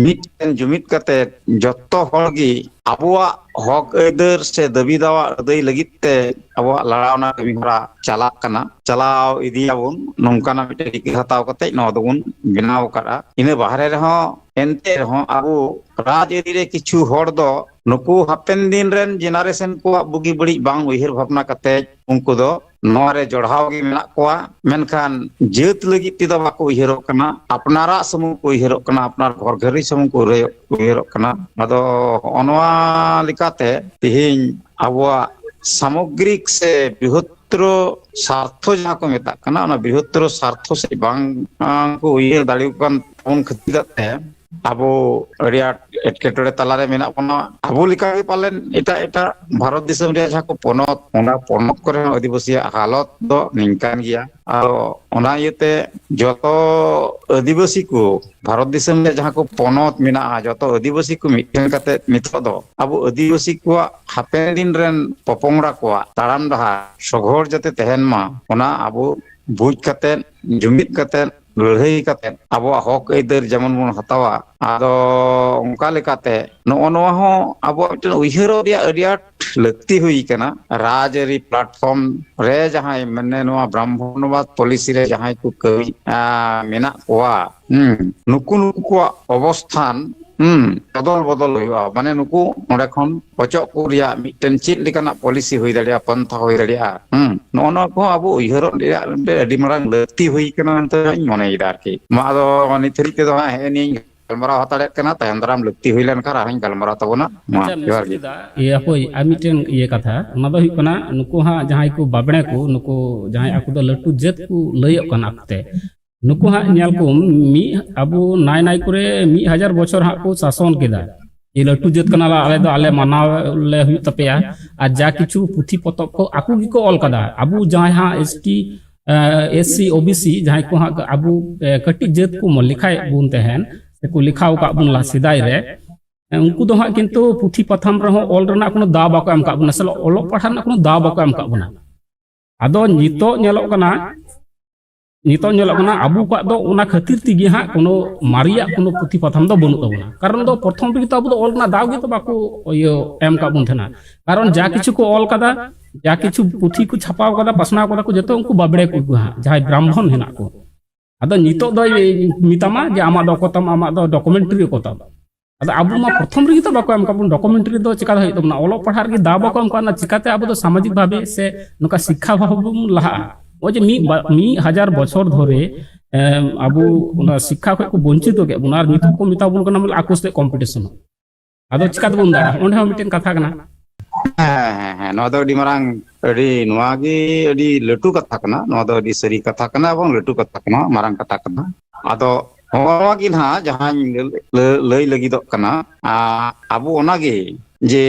ᱢᱤᱫᱴᱮᱱ ᱡᱩᱢᱤᱫ ᱠᱟᱛᱮ ᱡᱚᱛᱚ ᱦᱚᱲ ᱜᱮ ᱟᱵᱚᱣᱟᱜ ᱦᱚᱠ ᱟᱹᱭᱫᱟᱹᱨ ᱥᱮ ᱫᱟᱹᱵᱤ ᱫᱟᱣᱟ ᱟᱹᱫᱟᱹᱭ ᱞᱟᱹᱜᱤᱫ ᱛᱮ ᱟᱵᱚᱣᱟᱜ ᱞᱟᱲᱟᱣᱱᱟ ᱠᱟᱹᱢᱤ ᱦᱚᱨᱟ ᱪᱟᱞᱟᱜ ᱠᱟᱱᱟ, ᱪᱟᱞᱟᱣ ᱤᱫᱤᱭᱟᱵᱚᱱ, ᱱᱚᱝᱠᱟᱱᱟᱜ ᱢᱤᱫᱴᱮᱱ ᱨᱤᱠᱟᱹ ᱦᱟᱛᱟᱣ ᱠᱟᱛᱮ ᱱᱚᱣᱟ ᱫᱚᱵᱚᱱ ᱵᱮᱱᱟᱣ ᱟᱠᱟᱫᱼᱟ᱾ ᱤᱱᱟᱹ ᱵᱟᱦᱨᱮ ᱨᱮᱦᱚᱸ, ᱮᱱᱛᱮ ᱨᱮᱦᱚᱸ ᱟᱵᱚ ᱨᱟᱡᱽᱟᱹᱨᱤ ᱨᱮ ᱠᱤᱪᱷᱩ ᱦᱚᱲ ᱫᱚ ᱱᱩᱠᱩ ᱦᱟᱯᱮᱱ ᱫᱤᱱ ᱨᱮᱱ ᱡᱮᱱᱟᱨᱮᱥᱚᱱ ᱠᱚᱣᱟᱜ ᱵᱩᱜᱤ ᱵᱟᱹᱲᱤᱡ ᱵᱟᱝ ᱩᱭᱦᱟᱹᱨ ᱵᱷᱟᱵᱽᱱᱟ ᱠᱟᱛᱮ ᱩᱱᱠᱩ ᱫᱚ ᱱᱚᱣᱟ ᱨᱮ ᱡᱚᱲᱟᱣ ᱜᱮ ᱢᱮᱱᱟᱜ ᱠᱚᱣᱟ, ᱢᱮᱱᱠᱷᱟᱱ ᱡᱟᱹᱛ ᱞᱟᱹᱜᱤᱫ ᱛᱮᱫᱚ ᱵᱟᱠᱚ ᱩᱭᱦᱟᱹᱨᱚᱜ ᱠᱟᱱᱟ, ᱟᱯᱱᱟᱨᱟᱜ ᱥᱩᱢᱩᱝ ᱠᱚ ᱩᱭᱦᱟᱹᱨᱚᱜ ᱠᱟᱱᱟ, ᱟᱯᱱᱟᱨ ᱜᱷᱚᱨ ᱜᱷᱟᱹᱨᱤ ᱥᱩᱢᱩᱝ ᱠᱚ ᱩᱭᱦᱟᱹᱨᱚᱜ ᱠᱟᱱᱟ᱾ ᱟᱫᱚ ᱦᱚᱸᱜᱼᱚ ᱱᱚᱣᱟ ᱞᱮᱠᱟᱛᱮ ᱛᱮᱦᱮᱧ ᱟᱵᱚᱣᱟᱜ ᱥᱟᱢᱚᱜᱽᱨᱤᱠ ᱥᱮ ᱵᱨᱤᱦᱚᱛᱛᱨᱚ ᱥᱟᱨᱛᱷᱚ ᱡᱟᱦᱟᱸ ᱠᱚ ᱢᱮᱛᱟᱜ ᱠᱟᱱᱟ, ᱚᱱᱟ ᱵᱨᱤᱦᱚᱛᱛᱨᱚ ᱥᱟᱨᱛᱷᱚ ᱥᱮᱫ ᱵᱟᱝ, ᱟᱸ, ᱠᱚ ᱩᱭᱦᱟᱹᱨ ᱫᱟᱲᱮᱭᱟᱜ ᱠᱟᱱ ᱛᱟᱵᱚᱱ ᱠᱷᱟᱹᱛᱤᱨ ᱛᱮ ᱟᱵᱚ ᱟᱹᱰᱤ ᱟᱸᱴ ᱮᱴᱠᱮᱴᱚᱬᱮ ᱛᱟᱞᱟᱨᱮ ᱢᱮᱱᱟᱜ ᱵᱚᱱᱟ᱾ ᱟᱵᱚ ᱞᱮᱠᱟᱜᱮ ᱯᱟᱞᱮᱱ ᱮᱴᱟᱜ ᱮᱴᱟᱜ ᱵᱷᱟᱨᱚᱛ ᱫᱤᱥᱚᱢ ᱨᱮᱭᱟᱜ ᱡᱟᱦᱟᱸ ᱠᱚ ᱯᱚᱱᱚᱛ, ᱚᱱᱟ ᱯᱚᱱᱚᱛ ᱠᱚᱨᱮ ᱦᱚᱸ ᱟᱹᱫᱤᱵᱟᱹᱥᱤᱭᱟᱜ ᱦᱟᱞᱚᱛ ᱫᱚ ᱱᱤᱝᱠᱟᱱ ᱜᱮᱭᱟ᱾ ᱟᱫᱚ ᱚᱱᱟ ᱤᱭᱟᱹᱛᱮ ᱡᱚᱛᱚ ᱟᱹᱫᱤᱵᱟᱹᱥᱤ ᱠᱚ ᱵᱷᱟᱨᱚᱛ ᱫᱤᱥᱚᱢ ᱨᱮᱭᱟᱜ ᱡᱟᱦᱟᱸ ᱠᱚ ᱯᱚᱱᱚᱛ ᱢᱮᱱᱟᱜᱼᱟ, ᱡᱚᱛᱚ ᱟᱹᱫᱤᱵᱟᱹᱥᱤ ᱠᱚ ᱢᱤᱫᱴᱷᱮᱱ ᱠᱟᱛᱮ ᱱᱤᱛᱚᱜ ᱫᱚ ᱟᱵᱚ ᱟᱹᱫᱤᱵᱟᱹᱥᱤ ᱠᱚᱣᱟᱜ ᱦᱟᱯᱮᱱ ᱫᱤᱱ ᱨᱮᱱ ᱯᱚᱯᱚᱝᱲᱟ ᱠᱚᱣᱟᱜ ᱛᱟᱲᱟᱢ ᱰᱟᱦᱟᱨ ᱥᱚᱜᱷᱚᱲ ᱡᱟᱛᱮ ᱛᱟᱦᱮᱱ ᱢᱟ, ᱚᱱᱟ ᱟᱵᱚ ᱵᱩᱡᱽ ᱠᱟᱛᱮ, ᱡᱩᱢᱤᱫ ᱠᱟᱛᱮ, ᱞᱟᱹᱲᱦᱟᱹᱭ ᱠᱟᱛᱮ ᱟᱵᱚᱣᱟᱜ ᱦᱚᱠ ᱟᱹᱭᱫᱟᱹᱨ ᱡᱮᱢᱚᱱ ᱵᱚᱱ ᱦᱟᱛᱟᱣᱟ᱾ ᱟᱫᱚ ᱚᱱᱠᱟ ᱞᱮᱠᱟᱛᱮ ᱱᱚᱜᱼᱚ ᱱᱚᱣᱟ ᱦᱚᱸ ᱟᱵᱚᱣᱟᱜ ᱢᱤᱫᱴᱮᱱ ᱩᱭᱦᱟᱹᱨᱚᱜ ᱨᱮᱭᱟᱜ ᱟᱹᱰᱤ ᱟᱸᱴ ᱞᱟᱹᱠᱛᱤ ᱦᱩᱭ ᱠᱟᱱᱟ᱾ ᱨᱟᱡᱽᱟᱹᱨᱤ platform ᱨᱮ ᱡᱟᱦᱟᱸᱭ, ᱢᱟᱱᱮ, ᱱᱚᱣᱟ ᱵᱨᱟᱦᱢᱚᱱᱵᱟᱫ policy ᱨᱮ ᱡᱟᱦᱟᱸᱭ ᱠᱚ ᱠᱟᱹᱢᱤ, ᱟ, ᱢᱮᱱᱟᱜ ᱠᱚᱣᱟ, ᱦᱩᱸ, ᱱᱩᱠᱩ, ᱱᱩᱠᱩ ᱠᱚᱣᱟᱜ ᱚᱵᱚᱥᱛᱷᱟᱱ, ᱦᱩᱸ, ᱵᱚᱫᱚᱞ ᱵᱚᱫᱚᱞ ᱦᱩᱭᱩᱜᱼᱟ᱾ ᱢᱟᱱᱮ, ᱱᱩᱠᱩ ᱚᱸᱰᱮ ᱠᱷᱚᱱ ᱚᱪᱚᱜ ᱠᱚ ᱨᱮᱭᱟᱜ ᱢᱤᱫᱴᱮᱱ ᱪᱮᱫ ᱞᱮᱠᱟᱱᱟᱜ policy ᱦᱩᱭ ᱫᱟᱲᱮᱭᱟᱜᱼᱟ, ᱯᱟᱱᱛᱷᱟ ᱦᱩᱭ ᱫᱟᱲᱮᱭᱟᱜᱼᱟ, ᱦᱩᱸ, ᱱᱚᱜᱼᱚ ᱱᱚᱣᱟ ᱠᱚᱦᱚᱸ ᱟᱵᱚ ᱩᱭᱦᱟᱹᱨᱚᱜ ᱨᱮᱭᱟᱜ ᱢᱤᱫᱴᱮᱱ ᱟᱹᱰᱤ ᱢᱟᱨᱟᱝ ᱞᱟᱹᱠᱛᱤ ᱦᱩᱭ ᱠᱟᱱᱟ ᱢᱮᱱᱛᱮ ᱤᱧ ᱢᱚᱱᱮᱭᱮᱫᱟ ᱟᱨᱠᱤ᱾ ᱢᱟ, ᱟᱫᱚ ᱱᱤᱛ ᱫᱷᱟᱹᱨᱤᱡ ᱛᱮᱫᱚ ᱦᱟᱸᱜ ᱦᱮᱸ ᱱᱤᱭᱟᱹᱧ ᱜᱟᱞᱢᱟᱨᱟᱣ ᱦᱟᱛᱟᱲᱮᱫ ᱠᱟᱱᱟ᱾ ᱛᱟᱭᱚᱢ ᱫᱟᱨᱟᱢ ᱞᱟᱹᱠᱛᱤ ᱦᱩᱭ ᱞᱮᱱᱠᱷᱟᱱ ᱟᱨᱦᱚᱸᱧ ᱜᱟᱞᱢᱟᱨᱟᱣ ᱛᱟᱵᱚᱱᱟ᱾ ᱢᱟ, ᱟᱪᱪᱷᱟ, ᱡᱚᱦᱟᱨ ᱢᱤᱥᱴᱟᱨ ᱜᱮ᱾ ᱫᱟ, ᱤᱭᱟᱹ, ᱦᱟᱯᱳᱭ, ᱟᱨ ᱢᱤᱫᱴᱮᱱ ᱤᱭᱟᱹ ᱠᱟᱛᱷᱟ, ᱚᱱᱟ ᱫᱚ ᱦᱩᱭᱩᱜ ᱠᱟᱱᱟ, ᱱᱩᱠᱩ ᱦᱟᱸᱜ ᱡᱟᱦᱟᱸᱭ ᱠᱚ ᱵᱟᱵᱽᱲᱮ ᱠᱚ, ᱱᱩᱠᱩ ᱡᱟᱦᱟᱸᱭ ᱟᱠᱚ ᱫᱚ ᱞᱟᱹᱴᱩ ᱡᱟᱹᱛ ᱠᱚ ᱞᱟᱹᱭᱚᱜ ᱠᱟᱱᱟ ᱟᱠᱚᱛᱮ, ᱱᱩᱠᱩ ᱦᱟᱸᱜ ᱧᱮᱞ ᱠᱚᱢ, ᱢᱤᱫ, ᱟᱵᱚ ᱱᱟᱭ ᱱᱟᱭ ᱠᱚᱨᱮ ᱢᱤᱫ ᱦᱟᱡᱟᱨ ᱵᱚᱪᱷᱚᱨ ᱦᱟᱸᱜ ᱠᱚ ᱥᱟᱥᱚᱱ ᱠᱮᱫᱟ᱾ ᱡᱮ ᱞᱟᱹᱴᱩ ᱡᱟᱹᱛ ᱠᱟᱱᱟᱞᱮ, ᱟᱞᱮ ᱫᱚ ᱟᱞᱮ ᱢᱟᱱᱟᱣ ᱞᱮ ᱦᱩᱭᱩᱜ ᱛᱟᱯᱮᱭᱟ᱾ ᱟᱨ ᱡᱟ ᱠᱤᱪᱷᱩ ᱯᱩᱛᱷᱤ ᱯᱚᱛᱚᱵ ᱠᱚ ᱟᱠᱚ ᱜᱮᱠᱚ ᱚᱞ ᱠᱟᱫᱟ, ᱟᱵᱚ ᱡᱟᱦᱟᱸᱭ ᱦᱟᱸᱜ ᱮᱥ ᱴᱤ, ᱮᱥ ᱥᱤ, ᱳ ᱵᱤ ᱥᱤ, ᱡᱟᱦᱟᱸᱭ ᱠᱚ ᱦᱟᱸᱜ ᱟᱵᱚ, ᱮ, ᱠᱟᱹᱴᱤᱡ ᱡᱟᱹᱛ ᱠᱚ ᱢᱚ-, ᱞᱮᱠᱷᱟᱭᱮᱫ ᱵᱚᱱ ᱛᱟᱦᱮᱱ, ᱥᱮᱠᱚ ᱞᱮᱠᱷᱟᱣ ᱟᱠᱟᱫ ᱵᱚᱱ ᱞᱟᱦᱟ ᱥᱮᱫᱟᱭ ᱨᱮ, ᱮ, ᱩᱱᱠᱩ ᱫᱚ ᱦᱟᱸᱜ ᱠᱤᱱᱛᱩ ᱯᱩᱛᱷᱤ ᱯᱟᱛᱷᱟᱢ ᱨᱮᱦᱚᱸ ᱚᱞ ᱨᱮᱱᱟᱜ ᱠᱳᱱᱳ ᱫᱟᱣ ᱵᱟᱠᱚ ᱮᱢ ᱟᱠᱟᱫ ᱵᱚᱱᱟ, ᱥᱮ ᱚᱞᱚᱜ ᱯᱟᱲᱦᱟᱜ ᱨᱮᱱᱟᱜ ᱠᱳᱱᱳ ᱫᱟᱣ ᱵᱟᱠᱚ ᱮᱢ ᱟᱠᱟᱫ ᱵᱚᱱᱟ᱾ ᱟᱫᱚ ᱱᱤᱛᱚᱜ ᱧᱮᱞᱚᱜ ᱠᱟᱱᱟ, ᱱᱤᱛᱚᱜ ᱧᱮᱞᱚᱜ ᱠᱟᱱᱟ, ᱟᱵᱚ ᱠᱚᱣᱟᱜ ᱫᱚ ᱚᱱᱟ ᱠᱷᱟᱹᱛᱤᱨ ᱛᱮᱜᱮ ᱦᱟᱸᱜ ᱠᱳᱱᱳ ᱢᱟᱨᱮᱭᱟᱜ ᱠᱳᱱᱳ ᱯᱩᱛᱷᱤ ᱯᱟᱛᱷᱟᱢ ᱫᱚ ᱵᱟᱹᱱᱩᱜ ᱛᱟᱵᱚᱱᱟ᱾ ᱠᱟᱨᱚᱱ ᱫᱚ ᱯᱨᱚᱛᱷᱚᱢ ᱨᱮᱜᱮ ᱛᱚ ᱟᱵᱚ ᱫᱚ ᱚᱞ ᱨᱮᱱᱟᱜ ᱫᱟᱣ ᱜᱮᱛᱚ ᱵᱟᱠᱚ, ᱤᱭᱟᱹ, ᱮᱢ ᱟᱠᱟᱫ ᱵᱚᱱ ᱛᱟᱦᱮᱱᱟ᱾ ᱠᱟᱨᱚᱱ ᱡᱟ ᱠᱤᱪᱷᱩ ᱠᱚ ᱚᱞ ᱠᱟᱫᱟ, ᱡᱟ ᱠᱤᱪᱷᱩ ᱯᱩᱛᱷᱤ ᱠᱚ ᱪᱷᱟᱯᱟᱣ ᱠᱟᱫᱟ, ᱯᱟᱥᱱᱟᱣ ᱠᱟᱫᱟ ᱠᱚ, ᱡᱚᱛᱚ ᱩᱱᱠᱩ ᱵᱟᱵᱽᱲᱮ ᱠᱚ ᱦᱟᱸᱜ, ᱡᱟᱦᱟᱸᱭ ᱵᱨᱟᱦᱢᱚᱱ ᱦᱮᱱᱟᱜ ᱠᱚ᱾ ᱟᱫᱚ ᱱᱤᱛᱚᱜ ᱫᱚᱭ ᱢᱮᱛᱟᱢᱟ ᱡᱮ ᱟᱢᱟᱜ ᱫᱚ ᱚᱠᱚᱛᱟᱢ, ᱟᱢᱟᱜ ᱫᱚ ᱰᱚᱠᱩᱢᱮᱱᱴᱟᱨᱤ ᱚᱠᱚᱛᱟᱢ᱾ ᱟᱫᱚ ᱟᱵᱚ ᱢᱟ ᱯᱨᱚᱛᱷᱚᱢ ᱨᱮᱜᱮ ᱛᱚ ᱵᱟᱠᱚ ᱮᱢ ᱠᱟᱜ ᱵᱚᱱ, ᱰᱚᱠᱩᱢᱮᱱᱴᱟᱨᱤ ᱫᱚ ᱪᱤᱠᱟ ᱦᱩᱭᱩᱜ ᱛᱟᱵᱚᱱᱟ? ᱚᱞᱚᱜ ᱯᱟᱲᱦᱟᱜ ᱨᱮᱜᱮ ᱫᱟᱣ ᱵᱟᱠᱚ ᱮᱢ ᱠᱟᱜ ᱵᱚᱱᱟ, ᱪᱤᱠᱟᱛᱮ ᱟᱵᱚ ᱫᱚ ᱥᱟᱢᱟᱡᱤᱠ ᱵᱷᱟᱵᱮ ᱥᱮ ᱱᱚᱝᱠᱟ ᱥᱤᱠᱠᱷᱟ ᱵᱷᱟᱵᱮ ᱵᱚᱱ ᱞᱟᱦᱟᱜᱼᱟ? ᱱᱚᱜᱼᱚᱭ ᱡᱮ ᱢᱤᱫ ᱵᱟ-, ᱢᱤᱫ ᱦᱟᱡᱟᱨ ᱵᱚᱪᱷᱚᱨ ᱫᱷᱚᱨᱮ, ᱮᱢ, ᱟᱵᱚ ᱚᱱᱟ ᱥᱤᱠᱠᱷᱟ ᱠᱷᱚᱱ ᱠᱚ ᱵᱚᱧᱪᱤᱛ ᱠᱮᱫ ᱵᱚᱱᱟ, ᱟᱨ ᱱᱤᱛᱚᱜ ᱠᱚ ᱢᱮᱛᱟ ᱵᱚᱱ ᱠᱟᱱᱟ ᱵᱚᱞᱮ ᱟᱠᱚ ᱥᱟᱛᱮ ᱠᱚᱢᱯᱤᱴᱤᱥᱚᱱ᱾ ᱟᱫᱚ ᱪᱤᱠᱟ ᱛᱮᱵᱚᱱ ᱫᱟᱲᱮᱭᱟᱜᱼᱟ? ᱚᱸᱰᱮ ᱦᱚᱸ ᱢᱤᱫᱴᱮᱱ ᱠᱟᱛᱷᱟ ᱠᱟᱱᱟ᱾ ᱦᱮᱸ, ᱦᱮᱸ, ᱦᱮᱸ, ᱱᱚᱣᱟ ᱫᱚ ᱟᱹᱰᱤ ᱢᱟᱨᱟᱝ, ᱟᱹᱰᱤ, ᱱᱚᱣᱟ ᱜᱮ ᱟᱹᱰᱤ ᱞᱟᱹᱴᱩ ᱠᱟᱛᱷᱟ ᱠᱟᱱᱟ᱾ ᱱᱚᱣᱟ ᱫᱚ ᱟᱹᱰᱤ ᱥᱟᱹᱨᱤ ᱠᱟᱛᱷᱟ ᱠᱟᱱᱟ ᱮᱵᱚᱝ ᱞᱟᱹᱴᱩ ᱠᱟᱛᱷᱟ ᱠᱟᱱᱟ, ᱢᱟᱨᱟᱝ ᱠᱟᱛᱷᱟ ᱠᱟᱱᱟ᱾ ᱟᱫᱚ ᱱᱚᱣᱟ ᱜᱮ ᱱᱟᱦᱟᱜ ᱡᱟᱦᱟᱸᱧ ᱞᱟᱹ-, ᱞᱟᱹ-, ᱞᱟᱹᱭ ᱞᱟᱹᱜᱤᱫᱚᱜ ᱠᱟᱱᱟ, ᱟ, ᱟᱵᱚ ᱚᱱᱟᱜᱮ ᱡᱮ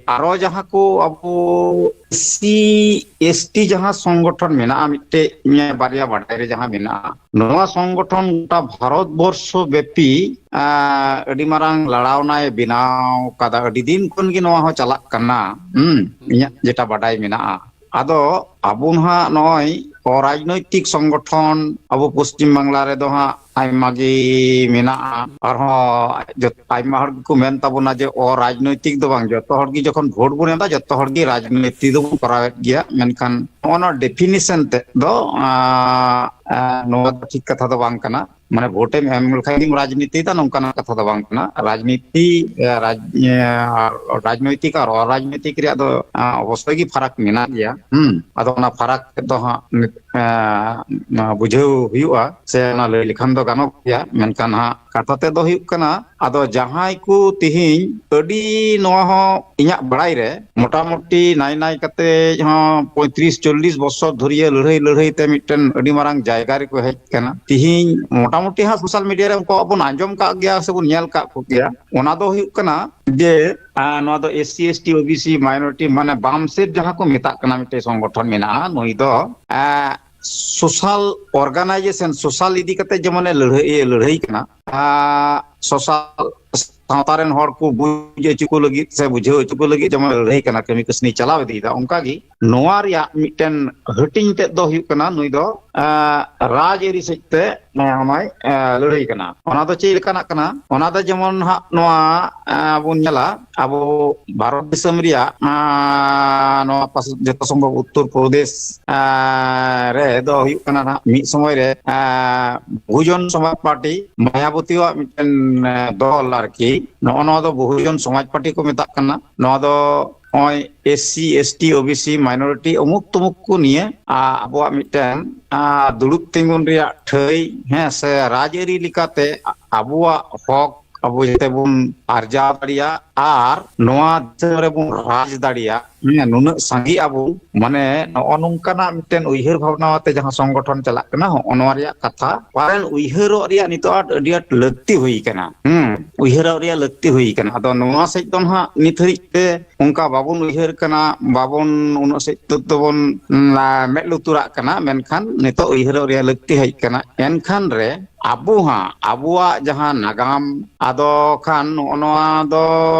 ᱟᱨᱚ ᱡᱟᱦᱟᱸ ᱠᱚ ᱟᱵᱚ ᱮᱥ ᱥᱤ, ᱮᱥ ᱴᱤ ᱡᱟᱦᱟᱸ ᱥᱚᱝᱜᱚᱴᱷᱚᱱ ᱢᱮᱱᱟᱜᱼᱟ ᱢᱤᱫᱴᱮᱡ, ᱤᱧᱟᱹᱜ ᱵᱟᱨᱭᱟ ᱵᱟᱰᱟᱭ ᱨᱮ ᱡᱟᱦᱟᱸ ᱢᱮᱱᱟᱜᱼᱟ, ᱱᱚᱣᱟ ᱥᱚᱝᱜᱚᱴᱷᱚᱱ ᱜᱚᱴᱟ ᱵᱷᱟᱨᱚᱛ ᱵᱚᱨᱥᱚ ᱵᱮᱯᱤ, ᱟ, ᱟᱹᱰᱤ ᱢᱟᱨᱟᱝ ᱞᱟᱲᱟᱣᱱᱟᱭ ᱵᱮᱱᱟᱣ ᱠᱟᱫᱟ᱾ ᱟᱹᱰᱤ ᱫᱤᱱ ᱠᱷᱚᱱ ᱜᱮ ᱱᱚᱣᱟ ᱦᱚᱸ ᱪᱟᱞᱟᱜ ᱠᱟᱱᱟ᱾ ᱦᱩᱸ, ᱤᱧᱟᱹᱜ ᱡᱮᱴᱟ ᱵᱟᱰᱟᱭ ᱢᱮᱱᱟᱜᱼᱟ᱾ ᱟᱫᱚ ᱟᱵᱚ ᱱᱟᱦᱟᱜ ᱱᱚᱜᱼᱚᱭ ᱚᱨᱟᱡᱽᱱᱳᱭᱛᱤᱠ ᱥᱚᱝᱜᱚᱴᱷᱚᱱ ᱟᱵᱚ ᱯᱚᱥᱪᱤᱢ ᱵᱟᱝᱞᱟ ᱨᱮᱫᱚ ᱦᱟᱸᱜ ᱟᱭᱢᱟ ᱜᱮ ᱢᱮᱱᱟᱜᱼᱟ᱾ ᱟᱨᱦᱚᱸ ᱡᱚᱛ-, ᱟᱭᱢᱟ ᱦᱚᱲ ᱜᱮᱠᱚ ᱢᱮᱱ ᱛᱟᱵᱚᱱᱟ ᱡᱮ ᱚᱨᱟᱡᱽᱱᱳᱭᱛᱤᱠ ᱫᱚ ᱵᱟᱝ, ᱡᱚᱛᱚ ᱦᱚᱲ ᱜᱮ ᱡᱚᱠᱷᱚᱱ ᱵᱷᱳᱴ ᱵᱚᱱ ᱮᱢ ᱮᱫᱟ, ᱡᱚᱛᱚ ᱦᱚᱲ ᱜᱮ ᱨᱟᱡᱽᱱᱳᱭᱛᱤᱠ ᱫᱚᱵᱚᱱ ᱠᱚᱨᱟᱣᱮᱫ ᱜᱮᱭᱟ᱾ ᱢᱮᱱᱠᱷᱟᱱ ᱱᱚᱜᱼᱚ ᱱᱚᱣᱟ ᱰᱮᱯᱷᱤᱱᱮᱥᱚᱱ ᱛᱮᱫ ᱫᱚ, ᱟᱸ, ᱟᱸ, ᱱᱚᱣᱟ ᱫᱚ ᱴᱷᱤᱠ ᱠᱟᱛᱷᱟ ᱫᱚ ᱵᱟᱝ ᱠᱟᱱᱟ᱾ ᱢᱟᱱᱮ ᱵᱷᱳᱴ ᱮᱢ ᱮᱢ ᱞᱮᱠᱷᱟᱱ ᱜᱮᱢ ᱨᱟᱡᱽᱱᱤᱛᱤᱭᱮᱫᱟ, ᱱᱚᱝᱠᱟᱱᱟᱜ ᱠᱟᱛᱷᱟ ᱫᱚ ᱵᱟᱝ ᱠᱟᱱᱟ᱾ ᱨᱟᱡᱽᱱᱤᱛᱤ, ᱮ, ᱨᱟᱡᱽ-, ᱮ, ᱟᱨ ᱨᱟᱡᱽᱱᱳᱭᱛᱤᱠ ᱟᱨ ᱚᱨᱟᱡᱽᱱᱳᱭᱛᱤᱠ ᱨᱮᱭᱟᱜ ᱫᱚ, ᱟ, ᱚᱵᱚᱥᱥᱳᱭ ᱜᱮ ᱯᱷᱟᱨᱟᱠ ᱢᱮᱱᱟᱜ ᱜᱮᱭᱟ᱾ ᱦᱩᱸ, ᱟᱫᱚ ᱚᱱᱟ ᱯᱷᱟᱨᱟᱠ ᱫᱚ ᱦᱟᱸᱜ, ᱮ, ᱱᱚᱣᱟ ᱵᱩᱡᱷᱟᱹᱣ ᱦᱩᱭᱩᱜᱼᱟ, ᱥᱮ ᱚᱱᱟ ᱞᱟᱹᱭ ᱞᱮᱠᱷᱟᱱ ᱫᱚ ᱜᱟᱱᱚᱜ ᱜᱮᱭᱟ, ᱢᱮᱱᱠᱷᱟᱱ ᱦᱟᱸᱜ ᱠᱟᱛᱷᱟ ᱛᱮᱫ ᱫᱚ ᱦᱩᱭᱩᱜ ᱠᱟᱱᱟ, ᱟᱫᱚ ᱡᱟᱦᱟᱸᱭ ᱠᱚ ᱛᱤᱦᱤᱧ ᱟᱹᱰᱤ, ᱱᱚᱣᱟ ᱦᱚᱸ ᱤᱧᱟᱹᱜ ᱵᱟᱲᱟᱭ ᱨᱮ ᱢᱚᱴᱟᱢᱩᱴᱤ ᱱᱟᱭ ᱱᱟᱭ ᱠᱟᱛᱮ ᱦᱚᱸ ᱯᱚᱸᱭᱛᱨᱤᱥ ᱪᱚᱞᱞᱤᱥ ᱵᱚᱪᱷᱚᱨ ᱫᱷᱩᱨᱤᱭᱟᱹ ᱞᱟᱹᱲᱦᱟᱹᱭ ᱞᱟᱹᱲᱦᱟᱹᱭ ᱛᱮ ᱢᱤᱫᱴᱮᱱ ᱟᱹᱰᱤ ᱢᱟᱨᱟᱝ ᱡᱟᱭᱜᱟ ᱨᱮᱠᱚ ᱦᱮᱡ ᱟᱠᱟᱱᱟ᱾ ᱛᱤᱦᱤᱧ ᱢᱚᱴᱟᱢᱩᱴᱤ ᱦᱟᱸᱜ ᱥᱳᱥᱟᱞ ᱢᱤᱰᱤᱭᱟ ᱨᱮ ᱩᱱᱠᱩᱣᱟᱜ ᱵᱚᱱ ᱟᱸᱡᱚᱢ ᱠᱟᱜ ᱜᱮᱭᱟ ᱥᱮ ᱵᱚᱱ ᱧᱮᱞ ᱠᱟᱜ ᱠᱚ ᱜᱮᱭᱟ᱾ ᱚᱱᱟ ᱫᱚ ᱦᱩᱭᱩᱜ ᱠᱟᱱᱟ ᱡᱮ, ᱟᱸ, ᱱᱚᱣᱟ ᱫᱚ S C, S T, O B C, minority, ᱢᱟᱱᱮ ᱵᱟᱢ ᱥᱮᱫ ᱡᱟᱦᱟᱸ ᱠᱚ ᱢᱮᱛᱟᱜ ᱠᱟᱱᱟ, ᱢᱤᱫᱴᱮᱡ ᱥᱚᱝᱜᱚᱴᱷᱚᱱ ᱢᱮᱱᱟᱜᱼᱟ᱾ ᱱᱩᱭ ᱫᱚ, ᱟᱸ, ᱥᱳᱥᱟᱞ ᱚᱨᱜᱟᱱᱟᱭᱡᱮᱥᱚᱱ, ᱥᱳᱥᱟᱞ ᱤᱫᱤ ᱠᱟᱛᱮ ᱡᱮᱢᱚᱱᱮ ᱞᱟᱹᱲᱦᱟᱹᱭ, ᱞᱟᱹᱲᱦᱟᱹᱭ ᱠᱟᱱᱟ, ᱟᱸ, ᱥᱳᱥᱟᱞ ᱥᱟᱶᱛᱟ ᱨᱮᱱ ᱦᱚᱲ ᱠᱚ ᱵᱩᱡᱽ ᱦᱚᱪᱚ ᱠᱚ ᱞᱟᱹᱜᱤᱫ ᱥᱮ ᱵᱩᱡᱷᱟᱹᱣ ᱦᱚᱪᱚ ᱠᱚ ᱞᱟᱹᱜᱤᱫ ᱡᱮᱢᱚᱱ ᱞᱟᱹᱲᱦᱟᱹᱭ ᱠᱟᱱᱟ, ᱠᱟᱹᱢᱤ ᱠᱟᱹᱥᱱᱤ ᱪᱟᱞᱟᱣ ᱤᱫᱤᱭᱮᱫᱟ, ᱚᱱᱠᱟ ᱜᱮ ᱱᱚᱣᱟ ᱨᱮᱭᱟᱜ ᱢᱤᱫᱴᱮᱱ ᱦᱟᱹᱴᱤᱧ ᱛᱮᱫ ᱫᱚ ᱦᱩᱭᱩᱜ ᱠᱟᱱᱟ, ᱱᱩᱭ ᱫᱚ, ᱟᱸ, ᱨᱟᱡᱽ ᱟᱹᱨᱤ ᱥᱮᱫ ᱛᱮ ᱱᱚᱣᱟ ᱦᱚᱸᱭ, ᱟᱸ, ᱞᱟᱹᱲᱦᱟᱹᱭ ᱠᱟᱱᱟ᱾ ᱚᱱᱟ ᱫᱚ ᱪᱮᱫ ᱞᱮᱠᱟᱱᱟᱜ ᱠᱟᱱᱟ? ᱚᱱᱟ ᱫᱚ ᱡᱮᱢᱚᱱ ᱦᱟᱸᱜ ᱱᱚᱣᱟ, ᱟᱸ, ᱵᱚᱱ ᱧᱮᱞᱟ, ᱟᱵᱚ ᱵᱷᱟᱨᱚᱛ ᱫᱤᱥᱚᱢ ᱨᱮᱭᱟᱜ, ᱟᱸ, ᱱᱚᱣᱟ ᱯᱟᱥ-, ᱡᱚᱛᱚ ᱥᱚᱢᱵᱷᱚᱵ ᱩᱛᱛᱚᱨ ᱯᱨᱚᱫᱮᱥ, ᱟᱸ, ᱨᱮ ᱫᱚ ᱦᱩᱭᱩᱜ ᱠᱟᱱᱟ ᱱᱟᱦᱟᱜ ᱢᱤᱫ ᱥᱚᱢᱚᱭ ᱨᱮ, ᱟᱸ, ᱵᱚᱦᱩᱡᱚᱱ ᱥᱚᱢᱟᱡᱽ ᱯᱟᱨᱴᱤ, ᱢᱟᱭᱟᱵᱚᱛᱤᱣᱟᱜ ᱢᱤᱫᱴᱮᱱ, ᱟᱸ, ᱫᱚᱞ ᱟᱨᱠᱤ, ᱱᱚᱜᱼᱚ ᱱᱚᱣᱟ ᱫᱚ ᱵᱚᱦᱩᱡᱚᱱ ᱥᱚᱢᱟᱡᱽ ᱯᱟᱨᱴᱤ ᱠᱚ ᱢᱮᱛᱟᱜ ᱠᱟᱱᱟ᱾ ᱱᱚᱣᱟ ᱫᱚ ᱱᱚᱜᱼᱚᱭ S C, S T, O B C, minority ᱩᱢᱩᱠ ᱛᱩᱢᱩᱠ ᱠᱚ ᱱᱤᱭᱮ, ᱟ, ᱟᱵᱚᱣᱟᱜ ᱢᱤᱫᱴᱮᱱ, ᱟ, ᱫᱩᱲᱩᱵ ᱛᱤᱸᱜᱩᱱ ᱨᱮᱭᱟᱜ ᱴᱷᱟᱹᱭ, ᱦᱮᱸ, ᱥᱮ ᱨᱟᱡᱽᱟᱹᱨᱤ ᱞᱮᱠᱟᱛᱮ ᱟᱵᱚᱣᱟᱜ ᱦᱚᱠ ᱟᱵᱚ ᱡᱟᱛᱮ ᱵᱚᱱ ᱟᱨᱡᱟᱣ ᱫᱟᱲᱮᱭᱟᱜ ᱟᱨ ᱱᱚᱣᱟ ᱫᱤᱥᱚᱢ ᱨᱮᱵᱚᱱ ᱨᱟᱡᱽ ᱫᱟᱲᱮᱭᱟᱜ, ᱦᱮᱸ, ᱱᱩᱱᱟᱹᱜ ᱥᱟᱸᱜᱮᱜ ᱟᱵᱚᱱ, ᱢᱟᱱᱮ ᱱᱚᱜᱼᱚ ᱱᱚᱝᱠᱟᱱᱟᱜ ᱢᱤᱫᱴᱮᱱ ᱩᱭᱦᱟᱹᱨ ᱵᱷᱟᱵᱽᱱᱟ ᱟᱛᱮ ᱡᱟᱦᱟᱸ ᱥᱚᱝᱜᱚᱴᱷᱚᱱ ᱪᱟᱞᱟᱜ ᱠᱟᱱᱟ, ᱦᱚᱸᱜᱼᱚ ᱱᱚᱣᱟ ᱨᱮᱭᱟᱜ ᱠᱟᱛᱷᱟ ᱯᱟᱞᱮᱱ ᱩᱭᱦᱟᱹᱨᱚᱜ ᱨᱮᱭᱟᱜ ᱱᱤᱛᱚᱜ ᱟᱸᱴ, ᱟᱹᱰᱤ ᱟᱸᱴ ᱞᱟᱹᱠᱛᱤ ᱦᱩᱭ ᱠᱟᱱᱟ᱾ ᱦᱩᱸ, ᱩᱭᱦᱟᱹᱨᱚᱜ ᱨᱮᱭᱟᱜ ᱞᱟᱹᱠᱛᱤ ᱦᱩᱭ ᱠᱟᱱᱟ᱾ ᱟᱫᱚ ᱱᱚᱣᱟ ᱥᱮᱫ ᱫᱚ ᱱᱟᱦᱟᱜ ᱱᱤᱛ ᱦᱟᱹᱨᱤᱡ ᱛᱮ ᱚᱱᱠᱟ ᱵᱟᱵᱚᱱ ᱩᱭᱦᱟᱹᱨ ᱠᱟᱱᱟ, ᱵᱟᱵᱚᱱ ᱩᱱᱟᱹᱜ ᱥᱮᱫ ᱛᱮ ᱫᱚᱵᱚᱱ, ᱩᱢ, ᱢᱮᱫ ᱞᱩᱛᱩᱨᱟᱜ ᱠᱟᱱᱟ, ᱢᱮᱱᱠᱷᱟᱱ ᱱᱤᱛᱚᱜ ᱩᱭᱦᱟᱹᱨᱚᱜ ᱨᱮᱭᱟᱜ ᱞᱟᱹᱠᱛᱤ ᱦᱮᱡ ᱠᱟᱱᱟ᱾ ᱮᱱᱠᱷᱟᱱ ᱨᱮ ᱟᱵᱚ ᱦᱟᱸᱜ ᱟᱵᱚᱣᱟᱜ ᱡᱟᱦᱟᱸ ᱱᱟᱜᱟᱢ, ᱟᱫᱚ ᱠᱷᱟᱱ ᱱᱚᱜᱼᱚ ᱱᱚᱣᱟ ᱫᱚ,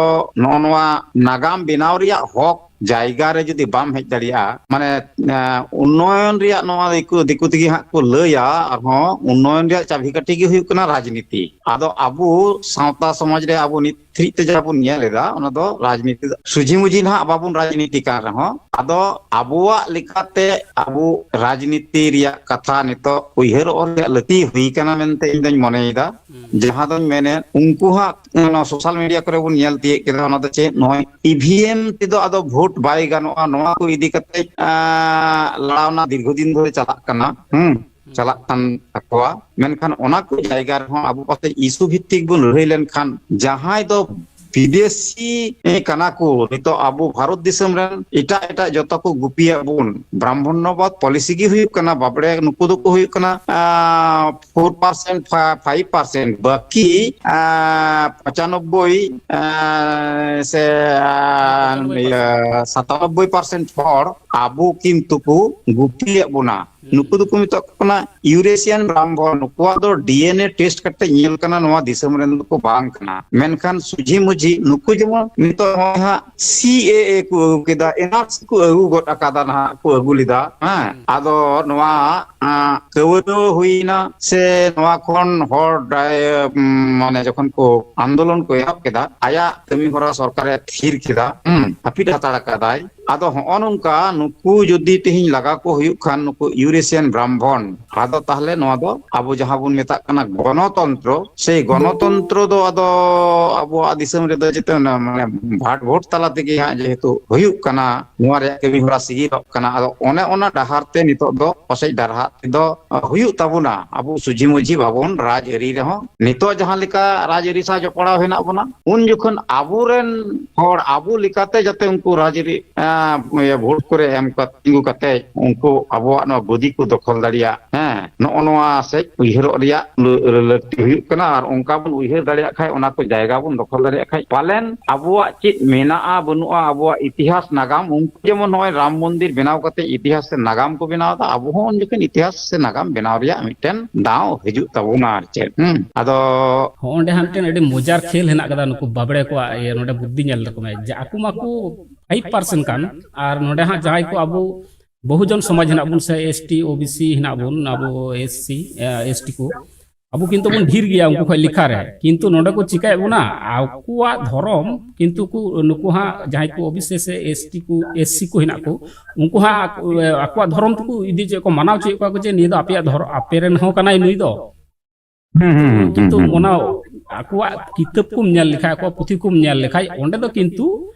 ᱱᱚᱜᱼᱚ ᱱᱚᱣᱟ ᱱᱟᱜᱟᱢ ᱵᱮᱱᱟᱣ ᱨᱮᱭᱟᱜ ᱦᱚᱠ ᱡᱟᱭᱜᱟ ᱨᱮ ᱡᱩᱫᱤ ᱵᱟᱢ ᱦᱮᱡ ᱫᱟᱲᱮᱭᱟᱜᱼᱟ, ᱢᱟᱱᱮ, ᱮᱸ, ᱩᱱᱱᱚᱭᱚᱱ ᱨᱮᱭᱟᱜ ᱱᱚᱣᱟ ᱫᱤᱠᱩ, ᱫᱤᱠᱩ ᱛᱮᱜᱮ ᱦᱟᱸᱜ ᱠᱚ ᱞᱟᱹᱭᱟ, ᱟᱨᱦᱚᱸ ᱩᱱᱱᱚᱭᱚᱱ ᱨᱮᱭᱟᱜ ᱪᱟᱵᱤᱠᱟᱴᱷᱤ ᱜᱮ ᱦᱩᱭᱩᱜ ᱠᱟᱱᱟ ᱨᱟᱡᱽᱱᱤᱛᱤ᱾ ᱟᱫᱚ ᱟᱵᱚ ᱥᱟᱶᱛᱟ ᱥᱚᱢᱟᱡᱽ ᱨᱮ ᱟᱵᱚ ᱱᱤᱛ ᱫᱷᱟᱹᱨᱤᱡ ᱛᱮ ᱡᱟᱦᱟᱸ ᱵᱚᱱ ᱧᱮᱞ ᱮᱫᱟ, ᱚᱱᱟ ᱫᱚ ᱨᱟᱡᱽᱱᱤᱛᱤ ᱫᱚ ᱥᱩᱡᱷᱤ ᱢᱩᱡᱷᱤ ᱱᱟᱦᱟᱜ ᱵᱟᱵᱚᱱ ᱨᱟᱡᱽᱱᱤᱛᱤ ᱠᱟᱱ ᱨᱮᱦᱚᱸ, ᱟᱫᱚ ᱟᱵᱚᱣᱟᱜ ᱞᱮᱠᱟᱛᱮ ᱟᱵᱚ ᱨᱟᱡᱽᱱᱤᱛᱤ ᱨᱮᱭᱟᱜ ᱠᱟᱛᱷᱟ ᱱᱤᱛᱚᱜ ᱩᱭᱦᱟᱹᱨᱚᱜ ᱨᱮᱭᱟᱜ ᱞᱟᱹᱠᱛᱤ ᱦᱩᱭ ᱠᱟᱱᱟ ᱢᱮᱱᱛᱮ ᱤᱧ ᱫᱚᱧ ᱢᱚᱱᱮᱭᱮᱫᱟ᱾ ᱦᱩᱸ᱾ ᱡᱟᱦᱟᱸ ᱫᱚᱧ ᱢᱮᱱᱮᱫ, ᱩᱱᱠᱩ ᱦᱟᱸᱜ ᱱᱚᱣᱟ ᱥᱳᱥᱟᱞ ᱢᱤᱰᱤᱭᱟ ᱠᱚᱨᱮ ᱵᱚᱱ ᱧᱮᱞ ᱛᱤᱭᱳᱜ ᱠᱮᱫᱟ, ᱚᱱᱟ ᱫᱚ ᱪᱮᱫ, ᱱᱚᱜᱼᱚᱭ ᱤ ᱵᱷᱤ ᱮᱢ ᱛᱮᱫᱚ ᱟᱫᱚ ᱵᱷᱳᱴ ᱵᱟᱭ ᱜᱟᱱᱚᱜᱼᱟ, ᱱᱚᱣᱟ ᱠᱚ ᱤᱫᱤ ᱠᱟᱛᱮ, ᱟᱸ, ᱞᱟᱲᱟᱣᱱᱟ ᱫᱤᱨᱜᱷᱚ ᱫᱤᱱ ᱫᱷᱚᱨᱮ ᱪᱟᱞᱟᱜ ᱠᱟᱱᱟ᱾ ᱦᱩᱸ᱾ ᱪᱟᱞᱟᱜ ᱠᱟᱱ ᱛᱟᱠᱚᱣᱟ᱾ ᱢᱮᱱᱠᱷᱟᱱ ᱚᱱᱟ ᱠᱚ ᱡᱟᱭᱜᱟ ᱨᱮᱦᱚᱸ ᱟᱵᱚ ᱯᱟᱥᱮᱡ ᱤᱥᱩ ᱵᱷᱤᱛᱛᱤᱠ ᱵᱚᱱ ᱞᱟᱹᱲᱦᱟᱹᱭ ᱞᱮᱱᱠᱷᱟᱱ, ᱡᱟᱦᱟᱸᱭ ᱫᱚ ᱵᱤᱫᱮᱥᱤ ᱠᱟᱱᱟ ᱠᱚ, ᱱᱤᱛᱚᱜ ᱟᱵᱚ ᱵᱷᱟᱨᱚᱛ ᱫᱤᱥᱚᱢ ᱨᱮᱱ ᱮᱴᱟᱜ ᱮᱴᱟᱜ ᱡᱚᱛᱚ ᱠᱚ ᱜᱩᱯᱤᱭᱮᱫ ᱵᱚᱱ, ᱵᱨᱟᱦᱢᱚᱱᱱᱚᱵᱟᱫ ᱯᱚᱞᱤᱥᱤ ᱜᱮ ᱦᱩᱭᱩᱜ ᱠᱟᱱᱟ, ᱵᱟᱵᱲᱮ ᱱᱩᱠᱩ ᱫᱚᱠᱚ ᱦᱩᱭᱩᱜ ᱠᱟᱱᱟ ᱯᱷᱳᱨ ᱯᱟᱨᱥᱮᱱᱴ, ᱯᱷᱟᱭᱤᱵᱷ ᱯᱟᱨᱥᱮᱱᱴ, ᱵᱟᱹᱠᱤ ᱯᱚᱸᱪᱟᱱᱚᱵᱵᱳᱭ ᱥᱮ ᱥᱟᱛᱟᱱᱚᱵᱵᱳᱭ ᱯᱟᱨᱥᱮᱱᱴ ᱦᱚᱲ ᱟᱵᱚ ᱠᱤᱱᱛᱩ ᱠᱚ ᱜᱩᱯᱤᱭᱮᱫ ᱵᱚᱱᱟ᱾ ᱱᱩᱠᱩ ᱫᱚᱠᱚ ᱢᱮᱛᱟᱜ ᱠᱚ ᱠᱟᱱᱟ ᱤᱭᱩᱨᱮᱥᱤᱭᱟᱱ ᱵᱨᱟᱦᱢᱚᱱ᱾ ᱱᱩᱠᱩᱣᱟᱜ ᱫᱚ ᱰᱤ ᱮᱱ ᱮ ᱴᱮᱥᱴ ᱠᱟᱛᱮ ᱧᱮᱞ ᱠᱟᱱᱟ, ᱱᱚᱣᱟ ᱫᱤᱥᱚᱢ ᱨᱮᱱ ᱫᱚᱠᱚ ᱵᱟᱝ ᱠᱟᱱᱟ᱾ ᱢᱮᱱᱠᱷᱟᱱ ᱥᱩᱡᱷᱤ ᱢᱩᱡᱷᱤ ᱱᱩᱠᱩ ᱡᱮᱢᱚᱱ ᱱᱤᱛᱚᱜ ᱱᱚᱜᱼᱚᱭ ᱦᱟᱸᱜ ᱥᱤ ᱮ ᱮ ᱠᱚ ᱟᱹᱜᱩ ᱠᱮᱫᱟ, ᱮᱱ ᱟᱨ ᱥᱤ ᱠᱚ ᱟᱹᱜᱩ ᱜᱚᱫ ᱟᱠᱟᱫᱟ, ᱱᱟᱦᱟᱜ ᱠᱚ ᱟᱹᱜᱩ ᱞᱮᱫᱟ᱾ ᱦᱮᱸ, ᱟᱫᱚ ᱱᱚᱣᱟ ᱟᱸ, ᱠᱟᱹᱣᱰᱟᱹ ᱦᱩᱭᱱᱟ ᱥᱮ ᱱᱚᱣᱟ ᱠᱷᱚᱱ ᱦᱚᱲ ᱰᱟᱭ-, ᱩᱢ, ᱢᱟᱱᱮ ᱡᱚᱠᱷᱚᱱ ᱠᱚ ᱟᱱᱫᱳᱞᱚᱱ ᱠᱚ ᱮᱦᱚᱵ ᱠᱮᱫᱟ, ᱟᱭᱟᱜ ᱠᱟᱹᱢᱤ ᱦᱚᱨᱟ ᱥᱚᱨᱠᱟᱨᱮ ᱛᱷᱤᱨ ᱠᱮᱫᱟ, ᱦᱩᱸ, ᱦᱟᱹᱯᱤᱫ ᱦᱟᱛᱟᱲ ᱟᱠᱟᱫᱟᱭ᱾ ᱟᱫᱚ ᱦᱚᱸᱜᱼᱚ ᱱᱚᱝᱠᱟ ᱱᱩᱠᱩ ᱡᱩᱫᱤ ᱛᱮᱦᱮᱧ ᱞᱟᱜᱟ ᱠᱚ ᱦᱩᱭᱩᱜ ᱠᱷᱟᱱ, ᱱᱩᱠᱩ ᱤᱭᱩᱨᱮᱥᱤᱭᱟᱱ ᱵᱨᱟᱦᱢᱚᱱ, ᱟᱫᱚ ᱛᱟᱦᱞᱮ ᱱᱚᱣᱟ ᱫᱚ ᱟᱵᱚ ᱡᱟᱦᱟᱸ ᱵᱚᱱ ᱢᱮᱛᱟᱜ ᱠᱟᱱᱟ ᱜᱚᱱᱚᱛᱚᱱᱛᱨᱚ, ᱥᱮ ᱜᱚᱱᱚᱛᱚᱱᱛᱨᱚ ᱫᱚ ᱟᱫᱚ ᱟᱵᱚᱣᱟᱜ ᱫᱤᱥᱚᱢ ᱨᱮᱫᱚ ᱡᱮᱛᱮ ᱚᱱᱟ ᱢᱟᱱᱮ ᱵᱷᱟᱴ ᱵᱷᱳᱴ ᱛᱟᱞᱟ ᱛᱮᱜᱮ ᱦᱟᱸᱜ ᱡᱮᱦᱮᱛᱩ ᱦᱩᱭᱩᱜ ᱠᱟᱱᱟ, ᱱᱚᱣᱟ ᱨᱮᱭᱟᱜ ᱠᱟᱹᱢᱤ ᱦᱚᱨᱟ ᱥᱤᱜᱤᱞᱚᱜ ᱠᱟᱱᱟ᱾ ᱟᱫᱚ ᱚᱱᱮ ᱚᱱᱟ ᱰᱟᱦᱟᱨ ᱛᱮ ᱱᱤᱛᱚᱜ ᱫᱚ ᱯᱟᱥᱮᱡ ᱰᱟᱨᱦᱟᱜ ᱛᱮᱫᱚ ᱦᱩᱭᱩᱜ ᱛᱟᱵᱚᱱᱟ᱾ ᱟᱵᱚ ᱥᱩᱡᱷᱤ ᱢᱩᱡᱷᱤ ᱵᱟᱵᱚᱱ ᱨᱟᱡᱽ ᱟᱹᱨᱤ ᱨᱮᱦᱚᱸ, ᱱᱤᱛᱚᱜ ᱡᱟᱦᱟᱸ ᱞᱮᱠᱟ ᱨᱟᱡᱽ ᱟᱹᱨᱤ ᱥᱟᱶ ᱡᱚᱯᱲᱟᱣ ᱦᱮᱱᱟᱜ ᱵᱚᱱᱟ, ᱩᱱ ᱡᱚᱠᱷᱚᱱ ᱟᱵᱚᱨᱮᱱ ᱦᱚᱲ ᱟᱵᱚ ᱞᱮᱠᱟᱛᱮ ᱡᱟᱛᱮ ᱩᱱᱠᱩ ᱨᱟᱡᱽ ᱟᱹᱨᱤ, ᱮᱸ, ᱤᱭᱟᱹ, ᱵᱷᱳᱴ ᱠᱚᱨᱮ ᱮᱢ ᱠᱟᱛᱮ, ᱛᱤᱸᱜᱩ ᱠᱟᱛᱮ ᱩᱱᱠᱩ ᱟᱵᱚᱣᱟᱜ ᱱᱚᱣᱟ ᱜᱚᱫᱤ ᱠᱚ ᱫᱚᱠᱷᱚᱞ ᱫᱟᱲᱮᱭᱟᱜ, ᱦᱮᱸ, ᱱᱚᱜᱼᱚ ᱱᱚᱣᱟ ᱥᱮᱫ ᱩᱭᱦᱟᱹᱨᱚᱜ ᱨᱮᱭᱟᱜ ᱞᱟᱹ-, ᱞᱟᱹᱠᱛᱤ ᱦᱩᱭᱩᱜ ᱠᱟᱱᱟ᱾ ᱟᱨ ᱚᱱᱠᱟ ᱵᱚᱱ ᱩᱭᱦᱟᱹᱨ ᱫᱟᱲᱮᱭᱟᱜ ᱠᱷᱟᱡ, ᱚᱱᱟ ᱠᱚ ᱡᱟᱭᱜᱟ ᱵᱚᱱ ᱫᱚᱠᱷᱚᱞ ᱫᱟᱲᱮᱭᱟᱜ ᱠᱷᱟᱡ, ᱯᱟᱞᱮᱱ ᱟᱵᱚᱣᱟᱜ ᱪᱮᱫ ᱢᱮᱱᱟᱜᱼᱟ ᱵᱟᱹᱱᱩᱜᱼᱟ, ᱟᱵᱚᱣᱟᱜ ᱤᱛᱤᱦᱟᱥ ᱱᱟᱜᱟᱢ, ᱩᱱᱠᱩ ᱡᱮᱢᱚᱱ ᱱᱚᱜᱼᱚᱭ ᱨᱟᱢ ᱢᱚᱱᱫᱤᱨ ᱵᱮᱱᱟᱣ ᱠᱟᱛᱮ ᱤᱛᱤᱦᱟᱥ ᱥᱮ ᱱᱟᱜᱟᱢ ᱠᱚ ᱵᱮᱱᱟᱣ ᱮᱫᱟ, ᱟᱵᱚ ᱦᱚᱸ ᱩᱱ ᱡᱚᱠᱷᱚᱱ ᱤᱛᱤᱦᱟᱥ ᱥᱮ ᱱᱟᱜᱟᱢ ᱵᱮᱱᱟᱣ ᱨᱮᱭᱟᱜ ᱢᱤᱫᱴᱮᱱ ᱫᱟᱣ ᱦᱤᱡᱩᱜ ᱛᱟᱵᱚᱱᱟ, ᱟᱨ ᱪᱮᱫ᱾ ᱦᱩᱸ, ᱟᱫᱚ ᱦᱚᱸ ᱚᱸᱰᱮ ᱦᱟᱸᱜ ᱢᱤᱫᱴᱮᱱ ᱟᱹᱰᱤ ᱢᱚᱡᱟᱨ ᱠᱷᱮᱞ ᱦᱮᱱᱟᱜ ᱠᱟᱫᱟ ᱱᱩᱠᱩ ᱵᱟᱵᱲᱮ ᱠᱚᱣᱟᱜ᱾ ᱤᱭᱟᱹ, ᱱᱚᱰᱮ ᱵᱩᱫᱽᱫᱷᱤ ᱧᱮᱞ ᱛᱟᱠᱚ ᱢᱮ, ᱡᱮ ᱟᱠᱚ ᱢᱟᱠᱚ ᱯᱷᱟᱭᱤᱵᱷ ᱯᱟᱨᱥᱮᱱᱴ ᱠᱟᱱ, ᱟᱨ ᱱᱚᱰᱮ ᱦᱟᱸᱜ ᱡᱟᱦᱟᱸᱭ ᱠᱚ ᱟᱵᱚ ᱵᱚᱦᱩᱡᱚᱱ ᱥᱚᱢᱟᱡᱽ ᱦᱮᱱᱟᱜ ᱵᱚᱱ ᱥᱮ ᱮᱥ ᱴᱤ, ᱳ ᱵᱤ ᱥᱤ ᱦᱮᱱᱟᱜ ᱵᱚᱱ, ᱟᱵᱚ ᱮᱥ ᱥᱤ, ᱮ, ᱮᱥ ᱴᱤ ᱠᱚ, ᱟᱵᱚ ᱠᱤᱱᱛᱩ ᱵᱚᱱ ᱰᱷᱮᱨ ᱜᱮᱭᱟ ᱩᱱᱠᱩ ᱠᱷᱚᱱ ᱞᱮᱠᱷᱟ ᱨᱮ, ᱠᱤᱱᱛᱩ ᱱᱚᱰᱮ ᱠᱚ ᱪᱤᱠᱟᱹᱭᱮᱫ ᱵᱚᱱᱟ, ᱟᱠᱚᱣᱟᱜ ᱫᱷᱚᱨᱚᱢ ᱠᱤᱱᱛᱩ ᱠᱚ, ᱱᱩᱠᱩ ᱦᱟᱸᱜ ᱡᱟᱦᱟᱸᱭ ᱠᱚ ᱳ ᱵᱤ ᱥᱤ ᱥᱮ ᱮᱥ ᱴᱤ ᱠᱚ, ᱮᱥ ᱥᱤ ᱠᱚ ᱦᱮᱱᱟᱜ ᱠᱚ, ᱩᱱᱠᱩ ᱦᱟᱸᱜ ᱟᱠᱚ-, ᱟᱠᱚᱣᱟᱜ ᱫᱷᱚᱨᱚᱢ ᱛᱮᱠᱚ ᱤᱫᱤ ᱦᱚᱪᱚᱭᱮᱫ ᱠᱚᱣᱟ, ᱢᱟᱱᱟᱣ ᱦᱚᱪᱚᱭᱮᱫ ᱠᱚᱣᱟ ᱠᱚ ᱡᱮ ᱱᱤᱭᱟᱹ ᱫᱚ ᱟᱯᱮᱭᱟᱜ ᱫᱷᱚᱨᱚᱢ, ᱟᱯᱮ ᱨᱮᱱ ᱦᱚᱸ ᱠᱟᱱᱟᱭ ᱱᱩᱭ ᱫᱚ᱾ ᱦᱩᱸ, ᱦᱩᱸ, ᱦᱩᱸ, ᱠᱤᱱᱛᱩ ᱦᱩᱸ, ᱦᱩᱸ᱾ ᱚᱱᱟ ᱟᱠᱚᱣᱟᱜ ᱠᱤᱛᱟᱹᱵ ᱠᱚᱢ ᱧᱮᱞ ᱞᱮᱠᱷᱟᱡ, ᱟᱠᱚᱣᱟᱜ ᱯᱩᱛᱷᱤ ᱠᱚᱢ ᱧᱮᱞ ᱞᱮᱠᱷᱟᱡ, ᱚᱸᱰᱮ ᱫᱚ ᱠᱤᱱᱛᱩ,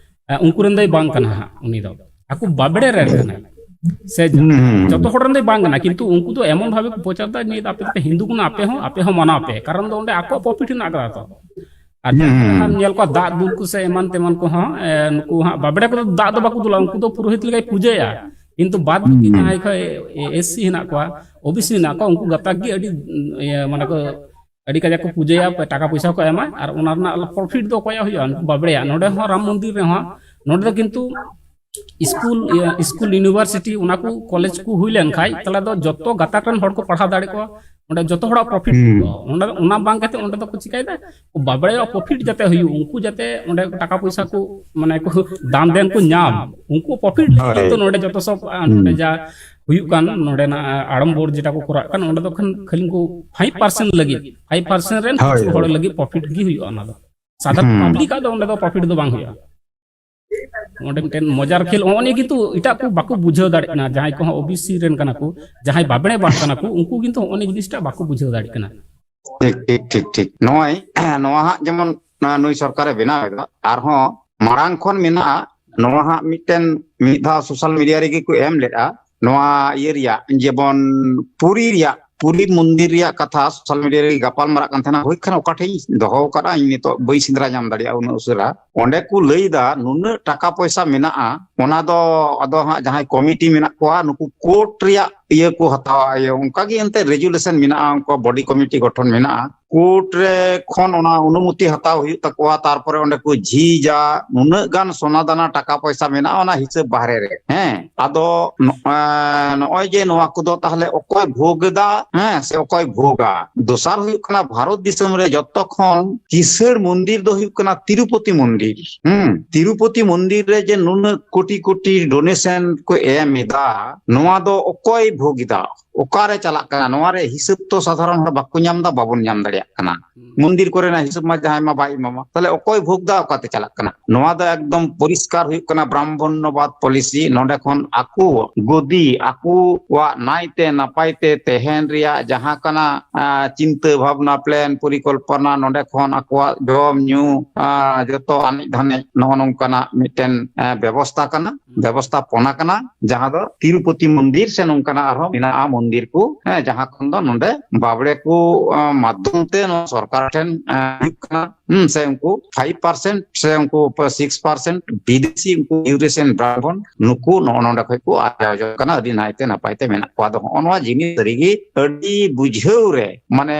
ᱮ, ᱩᱱᱠᱩ ᱨᱮᱱ ᱫᱚᱭ ᱵᱟᱝ ᱠᱟᱱᱟ ᱦᱟᱸᱜ, ᱩᱱᱤ ᱫᱚ᱾ ᱟᱠᱚ ᱵᱟᱵᱲᱮ ᱨᱮᱱ ᱠᱟᱱᱟᱭ᱾ ᱥᱮ ᱦᱩᱸ, ᱦᱩᱸ, ᱦᱩᱸ᱾ ᱡᱚᱛᱚ ᱦᱚᱲ ᱨᱮᱱ ᱫᱚ ᱵᱟᱝ ᱠᱟᱱᱟ, ᱠᱤᱱᱛᱩ ᱩᱱᱠᱩ ᱫᱚ ᱮᱢᱚᱱ ᱵᱷᱟᱵᱮ ᱠᱚ ᱯᱨᱚᱪᱟᱨ ᱫᱟ, ᱱᱤᱭᱟᱹ ᱫᱚ ᱟᱯᱮ ᱫᱚᱯᱮ ᱦᱤᱱᱫᱩ ᱠᱟᱱᱟ, ᱟᱯᱮ ᱦᱚᱸ, ᱟᱯᱮ ᱦᱚᱸ ᱢᱟᱱᱟᱣ ᱯᱮ, ᱠᱟᱨᱚᱱ ᱫᱚ ᱚᱸᱰᱮ ᱟᱠᱚᱣᱟᱜ ᱯᱨᱚᱯᱷᱤᱴ ᱦᱮᱱᱟᱜ ᱟᱠᱟᱫᱟ ᱛᱚ᱾ ᱟᱨ ᱦᱩᱸ, ᱡᱟᱦᱟᱸ ᱦᱩᱸ, ᱞᱮᱠᱟᱢ ᱦᱩᱸ᱾ ᱧᱮᱞ ᱠᱚᱣᱟ, ᱫᱟᱜ ᱫᱩᱞ ᱠᱚ ᱥᱮ ᱮᱢᱟᱱ ᱛᱮᱢᱟᱱ ᱠᱚᱦᱚᱸ, ᱮ, ᱱᱩᱠᱩ ᱦᱟᱸᱜ ᱵᱟᱵᱲᱮ ᱠᱚᱫᱚ ᱫᱟᱜ ᱫᱚ ᱵᱟᱠᱚ ᱫᱩᱞᱟ, ᱩᱱᱠᱩ ᱫᱚ ᱯᱩᱨᱳᱦᱤᱛ ᱞᱮᱠᱟᱭ ᱯᱩᱡᱟᱹᱭᱟ᱾ ᱠᱤᱱᱛᱩ ᱵᱟᱫ ᱵᱟᱹᱠᱤ ᱦᱩᱸ, ᱦᱩᱸ᱾ ᱡᱟᱦᱟᱸᱭ ᱠᱷᱚᱡ ᱮᱥ ᱥᱤ ᱦᱮᱱᱟᱜ ᱠᱚᱣᱟ, ᱳ ᱵᱤ ᱥᱤ ᱦᱮᱱᱟᱜ ᱠᱚᱣᱟ, ᱩᱱᱠᱩ ᱜᱟᱛᱟᱠ ᱜᱮ ᱟᱹᱰᱤ, ᱤᱭᱟᱹ, ᱢᱟᱱᱮ ᱠᱚ, ᱟᱹᱰᱤ ᱠᱟᱡᱟᱠ ᱠᱚ ᱯᱩᱡᱟᱹᱭᱟ, ᱴᱟᱠᱟ ᱯᱚᱭᱥᱟ ᱠᱚ ᱮᱢᱟ, ᱟᱨ ᱚᱱᱟ ᱨᱮᱱᱟᱜ ᱯᱨᱚᱯᱷᱤᱴ ᱫᱚ ᱚᱠᱚᱭᱟᱜ ᱦᱩᱭᱩᱜᱼᱟ? ᱩᱱᱠᱩ ᱵᱟᱵᱲᱮᱭᱟᱜ᱾ ᱱᱚᱰᱮ ᱦᱚᱸ ᱨᱟᱢ ᱢᱚᱱᱫᱤᱨ ᱨᱮᱦᱚᱸ, ᱱᱚᱰᱮ ᱫᱚ ᱠᱤᱱᱛᱩ ᱥᱠᱩᱞ, ᱤᱭᱟᱹ, ᱥᱠᱩᱞ, ᱤᱭᱩᱱᱤᱵᱷᱟᱨᱥᱤᱴᱤ, ᱚᱱᱟ ᱠᱚ ᱠᱚᱞᱮᱡᱽ ᱠᱚ ᱦᱩᱭ ᱞᱮᱱ ᱠᱷᱟᱡ, ᱛᱟᱦᱞᱮ ᱫᱚ ᱡᱚᱛᱚ ᱜᱟᱛᱟᱠ ᱨᱮᱱ ᱦᱚᱲ ᱠᱚ ᱯᱟᱲᱦᱟᱣ ᱫᱟᱲᱮ ᱠᱚᱣᱟ᱾ ᱚᱸᱰᱮ ᱡᱚᱛᱚ ᱦᱚᱲᱟᱜ ᱯᱨᱚᱯᱷᱤᱴ ᱦᱩᱸ᱾ ᱦᱩᱭᱩᱜᱼᱟ᱾ ᱚᱸᱰᱮ, ᱚᱱᱟ ᱵᱟᱝ ᱠᱟᱛᱮ ᱚᱸᱰᱮ ᱫᱚᱠᱚ ᱪᱤᱠᱟᱹᱭᱮᱫᱟ? ᱵᱟᱵᱲᱮᱭᱟᱜ ᱯᱨᱚᱯᱷᱤᱴ ᱡᱟᱛᱮ ᱦᱩᱭᱩᱜ, ᱩᱱᱠᱩ ᱡᱟᱛᱮ ᱚᱸᱰᱮ ᱴᱟᱠᱟ ᱯᱚᱭᱥᱟ ᱠᱚ, ᱢᱟᱱᱮ ᱠᱚ ᱫᱟᱱ ᱫᱮᱱ ᱠᱚ ᱧᱟᱢ, ᱩᱱᱠᱩ ᱯᱨᱚᱯᱷᱤᱴ ᱞᱟᱹᱜᱤᱫ ᱦᱳᱭ᱾ ᱛᱮ ᱱᱚᱰᱮ ᱡᱚᱛᱚ ᱥᱚᱵ, ᱟ, ᱦᱩᱸ᱾ ᱱᱚᱰᱮ ᱡᱟ ᱦᱩᱭᱩᱜ ᱠᱟᱱ, ᱱᱚᱰᱮᱱᱟᱜ ᱟᱲᱚᱢᱵᱚᱨ ᱡᱮᱴᱟ ᱠᱚ ᱠᱚᱨᱟᱜ ᱠᱟᱱ, ᱚᱸᱰᱮ ᱫᱚ ᱠᱷᱟᱱ ᱠᱷᱟᱹᱞᱤ ᱩᱱᱠᱩ ᱯᱷᱟᱭᱤᱵᱷ ᱯᱟᱨᱥᱮᱱᱴ ᱞᱟᱹᱜᱤᱫ, ᱯᱷᱟᱭᱤᱵᱷ ᱯᱟᱨᱥᱮᱱᱴ ᱨᱮᱱ ᱦᱳᱭ, ᱠᱤᱪᱷᱩ ᱦᱚᱲ ᱦᱳᱭ᱾ ᱞᱟᱹᱜᱤᱫ ᱯᱨᱚᱯᱷᱤᱴ ᱜᱮ ᱦᱩᱭᱩᱜᱼᱟ᱾ ᱚᱱᱟ ᱫᱚ ᱥᱟᱫᱷᱟᱨᱚᱱ ᱦᱩᱸ᱾ ᱯᱟᱵᱽᱞᱤᱠ ᱟᱜ ᱫᱚ ᱚᱸᱰᱮ ᱫᱚ ᱯᱨᱚᱯᱷᱤᱴ ᱫᱚ ᱵᱟᱝ ᱦᱩᱭᱩᱜᱼᱟ᱾ ᱚᱸᱰᱮ ᱢᱤᱫᱴᱮᱱ ᱢᱚᱡᱟᱨ ᱠᱷᱮᱞ, ᱱᱚᱜᱼᱚ ᱱᱤᱭᱟᱹ ᱠᱤᱱᱛᱩ ᱮᱴᱟᱜ ᱠᱚ ᱵᱟᱠᱚ ᱵᱩᱡᱷᱟᱹᱣ ᱫᱟᱲᱮᱭᱟᱜ ᱠᱟᱱᱟ, ᱡᱟᱦᱟᱸᱭ ᱠᱚᱦᱚᱸ ᱳ ᱵᱤ ᱥᱤ ᱨᱮᱱ ᱠᱟᱱᱟ ᱠᱚ, ᱡᱟᱦᱟᱸᱭ ᱵᱟᱵᱲᱮ ᱵᱟᱝ ᱠᱟᱱᱟ ᱠᱚ, ᱩᱱᱠᱩ ᱠᱤᱱᱛᱩ ᱱᱚᱜᱼᱚ ᱱᱤᱭᱟᱹ ᱡᱤᱱᱤᱥᱴᱟ ᱵᱟᱠᱚ ᱵᱩᱡᱷᱟᱹᱣ ᱫᱟᱲᱮᱭᱟᱜ ᱠᱟᱱᱟ᱾ ᱴᱷᱤᱠ, ᱴᱷᱤᱠ, ᱴᱷᱤᱠ, ᱴᱷᱤᱠ᱾ ᱱᱚᱜᱼᱚᱭ, ᱱᱚᱣᱟ ᱦᱟᱸᱜ ᱡᱮᱢᱚᱱ, ᱱᱚᱣᱟ ᱱᱩᱭ ᱥᱚᱨᱠᱟᱨᱮ ᱵᱮᱱᱟᱣ ᱮᱫᱟ, ᱟᱨᱦᱚᱸ ᱢᱟᱲᱟᱝ ᱠᱷᱚᱱ ᱢᱮᱱᱟᱜᱼᱟ᱾ ᱱᱚᱣᱟ ᱦᱟᱸᱜ ᱢᱤᱫᱴᱮᱱ, ᱢᱤᱫ ᱫᱷᱟᱣ ᱥᱳᱥᱟᱞ ᱢᱤᱰᱤᱭᱟ ᱨᱮᱜᱮ ᱠᱚ ᱮᱢ ᱞᱮᱫᱼᱟ, ᱱᱚᱣᱟ ᱤᱭᱟᱹ ᱨᱮᱭᱟᱜ, ᱡᱮᱢᱚᱱ ᱯᱩᱨᱤ ᱨᱮᱭᱟᱜ, ᱯᱩᱨᱤ ᱢᱚᱱᱫᱤᱨ ᱨᱮᱭᱟᱜ ᱠᱟᱛᱷᱟ ᱥᱳᱥᱟᱞ ᱢᱤᱰᱤᱭᱟ ᱨᱮᱜᱮ ᱜᱟᱯᱟᱞ ᱢᱟᱨᱟᱜ ᱠᱟᱱ ᱛᱟᱦᱮᱱᱟ᱾ ᱦᱳᱭ ᱠᱷᱟᱱ ᱚᱠᱟ ᱴᱷᱮᱡ ᱤᱧ ᱫᱚᱦᱚ ᱟᱠᱟᱫᱼᱟ, ᱤᱧ ᱱᱤᱛᱚᱜ ᱵᱟᱹᱧ ᱥᱮᱸᱫᱽᱨᱟ ᱧᱟᱢ ᱫᱟᱲᱮᱭᱟᱜᱼᱟ ᱩᱱᱟᱹᱜ ᱩᱥᱟᱹᱨᱟ᱾ ᱚᱸᱰᱮ ᱠᱚ ᱞᱟᱹᱭ ᱮᱫᱟ, ᱱᱩᱱᱟᱹᱜ ᱴᱟᱠᱟ ᱯᱚᱭᱥᱟ ᱢᱮᱱᱟᱜᱼᱟ, ᱚᱱᱟ ᱫᱚ ᱟᱫᱚ ᱦᱟᱸᱜ ᱡᱟᱦᱟᱸᱭ ᱠᱚᱢᱤᱴᱤ ᱢᱮᱱᱟᱜ ᱠᱚᱣᱟ, ᱱᱩᱠᱩ ᱠᱳᱨᱴ ᱨᱮᱭᱟᱜ ᱤᱭᱟᱹ ᱠᱚ ᱦᱟᱛᱟᱣᱟ, ᱤᱭᱟᱹ, ᱚᱱᱠᱟ ᱜᱮ ᱮᱱᱛᱮᱫ ᱨᱮᱡᱩᱞᱮᱥᱚᱱ ᱢᱮᱱᱟᱜᱼᱟ, ᱩᱱᱠᱩᱣᱟᱜ ᱵᱚᱰᱤ ᱠᱚᱢᱤᱴᱤ ᱜᱚᱴᱷᱚᱱ ᱢᱮᱱᱟᱜᱼᱟ᱾ ᱠᱳᱨᱴ ᱨᱮ ᱠᱷᱚᱱ ᱚᱱᱟ ᱚᱱᱩᱢᱚᱛᱤ ᱦᱟᱛᱟᱣ ᱦᱩᱭᱩᱜ ᱛᱟᱠᱚᱣᱟ, ᱛᱟᱨᱯᱚᱨᱮ ᱚᱸᱰᱮ ᱠᱚ ᱡᱷᱤᱡᱟ, ᱱᱩᱱᱟᱹᱜ ᱜᱟᱱ ᱥᱚᱱᱟ ᱫᱟᱱᱟ ᱴᱟᱠᱟ ᱯᱚᱭᱥᱟ ᱢᱮᱱᱟᱜᱼᱟ ᱚᱱᱟ ᱦᱤᱥᱟᱹᱵ ᱵᱟᱦᱨᱮ ᱨᱮ᱾ ᱦᱮᱸ, ᱟᱫᱚ ᱱᱚ-, ᱮᱸ, ᱱᱚᱜᱼᱚᱭ ᱡᱮ ᱱᱚᱣᱟ ᱠᱚᱫᱚ ᱛᱟᱦᱞᱮ ᱚᱠᱚᱭ ᱵᱷᱳᱜᱽ ᱮᱫᱟ? ᱦᱮᱸ, ᱥᱮ ᱚᱠᱚᱭ ᱵᱷᱳᱜᱟ? ᱫᱚᱥᱟᱨ ᱦᱩᱭᱩᱜ ᱠᱟᱱᱟ, ᱵᱷᱟᱨᱚᱛ ᱫᱤᱥᱚᱢ ᱨᱮ ᱡᱚᱛᱚ ᱠᱷᱚᱱ ᱠᱤᱥᱟᱹᱬ ᱢᱚᱱᱫᱤᱨ ᱫᱚ ᱦᱩᱭᱩᱜ ᱠᱟᱱᱟ ᱛᱤᱨᱩᱯᱚᱛᱤ ᱢᱚᱱᱫᱤᱨ᱾ ᱦᱩᱸ, ᱛᱤᱨᱩᱯᱚᱛᱤ ᱢᱚᱱᱫᱤᱨ ᱨᱮ ᱡᱮ ᱱᱩᱱᱟᱹᱜ ᱠᱳᱴᱤ ᱠᱳᱴᱤ ᱰᱳᱱᱮᱥᱚᱱ ᱠᱚ ᱮᱢ ᱮᱫᱟ, ᱱᱚᱣᱟ ᱫᱚ ᱚᱠᱚᱭ ᱵᱷᱳᱜᱽ ᱮᱫᱟ? ᱚᱠᱟᱨᱮ ᱪᱟᱞᱟᱜ ᱠᱟᱱᱟ? ᱱᱚᱣᱟ ᱨᱮ ᱦᱤᱥᱟᱹᱵ ᱛᱚ ᱥᱟᱫᱷᱟᱨᱚᱱ ᱦᱚᱲ ᱵᱟᱠᱚ ᱧᱟᱢ ᱮᱫᱟ, ᱵᱟᱵᱚᱱ ᱧᱟᱢ ᱫᱟᱲᱮᱭᱟᱜ ᱠᱟᱱᱟ᱾ ᱦᱩᱸ᱾ ᱢᱚᱱᱫᱤᱨ ᱠᱚᱨᱮᱱᱟᱜ ᱦᱤᱥᱟᱹᱵ ᱢᱟ ᱡᱟᱦᱟᱸᱭ ᱢᱟ ᱵᱟᱭ ᱮᱢᱟᱢᱟ, ᱛᱟᱦᱞᱮ ᱚᱠᱚᱭ ᱵᱷᱳᱜᱽ ᱫᱟ? ᱚᱠᱟᱛᱮ ᱪᱟᱞᱟᱜ ᱠᱟᱱᱟ? ᱱᱚᱣᱟ ᱫᱚ ᱮᱠᱫᱚᱢ ᱯᱚᱨᱤᱥᱠᱟᱨ ᱦᱩᱭᱩᱜ ᱠᱟᱱᱟ ᱵᱨᱟᱦᱢᱚᱱᱱᱚᱵᱟᱫ ᱯᱚᱞᱤᱥᱤ᱾ ᱱᱚᱰᱮ ᱠᱷᱚᱱ ᱟᱠᱚ ᱜᱚᱫᱤ, ᱟᱠᱚᱣᱟᱜ ᱱᱟᱭᱛᱮ ᱱᱟᱯᱟᱭ ᱛᱮ ᱛᱟᱦᱮᱱ ᱨᱮᱭᱟᱜ ᱡᱟᱦᱟᱸ ᱠᱟᱱᱟ, ᱟ, ᱪᱤᱱᱛᱟᱹ ᱵᱷᱟᱵᱽᱱᱟ, ᱯᱞᱮᱱ, ᱯᱚᱨᱤᱠᱚᱞᱯᱚᱱᱟ, ᱱᱚᱰᱮ ᱠᱷᱚᱱ ᱟᱠᱚᱣᱟᱜ ᱡᱚᱢ ᱧᱩ, ᱟ, ᱡᱚᱛᱚ ᱟᱱᱮᱡ ᱫᱷᱟᱱᱮᱡ, ᱱᱚᱜᱼᱚ ᱱᱚᱝᱠᱟᱱᱟᱜ ᱢᱤᱫᱴᱮᱱ, ᱟ, ᱵᱮᱵᱚᱥᱛᱟ ᱠᱟᱱᱟ᱾ ᱵᱮᱵᱚᱥᱛᱷᱟᱯᱚᱱᱟ ᱠᱟᱱᱟ, ᱡᱟᱦᱟᱸ ᱫᱚ ᱛᱤᱨᱩᱯᱚᱛᱤ ᱢᱚᱱᱫᱤᱨ ᱥᱮ ᱱᱚᱝᱠᱟᱱᱟᱜ ᱟᱨᱦᱚᱸ ᱢᱮᱱᱟᱜᱼᱟ ᱢᱚᱱᱫᱤᱨ ᱠᱚ, ᱦᱮᱸ, ᱡᱟᱦᱟᱸ ᱠᱷᱚᱱ ᱫᱚ ᱱᱚᱰᱮ ᱵᱟᱵᱲᱮ ᱠᱚ, ᱟᱸ, ᱢᱟᱫᱽᱫᱷᱚᱢ ᱛᱮ ᱱᱚᱣᱟ ᱥᱚᱨᱠᱟᱨ ᱴᱷᱮᱱ, ᱟᱸ, ᱦᱩᱭᱩᱜ ᱠᱟᱱᱟ, ᱦᱩᱸ, ᱥᱮ ᱩᱱᱠᱩ ᱯᱷᱟᱭᱤᱵᱷ ᱯᱟᱨᱥᱮᱱᱴ ᱥᱮ ᱩᱱᱠᱩ ᱥᱤᱠᱥ ᱯᱟᱨᱥᱮᱱᱴ ᱵᱤᱫᱮᱥᱤ ᱩᱱᱠᱩ ᱤᱭᱩᱨᱮᱥᱤᱭᱟᱱ ᱵᱨᱟᱦᱢᱚᱱ ᱱᱩᱠᱩ ᱱᱚᱜᱼᱚ ᱱᱚᱰᱮ ᱠᱷᱚᱡ ᱠᱚ ᱟᱨᱡᱟᱣ ᱡᱚᱝ ᱠᱟᱱᱟ, ᱟᱹᱰᱤ ᱱᱟᱭᱛᱮ ᱱᱟᱯᱟᱭ ᱛᱮ ᱢᱮᱱᱟᱜ ᱠᱚᱣᱟ᱾ ᱟᱫᱚ ᱦᱚᱸᱜᱼᱚ ᱱᱚᱣᱟ ᱡᱤᱱᱤᱥ ᱥᱟᱹᱨᱤᱜᱮ ᱟᱹᱰᱤ ᱵᱩᱡᱷᱟᱹᱣ ᱨᱮ, ᱢᱟᱱᱮ,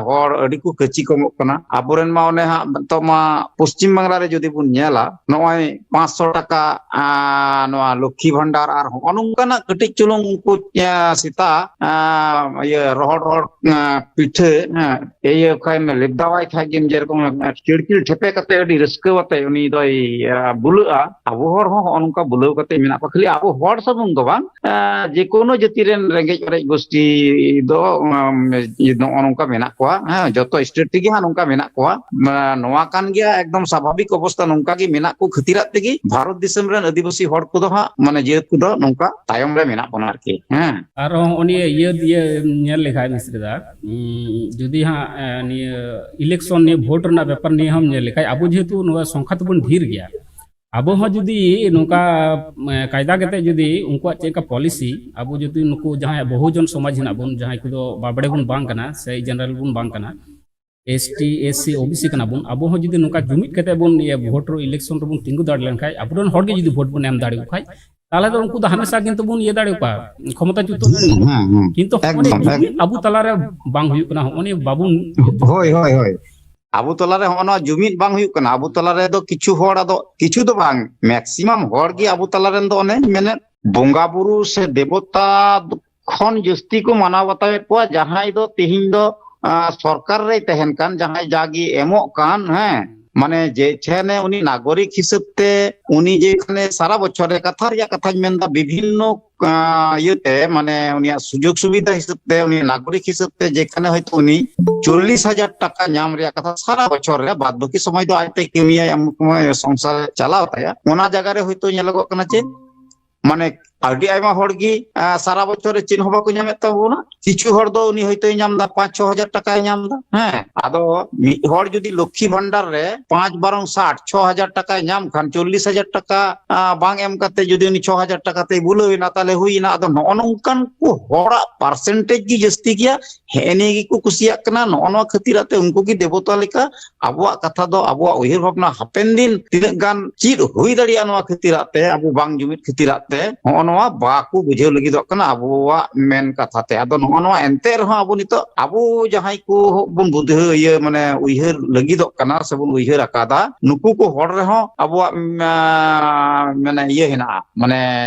ᱦᱚᱲ ᱟᱹᱰᱤ ᱠᱚ ᱠᱟᱹᱪᱤ ᱠᱚᱢᱚᱜ ᱠᱟᱱᱟ᱾ ᱟᱵᱚᱨᱮᱱ ᱢᱟ ᱚᱱᱮ ᱦᱟᱸᱜ ᱱᱤᱛᱚᱜ ᱢᱟ ᱯᱚᱥᱪᱤᱢ ᱵᱟᱝᱞᱟ ᱨᱮ ᱡᱩᱫᱤ ᱵᱚᱱ ᱧᱮᱞᱟ, ᱱᱚᱜᱼᱚᱭ ᱯᱟᱸᱪᱥᱚ ᱴᱟᱠᱟ, ᱟᱸ, ᱱᱚᱣᱟ ᱞᱚᱠᱠᱷᱤ ᱵᱷᱟᱱᱰᱟᱨ ᱟᱨ ᱦᱚᱸᱜᱼᱚ ᱱᱚᱝᱠᱟᱱᱟᱜ ᱠᱟᱹᱴᱤᱡ ᱪᱩᱞᱩᱝ ᱩᱱᱠᱩ, ᱟᱸ, ᱥᱮᱛᱟ, ᱟᱸ, ᱤᱭᱟᱹ, ᱨᱚᱦᱚᱲ ᱨᱚᱦᱚᱲ, ᱟᱸ, ᱯᱤᱴᱷᱟᱹ, ᱦᱮᱸ, ᱤᱭᱟᱹ ᱠᱷᱟᱡ ᱮᱢ ᱞᱮᱵᱫᱟᱣᱟᱭ ᱠᱷᱟᱡ ᱜᱮᱢ ᱡᱮᱨᱚᱠᱚᱢ, ᱟᱸ, ᱪᱤᱲᱪᱤᱲ ᱴᱷᱮᱯᱮ ᱠᱟᱛᱮ ᱟᱹᱰᱤ ᱨᱟᱹᱥᱠᱟᱹ ᱟᱛᱮ ᱩᱱᱤ ᱫᱚᱭ, ᱟᱸ, ᱵᱩᱞᱟᱹᱜᱼᱟ᱾ ᱟᱵᱚ ᱦᱚᱲ ᱦᱚᱸ ᱦᱚᱸᱜᱼᱚ ᱱᱚᱝᱠᱟ ᱵᱩᱞᱟᱹᱣ ᱠᱟᱛᱮ ᱢᱮᱱᱟᱜ ᱠᱚᱣᱟ᱾ ᱠᱷᱟᱹᱞᱤ ᱟᱵᱚ ᱦᱚᱲ ᱥᱩᱢᱩᱝ ᱫᱚ ᱵᱟᱝ, ᱟᱸ, ᱡᱮᱠᱳᱱᱳ ᱡᱟᱹᱛᱤ ᱨᱮᱱ ᱨᱮᱸᱜᱮᱡ ᱚᱨᱮᱡ ᱜᱳᱥᱴᱤ ᱫᱚ, ᱟᱸ, ᱱᱚᱜᱼᱚ ᱱᱚᱝᱠᱟ ᱢᱮᱱᱟᱜ ᱠᱚᱣᱟ᱾ ᱦᱮᱸ, ᱡᱚᱛᱚ ᱥᱴᱮᱴ ᱨᱮᱜᱮ ᱦᱟᱸᱜ ᱱᱚᱝᱠᱟ ᱢᱮᱱᱟᱜ ᱠᱚᱣᱟ᱾ ᱟᱸ, ᱱᱚᱣᱟ ᱠᱟᱱ ᱜᱮᱭᱟ ᱮᱠᱫᱚᱢ ᱥᱟᱵᱷᱟᱵᱤᱠ ᱚᱵᱚᱥᱛᱷᱟ, ᱱᱚᱝᱠᱟ ᱜᱮ ᱢᱮᱱᱟᱜ ᱠᱚ ᱠᱷᱟᱹᱛᱤᱨᱟᱜ ᱛᱮᱜᱮ ᱵᱷᱟᱨᱚᱛ ᱫᱤᱥᱚᱢ ᱨᱮᱱ ᱟᱹᱫᱤᱵᱟᱹᱥᱤ ᱦᱚᱲ ᱠᱚᱫᱚ ᱦᱟᱸᱜ, ᱢᱟᱱᱮ, ᱡᱟᱹᱛ ᱠᱚᱫᱚ ᱱᱚᱝᱠᱟ ᱛᱟᱭᱚᱢ ᱨᱮ ᱢᱮᱱᱟᱜ ᱵᱚᱱᱟ ᱟᱨᱠᱤ᱾ ᱦᱮᱸ᱾ ᱟᱨᱦᱚᱸ ᱱᱤᱭᱟᱹ ᱤᱭᱟᱹ, ᱤᱭᱟᱹ ᱧᱮᱞ ᱞᱮᱠᱷᱟᱡ ᱢᱤᱥᱛᱨᱤ ᱫᱟ, ᱩᱸ, ᱡᱩᱫᱤ ᱦᱟᱸᱜ, ᱮ, ᱱᱤᱭᱟᱹ ᱤᱞᱮᱠᱥᱚᱱ, ᱱᱤᱭᱟᱹ ᱵᱷᱳᱴ ᱨᱮᱱᱟᱜ ᱵᱮᱯᱟᱨ ᱱᱤᱭᱟᱹ ᱦᱚᱸᱢ ᱧᱮᱞ ᱞᱮᱠᱷᱟᱡ, ᱟᱵᱚ ᱡᱮᱦᱮᱛᱩ ᱱᱚᱣᱟ ᱥᱚᱝᱠᱷᱟ ᱛᱮᱵᱚᱱ ᱰᱷᱮᱨ ᱜᱮᱭᱟ, ᱟᱵᱚ ᱦᱚᱸ ᱡᱩᱫᱤ ᱱᱚᱝᱠᱟ, ᱮ, ᱠᱟᱭᱫᱟ ᱠᱟᱛᱮ ᱡᱩᱫᱤ ᱩᱱᱠᱩᱣᱟᱜ ᱪᱮᱫ ᱞᱮᱠᱟ ᱯᱚᱞᱤᱥᱤ, ᱟᱵᱚ ᱡᱩᱫᱤ ᱱᱩᱠᱩ ᱡᱟᱦᱟᱸᱭ ᱵᱚᱦᱩᱡᱚᱱ ᱥᱚᱢᱟᱡᱽ ᱦᱮᱱᱟᱜ ᱵᱚᱱ, ᱡᱟᱦᱟᱸᱭ ᱠᱚᱫᱚ ᱵᱟᱵᱲᱮ ᱵᱚᱱ ᱵᱟᱝ ᱠᱟᱱᱟ ᱥᱮ ᱡᱮᱱᱟᱨᱮᱞ ᱵᱚᱱ ᱵᱟᱝ ᱠᱟᱱᱟ, ᱮᱥ ᱴᱤ, ᱮᱥ ᱥᱤ, ᱳ ᱵᱤ ᱥᱤ ᱠᱟᱱᱟ ᱵᱚᱱ, ᱟᱵᱚ ᱦᱚᱸ ᱡᱩᱫᱤ ᱱᱚᱝᱠᱟ ᱡᱩᱢᱤᱫ ᱠᱟᱛᱮ ᱵᱚᱱ ᱤᱭᱟᱹ ᱵᱷᱳᱴ ᱨᱮ, ᱤᱞᱮᱠᱥᱚᱱ ᱨᱮᱵᱚᱱ ᱛᱤᱸᱜᱩ ᱫᱟᱲᱮ ᱞᱮᱱᱠᱷᱟᱡ, ᱟᱵᱚᱨᱮᱱ ᱦᱚᱲ ᱜᱮ ᱡᱩᱫᱤ ᱵᱷᱳᱴ ᱵᱚᱱ ᱮᱢ ᱫᱟᱲᱮᱭᱟᱠᱚ ᱠᱷᱟᱡ, ᱛᱟᱦᱚᱞᱮ ᱫᱚ ᱩᱱᱠᱩ ᱫᱚ ᱦᱟᱢᱮᱥᱟ ᱠᱤᱱᱛᱩ ᱵᱚᱱ ᱤᱭᱟᱹ ᱫᱟᱲᱮᱭᱟᱠᱚᱣᱟ, ᱠᱷᱚᱢᱚᱛᱟ ᱪᱩᱛᱟᱹ ᱫᱟᱲᱮᱭᱟᱠᱚᱣᱟ᱾ ᱦᱮᱸ, ᱦᱮᱸ᱾ ᱠᱤᱱᱛᱩ ᱦᱚᱸᱜᱼᱚ ᱱᱤᱭᱟᱹ ᱮᱠᱫᱚᱢ, ᱮᱠ- ᱡᱩᱢᱤᱫ ᱟᱵᱚ ᱛᱟᱞᱟᱨᱮ ᱵᱟᱝ ᱦᱩᱭᱩᱜ ᱠᱟᱱᱟ, ᱦᱚᱸᱜᱼᱚ ᱱᱤᱭᱟᱹ ᱵᱟᱵᱚᱱ ᱦᱳᱭ, ᱦᱳᱭ, ᱦᱳᱭ᱾ ᱟᱵᱚ ᱛᱟᱞᱟᱨᱮ ᱦᱚᱸᱜᱼᱚ ᱱᱚᱣᱟ ᱡᱩᱢᱤᱫ ᱵᱟᱝ ᱦᱩᱭᱩᱜ ᱠᱟᱱᱟ᱾ ᱟᱵᱚ ᱛᱟᱞᱟᱨᱮ ᱫᱚ ᱠᱤᱪᱷᱩ ᱦᱚᱲ, ᱟᱫᱚ ᱠᱤᱪᱷᱩ ᱫᱚ ᱵᱟᱝ, ᱢᱮᱠᱥᱤᱢᱟᱢ ᱦᱚᱲ ᱜᱮ ᱟᱵᱚ ᱛᱟᱞᱟᱨᱮᱱ ᱫᱚ ᱚᱱᱮ ᱢᱮᱱᱮᱫ ᱵᱚᱸᱜᱟ ᱵᱩᱨᱩ ᱥᱮ ᱫᱮᱵᱚᱛᱟ ᱠᱷᱚᱱ ᱡᱟᱹᱥᱛᱤ ᱠᱚ ᱢᱟᱱᱟᱣ ᱵᱟᱛᱟᱣᱮᱫ ᱠᱚᱣᱟ, ᱡᱟᱦᱟᱸᱭ ᱫᱚ ᱛᱮᱦᱮᱧ ᱫᱚ, ᱟᱸ, ᱥᱚᱨᱠᱟᱨ ᱨᱮᱭ ᱛᱟᱦᱮᱱ ᱠᱟᱱ, ᱡᱟᱦᱟᱸᱭ ᱡᱟᱜᱮ ᱮᱢᱚᱜ ᱠᱟᱱ, ᱦᱮᱸ, ᱢᱟᱱᱮ ᱡᱮ ᱴᱷᱮᱱᱮ ᱩᱱᱤ ᱱᱟᱜᱚᱨᱤᱠ ᱦᱤᱥᱟᱹᱵ ᱛᱮ ᱩᱱᱤ ᱡᱮ ᱠᱷᱟᱱᱮ ᱥᱟᱨᱟ ᱵᱚᱪᱷᱚᱨ ᱨᱮ, ᱠᱟᱛᱷᱟ ᱨᱮᱭᱟᱜ ᱠᱟᱛᱷᱟᱧ ᱢᱮᱱᱫᱟ, ᱵᱤᱵᱷᱤᱱᱱᱚ, ᱟᱸ, ᱤᱭᱟᱹᱛᱮ, ᱢᱟᱱᱮ ᱩᱱᱤᱭᱟᱜ ᱥᱩᱡᱳᱜᱽ ᱥᱩᱵᱤᱫᱷᱟ ᱦᱤᱥᱟᱹᱵ ᱛᱮ ᱩᱱᱤ ᱱᱟᱜᱚᱨᱤᱠ ᱦᱤᱥᱟᱹᱵ ᱛᱮ ᱡᱮ ᱠᱷᱟᱱᱮ ᱦᱚᱭᱛᱳ ᱩᱱᱤ ᱪᱚᱞᱞᱤᱥ ᱦᱟᱡᱟᱨ ᱴᱟᱠᱟ ᱧᱟᱢ ᱨᱮᱭᱟᱜ ᱠᱟᱛᱷᱟ ᱥᱟᱨᱟ ᱵᱚᱪᱷᱚᱨ ᱨᱮ, ᱵᱟᱫ ᱵᱟᱹᱠᱤ ᱥᱚᱢᱚᱭ ᱫᱚ ᱟᱡᱛᱮ ᱠᱟᱹᱢᱤᱭᱟᱭ, ᱮᱢᱚᱱ ᱥᱚᱢᱚᱭ ᱥᱚᱝᱥᱟᱨ ᱪᱟᱞᱟᱣ ᱛᱟᱭᱟ, ᱚᱱᱟ ᱡᱟᱭᱜᱟ ᱨᱮ ᱦᱚᱭᱛᱳ ᱧᱮᱞᱚᱜᱚᱜ ᱠᱟᱱᱟ ᱪᱮ ᱢᱟᱱᱮ ᱟᱹᱰᱤ ᱟᱭᱢᱟ ᱦᱚᱲ ᱜᱮ, ᱟ, ᱥᱟᱨᱟ ᱵᱚᱪᱷᱚᱨ ᱨᱮ ᱪᱮᱫ ᱦᱚᱸ ᱵᱟᱠᱚ ᱧᱟᱢᱮᱫ ᱛᱟᱵᱚᱱᱟ᱾ ᱠᱤᱪᱷᱩ ᱦᱚᱲ ᱫᱚ ᱩᱱᱤ ᱦᱚᱭᱛᱳᱭ ᱧᱟᱢ ᱮᱫᱟ ᱯᱟᱸᱪ ᱪᱷᱚ ᱦᱟᱡᱟᱨ ᱴᱟᱠᱟᱭ ᱧᱟᱢ ᱮᱫᱟ᱾ ᱦᱮᱸ, ᱟᱫᱚ ᱢᱤᱫ ᱦᱚᱲ ᱡᱩᱫᱤ ᱞᱚᱠᱠᱷᱤ ᱵᱷᱟᱱᱰᱟᱨ ᱨᱮ ᱯᱟᱸᱪ ᱵᱟᱨᱚᱝ ᱥᱟᱴ, ᱪᱷᱚ ᱦᱟᱡᱟᱨ ᱴᱟᱠᱟᱭ ᱧᱟᱢ ᱠᱷᱟᱱ, ᱪᱚᱞᱞᱤᱥ ᱦᱟᱡᱟᱨ ᱴᱟᱠᱟ, ᱟ, ᱵᱟᱝ ᱮᱢ ᱠᱟᱛᱮ ᱡᱩᱫᱤ ᱩᱱᱤ ᱪᱷᱚ ᱦᱟᱡᱟᱨ ᱴᱟᱠᱟ ᱛᱮᱭ ᱵᱩᱞᱟᱹᱣ ᱮᱱᱟ, ᱛᱟᱦᱚᱞᱮ ᱦᱩᱭ ᱮᱱᱟ᱾ ᱟᱫᱚ ᱱᱚᱜᱼᱚ ᱱᱚᱝᱠᱟᱱ ᱠᱚ ᱦᱚᱲᱟᱜ ᱯᱟᱨᱥᱮᱱᱴᱮᱡᱽ ᱜᱮ ᱡᱟᱹᱥᱛᱤ ᱜᱮᱭᱟ᱾ ᱦᱮᱸ, ᱱᱤᱭᱟᱹ ᱜᱮᱠᱚ ᱠᱩᱥᱤᱭᱟᱜ ᱠᱟᱱᱟ᱾ ᱱᱚᱜᱼᱚ ᱱᱚᱣᱟ ᱠᱷᱟᱹᱛᱤᱨᱟᱜ ᱛᱮ ᱩᱱᱠᱩ ᱜᱮ ᱫᱮᱵᱚᱛᱟ ᱞᱮᱠᱟ ᱟᱵᱚᱣᱟᱜ ᱠᱟᱛᱷᱟ ᱫᱚ, ᱟᱵᱚᱣᱟᱜ ᱩᱭᱦᱟᱹᱨ ᱵᱷᱟᱵᱽᱱᱟ ᱦᱟᱯᱮᱱ ᱫᱤᱱ ᱛᱤᱱᱟᱹᱜ ᱜᱟᱱ ᱪᱮᱫ ᱦᱩᱭ ᱫᱟᱲᱮᱭᱟᱜᱼᱟ ᱱᱚᱣᱟ ᱠᱷᱟᱹᱛᱤᱨᱟᱜ ᱛᱮ, ᱟᱵᱚ ᱵᱟᱝ ᱡᱩᱢᱤᱫ ᱠᱷᱟᱹᱛᱤᱨᱟᱜ ᱛᱮ, ᱱᱚᱜᱼᱚ ᱱᱚᱣᱟ ᱵᱟᱠᱚ ᱵᱩᱡᱷᱟᱹᱣ ᱞᱟᱹᱜᱤᱫᱚᱜ ᱠᱟᱱᱟ ᱟᱵᱚᱣᱟᱜ ᱢᱮᱱ ᱠᱟᱛᱷᱟ ᱛᱮ᱾ ᱟᱫᱚ ᱱᱚᱜᱼᱚ ᱱᱚᱣᱟ ᱮᱱᱛᱮ ᱨᱮᱦᱚᱸ ᱟᱵᱚ ᱱᱤᱛᱚᱜ ᱟᱵᱚ ᱡᱟᱦᱟᱸᱭ ᱠᱚ ᱵᱚᱱ ᱵᱩᱫᱷᱟᱹ ᱤᱭᱟᱹ ᱢᱟᱱᱮ ᱩᱭᱦᱟᱹᱨ ᱞᱟᱹᱜᱤᱫᱚᱜ ᱠᱟᱱᱟ ᱥᱮᱵᱚᱱ ᱩᱭᱦᱟᱹᱨ ᱟᱠᱟᱫᱟ, ᱱᱩᱠᱩ ᱠᱚ ᱦᱚᱲ ᱨᱮᱦᱚᱸ ᱟᱵᱚᱣᱟᱜ, ᱢᱟ-, ᱢᱟᱱᱮ ᱤᱭᱟᱹ ᱦᱮᱱᱟᱜᱼᱟ, ᱢᱟᱱᱮ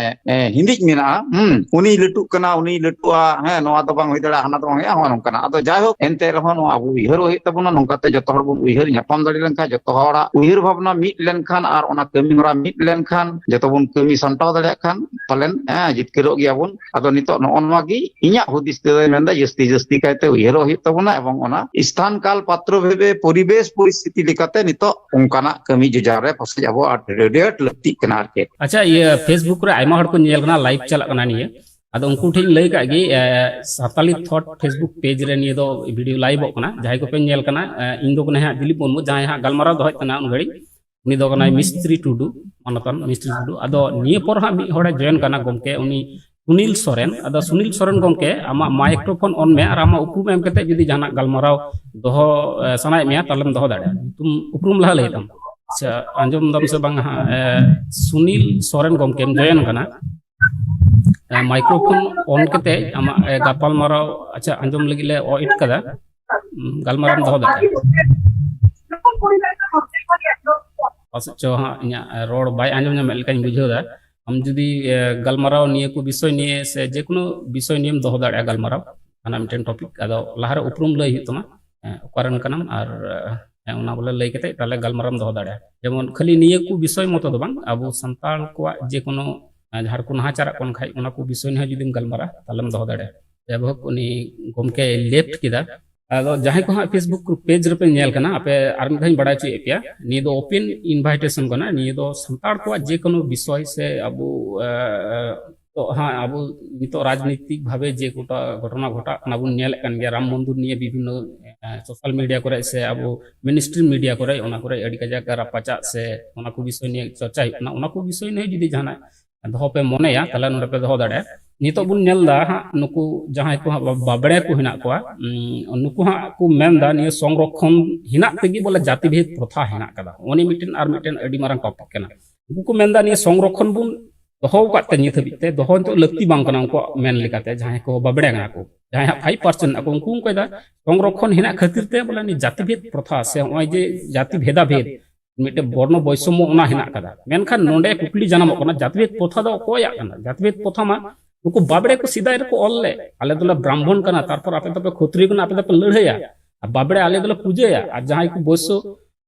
ᱮ, ᱦᱤᱸᱫᱤᱡ ᱢᱮᱱᱟᱜᱼᱟ, ᱦᱩᱸ, ᱩᱱᱤᱭ ᱞᱟᱹᱴᱩᱜ ᱠᱟᱱᱟ, ᱩᱱᱤᱭ ᱞᱟᱹᱴᱩᱜᱼᱟ, ᱦᱮᱸ, ᱱᱚᱣᱟ ᱫᱚ ᱵᱟᱝ ᱦᱩᱭ ᱫᱟᱲᱮᱭᱟᱜᱼᱟ, ᱦᱟᱱᱟ ᱫᱚ ᱵᱟᱝ ᱦᱩᱭᱩᱜᱼᱟ, ᱦᱚᱸᱜᱼᱚ ᱱᱚᱝᱠᱟᱱᱟᱜ᱾ ᱟᱫᱚ ᱡᱟᱭᱦᱳᱠ, ᱮᱱᱛᱮ ᱨᱮᱦᱚᱸ ᱱᱚᱣᱟ ᱟᱵᱚ ᱩᱭᱦᱟᱹᱨᱚᱜ ᱦᱩᱭᱩᱜ ᱛᱟᱵᱚᱱᱟ, ᱱᱚᱝᱠᱟᱛᱮ ᱡᱚᱛᱚ ᱦᱚᱲ ᱵᱚᱱ ᱩᱭᱦᱟᱹᱨ ᱧᱟᱯᱟᱢ ᱫᱟᱲᱮ ᱞᱮᱱᱠᱷᱟᱱ, ᱡᱚᱛᱚ ᱦᱚᱲᱟᱜ ᱩᱭᱦᱟᱹᱨ ᱵᱷᱟᱵᱽᱱᱟ ᱢᱤᱫ ᱞᱮᱱᱠᱷᱟᱱ ᱟᱨ ᱚᱱᱟ ᱠᱟᱹᱢᱤ ᱦᱚᱨᱟ ᱢᱤᱫ ᱞᱮᱱᱠᱷᱟᱱ, ᱡᱚᱛᱚ ᱵᱚᱱ ᱠᱟᱹᱢᱤ ᱥᱟᱢᱴᱟᱣ ᱫᱟᱲᱮᱭᱟᱜ ᱠᱷᱟᱱ ᱯᱟᱞᱮᱱ, ᱦᱮᱸ, ᱡᱤᱛᱠᱟᱹᱨᱚᱜ ᱜᱮᱭᱟᱵᱚᱱ᱾ ᱟᱫᱚ ᱱᱤᱛᱚᱜ ᱱᱚᱜᱼᱚ ᱱᱚᱣᱟ ᱜᱮ ᱤᱧᱟᱹᱜ ᱦᱩᱫᱤᱥ ᱛᱮᱫᱚᱭ ᱢᱮᱱᱫᱟ, ᱡᱟᱹᱥᱛᱤ ᱡᱟᱹᱥᱛᱤ ᱠᱟᱭᱛᱮ ᱩᱭᱦᱟᱹᱨᱚᱜ ᱦᱩᱭᱩᱜ ᱛᱟᱵᱚᱱᱟ ᱮᱵᱚᱝ ᱚᱱᱟ ᱥᱛᱷᱟᱱ ᱠᱟᱞ ᱯᱟᱛᱨᱚ ᱵᱷᱮᱫᱮ ᱯᱚᱨᱤᱵᱮᱥ ᱯᱚᱨᱤᱥᱛᱷᱤᱛᱤ ᱞᱮᱠᱟᱛᱮ ᱱᱤᱛᱚᱜ ᱚᱱᱠᱟᱱᱟᱜ ᱠᱟᱹᱢᱤ ᱡᱚᱡᱟᱲ ᱨᱮ ᱯᱟᱥᱮᱡ ᱟᱵᱚ ᱟᱹᱰᱤ ᱟᱹᱰᱤ ᱟᱸᱴ ᱞᱟᱹᱠᱛᱤᱜ ᱠᱟᱱᱟ ᱟᱨ ᱪᱮᱫ᱾ ᱟᱪᱪᱷᱟ, ᱤᱭᱟᱹ, Facebook ᱨᱮ ᱟᱭᱢᱟ ᱦᱚᱲ ᱠᱚ ᱧᱮᱞ ᱠᱟᱱᱟ, live ᱪᱟᱞᱟᱜ ᱠᱟᱱᱟ ᱱᱤᱭᱟᱹ᱾ ᱟᱫᱚ ᱩᱱᱠᱩ ᱴᱷᱮᱱ ᱤᱧ ᱞᱟᱹᱭ ᱠᱟᱜ ᱜᱮ, ᱮ, Santali Thought Facebook page ᱨᱮ ᱱᱤᱭᱟᱹ ᱫᱚ video liveᱚᱜ ᱠᱟᱱᱟ᱾ ᱡᱟᱦᱟᱸᱭ ᱠᱚᱯᱮ ᱧᱮᱞ ᱠᱟᱱᱟ, ᱮ, ᱤᱧ ᱫᱚ ᱠᱟᱱᱟᱧ ᱦᱟᱸᱜ ᱫᱤᱞᱤᱯ ᱢᱩᱨᱢᱩ, ᱡᱟᱦᱟᱸᱭ ᱦᱟᱸᱜ ᱜᱟᱞᱢᱟᱨᱟᱣ ᱫᱚᱦᱚᱭᱮᱫ ᱠᱟᱱᱟ ᱩᱱ ᱜᱷᱟᱹᱲᱤᱡ, ᱩᱱᱤ ᱫᱚ ᱠᱟᱱᱟᱭ ᱢᱤᱥᱛᱨᱤ ᱴᱩᱰᱩ, ᱢᱟᱱᱚᱛᱟᱱ ᱢᱤᱥᱛᱨᱤ ᱴᱩᱰᱩ᱾ ᱟᱫᱚ ᱱᱤᱭᱟᱹ ᱯᱚᱨ ᱦᱟᱸᱜ ᱢᱤᱫ ᱦᱚᱲᱮ join ᱠᱟᱱᱟ ᱜᱚᱢᱠᱮ, ᱩᱱᱤ ᱥᱩᱱᱤᱞ ᱥᱚᱨᱮᱱ᱾ ᱟᱫᱚ ᱥᱩᱱᱤᱞ ᱥᱚᱨᱮᱱ ᱜᱚᱢᱠᱮ, ᱟᱢᱟᱜ microphone on ᱢᱮ ᱟᱨ ᱟᱢᱟᱜ ᱩᱯᱨᱩᱢ ᱮᱢ ᱠᱟᱛᱮ ᱡᱩᱫᱤ ᱡᱟᱦᱟᱱᱟᱜ ᱜᱟᱞᱢᱟᱨᱟᱣ ᱫᱚᱦᱚ, ᱮ, ᱥᱟᱱᱟᱭᱮᱫ ᱢᱮᱭᱟ, ᱛᱟᱦᱞᱮᱢ ᱫᱚᱦᱚ ᱫᱟᱲᱮᱭᱟᱜᱼᱟ᱾ ᱧᱩᱛᱩᱢ, ᱩᱯᱨᱩᱢ ᱞᱟᱦᱟ ᱞᱟᱹᱭ ᱛᱟᱢ᱾ ᱟᱪᱪᱷᱟ, ᱟᱸᱡᱚᱢ ᱫᱟᱢ ᱥᱮ ᱵᱟᱝ ᱦᱟᱸᱜ? ᱮ, ᱥᱩᱱᱤᱞ ᱥᱚᱨᱮᱱ ᱜᱚᱢᱠᱮᱢ join ᱠᱟᱱᱟ᱾ ᱮ, microphone on ᱠᱟᱛᱮ ᱟᱢᱟᱜ, ᱮ, ᱜᱟᱯᱟᱞ ᱢᱟᱨᱟᱣ, ᱟᱪᱪᱷᱟ, ᱟᱸᱡᱚᱢ ᱞᱟᱹᱜᱤᱫ ᱞᱮ ᱚ ᱤᱴ ᱠᱟᱫᱟ᱾ ᱩᱸ, ᱜᱟᱞᱢᱟᱨᱟᱣ ᱮᱢ ᱫᱚᱦᱚ ᱫᱟᱲᱮᱭᱟᱜᱼᱟ᱾ ᱯᱟᱥᱮᱡ ᱪᱚ ᱦᱟᱸᱜ ᱤᱧᱟᱹᱜ ᱨᱚᱲ ᱵᱟᱭ ᱟᱸᱡᱚᱢ ᱧᱟᱢᱮᱫ ᱞᱮᱠᱟᱧ ᱵᱩᱡᱷᱟᱹᱣ ᱮᱫᱟ᱾ ᱟᱢ ᱡᱩᱫᱤ, ᱮ, ᱜᱟᱞᱢᱟᱨᱟᱣ ᱱᱤᱭᱟᱹ ᱠᱚ ᱵᱤᱥᱚᱭ ᱱᱤᱭᱮ ᱥᱮ ᱡᱮᱠᱳᱱᱳ ᱵᱤᱥᱚᱭ ᱱᱤᱭᱮᱢ ᱫᱚᱦᱚ ᱫᱟᱲᱮᱭᱟᱜᱼᱟ ᱜᱟᱞᱢᱟᱨᱟᱣ, ᱦᱟᱱᱟ ᱢᱤᱫᱴᱮᱱ topic᱾ ᱟᱫᱚ ᱞᱟᱦᱟᱨᱮ ᱩᱯᱨᱩᱢ ᱞᱟᱹᱭ ᱦᱩᱭᱩᱜ ᱛᱟᱢᱟ, ᱮ, ᱚᱠᱟᱨᱮᱱ ᱠᱟᱱᱟᱢ ᱟᱨ, ᱮ, ᱚᱱᱟ ᱵᱚᱞᱮ ᱞᱟᱹᱭ ᱠᱟᱛᱮ ᱛᱟᱦᱞᱮ ᱜᱟᱞᱢᱟᱨᱟᱣ ᱮᱢ ᱫᱚᱦᱚ ᱫᱟᱲᱮᱭᱟᱜᱼᱟ᱾ ᱡᱮᱢᱚᱱ ᱠᱷᱟᱹᱞᱤ ᱱᱤᱭᱟᱹ ᱠᱚ ᱵᱤᱥᱚᱭ ᱢᱚᱛᱚ ᱫᱚ ᱵᱟᱝ, ᱟᱵᱚ ᱥᱟᱱᱛᱟᱲ ᱠᱚᱣᱟᱜ ᱡᱮᱠᱳᱱᱳ, ᱮ, ᱡᱟᱦᱟᱸ ᱨᱮᱠᱚ ᱱᱟᱦᱟᱪᱟᱨᱟᱜ ᱠᱟᱱ ᱠᱷᱟᱡ, ᱚᱱᱟ ᱠᱚ ᱵᱤᱥᱚᱭ ᱱᱤᱭᱮ ᱡᱩᱫᱤᱢ ᱜᱟᱞᱢᱟᱨᱟᱣᱟ, ᱛᱟᱦᱞᱮᱢ ᱫᱚᱦᱚ ᱫᱟᱲᱮᱭᱟᱜᱼᱟ᱾ ᱡᱟᱭᱦᱳᱠ, ᱩᱱᱤ ᱜᱚᱢᱠᱮ left ᱠᱮᱫᱟ᱾ ᱟᱫᱚ ᱡᱟᱦᱟᱸᱭ ᱠᱚ ᱦᱟᱸᱜ Facebook page ᱨᱮᱯᱮ ᱧᱮᱞ ᱠᱟᱱᱟ, ᱟᱯᱮ ᱟᱨ ᱢᱤᱫ ᱫᱷᱟᱣ ᱤᱧ ᱵᱟᱲᱟᱭ ᱦᱚᱪᱚᱭᱮᱫ ᱯᱮᱭᱟ, ᱱᱤᱭᱟᱹ ᱫᱚ open invitation ᱠᱟᱱᱟ᱾ ᱱᱤᱭᱟᱹ ᱫᱚ ᱥᱟᱱᱛᱟᱲ ᱠᱚᱣᱟᱜ ᱡᱮᱠᱳᱱᱳ ᱵᱤᱥᱚᱭ ᱥᱮ ᱟᱵᱚ, ᱮ, ᱱᱤᱛᱚᱜ ᱦᱟᱸᱜ ᱟᱵᱚ ᱱᱤᱛᱚᱜ ᱨᱟᱡᱽᱱᱤᱛᱤᱠ ᱵᱷᱟᱵᱮ ᱡᱮ ᱜᱚᱴᱟ ᱜᱷᱚᱴᱚᱱᱟ ᱜᱷᱚᱴᱟᱜ ᱠᱟᱱᱟ ᱵᱚᱱ ᱧᱮᱞᱮᱫ ᱠᱟᱱ ᱜᱮᱭᱟ, ᱨᱟᱢ ᱢᱚᱱᱫᱤᱨ ᱱᱤᱭᱮ ᱵᱤᱵᱷᱤᱱᱱᱚ ᱥᱳᱥᱟᱞ ᱢᱤᱰᱤᱭᱟ ᱠᱚᱨᱮ ᱥᱮ ᱟᱵᱚ ᱢᱮᱱ ᱥᱴᱨᱤᱢ ᱢᱤᱰᱤᱭᱟ ᱠᱚᱨᱮ, ᱚᱱᱟ ᱠᱚᱨᱮ ᱟᱹᱰᱤ ᱠᱟᱡᱟᱠ ᱨᱟᱯᱟᱪᱟᱜ ᱥᱮ ᱚᱱᱟ ᱠᱚ ᱵᱤᱥᱚᱭ ᱱᱤᱭᱮ ᱪᱚᱨᱪᱟ ᱦᱩᱭᱩᱜ ᱠᱟᱱᱟ᱾ ᱚᱱᱟ ᱠᱚ ᱵᱤᱥᱚᱭ ᱱᱤᱭᱮ ᱡᱩᱫᱤ ᱡᱟᱦᱟᱱᱟᱜ ᱫᱚᱦᱚ ᱯᱮ ᱢᱚᱱᱮᱭᱟ, ᱛᱟᱦᱚᱞᱮ ᱱᱚᱰᱮ ᱯᱮ ᱫᱚᱦᱚ ᱫᱟᱲᱮᱭᱟᱜᱼᱟ᱾ ᱱᱤᱛᱚᱜ ᱵᱚᱱ ᱧᱮᱞ ᱮᱫᱟ ᱦᱟᱸᱜ, ᱱᱩᱠᱩ ᱡᱟᱦᱟᱸᱭ ᱠᱚ ᱦᱟᱸᱜ ᱵᱟ- ᱵᱟᱵᱽᱲᱮ ᱠᱚ ᱦᱮᱱᱟᱜ ᱠᱚᱣᱟ, ᱩᱸ, ᱱᱩᱠᱩ ᱦᱟᱸᱜ ᱠᱚ ᱢᱮᱱᱫᱟ ᱱᱤᱭᱟᱹ ᱥᱚᱝᱨᱚᱠᱷᱚᱱ ᱦᱮᱱᱟᱜ ᱛᱮᱜᱮ ᱵᱚᱞᱮ ᱡᱟᱹᱛᱤ ᱵᱷᱮᱫ ᱯᱨᱚᱛᱷᱟ ᱦᱮᱱᱟᱜ ᱠᱟᱫᱟ᱾ ᱩᱱᱤ ᱢᱤᱫᱴᱮᱱ ᱟᱨ ᱢᱤᱫᱴᱮᱱ ᱟᱹᱰᱤ ᱢᱟᱨᱟᱝ ᱴᱚᱯᱤᱠ ᱠᱟᱱᱟ᱾ ᱩᱱᱠᱩ ᱠᱚ ᱢᱮᱱᱫᱟ ᱱᱤᱭᱟᱹ ᱥᱚᱝᱨᱚᱠᱷᱚᱱ ᱵᱚᱱ ᱫᱚᱦᱚ ᱟᱠᱟᱫ ᱛᱮ ᱱᱤᱛ ᱦᱟᱹᱵᱤᱡ ᱛᱮ ᱫᱚᱦᱚ ᱱᱤᱛᱚᱜ ᱞᱟᱹᱠᱛᱤ ᱵᱟᱝ ᱠᱟᱱᱟ᱾ ᱩᱱᱠᱩᱣᱟᱜ ᱢᱮᱱ ᱞᱮᱠᱟᱛᱮ ᱡᱟᱦᱟᱸᱭ ᱠᱚ ᱵᱟᱵᱽᱲᱮ ᱠᱟᱱᱟ ᱠᱚ, ᱡᱟᱦᱟᱸᱭ ᱦᱟᱸᱜ ᱯᱷᱟᱭᱤᱵᱷ ᱯᱟᱨᱥᱮᱱᱴ ᱟᱠᱚ, ᱩᱱᱠᱩ ᱚᱱᱠᱟᱭ ᱫᱟ ᱥᱚᱝᱨᱚᱠᱷᱚᱱ ᱦᱮᱱᱟᱜ ᱠᱷᱟᱹᱛᱤᱨ ᱛᱮ ᱵᱚᱞᱮ ᱱᱤᱭᱟᱹ ᱡᱟᱹᱛᱤ ᱵᱷᱮᱫ ᱯᱨᱚᱛᱷᱟ ᱥᱮ ᱱᱚᱜᱼᱚᱭ ᱡᱮ ᱡᱟᱹᱛᱤ ᱵᱷᱮᱫᱟ ᱵᱷᱮᱫ ᱢᱤᱫᱴᱮᱱ ᱵᱚᱨᱱᱚ ᱵᱳᱭᱥᱚᱢᱢᱚ ᱚᱱᱟ ᱦᱮᱱᱟᱜ ᱠᱟᱫᱟ᱾ ᱢᱮᱱᱠᱷᱟᱱ ᱱᱚᱰᱮ ᱠᱩᱠᱞᱤ ᱡᱟᱱᱟᱢᱚᱜ ᱠᱟᱱᱟ, ᱡᱟᱹᱛᱤ ᱵᱷᱮᱫ ᱯᱨᱚᱛᱷᱟ ᱫᱚ ᱚᱠᱚᱭᱟᱜ ᱠᱟᱱᱟ? ᱡᱟᱹᱛᱤ ᱵᱷᱮᱫ ᱯᱨᱚᱛᱷᱟ ᱢᱟ ᱱᱩᱠᱩ ᱵᱟᱵᱽᱲᱮ ᱠᱚ ᱥᱮᱫᱟᱭ ᱨᱮᱠᱚ ᱚᱞ ᱞᱮᱫ, ᱟᱞᱮ ᱫᱚᱞᱮ ᱵᱨᱟᱦᱢᱚᱱ ᱠᱟᱱᱟ, ᱛᱟᱨᱯᱚᱨ ᱟᱯᱮ ᱫᱚᱯᱮ ᱠᱷᱚᱛᱨᱤᱭᱚ ᱠᱟᱱᱟ, ᱟᱯᱮ ᱫᱚᱯᱮ ᱞᱟᱹᱲᱦᱟᱹᱭᱟ, ᱟᱨ ᱵᱟᱵᱽᱲᱮ ᱟᱞᱮ ᱫᱚᱞᱮ ᱯᱩᱡᱟᱹᱭᱟ, ᱟᱨ ᱡᱟᱦᱟᱸᱭ ᱠᱚ ᱵᱳᱭᱥᱚ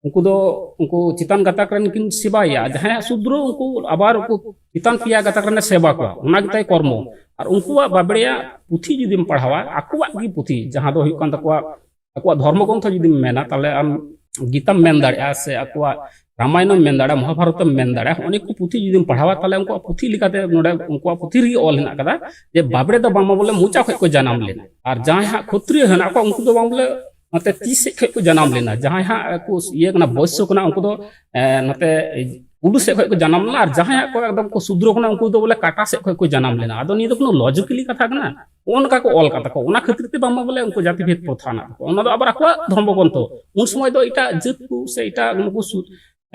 ᱩᱱᱠᱩ ᱫᱚ ᱩᱱᱠᱩ ᱪᱮᱛᱟᱱ ᱜᱟᱛᱟᱠ ᱨᱮᱱ ᱠᱤᱱ ᱥᱮᱵᱟᱭᱟ, ᱡᱟᱦᱟᱸᱭᱟᱜ ᱥᱩᱫᱨᱚ ᱩᱱᱠᱩ ᱟᱵᱟᱨ ᱩᱱᱠᱩ ᱪᱮᱛᱟᱱ ᱯᱮᱭᱟ ᱜᱟᱛᱟᱠ ᱨᱮᱱᱮ ᱥᱮᱵᱟ ᱠᱚᱣᱟ, ᱚᱱᱟ ᱜᱮᱛᱟᱭ ᱠᱚᱨᱢᱚ᱾ ᱟᱨ ᱩᱱᱠᱩᱣᱟᱜ ᱵᱟᱵᱽᱲᱮᱭᱟᱜ ᱯᱩᱛᱷᱤ ᱡᱩᱫᱤᱢ ᱯᱟᱲᱦᱟᱣᱟ, ᱟᱠᱚᱣᱟᱜ ᱜᱮ ᱯᱩᱛᱷᱤ, ᱡᱟᱦᱟᱸ ᱫᱚ ᱦᱩᱭᱩᱜ ᱠᱟᱱ ᱛᱟᱠᱚᱣᱟ ᱟᱠᱚᱣᱟᱜ ᱫᱷᱚᱨᱢᱚ ᱜᱨᱚᱱᱛᱷᱚ ᱡᱩᱫᱤᱢ ᱢᱮᱱᱟ, ᱛᱟᱦᱚᱞᱮ ᱟᱢ ᱜᱤᱛᱟᱢ ᱢᱮᱱ ᱫᱟᱲᱮᱭᱟᱜᱼᱟ, ᱥᱮ ᱟᱠᱚᱣᱟᱜ ᱨᱟᱢᱟᱭᱚᱱᱮᱢ ᱢᱮᱱ ᱫᱟᱲᱮᱭᱟᱜᱼᱟ, ᱢᱚᱦᱟᱵᱷᱟᱨᱚᱛᱮᱢ ᱢᱮᱱ ᱫᱟᱲᱮᱭᱟᱜᱼᱟ, ᱚᱱᱮ ᱠᱚ ᱯᱩᱛᱷᱤ ᱡᱩᱫᱤᱢ ᱯᱟᱲᱦᱟᱣᱟ, ᱛᱟᱦᱚᱞᱮ ᱩᱱᱠᱩᱣᱟᱜ ᱯᱩᱛᱷᱤ ᱞᱮᱠᱟᱛᱮ ᱱᱚᱰᱮ ᱩᱱᱠᱩᱣᱟᱜ ᱯᱩᱛᱷᱤ ᱨᱮᱜᱮ ᱚᱞ ᱦᱮᱱᱟᱜ ᱠᱟᱫᱟ ᱡᱮ ᱵᱟᱵᱽᱲᱮ ᱫᱚ ᱵᱟᱝᱢᱟ ᱵᱚᱞᱮ ᱢᱚᱪᱟ ᱠᱷᱚᱡ ᱠᱚ ᱡᱟᱱᱟᱢ ᱞᱮᱱᱟ, ᱟᱨ ᱡᱟᱦᱟᱸᱭ ᱦᱟᱸᱜ ᱠᱷᱚᱛᱨᱤᱭᱚ ᱦᱮᱱᱟᱜ ᱠᱚᱣᱟ ᱩᱱᱠᱩ ᱫᱚ ᱵᱟᱝ ᱵᱚᱞᱮ ᱱᱚᱛᱮ ᱛᱤ ᱥᱮᱫ ᱠᱷᱚᱡ ᱠᱚ ᱡᱟᱱᱟᱢ ᱞᱮᱱᱟ, ᱡᱟᱦᱟᱸᱭ ᱦᱟᱸᱜ ᱠᱚ ᱤᱭᱟᱹ ᱠᱟᱱᱟ, ᱵᱳᱭᱥᱚ ᱠᱟᱱᱟ, ᱩᱱᱠᱩ ᱫᱚ ᱮ, ᱱᱚᱛᱮ ᱩᱰᱩ ᱥᱮᱫ ᱠᱷᱚᱡ ᱠᱚ ᱡᱟᱱᱟᱢ ᱞᱮᱱᱟ, ᱟᱨ ᱡᱟᱦᱟᱸᱭ ᱦᱟᱸᱜ ᱠᱚ ᱮᱠᱫᱚᱢ ᱠᱚ ᱥᱩᱫᱨᱚ ᱠᱟᱱᱟ ᱩᱱᱠᱩ ᱫᱚ ᱵᱚᱞᱮ ᱠᱟᱴᱟ ᱥᱮᱫ ᱠᱷᱚᱡ ᱠᱚ ᱡᱟᱱᱟᱢ ᱞᱮᱱᱟ᱾ ᱟᱫᱚ ᱱᱤᱭᱟᱹ ᱫᱚ ᱠᱳᱱᱳ ᱞᱚᱡᱤᱠᱮᱞᱤ ᱠᱟᱛᱷᱟ ᱠᱟᱱᱟ? ᱚᱱᱠᱟ ᱠᱚ ᱚᱞ ᱠᱟᱫᱟ ᱠᱚ, ᱚᱱᱟ ᱠᱷᱟᱹᱛᱤᱨ ᱛᱮ ᱵᱟᱝᱢᱟ ᱵᱚᱞᱮ ᱩᱱᱠᱩ ᱡᱟᱹᱛᱤ ᱵᱷᱮᱫ ᱯᱨᱚᱛᱷᱟ ᱦᱮᱱᱟᱜ ᱛᱟᱠᱚᱣᱟ᱾ ᱚᱱᱟ ᱫᱚ ᱟᱵᱟᱨ ᱟᱠᱚᱣᱟᱜ ᱫᱷᱚᱨᱢᱚ ᱜᱨᱚᱱᱛᱷᱚ, ᱩᱱ ᱥᱚᱢᱚᱭ ᱫᱚ ᱮᱴᱟᱜ ᱡᱟᱹᱛ ᱠᱚ ᱥᱮ ᱮᱴᱟᱜ ᱱᱩᱠᱩ ᱥᱩ-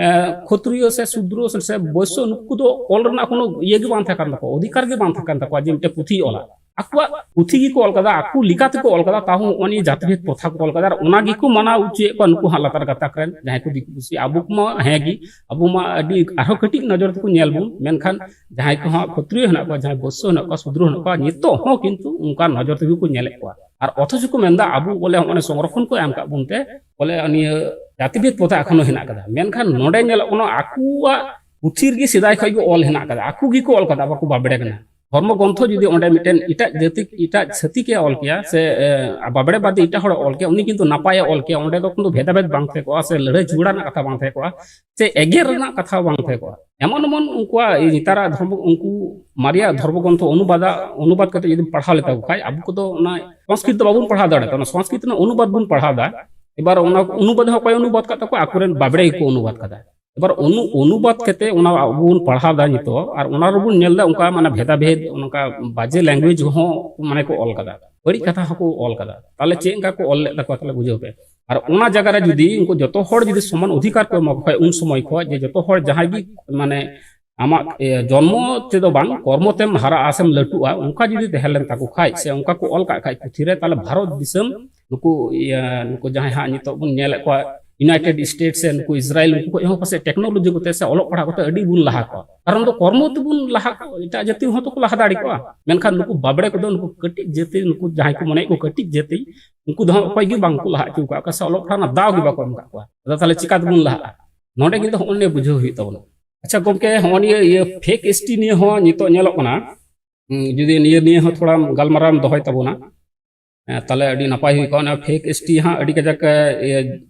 ᱮ, ᱠᱷᱚᱛᱨᱤᱭᱚ ᱥᱮ ᱥᱩᱫᱨᱚ ᱥᱮ, ᱥᱮ ᱵᱳᱭᱥᱚ, ᱱᱩᱠᱩ ᱫᱚ ᱚᱞ ᱨᱮᱱᱟᱜ ᱠᱳᱱᱳ ᱤᱭᱟᱹ ᱜᱮ ᱵᱟᱝ ᱛᱟᱦᱮᱸ ᱠᱟᱱ ᱛᱟᱠᱚᱣᱟ, ᱚᱫᱷᱤᱠᱟᱨ ᱜᱮ ᱵᱟᱝ ᱛᱟᱦᱮᱸ ᱠᱟᱱ ᱛᱟᱠᱚᱣᱟ ᱡᱮ ᱢᱤᱫᱴᱮᱱ ᱯᱩᱛᱷᱤ ᱚᱞᱟ᱾ ᱟᱠᱚᱣᱟᱜ ᱯᱩᱛᱷᱤ ᱜᱮᱠᱚ ᱚᱞ ᱠᱟᱫᱟ, ᱟᱠᱚ ᱞᱮᱠᱟ ᱛᱮᱠᱚ ᱚᱞ ᱠᱟᱫᱟ, ᱛᱟᱦᱚᱸ ᱱᱚᱜᱼᱚ ᱱᱤᱭᱟᱹ ᱡᱟᱹᱛᱤ ᱵᱷᱮᱫ ᱯᱨᱚᱛᱷᱟ ᱠᱚ ᱚᱞ ᱠᱟᱫᱟ᱾ ᱟᱨ ᱚᱱᱟ ᱜᱮᱠᱚ ᱢᱟᱱᱟᱣ ᱦᱚᱪᱚᱭᱮᱫ ᱠᱚᱣᱟ ᱱᱩᱠᱩ ᱦᱟᱸᱜ ᱞᱟᱛᱟᱨ ᱜᱟᱛᱟᱠ ᱨᱮᱱ ᱡᱟᱦᱟᱸᱭ ᱠᱚ ᱫᱤᱠᱩ ᱯᱩᱥᱤ᱾ ᱟᱵᱚ ᱠᱚᱢᱟ ᱦᱮᱸ ᱜᱮ, ᱟᱵᱚ ᱢᱟ ᱟᱹᱰᱤ ᱟᱨᱦᱚᱸ ᱠᱟᱹᱴᱤᱡ ᱱᱚᱡᱚᱨ ᱛᱮᱠᱚ ᱧᱮᱞ ᱵᱚᱱ, ᱢᱮᱱᱠᱷᱟᱱ ᱡᱟᱦᱟᱸᱭ ᱠᱚ ᱦᱟᱸᱜ ᱠᱷᱚᱛᱨᱤᱭᱚ ᱦᱮᱱᱟᱜ ᱠᱚᱣᱟ, ᱡᱟᱦᱟᱸᱭ ᱵᱳᱭᱥᱚ ᱦᱮᱱᱟᱜ ᱠᱚᱣᱟ, ᱥᱩᱫᱨᱚ ᱦᱮᱱᱟᱜ ᱠᱚᱣᱟ, ᱱᱤᱛᱚᱜ ᱦᱚᱸ ᱠᱤᱱᱛᱩ ᱚᱱᱠᱟ ᱱᱚᱡᱚᱨ ᱛᱮᱜᱮ ᱠᱚ ᱧᱮᱞᱮᱫ ᱠᱚᱣᱟ᱾ ᱟᱨ ᱚᱛᱷᱚᱪᱚ ᱠᱚ ᱢᱮᱱᱫᱟ ᱟᱵᱚ ᱵᱚᱞᱮ ᱦᱚᱸᱜᱼᱚᱭ ᱥᱚᱝᱨᱚᱠᱷᱚᱱ ᱠᱚ ᱮᱢ ᱠᱟᱜ ᱵᱚᱱ ᱛᱮ ᱵᱚᱞᱮ ᱱᱤᱭᱟᱹ ᱡᱟᱹᱛᱤ ᱵᱷᱮᱫ ᱯᱨᱚᱛᱷᱟ ᱮᱠᱷᱚᱱᱳ ᱦᱮᱱᱟᱜ ᱠᱟᱫᱟ᱾ ᱢᱮᱱᱠᱷᱟᱱ ᱱᱚᱰᱮ ᱧᱮᱞᱚᱜ ᱠᱟᱱᱟ ᱟᱠᱚᱣᱟᱜ ᱯᱩᱛᱷᱤ ᱨᱮᱜᱮ ᱥᱮᱫᱟᱭ ᱠᱷᱚᱡ ᱜᱮ ᱚᱞ ᱦᱮᱱᱟᱜ ᱠᱟᱫᱟ, ᱟᱠᱚ ᱜᱮᱠᱚ ᱚᱞ ᱠᱟᱫᱟ, ᱵᱟᱠᱚ ᱵᱟᱵᱽᱲᱮ ᱠᱟᱱᱟ᱾ ᱫᱷᱚᱨᱢᱚ ᱜᱨᱚᱱᱛᱷᱚ ᱡᱩᱫᱤ ᱚᱸᱰᱮ ᱢᱤᱫᱴᱮᱱ ᱮᱴᱟᱜ ᱡᱟᱹᱛᱤ, ᱮᱴᱟᱜ ᱪᱷᱟᱹᱛᱤᱠᱮ ᱚᱞ ᱠᱮᱭᱟ, ᱥᱮ ᱮ, ᱵᱟᱵᱲᱮ ᱵᱟᱫᱮ ᱮᱴᱟᱜ ᱦᱚᱲᱮ ᱚᱞ ᱠᱮᱭᱟ, ᱩᱱᱤ ᱠᱤᱱᱛᱩ ᱱᱟᱯᱟᱭᱮ ᱚᱞ ᱠᱮᱭᱟ, ᱚᱸᱰᱮ ᱫᱚ ᱠᱤᱱᱛᱩ ᱵᱷᱮᱫᱟᱵᱷᱮᱫ ᱵᱟᱝ ᱛᱟᱦᱮᱸ ᱠᱚᱜᱼᱟ, ᱥᱮ ᱞᱟᱹᱲᱦᱟᱹᱭ ᱡᱷᱚᱜᱽᱲᱟ ᱨᱮᱱᱟᱜ ᱠᱟᱛᱷᱟ ᱵᱟᱝ ᱛᱟᱦᱮᱸ ᱠᱚᱜᱼᱟ, ᱥᱮ ᱮᱜᱮᱨ ᱨᱮᱱᱟᱜ ᱠᱟᱛᱷᱟ ᱵᱟᱝ ᱛᱟᱦᱮᱸ ᱠᱚᱜᱼᱟ᱾ ᱮᱢᱚᱱ ᱮᱢᱚᱱ ᱩᱱᱠᱩᱣᱟᱜ ᱱᱮᱛᱟᱨᱟᱜ ᱫᱷᱚᱨᱢᱚ, ᱩᱱᱠᱩ ᱢᱟᱨᱮᱭᱟᱜ ᱫᱷᱚᱨᱢᱚ ᱜᱨᱚᱱᱛᱷᱚ ᱚᱱᱩᱵᱟᱫᱟ, ᱚᱱᱩᱵᱟᱫ ᱠᱟᱛᱮ ᱡᱩᱫᱤᱢ ᱯᱟᱲᱦᱟᱣ ᱞᱮᱛᱟ ᱠᱚ ᱠᱷᱟᱡ, ᱟᱵᱚ ᱠᱚᱫᱚ ᱚᱱᱟ ᱥᱚᱝᱥᱠᱨᱤᱛ ᱫᱚ ᱵᱟᱵᱚᱱ ᱯᱟᱲᱦᱟᱣ ᱫᱟᱲᱮᱭᱟᱜᱼᱟ᱾ ᱚᱱᱟ ᱥᱚᱝᱥᱠᱨᱤᱛ ᱨᱮᱱᱟᱜ ᱚᱱᱩᱵᱟᱫ ᱵᱚᱱ ᱯᱟᱲᱦᱟᱣ ᱫᱟ᱾ ᱮᱵᱟᱨ ᱚᱱᱟ ᱚᱱᱩᱵᱟᱫ ᱦᱚᱸ ᱚᱠᱚᱭ ᱚᱱᱩᱵᱟᱫ ᱠᱟᱜ ᱛᱟᱠᱚᱣᱟ? ᱟᱠᱚᱨᱮᱱ ᱵᱟᱵᱲᱮ ᱜᱮᱠᱚ ᱚᱱᱩᱵᱟᱫ ᱠᱟᱫᱟ᱾ ᱮᱵᱟᱨ ᱚᱱᱩ-, ᱚᱱᱩᱵᱟᱫ ᱠᱟᱛᱮ ᱚᱱᱟ ᱟᱵᱚ ᱵᱚᱱ ᱯᱟᱲᱦᱟᱣ ᱫᱟ ᱱᱤᱛᱚᱜ, ᱟᱨ ᱚᱱᱟ ᱨᱮᱵᱚᱱ ᱧᱮᱞ ᱫᱟ ᱚᱱᱠᱟ ᱢᱟᱱᱮ ᱵᱷᱮᱫᱟ ᱵᱷᱮᱫ, ᱚᱱᱠᱟ ᱵᱟᱡᱮ language ᱦᱚᱸ ᱢᱟᱱᱮ ᱠᱚ ᱚᱞ ᱠᱟᱫᱟ, ᱵᱟᱹᱲᱤᱡ ᱠᱟᱛᱷᱟ ᱦᱚᱸᱠᱚ ᱚᱞ ᱠᱟᱫᱟ᱾ ᱛᱟᱦᱞᱮ ᱪᱮᱫ ᱚᱱᱠᱟ ᱠᱚ ᱚᱞ ᱞᱮᱫ ᱛᱟᱠᱚᱣᱟ? ᱛᱟᱦᱞᱮ ᱵᱩᱡᱷᱟᱹᱣ ᱯᱮ᱾ ᱟᱨ ᱚᱱᱟ ᱡᱟᱭᱜᱟ ᱨᱮ ᱡᱩᱫᱤ ᱩᱱᱠᱩ ᱡᱚᱛᱚ ᱦᱚᱲ ᱡᱩᱫᱤ ᱥᱚᱢᱟᱱ ᱚᱫᱷᱤᱠᱟᱨ ᱠᱚ ᱮᱢᱟ ᱠᱚ ᱠᱷᱟᱡ ᱩᱱ ᱥᱚᱢᱚᱭ ᱠᱷᱚᱡ, ᱡᱮ ᱡᱚᱛᱚ ᱦᱚᱲ ᱡᱟᱦᱟᱸᱭ ᱜᱮ ᱢᱟᱱᱮ ᱟᱢᱟᱜ, ᱮ, ᱡᱚᱱᱢᱚ ᱛᱮᱫᱚ ᱵᱟᱝ, ᱠᱚᱨᱢᱚ ᱛᱮᱢ ᱦᱟᱨᱟᱜᱼᱟ ᱥᱮᱢ ᱞᱟᱹᱴᱩᱜᱼᱟ, ᱚᱱᱠᱟ ᱡᱩᱫᱤ ᱛᱟᱦᱮᱸ ᱞᱮᱱ ᱛᱟᱠᱚ ᱠᱷᱟᱡ, ᱥᱮ ᱚᱱᱠᱟ ᱠᱚ ᱚᱞ ᱠᱟᱜ ᱠᱷᱟᱡ ᱯᱩᱛᱷᱤ ᱨᱮ, ᱛᱟᱦᱞᱮ ᱵᱷᱟᱨᱚᱛ ᱫᱤᱥᱚᱢ ᱱᱩᱠᱩ, ᱤᱭᱟᱹ, ᱱᱩᱠᱩ ᱡᱟᱦᱟᱸᱭ ᱦᱟᱸᱜ ᱱᱤᱛᱚᱜ ᱵᱚᱱ ᱧᱮᱞᱮᱫ ᱠᱚᱣᱟ, United States ᱥᱮ ᱱᱩᱠᱩ ᱤᱥᱨᱟᱭᱮᱞ, ᱩᱱᱠᱩ ᱠᱷᱚᱡ ᱦᱚᱸ ᱯᱟᱥᱮᱡ technology ᱠᱚᱛᱮ ᱥᱮ ᱚᱞᱚᱜ ᱯᱟᱲᱦᱟᱜ ᱠᱚᱛᱮ ᱟᱹᱰᱤ ᱵᱚᱱ ᱞᱟᱦᱟ ᱠᱚᱣᱟ᱾ ᱠᱟᱨᱚᱱ ᱫᱚ ᱠᱚᱨᱢᱚ ᱛᱮᱵᱚᱱ ᱞᱟᱦᱟ ᱠᱚᱣᱟ, ᱮᱴᱟᱜ ᱡᱟᱹᱛᱤ ᱦᱚᱸ ᱛᱚᱠᱚ ᱞᱟᱦᱟ ᱫᱟᱲᱮ ᱠᱚᱣᱟ᱾ ᱢᱮᱱᱠᱷᱟᱱ ᱱᱩᱠᱩ ᱵᱟᱵᱲᱮ ᱠᱚᱫᱚ, ᱱᱩᱠᱩ ᱠᱟᱹᱴᱤᱡ ᱡᱟᱹᱛᱤ, ᱱᱩᱠᱩ ᱡᱟᱦᱟᱸᱭ ᱠᱚ ᱢᱚᱱᱮᱭᱮᱫ ᱠᱚ ᱠᱟᱹᱴᱤᱡ ᱡᱟᱹᱛᱤ, ᱩᱱᱠᱩ ᱫᱚ ᱦᱟᱸᱜ ᱚᱠᱚᱭ ᱜᱮ ᱵᱟᱝ ᱠᱚ ᱞᱟᱦᱟ ᱦᱚᱪᱚ ᱟᱠᱟᱫ ᱠᱚᱣᱟ, ᱥᱮ ᱚᱞᱚᱜ ᱯᱟᱲᱦᱟᱜ ᱨᱮᱱᱟᱜ ᱫᱟᱣ ᱜᱮ ᱵᱟᱠᱚ ᱮᱢ ᱟᱠᱟᱫ ᱠᱚᱣᱟ᱾ ᱟᱫᱚ ᱛᱟᱦᱞᱮ ᱪᱤᱠᱟ ᱛᱮᱵᱚᱱ ᱞᱟᱦᱟᱜᱼᱟ? ᱱᱚᱰᱮ ᱠᱤᱱᱛᱩ ᱦᱚᱸᱜᱼᱚ ᱱᱤᱭᱟᱹ ᱵᱩᱡᱷᱟᱹᱣ ᱦᱩᱭᱩᱜ ᱛᱟᱵᱚᱱᱟ᱾ ᱟᱪᱪᱷᱟ ᱜᱚᱢᱠᱮ, ᱦᱚᱸᱜᱼᱚ ᱱᱤᱭᱟᱹ, ᱤᱭᱟᱹ, fake S T ᱱᱤᱭᱮ ᱦᱚᱸ ᱱᱤᱛᱚᱜ ᱧᱮᱞᱚᱜ ᱠᱟᱱᱟ, ᱦᱩᱸ, ᱡᱩᱫᱤ ᱱᱤᱭᱟᱹ ᱱᱤᱭᱮ ᱦᱚᱸ ᱛᱷᱚᱲᱟ ᱜᱟᱞᱢᱟᱨᱟᱣ ᱮᱢ ᱫᱚᱦᱚᱭ ᱛᱟᱵᱚᱱᱟ, ᱦᱮᱸ, ᱛᱟᱦᱞᱮ ᱟᱹᱰᱤ ᱱᱟᱯᱟᱭ ᱦᱩᱭ ᱠᱚᱜᱼᱟ᱾ ᱚᱱᱟ fake S T ᱦᱟᱸᱜ ᱟᱹᱰᱤ ᱠᱟᱡᱟᱠ, ᱮ, ᱤᱭᱟᱹ,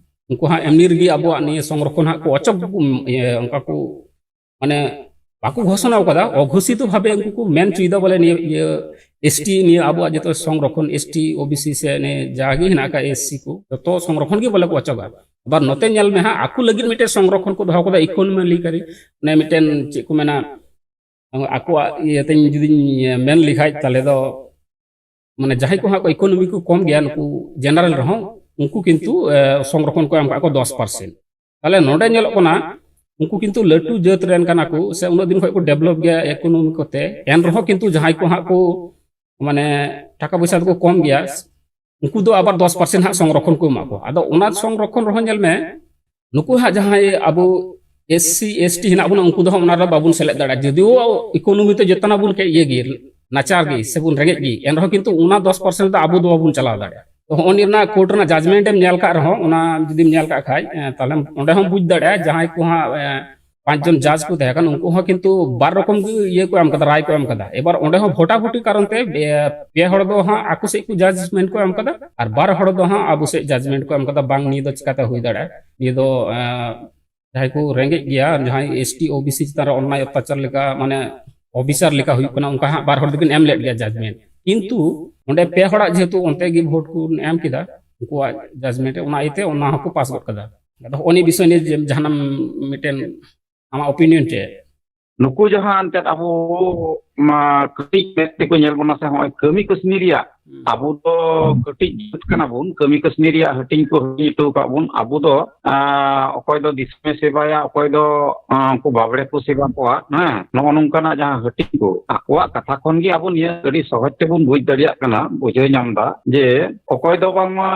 ᱩᱱᱠᱩ ᱦᱟᱸᱜ ᱮᱢᱱᱤ ᱨᱮᱜᱮ ᱟᱵᱚᱣᱟᱜ ᱱᱤᱭᱟᱹ ᱥᱚᱝᱨᱚᱠᱷᱚᱱ ᱦᱟᱸᱜ ᱠᱚ ᱚᱪᱚᱜ, ᱤᱭᱟᱹ, ᱚᱱᱠᱟ ᱠᱚ, ᱢᱟᱱᱮ, ᱵᱟᱠᱚ ᱜᱷᱳᱥᱚᱱᱟ ᱟᱠᱟᱫᱟ, ᱚᱜᱷᱳᱥᱤᱛᱚ ᱵᱷᱟᱵᱮ ᱩᱱᱠᱩ ᱠᱚ ᱢᱮᱱ ᱦᱚᱪᱚᱭᱮᱫᱟ ᱵᱚᱞᱮ ᱱᱤᱭᱟᱹ, ᱤᱭᱟᱹ, S T, ᱱᱤᱭᱟᱹ ᱟᱵᱚᱣᱟᱜ ᱡᱚᱛᱚ ᱥᱚᱝᱨᱚᱠᱷᱚᱱ, S T, O B C ᱥᱮ ᱱᱤᱭᱟᱹ ᱡᱟᱜᱮ ᱦᱮᱱᱟᱜ ᱟᱠᱟᱫ S C ᱠᱚ, ᱡᱚᱛᱚ ᱥᱚᱝᱨᱚᱠᱷᱚᱱ ᱜᱮ ᱵᱚᱞᱮ ᱠᱚ ᱚᱪᱚᱜᱟ᱾ ᱟᱵᱟᱨ ᱱᱚᱛᱮ ᱧᱮᱞ ᱢᱮ ᱦᱟᱸᱜ, ᱟᱠᱚ ᱞᱟᱹᱜᱤᱫ ᱢᱤᱫᱴᱮᱱ ᱥᱚᱝᱨᱚᱠᱷᱚᱱ ᱠᱚ ᱫᱚᱦᱚ ᱠᱟᱫᱟ, economically, ᱢᱟᱱᱮ, ᱢᱤᱫᱴᱮᱱ ᱪᱮᱫ ᱠᱚ ᱢᱮᱱᱟ, ᱟᱠᱚᱣᱟᱜ ᱤᱭᱟᱹᱛᱮᱧ ᱡᱩᱫᱤᱧ ᱢᱮᱱ ᱞᱮᱠᱷᱟᱡ, ᱛᱟᱦᱞᱮ ᱫᱚ ᱢᱟᱱᱮ ᱡᱟᱦᱟᱸᱭ ᱠᱚ ᱦᱟᱸᱜ ᱠᱚ economy ᱠᱚ ᱠᱚᱢ ᱜᱮᱭᱟ, ᱱᱩᱠᱩ general ᱨᱮᱦᱚᱸ, ᱩᱱᱠᱩ ᱠᱤᱱᱛᱩ, ᱮ, ᱥᱚᱝᱨᱚᱠᱷᱚᱱ ᱠᱚ ᱮᱢ ᱠᱟᱜ ᱠᱚ ᱫᱚᱥ percent᱾ ᱛᱟᱦᱞᱮ ᱱᱚᱰᱮ ᱧᱮᱞᱚᱜ ᱠᱟᱱᱟ, ᱩᱱᱠᱩ ᱠᱤᱱᱛᱩ ᱞᱟᱹᱴᱩ ᱡᱟᱹᱛ ᱨᱮᱱ ᱠᱟᱱᱟ ᱠᱚ, ᱥᱮ ᱩᱱᱟᱹᱜ ᱫᱤᱱ ᱠᱷᱚᱱ ᱠᱚ develop ᱜᱮᱭᱟ economy ᱠᱚᱛᱮ, ᱮᱱ ᱨᱮᱦᱚᱸ ᱠᱤᱱᱛᱩ ᱡᱟᱦᱟᱸᱭ ᱠᱚ ᱦᱟᱸᱜ ᱠᱚ, ᱢᱟᱱᱮ, ᱴᱟᱠᱟ ᱯᱚᱭᱥᱟ ᱫᱚᱠᱚ ᱠᱚᱢ ᱜᱮᱭᱟ, ᱩᱱᱠᱩ ᱫᱚ ᱟᱵᱟᱨ ᱫᱚᱥ percent ᱦᱟᱸᱜ ᱥᱚᱝᱨᱚᱠᱷᱚᱱ ᱠᱚ ᱮᱢᱟ ᱠᱚᱣᱟ᱾ ᱟᱫᱚ ᱚᱱᱟ ᱥᱚᱝᱨᱚᱠᱷᱚᱱ ᱨᱮᱦᱚᱸ ᱧᱮᱞ ᱢᱮ, ᱱᱩᱠᱩ ᱦᱟᱸᱜ ᱡᱟᱦᱟᱸᱭ ᱟᱵᱚ S C, S T ᱦᱮᱱᱟᱜ ᱵᱚᱱᱟ, ᱩᱱᱠᱩ ᱫᱚ ᱦᱟᱸᱜ ᱚᱱᱟ ᱨᱮ ᱵᱟᱵᱚᱱ ᱥᱮᱞᱮᱫ ᱫᱟᱲᱮᱭᱟᱜᱼᱟ᱾ ᱡᱩᱫᱤᱭᱳ economy ᱛᱮ ᱡᱚᱛᱚᱱᱟ ᱵᱚᱱ ᱠᱮ-, ᱤᱭᱟᱹ ᱜᱮ, ᱱᱟᱪᱟᱨ ᱜᱮ, ᱥᱮᱵᱚᱱ ᱨᱮᱸᱜᱮᱡ ᱜᱮ, ᱮᱱ ᱨᱮᱦᱚᱸ ᱠᱤᱱᱛᱩ ᱚᱱᱟ ᱫᱚᱥ percent ᱫᱚ ᱟᱵᱚ ᱫᱚ ᱵᱟᱵᱚᱱ ᱪᱟᱞᱟᱣ ᱫᱟᱲᱮᱭᱟᱜᱼᱟ᱾ ᱛᱚ, ᱦᱚᱸᱜᱼᱚ ᱱᱤᱭᱟᱹ ᱨᱮᱱᱟᱜ court ᱨᱮᱱᱟᱜ judgment ᱮᱢ ᱧᱮᱞ ᱠᱟᱜ ᱨᱮᱦᱚᱸ, ᱚᱱᱟ ᱡᱩᱫᱤᱢ ᱧᱮᱞ ᱠᱟᱜ ᱠᱷᱟᱡ, ᱮ, ᱛᱟᱦᱞᱮ ᱚᱸᱰᱮ ᱦᱚᱸ ᱵᱩᱡᱽ ᱫᱟᱲᱮᱭᱟᱜᱼᱟ, ᱡᱟᱦᱟᱸᱭ ᱠᱚ ᱦᱟᱸᱜ, ᱮ, ᱯᱟᱸᱪ ᱡᱚᱱ ᱡᱟᱡᱽ ᱠᱚ ᱛᱟᱦᱮᱸ ᱠᱟᱱᱟ, ᱩᱱᱠᱩ ᱦᱚᱸ ᱠᱤᱱᱛᱩ ᱵᱟᱨ ᱨᱚᱠᱚᱢ ᱜᱮ ᱤᱭᱟᱹ ᱠᱚ ᱮᱢ ᱠᱟᱫᱟ, ᱨᱟᱭ ᱠᱚ ᱮᱢ ᱠᱟᱫᱟ᱾ ᱮᱵᱟᱨ ᱚᱸᱰᱮ ᱦᱚᱸ ᱵᱷᱳᱴᱟ ᱵᱷᱩᱴᱤ ᱠᱟᱨᱚᱱ ᱛᱮ ᱯᱮ, ᱯᱮ ᱦᱚᱲ ᱫᱚ ᱦᱟᱸᱜ ᱟᱠᱚ ᱥᱮᱫ ᱠᱚ ᱡᱟᱡᱽᱢᱮᱱᱴ ᱠᱚ ᱮᱢ ᱠᱟᱫᱟ, ᱟᱨ ᱵᱟᱨ ᱦᱚᱲ ᱫᱚ ᱦᱟᱸᱜ ᱟᱵᱚ ᱥᱮᱫ ᱡᱟᱡᱽᱢᱮᱱᱴ ᱠᱚ ᱮᱢ ᱠᱟᱫᱟ, ᱵᱟᱝ ᱱᱤᱭᱟᱹ ᱫᱚ ᱪᱤᱠᱟᱛᱮ ᱦᱩᱭ ᱫᱟᱲᱮᱭᱟᱜᱼᱟ, ᱱᱤᱭᱟᱹ ᱫᱚ ᱮᱸ, ᱡᱟᱦᱟᱸᱭ ᱠᱚ ᱨᱮᱸᱜᱮᱡ ᱜᱮᱭᱟ, ᱡᱟᱦᱟᱸᱭ ᱮᱥ ᱴᱤ ᱳ ᱵᱤ ᱥᱤ ᱪᱮᱛᱟᱱ ᱨᱮ ᱚᱱᱱᱟᱭ ᱚᱛᱛᱟᱪᱟᱨ ᱞᱮᱠᱟ, ᱢᱟᱱᱮ ᱚᱵᱷᱤᱥᱟᱨ ᱞᱮᱠᱟ ᱦᱩᱭᱩᱜ ᱠᱟᱱᱟ, ᱚᱱᱠᱟ ᱦᱟᱸᱜ ᱵᱟᱨ ᱦᱚᱲ ᱫᱚᱠᱤᱱ ᱮᱢ ᱞᱮᱫ ᱜᱮᱭᱟ ᱡᱟᱡᱽᱢᱮᱱᱴ᱾ ᱠᱤᱱᱛᱩ ᱚᱸᱰᱮ ᱯᱮ ᱦᱚᱲᱟᱜ ᱡᱮᱦᱮᱛᱩ ᱚᱱᱛᱮ ᱜᱮ ᱵᱷᱳᱴ ᱠᱚ ᱮᱢ ᱠᱮᱫᱟ ᱩᱱᱠᱩᱣᱟᱜ ᱡᱟᱡᱽᱢᱮᱱᱴ ᱨᱮ, ᱚᱱᱟ ᱤᱭᱟᱹᱛᱮ ᱚᱱᱟ ᱦᱚᱸᱠᱚ ᱯᱟᱥ ᱜᱚᱫ ᱠᱟᱫᱟ᱾ ᱟᱫᱚ ᱦᱚᱸᱜᱼᱚ ᱱᱤᱭᱟᱹ ᱵᱤᱥᱚᱭ ᱱᱤᱭᱮ ᱡᱮ ᱡᱟᱦᱟᱱᱟᱜ ᱢᱤᱫᱴᱮᱱ ᱟᱢᱟᱜ ᱚᱯᱤᱱᱤᱭᱚᱱ ᱪᱮᱫ? ᱱᱩᱠᱩ ᱡᱟᱦᱟᱸ ᱮᱱᱛᱮᱫ ᱟᱵᱚ ᱢᱟ ᱠᱟᱹᱴᱤᱡ ᱢᱮᱫ ᱛᱮᱠᱚ ᱧᱮᱞ ᱵᱚᱱᱟ ᱥᱮ, ᱦᱚᱸᱜᱼᱚᱭ ᱠᱟᱹᱢᱤ ᱠᱟᱹᱥᱱᱤ ᱨᱮᱭᱟᱜ, ᱦᱩᱸ᱾ ᱟᱵᱚ ᱫᱚ ᱠᱟᱹᱴᱤᱡ ᱡᱟᱹᱛ ᱠᱟᱱᱟ ᱵᱚᱱ, ᱠᱟᱹᱢᱤ ᱠᱟᱹᱥᱱᱤ ᱨᱮᱭᱟᱜ ᱦᱟᱹᱴᱤᱧ ᱠᱚ ᱦᱟᱹᱴᱤᱧ ᱦᱚᱴᱚ ᱟᱠᱟᱫ ᱵᱚᱱ᱾ ᱟᱵᱚ ᱫᱚ, ᱟᱸ, ᱚᱠᱚᱭ ᱫᱚ ᱫᱤᱥᱚᱢᱮ ᱥᱮᱵᱟᱭᱟ, ᱚᱠᱚᱭ ᱫᱚ, ᱟᱸ, ᱩᱱᱠᱩ ᱵᱟᱵᱲᱮ ᱠᱚ ᱥᱮᱵᱟ ᱠᱚᱣᱟ, ᱦᱮᱸ, ᱱᱚᱜᱼᱚ ᱱᱚᱝᱠᱟᱱᱟᱜ ᱡᱟᱦᱟᱸ ᱦᱟᱹᱴᱤᱧ ᱠᱚ, ᱟᱠᱚᱣᱟᱜ ᱠᱟᱛᱷᱟ ᱠᱷᱚᱱ ᱜᱮ ᱟᱵᱚ ᱱᱤᱭᱟᱹ ᱟᱹᱰᱤ ᱥᱚᱦᱚᱡ ᱛᱮᱵᱚᱱ ᱵᱩᱡᱽ ᱫᱟᱲᱮᱭᱟᱜ ᱠᱟᱱᱟ, ᱵᱩᱡᱷᱟᱹᱣ ᱧᱟᱢ ᱮᱫᱟ ᱡᱮ ᱚᱠᱚᱭ ᱫᱚ ᱵᱟᱝᱢᱟ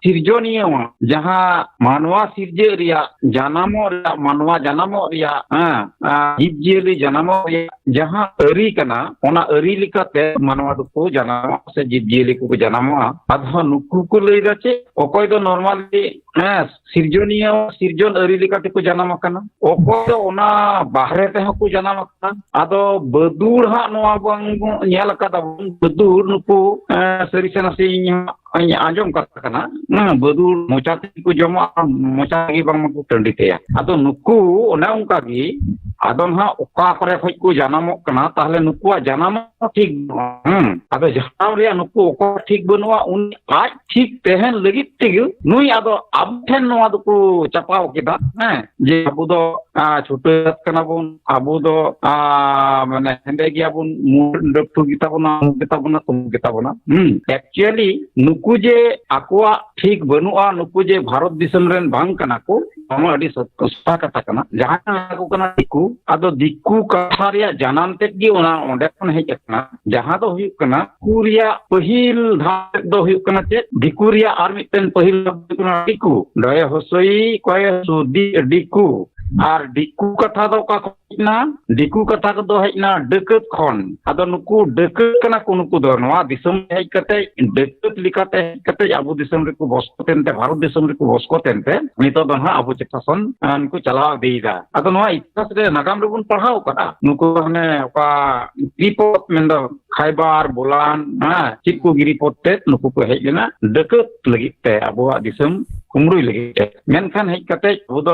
ᱥᱤᱨᱡᱚᱱᱤᱭᱟᱹ ᱡᱟᱦᱟᱸ ᱢᱟᱱᱣᱟ ᱥᱤᱨᱡᱟᱹᱜ ᱨᱮᱭᱟᱜ, ᱡᱟᱱᱟᱢᱚᱜ ᱨᱮᱭᱟᱜ, ᱢᱟᱱᱣᱟ ᱡᱟᱱᱟᱢᱚᱜ ᱨᱮᱭᱟᱜ, ᱦᱮᱸ, ᱟᱨ ᱡᱤᱵᱽ ᱡᱤᱭᱟᱹᱞᱤ ᱡᱟᱱᱟᱢᱚᱜ ᱨᱮᱭᱟᱜ ᱡᱟᱦᱟᱸ ᱟᱹᱨᱤ ᱠᱟᱱᱟ, ᱚᱱᱟ ᱟᱹᱨᱤ ᱞᱮᱠᱟᱛᱮ ᱢᱟᱱᱣᱟ ᱫᱚᱠᱚ ᱡᱟᱱᱟᱢᱚᱜᱼᱟ ᱥᱮ ᱡᱤᱵᱽ ᱡᱤᱭᱟᱹᱞᱤ ᱠᱚᱠᱚ ᱡᱟᱱᱟᱢᱚᱜᱼᱟ᱾ ᱟᱫᱚ ᱱᱩᱠᱩ ᱠᱚ ᱞᱟᱹᱭᱫᱟ ᱪᱮᱫ, ᱚᱠᱚᱭ ᱫᱚ normally, ᱦᱮᱸ, ᱥᱤᱨᱡᱚᱱᱤᱭᱟᱹ ᱥᱤᱨᱡᱚᱱ ᱟᱹᱨᱤ ᱞᱮᱠᱟ ᱛᱮᱠᱚ ᱡᱟᱱᱟᱢ ᱟᱠᱟᱱᱟ, ᱚᱠᱚᱭ ᱫᱚ ᱚᱱᱟ ᱵᱟᱦᱨᱮ ᱛᱮᱦᱚᱸ ᱠᱚ ᱡᱟᱱᱟᱢ ᱟᱠᱟᱱᱟ᱾ ᱟᱫᱚ ᱵᱟᱹᱫᱩᱲ ᱦᱟᱸᱜ ᱱᱚᱣᱟ ᱵᱚᱱ ᱧᱮᱞ ᱟᱠᱟᱫᱟ ᱵᱚᱱ, ᱵᱟᱹᱫᱩᱲ ᱱᱩᱠᱩ, ᱮᱸ, ᱥᱟᱹᱨᱤ ᱥᱮ ᱱᱟᱥᱮ ᱤᱧ ᱦᱚᱸ ᱤᱧ ᱟᱸᱡᱚᱢ ᱠᱟᱛᱷᱟ ᱠᱟᱱᱟ, ᱦᱮᱸ, ᱵᱟᱹᱫᱩᱲ ᱢᱚᱪᱟ ᱛᱮᱜᱮ ᱠᱚ ᱡᱚᱢᱟ, ᱢᱚᱪᱟ ᱛᱮᱜᱮ ᱵᱟᱝᱢᱟ ᱠᱚ ᱴᱟᱺᱰᱤ ᱛᱟᱭᱟ᱾ ᱟᱫᱚ ᱱᱩᱠᱩ ᱚᱱᱮ ᱚᱱᱠᱟ ᱜᱮ, ᱟᱫᱚ ᱱᱟᱦᱟᱜ ᱚᱠᱟ ᱠᱚᱨᱮ ᱠᱷᱚᱡ ᱠᱚ ᱡᱟᱱᱟᱢᱚᱜ ᱠᱟᱱᱟ, ᱛᱟᱦᱞᱮ ᱱᱩᱠᱩᱣᱟᱜ ᱡᱟᱱᱟᱢ ᱦᱚᱸ ᱴᱷᱤᱠ ᱵᱟᱹᱱᱩᱜᱼᱟ᱾ ᱦᱮᱸ, ᱟᱫᱚ ᱡᱟᱱᱟᱢ ᱨᱮᱭᱟᱜ ᱱᱩᱠᱩ ᱚᱠᱚᱭ ᱴᱷᱤᱠ ᱵᱟᱹᱱᱩᱜᱼᱟ, ᱩᱱᱤ ᱟᱡ ᱴᱷᱤᱠ ᱛᱟᱦᱮᱱ ᱞᱟᱹᱜᱤᱫ ᱛᱮᱜᱮ ᱱᱩᱭ ᱟᱫᱚ ᱟᱵᱚ ᱴᱷᱮᱱ ᱱᱚᱣᱟ ᱫᱚᱠᱚ ᱪᱟᱯᱟᱣ ᱠᱮᱫᱟ, ᱦᱮᱸ, ᱡᱮ ᱟᱵᱚ ᱫᱚ, ᱟ, ᱪᱷᱩᱴᱟᱹ ᱡᱟᱹᱛ ᱠᱟᱱᱟ ᱵᱚᱱ, ᱟᱵᱚ ᱫᱚ, ᱟ, ᱢᱟᱱᱮ ᱦᱮᱸᱫᱮ ᱜᱮᱭᱟ ᱵᱚᱱ, ᱢᱩ ᱰᱟᱹᱯᱴᱩ ᱜᱮᱛᱟ ᱵᱚᱱᱟ, ᱩᱢᱩᱠ ᱜᱮᱛᱟ ᱵᱚᱱᱟ, ᱛᱩᱢᱩᱠ ᱜᱮᱛᱟ ᱵᱚᱱᱟ᱾ ᱦᱩᱸ, actually ᱱᱩᱠᱩ ᱡᱮ ᱟᱠᱚᱣᱟᱜ ᱴᱷᱤᱠ ᱵᱟᱹᱱᱩᱜᱼᱟ, ᱱᱩᱠᱩ ᱡᱮ ᱵᱷᱟᱨᱚᱛ ᱫᱤᱥᱚᱢ ᱨᱮᱱ ᱵᱟᱝ ᱠᱟᱱᱟ ᱠᱚ, ᱱᱚᱣᱟ ᱟᱹᱰᱤ ᱥᱚᱛ-, ᱥᱚᱥᱛᱟ ᱠᱟᱛᱷᱟ ᱠᱟᱱᱟ᱾ ᱡᱟᱦᱟᱸᱭ ᱠᱚ ᱢᱮᱛᱟ ᱠᱚ ᱠᱟᱱᱟ ᱫᱤᱠᱩ, ᱟᱫᱚ ᱫᱤᱠᱩ ᱠᱟᱛᱷᱟ ᱨᱮᱭᱟᱜ ᱡᱟᱱᱟᱢ ᱛᱮᱫ ᱜᱮ ᱚᱱᱟ ᱚᱸᱰᱮ ᱠᱷᱚᱱ ᱦᱮᱡ ᱟᱠᱟᱱᱟ᱾ ᱡᱟᱦᱟᱸ ᱫᱚ ᱦᱩᱭᱩᱜ ᱠᱟᱱᱟ, ᱫᱤᱠᱩ ᱨᱮᱭᱟᱜ ᱯᱟᱹᱦᱤᱞ ᱫᱷᱟᱣ ᱫᱚ ᱦᱩᱭᱩᱜ ᱠᱟᱱᱟ ᱪᱮᱫ? ᱫᱤᱠᱩ ᱨᱮᱭᱟᱜ ᱟᱨ ᱢᱤᱫᱴᱮᱱ ᱯᱟᱹᱦᱤᱞ ᱫᱷᱟᱣ ᱫᱚ ᱦᱩᱭᱩᱜ ᱠᱟᱱᱟ ᱫᱤᱠᱩ᱾ ᱰᱚᱭᱮ ᱦᱚᱥᱚᱭᱤ ᱠᱚᱭᱮ ᱥᱩᱫᱤ ᱫᱤᱠᱩ᱾ ᱟᱨ ᱫᱤᱠᱩ ᱠᱟᱛᱷᱟ ᱫᱚ ᱚᱠᱟ ᱠᱷᱚᱱ ᱦᱮᱡ ᱮᱱᱟ? ᱫᱤᱠᱩ ᱠᱟᱛᱷᱟ ᱠᱚᱫᱚ ᱦᱮᱡ ᱮᱱᱟ ᱰᱟᱹᱠᱟᱹᱛ ᱠᱷᱚᱱ᱾ ᱟᱫᱚ ᱱᱩᱠᱩ ᱰᱟᱹᱠᱟᱹᱛ ᱠᱟᱱᱟ ᱠᱚ, ᱱᱩᱠᱩ ᱫᱚ ᱱᱚᱣᱟ ᱫᱤᱥᱚᱢ ᱦᱮᱡ ᱠᱟᱛᱮ, ᱰᱟᱹᱠᱟᱹᱛ ᱞᱮᱠᱟᱛᱮ ᱦᱮᱡ ᱠᱟᱛᱮ ᱟᱵᱚ ᱫᱤᱥᱚᱢ ᱨᱮᱠᱚ ᱵᱚᱥᱠᱚᱛ ᱮᱱᱛᱮ, ᱵᱷᱟᱨᱚᱛ ᱫᱤᱥᱚᱢ ᱨᱮᱠᱚ ᱵᱚᱥᱠᱚᱛ ᱮᱱᱛᱮ, ᱱᱤᱛᱚᱜ ᱫᱚ ᱱᱟᱦᱟᱜ ᱟᱵᱚ ᱪᱮᱛᱟᱱ ᱥᱮᱱ, ᱟᱸ, ᱠᱚ ᱪᱟᱞᱟᱣ ᱤᱫᱤᱭᱮᱫᱟ᱾ ᱟᱫᱚ ᱱᱚᱣᱟ ᱤᱛᱤᱦᱟᱥ ᱨᱮ, ᱱᱟᱜᱟᱢ ᱨᱮᱵᱚᱱ ᱯᱟᱲᱦᱟᱣ ᱠᱟᱫᱟ, ᱱᱩᱠᱩ ᱦᱟᱱᱮ ᱚᱠᱟ ᱜᱤᱨᱤᱯᱚᱫ ᱢᱮᱱᱫᱚ ᱠᱷᱟᱭᱵᱟᱨ, ᱵᱳᱞᱟᱱ, ᱦᱮᱸ, ᱪᱮᱫ ᱠᱚ ᱜᱤᱨᱤᱯᱚᱫ ᱛᱮ ᱱᱩᱠᱩ ᱠᱚ ᱦᱮᱡ ᱞᱮᱱᱟ ᱰᱟᱹᱠᱟᱹᱛ ᱞᱟᱹᱜᱤᱫ ᱛᱮ, ᱟᱵᱚᱣᱟᱜ ᱫᱤᱥᱚᱢ ᱠᱩᱢᱲᱩᱭ ᱞᱟᱹᱜᱤᱫ ᱛᱮ᱾ ᱢᱮᱱᱠᱷᱟᱱ ᱦᱮᱡ ᱠᱟᱛᱮ ᱟᱵᱚ ᱫᱚ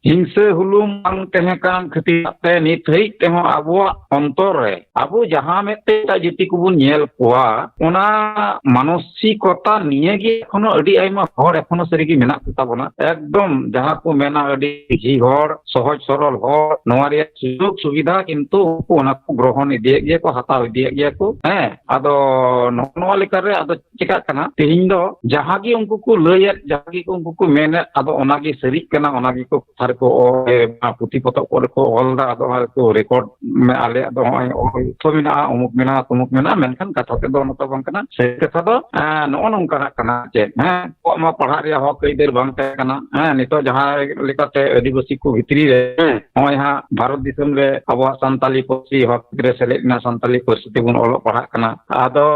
ᱦᱤᱝᱥᱟᱹ ᱦᱩᱞᱩᱢ ᱵᱟᱝ ᱛᱟᱦᱮᱸ ᱠᱟᱱ ᱠᱷᱟᱹᱛᱤᱨ ᱛᱮ ᱱᱤᱛ ᱦᱟᱹᱵᱤᱡ ᱛᱮᱦᱚᱸ ᱟᱵᱚᱣᱟᱜ ᱚᱱᱛᱚᱨ ᱨᱮ ᱟᱵᱚ ᱡᱟᱦᱟᱸ ᱢᱮᱫ ᱛᱮ ᱮᱴᱟᱜ ᱡᱟᱹᱛᱤ ᱠᱚᱵᱚᱱ ᱧᱮᱞ ᱠᱚᱣᱟ, ᱚᱱᱟ ᱢᱟᱱᱚᱥᱤᱠᱚᱛᱟ ᱱᱤᱭᱟᱹ ᱜᱮ ᱮᱠᱷᱚᱱᱳ ᱟᱹᱰᱤ ᱟᱭᱢᱟ ᱦᱚᱲ ᱮᱠᱷᱚᱱᱳ ᱥᱟᱹᱨᱤ ᱜᱮ ᱢᱮᱱᱟᱜ ᱠᱚ ᱛᱟᱵᱚᱱᱟ᱾ ᱮᱠᱫᱚᱢ ᱡᱟᱦᱟᱸ ᱠᱚ ᱢᱮᱱᱟ ᱟᱹᱰᱤ ᱥᱚᱡᱷᱮ ᱦᱚᱲ, ᱥᱚᱦᱚᱡ ᱥᱚᱨᱚᱞ ᱦᱚᱲ, ᱱᱚᱣᱟ ᱨᱮᱭᱟᱜ ᱥᱩᱡᱳᱜᱽ ᱥᱩᱵᱤᱫᱷᱟ ᱠᱤᱱᱛᱩ ᱩᱱᱠᱩ ᱚᱱᱟ ᱠᱚ ᱜᱨᱚᱦᱚᱱ ᱤᱫᱤᱭᱮᱫ ᱜᱮᱭᱟ ᱠᱚ, ᱦᱟᱛᱟᱣ ᱤᱫᱤᱭᱮᱫ ᱜᱮᱭᱟ ᱠᱚ᱾ ᱦᱮᱸ, ᱟᱫᱚ ᱱᱚᱜᱼᱚ ᱱᱚᱣᱟ ᱞᱮᱠᱟᱨᱮ ᱟᱫᱚ ᱪᱮᱠᱟᱜ ᱠᱟᱱᱟ, ᱛᱮᱦᱮᱧ ᱫᱚ ᱡᱟᱦᱟᱸ ᱜᱮ ᱩᱱᱠᱩ ᱠᱚ ᱞᱟᱹᱭᱮᱫ, ᱡᱟᱦᱟᱸ ᱜᱮ ᱩᱱᱠᱩ ᱠᱚ ᱢᱮᱱᱮᱫ, ᱟᱫᱚ ᱚᱱᱟ ᱜᱮ ᱥᱟᱹᱨᱤᱜ ᱠᱟᱱᱟ, ᱚᱱᱟ ᱜᱮ ᱠᱚ ᱠᱟᱛᱷᱟ ᱨᱮᱠᱚ ᱚᱞ, ᱮ, ᱯᱩᱛᱷᱤ ᱯᱚᱛᱚᱵ ᱠᱚᱨᱮ ᱠᱚ ᱚᱞ ᱮᱫᱟ, ᱟᱫᱚ ᱚᱱᱟ ᱨᱮᱠᱚ ᱨᱮᱠᱚᱨᱰ, ᱢᱮ-, ᱟᱞᱮᱭᱟᱜ ᱫᱚ ᱱᱚᱜᱼᱚᱭ ᱚᱞ ᱛᱚ ᱢᱮᱱᱟᱜᱼᱟ, ᱚᱢᱩᱠ ᱢᱮᱱᱟᱜᱼᱟ, ᱛᱚᱢᱩᱠ ᱢᱮᱱᱟᱜᱼᱟ, ᱢᱮᱱᱠᱷᱟᱱ ᱠᱟᱛᱷᱟ ᱛᱮᱫ ᱫᱚ ᱚᱱᱟ ᱛᱚ ᱵᱟᱝ ᱠᱟᱱᱟ᱾ ᱥᱟᱹᱨᱤ ᱠᱟᱛᱷᱟ ᱫᱚ, ᱮ, ᱱᱚᱜᱼᱚ ᱱᱚᱝᱠᱟᱱᱟᱜ ᱠᱟᱱᱟ᱾ ᱪᱮᱫ, ᱦᱮᱸ, ᱟᱵᱚᱣᱟᱜ ᱢᱟ ᱯᱟᱲᱦᱟᱜ ᱨᱮᱭᱟᱜ ᱦᱚᱠ ᱟᱹᱭᱫᱟᱹᱨ ᱵᱟᱝ ᱛᱟᱦᱮᱸ ᱠᱟᱱᱟ᱾ ᱦᱮᱸ, ᱱᱤᱛᱚᱜ ᱡᱟᱦᱟᱸ ᱞᱮᱠᱟᱛᱮ ᱟᱹᱫᱤᱵᱟᱹᱥᱤ ᱠᱚ ᱵᱷᱤᱛᱨᱤ ᱨᱮ, ᱦᱮᱸ, ᱱᱚᱜᱼᱚᱭ ᱦᱟᱸᱜ ᱵᱷᱟᱨᱚᱛ ᱫᱤᱥᱚᱢ ᱨᱮ ᱟᱵᱚᱣᱟᱜ ᱥᱟᱱᱛᱟᱞᱤ ᱯᱟᱹᱨᱥᱤ ᱦᱚᱠ ᱨᱮ ᱥᱮᱞᱮᱫ ᱮᱱᱟ, ᱥᱟᱱᱛᱟᱞᱤ ᱯᱟᱹᱨᱥᱤ ᱛᱮᱵᱚᱱ ᱚᱞᱚᱜ ᱯᱟᱲᱦᱟᱜ ᱠᱟᱱᱟ᱾ ᱟᱫᱚ,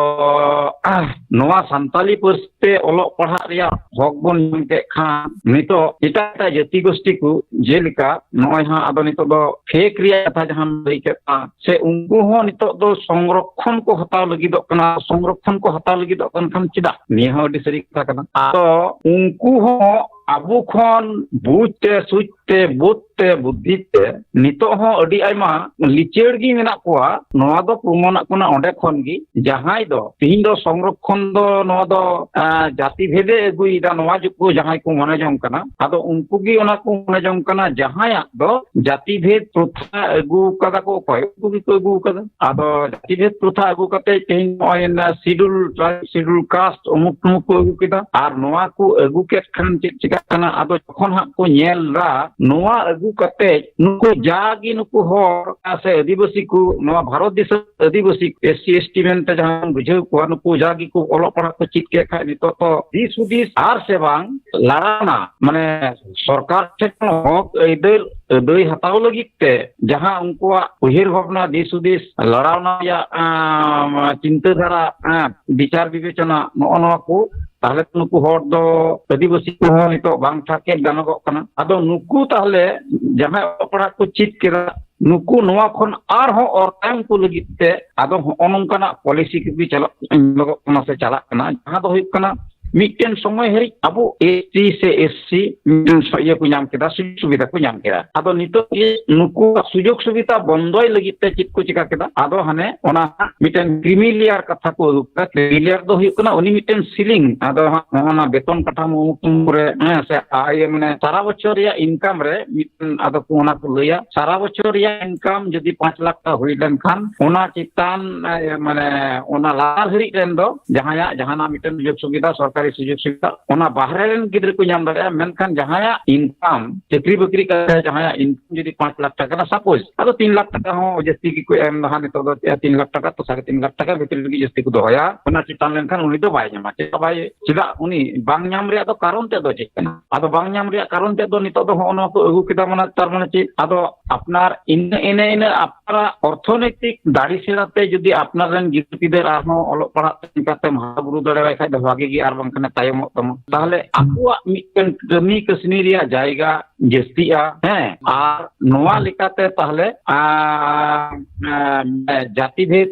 ᱟᱦ, ᱱᱚᱣᱟ ᱥᱟᱱᱛᱟᱞᱤ ᱯᱟᱹᱨᱥᱤ ᱛᱮ ᱚᱞᱚᱜ ᱯᱟᱲᱦᱟᱜ ᱨᱮᱭᱟᱜ ᱦᱚᱠ ᱵᱚᱱ ᱧᱟᱢ ᱠᱮᱫ ᱠᱷᱟᱱ, ᱱᱤᱛᱚᱜ ᱮᱴᱟᱜ ᱮᱴᱟᱜ ᱡᱟᱹᱛᱤ ᱜᱳᱥᱴᱤ ᱠᱚ, ᱡᱮᱞᱮᱠᱟ ᱱᱚᱜᱼᱚᱭ ᱦᱟᱸᱜ, ᱟᱫᱚ ᱱᱤᱛᱚᱜ ᱫᱚ ᱯᱷᱮᱠ ᱨᱮᱭᱟᱜ ᱠᱟᱛᱷᱟ ᱡᱟᱦᱟᱸᱢ ᱞᱟᱹᱭ ᱠᱮᱫ, ᱥᱮ ᱩᱱᱠᱩ ᱦᱚᱸ ᱱᱤᱛᱚᱜ ᱫᱚ ᱥᱚᱝᱨᱚᱠᱷᱚᱱ ᱠᱚ ᱦᱟᱛᱟᱣ ᱞᱟᱹᱜᱤᱫᱚᱜ ᱠᱟᱱᱟ᱾ ᱥᱚᱝᱨᱚᱠᱷᱚᱱ ᱠᱚ ᱦᱟᱛᱟᱣ ᱞᱟᱹᱜᱤᱫᱚᱜ ᱠᱟᱱ ᱠᱷᱟᱱ ᱪᱮᱫᱟᱜ? ᱱᱤᱭᱟᱹ ᱦᱚᱸ ᱟᱹᱰᱤ ᱥᱟᱹᱨᱤ ᱠᱟᱛᱷᱟ ᱠᱟᱱᱟ᱾ ᱟᱫᱚ ᱩᱱᱠᱩ ᱦᱚᱸ ᱟᱵᱚ ᱠᱷᱚᱱ ᱵᱩᱡᱽ ᱛᱮ, ᱥᱩᱡᱽ ᱛᱮ, ᱵᱩᱫᱽ ᱛᱮ, ᱵᱩᱫᱽᱫᱷᱤ ᱛᱮ ᱱᱤᱛᱚᱜ ᱦᱚᱸ ᱟᱹᱰᱤ ᱟᱭᱢᱟ ᱞᱤᱪᱟᱹᱲ ᱜᱮ ᱢᱮᱱᱟᱜ ᱠᱚᱣᱟ᱾ ᱱᱚᱣᱟ ᱫᱚ ᱯᱨᱚᱢᱟᱱᱚᱜ ᱠᱟᱱᱟ ᱚᱸᱰᱮ ᱠᱷᱚᱱ ᱜᱮ, ᱡᱟᱦᱟᱸᱭ ᱫᱚ ᱛᱤᱦᱤᱧ ᱫᱚ ᱥᱚᱝᱨᱚᱠᱷᱚᱱ ᱫᱚ ᱱᱚᱣᱟ ᱫᱚ, ᱟᱸ, ᱡᱟᱹᱛᱤ ᱵᱷᱮᱫᱮ ᱟᱹᱜᱩᱭᱮᱫᱟ, ᱱᱚᱣᱟ ᱡᱩᱜᱽ ᱠᱚ ᱡᱟᱦᱟᱸᱭ ᱠᱚ ᱢᱚᱱᱮ ᱡᱚᱝ ᱠᱟᱱᱟ, ᱟᱫᱚ ᱩᱱᱠᱩ ᱜᱮ ᱚᱱᱟ ᱠᱚ ᱢᱚᱱᱮ ᱡᱚᱝ ᱠᱟᱱᱟ, ᱡᱟᱦᱟᱸᱭᱟᱜ ᱫᱚ ᱡᱟᱹᱛᱤ ᱵᱷᱮᱫ ᱯᱨᱚᱛᱷᱟ ᱟᱹᱜᱩ ᱠᱟᱫᱟ ᱠᱚ, ᱚᱠᱚᱭ ᱩᱱᱠᱩ ᱜᱮᱠᱚ ᱟᱹᱜᱩ ᱠᱟᱫᱟ᱾ ᱟᱫᱚ ᱡᱟᱹᱛᱤ ᱵᱷᱮᱫ ᱯᱨᱚᱛᱷᱟ ᱟᱹᱜᱩ ᱠᱟᱛᱮ ᱛᱮᱦᱮᱧ ᱱᱚᱜᱼᱚᱭ ᱥᱤᱰᱩᱞ ᱴᱨᱟᱭᱤᱵᱽ, ᱥᱤᱰᱩᱞ ᱠᱟᱥᱴ, ᱚᱢᱩᱠ ᱛᱚᱢᱩᱠ ᱠᱚ ᱟᱹᱜᱩ ᱠᱮᱫᱟ᱾ ᱟᱨ ᱱᱚᱣᱟ ᱠᱚ ᱟᱹᱜᱩ ᱠᱮᱫ ᱠᱷᱟᱱ ᱪᱮᱫ ᱪᱤᱠᱟᱹᱜ ᱠᱟᱱᱟ? ᱟᱫᱚ ᱡᱚᱠᱷᱚᱱ ᱦᱟᱸᱜ ᱠᱚ ᱧᱮᱞ ᱫᱟ ᱱᱚᱣᱟ ᱟᱹᱜᱩ ᱠᱟᱛᱮ ᱱᱩᱠᱩ ᱡᱟᱜᱮ ᱱᱩᱠᱩ ᱦᱚᱲ ᱥᱮ ᱟᱹᱫᱤᱵᱟᱹᱥᱤ ᱠᱚ, ᱱᱚᱣᱟ ᱵᱷᱟᱨᱚᱛ ᱫᱤᱥᱚᱢ ᱟᱹᱫᱤᱵᱟᱹᱥᱤ, ᱮᱥ ᱥᱤ, ᱮᱥ ᱴᱤ ᱢᱮᱱᱛᱮ ᱡᱟᱦᱟᱸ ᱵᱚᱱ ᱵᱩᱡᱷᱟᱹᱣ ᱠᱚᱣᱟ, ᱱᱩᱠᱩ ᱡᱟᱜᱮ ᱠᱚ ᱚᱞᱚᱜ ᱯᱟᱲᱦᱟᱜ ᱠᱚ ᱪᱮᱫ ᱠᱮᱫ ᱠᱷᱟᱡ ᱱᱤᱛᱚᱜ ᱫᱚ ᱫᱤᱥ ᱦᱩᱫᱤᱥ ᱟᱨ ᱥᱮ ᱵᱟᱝ ᱞᱟᱲᱟᱣᱱᱟ, ᱢᱟᱱᱮ ᱥᱚᱨᱠᱟᱨ ᱴᱷᱮᱱ ᱦᱚᱸ ᱦᱚᱠ ᱟᱹᱭᱫᱟᱹᱨ ᱟᱹᱫᱟᱹᱭ ᱦᱟᱛᱟᱣ ᱞᱟᱹᱜᱤᱫ ᱛᱮ ᱡᱟᱦᱟᱸ ᱩᱱᱠᱩᱣᱟᱜ ᱩᱭᱦᱟᱹᱨ ᱵᱷᱟᱵᱽᱱᱟ, ᱫᱤᱥ ᱦᱩᱫᱤᱥ, ᱞᱟᱲᱟᱣᱱᱟ ᱨᱮᱭᱟᱜ, ᱟᱸ, ᱪᱤᱱᱛᱟᱹ ᱫᱷᱟᱨᱟ, ᱟᱸ, ᱵᱤᱪᱟᱨ ᱵᱤᱵᱮᱪᱚᱱᱟ, ᱱᱚᱜᱼᱚ ᱱᱚᱣᱟ ᱠᱚ, ᱛᱟᱦᱞᱮ ᱛᱚ ᱱᱩᱠᱩ ᱦᱚᱲ ᱫᱚ ᱟᱹᱫᱤᱵᱟᱹᱥᱤ ᱠᱚᱦᱚᱸ ᱱᱤᱛᱚᱜ ᱵᱟᱝ ᱴᱟᱨᱜᱮᱴ ᱜᱟᱱᱚᱜᱚᱜ ᱠᱟᱱᱟ᱾ ᱟᱫᱚ ᱱᱩᱠᱩ ᱛᱟᱦᱞᱮ ᱡᱟᱦᱟᱸᱭ ᱚᱞᱚᱜ ᱯᱟᱲᱦᱟᱜ ᱠᱚ ᱪᱮᱫ ᱠᱮᱫᱟ, ᱱᱩᱠᱩ ᱱᱚᱣᱟ ᱠᱷᱚᱱ ᱟᱨᱦᱚᱸ ᱚᱨ ᱛᱟᱭᱚᱢ ᱠᱚ ᱞᱟᱹᱜᱤᱫ ᱛᱮ ᱟᱫᱚ ᱦᱚᱸᱜᱼᱚ ᱱᱚᱝᱠᱟᱱᱟᱜ ᱯᱚᱞᱤᱥᱤ ᱠᱚᱜᱮ ᱪᱟᱞᱟᱜ, ᱧᱮᱞᱚᱜᱚᱜ ᱠᱟᱱᱟ ᱥᱮ ᱪᱟᱞᱟᱜ ᱠᱟᱱᱟ, ᱡᱟᱦᱟᱸ ᱫᱚ ᱦᱩᱭᱩᱜ ᱠᱟᱱᱟ ᱢᱤᱫᱴᱮᱱ ᱥᱚᱢᱚᱭ ᱦᱟᱹᱨᱤᱡ ᱟᱵᱚ ᱮᱥ ᱴᱤ ᱥᱮ ᱮᱥ ᱥᱤ ᱢᱤᱫᱴᱮᱱ ᱥᱚ-, ᱤᱭᱟᱹ ᱠᱚ ᱧᱟᱢ ᱠᱮᱫᱟ, ᱥᱩᱡᱳᱜᱽ ᱥᱩᱵᱤᱫᱷᱟ ᱠᱚ ᱧᱟᱢ ᱠᱮᱫᱟ᱾ ᱟᱫᱚ ᱱᱤᱛᱚᱜ ᱜᱮ ᱱᱩᱠᱩᱣᱟᱜ ᱥᱩᱡᱳᱜᱽ ᱥᱩᱵᱤᱫᱷᱟ ᱵᱚᱱᱫᱚᱭ ᱞᱟᱹᱜᱤᱫ ᱛᱮ ᱪᱮᱫ ᱠᱚ ᱪᱤᱠᱟ ᱠᱮᱫᱟ? ᱟᱫᱚ ᱦᱟᱱᱮ ᱚᱱᱟ ᱦᱟᱸᱜ ᱢᱤᱫᱴᱮᱱ ᱠᱨᱤᱢᱤ ᱞᱮᱭᱟᱨ ᱠᱟᱛᱷᱟ ᱠᱚ ᱟᱹᱜᱩ ᱠᱮᱫᱟ᱾ ᱠᱨᱤᱢᱤ ᱞᱮᱭᱟᱨ ᱫᱚ ᱦᱩᱭᱩᱜ ᱠᱟᱱᱟ ᱩᱱᱤ ᱢᱤᱫᱴᱮᱱ ᱥᱤᱞᱤᱝ, ᱟᱫᱚ ᱦᱟᱸᱜ ᱱᱚᱜᱼᱚ ᱱᱟ ᱵᱮᱛᱚᱱ ᱠᱟᱴᱷᱟᱢᱳ ᱨᱮ, ᱦᱮᱸ, ᱥᱮ ᱟᱭ, ᱢᱟᱱᱮ ᱥᱟᱨᱟ ᱵᱚᱪᱷᱚᱨ ᱨᱮᱭᱟᱜ ᱤᱱᱠᱟᱢ ᱨᱮ ᱢᱤᱫᱴᱮᱱ, ᱟᱫᱚ ᱠᱚ ᱚᱱᱟ ᱠᱚ ᱞᱟᱹᱭᱟ, ᱥᱟᱨᱟ ᱵᱚᱪᱷᱚᱨ ᱨᱮᱭᱟᱜ ᱤᱱᱠᱟᱢ ᱡᱩᱫᱤ ᱯᱟᱸᱪ ᱞᱟᱠᱷ ᱴᱟᱠᱟ ᱦᱩᱭ ᱞᱮᱱᱠᱷᱟᱱ, ᱚᱱᱟ ᱪᱮᱛᱟᱱ, ᱮ, ᱢᱟᱱᱮ ᱚᱱᱟ ᱞᱟᱛᱟᱨ ᱦᱟᱹᱨᱤᱡ ᱨᱮᱱ ᱫᱚ ᱡᱟᱦᱟᱸᱭᱟᱜ ᱡᱟᱦᱟᱱᱟᱜ ᱢᱤᱫᱴᱮᱱ ᱥᱩᱡᱳᱜᱽ ᱥᱩᱵᱤᱫᱷᱟ, ᱥᱚᱨᱠᱟᱨᱤ ᱥᱩᱡᱳᱜᱽ ᱥᱩᱵᱤᱫᱷᱟ, ᱚᱱᱟ ᱵᱟᱦᱨᱮ ᱨᱮᱱ ᱜᱤᱫᱽᱨᱟᱹ ᱠᱚ ᱧᱟᱢ ᱫᱟᱲᱮᱭᱟᱜᱼᱟ᱾ ᱢᱮᱱᱠᱷᱟᱱ ᱡᱟᱦᱟᱸᱭᱟᱜ ᱤᱱᱠᱟᱢ, ᱪᱟᱹᱠᱨᱤ ᱵᱟᱹᱠᱨᱤ ᱠᱟᱛᱮ ᱡᱟᱦᱟᱸᱭᱟᱜ ᱤᱱᱠᱟᱢ ᱡᱩᱫᱤ ᱯᱟᱸᱪ ᱞᱟᱠᱷ ᱴᱟᱠᱟ ᱠᱟᱱᱟ, ᱥᱟᱯᱳᱡᱽ, ᱟᱫᱚ ᱛᱤᱱ ᱞᱟᱠᱷ ᱴᱟᱠᱟ ᱦᱚᱸ ᱡᱟᱹᱥᱛᱤ ᱜᱮᱠᱚ ᱮᱢ ᱫᱟ ᱦᱟᱸᱜ ᱱᱤᱛᱚᱜ ᱫᱚ, ᱛᱤᱱ ᱞᱟᱠᱷ ᱴᱟᱠᱟ ᱛᱚ ᱥᱟᱲᱮ ᱛᱤᱱ ᱞᱟᱠᱷ ᱴᱟᱠᱟ ᱵᱷᱤᱛᱨᱤ ᱨᱮᱜᱮ ᱡᱟᱹᱥᱛᱤ ᱠᱚ ᱫᱚᱦᱚᱭᱟ᱾ ᱚᱱᱟ ᱪᱮᱛᱟᱱ ᱞᱮᱱᱠᱷᱟᱱ ᱩᱱᱤ ᱫᱚ ᱵᱟᱭ ᱧᱟᱢᱟ᱾ ᱪᱮᱫᱟᱜ ᱵᱟᱭ, ᱪᱮᱫᱟᱜ ᱩᱱᱤ ᱵᱟᱝ ᱧᱟᱢ ᱨᱮᱭᱟᱜ ᱫᱚ ᱠᱟᱨᱚᱱ ᱛᱮᱫ ᱫᱚ ᱪᱮᱫ ᱠᱟᱱᱟ? ᱟᱫᱚ ᱵᱟᱝ ᱧᱟᱢ ᱨᱮᱭᱟᱜ ᱠᱟᱨᱚᱱ ᱛᱮᱫ ᱫᱚ ᱱᱤᱛᱚᱜ ᱫᱚ ᱦᱚᱸᱜᱼᱚ ᱱᱚᱣᱟ ᱠᱚ ᱟᱹᱜᱩ ᱠᱮᱫᱟ, ᱢᱟᱱᱮ ᱛᱟᱨ ᱢᱟᱱᱮ ᱪᱮᱫ? ᱟᱫᱚ ᱟᱯᱱᱟᱨ ᱤᱱᱟᱹ, ᱤᱱᱟᱹ, ᱤᱱᱟᱹ ᱟᱯᱱᱟᱨᱟᱜ ᱚᱨᱛᱷᱚᱱᱳᱭᱛᱤᱠ ᱫᱟᱲᱮ ᱥᱮᱬᱟ ᱛᱮ ᱡᱩᱫᱤ ᱟᱯᱱᱟᱨ ᱨᱮᱱ ᱜᱤᱫᱽᱨᱟᱹ ᱯᱤᱫᱟᱹᱨ ᱟᱨᱦᱚᱸ ᱚᱞᱚᱜ ᱯᱟᱲᱦᱟᱜ ᱛᱮ ᱚᱱᱠᱟᱛᱮᱢ ᱦᱟᱨᱟ ᱵᱩᱨᱩ ᱫᱟᱲᱮᱣᱟᱭ ᱠᱷᱟᱡ ᱫᱚ ᱵᱷᱟᱜᱮ ᱜᱮ, ᱟᱨ ᱵᱟᱝᱠᱷᱟᱱ ᱮ ᱛᱟᱭᱚᱢᱚᱜ ᱛᱟᱢᱟ᱾ ᱛᱟᱦᱞᱮ ᱟᱠᱚᱣᱟᱜ ᱢᱤᱫᱴᱮᱱ ᱠᱟᱹᱢᱤ ᱠᱟᱹᱥᱱᱤ ᱨᱮᱭᱟᱜ ᱡᱟᱭᱜᱟ ᱡᱟᱹᱥᱛᱤᱜᱼᱟ, ᱦᱮᱸ, ᱟᱨ ᱱᱚᱣᱟ ᱞᱮᱠᱟᱛᱮ ᱛᱟᱦᱞᱮ, ᱟᱸ, ᱟᱸ, ᱡᱟᱹᱛᱤ ᱵᱷᱮᱫ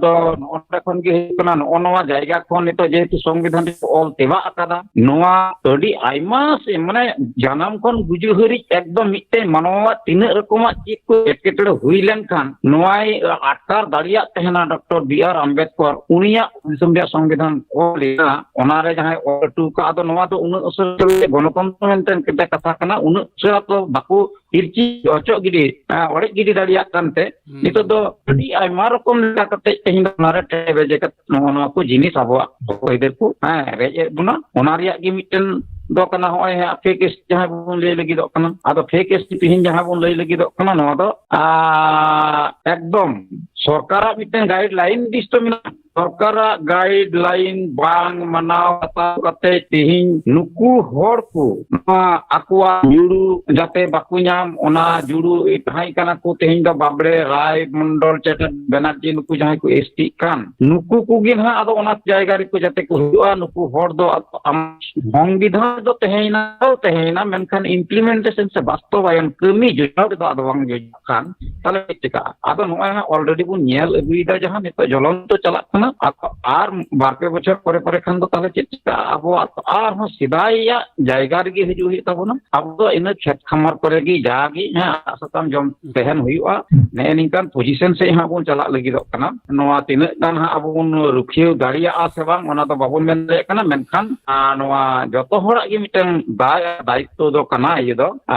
ᱫᱚ ᱱᱚᱜᱼᱚ ᱱᱚᱰᱮ ᱠᱷᱚᱱ ᱜᱮ ᱦᱩᱭᱩᱜ ᱠᱟᱱᱟ᱾ ᱱᱚᱜᱼᱚ ᱱᱚᱣᱟ ᱡᱟᱭᱜᱟ ᱠᱷᱚᱱ ᱱᱤᱛᱚᱜ ᱡᱮᱦᱮᱛᱩ ᱥᱚᱝᱵᱤᱫᱷᱟᱱ ᱨᱮᱠᱚ ᱚᱞ ᱛᱮᱵᱟᱜ ᱟᱠᱟᱫᱟ, ᱱᱚᱣᱟ ᱟᱹᱰᱤ ᱟᱭᱢᱟ ᱥᱮ, ᱢᱟᱱᱮ ᱡᱟᱱᱟᱢ ᱠᱷᱚᱱ ᱜᱩᱡᱩᱜ ᱦᱟᱹᱨᱤᱡ ᱮᱠᱫᱚᱢ ᱢᱤᱫᱴᱮᱱ ᱢᱟᱱᱣᱟᱣᱟᱜ ᱛᱤᱱᱟᱹᱜ ᱨᱚᱠᱚᱢᱟᱜ ᱪᱮᱫ ᱠᱚ ᱮᱴᱠᱮᱴᱚᱬᱮ ᱦᱩᱭ ᱞᱮᱱᱠᱷᱟᱱ ᱱᱚᱣᱟᱭ ᱟᱴᱠᱟᱨ ᱫᱟᱲᱮᱭᱟᱜ ᱛᱟᱦᱮᱱᱟ ᱰᱚᱠᱴᱚᱨ ᱵᱤ ᱟᱨ ᱟᱢᱵᱮᱫᱠᱚᱨ᱾ ᱩᱱᱤᱭᱟᱜ ᱫᱤᱥᱚᱢ ᱨᱮᱭᱟᱜ ᱥᱚᱝᱵᱤᱫᱷᱟᱱ ᱚᱞ ᱞᱮᱱᱟ, ᱚᱱᱟᱨᱮ ᱡᱟᱦᱟᱸᱭ ᱚᱞ ᱦᱚᱴᱚ ᱟᱠᱟᱫ, ᱟᱫᱚ ᱱᱚᱣᱟ ᱫᱚ ᱩᱱᱟᱹᱜ ᱩᱥᱟᱹᱨᱟ ᱜᱚᱱᱚᱛᱚᱱᱛᱨᱚ ᱢᱮᱱᱛᱮ ᱢᱤᱫᱴᱮᱱ ᱠᱟᱛᱷᱟ ᱠᱟᱱᱟ, ᱩᱱᱟᱹᱜ ᱩᱥᱟᱹᱨᱟ ᱫᱚ ᱵᱟᱠᱚ ᱤᱨᱪᱤ ᱚᱪᱚᱜ ᱜᱤᱰᱤ, ᱮ, ᱚᱲᱮᱡ ᱜᱤᱰᱤ ᱫᱟᱲᱮᱭᱟᱜ ᱠᱟᱱᱛᱮ ᱦᱩᱸ᱾ ᱱᱤᱛᱚᱜ ᱫᱚ ᱟᱹᱰᱤ ᱟᱭᱢᱟ ᱨᱚᱠᱚᱢ ᱞᱮᱠᱟ ᱠᱟᱛᱮ ᱛᱮᱦᱮᱧ ᱫᱚ ᱚᱱᱟᱨᱮ ᱴᱮ ᱵᱮᱡᱮ ᱠᱟᱛᱮ ᱱᱚᱜᱼᱚ ᱱᱚᱣᱟ ᱠᱚ ᱡᱤᱱᱤᱥ ᱟᱵᱚᱣᱟᱜ ᱦᱚᱠ ᱟᱹᱭᱫᱟᱹᱨ ᱠᱚ, ᱦᱮᱸ, ᱨᱮᱡ ᱮᱫ ᱵᱚᱱᱟ᱾ ᱚᱱᱟ ᱨᱮᱭᱟᱜ ᱜᱮ ᱢᱤᱫᱴᱮᱱ ᱫᱚ ᱠᱟᱱᱟ ᱱᱚᱜᱼᱚᱭ ᱦᱟᱸᱜ ᱯᱷᱮᱠ ᱮᱥ ᱡᱟᱦᱟᱸ ᱵᱚᱱ ᱞᱟᱹᱭ ᱞᱟᱹᱜᱤᱫᱚᱜ ᱠᱟᱱᱟ᱾ ᱟᱫᱚ ᱯᱷᱮᱠ ᱮᱥ ᱛᱮᱦᱮᱧ ᱡᱟᱦᱟᱸ ᱵᱚᱱ ᱞᱟᱹᱭ ᱞᱟᱹᱜᱤᱫᱚᱜ ᱠᱟᱱᱟ, ᱱᱚᱣᱟ ᱫᱚ ᱟᱨ ᱮᱠᱫᱚᱢ ᱥᱚᱨᱠᱟᱨᱟᱜ ᱢᱤᱫᱴᱮᱱ ᱜᱟᱭᱤᱰ ᱞᱟᱭᱤᱱ ᱫᱤᱥ ᱫᱚ ᱢᱮᱱᱟᱜᱼᱟ᱾ ᱥᱚᱨᱠᱟᱨᱟᱜ ᱜᱟᱭᱤᱰ ᱞᱟᱭᱤᱱ ᱵᱟᱝ ᱢᱟᱱᱟᱣ ᱵᱟᱛᱟᱣ ᱠᱟᱛᱮ ᱛᱮᱦᱮᱧ ᱱᱩᱠᱩ ᱦᱚᱲ ᱠᱚ ᱱᱚᱣᱟ ᱟᱠᱚᱣᱟᱜ ᱡᱩᱲᱩ ᱡᱟᱛᱮ ᱵᱟᱠᱚ ᱧᱟᱢ, ᱚᱱᱟ ᱡᱩᱲᱩ ᱛᱟᱦᱮᱸ ᱠᱟᱱᱟ ᱠᱚ᱾ ᱛᱮᱦᱮᱧ ᱫᱚ ᱵᱟᱵᱲᱮ ᱨᱟᱭ ᱢᱚᱱᱰᱚᱞ ᱪᱮᱴᱮ ᱵᱮᱱᱟᱨᱡᱤ ᱱᱩᱠᱩ ᱡᱟᱦᱟᱸᱭ ᱠᱚ ᱮᱥ ᱴᱤᱜ ᱠᱟᱱ, ᱱᱩᱠᱩ ᱠᱚᱜᱮ ᱱᱟᱦᱟᱜ ᱟᱫᱚ ᱚᱱᱟ ᱡᱟᱭᱜᱟ ᱨᱮᱠᱚ ᱡᱟᱛᱮ ᱠᱚ ᱦᱩᱭᱩᱜᱼᱟ᱾ ᱱᱩᱠᱩ ᱦᱚᱲ ᱫᱚ ᱟᱫᱚ ᱟᱢ ᱥᱚᱝᱵᱤᱫᱷᱟᱱ ᱫᱚ ᱛᱟᱦᱮᱸᱭᱮᱱᱟ, ᱫᱚ ᱛᱟᱦᱮᱸᱭᱮᱱᱟ, ᱢᱮᱱᱠᱷᱟᱱ ᱤᱢᱯᱞᱤᱢᱮᱱᱴᱮᱥᱚᱱ ᱥᱮ ᱵᱟᱥᱛᱚᱵᱟᱭᱚᱱ ᱠᱟᱹᱢᱤ ᱡᱚᱡᱟᱣ ᱨᱮᱫᱚ ᱟᱫᱚ ᱵᱟᱝ ᱡᱚᱡᱟᱜ ᱠᱷᱟᱱ ᱛᱟᱦᱞᱮ ᱪᱮᱫ ᱪᱤᱠᱟᱹᱜᱼᱟ? ᱟᱫᱚ ᱱᱚᱜᱼᱚᱭ ᱦᱟᱸᱜ ᱚᱞᱨᱮᱰᱤ ᱵᱚᱱ ᱧᱮᱞ ᱟᱹᱜᱩᱭᱮᱫᱟ, ᱡᱟᱦᱟᱸ ᱱᱤᱛᱚᱜ ᱡᱚᱞᱚᱱᱛᱚ ᱪᱟᱞᱟᱜ ᱠᱟᱱᱟ᱾ ᱟᱫᱚ ᱟᱨ ᱵᱟᱨ ᱯᱮ ᱵᱚᱪᱷᱚᱨ ᱯᱚᱨᱮ ᱯᱚᱨᱮ ᱠᱷᱟᱱ ᱫᱚ ᱛᱟᱦᱞᱮ ᱪᱮᱫ ᱪᱤᱠᱟᱹᱜᱼᱟ? ᱟᱵᱚᱣᱟᱜ ᱟᱨᱦᱚᱸ ᱥᱮᱫᱟᱭᱟᱜ ᱡᱟᱭᱜᱟ ᱨᱮᱜᱮ ᱦᱤᱡᱩᱜ ᱦᱩᱭᱩᱜ ᱛᱟᱵᱚᱱᱟ᱾ ᱟᱵᱚ ᱫᱚ ᱤᱱᱟᱹ ᱠᱷᱮᱛ ᱠᱷᱟᱢᱟᱨ ᱠᱚᱨᱮ ᱜᱮ ᱡᱟᱜᱮ ᱦᱮᱸ ᱟᱲᱟᱜ ᱥᱟᱠᱟᱢ ᱡᱚᱢ ᱛᱟᱦᱮᱱ ᱦᱩᱭᱩᱜᱼᱟ᱾ ᱱᱮᱜᱼᱮ ᱱᱤᱝᱠᱟᱱ ᱯᱚᱡᱤᱥᱚᱱ ᱥᱮᱫ ᱦᱟᱸᱜ ᱵᱚᱱ ᱪᱟᱞᱟᱜ ᱞᱟᱹᱜᱤᱫᱚᱜ ᱠᱟᱱᱟ᱾ ᱱᱚᱣᱟ ᱛᱤᱱᱟᱹᱜ ᱜᱟᱱ ᱦᱟᱸᱜ ᱟᱵᱚ ᱵᱚᱱ ᱨᱩᱠᱷᱤᱭᱟᱹ ᱫᱟᱲᱮᱭᱟᱜᱼᱟ ᱥᱮ ᱵᱟᱝ, ᱚᱱᱟ ᱫᱚ ᱵᱟᱵᱚᱱ ᱢᱮᱱ ᱫᱟᱲᱮᱭᱟᱜ ᱠᱟᱱᱟ, ᱢᱮᱱᱠᱷᱟᱱ ᱟᱨ ᱱᱚᱣᱟ ᱡᱚᱛᱚ ᱦᱚᱲᱟᱜ ᱜᱮ ᱢᱤᱫᱴᱟᱝ ᱫᱟᱭ ᱟᱨ ᱫᱟᱭᱤᱛᱛᱚ ᱫᱚ ᱠᱟᱱᱟ᱾ ᱤᱭᱟᱹ ᱫᱚ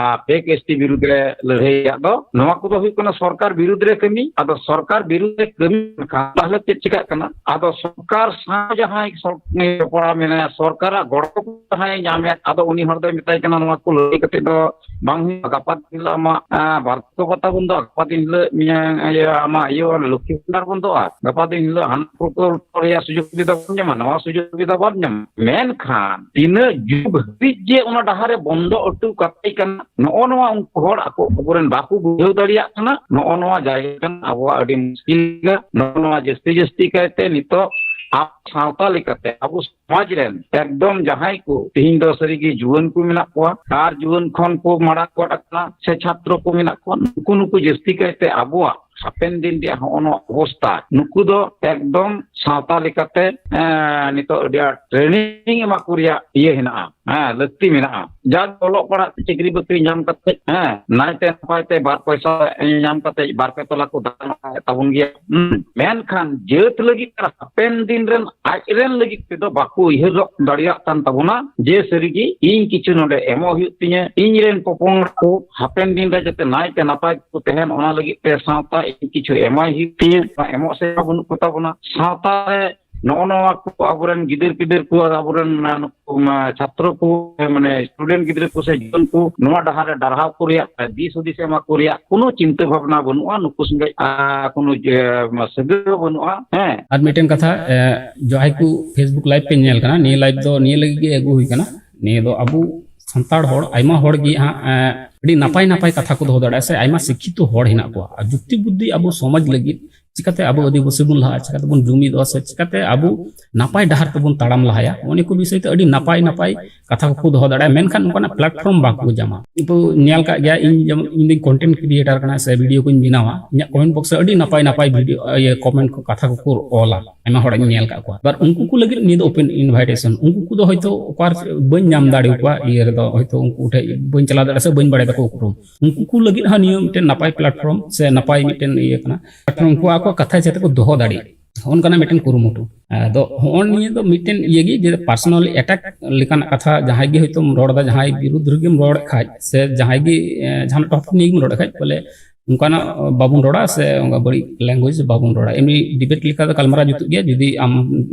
ᱯᱷᱮᱠ ᱮᱥ ᱴᱤ ᱵᱤᱨᱩᱫᱽ ᱨᱮ ᱞᱟᱹᱲᱦᱟᱹᱭ ᱨᱮᱭᱟᱜ ᱫᱚ ᱱᱚᱣᱟ ᱠᱚᱫᱚ ᱦᱩᱭᱩᱜ ᱠᱟᱱᱟ ᱥᱚᱨᱠᱟᱨ ᱵᱤᱨᱩᱫᱽ ᱨᱮ ᱠᱟᱹᱢᱤ᱾ ᱟᱫᱚ ᱥᱚᱨᱠᱟᱨ ᱵᱤᱨᱩᱫᱽ ᱨᱮ ᱠᱟᱹᱢᱤ ᱞᱮᱱᱠᱷᱟᱱ ᱛᱟᱦᱞᱮ ᱪᱮᱫ ᱪᱤᱠᱟᱹᱜ ᱠᱟᱱᱟ? ᱟᱫᱚ ᱥᱚᱨᱠᱟᱨ ᱥᱟᱶ ᱡᱟᱦᱟᱸᱭ ᱥᱚᱨ-, ᱡᱚᱯᱲᱟᱣ ᱢᱮᱱᱟᱭᱟ, ᱥᱚᱨᱠᱟᱨᱟᱜ ᱜᱚᱲᱚ ᱠᱚ ᱡᱟᱦᱟᱸᱭ ᱧᱟᱢᱮᱫ, ᱟᱫᱚ ᱩᱱᱤ ᱦᱚᱲ ᱫᱚᱭ ᱢᱮᱛᱟᱭ ᱠᱟᱱᱟ, ᱱᱚᱣᱟ ᱠᱚ ᱞᱟᱹᱭ ᱠᱟᱛᱮ ᱫᱚ ᱵᱟᱝ ᱦᱩᱭᱩᱜᱼᱟ᱾ ᱜᱟᱯᱟ ᱫᱤᱱ ᱦᱤᱞᱳᱜ ᱟᱢᱟᱜ ᱟᱸ, ᱵᱟᱨᱫᱷᱚᱠᱚ ᱵᱷᱟᱛᱟ ᱵᱚᱱᱫᱚᱜᱼᱟ, ᱜᱟᱯᱟ ᱫᱤᱱ ᱦᱤᱞᱳᱜ ᱢᱮᱭᱟᱝ ᱤᱭᱟᱹ ᱟᱢᱟᱜ ᱤᱭᱟᱹ ᱞᱚᱠᱠᱷᱤ ᱵᱷᱟᱱᱰᱟᱨ ᱵᱚᱱᱫᱚᱜᱼᱟ, ᱜᱟᱯᱟ ᱫᱤᱱ ᱦᱤᱞᱳᱜ ᱦᱟᱱᱟ ᱯᱨᱚᱠᱚᱞᱯᱚ ᱨᱮᱭᱟᱜ ᱥᱩᱡᱳᱜᱽ ᱥᱩᱵᱤᱫᱷᱟ ᱵᱟᱢ ᱧᱟᱢᱟ, ᱱᱚᱣᱟ ᱥᱩᱡᱳᱜᱽ ᱥᱩᱵᱤᱫᱷᱟ ᱵᱟᱢ ᱧᱟᱢᱟ᱾ ᱢᱮᱱᱠᱷᱟᱱ ᱛᱤᱱᱟᱹᱜ ᱡᱩᱜᱽ ᱦᱟᱹᱵᱤᱡ ᱡᱮ ᱚᱱᱟ ᱰᱟᱦᱟᱨ ᱨᱮ ᱵᱚᱱᱫᱚ ᱦᱚᱴᱚ ᱠᱟᱛᱮ ᱠᱟᱱᱟ, ᱱᱚᱜᱼᱚ ᱱᱚᱣᱟ ᱩᱱᱠᱩ ᱦᱚᱲ ᱟᱠᱚ ᱟᱵᱚᱨᱮᱱ ᱵᱟᱠᱚ ᱵᱩᱡᱷᱟᱹᱣ ᱫᱟᱲᱮᱭᱟᱜ ᱠᱟᱱᱟ᱾ ᱱᱚᱜᱼᱚ ᱱᱚᱣᱟ ᱡᱟᱭᱜᱟ ᱠᱟᱱᱟ ᱟᱵᱚᱣᱟᱜ ᱟᱹᱰᱤ ᱢᱩᱥᱠᱤᱞ ᱜᱮᱭᱟ᱾ ᱱᱚᱜᱼᱚ ᱱᱚᱣᱟ ᱡᱟᱹᱥᱛᱤ ᱡᱟᱹᱥᱛᱤ ᱠᱟᱭᱛᱮ ᱱᱤᱛᱚᱜ ᱟᱵᱚ ᱥᱟᱶᱛᱟ ᱞᱮᱠᱟᱛᱮ ᱟᱵᱚ ᱥᱚᱢᱟᱡᱽ ᱨᱮᱱ ᱮᱠᱫᱚᱢ ᱡᱟᱦᱟᱸᱭ ᱠᱚ ᱛᱮᱦᱮᱧ ᱫᱚ ᱥᱟᱹᱨᱤᱜᱮ ᱡᱩᱣᱟᱹᱱ ᱠᱚ ᱢᱮᱱᱟᱜ ᱠᱚᱣᱟ ᱟᱨ ᱡᱩᱣᱟᱹᱱ ᱠᱷᱚᱱ ᱠᱚ ᱢᱟᱲᱟᱝ ᱜᱚᱫ ᱟᱠᱟᱱᱟ ᱥᱮ ᱪᱷᱟᱛᱨᱚ ᱠᱚ ᱢᱮᱱᱟᱜ ᱠᱚᱣᱟ, ᱱᱩᱠᱩ ᱱᱩᱠᱩ ᱡᱟᱹᱥᱛᱤ ᱠᱟᱭᱛᱮ ᱟᱵᱚᱣᱟᱜ ᱦᱟᱯᱮᱱ ᱫᱤᱱ ᱨᱮᱭᱟᱜ ᱦᱚᱸᱜᱼᱚ ᱱᱚᱣᱟ ᱚᱵᱚᱥᱛᱟ, ᱱᱩᱠᱩ ᱫᱚ ᱮᱠᱫᱚᱢ ᱥᱟᱶᱛᱟ ᱞᱮᱠᱟᱛᱮ, ᱮᱸ, ᱱᱤᱛᱚᱜ ᱟᱹᱰᱤ ᱟᱸᱴ ᱴᱨᱮᱱᱤᱝ ᱮᱢᱟ ᱠᱚ ᱨᱮᱭᱟᱜ ᱤᱭᱟᱹ ᱦᱮᱱᱟᱜᱼᱟ, ᱦᱮᱸ, ᱞᱟᱹᱠᱛᱤ ᱢᱮᱱᱟᱜᱼᱟ᱾ ᱡᱟᱜᱮ ᱚᱞᱚᱜ ᱯᱟᱲᱦᱟᱜ ᱛᱮ ᱪᱟᱹᱠᱨᱤ ᱵᱟᱹᱠᱨᱤ ᱧᱟᱢ ᱠᱟᱛᱮ, ᱦᱮᱸ, ᱱᱟᱭᱛᱮ ᱱᱟᱯᱟᱭ ᱛᱮ ᱵᱟᱨ ᱯᱚᱭᱥᱟ ᱧᱟᱢ ᱠᱟᱛᱮ ᱵᱟᱨ ᱯᱮ ᱛᱚᱞᱟ ᱠᱚ ᱫᱟᱱ ᱛᱟᱵᱚᱱ ᱜᱮᱭᱟ᱾ ᱦᱩᱸ᱾ ᱢᱮᱱᱠᱷᱟᱱ ᱡᱟᱹᱛ ᱞᱟᱹᱜᱤᱫ ᱟᱨ ᱦᱟᱯᱮᱱ ᱫᱤᱱ ᱨᱮᱱ ᱟᱡ ᱨᱮᱱ ᱞᱟᱹᱜᱤᱫ ᱛᱮᱫᱚ ᱵᱟᱠᱚ ᱩᱭᱦᱟᱹᱨ ᱫᱟᱲᱮᱭᱟᱜ ᱠᱟᱱ ᱛᱟᱵᱚᱱᱟ ᱡᱮ ᱥᱟᱹᱨᱤᱜᱮ ᱤᱧ ᱠᱤᱪᱷᱩ ᱱᱚᱰᱮ ᱮᱢᱚᱜ ᱦᱩᱭᱩᱜ ᱛᱤᱧᱟᱹ, ᱤᱧ ᱨᱮᱱ ᱯᱚᱯᱚᱝᱲᱟ ᱠᱚ ᱦᱟᱯᱮᱱ ᱫᱤᱱ ᱨᱮ ᱡᱟᱛᱮ ᱱᱟᱭᱛᱮ ᱱᱟᱯᱟᱭ ᱠᱚ ᱛᱟᱦᱮᱱ, ᱚᱱᱟ ᱞᱟᱹᱜᱤᱫ ᱛᱮ ᱥᱟᱶᱛᱟ ᱤᱧ ᱠᱤᱪᱷᱩ ᱮᱢᱟᱭ ᱦᱩᱭᱩᱜ ᱛᱤᱧᱟᱹ᱾ ᱚᱱᱟ ᱮᱢᱚᱜ ᱥᱮᱫ ᱢᱟ ᱵᱟᱹᱱᱩᱜ ᱠᱚ ᱛᱟᱵᱚᱱᱟ᱾ ᱥᱟᱶᱛᱟ ᱨᱮ ᱱᱚᱜᱼᱚ ᱱᱚᱣᱟ ᱠᱚ ᱟᱵᱚᱨᱮᱱ ᱜᱤᱫᱟᱹᱨ ᱯᱤᱫᱟᱹᱨ ᱠᱚ ᱟᱨ ᱟᱵᱚᱨᱮᱱ, ᱟᱸ, ᱱᱩᱠᱩ ᱚᱱᱟ ᱪᱷᱟᱛᱨᱚ ᱠᱚ, ᱢᱟᱱᱮ student ᱜᱤᱫᱽᱨᱟᱹ ᱠᱚ ᱥᱮ ᱡᱩᱣᱟᱹᱱ ᱠᱚ ᱱᱚᱣᱟ ᱰᱟᱦᱟᱨ ᱨᱮ ᱰᱟᱨᱦᱟᱣ ᱠᱚ ᱨᱮᱭᱟᱜ, ᱫᱤᱥ ᱦᱩᱫᱤᱥ ᱮᱢᱟ ᱠᱚ ᱨᱮᱭᱟᱜ ᱠᱳᱱᱳ ᱪᱤᱱᱛᱟᱹ ᱵᱷᱟᱵᱽᱱᱟ ᱵᱟᱹᱱᱩᱜᱼᱟ᱾ ᱱᱩᱠᱩ ᱥᱚᱸᱜᱮ, ᱟᱨ, ᱠᱳᱱᱳ ᱡᱮ, ᱥᱟᱹᱜᱟᱹᱭ ᱦᱚᱸ ᱵᱟᱹᱱᱩᱜᱼᱟ᱾ ᱦᱮᱸ᱾ ᱟᱨ ᱢᱤᱫᱴᱮᱱ ᱠᱟᱛᱷᱟ, ᱮ, ᱡᱟᱦᱟᱸᱭ ᱠᱚ Facebook live ᱯᱮ ᱧᱮᱞ ᱠᱟᱱᱟ, ᱱᱤᱭᱟᱹ live ᱫᱚ ᱱᱤᱭᱟᱹ ᱞᱟᱹᱜᱤᱫ ᱜᱮ ᱟᱹᱜᱩ ᱦᱩᱭ ᱠᱟᱱᱟ᱾ ᱱᱤᱭᱟᱹ ᱫᱚ ᱟᱵᱚ ᱥᱟᱱᱛᱟᱲ ᱦᱚᱲ ᱟᱭᱢᱟ ᱦᱚᱲ ᱜᱮ ᱦᱟᱸᱜ, ᱮ, ᱟᱹᱰᱤ ᱱᱟᱯᱟᱭ ᱱᱟᱯᱟᱭ ᱠᱟᱛᱷᱟ ᱠᱚ ᱫᱚᱦᱚ ᱫᱟᱲᱮᱭᱟᱜᱼᱟ, ᱥᱮ ᱟᱭᱢᱟ ᱥᱤᱠᱠᱷᱤᱛᱚ ᱦᱚᱲ ᱦᱮᱱᱟᱜ ᱠᱚᱣᱟ᱾ ᱟᱨ ᱡᱩᱠᱛᱤ ᱵᱩᱫᱽᱫᱷᱤ ᱟᱵᱚ ᱥᱚᱢᱟᱡᱽ ᱞᱟᱹᱜᱤᱫ ᱪᱤᱠᱟᱛᱮ ᱟᱵᱚ ᱟᱹᱫᱤᱵᱟᱹᱥᱤ ᱵᱚᱱ ᱞᱟᱦᱟᱜᱼᱟ, ᱪᱤᱠᱟᱛᱮ ᱵᱚᱱ ᱡᱩᱢᱤᱫᱚᱜᱼᱟ, ᱥᱮ ᱪᱤᱠᱟᱛᱮ ᱟᱵᱚ ᱱᱟᱯᱟᱭ ᱰᱟᱦᱟᱨ ᱛᱮᱵᱚᱱ ᱛᱟᱲᱟᱢ ᱞᱟᱦᱟᱭᱟ, ᱚᱱᱟ ᱠᱚ ᱵᱤᱥᱚᱭ ᱛᱮ ᱟᱹᱰᱤ ᱱᱟᱯᱟᱭ ᱱᱟᱯᱟᱭ ᱠᱟᱛᱷᱟ ᱠᱚᱠᱚ ᱫᱚᱦᱚ ᱫᱟᱲᱮᱭᱟᱜᱼᱟ᱾ ᱢᱮᱱᱠᱷᱟᱱ ᱚᱱᱠᱟᱱᱟᱜ platform ᱵᱟᱠᱚ ᱧᱟᱢᱟ᱾ ᱤᱧ ᱠᱚ ᱧᱮᱞ ᱠᱟᱜ ᱜᱮᱭᱟ, ᱤᱧ ᱡᱮᱢᱚᱱ, ᱤᱧ ᱫᱚᱧ content creator ᱠᱟᱱᱟ ᱥᱮ video ᱠᱚᱧ ᱵᱮᱱᱟᱣᱟ, ᱤᱧᱟᱹᱜ comment box ᱨᱮ ᱟᱹᱰᱤ ᱱᱟᱯᱟᱭ ᱱᱟᱯᱟᱭ video, ᱤᱭᱟᱹ, comment ᱠᱚ, ᱠᱟᱛᱷᱟ ᱠᱚᱠᱚ ᱚᱞᱟ, ᱟᱭᱢᱟ ᱦᱚᱲᱟᱜ ᱤᱧ ᱧᱮᱞ ᱠᱟᱜ ᱠᱚᱣᱟ᱾ ᱟᱵᱟᱨ ᱩᱱᱠᱩ ᱠᱚ ᱞᱟᱹᱜᱤᱫ ᱱᱤᱭᱟᱹ ᱫᱚ open invitation, ᱩᱱᱠᱩ ᱠᱚᱫᱚ ᱦᱚᱭᱛᱳ ᱚᱠᱟ ᱨᱮ ᱵᱟᱹᱧ ᱧᱟᱢ ᱫᱟᱲᱮ ᱟᱠᱚᱣᱟ, ᱤᱭᱟᱹ ᱨᱮᱫᱚ ᱦᱚᱭᱛᱳ ᱩᱱᱠᱩ ᱴᱷᱮᱡ ᱵᱟᱹᱧ ᱪᱟᱞᱟᱣ ᱫᱟᱲᱮᱭᱟᱜᱼᱟ ᱥᱮ ᱵᱟᱹᱧ ᱵᱟᱲᱟᱭ ᱛᱟᱠᱚ ᱩᱯᱨᱩᱢ᱾ ᱩᱱᱠᱩ ᱠᱚ ᱞᱟᱹᱜᱤᱫ ᱦᱚᱸ ᱱᱤᱭᱟᱹ ᱢᱤᱫᱴᱮᱱ ᱱᱟᱯᱟᱭ platform ᱥᱮ ᱱᱟᱯᱟᱭ ᱢᱤᱫᱴᱮᱱ ᱤᱭᱟᱹ ᱠᱟᱱᱟ, platform ᱩᱱᱠᱩ ᱟᱠᱚᱣᱟᱜ ᱠᱟᱛᱷᱟ ᱡᱟᱛᱮ ᱠᱚ ᱫᱚᱦᱚ ᱫᱟᱲᱮᱭᱟᱜ, ᱚᱱᱠᱟᱱᱟᱜ ᱢᱤᱫᱴᱮᱱ ᱠᱩᱨᱩᱢᱩᱴᱩ᱾ ᱟᱫᱚ ᱦᱚᱸᱜᱼᱚ ᱱᱤᱭᱟᱹ ᱫᱚ ᱢᱤᱫᱴᱮᱱ ᱤᱭᱟᱹ ᱜᱮ, ᱡᱮ personally attack ᱞᱮᱠᱟᱱᱟᱜ ᱠᱟᱛᱷᱟ, ᱡᱟᱦᱟᱸᱭ ᱜᱮ ᱦᱚᱭᱛᱳᱢ ᱨᱚᱲ ᱮᱫᱟ, ᱡᱟᱦᱟᱸᱭ ᱵᱤᱨᱩᱫᱽ ᱨᱮᱜᱮᱢ ᱨᱚᱲᱮᱫ ᱠᱷᱟᱡ, ᱥᱮ ᱡᱟᱦᱟᱸᱭ ᱜᱮ, ᱮ, ᱡᱟᱦᱟᱱᱟᱜ topic ᱱᱤᱭᱮ ᱜᱮᱢ ᱨᱚᱲᱮᱫ ᱠᱷᱟᱡ, ᱵᱚᱞᱮ ᱚᱱᱠᱟᱱᱟᱜ ᱵᱟᱵᱚᱱ ᱨᱚᱲᱟ, ᱥᱮ ᱚᱱᱠᱟ ᱵᱟᱹᱲᱤᱡ language ᱵᱟᱵᱚᱱ ᱨᱚᱲᱟ᱾ ᱮᱢᱱᱤ debate ᱞᱮᱠᱟ ᱫᱚ ᱜᱟᱞᱢᱟᱨᱟᱣ ᱡᱩᱛᱩᱜ ᱜᱮᱭᱟ, ᱡᱩᱫᱤ ᱟᱢ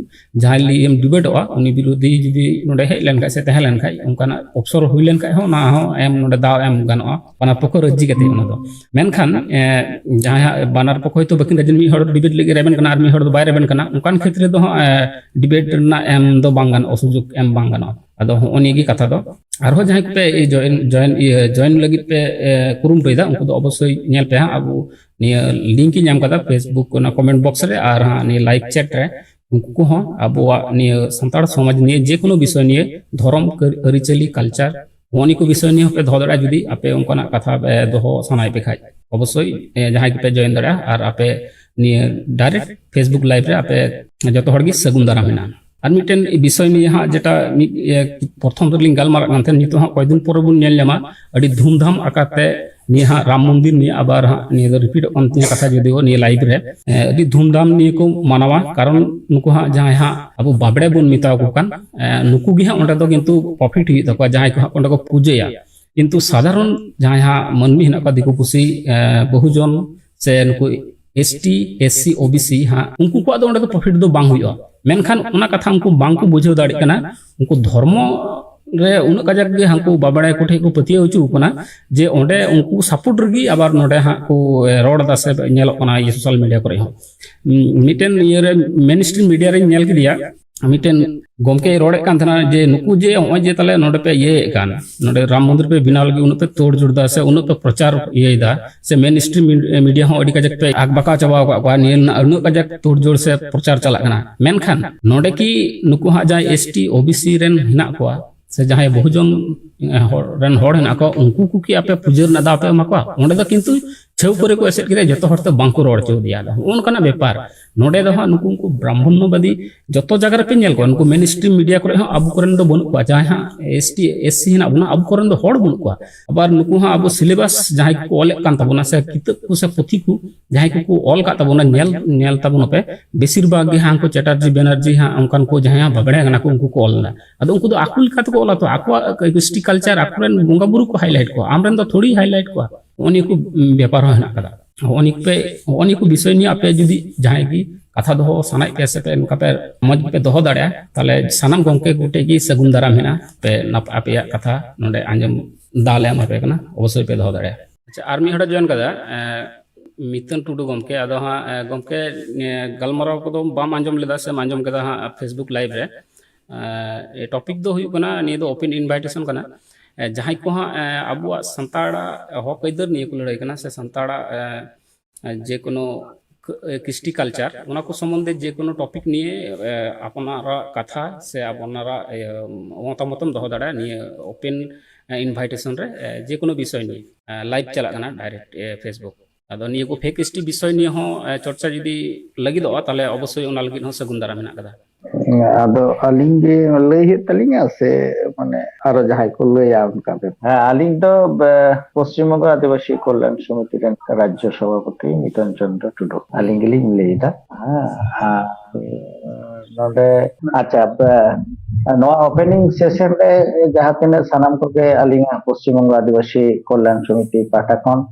ᱡᱟᱦᱟᱸᱭ ᱞᱟᱹᱭ ᱮᱢ debateᱚᱜᱼᱟ, ᱩᱱᱤ ᱵᱤᱨᱳᱫᱷᱤ ᱡᱩᱫᱤ ᱱᱚᱰᱮ ᱦᱮᱡ ᱞᱮᱱᱠᱷᱟᱡ ᱥᱮ ᱛᱟᱦᱮᱸ ᱞᱮᱱᱠᱷᱟᱡ, ᱚᱱᱠᱟᱱᱟᱜ ᱚᱯᱥᱚᱨ ᱦᱩᱭ ᱞᱮᱱᱠᱷᱟᱡ ᱦᱚᱸ ᱚᱱᱟ ᱦᱚᱸ ᱮᱢ, ᱱᱚᱰᱮ ᱫᱟᱣ ᱮᱢ ᱜᱟᱱᱚᱜᱼᱟ, ᱵᱟᱱᱟᱨ ᱯᱚᱠᱷᱚ ᱨᱟᱹᱡᱤ ᱠᱟᱛᱮ ᱚᱱᱟ ᱫᱚ᱾ ᱢᱮᱱᱠᱷᱟᱱ, ᱮ, ᱡᱟᱦᱟᱸᱭ ᱦᱟᱸᱜ ᱵᱟᱱᱟᱨ ᱯᱚᱠᱷᱚ ᱦᱚᱭᱛᱳ ᱵᱟᱹᱠᱤᱱ ᱨᱟᱹᱡᱤ, ᱢᱤᱫ ᱦᱚᱲ debate ᱞᱟᱹᱜᱤᱫ ᱨᱮᱵᱮᱱ ᱠᱟᱱᱟ ᱟᱨ ᱢᱤᱫ ᱦᱚᱲ ᱫᱚ ᱵᱟᱭ ᱨᱮᱵᱮᱱ ᱠᱟᱱᱟ, ᱚᱱᱠᱟᱱ ᱠᱷᱮᱛᱨᱮ ᱫᱚ ᱦᱟᱸᱜ, ᱮ, debate ᱨᱮᱱᱟᱜ ᱮᱢ ᱫᱚ ᱵᱟᱝ ᱜᱟᱱᱚᱜᱼᱟ, ᱥᱩᱡᱳᱜᱽ ᱮᱢ ᱵᱟᱝ ᱜᱟᱱᱚᱜᱼᱟ᱾ ᱟᱫᱚ ᱦᱚᱸᱜᱼᱚ ᱱᱤᱭᱟᱹ ᱜᱮ ᱠᱟᱛᱷᱟ ᱫᱚ᱾ ᱟᱨᱦᱚᱸ ᱡᱟᱦᱟᱸᱭ ᱠᱚᱯᱮ join, join, ᱤᱭᱟᱹ, join ᱞᱟᱹᱜᱤᱫ ᱯᱮ, ᱮ, ᱠᱩᱨᱩᱢᱩᱴᱩᱭᱮᱫᱟ, ᱩᱱᱠᱩ ᱫᱚ ᱚᱵᱚᱥᱥᱳᱭ ᱧᱮᱞ ᱯᱮ ᱦᱟᱸᱜ, ᱟᱵᱚ ᱱᱤᱭᱟᱹ link ᱤᱧ ᱮᱢ ᱠᱟᱫᱟ Facebook ᱚᱱᱟ comment box ᱨᱮ, ᱟᱨ ᱦᱟᱸᱜ ᱱᱤᱭᱟᱹ live chat ᱨᱮ᱾ ᱩᱱᱠᱩ ᱠᱚᱦᱚᱸ ᱟᱵᱚᱣᱟᱜ ᱱᱤᱭᱟᱹ ᱥᱟᱱᱛᱟᱲ ᱥᱚᱢᱟᱡᱽ ᱱᱤᱭᱮ ᱡᱮᱠᱳᱱᱳ ᱵᱤᱥᱚᱭ ᱱᱤᱭᱮ, ᱫᱷᱚᱨᱚᱢ, ᱠᱟᱹᱨ-, ᱟᱹᱨᱤᱪᱟᱹᱞᱤ, culture, ᱱᱚᱜᱼᱚ ᱱᱤᱭᱟᱹ ᱠᱚ ᱵᱤᱥᱚᱭ ᱱᱤᱭᱮ ᱦᱚᱸᱯᱮ ᱫᱚᱦᱚ ᱫᱟᱲᱮᱭᱟᱜᱼᱟ, ᱡᱩᱫᱤ ᱟᱯᱮ ᱚᱱᱠᱟᱱᱟᱜ ᱠᱟᱛᱷᱟ ᱯᱮ ᱫᱚᱦᱚ ᱥᱟᱱᱟᱭᱮᱫ ᱯᱮ ᱠᱷᱟᱡ᱾ ᱚᱵᱚᱥᱥᱳᱭ, ᱮ, ᱡᱟᱦᱟᱸᱭ ᱜᱮᱯᱮ join ᱫᱟᱲᱮᱭᱟᱜᱼᱟ, ᱟᱨ ᱟᱯᱮ ᱱᱤᱭᱟᱹ direct Facebook live ᱨᱮ ᱟᱯᱮ ᱡᱚᱛᱚ ᱦᱚᱲ ᱜᱮ ᱥᱟᱹᱜᱩᱱ ᱫᱟᱨᱟᱢ ᱢᱮᱱᱟᱜᱼᱟ᱾ ᱟᱨ ᱢᱤᱫᱴᱮᱱ ᱵᱤᱥᱚᱭ ᱱᱤᱭᱮ ᱦᱟᱸᱜ, ᱡᱮᱴᱟ ᱢᱤᱫ, ᱮ, ᱯᱨᱚᱛᱷᱚᱢ ᱨᱮᱞᱤᱧ ᱜᱟᱞᱢᱟᱨᱟᱜ ᱠᱟᱱ ᱛᱟᱦᱮᱸᱫ, ᱱᱤᱛᱚᱜ ᱦᱟᱸᱜ ᱠᱚᱭᱮᱠ ᱫᱤᱱ ᱯᱚᱨᱮ ᱵᱚᱱ ᱧᱮᱞ ᱧᱟᱢᱟ, ᱟᱹᱰᱤ ᱫᱷᱩᱢᱫᱷᱟᱢ ᱟᱠᱟᱨ ᱛᱮ ᱱᱤᱭᱟᱹ ᱦᱟᱸᱜ ᱨᱟᱢ ᱢᱚᱱᱫᱤᱨ ᱱᱤᱭᱮ ᱟᱵᱟᱨ ᱦᱟᱸᱜ ᱱᱤᱭᱟᱹ ᱫᱚ repeatᱚᱜ ᱠᱟᱱ ᱛᱤᱧᱟᱹ ᱠᱟᱛᱷᱟ, ᱡᱩᱫᱤᱭᱳ ᱱᱤᱭᱟᱹ live ᱨᱮ, ᱮ, ᱟᱹᱰᱤ ᱫᱷᱩᱢᱫᱷᱟᱢ ᱱᱤᱭᱟᱹ ᱠᱚ ᱢᱟᱱᱟᱣᱟ᱾ ᱠᱟᱨᱚᱱ ᱱᱩᱠᱩ ᱦᱟᱸᱜ ᱡᱟᱦᱟᱸᱭ ᱦᱟᱸᱜ ᱟᱵᱚ ᱵᱟᱵᱲᱮ ᱵᱚᱱ ᱢᱮᱛᱟ ᱠᱚ ᱠᱟᱱ, ᱮ, ᱱᱩᱠᱩ ᱜᱮ ᱦᱟᱸᱜ ᱚᱸᱰᱮ ᱫᱚ ᱠᱤᱱᱛᱩ profit ᱦᱩᱭᱩᱜ ᱛᱟᱠᱚᱣᱟ, ᱡᱟᱦᱟᱸᱭ ᱠᱚ ᱦᱟᱸᱜ ᱚᱸᱰᱮ ᱠᱚ ᱯᱩᱡᱟᱹᱭᱟ᱾ ᱠᱤᱱᱛᱩ ᱥᱟᱫᱷᱟᱨᱚᱱ ᱡᱟᱦᱟᱸᱭ ᱦᱟᱸᱜ ᱢᱟᱹᱱᱢᱤ ᱦᱮᱱᱟᱜ ᱠᱚᱣᱟ, ᱫᱤᱠᱩ ᱯᱩᱥᱤ, ᱮ, ᱵᱚᱦᱩᱡᱚᱱ, ᱥᱮ ᱱᱩᱠᱩ ST, SC, OBC ᱦᱟᱸᱜ, ᱩᱱᱠᱩ ᱠᱚᱣᱟᱜ ᱫᱚ ᱚᱸᱰᱮ ᱫᱚ profit ᱫᱚ ᱵᱟᱝ ᱦᱩᱭᱩᱜᱼᱟ᱾ ᱢᱮᱱᱠᱷᱟᱱ ᱚᱱᱟ ᱠᱟᱛᱷᱟ ᱩᱱᱠᱩ ᱵᱟᱝᱠᱚ ᱵᱩᱡᱷᱟᱹᱣ ᱫᱟᱲᱮᱭᱟᱜ ᱠᱟᱱᱟ᱾ ᱩᱱᱠᱩ ᱫᱷᱚᱨᱢᱚ ᱨᱮ ᱩᱱᱟᱹᱜ ᱠᱟᱡᱟᱠ ᱜᱮ ᱦᱟᱱᱠᱩ ᱵᱟᱵᱟᱲᱟᱭ ᱠᱚ ᱴᱷᱮᱱ ᱠᱚ ᱯᱟᱹᱛᱭᱟᱹᱣ ᱦᱚᱪᱚ ᱠᱟᱱᱟ ᱡᱮ ᱚᱸᱰᱮ ᱩᱱᱠᱩ ᱥᱟᱯᱳᱨᱴ ᱨᱮᱜᱮ ᱟᱵᱟᱨ ᱱᱚᱰᱮ ᱦᱟᱸᱜ ᱠᱚ ᱨᱚᱲ ᱮᱫᱟ ᱥᱮ ᱧᱮᱞᱚᱜ ᱠᱟᱱᱟ ᱤᱭᱟᱹ ᱥᱳᱥᱟᱞ ᱢᱤᱰᱤᱭᱟ ᱠᱚᱨᱮ ᱦᱚᱸ᱾ ᱢᱤᱫᱴᱮᱱ ᱤᱭᱟᱹᱨᱮ ᱢᱮᱱ ᱥᱴᱨᱤᱢ ᱢᱤᱰᱤᱭᱟ ᱨᱮᱧ ᱧᱮᱞ ᱠᱮᱫᱮᱭᱟ, ᱢᱤᱫᱴᱮᱱ ᱜᱚᱢᱠᱮᱭ ᱨᱚᱲᱮᱫ ᱠᱟᱱ ᱛᱟᱦᱮᱱᱟ ᱡᱮ ᱱᱩᱠᱩ ᱡᱮ ᱱᱚᱜᱼᱚᱭ ᱡᱮ ᱛᱟᱦᱞᱮ ᱱᱚᱰᱮ ᱯᱮ ᱤᱭᱟᱹᱭᱮᱫ ᱠᱟᱱ, ᱱᱚᱰᱮ ᱨᱟᱢ ᱢᱚᱱᱫᱤᱨ ᱯᱮ ᱵᱮᱱᱟᱣ ᱞᱟᱹᱜᱤᱫ ᱩᱱᱟᱹᱜ ᱯᱮ ᱛᱳᱲ ᱡᱳᱲ ᱫᱟ ᱥᱮ ᱩᱱᱟᱹᱜ ᱯᱮ ᱯᱨᱚᱪᱟᱨ ᱤᱭᱟᱹᱭᱮᱫᱟ ᱥᱮ ᱢᱮᱱ ᱥᱴᱨᱤᱢ ᱢᱤᱰᱤᱭᱟ ᱦᱚᱸ ᱟᱹᱰᱤ ᱠᱟᱡᱟᱠ ᱯᱮ ᱟᱠᱵᱟᱠᱟᱣ ᱪᱟᱵᱟᱣ ᱟᱠᱟᱫ ᱠᱚᱣᱟ, ᱱᱤᱭᱟᱹ ᱨᱮᱱᱟᱜ ᱩᱱᱟᱹᱜ ᱠᱟᱡᱟᱠ ᱛᱳᱲ ᱡᱳᱲ ᱥᱮ ᱯᱨᱚᱪᱟᱨ ᱪᱟᱞᱟᱜ ᱠᱟᱱᱟ, ᱢᱮᱱᱠᱷᱟᱱ ᱱᱚᱰᱮ ᱠᱤ ᱱᱩᱠᱩ ᱦᱟᱸᱜ ᱡᱟᱦᱟᱸᱭ ᱮᱥ ᱴᱤ ᱳ ᱵᱤ ᱥᱤ ᱨᱮᱱ ᱦᱮᱱᱟᱜ ᱠᱚᱣᱟ ᱥᱮ ᱡᱟᱦᱟᱸᱭ ᱵᱚᱦᱩᱡᱚᱱ ᱦᱚᱲ ᱨᱮᱱ ᱦᱚᱲ ᱦᱮᱱᱟᱜ ᱠᱚᱣᱟ, ᱩᱱᱠᱩ ᱠᱚ ᱠᱤ ᱟᱯᱮ ᱯᱩᱡᱟᱹ ᱨᱮᱱᱟᱜ ᱫᱟᱣ ᱯᱮ ᱮᱢᱟ ᱠᱚᱣᱟ? ᱚᱸᱰᱮ ᱫᱚ ᱠᱤᱱᱛᱩ ᱪᱷᱟᱹᱣ ᱠᱚᱨᱮ ᱠᱚ ᱮᱥᱮᱫ ᱠᱮᱫᱟ, ᱡᱚᱛᱚ ᱦᱚᱲ ᱛᱮ ᱵᱟᱝ ᱠᱚ ᱨᱚᱲ ᱦᱚᱪᱚ ᱫᱮᱭᱟ᱾ ᱟᱫᱚ ᱦᱚᱸᱜᱼᱚ ᱱᱚᱝᱠᱟᱱᱟᱜ ᱵᱮᱯᱟᱨ᱾ ᱱᱚᱰᱮ ᱫᱚ ᱦᱟᱸᱜ ᱱᱩᱠᱩ ᱩᱱᱠᱩ ᱵᱨᱟᱦᱢᱚᱱᱱᱚᱵᱟᱫᱤ ᱡᱚᱛᱚ ᱡᱟᱭᱜᱟ ᱨᱮᱯᱮ ᱧᱮᱞ ᱠᱚᱣᱟ, ᱱᱩᱠᱩ ᱢᱮᱱ ᱥᱴᱨᱤᱢ ᱢᱤᱰᱤᱭᱟ ᱠᱚᱨᱮ ᱦᱚᱸ ᱟᱵᱚ ᱠᱚᱨᱮᱱ ᱫᱚ ᱵᱟᱹᱱᱩᱜ ᱠᱚᱣᱟ᱾ ᱡᱟᱦᱟᱸᱭ ᱦᱟᱸᱜ ᱮᱥ ᱴᱤ ᱮᱥ ᱥᱤ ᱦᱮᱱᱟᱜ ᱵᱚᱱᱟ, ᱟᱵᱚ ᱠᱚᱨᱮᱱ ᱫᱚ ᱦᱚᱲ ᱵᱟᱹᱱᱩᱜ ᱠᱚᱣᱟ᱾ ᱟᱵᱟᱨ ᱱᱩᱠᱩ ᱦᱚᱸ ᱟᱵᱚ ᱥᱤᱞᱮᱵᱟᱥ ᱡᱟᱦᱟᱸᱭ ᱠᱚᱠᱚ ᱚᱞᱮᱫ ᱠᱟᱱ ᱛᱟᱵᱚᱱᱟ ᱥᱮ ᱠᱤᱛᱟᱹᱵ ᱠᱚ ᱥᱮ ᱯᱩᱛᱷᱤ ᱠᱚ ᱡᱟᱦᱟᱸᱭ ᱠᱚᱠᱚ ᱚᱞ ᱠᱟᱜ ᱛᱟᱵᱚᱱᱟ, ᱧᱮᱞ, ᱧᱮᱞ ᱛᱟᱵᱚᱱ ᱯᱮ, ᱵᱮᱥᱤᱨ ᱵᱷᱟᱜᱽ ᱜᱮ ᱦᱟᱸᱜ ᱩᱱᱠᱩ ᱪᱟᱴᱟᱨᱡᱤ ᱵᱮᱱᱟᱨᱡᱤ ᱦᱟᱸᱜ ᱚᱱᱠᱟᱱ ᱠᱚ ᱡᱟᱦᱟᱸᱭ ᱦᱟᱸᱜ ᱵᱟᱵᱲᱮ ᱠᱟᱱᱟ ᱠᱚ, ᱩᱱᱠᱩ ᱠᱚ ᱚᱞ ᱮᱫᱟ᱾ ᱟᱫᱚ ᱩᱱᱠᱩ ᱫᱚ ᱟᱠᱚ ᱞᱮᱠᱟ ᱛᱮᱠᱚ ᱚᱞᱟ ᱛᱚ, ᱟᱠᱚᱣᱟᱜ ᱠᱨᱤᱥᱴᱤ ᱠᱟᱞᱪᱟᱨ, ᱟᱠᱚᱨᱮᱱ ᱵᱚᱸᱜᱟ ᱵᱩᱨᱩ ᱠᱚ ᱦᱟᱭᱞᱟᱭᱤᱴ ᱠᱚᱣᱟ, ᱟᱢᱨᱮᱱ ᱫᱚ ᱛᱷᱚᱲᱤ ᱦᱟᱭᱞᱟᱭᱤᱴ ᱠᱚᱣᱟ᱾ ᱱᱚᱜᱼᱚ ᱱᱤᱭᱟᱹ ᱠᱚ ᱵᱮᱯᱟᱨ ᱦᱚᱸ ᱦᱮᱱᱟᱜ ᱠᱟᱫᱟ᱾ ᱦᱚᱸᱜᱼᱚ ᱱᱤᱭᱟᱹ ᱠᱚ ᱯᱮ, ᱦᱚᱸᱜᱼᱚ ᱱᱤᱭᱟᱹ ᱠᱚ ᱵᱤᱥᱚᱭ ᱱᱤᱭᱮ ᱟᱯᱮ ᱡᱩᱫᱤ ᱡᱟᱦᱟᱸᱭ ᱜᱮ ᱠᱟᱛᱷᱟ ᱫᱚᱦᱚ ᱥᱟᱱᱟᱭᱮᱫ ᱯᱮᱭᱟ ᱥᱮ ᱯᱮ ᱱᱚᱝᱠᱟ ᱯᱮ ᱢᱚᱡᱽ ᱜᱮᱯᱮ ᱫᱚᱦᱚ ᱫᱟᱲᱮᱭᱟᱜᱼᱟ, ᱛᱟᱦᱞᱮ ᱥᱟᱱᱟᱢ ᱜᱚᱢᱠᱮ ᱠᱚᱴᱷᱮᱡ ᱜᱮ ᱥᱟᱹᱜᱩᱱ ᱫᱟᱨᱟᱢ ᱦᱮᱱᱟᱜᱼᱟ᱾ ᱯᱮ ᱱᱟᱯ-, ᱟᱯᱮᱭᱟᱜ ᱠᱟᱛᱷᱟ ᱱᱚᱰᱮ ᱟᱸᱡᱚᱢ ᱫᱟᱣ ᱞᱮ ᱮᱢᱟ ᱯᱮ ᱠᱟᱱᱟ, ᱚᱵᱚᱥᱥᱳᱭ ᱯᱮ ᱫᱚᱦᱚ ᱫᱟᱲᱮᱭᱟᱜᱼᱟ᱾ ᱟᱪᱪᱷᱟ, ᱟᱨ ᱢᱤᱫ ᱦᱚᱲᱮ ᱡᱚᱭᱮᱱ ᱠᱟᱫᱟ, ᱮᱸ, ᱢᱤᱛᱟᱹᱱ ᱴᱩᱰᱩ ᱜᱚᱢᱠᱮ᱾ ᱟᱫᱚ ᱦᱟᱸᱜ, ᱮᱸ, ᱜᱚᱢᱠᱮ, ᱮᱸ, ᱜᱟᱞᱢᱟᱨᱟᱣ ᱠᱚᱫᱚ ᱵᱟᱢ ᱟᱸᱡᱚᱢ ᱞᱮᱫᱟ ᱥᱮᱢ ᱟᱸᱡᱚᱢ ᱠᱮᱫᱟ ᱦᱟᱸᱜ Facebook live ᱨᱮ? ᱮᱸ, ᱴᱚᱯᱤᱠ ᱫᱚ ᱦᱩᱭᱩᱜ ᱠᱟᱱᱟ, ᱱᱤᱭᱟᱹ ᱫᱚ ᱳᱯᱮᱱ ᱤᱱᱵᱷᱟᱭᱴᱮᱥᱚᱱ ᱠᱟᱱᱟ᱾ ᱮᱸ, ᱡᱟᱦᱟᱸᱭ ᱠᱚ ᱦᱟᱸᱜ, ᱮᱸ, ᱟᱵᱚᱣᱟᱜ ᱥᱟᱱᱛᱟᱲᱟᱜ ᱦᱚᱠ ᱟᱹᱭᱫᱟᱹᱨ ᱱᱤᱭᱟᱹ ᱠᱚ ᱞᱟᱹᱲᱦᱟᱹᱭ ᱠᱟᱱᱟ ᱥᱮ ᱥᱟᱱᱛᱟᱲᱟᱜ, ᱮᱸ, ᱡᱮᱠᱳᱱᱳ ᱠ-, ᱠᱨᱤᱥᱴᱤ ᱠᱟᱞᱪᱟᱨ, ᱚᱱᱟ ᱠᱚ ᱥᱚᱢᱵᱚᱱᱫᱷᱮ ᱡᱮᱠᱳᱱᱳ ᱴᱚᱯᱤᱠ ᱱᱤᱭᱮ, ᱮ, ᱟᱯᱱᱟᱨᱟᱜ ᱠᱟᱛᱷᱟ ᱥᱮ ᱟᱯᱱᱟᱨᱟᱜ, ᱤᱭᱟᱹ, ᱢᱚᱛᱟᱢᱚᱛᱮᱢ ᱫᱚᱦᱚ ᱫᱟᱲᱮᱭᱟᱜᱼᱟ ᱱᱤᱭᱟᱹ ᱳᱯᱮᱱ, ᱮ, ᱤᱱᱵᱷᱟᱭᱴᱮᱥᱚᱱ ᱨᱮ, ᱮ, ᱡᱮᱠᱳᱱᱳ ᱵᱤᱥᱚᱭ ᱱᱤᱭᱮ, ᱮ, ᱞᱟᱭᱤᱵᱷ ᱪᱟᱞᱟᱜ ᱠᱟᱱᱟ ᱰᱟᱭᱨᱮᱠᱴ, ᱮ, Facebook᱾ ᱟᱫᱚ ᱱᱤᱭᱟᱹ ᱠᱚ ᱯᱷᱮᱠ ᱮᱥ ᱴᱤ ᱵᱤᱥᱚᱭ ᱱᱤᱭᱮ ᱦᱚᱸ, ᱮ, ᱪᱚᱨᱪᱟ ᱡᱩᱫᱤ ᱞᱟᱹᱜᱤᱫᱚᱜᱼᱟ, ᱛᱟᱦᱚᱞᱮ ᱚᱵᱚᱥᱥᱳᱭ ᱚᱱᱟ ᱞᱟᱹᱜᱤᱫ ᱦᱚᱸ ᱥᱟᱹᱜᱩᱱ ᱫᱟᱨᱟᱢ ᱦᱮᱱᱟᱜ ᱟᱠᱟᱫᱟ᱾ ᱟᱫᱚ ᱟᱹᱞᱤᱧ ᱜᱮ ᱞᱟᱹᱭ ᱦᱩᱭᱩᱜ ᱛᱟᱹᱞᱤᱧᱟ ᱥᱮ ᱢᱟᱱᱮ ᱟᱨᱚ ᱡᱟᱦᱟᱸᱭ ᱠᱚ ᱞᱟᱹᱭᱟ ᱚᱱᱠᱟ ᱵᱮᱯᱟᱨ? ᱦᱮᱸ, ᱟᱹᱞᱤᱧ ᱫᱚ, ᱵᱮ-, ᱯᱚᱥᱪᱤᱢ ᱵᱚᱝᱜᱚ ᱟᱹᱫᱤᱵᱟᱹᱥᱤ ᱠᱚᱞᱭᱟᱱ ᱥᱚᱢᱤᱛᱤ ᱨᱮᱱ ᱨᱟᱡᱽᱡᱚ ᱥᱚᱵᱷᱟᱯᱚᱛᱤ ᱢᱤᱛᱚᱱ ᱪᱚᱱᱫᱨᱚ ᱴᱩᱰᱩ᱾ ᱟᱹᱞᱤᱧ ᱜᱮᱞᱤᱧ ᱞᱟᱹᱭᱫᱟ᱾ ᱦᱮᱸ, ᱟᱨ ᱱᱚᱰᱮ, ᱟᱪᱪᱷᱟ, ᱵᱮ-, ᱱᱚᱣᱟ ᱳᱯᱮᱱᱤᱝ ᱥᱮᱥᱚᱱ ᱨᱮ ᱡᱟᱦᱟᱸ ᱛᱤᱱᱟᱹᱜ ᱥᱟᱱᱟᱢ ᱠᱚᱜᱮ ᱟᱹᱞᱤᱧᱟᱜ ᱯᱚᱥᱪᱤᱢ ᱵᱚᱝᱜᱚ ᱟᱹᱫᱤᱵᱟᱹᱥᱤ ᱠᱚᱞᱭᱟᱱ ᱥᱚᱢᱤᱛᱤ ᱯᱟᱦᱴᱟ ᱠᱷᱚᱱ,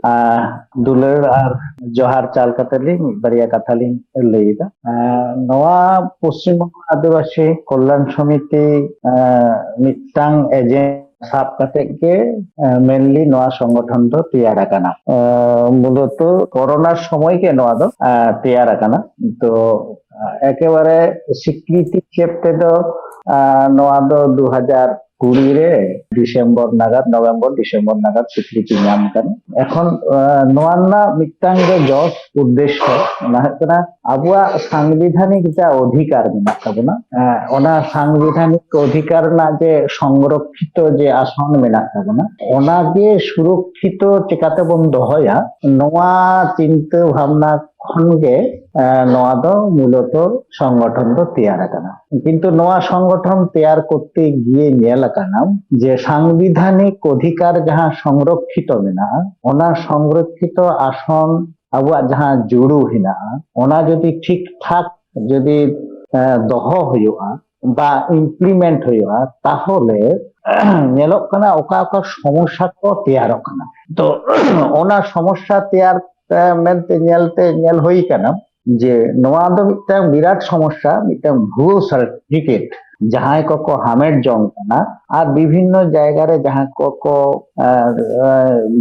ᱟᱸ, ᱫᱩᱞᱟᱹᱲ ᱟᱨ ᱡᱚᱦᱟᱨ ᱪᱟᱞ ᱠᱟᱛᱮ ᱞᱤᱧ ᱢᱤᱫ ᱵᱟᱨᱭᱟ ᱠᱟᱛᱷᱟ ᱞᱤᱧ ᱞᱟᱹᱭ ᱮᱫᱟ᱾ ᱟᱸ, ᱱᱚᱣᱟ ᱯᱚᱥᱪᱤᱢ ᱵᱚᱝᱜᱚ ᱟᱹᱫᱤᱵᱟᱹᱥᱤ ᱠᱚᱞᱭᱟᱱ ᱥᱚᱢᱤᱛᱤ, ᱟᱸ, ᱢᱤᱫᱴᱟᱝ ᱮᱡᱮᱱᱴ ᱥᱟᱵ ᱠᱟᱛᱮ ᱜᱮ, ᱟᱸ, ᱢᱮᱱᱞᱤ ᱱᱚᱣᱟ ᱥᱚᱝᱜᱚᱴᱷᱚᱱ ᱫᱚ ᱛᱮᱭᱟᱨ ᱟᱠᱟᱱᱟ᱾ ᱟᱸ, ᱢᱩᱞᱚᱛᱚ ᱠᱚᱨᱳᱱᱟ ᱥᱚᱢᱚᱭ ᱜᱮ ᱱᱚᱣᱟ ᱫᱚ, ᱟᱸ, ᱛᱮᱭᱟᱨ ᱟᱠᱟᱱᱟ᱾ ᱛᱚ, ᱮᱠᱮᱵᱟᱨᱮ ᱥᱤᱠᱨᱤᱛᱤ ᱦᱤᱥᱟᱹᱵ ᱛᱮᱫᱚ, ᱟᱸ, ᱱᱚᱣᱟ ᱫᱚ ᱫᱩ ᱦᱟᱡᱟᱨ ᱠᱩᱲᱤ ᱨᱮ ᱰᱤᱥᱮᱢᱵᱚᱨ ᱱᱟᱜᱟᱫ, ᱱᱚᱵᱷᱮᱢᱵᱚᱨ, ᱰᱤᱥᱮᱢᱵᱚᱨ ᱱᱟᱜᱟᱫ ᱥᱤᱠᱨᱤᱛᱤ ᱧᱟᱢ ᱠᱟᱱᱟ᱾ ᱮᱠᱷᱚᱱ, ᱟᱸ, ᱱᱚᱣᱟ ᱨᱮᱱᱟᱜ ᱢᱤᱫᱴᱟᱝ ᱜᱮ ᱡᱚᱥ ᱩᱫᱽᱫᱮᱥᱥᱚ, ᱚᱱᱟ ᱦᱩᱭᱩᱜ ᱠᱟᱱᱟ ᱟᱵᱚᱣᱟᱜ ᱥᱟᱝᱵᱤᱫᱷᱟᱱᱤᱠ ᱡᱟ ᱚᱫᱷᱤᱠᱟᱨ ᱢᱮᱱᱟᱜ ᱛᱟᱵᱚᱱᱟ, ᱟᱸ, ᱚᱱᱟ ᱥᱟᱝᱵᱤᱫᱷᱟᱱᱤᱠ ᱚᱫᱷᱤᱠᱟᱨ ᱨᱮᱱᱟᱜ ᱡᱮ ᱥᱚᱝᱨᱚᱠᱠᱷᱤᱛᱚ ᱡᱮ ᱟᱥᱚᱱ ᱢᱮᱱᱟᱜ ᱛᱟᱵᱚᱱᱟ, ᱚᱱᱟ ᱜᱮ ᱥᱩᱨᱚᱠᱠᱷᱤᱛᱚ ᱪᱤᱠᱟᱛᱮᱵᱚᱱ ᱫᱚᱦᱚᱭᱟ, ᱱᱚᱣᱟ ᱪᱤᱱᱛᱟᱹ ᱵᱷᱟᱵᱽᱱᱟ ᱠᱷᱚᱱ ᱜᱮ, ᱮ, ᱱᱚᱣᱟ ᱫᱚ ᱢᱩᱞᱚᱛᱚ ᱥᱚᱝᱜᱚᱴᱷᱚᱱ ᱫᱚ ᱛᱮᱭᱟᱨ ᱟᱠᱟᱱᱟ᱾ ᱠᱤᱱᱛᱩ ᱱᱚᱣᱟ ᱥᱚᱝᱜᱚᱴᱷᱚᱱ ᱛᱮᱭᱟᱨ ᱠᱚᱨᱛᱮ ᱜᱤᱭᱮ ᱧᱮᱞ ᱟᱠᱟᱱᱟ ᱡᱮ ᱥᱟᱝᱵᱤᱫᱷᱟᱱᱤᱠ ᱚᱫᱷᱤᱠᱟᱨ ᱡᱟᱦᱟᱸ ᱥᱚᱝᱨᱚᱠᱠᱷᱤᱛᱚ ᱢᱮᱱᱟᱜᱼᱟ, ᱚᱱᱟ ᱥᱚᱝᱨᱚᱠᱠᱷᱤᱛᱚ ᱟᱥᱚᱱ ᱟᱵᱚᱣᱟᱜ ᱡᱟᱦᱟᱸ ᱡᱩᱲᱩ ᱦᱮᱱᱟᱜᱼᱟ, ᱚᱱᱟ ᱡᱩᱫᱤ ᱴᱷᱤᱠ ᱴᱷᱟᱠ ᱡᱩᱫᱤ, ᱮ, ᱫᱚᱦᱚ ᱦᱩᱭᱩᱜᱼᱟ ᱵᱟ ᱤᱢᱯᱞᱤᱢᱮᱱᱴ ᱦᱩᱭᱩᱜᱼᱟ, ᱛᱟᱦᱚᱞᱮ ᱧᱮᱞᱚᱜ ᱠᱟᱱᱟ ᱚᱠᱟ ᱚᱠᱟ ᱥᱚᱢᱚᱥᱥᱟ ᱠᱚ ᱛᱮᱭᱟᱨᱚᱜ ᱠᱟᱱᱟ᱾ ᱛᱚ ᱚᱱᱟ ᱥᱚᱢᱚᱥᱥᱟ ᱛᱮᱭᱟᱨ, ᱮ, ᱢᱮᱱᱛᱮ ᱧᱮᱞᱛᱮ ᱧᱮᱞ ᱦᱩᱭ ᱠᱟᱱᱟ ᱡᱮ ᱱᱚᱣᱟ ᱫᱚ ᱢᱤᱫᱴᱟᱝ ᱵᱤᱨᱟᱴ ᱥᱚᱢᱚᱥᱥᱟ, ᱢᱤᱫᱴᱟᱝ ᱵᱷᱩᱣᱟᱹ ᱥᱟᱨᱴᱤᱯᱷᱤᱠᱮᱴ ᱡᱟᱦᱟᱸᱭ ᱠᱚᱠᱚ ᱦᱟᱢᱮᱴ ᱡᱚᱝ ᱠᱟᱱᱟ ᱟᱨ ᱵᱤᱵᱷᱤᱱᱱᱚ ᱡᱟᱭᱜᱟ ᱨᱮ ᱡᱟᱦᱟᱸ ᱠᱚᱠᱚ, ᱮ, ᱮ,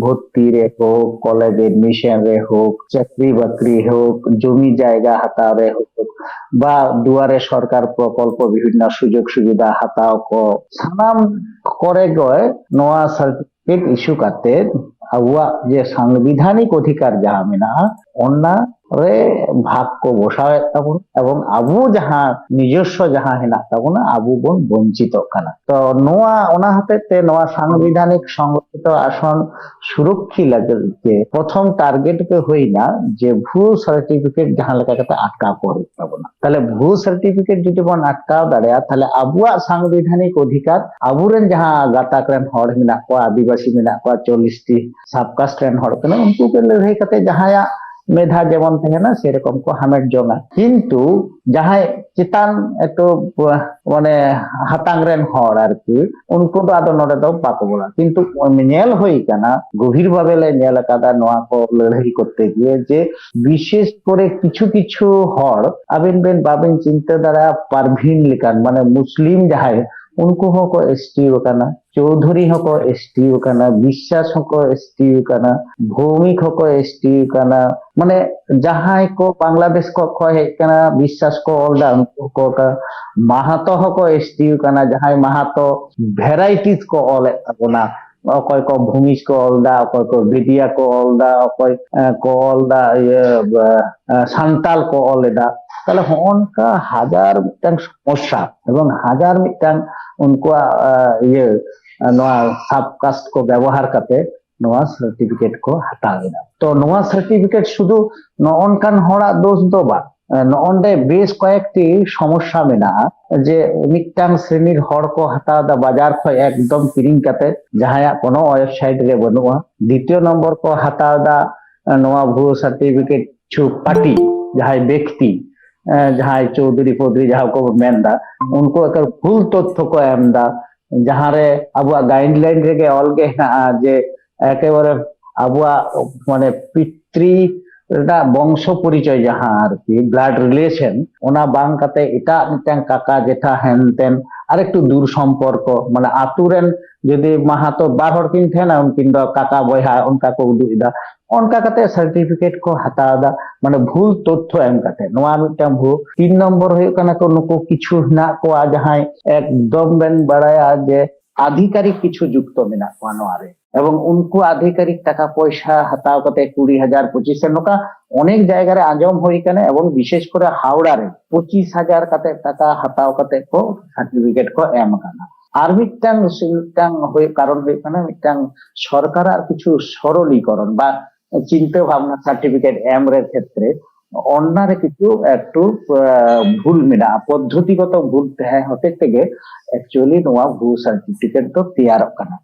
ᱵᱷᱚᱨᱛᱤ ᱨᱮ ᱦᱳᱠ, ᱠᱚᱞᱮᱡᱽ ᱮᱰᱢᱤᱥᱚᱱ ᱨᱮ ᱦᱳᱠ, ᱪᱟᱹᱠᱨᱤ ᱵᱟᱹᱠᱨᱤ ᱦᱳᱠ, ᱡᱚᱢᱤ ᱡᱟᱭᱜᱟ ᱦᱟᱛᱟᱣ ᱨᱮ ᱦᱳᱠ, ᱵᱟ ᱫᱩᱣᱟᱨᱮ ᱥᱚᱨᱠᱟᱨ ᱯᱨᱚᱠᱚᱞᱯᱚ ᱵᱤᱵᱷᱤᱱᱱᱚ ᱥᱩᱡᱳᱜᱽ ᱥᱩᱵᱤᱫᱷᱟ ᱦᱟᱛᱟᱣ ᱠᱚ, ᱥᱟᱱᱟᱢ ᱠᱚᱨᱮ ᱜᱮ ᱱᱚᱣᱟ ᱥᱟᱨᱴᱤᱯᱷᱤᱠᱮᱴ ᱤᱥᱩ ᱠᱟᱛᱮ ᱟᱵᱚᱣᱟᱜ ᱡᱮ ᱥᱟᱝᱵᱤᱫᱷᱟᱱᱤᱠ ᱚᱫᱷᱤᱠᱟᱨ ᱡᱟᱦᱟᱸ ᱢᱮᱱᱟᱜᱼᱟ, ᱚᱱᱟ ᱨᱮ ᱵᱷᱟᱜᱽ ᱠᱚ ᱵᱚᱥᱟᱣᱮᱫ ᱛᱟᱵᱚᱱᱟ ᱮᱵᱚᱝ ᱟᱵᱚ ᱡᱟᱦᱟᱸ ᱱᱤᱡᱚᱥᱥᱚ ᱡᱟᱦᱟᱸ ᱦᱮᱱᱟᱜ ᱛᱟᱵᱚᱱᱟ, ᱟᱵᱚ ᱵᱚᱱ ᱵᱚᱧᱪᱤᱛᱚᱜ ᱠᱟᱱᱟ᱾ ᱛᱚ ᱱᱚᱣᱟ, ᱚᱱᱟ ᱦᱚᱛᱮᱡ ᱛᱮ ᱱᱚᱣᱟ ᱥᱟᱝᱵᱤᱫᱷᱟᱱᱤᱠ ᱥᱚᱝᱨᱚᱠᱠᱷᱤᱛᱚ ᱟᱥᱚᱱ ᱥᱩᱨᱚᱠᱠᱷᱤ ᱞᱟᱹᱜᱤᱫ ᱛᱮ ᱯᱨᱚᱛᱷᱚᱢ ᱴᱟᱨᱜᱮᱴ ᱜᱮ ᱦᱩᱭᱱᱟ ᱡᱮ ᱵᱷᱩᱣᱟᱹ ᱥᱟᱨᱴᱤᱯᱷᱤᱠᱮᱴ ᱡᱟᱦᱟᱸ ᱞᱮᱠᱟ ᱠᱟᱛᱮ ᱟᱴᱠᱟᱣ ᱠᱚ ᱦᱩᱭᱩᱜ ᱛᱟᱵᱚᱱᱟ᱾ ᱛᱟᱦᱞᱮ ᱵᱷᱩᱣᱟᱹ ᱥᱟᱨᱴᱤᱯᱷᱤᱠᱮᱴ ᱡᱩᱫᱤ ᱵᱚᱱ ᱟᱴᱠᱟᱣ ᱫᱟᱲᱮᱭᱟᱜᱼᱟ, ᱛᱟᱦᱞᱮ ᱟᱵᱚᱣᱟᱜ ᱥᱟᱝᱵᱤᱫᱷᱟᱱᱤᱠ ᱚᱫᱷᱤᱠᱟᱨ, ᱟᱵᱚᱨᱮᱱ ᱡᱟᱦᱟᱸ ᱜᱟᱛᱟᱠ ᱨᱮᱱ ᱦᱚᱲ ᱢᱮᱱᱟᱜ ᱠᱚᱣᱟ, ᱟᱹᱫᱤᱵᱟᱹᱥᱤ ᱢᱮᱱᱟᱜ ᱠᱚᱣᱟ, ᱪᱚᱞᱞᱤᱥ ᱴᱤ ᱥᱟᱵᱠᱟᱥᱴ ᱨᱮᱱ ᱦᱚᱲ ᱠᱟᱱᱟ, ᱩᱱᱠᱩ ᱠᱚ ᱞᱟᱹᱲᱦᱟᱹᱭ ᱠᱟᱛᱮ ᱡᱟᱦᱟᱸᱭᱟᱜ ᱢᱮᱫᱷᱟ ᱡᱮᱢᱚᱱ ᱛᱟᱦᱮᱱᱟ ᱥᱮᱨᱚᱠᱚᱢ ᱠᱚ ᱦᱟᱢᱮᱴ ᱡᱚᱝᱟ᱾ ᱠᱤᱱᱛᱩ ᱡᱟᱦᱟᱸᱭ ᱪᱮᱛᱟᱱ ᱮᱠᱴᱩ, ᱟᱸ, ᱢᱟᱱᱮ ᱦᱟᱛᱟᱝ ᱨᱮᱱ ᱦᱚᱲ ᱟᱨᱠᱤ, ᱩᱱᱠᱩ ᱫᱚ ᱟᱫᱚ ᱱᱚᱰᱮ ᱫᱚ ᱵᱟᱠᱚ ᱵᱚᱞᱚᱜᱼᱟ᱾ ᱠᱤᱱᱛᱩ ᱧᱮᱞ ᱦᱩᱭ ᱠᱟᱱᱟ, ᱜᱚᱵᱷᱤᱨ ᱵᱷᱟᱵᱮ ᱞᱮ ᱧᱮᱞ ᱟᱠᱟᱫᱟ ᱱᱚᱣᱟ ᱠᱚ ᱞᱟᱹᱲᱦᱟᱹᱭ ᱠᱚᱨᱛᱮ ᱜᱤᱭᱮ, ᱡᱮ ᱵᱤᱥᱮᱥ ᱠᱚᱨᱮ ᱠᱤᱪᱷᱩ ᱠᱤᱪᱷᱩ ᱦᱚᱲ, ᱟᱵᱮᱱ ᱵᱮᱱ ᱵᱟᱵᱮᱱ ᱪᱤᱱᱛᱟᱹ ᱫᱟᱲᱮᱭᱟᱜᱼᱟ, ᱯᱟᱨᱵᱷᱤᱱ ᱞᱮᱠᱟᱱ, ᱢᱟᱱᱮ ᱢᱩᱥᱞᱤᱢ ᱡᱟᱦᱟᱸᱭ, ᱩᱱᱠᱩ ᱦᱚᱸᱠᱚ ᱮᱥ ᱴᱤ ᱟᱠᱟᱱᱟ, ᱪᱳᱣᱫᱷᱩᱨᱤ ᱦᱚᱸᱠᱚ ᱮᱥ ᱴᱤ ᱟᱠᱟᱱᱟ, ᱵᱤᱥᱥᱟᱥ ᱦᱚᱸᱠᱚ ᱮᱥ ᱴᱤ ᱟᱠᱟᱱᱟ, ᱵᱷᱳᱣᱢᱤᱠ ᱦᱚᱸᱠᱚ ᱮᱥ ᱴᱤ ᱟᱠᱟᱱᱟ᱾ ᱢᱟᱱᱮ ᱡᱟᱦᱟᱸᱭ ᱠᱚ ᱵᱟᱝᱞᱟᱫᱮᱥ ᱠᱚ ᱠᱷᱚᱱ ᱦᱮᱡ ᱟᱠᱟᱱᱟ, ᱵᱤᱥᱥᱟᱥ ᱠᱚ ᱚᱞ ᱮᱫᱟ, ᱩᱱᱠᱩ ᱦᱚᱸᱠᱚ ᱚᱞ ᱮᱫᱟ᱾ ᱢᱟᱦᱟᱛᱚ ᱦᱚᱸᱠᱚ ᱮᱥ ᱴᱤ ᱟᱠᱟᱱᱟ, ᱡᱟᱦᱟᱸᱭ ᱢᱟᱦᱟᱛᱚ ᱵᱷᱮᱨᱟᱭᱴᱤᱡᱽ ᱠᱚ ᱚᱞᱮᱫ ᱛᱟᱵᱚᱱᱟ᱾ ᱚᱠᱚᱭ ᱠᱚ ᱵᱷᱩᱢᱤᱡᱽ ᱠᱚ ᱚᱞ ᱮᱫᱟ, ᱚᱠᱚᱭ ᱠᱚ ᱵᱮᱫᱤᱭᱟ ᱠᱚ ᱚᱞ ᱮᱫᱟ, ᱚᱠᱚᱭ, ᱮ, ᱠᱚ ᱚᱞ ᱮᱫᱟ, ᱤᱭᱟᱹ, ᱮ, ᱮ, ᱥᱟᱱᱛᱟᱞ ᱠᱚ ᱚᱞ ᱮᱫᱟ᱾ ᱛᱟᱦᱞᱮ ᱦᱚᱸᱜᱼᱚ ᱱᱚᱝᱠᱟ ᱦᱟᱡᱟᱨ ᱢᱤᱫᱴᱟᱝ ᱥᱚᱢᱚᱥᱥᱟ ᱮᱵᱚᱝ ᱦᱟᱡᱟᱨ ᱢᱤᱫᱴᱟᱝ ᱩᱱᱠᱩᱣᱟᱜ, ᱮ, ᱤᱭᱟᱹ, ᱮ, ᱱᱚᱣᱟ ᱥᱟᱵᱠᱟᱥᱴ ᱠᱚ ᱵᱮᱵᱚᱦᱟᱨ ᱠᱟᱛᱮ ᱱᱚᱣᱟ ᱥᱟᱨᱴᱤᱯᱷᱤᱠᱮᱴ ᱠᱚ ᱦᱟᱛᱟᱣ ᱮᱫᱟ᱾ ᱛᱚ ᱱᱚᱣᱟ ᱥᱟᱨᱴᱤᱯᱷᱤᱠᱮᱴ ᱥᱩᱫᱷᱩ ᱱᱚᱜᱼᱚ ᱱᱚᱝᱠᱟᱱ ᱦᱚᱲᱟᱜ ᱫᱳᱥ ᱫᱚ ᱵᱟᱝ, ᱱᱚᱜᱼᱚᱱᱰᱮ ᱵᱮᱥ ᱠᱚᱭᱮᱠᱴᱤ ᱥᱚᱢᱚᱥᱥᱟ ᱢᱮᱱᱟᱜᱼᱟ᱾ ᱡᱮ ᱢᱤᱫᱴᱟᱝ ᱥᱨᱮᱱᱤᱨ ᱦᱚᱲ ᱠᱚ ᱦᱟᱛᱟᱣ ᱮᱫᱟ ᱵᱟᱡᱟᱨ ᱠᱷᱚᱱ ᱮᱠᱫᱚᱢ ᱠᱤᱨᱤᱧ ᱠᱟᱛᱮ, ᱡᱟᱦᱟᱸᱭᱟᱜ ᱠᱳᱱᱳ ᱳᱭᱮᱵᱥᱟᱭᱤᱴ ᱨᱮ ᱵᱟᱹᱱᱩᱜᱼᱟ᱾ ᱫᱤᱛᱤᱭᱚ ᱱᱚᱢᱵᱚᱨ ᱠᱚ ᱦᱟᱛᱟᱣ ᱮᱫᱟ ᱱᱚᱣᱟ ᱵᱷᱩᱣᱟᱹ ᱥᱟᱨᱴᱤᱯᱷᱤᱠᱮᱴ ᱠᱤᱪᱷᱩ ᱯᱟᱨᱴᱤ, ᱡᱟᱦᱟᱸᱭ ᱵᱮᱠᱛᱤ, ᱮ, ᱡᱟᱦᱟᱸᱭ ᱪᱳᱣᱫᱷᱩᱨᱤ ᱯᱳᱣᱫᱷᱩᱨᱤ ᱡᱟᱦᱟᱸ ᱠᱚ ᱢᱮᱱ ᱮᱫᱟ, ᱩᱱᱠᱩ ᱮᱠᱟᱞ ᱵᱷᱩᱞ ᱛᱚᱛᱛᱷᱚ ᱠᱚ ᱮᱢ ᱮᱫᱟ, ᱡᱟᱦᱟᱸᱨᱮ ᱟᱵᱚᱣᱟᱜ ᱜᱟᱭᱤᱰᱞᱟᱭᱤᱱ ᱨᱮᱜᱮ ᱚᱞ ᱜᱮ ᱦᱮᱱᱟᱜᱼᱟ ᱡᱮ ᱮᱠᱮᱵᱟᱨᱮ ᱟᱵᱚᱣᱟᱜ ᱢᱟᱱᱮ ᱯᱤᱛᱨᱤ ᱨᱮᱱᱟᱜ ᱵᱚᱝᱥᱚ ᱯᱚᱨᱤᱪᱚᱭ ᱡᱟᱦᱟᱸ ᱟᱨᱠᱤ ᱵᱞᱟᱰ ᱨᱤᱞᱮᱥᱚᱱ, ᱚᱱᱟ ᱵᱟᱝ ᱠᱟᱛᱮ ᱮᱴᱟᱜ ᱢᱤᱫᱴᱟᱝ ᱠᱟᱠᱟ ᱡᱮᱴᱷᱟ ᱦᱮᱱᱛᱮᱱ ᱟᱨ ᱮᱠᱴᱩ ᱫᱩᱨ ᱥᱚᱢᱯᱚᱨᱠᱚ, ᱢᱟᱱᱮ ᱟᱛᱳ ᱨᱮᱱ ᱡᱩᱫᱤ ᱢᱟᱦᱟᱛᱚ ᱵᱟᱨ ᱦᱚᱲ ᱠᱤᱱ ᱛᱟᱦᱮᱱᱟ, ᱩᱱᱠᱤᱱ ᱫᱚ ᱠᱟᱠᱟ ᱵᱚᱭᱦᱟ ᱚᱱᱠᱟ ᱠᱚ ᱩᱫᱩᱜ ᱮᱫᱟ᱾ ᱚᱱᱠᱟ ᱠᱟᱛᱮ ᱥᱟᱨᱴᱤᱯᱷᱤᱠᱮᱴ ᱠᱚ ᱦᱟᱛᱟᱣ ᱮᱫᱟ, ᱢᱟᱱᱮ ᱵᱷᱩᱞ ᱛᱚᱛᱛᱷᱚ ᱮᱢ ᱠᱟᱛᱮ᱾ ᱱᱚᱣᱟ ᱢᱤᱫᱴᱟᱝ ᱵᱷᱩᱞ᱾ ᱛᱤᱱ ᱱᱚᱢᱵᱚᱨ ᱦᱩᱭᱩᱜ ᱠᱟᱱᱟ ᱠᱚ ᱱᱩᱠᱩ ᱠᱤᱪᱷᱩ ᱦᱮᱱᱟᱜ ᱠᱚᱣᱟ ᱡᱟᱦᱟᱸᱭ ᱮᱠᱫᱚᱢ ᱵᱮᱱ ᱵᱟᱲᱟᱭᱟ ᱡᱮ ᱟᱫᱷᱤᱠᱟᱨᱤᱠ ᱠᱤᱪᱷᱩ ᱡᱩᱠᱛᱚ ᱢᱮᱱᱟᱜ ᱠᱚᱣᱟ ᱱᱚᱣᱟ ᱨᱮ, ᱮᱵᱚᱝ ᱩᱱᱠᱩ ᱟᱫᱷᱤᱠᱟᱨᱤᱠ ᱴᱟᱠᱟ ᱯᱚᱭᱥᱟ ᱦᱟᱛᱟᱣ ᱠᱟᱛᱮ ᱠᱩᱲᱤ ᱦᱟᱡᱟᱨ, ᱯᱚᱸᱪᱤᱥ ᱦᱟᱡᱟᱨ, ᱱᱚᱝᱠᱟ ᱚᱱᱮᱠ ᱡᱟᱭᱜᱟ ᱨᱮ ᱟᱸᱡᱚᱢ ᱦᱩᱭ ᱠᱟᱱᱟ, ᱮᱵᱚᱝ ᱵᱤᱥᱮᱥ ᱠᱚᱨᱮ ᱦᱟᱣᱲᱟ ᱨᱮ ᱯᱚᱸᱪᱤᱥ ᱦᱟᱡᱟᱨ ᱠᱟᱛᱮ ᱴᱟᱠᱟ ᱦᱟᱛᱟᱣ ᱠᱟᱛᱮ ᱠᱚ ᱥᱟᱨᱴᱤᱯᱷᱤᱠᱮᱴ ᱠᱚ ᱮᱢ ᱟᱠᱟᱱᱟ᱾ ᱟᱨ ᱢᱤᱫᱴᱟᱝ, ᱢᱤᱫᱴᱟᱝ ᱦᱩᱭᱩᱜ, ᱠᱟᱨᱚᱱ ᱦᱩᱭᱩᱜ ᱠᱟᱱᱟ ᱢᱤᱫᱴᱟᱝ ᱥᱚᱨᱠᱟᱨᱟᱜ ᱠᱤᱪᱷᱩ ᱥᱚᱨᱚᱞᱤᱠᱚᱨᱚᱱ ᱵᱟ ᱪᱤᱱᱛᱟᱹ ᱵᱷᱟᱵᱱᱟ ᱥᱟᱨᱴᱤᱯᱷᱤᱠᱮᱴ ᱮᱢ ᱨᱮ ᱠᱷᱮᱛᱨᱮ ᱚᱱᱟ ᱨᱮ ᱠᱤᱪᱷᱩ ᱮᱠᱴᱩ, ᱟᱸ, ᱵᱷᱩᱞ ᱢᱮᱱᱟᱜᱼᱟ, ᱯᱚᱫᱽᱫᱷᱚᱛᱤᱜᱚᱛᱚ ᱵᱷᱩᱞ ᱛᱟᱦᱮᱸ ᱦᱚᱛᱮᱡ ᱛᱮᱜᱮ ᱮᱠᱪᱩᱭᱮᱞᱤ ᱱᱚᱣᱟ ᱵᱷᱩᱣᱟᱹ ᱥᱟᱨᱴᱤᱯᱷᱤᱠᱮᱴ ᱫᱚ ᱛᱮᱭᱟᱨᱚᱜ ᱠᱟᱱᱟ᱾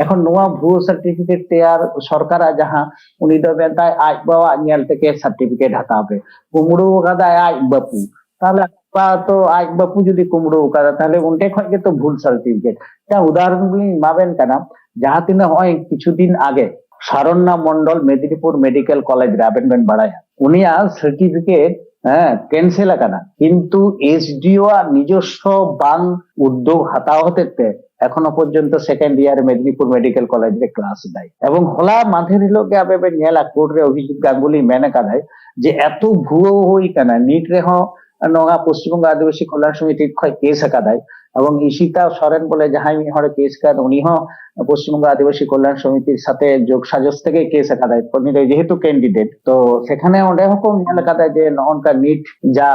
ᱮᱠᱷᱚᱱ ᱱᱚᱣᱟ ᱵᱷᱩᱣᱟᱹ ᱥᱟᱨᱴᱤᱯᱷᱤᱠᱮᱴ ᱛᱮᱭᱟᱨ ᱥᱚᱨᱠᱟᱨᱟᱜ ᱡᱟᱦᱟᱸ, ᱩᱱᱤ ᱫᱚ ᱢᱮᱱᱫᱟᱭ ᱟᱡ ᱵᱟᱵᱟᱣᱟᱜ ᱧᱮᱞ ᱛᱮᱜᱮ ᱥᱟᱨᱴᱤᱯᱷᱤᱠᱮᱴ ᱦᱟᱛᱟᱣ ᱯᱮ, ᱠᱩᱢᱵᱽᱲᱩ ᱟᱠᱟᱫᱟᱭ ᱟᱡ ᱵᱟᱹᱯᱩ, ᱛᱟᱦᱞᱮ ᱵᱟᱯᱟ ᱛᱚ ᱟᱡ ᱵᱟᱹᱯᱩ ᱡᱩᱫᱤ ᱠᱩᱢᱵᱽᱲᱩ ᱟᱠᱟᱫᱟ, ᱛᱟᱦᱞᱮ ᱚᱸᱰᱮ ᱠᱷᱚᱱ ᱜᱮᱛᱚ ᱵᱷᱩᱞ ᱥᱟᱨᱴᱤᱯᱷᱤᱠᱮᱴ᱾ ᱢᱤᱫᱴᱟᱝ ᱩᱫᱟᱦᱚᱨᱚᱱ ᱞᱤᱧ ᱮᱢᱟ ᱵᱮᱱ ᱠᱟᱱᱟ, ᱡᱟᱦᱟᱸ ᱛᱤᱱᱟᱹᱜ ᱱᱚᱜᱼᱚᱭ ᱠᱤᱪᱷᱩ ᱫᱤᱱ ᱟᱜᱮ ᱥᱟᱨᱚᱱᱱᱟ ᱢᱚᱱᱰᱚᱞ ᱢᱮᱫᱤᱱᱤᱯᱩᱨ ᱢᱮᱰᱤᱠᱮᱞ ᱠᱚᱞᱮᱡᱽ ᱨᱮ, ᱟᱵᱮᱱ ᱵᱮᱱ ᱵᱟᱲᱟᱭᱟ, ᱩᱱᱤᱭᱟᱜ ᱥᱟᱨᱴᱤᱯᱷᱤᱠᱮᱴ ᱦᱮᱸ ᱠᱮᱱᱥᱮᱞ ᱟᱠᱟᱱᱟ, ᱠᱤᱱᱛᱩ ᱮᱥᱰᱤᱳ ᱟᱜ ᱱᱤᱡᱚᱥᱥᱚ ᱵᱟᱝ ᱩᱫᱽᱫᱳᱜᱽ ᱦᱟᱛᱟᱣ ᱦᱚᱛᱮᱡ ᱛᱮ ᱮᱠᱷᱚᱱᱳ ᱯᱚᱨᱡᱚᱱᱛᱚ second year Medinipur medical college ᱨᱮ ᱠᱞᱟᱥ ᱮᱫᱟᱭ᱾ ᱮᱵᱚᱝ ᱦᱚᱞᱟ ᱢᱟᱫᱷᱮᱨ ᱦᱤᱞᱳᱜ ᱜᱮ ᱟᱵᱮᱱ ᱵᱮᱱ ᱧᱮᱞᱟ, ᱠᱳᱨᱴ ᱨᱮ ᱚᱵᱷᱤᱡᱤᱛ ᱜᱟᱝᱜᱩᱞᱤ ᱢᱮᱱ ᱟᱠᱟᱫᱟᱭ ᱡᱮ ᱮᱛᱚ ᱵᱷᱩᱣᱟᱹ ᱦᱩᱭ ᱟᱠᱟᱱᱟ, ᱱᱤᱴ ᱨᱮᱦᱚᱸ ᱱᱚᱣᱟ ᱯᱚᱥᱪᱤᱢ ᱵᱚᱝᱜᱚ ᱟᱹᱫᱤᱵᱟᱹᱥᱤ ᱠᱚᱞᱭᱟᱱ ᱥᱚᱢᱤᱛᱤ ᱠᱷᱚᱱ ᱠᱮᱥ ᱟᱠᱟᱫᱟᱭ, ᱮᱵᱚᱝ ᱤᱥᱤᱛᱟ ᱥᱚᱨᱮᱱ ᱵᱚᱞᱮ ᱡᱟᱦᱟᱸᱭ ᱢᱤᱫ ᱦᱚᱲᱮ ᱠᱮᱥ ᱟᱠᱟᱫ, ᱩᱱᱤ ᱦᱚᱸ ᱯᱚᱥᱪᱤᱢ ᱵᱚᱝᱜᱚ ᱟᱹᱫᱤᱵᱟᱹᱥᱤ ᱠᱚᱞᱭᱟᱱ ᱥᱚᱢᱤᱛᱤ ᱥᱟᱛᱮ ᱡᱳᱜᱽ ᱥᱟᱡᱚᱥ ᱛᱮᱜᱮ ᱠᱮᱥ ᱟᱠᱟᱫᱟᱭ, ᱩᱱᱤ ᱫᱚ ᱡᱮᱦᱮᱛᱩ ᱠᱮᱱᱰᱤᱰᱮᱴ᱾ ᱛᱚ ᱥᱮᱠᱷᱟᱱᱮ ᱚᱸᱰᱮ ᱦᱚᱸᱠᱚ ᱧᱮᱞ ᱟᱠᱟᱫᱟ ᱡᱮ ᱱᱚᱜᱼᱚ ᱱᱚᱝᱠᱟ ᱱᱤᱴ ᱡᱟ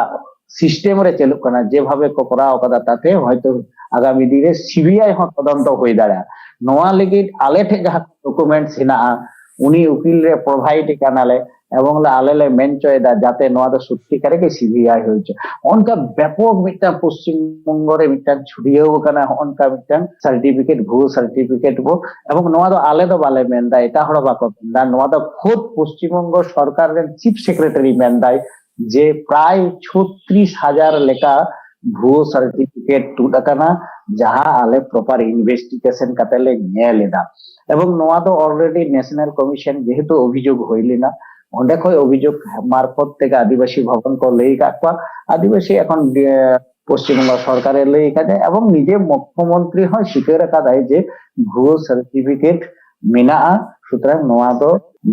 ᱥᱤᱥᱴᱮᱢ ᱨᱮ ᱪᱟᱹᱞᱩᱜ ᱠᱟᱱᱟ, ᱡᱮᱵᱷᱟᱵᱮ ᱠᱚ ᱠᱚᱨᱟᱣ ᱟᱠᱟᱫᱟ, ᱛᱟᱛᱮ ᱦᱚᱭᱛᱳ ᱟᱜᱟᱢᱤ ᱫᱤᱱ ᱨᱮ ᱥᱤᱵᱤᱟᱭ ᱦᱚᱸ ᱛᱚᱫᱚᱱᱛᱚ ᱦᱩᱭ ᱫᱟᱲᱮᱭᱟᱜᱼᱟ᱾ ᱱᱚᱣᱟ ᱞᱟᱹᱜᱤᱫ ᱟᱞᱮ ᱴᱷᱮᱱ ᱡᱟᱦᱟᱸ ᱰᱚᱠᱩᱢᱮᱱᱴᱥ ᱦᱮᱱᱟᱜᱼᱟ, ᱩᱱᱤ ᱩᱠᱤᱞ ᱨᱮ ᱯᱨᱚᱵᱷᱟᱭᱤᱰ ᱠᱟᱱᱟᱞᱮ, ᱮᱵᱚᱝ ᱞᱮ, ᱟᱞᱮ ᱞᱮ ᱢᱮᱱ ᱦᱚᱪᱚᱭᱮᱫᱟ ᱡᱟᱛᱮ ᱱᱚᱣᱟ ᱫᱚ ᱥᱚᱛᱭᱤᱠᱟᱨ ᱜᱮ ᱥᱤᱵᱤᱟᱭ ᱦᱩᱭ ᱦᱚᱪᱚ᱾ ᱚᱱᱠᱟ ᱵᱮᱯᱚᱠ ᱢᱤᱫᱴᱟᱝ ᱯᱚᱥᱪᱤᱢ ᱵᱚᱝᱜᱚ ᱨᱮ ᱢᱤᱫᱴᱟᱝ ᱪᱷᱩᱲᱭᱟᱹᱣ ᱟᱠᱟᱱᱟ ᱦᱚᱸᱜᱼᱚ ᱱᱚᱝᱠᱟ ᱢᱤᱫᱴᱟᱝ ᱥᱟᱨᱴᱤᱯᱷᱤᱠᱮᱴ, ᱵᱷᱩᱣᱟᱹ ᱥᱟᱨᱴᱤᱯᱷᱤᱠᱮᱴ ᱵᱚ᱾ ᱮᱵᱚᱝ ᱱᱚᱣᱟ ᱫᱚ ᱟᱞᱮ ᱫᱚ ᱵᱟᱞᱮ ᱢᱮᱱᱫᱟ, ᱮᱴᱟᱜ ᱦᱚᱲ ᱦᱚᱸ ᱵᱟᱠᱚ ᱢᱮᱱᱫᱟ, ᱱᱚᱣᱟ ᱫᱚ ᱠᱷᱩᱫ ᱯᱚᱥᱪᱤᱢ ᱵᱚᱝᱜᱚ ᱥᱚᱨᱠᱟᱨ ᱨᱮᱱ ᱪᱤᱯ ᱥᱮᱠᱨᱮᱴᱟᱨᱤ ᱢᱮᱱᱫᱟᱭ ᱡᱮ ᱯᱨᱟᱭ ᱪᱷᱚᱛᱨᱤᱥ ᱦᱟᱡᱟᱨ ᱞᱮᱠᱟ ᱵᱷᱩᱣᱟᱹ ᱥᱟᱨᱴᱤᱯᱷᱤᱠᱮᱴ ᱛᱩᱫ ᱟᱠᱟᱱᱟ, ᱡᱟᱦᱟᱸ ᱟᱞᱮ ᱯᱨᱚᱯᱟᱨ ᱤᱱᱵᱷᱮᱥᱴᱤᱜᱮᱥᱚᱱ ᱠᱟᱛᱮ ᱞᱮ ᱧᱮᱞ ᱮᱫᱟ᱾ ᱮᱵᱚᱝ ᱱᱚᱣᱟ ᱫᱚ ᱚᱞᱨᱮᱰᱤ ᱱᱮᱥᱱᱟᱞ ᱠᱚᱢᱤᱥᱚᱱ ᱡᱮᱦᱮᱛᱩ ᱚᱵᱷᱤᱡᱳᱜᱽ ᱦᱩᱭ ᱞᱮᱱᱟ, ᱚᱸᱰᱮ ᱠᱷᱚᱱ ᱚᱵᱷᱤᱡᱳᱜᱽ ᱢᱟᱨᱯᱷᱚᱛ ᱛᱮᱜᱮ ᱟᱹᱫᱤᱵᱟᱹᱥᱤ ᱵᱷᱚᱵᱚᱱ ᱠᱚ ᱞᱟᱹᱭ ᱟᱠᱟᱫ ᱠᱚᱣᱟ᱾ ᱟᱹᱫᱤᱵᱟᱹᱥᱤ ᱮᱠᱷᱚᱱ, ᱮ, ᱯᱚᱥᱪᱤᱢ ᱵᱚᱝᱜᱚ ᱥᱚᱨᱠᱟᱨᱮ ᱞᱟᱹᱭ ᱟᱠᱟᱫᱟ ᱮᱵᱚᱝ ᱱᱤᱡᱮ ᱢᱩᱠᱷᱭᱚᱢᱚᱱᱛᱨᱤ ᱦᱚᱸ ᱥᱤᱠᱟᱹᱨ ᱟᱠᱟᱫᱟᱭ ᱡᱮ ᱵᱷᱩᱣᱟᱹ ᱥᱟᱨᱴᱤᱯᱷᱤᱠᱮᱴ ᱢᱮᱱᱟᱜᱼᱟ᱾ ᱥᱩᱛᱚᱨᱟᱝ ᱱᱚᱣᱟ ᱫᱚ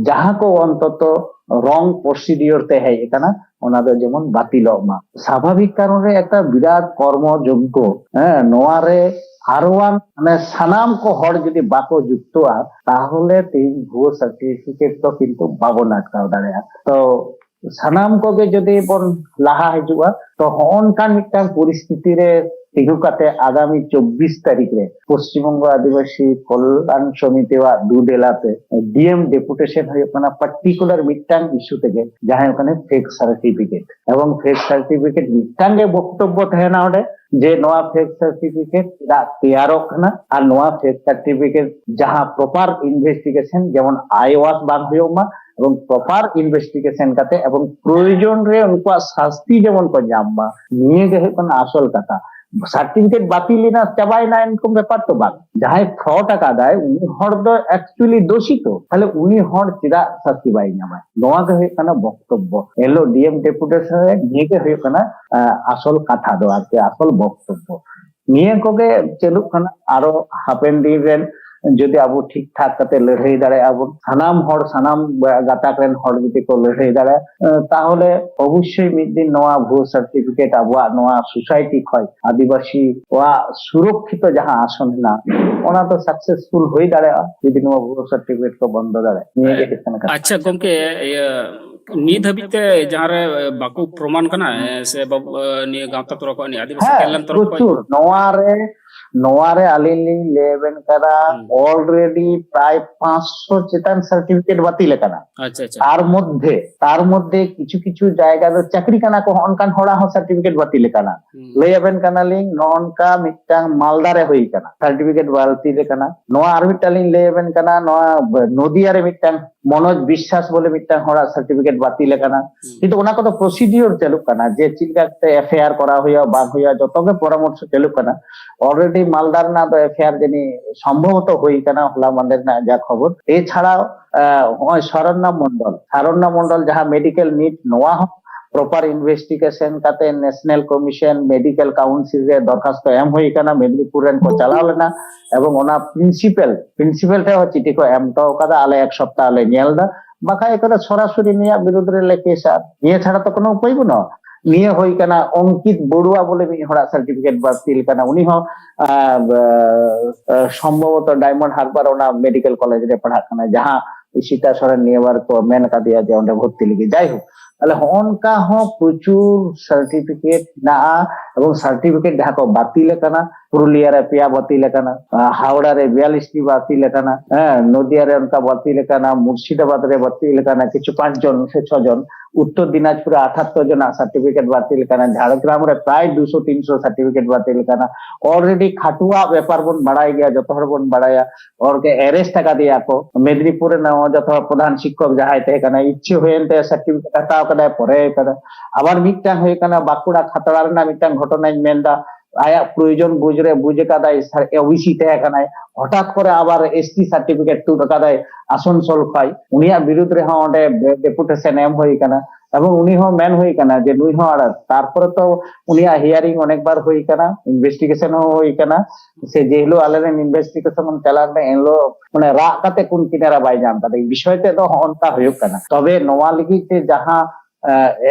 ᱡᱟᱦᱟᱸ ᱠᱚ ᱚᱱᱛᱚᱛᱚ ᱨᱚᱝ ᱯᱨᱚᱥᱤᱰᱤᱭᱳᱨ ᱛᱮ ᱦᱮᱡ ᱟᱠᱟᱱᱟ, ᱚᱱᱟ ᱫᱚ ᱡᱮᱢᱚᱱ ᱵᱟᱹᱛᱤᱞᱚᱜ ᱢᱟ᱾ ᱥᱟᱵᱷᱟᱵᱤᱠ ᱠᱟᱨᱚᱱ ᱨᱮ ᱮᱠᱴᱟ ᱵᱤᱨᱟᱴ ᱠᱚᱨᱢᱚ ᱡᱚᱜᱽᱜᱚ, ᱦᱮᱸ, ᱱᱚᱣᱟ ᱨᱮ ᱟᱨᱣᱟᱱ, ᱢᱟᱱᱮ, ᱥᱟᱱᱟᱢ ᱠᱚ ᱦᱚᱲ ᱡᱩᱫᱤ ᱵᱟᱠᱚ ᱡᱩᱠᱛᱚᱜᱼᱟ, ᱛᱟᱦᱚᱞᱮ ᱛᱮᱦᱮᱧ ᱵᱷᱩᱣᱟᱹ ᱥᱟᱨᱴᱤᱯᱷᱤᱠᱮᱴ ᱫᱚ ᱠᱤᱱᱛᱩ ᱵᱟᱵᱚᱱ ᱟᱴᱠᱟᱣ ᱫᱟᱲᱮᱭᱟᱜᱼᱟ᱾ ᱛᱚ ᱥᱟᱱᱟᱢ ᱠᱚᱜᱮ ᱡᱩᱫᱤ ᱵᱚᱱ ᱞᱟᱦᱟ ᱦᱤᱡᱩᱜᱼᱟ, ᱛᱚ ᱦᱚᱸᱜᱼᱚ ᱱᱚᱝᱠᱟᱱ ᱢᱤᱫᱴᱟᱝ ᱯᱚᱨᱤᱥᱛᱷᱤᱛᱤ ᱨᱮ ᱛᱤᱸᱜᱩ ᱠᱟᱛᱮ ᱟᱜᱟᱢᱤ ᱪᱚᱵᱵᱤᱥ ᱛᱟᱹᱨᱤᱠᱷ ᱨᱮ ᱯᱚᱥᱪᱤᱢ ᱵᱚᱝᱜᱚ ᱟᱹᱫᱤᱵᱟᱹᱥᱤ ᱠᱚᱞᱭᱟᱱ ᱥᱚᱢᱤᱛᱤᱣᱟᱜ ᱫᱩᱫᱮᱞᱟ ᱛᱮ ᱰᱤ ᱮᱢ ᱰᱮᱯᱩᱴᱮᱥᱚᱱ ᱦᱩᱭᱩᱜ ᱠᱟᱱᱟ ᱯᱟᱨᱴᱤᱠᱩᱞᱟᱨ ᱢᱤᱫᱴᱟᱝ ᱤᱥᱩ ᱛᱮᱜᱮ, ᱡᱟᱦᱟᱸ ᱦᱩᱭᱩᱜ ᱠᱟᱱᱟ ᱯᱷᱮᱠ ᱥᱟᱨᱴᱤᱯᱷᱤᱠᱮᱴ᱾ ᱮᱵᱚᱝ ᱯᱷᱮᱠ ᱥᱟᱨᱴᱤᱯᱷᱤᱠᱮᱴ ᱢᱤᱫᱴᱟᱝ ᱜᱮ ᱵᱚᱠᱛᱚᱵᱵᱚ ᱛᱟᱦᱮᱱᱟ ᱚᱸᱰᱮ, ᱡᱮ ᱱᱚᱣᱟ ᱯᱷᱮᱠ ᱥᱟᱨᱴᱤᱯᱷᱤᱠᱮᱴ ᱪᱮᱫᱟᱜ ᱛᱮᱭᱟᱨᱚᱜ ᱠᱟᱱᱟ ᱟᱨ ᱱᱚᱣᱟ ᱯᱷᱮᱠ ᱥᱟᱨᱴᱤᱯᱷᱤᱠᱮᱴ ᱡᱟᱦᱟᱸ ᱯᱨᱚᱯᱟᱨ ᱤᱱᱵᱷᱮᱥᱴᱤᱜᱮᱥᱚᱱ ᱡᱮᱢᱚᱱ ᱟᱭ ᱳᱣᱟᱥ ᱵᱟᱝ ᱦᱩᱭᱩᱜ ᱢᱟ ᱮᱵᱚᱝ ᱯᱨᱚᱯᱟᱨ ᱤᱱᱵᱷᱮᱥᱴᱤᱜᱮᱥᱚᱱ ᱠᱟᱛᱮ ᱮᱵᱚᱝ ᱯᱨᱚᱭᱳᱡᱚᱱ ᱨᱮ ᱩᱱᱠᱩᱣᱟᱜ ᱥᱟᱥᱛᱤ ᱡᱮᱢᱚᱱ ᱠᱚ ᱧᱟᱢ ᱢᱟ, ᱱᱤᱭᱟᱹ ᱜᱮ ᱦᱩᱭᱩᱜ ᱠᱟᱱᱟ ᱟᱥᱚᱞ ᱠᱟᱛᱷᱟ᱾ ᱥᱟᱨᱴᱤᱯᱷᱤᱠᱮᱴ ᱵᱟᱹᱛᱤᱞ ᱮᱱᱟ, ᱪᱟᱵᱟᱭᱮᱱᱟ, ᱮᱱᱠᱚᱢ ᱵᱮᱯᱟᱨ ᱛᱚ ᱵᱟᱝ᱾ ᱡᱟᱦᱟᱸᱭ ᱯᱷᱨᱚᱰ ᱟᱠᱟᱫᱟᱭ, ᱩᱱᱤ ᱦᱚᱲ ᱫᱚ ᱮᱠᱪᱩᱭᱮᱞᱤ ᱫᱳᱥᱤᱛᱚ, ᱛᱟᱦᱞᱮ ᱩᱱᱤ ᱦᱚᱲ ᱪᱮᱫᱟᱜ ᱥᱟᱹᱥᱛᱤ ᱵᱟᱭ ᱧᱟᱢᱟ? ᱱᱚᱣᱟ ᱜᱮ ᱦᱩᱭᱩᱜ ᱠᱟᱱᱟ ᱵᱚᱠᱛᱚᱵᱵᱚ᱾ ᱮᱱᱦᱤᱞᱳᱜ ᱰᱤ ᱮᱢ ᱰᱮᱯᱩᱴᱮᱥᱚᱱ ᱨᱮ ᱱᱤᱭᱟᱹ ᱜᱮ ᱦᱩᱭᱩᱜ ᱠᱟᱱᱟ, ᱟᱸ, ᱟᱥᱚᱞ ᱠᱟᱛᱷᱟ ᱫᱚ ᱟᱨᱠᱤ, ᱟᱥᱚᱞ ᱵᱚᱠᱛᱚᱵᱵᱚ᱾ ᱱᱤᱭᱟᱹ ᱠᱚᱜᱮ ᱪᱟᱹᱞᱩᱜ ᱠᱟᱱᱟ᱾ ᱟᱨᱚ ᱦᱟᱯᱮᱱ ᱫᱤᱱ ᱨᱮᱱ ᱡᱩᱫᱤ ᱟᱵᱚ ᱴᱷᱤᱠ ᱴᱷᱟᱠ ᱠᱟᱛᱮ ᱞᱟᱹᱲᱦᱟᱹᱭ ᱫᱟᱲᱮᱭᱟᱜᱼᱟ ᱵᱚᱱ, ᱥᱟᱱᱟᱢ ᱦᱚᱲ, ᱥᱟᱱᱟᱢ ᱜᱟᱛᱟᱠ ᱨᱮᱱ ᱦᱚᱲ ᱡᱩᱫᱤ ᱠᱚ ᱞᱟᱹᱲᱦᱟᱹᱭ ᱫᱟᱲᱮᱭᱟᱜᱼᱟ, ᱛᱟᱦᱚᱞᱮ ᱚᱵᱚᱥᱥᱳᱭ ᱢᱤᱫ ᱫᱤᱱ ᱱᱚᱣᱟ ᱵᱷᱩᱣᱟᱹ ᱥᱟᱨᱴᱤᱯᱷᱤᱠᱮᱴ ᱟᱵᱚᱣᱟᱜ ᱱᱚᱣᱟ ᱥᱳᱥᱟᱭᱴᱤ ᱠᱷᱚᱱ, ᱟᱹᱫᱤᱵᱟᱹᱥᱤ ᱠᱚᱣᱟᱜ ᱥᱩᱨᱚᱠᱠᱷᱤᱛᱚ ᱡᱟᱦᱟᱸ ᱟᱥᱚᱱ ᱦᱮᱱᱟᱜ, ᱚᱱᱟ ᱫᱚ ᱥᱟᱠᱥᱮᱥᱯᱷᱩᱞ ᱦᱩᱭ ᱫᱟᱲᱮᱭᱟᱜᱼᱟ ᱡᱩᱫᱤ ᱱᱚᱣᱟ ᱵᱷᱩᱣᱟᱹ ᱥᱟᱨᱴᱤᱯᱷᱤᱠᱮᱴ ᱠᱚ ᱵᱚᱱᱫᱚ ᱫᱟᱲᱮᱭᱟᱜᱼᱟ᱾ ᱱᱤᱭᱟᱹ ᱜᱮ ᱦᱩᱭᱩᱜ ᱠᱟᱱᱟ ᱠᱟᱛᱷᱟ᱾ ᱟᱪᱪᱷᱟ ᱜᱚᱢᱠᱮ, ᱤᱭᱟᱹ, ᱱᱤᱛ ᱦᱟᱹᱵᱤᱡ ᱛᱮ ᱡᱟᱦᱟᱸ ᱨᱮ ᱵᱟᱠᱚ ᱯᱨᱚᱢᱟᱱ ᱠᱟᱱᱟ, ᱮ, ᱥᱮ ᱵᱟᱵ-, ᱮ, ᱱᱤᱭᱟᱹ ᱜᱟᱶᱛᱟ ᱛᱚᱨᱚᱯ ᱠᱷᱚᱱ, ᱱᱤᱭᱟᱹ ᱟᱹᱫᱤᱵᱟᱹᱥᱤ ᱦᱮᱸ, ᱠᱟᱞᱭᱟᱱ ᱛᱚᱨᱚᱯ ᱠᱷᱚᱱ? ᱯᱨᱚᱪᱩᱨ᱾ ᱱᱚᱣᱟ ᱨᱮ, ᱱᱚᱣᱟ ᱨᱮ ᱟᱹᱞᱤᱧ ᱞᱤᱧ ᱞᱟᱹᱭ ᱟᱵᱮᱱ ᱠᱟᱱᱟ, ᱦᱩᱸ᱾ ᱚᱞᱨᱮᱰᱤ ᱯᱨᱟᱭ ᱯᱟᱸᱪᱥᱚ ᱪᱮᱛᱟᱱ ᱥᱟᱨᱴᱤᱯᱷᱤᱠᱮᱴ ᱵᱟᱹᱛᱤᱞ ᱟᱠᱟᱱᱟ᱾ ᱟᱪᱪᱷᱟ, ᱟᱪᱪᱷᱟ᱾ ᱛᱟᱨ ᱢᱚᱫᱽᱫᱷᱮ, ᱛᱟᱨ ᱢᱚᱫᱽᱫᱷᱮ ᱠᱤᱪᱷᱩ ᱠᱤᱪᱷᱩ ᱡᱟᱭᱜᱟ ᱫᱚ ᱪᱟᱹᱠᱨᱤ ᱠᱟᱱᱟ ᱠᱚ, ᱚᱱᱠᱟᱱ ᱦᱚᱲᱟᱜ ᱦᱚᱸ ᱥᱟᱨᱴᱤᱯᱷᱤᱠᱮᱴ ᱵᱟᱹᱛᱤᱞ ᱟᱠᱟᱱᱟ᱾ ᱦᱩᱸ᱾ ᱞᱟᱹᱭ ᱟᱵᱮᱱ ᱠᱟᱱᱟᱞᱤᱧ, ᱱᱚᱜᱼᱚ ᱱᱚᱝᱠᱟ ᱢᱤᱫᱴᱟᱝ ᱢᱟᱞᱫᱟ ᱨᱮ ᱦᱩᱭ ᱟᱠᱟᱱᱟ, ᱥᱟᱨᱴᱤᱯᱷᱤᱠᱮᱴ ᱵᱟᱹᱛᱤᱞ ᱟᱠᱟᱱᱟ᱾ ᱱᱚᱣᱟ ᱟᱨ ᱢᱤᱫᱴᱟᱝ ᱞᱤᱧ ᱞᱟᱹᱭ ᱟᱵᱮᱱ ᱠᱟᱱᱟ, ᱱᱚᱣᱟ ᱱᱚᱫᱤᱭᱟ ᱨᱮ ᱢᱤᱫᱴᱟᱝ ᱢᱚᱱᱳᱡᱽ ᱵᱤᱥᱥᱟᱥ ᱵᱚᱞᱮ ᱢᱤᱫᱴᱟᱝ ᱦᱚᱲᱟᱜ ᱥᱟᱨᱴᱤᱯᱷᱤᱠᱮᱴ ᱵᱟᱹᱛᱤᱞ ᱟᱠᱟᱱᱟ᱾ ᱦᱩᱸ᱾ ᱠᱤᱱᱛᱩ ᱚᱱᱟ ᱠᱚᱫᱚ ᱯᱨᱚᱥᱤᱰᱤᱭᱳᱨ ᱪᱟᱹᱞᱩᱜ ᱠᱟᱱᱟ, ᱡᱮ ᱪᱮᱫ ᱞᱮᱠᱟ ᱠᱟᱛᱮ ᱮᱯᱷ ᱟᱭ ᱟᱨ ᱠᱚᱨᱟᱣ ᱦᱩᱭᱩᱜᱼᱟ, ᱵᱟᱝ ᱦᱩᱭᱩᱜᱼᱟ, ᱡᱚᱛᱚ ᱜᱮ ᱯᱚᱨᱟᱢᱚᱨᱥᱚ ᱪᱟᱹᱞᱩᱜ ᱠᱟᱱᱟ᱾ ᱚᱞᱨᱮᱰᱤ ᱢᱟᱞᱫᱟ ᱨᱮᱱᱟᱜ ᱫᱚ ᱮᱯᱷ ᱟᱭ ᱟᱨ ᱡᱟᱹᱱᱤᱡ ᱥᱚᱢᱵᱷᱚᱵᱚᱛᱚ ᱦᱩᱭ ᱠᱟᱱᱟ ᱦᱚᱞᱟ ᱢᱟᱫᱷᱮᱨ ᱨᱮᱱᱟᱜ ᱡᱟ ᱠᱷᱚᱵᱚᱨ᱾ ᱮᱪᱷᱟᱲᱟᱣ, ᱟᱸ, ᱱᱚᱜᱼᱚᱭ ᱥᱚᱨᱚᱱᱱᱟ ᱢᱚᱱᱰᱚᱞ, ᱥᱚᱨᱚᱱᱱᱟ ᱢᱚᱱᱰᱚᱞ ᱡᱟᱦᱟᱸ ᱢᱮᱰᱤᱠᱮᱞ ᱱᱤᱴ, ᱱᱚᱣᱟ ᱦᱚᱸ ᱯᱨᱚᱯᱟᱨ ᱤᱱᱵᱷᱮᱥᱴᱤᱜᱮᱥᱚᱱ ᱠᱟᱛᱮ ᱱᱮᱥᱱᱟᱞ ᱠᱚᱢᱤᱥᱚᱱ ᱢᱮᱰᱤᱠᱮᱞ ᱠᱟᱣᱩᱱᱥᱤᱞ ᱨᱮ ᱫᱚᱨᱠᱷᱟᱥᱛᱚ ᱮᱢ ᱦᱩᱭ ᱠᱟᱱᱟ, ᱢᱮᱫᱽᱱᱤᱯᱩᱨ ᱨᱮᱱ ᱠᱚ ᱪᱟᱞᱟᱣ ᱞᱮᱱᱟ ᱮᱵᱚᱝ ᱚᱱᱟ ᱯᱨᱤᱱᱥᱤᱯᱟᱞ, ᱯᱨᱤᱱᱥᱤᱯᱟᱞ ᱴᱷᱮᱱ ᱦᱚᱸ ᱪᱤᱴᱷᱤ ᱠᱚ ᱮᱢ ᱦᱚᱴᱚ ᱠᱟᱫᱟ, ᱟᱞᱮ ᱮᱠ ᱥᱚᱯᱛᱟᱦᱚ ᱞᱮ ᱧᱮᱞ ᱮᱫᱟ, ᱵᱟᱠᱷᱟᱡ ᱮᱠᱟᱨᱮ ᱥᱚᱨᱟᱥᱚᱨᱤ ᱱᱩᱭᱟᱜ ᱵᱤᱨᱩᱫᱷ ᱨᱮ ᱞᱮ ᱠᱮᱥᱟ᱾ ᱱᱤᱭᱟᱹ ᱪᱷᱟᱲᱟ ᱛᱚ ᱠᱳᱱᱳ ᱩᱯᱟᱹᱭ ᱵᱟᱹᱱᱩᱜᱼᱟ᱾ ᱱᱤᱭᱟᱹ ᱦᱩᱭ ᱠᱟᱱᱟ ᱚᱝᱠᱤᱛ ᱵᱚᱲᱩᱣᱟ ᱵᱚᱞᱮ ᱢᱤᱫ ᱦᱚᱲᱟᱜ ᱥᱟᱨᱴᱤᱯᱷᱤᱠᱮᱴ ᱵᱟᱹᱛᱤᱞ ᱠᱟᱱᱟ, ᱩᱱᱤ ᱦᱚᱸ, ᱟᱸ, ᱵ-, ᱥᱚᱢᱵᱷᱚᱵᱚᱛᱚ ᱰᱟᱭᱢᱚᱱᱰ ᱦᱟᱨᱵᱟᱨ ᱚᱱᱟ ᱢᱮᱰᱤᱠᱮᱞ ᱠᱚᱞᱮᱡᱽ ᱨᱮ ᱯᱟᱲᱦᱟᱜ ᱠᱟᱱᱟ, ᱡᱟᱦᱟᱸ ᱤᱥᱤᱛᱟ ᱥᱚᱨᱮᱱ ᱱᱤᱭᱟᱹ ᱵᱟᱨ ᱠᱚ ᱢᱮᱱ ᱠᱟᱫᱮᱭᱟ ᱡᱮ ᱚᱸᱰᱮ ᱵᱷᱚᱨᱛᱤ ᱞᱟᱹᱜᱤᱫ᱾ ᱡᱟᱭᱦᱳᱠ, ᱛᱟᱦᱞᱮ ᱦᱚᱸᱜᱼᱚ ᱱᱚᱝᱠᱟ ᱦᱚᱸ ᱯᱨᱚᱪᱩᱨ ᱥᱟᱨᱴᱤᱯᱷᱤᱠᱮᱴ ᱢᱮᱱᱟᱜᱼᱟ᱾ ᱮᱵᱚᱝ ᱥᱟᱨᱴᱤᱯᱷᱤᱠᱮᱴ ᱡᱟᱦᱟᱸ ᱠᱚ ᱵᱟᱹᱛᱤᱞ ᱟᱠᱟᱱᱟ, ᱯᱩᱨᱩᱞᱤᱭᱟ ᱨᱮ ᱯᱮᱭᱟ ᱵᱟᱹᱛᱤᱞ ᱟᱠᱟᱱᱟ, ᱟᱸ, ᱦᱟᱣᱲᱟ ᱨᱮ ᱵᱤᱭᱟᱞᱤᱥ ᱴᱤ ᱵᱟᱹᱛᱤᱞ ᱟᱠᱟᱱᱟ, ᱦᱮᱸ, ᱱᱚᱫᱤᱭᱟ ᱨᱮ ᱚᱱᱠᱟ ᱵᱟᱹᱛᱤᱞ ᱟᱠᱟᱱᱟ, ᱢᱩᱨᱥᱤᱫᱟᱵᱟᱫ ᱨᱮ ᱵᱟᱹᱛᱤᱞ ᱟᱠᱟᱱᱟ ᱠᱤᱪᱷᱩ ᱯᱟᱸᱪ ᱡᱚᱱ ᱥᱮ ᱪᱷᱚ ᱡᱚᱱ, ᱩᱛᱛᱚᱨ ᱫᱤᱱᱟᱡᱽᱯᱩᱨ ᱨᱮ ᱟᱴᱷᱟᱛᱛᱚᱨ ᱡᱚᱱᱟᱜ ᱥᱟᱨᱴᱤᱯᱷᱤᱠᱮᱴ ᱵᱟᱹᱛᱤᱞ ᱟᱠᱟᱱᱟ, ᱡᱷᱟᱲᱜᱨᱟᱢ ᱨᱮ ᱯᱨᱟᱭ ᱫᱩᱥᱚ ᱛᱤᱱᱥᱚ ᱥᱟᱨᱴᱤᱯᱷᱤᱠᱮᱴ ᱵᱟᱹᱛᱤᱞ ᱟᱠᱟᱱᱟ᱾ ᱚᱞᱨᱮᱰᱤ ᱠᱷᱟᱴᱩᱣᱟᱜ ᱵᱮᱯᱟᱨ ᱵᱚᱱ ᱵᱟᱲᱟᱭ ᱜᱮᱭᱟ, ᱡᱚᱛᱚ ᱦᱚᱲ ᱵᱚᱱ ᱵᱟᱲᱟᱭᱟ, ᱦᱚᱲ ᱜᱮ ᱮᱨᱮᱥᱴ ᱟᱠᱟᱫᱮᱭᱟ ᱠᱚ᱾ ᱢᱮᱫᱽᱱᱤᱯᱩᱨ ᱨᱮᱱ ᱱᱚᱣᱟ ᱡᱚᱛᱚ ᱯᱨᱚᱫᱷᱟᱱ ᱥᱤᱠᱠᱷᱚᱠ ᱡᱟᱦᱟᱸᱭ ᱛᱟᱦᱮᱸ ᱠᱟᱱᱟ, ᱤᱪᱪᱷᱟᱹ ᱦᱩᱭᱮᱱ ᱛᱟᱭᱟ, ᱥᱟᱨᱴᱤᱯᱷᱤᱠᱮᱴ ᱦᱟᱛᱟᱣ ᱠᱟᱫᱟᱭ, ᱯᱚᱨᱮ ᱠᱟᱫᱟ᱾ ᱟᱵᱟᱨ ᱢᱤᱫᱴᱟᱝ ᱦᱩᱭ ᱠᱟᱱᱟ ᱵᱟᱸᱠᱩᱲᱟ ᱠᱷᱟᱛᱲᱟ ᱨᱮᱱᱟᱜ ᱢᱤᱫᱴᱟᱝ ᱜᱷᱚᱴᱚᱱᱟᱧ ᱢᱮᱱᱫᱟ, ᱟᱭᱟᱜ ᱯᱨᱚᱭᱳᱡᱚᱱ ᱵᱩᱡᱽ ᱨᱮ ᱵᱩᱡᱽ ᱟᱠᱟᱫᱟᱭ, ᱳᱵᱤᱥᱤ ᱛᱟᱦᱮᱸ ᱠᱟᱱᱟᱭ, ᱦᱚᱴᱟᱛ ᱠᱚᱨᱮ ᱟᱵᱟᱨ ᱮᱥᱴᱤ ᱥᱟᱨᱴᱤᱯᱷᱤᱠᱮᱴ ᱛᱩᱫ ᱟᱠᱟᱫᱟᱭ ᱟᱥᱚᱱᱥᱳᱞ ᱠᱷᱚᱱ᱾ ᱩᱱᱤᱭᱟᱜ ᱵᱤᱨᱩᱫᱽ ᱨᱮᱦᱚᱸ ᱚᱸᱰᱮ ᱰᱮᱯᱩᱴᱮᱥᱚᱱ ᱮᱢ ᱦᱩᱭ ᱠᱟᱱᱟ, ᱮᱵᱚᱝ ᱩᱱᱤ ᱦᱚᱸ ᱢᱮᱱ ᱦᱩᱭ ᱠᱟᱱᱟ ᱡᱮ ᱱᱩᱭ ᱦᱚᱸ ᱟᱲᱟᱜ᱾ ᱛᱟᱨᱯᱚᱨᱮ ᱛᱚ ᱩᱱᱤᱭᱟᱜ ᱦᱤᱭᱟᱨᱤᱝ ᱚᱱᱮᱠᱵᱟᱨ ᱦᱩᱭ ᱠᱟᱱᱟ, ᱤᱱᱵᱷᱮᱥᱴᱤᱜᱮᱥᱚᱱ ᱦᱚᱸ ᱦᱩᱭ ᱠᱟᱱᱟ, ᱥᱮ ᱡᱮ ᱦᱤᱞᱳᱜ ᱟᱞᱮ ᱨᱮᱱ ᱤᱱᱵᱷᱮᱥᱴᱤᱜᱮᱥᱚᱱ ᱵᱚᱱ ᱪᱟᱞᱟᱣ ᱞᱮᱱᱟ, ᱮᱱ ᱦᱤᱞᱳᱜ ᱢᱟᱱᱮ ᱨᱟᱜ ᱠᱟᱛᱮ ᱠᱩᱞ ᱠᱤᱱᱟᱨᱟ ᱵᱟᱭ ᱧᱟᱢ ᱠᱟᱫᱟ᱾ ᱵᱤᱥᱚᱭ ᱛᱮᱫ ᱫᱚ ᱦᱚᱸᱜᱼᱚ ᱱᱚᱝᱠᱟ ᱦᱩᱭᱩᱜ ᱠᱟᱱᱟ᱾ ᱛᱚᱵᱮ ᱱᱚᱣᱟ ᱞᱟᱹᱜᱤᱫ ᱛᱮ ᱡᱟᱦᱟᱸ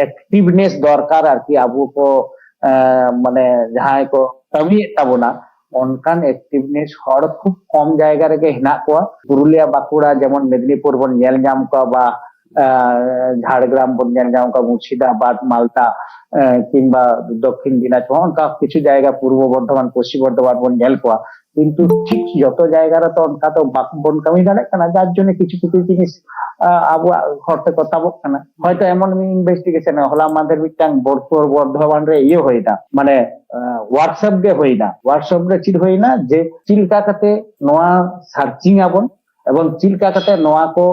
ᱮᱠᱴᱤᱵᱷᱱᱮᱥ ᱫᱚᱨᱠᱟᱨ ᱟᱨᱠᱤ, ᱟᱵᱚ ᱠᱚ ᱮᱸ, ᱢᱟᱱᱮ ᱡᱟᱦᱟᱸᱭ ᱠᱚ ᱠᱟᱹᱢᱤᱭᱮᱫ ᱛᱟᱵᱚᱱᱟ, ᱚᱱᱠᱟᱱ ᱮᱠᱴᱤᱵᱷᱱᱮᱥ ᱦᱚᱲ ᱠᱷᱩᱵ ᱠᱚᱢ ᱡᱟᱭᱜᱟ ᱨᱮᱜᱮ ᱦᱮᱱᱟᱜ ᱠᱚᱣᱟ᱾ ᱯᱩᱨᱩᱞᱤᱭᱟ, ᱵᱟᱸᱠᱩᱲᱟ, ᱡᱮᱢᱚᱱ ᱢᱮᱫᱽᱱᱤᱯᱩᱨ ᱵᱚᱱ ᱧᱮᱞ ᱧᱟᱢ ᱠᱚᱣᱟ, ᱵᱟ ᱮᱸ, ᱡᱷᱟᱲᱜᱨᱟᱢ ᱵᱚᱱ ᱧᱮᱞ ᱧᱟᱢ ᱠᱚᱣᱟ, ᱢᱩᱨᱥᱤᱫᱟᱵᱟᱫ, ᱢᱟᱞᱫᱟ, ᱮᱸ, ᱠᱤᱝᱵᱟ ᱫᱚᱠᱠᱷᱤᱱ ᱫᱤᱱᱟᱡᱽᱯᱩᱨ, ᱚᱱᱠᱟ ᱠᱤᱪᱷᱩ ᱡᱟᱭᱜᱟ, ᱯᱩᱨᱵᱚ ᱵᱚᱨᱫᱷᱚᱢᱟᱱ, ᱯᱚᱥᱪᱤᱢ ᱵᱚᱨᱫᱷᱚᱢᱟᱱ ᱵᱚᱱ ᱧᱮᱞ ᱠᱚᱣᱟ᱾ ᱠᱤᱱᱛᱩ ᱴᱷᱤᱠ ᱡᱚᱛᱚ ᱡᱟᱭᱜᱟ ᱨᱮᱛᱚ ᱚᱱᱠᱟ ᱫᱚ ᱵᱟᱵᱚᱱ ᱠᱟᱹᱢᱤ ᱫᱟᱲᱮᱭᱟᱜ ᱠᱟᱱᱟ, ᱡᱟᱨ ᱡᱚᱱᱱᱚ ᱠᱤᱪᱷᱩ ᱠᱤᱪᱷᱩ ᱡᱤᱱᱤᱥ, ᱟ, ᱟᱵᱚᱣᱟᱜ ᱦᱚᱲ ᱛᱮᱠᱚ ᱛᱟᱵᱚᱜ ᱠᱟᱱᱟ᱾ ᱦᱚᱭᱛᱚ ᱮᱢᱚᱱ ᱢᱤᱫ ᱤᱱᱵᱷᱮᱥᱴᱤᱜᱮᱥᱚᱱ, ᱦᱚᱞᱟ ᱢᱟᱫᱷᱮᱨ ᱢᱤᱫᱴᱟᱝ ᱵᱚᱨ-, ᱯᱩᱨᱵᱚ ᱵᱚᱨᱫᱷᱚᱢᱟᱱ ᱨᱮ ᱤᱭᱟᱹ ᱦᱩᱭᱱᱟ, ᱢᱟᱱᱮ, ᱟ, ᱣᱟᱨᱠᱥᱚᱯ ᱜᱮ ᱦᱩᱭᱱᱟ᱾ ᱣᱟᱨᱠᱥᱚᱯ ᱨᱮ ᱪᱮᱫ ᱦᱩᱭᱱᱟ, ᱡᱮ ᱪᱮᱫ ᱞᱮᱠᱟ ᱠᱟᱛᱮ ᱱᱚᱣᱟ ᱥᱟᱨᱪᱤᱝ ᱟᱵᱚᱱ ᱮᱵᱚᱝ ᱪᱮᱫ ᱞᱮᱠᱟ ᱠᱟᱛᱮ ᱱᱚᱣᱟ ᱠᱚ,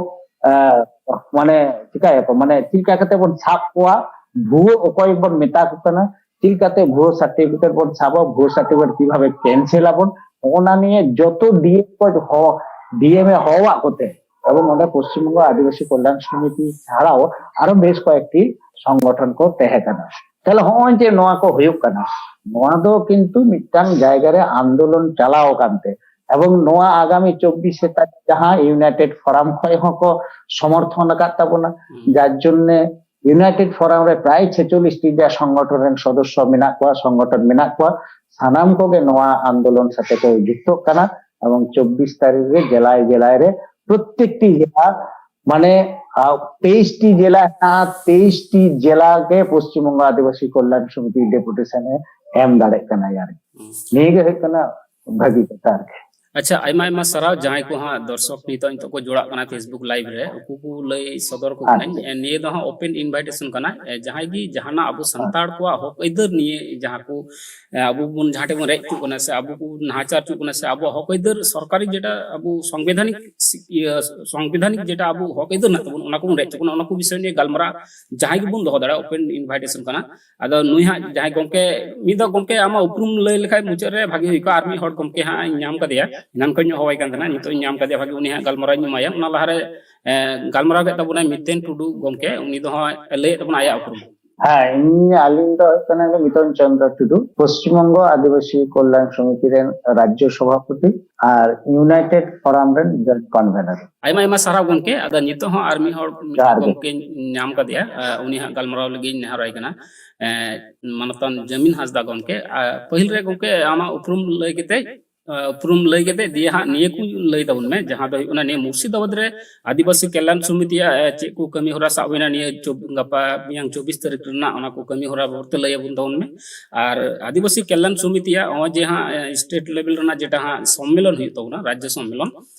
ᱟ, ᱢᱟᱱᱮ ᱪᱤᱠᱟᱹᱭᱟᱠᱚ, ᱢᱟᱱᱮ ᱪᱮᱫ ᱞᱮᱠᱟ ᱠᱟᱛᱮ ᱵᱚᱱ ᱥᱟᱵ ᱠᱚᱣᱟ, ᱵᱷᱩᱣᱟᱹ ᱚᱠᱚᱭ ᱵᱚᱱ ᱢᱮᱛᱟ ᱠᱚ ᱠᱟᱱᱟ, ᱪᱮᱫ ᱞᱮᱠᱟᱛᱮ ᱵᱷᱩᱣᱟᱹ ᱥᱟᱨᱴᱤᱯᱷᱤᱠᱮᱴ ᱵᱚᱱ ᱥᱟᱵᱟ, ᱵᱷᱩᱣᱟᱹ ᱥᱟᱨᱴᱤᱯᱷᱤᱠᱮᱴ ᱠᱤᱵᱷᱟᱵᱮ ᱠᱮᱱᱥᱮᱞ ᱟᱵᱚᱱ, ᱚᱱᱟ ᱱᱤᱭᱮ ᱡᱚᱛᱚ ᱰᱤᱮᱢ ᱠᱚ ᱦᱚ-, ᱰᱤᱮᱢ ᱮ ᱦᱚᱦᱚᱣᱟᱜ ᱠᱚᱛᱮ, ᱮᱵᱚᱝ ᱚᱸᱰᱮ ᱯᱚᱥᱪᱤᱢ ᱵᱚᱝᱜᱚ ᱟᱹᱫᱤᱵᱟᱹᱥᱤ ᱠᱚᱞᱭᱟᱱ ᱥᱚᱢᱤᱛᱤ ᱪᱷᱟᱲᱟᱣ ᱟᱨᱚ ᱵᱮᱥ ᱠᱚᱭᱮᱠᱴᱤ ᱥᱚᱝᱜᱚᱴᱷᱚᱱ ᱠᱚ ᱛᱟᱦᱮᱸ ᱠᱟᱱᱟ᱾ ᱛᱟᱦᱞᱮ ᱦᱚᱸᱜᱼᱚᱭ ᱡᱮ ᱱᱚᱣᱟ ᱠᱚ ᱦᱩᱭᱩᱜ ᱠᱟᱱᱟ, ᱱᱚᱣᱟ ᱫᱚ ᱠᱤᱱᱛᱩ ᱢᱤᱫᱴᱟᱝ ᱡᱟᱭᱜᱟ ᱨᱮ ᱟᱱᱫᱳᱞᱚᱱ ᱪᱟᱞᱟᱣ ᱟᱠᱟᱱ ᱛᱮ, ᱮᱵᱚᱝ ᱱᱚᱣᱟ ᱟᱜᱟᱢᱤ ᱪᱚᱵᱵᱤᱥ ᱛᱟᱹᱨᱤᱠᱷ ᱡᱟᱦᱟᱸ ᱤᱭᱩᱱᱟᱭᱴᱮᱰ ᱯᱷᱳᱨᱟᱢ ᱠᱷᱚᱱ ᱦᱚᱸᱠᱚ ᱥᱚᱢᱚᱨᱛᱷᱚᱱ ᱟᱠᱟᱫ ᱛᱟᱵᱚᱱᱟ, ᱡᱟᱨ ᱡᱚᱱᱱᱮ ᱤᱭᱩᱱᱟᱭᱴᱮᱰ ᱯᱷᱳᱨᱟᱢ ᱨᱮ ᱯᱨᱟᱭ ᱪᱷᱮᱪᱚᱞᱞᱤᱥ ᱴᱤ ᱡᱟ ᱥᱚᱝᱜᱚᱴᱷᱚᱱ ᱨᱮᱱ ᱥᱚᱫᱚᱥᱥᱚ ᱢᱮᱱᱟᱜ ᱠᱚᱣᱟ, ᱥᱚᱝᱜᱚᱴᱷᱚᱱ ᱢᱮᱱᱟᱜ ᱠᱚᱣᱟ, ᱥᱟᱱᱟᱢ ᱠᱚᱜᱮ ᱱᱚᱣᱟ ᱟᱱᱫᱳᱞᱚᱱ ᱥᱟᱛᱮ ᱠᱚ ᱡᱩᱠᱛᱚᱜ ᱠᱟᱱᱟ᱾ ᱮᱵᱚᱝ ᱪᱚᱵᱵᱤᱥ ᱛᱟᱹᱨᱤᱠᱷ ᱨᱮ ᱡᱮᱞᱟᱭ ᱡᱮᱞᱟᱭ ᱨᱮ ᱯᱨᱚᱛᱮᱠᱴᱤ ᱡᱮᱞᱟ, ᱢᱟᱱᱮ, ᱟ, ᱛᱮᱭᱤᱥ ᱴᱤ ᱡᱮᱞᱟ ᱦᱮᱱᱟᱜᱼᱟ, ᱛᱮᱭᱤᱥ ᱴᱤ ᱡᱮᱞᱟ ᱜᱮ ᱯᱚᱥᱪᱤᱢ ᱵᱚᱝᱜᱚ ᱟᱹᱫᱤᱵᱟᱹᱥᱤ ᱠᱚᱞᱭᱟᱱ ᱥᱚᱢᱤᱛᱤ ᱰᱮᱯᱩᱴᱮᱥᱚᱱ ᱮ ᱮᱢ ᱫᱟᱲᱮᱭᱟᱜ ᱠᱟᱱᱟᱭ ᱟᱨᱠᱤ᱾ ᱱᱤᱭᱟᱹ ᱜᱮ ᱦᱩᱭᱩᱜ ᱠᱟᱱᱟ ᱵᱷᱟᱹᱜᱤ ᱠᱟᱛᱷᱟ ᱟᱨᱠᱤ᱾ ᱟᱪᱪᱷᱟ, ᱟᱭᱢᱟ ᱟᱭᱢᱟ ᱥᱟᱨᱦᱟᱣ ᱡᱟᱦᱟᱸᱭ ᱠᱚ ᱦᱟᱸᱜ ᱫᱚᱨᱥᱚᱠ ᱱᱤᱛᱚᱜ ᱱᱤᱛᱚᱜ ᱠᱚ ᱡᱚᱲᱟᱜ ᱠᱟᱱᱟ Facebook live ᱨᱮ, ᱩᱱᱠᱩ ᱠᱚ ᱞᱟᱹᱭ ᱥᱚᱫᱚᱨ ᱠᱚ ᱠᱟᱹᱱᱟᱹᱧ᱾ ᱱᱤᱭᱟᱹ ᱫᱚ ᱦᱟᱸᱜ open invitation ᱠᱟᱱᱟ᱾ ᱡᱟᱦᱟᱸᱭ ᱜᱮ ᱡᱟᱦᱟᱱᱟᱜ ᱟᱵᱚ ᱥᱟᱱᱛᱟᱲ ᱠᱚᱣᱟᱜ ᱦᱚᱠ ᱟᱹᱭᱫᱟᱹᱨ ᱱᱤᱭᱮ ᱡᱟᱦᱟᱸ ᱠᱚ ᱟᱵᱚ ᱵᱚᱱ ᱡᱟᱦᱟᱸ ᱴᱷᱮᱱ ᱵᱚᱱ ᱨᱮᱡ ᱦᱚᱪᱚᱜ ᱠᱟᱱᱟ ᱥᱮ ᱟᱵᱚ ᱠᱚ ᱱᱟᱦᱟᱪᱟᱨ ᱦᱚᱪᱚᱜ ᱠᱟᱱᱟ ᱥᱮ ᱟᱵᱚᱣᱟᱜ ᱦᱚᱠ ᱟᱹᱭᱫᱟᱹᱨ ᱥᱚᱨᱠᱟᱨᱤ ᱡᱮᱴᱟ ᱟᱵᱚ ᱥᱚᱝᱵᱤᱫᱷᱟᱱᱤᱠ ᱤᱭᱟᱹ ᱥᱚᱝᱵᱤᱫᱷᱟᱱᱤᱠ ᱡᱮᱴᱟ ᱟᱵᱚ ᱦᱚᱠ ᱟᱹᱭᱫᱟᱹᱨ ᱢᱮᱱᱟᱜ ᱛᱟᱵᱚᱱ ᱚᱱᱟ ᱠᱚᱵᱚᱱ ᱨᱮᱡ ᱦᱚᱪᱚᱜ ᱠᱟᱱᱟ, ᱚᱱᱟ ᱠᱚ ᱵᱤᱥᱚᱭ ᱱᱤᱭᱮ ᱜᱟᱞᱢᱟᱨᱟᱣ ᱡᱟᱦᱟᱸᱭ ᱜᱮᱵᱚᱱ ᱫᱚᱦᱚ ᱫᱟᱲᱮᱭᱟᱜᱼᱟ, open invitation ᱠᱟᱱᱟ᱾ ᱟᱫᱚ ᱱᱩᱭ ᱦᱟᱸᱜ ᱡᱟᱦᱟᱸᱭ ᱜᱚᱢᱠᱮ ᱢᱤᱫ ᱫᱚ ᱜᱚᱢᱠᱮ ᱟᱢᱟᱜ ᱩᱯᱨᱩᱢ ᱞᱟᱹᱭ ᱞᱮᱠᱷᱟᱡ ᱢᱩᱪᱟᱹᱫ ᱨᱮ ᱵᱷᱟᱜᱤ ᱦᱩᱭ ᱠᱚᱜᱼᱟ᱾ ᱟᱨ ᱢᱤᱫ ᱦᱚᱲ ᱜᱚᱢᱠᱮ ᱦᱟᱸᱜ ᱤᱧ ᱧᱟᱢ ᱠᱟᱫᱮᱭᱟ, ᱮᱱᱟᱱ ᱠᱷᱚᱱ ᱤᱧ ᱦᱚᱦᱚᱣᱟᱭ ᱠᱟᱱ ᱛᱟᱦᱮᱱᱟ, ᱱᱤᱛᱚᱜ ᱤᱧ ᱧᱟᱢ ᱠᱟᱫᱮᱭᱟ ᱵᱷᱟᱜᱤ, ᱩᱱᱤ ᱦᱟᱸᱜ ᱜᱟᱞᱢᱟᱨᱟᱣ ᱤᱧ ᱮᱢᱟᱭᱟ᱾ ᱚᱱᱟ ᱞᱟᱦᱟᱨᱮ ᱜᱟᱞᱢᱟᱨᱟᱣ ᱠᱮᱫ ᱛᱟᱵᱚᱱᱟᱭ ᱢᱤᱛᱮᱱ ᱴᱩᱰᱩ ᱜᱚᱢᱠᱮ, ᱩᱱᱤ ᱫᱚ ᱦᱟᱸᱜ ᱞᱟᱹᱭᱮᱫ ᱛᱟᱵᱚᱱᱟ ᱟᱭᱟᱜ ᱩᱯᱨᱩᱢ᱾ ᱦᱮᱸ, ᱤᱧ ᱟᱹᱞᱤᱧ ᱫᱚ ᱦᱩᱭᱩᱜ ᱠᱟᱱᱟ ᱢᱤᱛᱚᱱ ᱪᱚᱸᱫᱽᱨᱚ ᱴᱩᱰᱩ, ᱯᱚᱥᱪᱤᱢᱵᱚᱝᱜᱚ ᱟᱹᱫᱤᱵᱟᱹᱥᱤ ᱠᱚᱞᱭᱟᱱ ᱥᱚᱢᱤᱛᱤ ᱨᱮᱱ ᱨᱟᱡᱽᱡᱚ ᱥᱚᱵᱷᱟᱯᱚᱛᱤ ᱟᱨ ᱤᱭᱩᱱᱟᱭᱴᱮᱰ ᱯᱷᱳᱨᱟᱢ ᱨᱮᱱ ᱡᱚᱭᱮᱱᱴ ᱠᱚᱱᱵᱷᱮᱱᱟᱨ᱾ ᱟᱭᱢᱟ ᱟᱭᱢᱟ ᱥᱟᱨᱦᱟᱣ ᱜᱚᱢᱠᱮ᱾ ᱟᱫᱚ ᱱᱤᱛᱚᱜ ᱦᱚᱸ ᱟᱨ ᱢᱤᱫ ᱦᱚᱲ ᱢᱤᱫᱴᱮᱱ ᱡᱚᱦᱟᱨ ᱜᱮ᱾ ᱜᱚᱢᱠᱮᱧ ᱧᱟᱢ ᱠᱟᱫᱮᱭᱟ, ᱟᱨ ᱩᱱᱤ ᱦᱟᱸᱜ ᱜᱟᱞᱢᱟᱨᱟᱣ ᱞᱟᱹᱜᱤᱫ ᱤᱧ ᱱᱮᱦᱚᱨᱟᱭ ᱠᱟᱱᱟ᱾ ᱮᱸ, ᱢᱟᱱᱚᱛᱟᱱ ᱡᱟᱢᱤᱞ ᱦᱟᱸᱥᱫᱟ ᱜᱚᱢᱠᱮ, ᱟᱨ ᱯᱟᱹᱦᱤᱞ ᱨᱮ ᱜᱚᱢᱠᱮ ᱟᱢᱟᱜ ᱩᱯᱨᱩᱢ ᱞᱟᱹᱭ ᱠᱟᱛᱮ, ᱟᱸ, ᱩᱯᱨᱩᱢ ᱞᱟᱹᱭ ᱠᱟᱛᱮ ᱫᱤᱭᱮ ᱦᱟᱸᱜ ᱱᱤᱭᱟᱹ ᱠᱚ ᱞᱟᱹᱭ ᱛᱟᱵᱚᱱ ᱢᱮ, ᱡᱟᱦᱟᱸ ᱫᱚ ᱦᱩᱭᱩᱜ ᱠᱟᱱᱟ ᱱᱤᱭᱟᱹ ᱢᱩᱨᱥᱤᱫᱟᱵᱟᱫᱽ ᱨᱮ ᱟᱹᱫᱤᱵᱟᱹᱥᱤ ᱠᱚᱞᱭᱟᱱ ᱥᱚᱢᱤᱛᱤᱭᱟᱜ, ᱮ, ᱪᱮᱫ ᱠᱚ ᱠᱟᱹᱢᱤ ᱦᱚᱨᱟ ᱥᱟᱵ ᱦᱩᱭᱱᱟ ᱱᱤᱭᱟᱹ ᱪᱚᱵ-, ᱜᱟᱯᱟ ᱢᱮᱭᱟᱝ ᱪᱚᱵᱵᱤᱥ ᱛᱟᱹᱨᱤᱠᱷ ᱨᱮᱱᱟᱜ, ᱚᱱᱟ ᱠᱚ ᱠᱟᱹᱢᱤ ᱦᱚᱨᱟ ᱵᱟᱵᱚᱫ ᱛᱮ ᱞᱟᱹᱭ ᱟᱵᱚᱱ ᱛᱟᱵᱚᱱ ᱢᱮ᱾ ᱟᱨ ᱟᱹᱫᱤᱵᱟᱹᱥᱤ ᱠᱚᱞᱭᱟᱱ ᱥᱚᱢᱤᱛᱤᱭᱟᱜ ᱱᱚᱜᱼᱚᱭ ᱡᱮ ᱦᱟᱸᱜ, ᱮ, ᱥᱴᱮᱴ ᱞᱮᱵᱮᱞ ᱨᱮᱱᱟᱜ ᱡᱮᱴᱟ ᱦᱟᱸᱜ ᱥᱚᱢᱢᱮᱞᱚᱱ ᱦᱩᱭᱩᱜ ᱛᱟᱵᱚᱱᱟ, ᱨᱟᱡᱽᱡᱚ ᱥᱚᱢᱢᱮᱞᱚᱱ,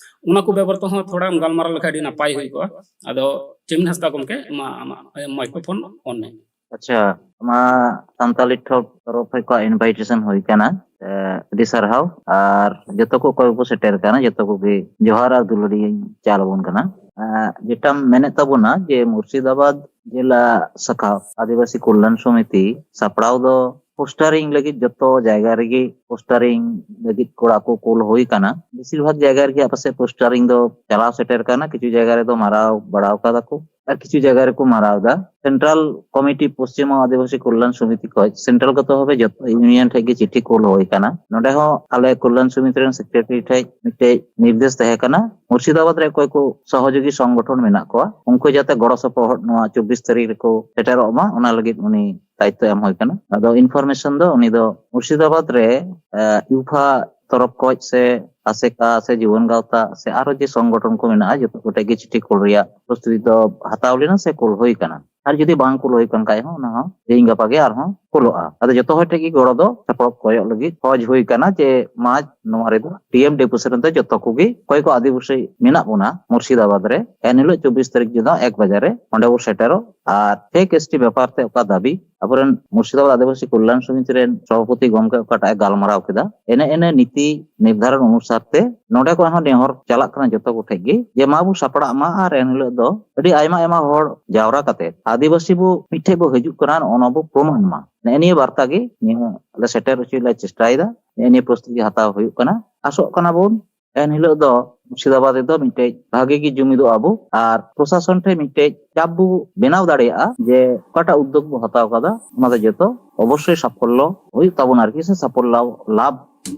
ᱚᱱᱟ ᱠᱚ ᱵᱟᱵᱚᱫ ᱛᱮᱦᱚᱸ ᱛᱷᱚᱲᱟᱢ ᱜᱟᱞᱢᱟᱨᱟᱣ ᱞᱮᱠᱷᱟᱱ ᱟᱹᱰᱤ ᱱᱟᱯᱟᱭ ᱦᱩᱭ ᱠᱚᱜᱼᱟ᱾ ᱟᱫᱚ ᱡᱟᱢᱤᱞ ᱦᱟᱸᱥᱫᱟ ᱜᱚᱢᱠᱮ, ᱢᱟ ᱟᱢᱟᱜ, ᱮ, ᱢᱟᱭᱠᱨᱳᱯᱷᱳᱱ ᱚᱱ ᱢᱮ᱾ ᱟᱪᱪᱷᱟ, ᱢᱟ ᱥᱟᱱᱛᱟᱞᱤ ᱴᱷᱚᱯ ᱛᱚᱨᱚᱯ ᱠᱷᱚᱱ ᱠᱚ ᱤᱱᱵᱷᱟᱭᱴᱮᱥᱚᱱ ᱦᱩᱭ ᱠᱟᱱᱟ᱾ ᱮ, ᱟᱹᱰᱤ ᱥᱟᱨᱦᱟᱣ᱾ ᱟᱨ ᱡᱚᱛᱚ ᱠᱚ ᱚᱠᱚᱭ ᱠᱚᱠᱚ ᱥᱮᱴᱮᱨ ᱠᱟᱱᱟ, ᱡᱚᱛᱚ ᱠᱚᱜᱮ ᱡᱚᱦᱟᱨ ᱟᱨ ᱫᱩᱞᱟᱹᱲᱤᱧ ᱪᱟᱞ ᱟᱵᱚᱱ ᱠᱟᱱᱟ᱾ ᱮ, ᱡᱮᱴᱟᱢ ᱢᱮᱱᱮᱫ ᱛᱟᱵᱚᱱᱟ ᱡᱮ ᱢᱩᱨᱥᱤᱫᱟᱵᱟᱫ ᱡᱮᱞᱟ ᱥᱟᱠᱷᱟ ᱟᱹᱫᱤᱵᱟᱹᱥᱤ ᱠᱚᱞᱭᱟᱱ ᱥᱚᱢᱤᱛᱤ ᱥᱟᱯᱲᱟᱣ ᱫᱚ ᱯᱳᱥᱴᱟᱨᱤᱝ ᱞᱟᱹᱜᱤᱫ ᱡᱚᱛᱚ ᱡᱟᱭᱜᱟ ᱨᱮᱜᱮ ᱯᱳᱥᱴᱟᱨᱤᱝ ᱞᱟᱹᱜᱤᱫ ᱠᱚᱲᱟ ᱠᱚ ᱠᱩᱞ ᱦᱩᱭ ᱠᱟᱱᱟ᱾ ᱵᱮᱥᱤᱨ ᱵᱷᱟᱜᱽ ᱡᱟᱭᱜᱟ ᱨᱮᱜᱮ ᱟᱯᱟᱥᱮ ᱯᱳᱥᱴᱟᱨᱤᱝ ᱫᱚ ᱪᱟᱞᱟᱣ ᱥᱮᱴᱮᱨ ᱠᱟᱱᱟ, ᱠᱤᱪᱷᱩ ᱡᱟᱭᱜᱟ ᱨᱮᱫᱚ ᱢᱟᱨᱟᱣ ᱵᱟᱲᱟᱣ ᱠᱟᱫᱟ ᱠᱚ ᱟᱨ ᱠᱤᱪᱷᱩ ᱡᱟᱭᱜᱟ ᱨᱮᱠᱚ ᱢᱟᱨᱟᱣ ᱮᱫᱟ᱾ ᱥᱮᱱᱴᱨᱟᱞ ᱠᱚᱢᱤᱴᱤ ᱯᱚᱥᱪᱤᱢ ᱟᱹᱫᱤᱵᱟᱹᱥᱤ ᱠᱚᱞᱭᱟᱱ ᱥᱚᱢᱤᱛᱤ ᱠᱷᱚᱱ ᱥᱮᱱᱴᱨᱟᱞ ᱜᱚᱛᱚ ᱵᱷᱟᱵᱮ ᱡᱚᱛᱚ ᱤᱭᱩᱱᱤᱭᱚᱱ ᱴᱷᱮᱡ ᱜᱮ ᱪᱤᱴᱷᱤ ᱠᱩᱞ ᱦᱩᱭ ᱠᱟᱱᱟ᱾ ᱱᱚᱰᱮ ᱦᱚᱸ ᱟᱞᱮ ᱠᱚᱞᱭᱟᱱ ᱥᱚᱢᱤᱛᱤ ᱨᱮᱱ ᱥᱮᱠᱨᱮᱴᱟᱨᱤ ᱴᱷᱮᱡ ᱢᱤᱫᱴᱮᱡ ᱱᱤᱨᱫᱮᱥ ᱛᱟᱦᱮᱸ ᱠᱟᱱᱟ, ᱢᱩᱨᱥᱤᱫᱟᱵᱟᱫ ᱨᱮ ᱚᱠᱚᱭ ᱠᱚ ᱥᱚᱦᱚᱡᱳᱜᱤ ᱥᱚᱝᱜᱚᱴᱷᱚᱱ ᱢᱮᱱᱟᱜ ᱠᱚᱣᱟ ᱩᱱᱠᱩ ᱡᱟᱛᱮ ᱜᱚᱲᱚ ᱥᱚᱯᱚᱦᱚᱫ ᱱᱚᱣᱟ ᱪᱚᱵᱵᱤᱥ ᱛᱟᱹᱨᱤᱠᱷ ᱨᱮᱠᱚ ᱥᱮᱴᱮᱨᱚᱜ ᱢᱟ, ᱚᱱᱟ ᱞᱟᱹᱜᱤᱫ ᱩᱱᱤ ᱫᱟᱭᱤᱛᱛᱚ ᱮᱢ ᱦᱩᱭ ᱠᱟᱱᱟ᱾ ᱟᱫᱚ ᱤᱱᱯᱷᱚᱨᱢᱮᱥᱚᱱ ᱫᱚ ᱩᱱᱤ ᱫᱚ ᱢᱩᱨᱥᱤᱫᱟᱵᱟᱫ ᱨᱮ, ᱮ, ᱤᱭᱩᱯᱷᱟ ᱛᱚᱨᱚᱯ ᱠᱷᱚᱡ ᱥᱮ ᱟᱥᱮᱠᱟ ᱥᱮ ᱡᱩᱣᱟᱹᱱ ᱜᱟᱶᱛᱟ ᱥᱮ ᱟᱨᱚ ᱡᱮ ᱥᱚᱝᱜᱚᱴᱷᱚᱱ ᱠᱚ ᱢᱮᱱᱟᱜᱼᱟ, ᱡᱚᱛᱚ ᱠᱚᱴᱷᱮᱡ ᱜᱮ ᱪᱤᱴᱷᱤ ᱠᱩᱞ ᱨᱮᱭᱟᱜ ᱯᱨᱚᱥᱛᱩᱛᱤ ᱫᱚ ᱦᱟᱛᱟᱣ ᱞᱮᱱᱟ ᱥᱮ ᱠᱩᱞ ᱦᱩᱭ ᱠᱟᱱᱟ᱾ ᱟᱨ ᱡᱩᱫᱤ ᱵᱟᱝ ᱠᱩᱞ ᱦᱩᱭ ᱠᱟᱱ ᱠᱷᱟᱡ ᱦᱚᱸ, ᱚᱱᱟ ᱦᱚᱸ ᱛᱮᱦᱮᱧ ᱜᱟᱯᱟ ᱜᱮ ᱟᱨᱦᱚᱸ ᱠᱩᱞᱚᱜᱼᱟ᱾ ᱟᱫᱚ ᱡᱚᱛᱚ ᱦᱚᱲ ᱴᱷᱮᱱ ᱜᱮ ᱜᱚᱲᱚ ᱫᱚ ᱥᱟᱯᱲᱟᱣ ᱠᱚᱭᱚᱜ ᱞᱟᱹᱜᱤᱫ ᱠᱷᱚᱡᱽ ᱦᱩᱭ ᱠᱟᱱᱟ ᱡᱮ ᱢᱟ ᱱᱚᱣᱟ ᱨᱮᱫᱚ ᱴᱤ ᱮᱢ ᱰᱤᱯᱩ ᱥᱮᱫ ᱨᱮᱱ ᱫᱚ ᱡᱚᱛᱚ ᱠᱚᱜᱮ ᱚᱠᱚᱭ ᱠᱚ ᱟᱹᱫᱤᱵᱟᱹᱥᱤ ᱢᱮᱱᱟᱜ ᱵᱚᱱᱟ ᱢᱩᱨᱥᱤᱫᱟᱵᱟᱫᱽ ᱨᱮ, ᱮᱱ ᱦᱤᱞᱳᱜ ᱪᱚᱵᱵᱤᱥ ᱛᱟᱹᱨᱤᱠᱷ ᱡᱚᱫᱤ ᱮᱠ ᱵᱟᱡᱮ ᱨᱮ ᱚᱸᱰᱮ ᱵᱚ ᱥᱮᱴᱮᱨᱚᱜ᱾ ᱟᱨ ᱯᱷᱮᱠ ᱮᱥ ᱴᱤ ᱵᱮᱯᱟᱨ ᱛᱮ ᱚᱠᱟ ᱫᱟᱹᱵᱤ ᱟᱵᱚᱨᱮᱱ ᱢᱩᱨᱥᱤᱫᱟᱵᱟᱫᱽ ᱟᱹᱫᱤᱵᱟᱹᱥᱤ ᱠᱚᱞᱭᱟᱱ ᱥᱚᱢᱤᱛᱤ ᱨᱮᱱ ᱥᱚᱵᱷᱟᱯᱚᱛᱤ ᱜᱚᱢᱠᱮ ᱚᱠᱟᱴᱟᱜ ᱮ ᱜᱟᱞᱢᱟᱨᱟᱣ ᱠᱮᱫᱟ, ᱮᱱᱮ ᱮᱱᱮ ᱱᱤᱛᱤ ᱱᱤᱨᱫᱷᱟᱨᱚᱱ ᱚᱱᱩᱥᱟᱨ ᱛᱮ ᱱᱚᱰᱮ ᱠᱷᱚᱱ ᱦᱚᱸ ᱱᱮᱦᱚᱨ ᱪᱟᱞᱟᱜ ᱠᱟᱱᱟ ᱡᱚᱛᱚ ᱠᱚᱴᱷᱮᱱ ᱜᱮ ᱡᱮ ᱢᱟ ᱵᱚ ᱥᱟᱯᱲᱟᱜ ᱢᱟ ᱟᱨ ᱮᱱ ᱦᱤᱞᱳᱜ ᱫᱚ ᱟᱹᱰᱤ ᱟᱭᱢᱟ ᱟᱭᱢᱟ ᱦᱚᱲ ᱡᱟᱣᱨᱟ ᱠᱟᱛᱮ ᱟᱹᱫᱤᱵᱟᱹᱥᱤ ᱵᱚ ᱢᱤᱫᱴᱷᱮᱡ ᱵᱚ ᱦᱤᱡᱩᱜ ᱠᱟᱱᱟ, ᱱᱚᱜᱼᱚ ᱱᱚᱣᱟ ᱵᱚ ᱯᱨᱚᱢᱟᱱ ᱢᱟ᱾ ᱱᱮᱜᱼᱮ ᱱᱤᱭᱟᱹ ᱵᱟᱨᱛᱟ ᱜᱮ ᱱᱤᱭᱟᱹ ᱟᱞᱮ ᱥᱮᱴᱮᱨ ᱦᱚᱪᱚᱭ ᱞᱮ ᱪᱮᱥᱴᱟᱭᱮᱫᱟ᱾ ᱱᱮᱜᱼᱮ ᱱᱤᱭᱟᱹ ᱯᱨᱚᱥᱛᱩᱛᱤ ᱦᱟᱛᱟᱣ ᱦᱩᱭᱩᱜ ᱠᱟᱱᱟ᱾ ᱟᱥᱚᱜ ᱠᱟᱱᱟ ᱵᱚᱱ ᱮᱱ ᱦᱤᱞᱳᱜ ᱫᱚ ᱢᱩᱨᱥᱤᱫᱟᱵᱟᱫᱽ ᱨᱮᱫᱚ ᱢᱤᱫᱴᱮᱡ ᱵᱷᱟᱜᱮ ᱜᱮ ᱡᱩᱢᱤᱫᱚᱜ ᱟᱵᱚ ᱟᱨ ᱯᱨᱚᱥᱟᱥᱚᱱ ᱴᱷᱮᱱ ᱢᱤᱫᱴᱮᱡ ᱪᱟᱯ ᱵᱚ ᱵᱮᱱᱟᱣ ᱫᱟᱲᱮᱭᱟᱜᱼᱟ ᱡᱮ ᱚᱠᱟᱴᱟᱜ ᱩᱫᱽᱫᱳᱜᱽ ᱵᱚ ᱦᱟᱛᱟᱣ ᱠᱟᱫᱟ ᱚᱱᱟ ᱫᱚ ᱡᱚᱛᱚ ᱚᱵᱚᱥᱥᱳᱭ ᱥᱟᱯᱷᱚᱞᱞᱚ ᱦᱩᱭᱩᱜ ᱛᱟᱵᱚᱱᱟ ᱟᱨᱠᱤ, ᱥᱮ ᱥᱟᱯᱷᱚᱞᱞᱚ ᱞᱟᱵᱷ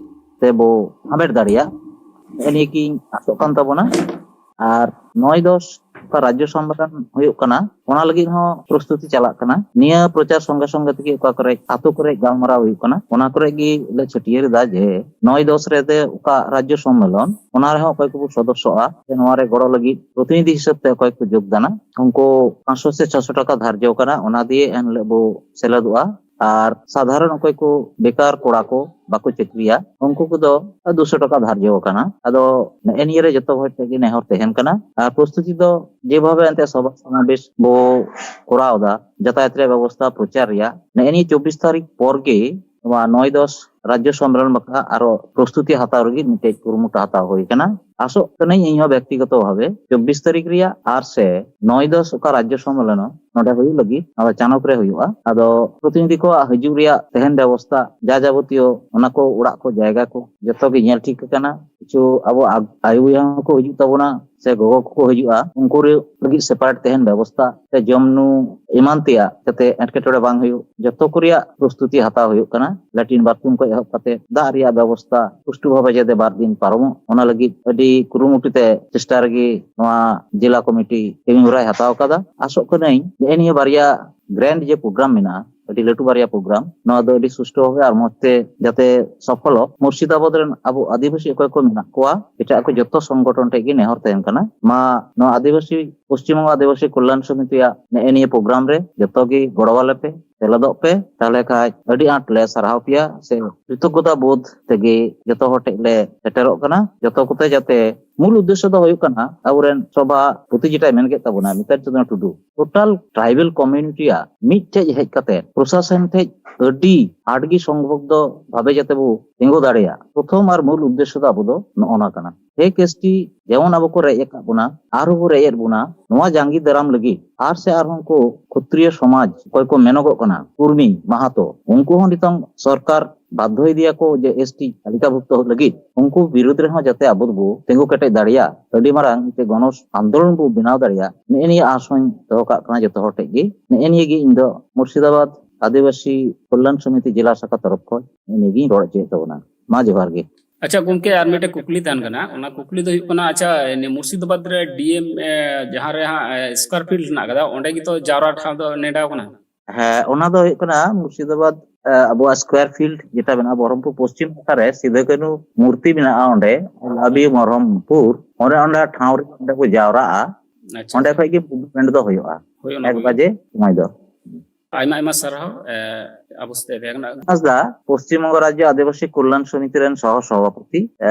ᱛᱮᱵᱚ ᱦᱟᱢᱮᱴ ᱫᱟᱲᱮᱭᱟᱜ᱾ ᱱᱮᱜᱼᱮ ᱱᱤᱭᱟᱹ ᱜᱤᱧ ᱟᱥᱚᱜ ᱠᱟᱱ ᱛᱟᱵᱚᱱᱟ᱾ ᱟᱨ ᱱᱚᱭ ᱫᱚᱥ ᱚᱠᱟ ᱨᱟᱡᱽᱡᱚ ᱥᱚᱢᱢᱮᱞᱚᱱ ᱦᱩᱭᱩᱜ ᱠᱟᱱᱟ, ᱚᱱᱟ ᱞᱟᱹᱜᱤᱫ ᱦᱚᱸ ᱯᱨᱚᱥᱛᱩᱛᱤ ᱪᱟᱞᱟᱜ ᱠᱟᱱᱟ᱾ ᱱᱤᱭᱟᱹ ᱯᱨᱚᱪᱟᱨ ᱥᱚᱸᱜᱮ ᱥᱚᱸᱜᱮ ᱛᱮᱜᱮ ᱚᱠᱟ ᱠᱚᱨᱮ ᱟᱛᱳ ᱠᱚᱨᱮ ᱜᱟᱞᱢᱟᱨᱟᱣ ᱦᱩᱭᱩᱜ ᱠᱟᱱᱟ, ᱚᱱᱟ ᱠᱚᱨᱮ ᱜᱮ ᱞᱮ ᱪᱷᱟᱹᱴᱭᱟᱹᱨ ᱮᱫᱟ ᱡᱮ ᱱᱚᱭ ᱫᱚᱥ ᱨᱮ ᱚᱠᱟ ᱨᱟᱡᱽᱡᱚ ᱥᱚᱢᱢᱮᱞᱚᱱ, ᱚᱱᱟ ᱨᱮᱦᱚᱸ ᱚᱠᱚᱭ ᱠᱚᱵᱚ ᱥᱚᱫᱚᱥᱥᱚᱜᱼᱟ, ᱥᱮ ᱱᱚᱣᱟ ᱨᱮ ᱜᱚᱲᱚ ᱞᱟᱹᱜᱤᱫ ᱯᱨᱚᱛᱤᱱᱤᱫᱷᱤ ᱦᱤᱥᱟᱹᱵ ᱛᱮ ᱚᱠᱚᱭ ᱠᱚ ᱡᱳᱜᱽᱫᱟᱱᱟ, ᱩᱱᱠᱩ ᱯᱟᱸᱪᱥᱚ ᱥᱮ ᱪᱷᱚᱥᱚ ᱴᱟᱠᱟ ᱫᱷᱟᱨᱡᱚ ᱠᱟᱱᱟ, ᱚᱱᱟ ᱫᱤᱭᱮ ᱮᱱᱦᱤᱞᱳᱜ ᱵᱚ ᱥᱮᱞᱮᱫᱚᱜᱼᱟ᱾ ᱟᱨ ᱥᱟᱫᱷᱟᱨᱚᱱ ᱚᱠᱚᱭ ᱠᱚ ᱵᱮᱠᱟᱨ ᱠᱚᱲᱟ ᱠᱚ ᱵᱟᱠᱚ ᱪᱟᱹᱠᱨᱤᱭᱟ, ᱩᱱᱠᱩ ᱠᱚᱫᱚ ᱫᱩᱥᱚ ᱴᱟᱠᱟ ᱫᱷᱟᱨᱡᱚ ᱟᱠᱟᱱᱟ᱾ ᱟᱫᱚ ᱱᱮᱜᱼᱮ ᱱᱤᱭᱟᱹ ᱨᱮ ᱡᱚᱛᱚ ᱦᱚᱲ ᱴᱷᱮᱱ ᱜᱮ ᱱᱮᱦᱚᱨ ᱛᱟᱦᱮᱱ ᱠᱟᱱᱟ᱾ ᱟᱨ ᱯᱨᱚᱥᱛᱩᱛᱤ ᱫᱚ ᱡᱮᱵᱷᱟᱵᱮ ᱮᱱᱛᱮ ᱥᱚᱵᱷᱟ ᱥᱚᱢᱟᱵᱮᱥ ᱵᱚ ᱠᱚᱨᱟᱣ ᱮᱫᱟ, ᱡᱟᱛᱟᱭᱟᱛ ᱨᱮᱭᱟᱜ ᱵᱮᱵᱚᱥᱛᱷᱟ, ᱯᱨᱚᱪᱟᱨ ᱨᱮᱭᱟᱜ, ᱱᱮᱜᱼᱮ ᱱᱤᱭᱟᱹ ᱪᱚᱵᱵᱤᱥ ᱛᱟᱹᱨᱤᱠᱷ ᱯᱚᱨ ᱜᱮ ᱱᱚᱣᱟ ᱱᱚᱭ ᱫᱚᱥ ᱨᱟᱡᱽᱡᱚ ᱥᱚᱢᱢᱮᱞᱚᱱ ᱵᱟᱠᱷᱨᱟ ᱟᱨᱚ ᱯᱨᱚᱥᱛᱩᱛᱤ ᱦᱟᱛᱟᱣ ᱞᱟᱹᱜᱤᱫ ᱢᱤᱫᱴᱮᱡ ᱠᱩᱨᱩᱢᱩᱴᱩ ᱦᱟᱛᱟᱣ ᱦᱩᱭ ᱠᱟᱱᱟ᱾ ᱟᱥᱚᱜ ᱠᱟᱹᱱᱟᱹᱧ ᱤᱧᱦᱚᱸ ᱵᱮᱠᱛᱤᱜᱚᱛᱚ ᱵᱷᱟᱵᱮ ᱪᱚᱵᱵᱤᱥ ᱛᱟᱹᱨᱤᱠᱷ ᱨᱮᱭᱟᱜ ᱟᱨ ᱥᱮ ᱱᱚᱭ ᱫᱚᱥ ᱚᱠᱟ ᱨᱟᱡᱽᱡᱚ ᱥᱚᱢᱢᱮᱞᱚᱱ ᱱᱚᱰᱮ ᱦᱩᱭᱩᱜ ᱞᱟᱹᱜᱤᱫ, ᱱᱚᱣᱟ ᱫᱚ ᱪᱟᱱᱚᱠ ᱨᱮ ᱦᱩᱭᱩᱜᱼᱟ᱾ ᱟᱫᱚ ᱯᱨᱚᱛᱤᱱᱤᱫᱷᱤ ᱠᱚᱣᱟᱜ ᱦᱤᱡᱩᱜ ᱨᱮᱭᱟᱜ ᱛᱟᱦᱮᱱ ᱵᱮᱵᱚᱥᱛᱷᱟ, ᱡᱟ ᱡᱟᱵᱚᱛᱤᱭᱚ ᱚᱱᱟ ᱠᱚ ᱚᱲᱟᱜ ᱠᱚ ᱡᱟᱭᱜᱟ ᱠᱚ ᱡᱚᱛᱚ ᱜᱮ ᱧᱮᱞ ᱴᱷᱤᱠ ᱟᱠᱟᱱᱟ᱾ ᱠᱤᱪᱷᱩ ᱟᱵᱚ ᱟ-, ᱟᱭᱳ ᱵᱚᱭᱦᱟ ᱦᱚᱸᱠᱚ ᱦᱤᱡᱩᱜ ᱛᱟᱵᱚᱱᱟ ᱥᱮ ᱜᱚᱜᱚ ᱠᱚᱠᱚ ᱦᱤᱡᱩᱜᱼᱟ, ᱩᱱᱠᱩ ᱨᱮ ᱞᱟᱹᱜᱤᱫ ᱥᱮᱯᱟᱨᱮᱴ ᱛᱟᱦᱮᱱ ᱵᱮᱵᱚᱥᱛᱷᱟ ᱥᱮ ᱡᱚᱢ ᱧᱩ ᱮᱢᱟᱱ ᱛᱮᱭᱟᱜ ᱡᱟᱛᱮ ᱮᱴᱠᱮᱴᱚᱬᱮ ᱵᱟᱝ ᱦᱩᱭᱩᱜ, ᱡᱚᱛᱚ ᱠᱚ ᱨᱮᱭᱟᱜ ᱯᱨᱚᱥᱛᱩᱛᱤ ᱦᱟᱛᱟᱣ ᱦᱩᱭᱩᱜ ᱠᱟᱱᱟ᱾ ᱞᱮᱴᱨᱤᱱ ᱵᱟᱛᱷᱨᱩᱢ ᱠᱷᱚᱱ ᱮᱦᱚᱵ ᱠᱟᱛᱮ ᱫᱟᱜ ᱨᱮᱭᱟᱜ ᱵᱮᱵᱚᱥᱛᱷᱟ ᱥᱩᱥᱴᱩ ᱵᱷᱟᱵᱮ ᱡᱟᱛᱮ ᱵᱟᱨ ᱫᱤᱱ ᱯᱟᱨᱚᱢᱚᱜ, ᱚᱱᱟ ᱞᱟᱹᱜᱤᱫ ᱟᱹᱰᱤ ᱠᱩᱨᱩᱢᱩᱴᱩ ᱛᱮ ᱪᱮᱥᱴᱟ ᱨᱮᱜᱮ ᱱᱚᱣᱟ ᱡᱮᱞᱟ ᱠᱚᱢᱤᱴᱤ ᱠᱟᱹᱢᱤ ᱦᱚᱨᱟᱭ ᱦᱟᱛᱟᱣ ᱟᱠᱟᱫᱟ᱾ ᱟᱥᱚᱜ ᱠᱟᱹᱱᱟᱹᱧ ᱱᱮᱜᱼᱮ ᱱᱤᱭᱟᱹ ᱵᱟᱨᱭᱟ ᱜᱨᱮᱱᱰ ᱡᱮ ᱯᱨᱳᱜᱨᱟᱢ ᱢᱮᱱᱟᱜᱼᱟ, ᱟᱹᱰᱤ ᱞᱟᱹᱴᱩ ᱵᱟᱨᱭᱟ ᱯᱨᱳᱜᱨᱟᱢ, ᱱᱚᱣᱟ ᱫᱚ ᱟᱹᱰᱤ ᱥᱩᱥᱴᱷᱩ ᱵᱷᱟᱵᱮ ᱟᱨ ᱢᱚᱸᱡᱽ ᱛᱮ ᱡᱟᱛᱮ ᱥᱚᱯᱷᱚᱞᱚᱜ᱾ ᱢᱩᱨᱥᱤᱫᱟᱵᱟᱫᱽ ᱨᱮᱱ ᱟᱵᱚ ᱟᱹᱫᱤᱵᱟᱹᱥᱤ ᱚᱠᱚᱭ ᱠᱚ ᱢᱮᱱᱟᱜ ᱠᱚᱣᱟ, ᱮᱴᱟᱜ ᱠᱚ ᱡᱚᱛᱚ ᱥᱚᱝᱜᱚᱴᱷᱚᱱ ᱴᱷᱮᱱ ᱜᱮ ᱱᱮᱦᱚᱨ ᱛᱟᱦᱮᱱ ᱠᱟᱱᱟ, ᱢᱟ ᱱᱚᱣᱟ ᱟᱹᱫᱤᱵᱟᱹᱥᱤ, ᱯᱚᱥᱪᱤᱢ ᱵᱚᱝᱜᱚ ᱟᱹᱫᱤᱵᱟᱹᱥᱤ ᱠᱚᱞᱭᱟᱱ ᱥᱚᱢᱤᱛᱤᱭᱟᱜ ᱱᱮᱜᱼᱮ ᱱᱤᱭᱟᱹ ᱯᱨᱳᱜᱨᱟᱢ ᱨᱮ ᱡᱚᱛᱚ ᱜᱮ ᱜᱚᱲᱚ ᱟᱞᱮ ᱯᱮ, ᱥᱮᱞᱮᱫᱚᱜ ᱯᱮ, ᱛᱟᱦᱚᱞᱮ ᱠᱷᱟᱡ ᱟᱹᱰᱤ ᱟᱸᱴ ᱞᱮ ᱥᱟᱨᱦᱟᱣ ᱯᱮᱭᱟ ᱥᱮ ᱠᱨᱤᱛᱚᱜᱽᱜᱚᱛᱟ ᱵᱳᱫᱷ ᱛᱮᱜᱮ ᱡᱚᱛᱚ ᱦᱚᱲ ᱴᱷᱮᱡ ᱞᱮ ᱥᱮᱴᱮᱨᱚᱜ ᱠᱟᱱᱟ᱾ ᱡᱚᱛᱚ ᱠᱚᱛᱮ ᱡᱟᱛᱮ, ᱢᱩᱞ ᱩᱫᱽᱫᱮᱥᱥᱚ ᱫᱚ ᱦᱩᱭᱩᱜ ᱠᱟᱱᱟ, ᱟᱵᱚᱨᱮᱱ ᱥᱚᱵᱷᱟᱯᱚᱛᱤ ᱡᱮᱴᱟᱭ ᱢᱮᱱ ᱠᱮᱫ ᱛᱟᱵᱚᱱᱟ, ᱢᱤᱛᱟᱞ ᱪᱚᱸᱫᱽᱨᱚ ᱴᱩᱰᱩ, ᱴᱳᱴᱟᱞ ᱴᱨᱟᱭᱵᱮᱞ ᱠᱚᱢᱤᱭᱩᱱᱤᱴᱤᱭᱟᱜ ᱢᱤᱫᱴᱷᱮᱡ ᱦᱮᱡ ᱠᱟᱛᱮ ᱯᱨᱚᱥᱟᱥᱚᱱ ᱴᱷᱮᱡ ᱟᱹᱰᱤ ᱟᱸᱴ ᱜᱮ ᱥᱚᱝᱜᱷᱚᱵᱫᱷᱚ ᱵᱷᱟᱵᱮ ᱡᱟᱛᱮ ᱵᱚ ᱛᱤᱸᱜᱩ ᱫᱟᱲᱮᱭᱟᱜ, ᱯᱨᱚᱛᱷᱚᱢ ᱟᱨ ᱢᱩᱞ ᱩᱫᱽᱫᱮᱥᱥᱚ ᱫᱚ ᱟᱵᱚ ᱫᱚ ᱱᱚᱜᱼᱚ ᱱᱟ ᱠᱟᱱᱟ᱾ ᱯᱷᱮᱠ ᱮᱥᱴᱤ ᱡᱮᱢᱚᱱ ᱟᱵᱚ ᱠᱚ ᱨᱮᱡ ᱟᱠᱟᱫ ᱵᱚᱱᱟ, ᱟᱨᱦᱚᱸ ᱠᱚ ᱨᱮᱡ ᱮᱫ ᱵᱚᱱᱟ, ᱱᱚᱣᱟ ᱡᱟᱸᱜᱮ ᱫᱟᱨᱟᱢ ᱞᱟᱹᱜᱤᱫ ᱟᱨ ᱥᱮ ᱟᱨᱦᱚᱸ ᱩᱱᱠᱩ ᱠᱷᱚᱛᱨᱤᱭᱚ ᱥᱚᱢᱟᱡᱽ ᱚᱠᱚᱭ ᱠᱚ ᱢᱮᱱᱚᱜᱚᱜ ᱠᱟᱱᱟ, ᱠᱩᱲᱢᱤ, ᱢᱟᱦᱟᱛᱚ, ᱩᱱᱠᱩ ᱦᱚᱸ ᱱᱤᱛᱚᱝ ᱥᱚᱨᱠᱟᱨ ᱵᱟᱫᱽᱫᱷᱚ ᱤᱫᱤᱭᱟᱠᱚ ᱡᱮ ᱮᱥᱴᱤ ᱛᱟᱹᱞᱤᱠᱟᱵᱷᱩᱠᱛᱚ ᱞᱟᱹᱜᱤᱫ, ᱩᱱᱠᱩ ᱵᱤᱨᱩᱫᱽ ᱨᱮᱦᱚᱸ ᱡᱟᱛᱮ ᱟᱵᱚ ᱫᱚᱵᱚ ᱛᱤᱸᱜᱩ ᱠᱮᱴᱮᱡ ᱫᱟᱲᱮᱭᱟᱜ, ᱟᱹᱰᱤ ᱢᱟᱨᱟᱝ ᱢᱤᱫᱴᱮᱡ ᱜᱚᱱᱚ ᱟᱱᱫᱳᱞᱚᱱ ᱵᱚ ᱵᱮᱱᱟᱣ ᱫᱟᱲᱮᱭᱟᱜ, ᱱᱮᱜᱼᱮ ᱱᱤᱭᱟᱹ ᱟᱸᱥ ᱦᱚᱸᱧ ᱫᱚᱦᱚ ᱠᱟᱜ ᱠᱟᱱᱟ ᱡᱚᱛᱚ ᱦᱚᱲ ᱴᱷᱮᱡ ᱜᱮ᱾ ᱱᱮᱜᱼᱮ ᱱᱤᱭᱟᱹ ᱜᱮ ᱤᱧ ᱫᱚ ᱢᱩᱨᱥᱤᱫᱟᱵᱟᱫᱽ ᱟᱹᱫᱤᱵᱟᱹᱥᱤ ᱠᱚᱞᱭᱟᱱ ᱥᱚᱢᱤᱛᱤ ᱡᱮᱞᱟ ᱥᱟᱠᱷᱟ ᱛᱚᱨᱚᱯ ᱠᱷᱚᱱ ᱱᱮᱜᱼᱮ ᱱᱤᱭᱟᱹ ᱜᱤᱧ ᱨᱚᱲ ᱦᱚᱪᱚᱭᱮᱫ ᱛᱟᱵᱚᱱᱟ᱾ ᱢᱟ ᱡᱚᱦᱟᱨ ᱜᱮ᱾ ᱟᱪᱪᱷᱟ ᱜᱚᱢᱠᱮ, ᱟᱨ ᱢᱤᱫᱴᱮᱡ ᱠᱩᱠᱞᱤ ᱛᱟᱦᱮᱱ ᱠᱟᱱᱟ, ᱚᱱᱟ ᱠᱩᱠᱞᱤ ᱫᱚ ᱦᱩᱭᱩᱜ ᱠᱟᱱᱟ, ᱟᱪᱪᱷᱟ, ᱱᱤᱭᱟᱹ ᱢᱩᱨᱥᱤᱫᱟᱵᱟᱫᱽ ᱨᱮ ᱰᱤ ᱮᱢ, ᱮ, ᱡᱟᱦᱟᱸ ᱨᱮ ᱦᱟᱸᱜ, ᱮ, ᱥᱠᱚᱣᱟᱨ ᱯᱷᱤᱞᱰ ᱦᱮᱱᱟᱜ ᱟᱠᱟᱫᱟ, ᱚᱸᱰᱮ ᱜᱮᱛᱚ ᱡᱟᱣᱨᱟ ᱴᱷᱟᱶ ᱫᱚ ᱱᱮᱰᱟ ᱠᱟᱱᱟ? ᱦᱮᱸ, ᱚᱱᱟ ᱫᱚ ᱦᱩᱭᱩᱜ ᱠᱟᱱᱟ ᱢᱩᱨᱥᱤᱫᱟᱵᱟᱫᱽ, ᱮ, ᱟᱵᱚᱣᱟᱜ ᱥᱠᱚᱣᱟᱨ ᱯᱷᱤᱞᱰ ᱡᱮᱴᱟ ᱢᱮᱱᱟᱜᱼᱟ ᱵᱚᱦᱚᱨᱚᱢᱯᱩᱨ ᱯᱚᱥᱪᱤᱢ ᱱᱟᱠᱷᱟ ᱨᱮ ᱥᱤᱫᱩ ᱠᱟᱹᱱᱦᱩ ᱢᱩᱨᱛᱤ ᱢᱮᱱᱟᱜᱼᱟ ᱚᱸᱰᱮ, ᱟᱵᱤ ᱢᱚᱦᱚᱨᱚᱢᱯᱩᱨ, ᱚᱸᱰᱮ, ᱚᱸᱰᱮ ᱴᱷᱟᱶ ᱨᱮ ᱚᱸᱰᱮ ᱠᱚ ᱡᱟᱣᱨᱟᱜᱼᱟ᱾ ᱟᱪᱪᱷᱟ, ᱚᱸᱰᱮ ᱟᱪᱪᱷᱟ᱾ ᱠᱷᱚᱡ ᱜᱮ ᱢᱩᱵᱷᱢᱮᱱᱴ ᱫᱚ ᱦᱩᱭᱩᱜᱼᱟ᱾ ᱦᱳᱭ, ᱚᱱᱟ ᱮᱠ ᱠᱚᱜᱮ᱾ ᱵᱟᱡᱮ ᱥᱚᱢᱚᱭ ᱫᱚ᱾ ᱟᱭᱢᱟ ᱟᱭᱢᱟ ᱥᱟᱨᱦᱟᱣ, ᱮ, ᱟᱵᱚ ᱥᱟᱛᱮ ᱛᱟᱦᱮᱸ ᱠᱟᱱᱟ᱾ ᱦᱟᱸᱥᱫᱟ, ᱯᱚᱥᱪᱤᱢ ᱵᱚᱝᱜᱚ ᱨᱟᱡᱽᱡᱚ ᱟᱹᱫᱤᱵᱟᱹᱥᱤ ᱠᱚᱞᱭᱟᱱ ᱥᱚᱢᱤᱛᱤ ᱨᱮᱱ ᱥᱚᱦᱚ ᱥᱚᱵᱷᱟᱯᱚᱛᱤ, ᱮ,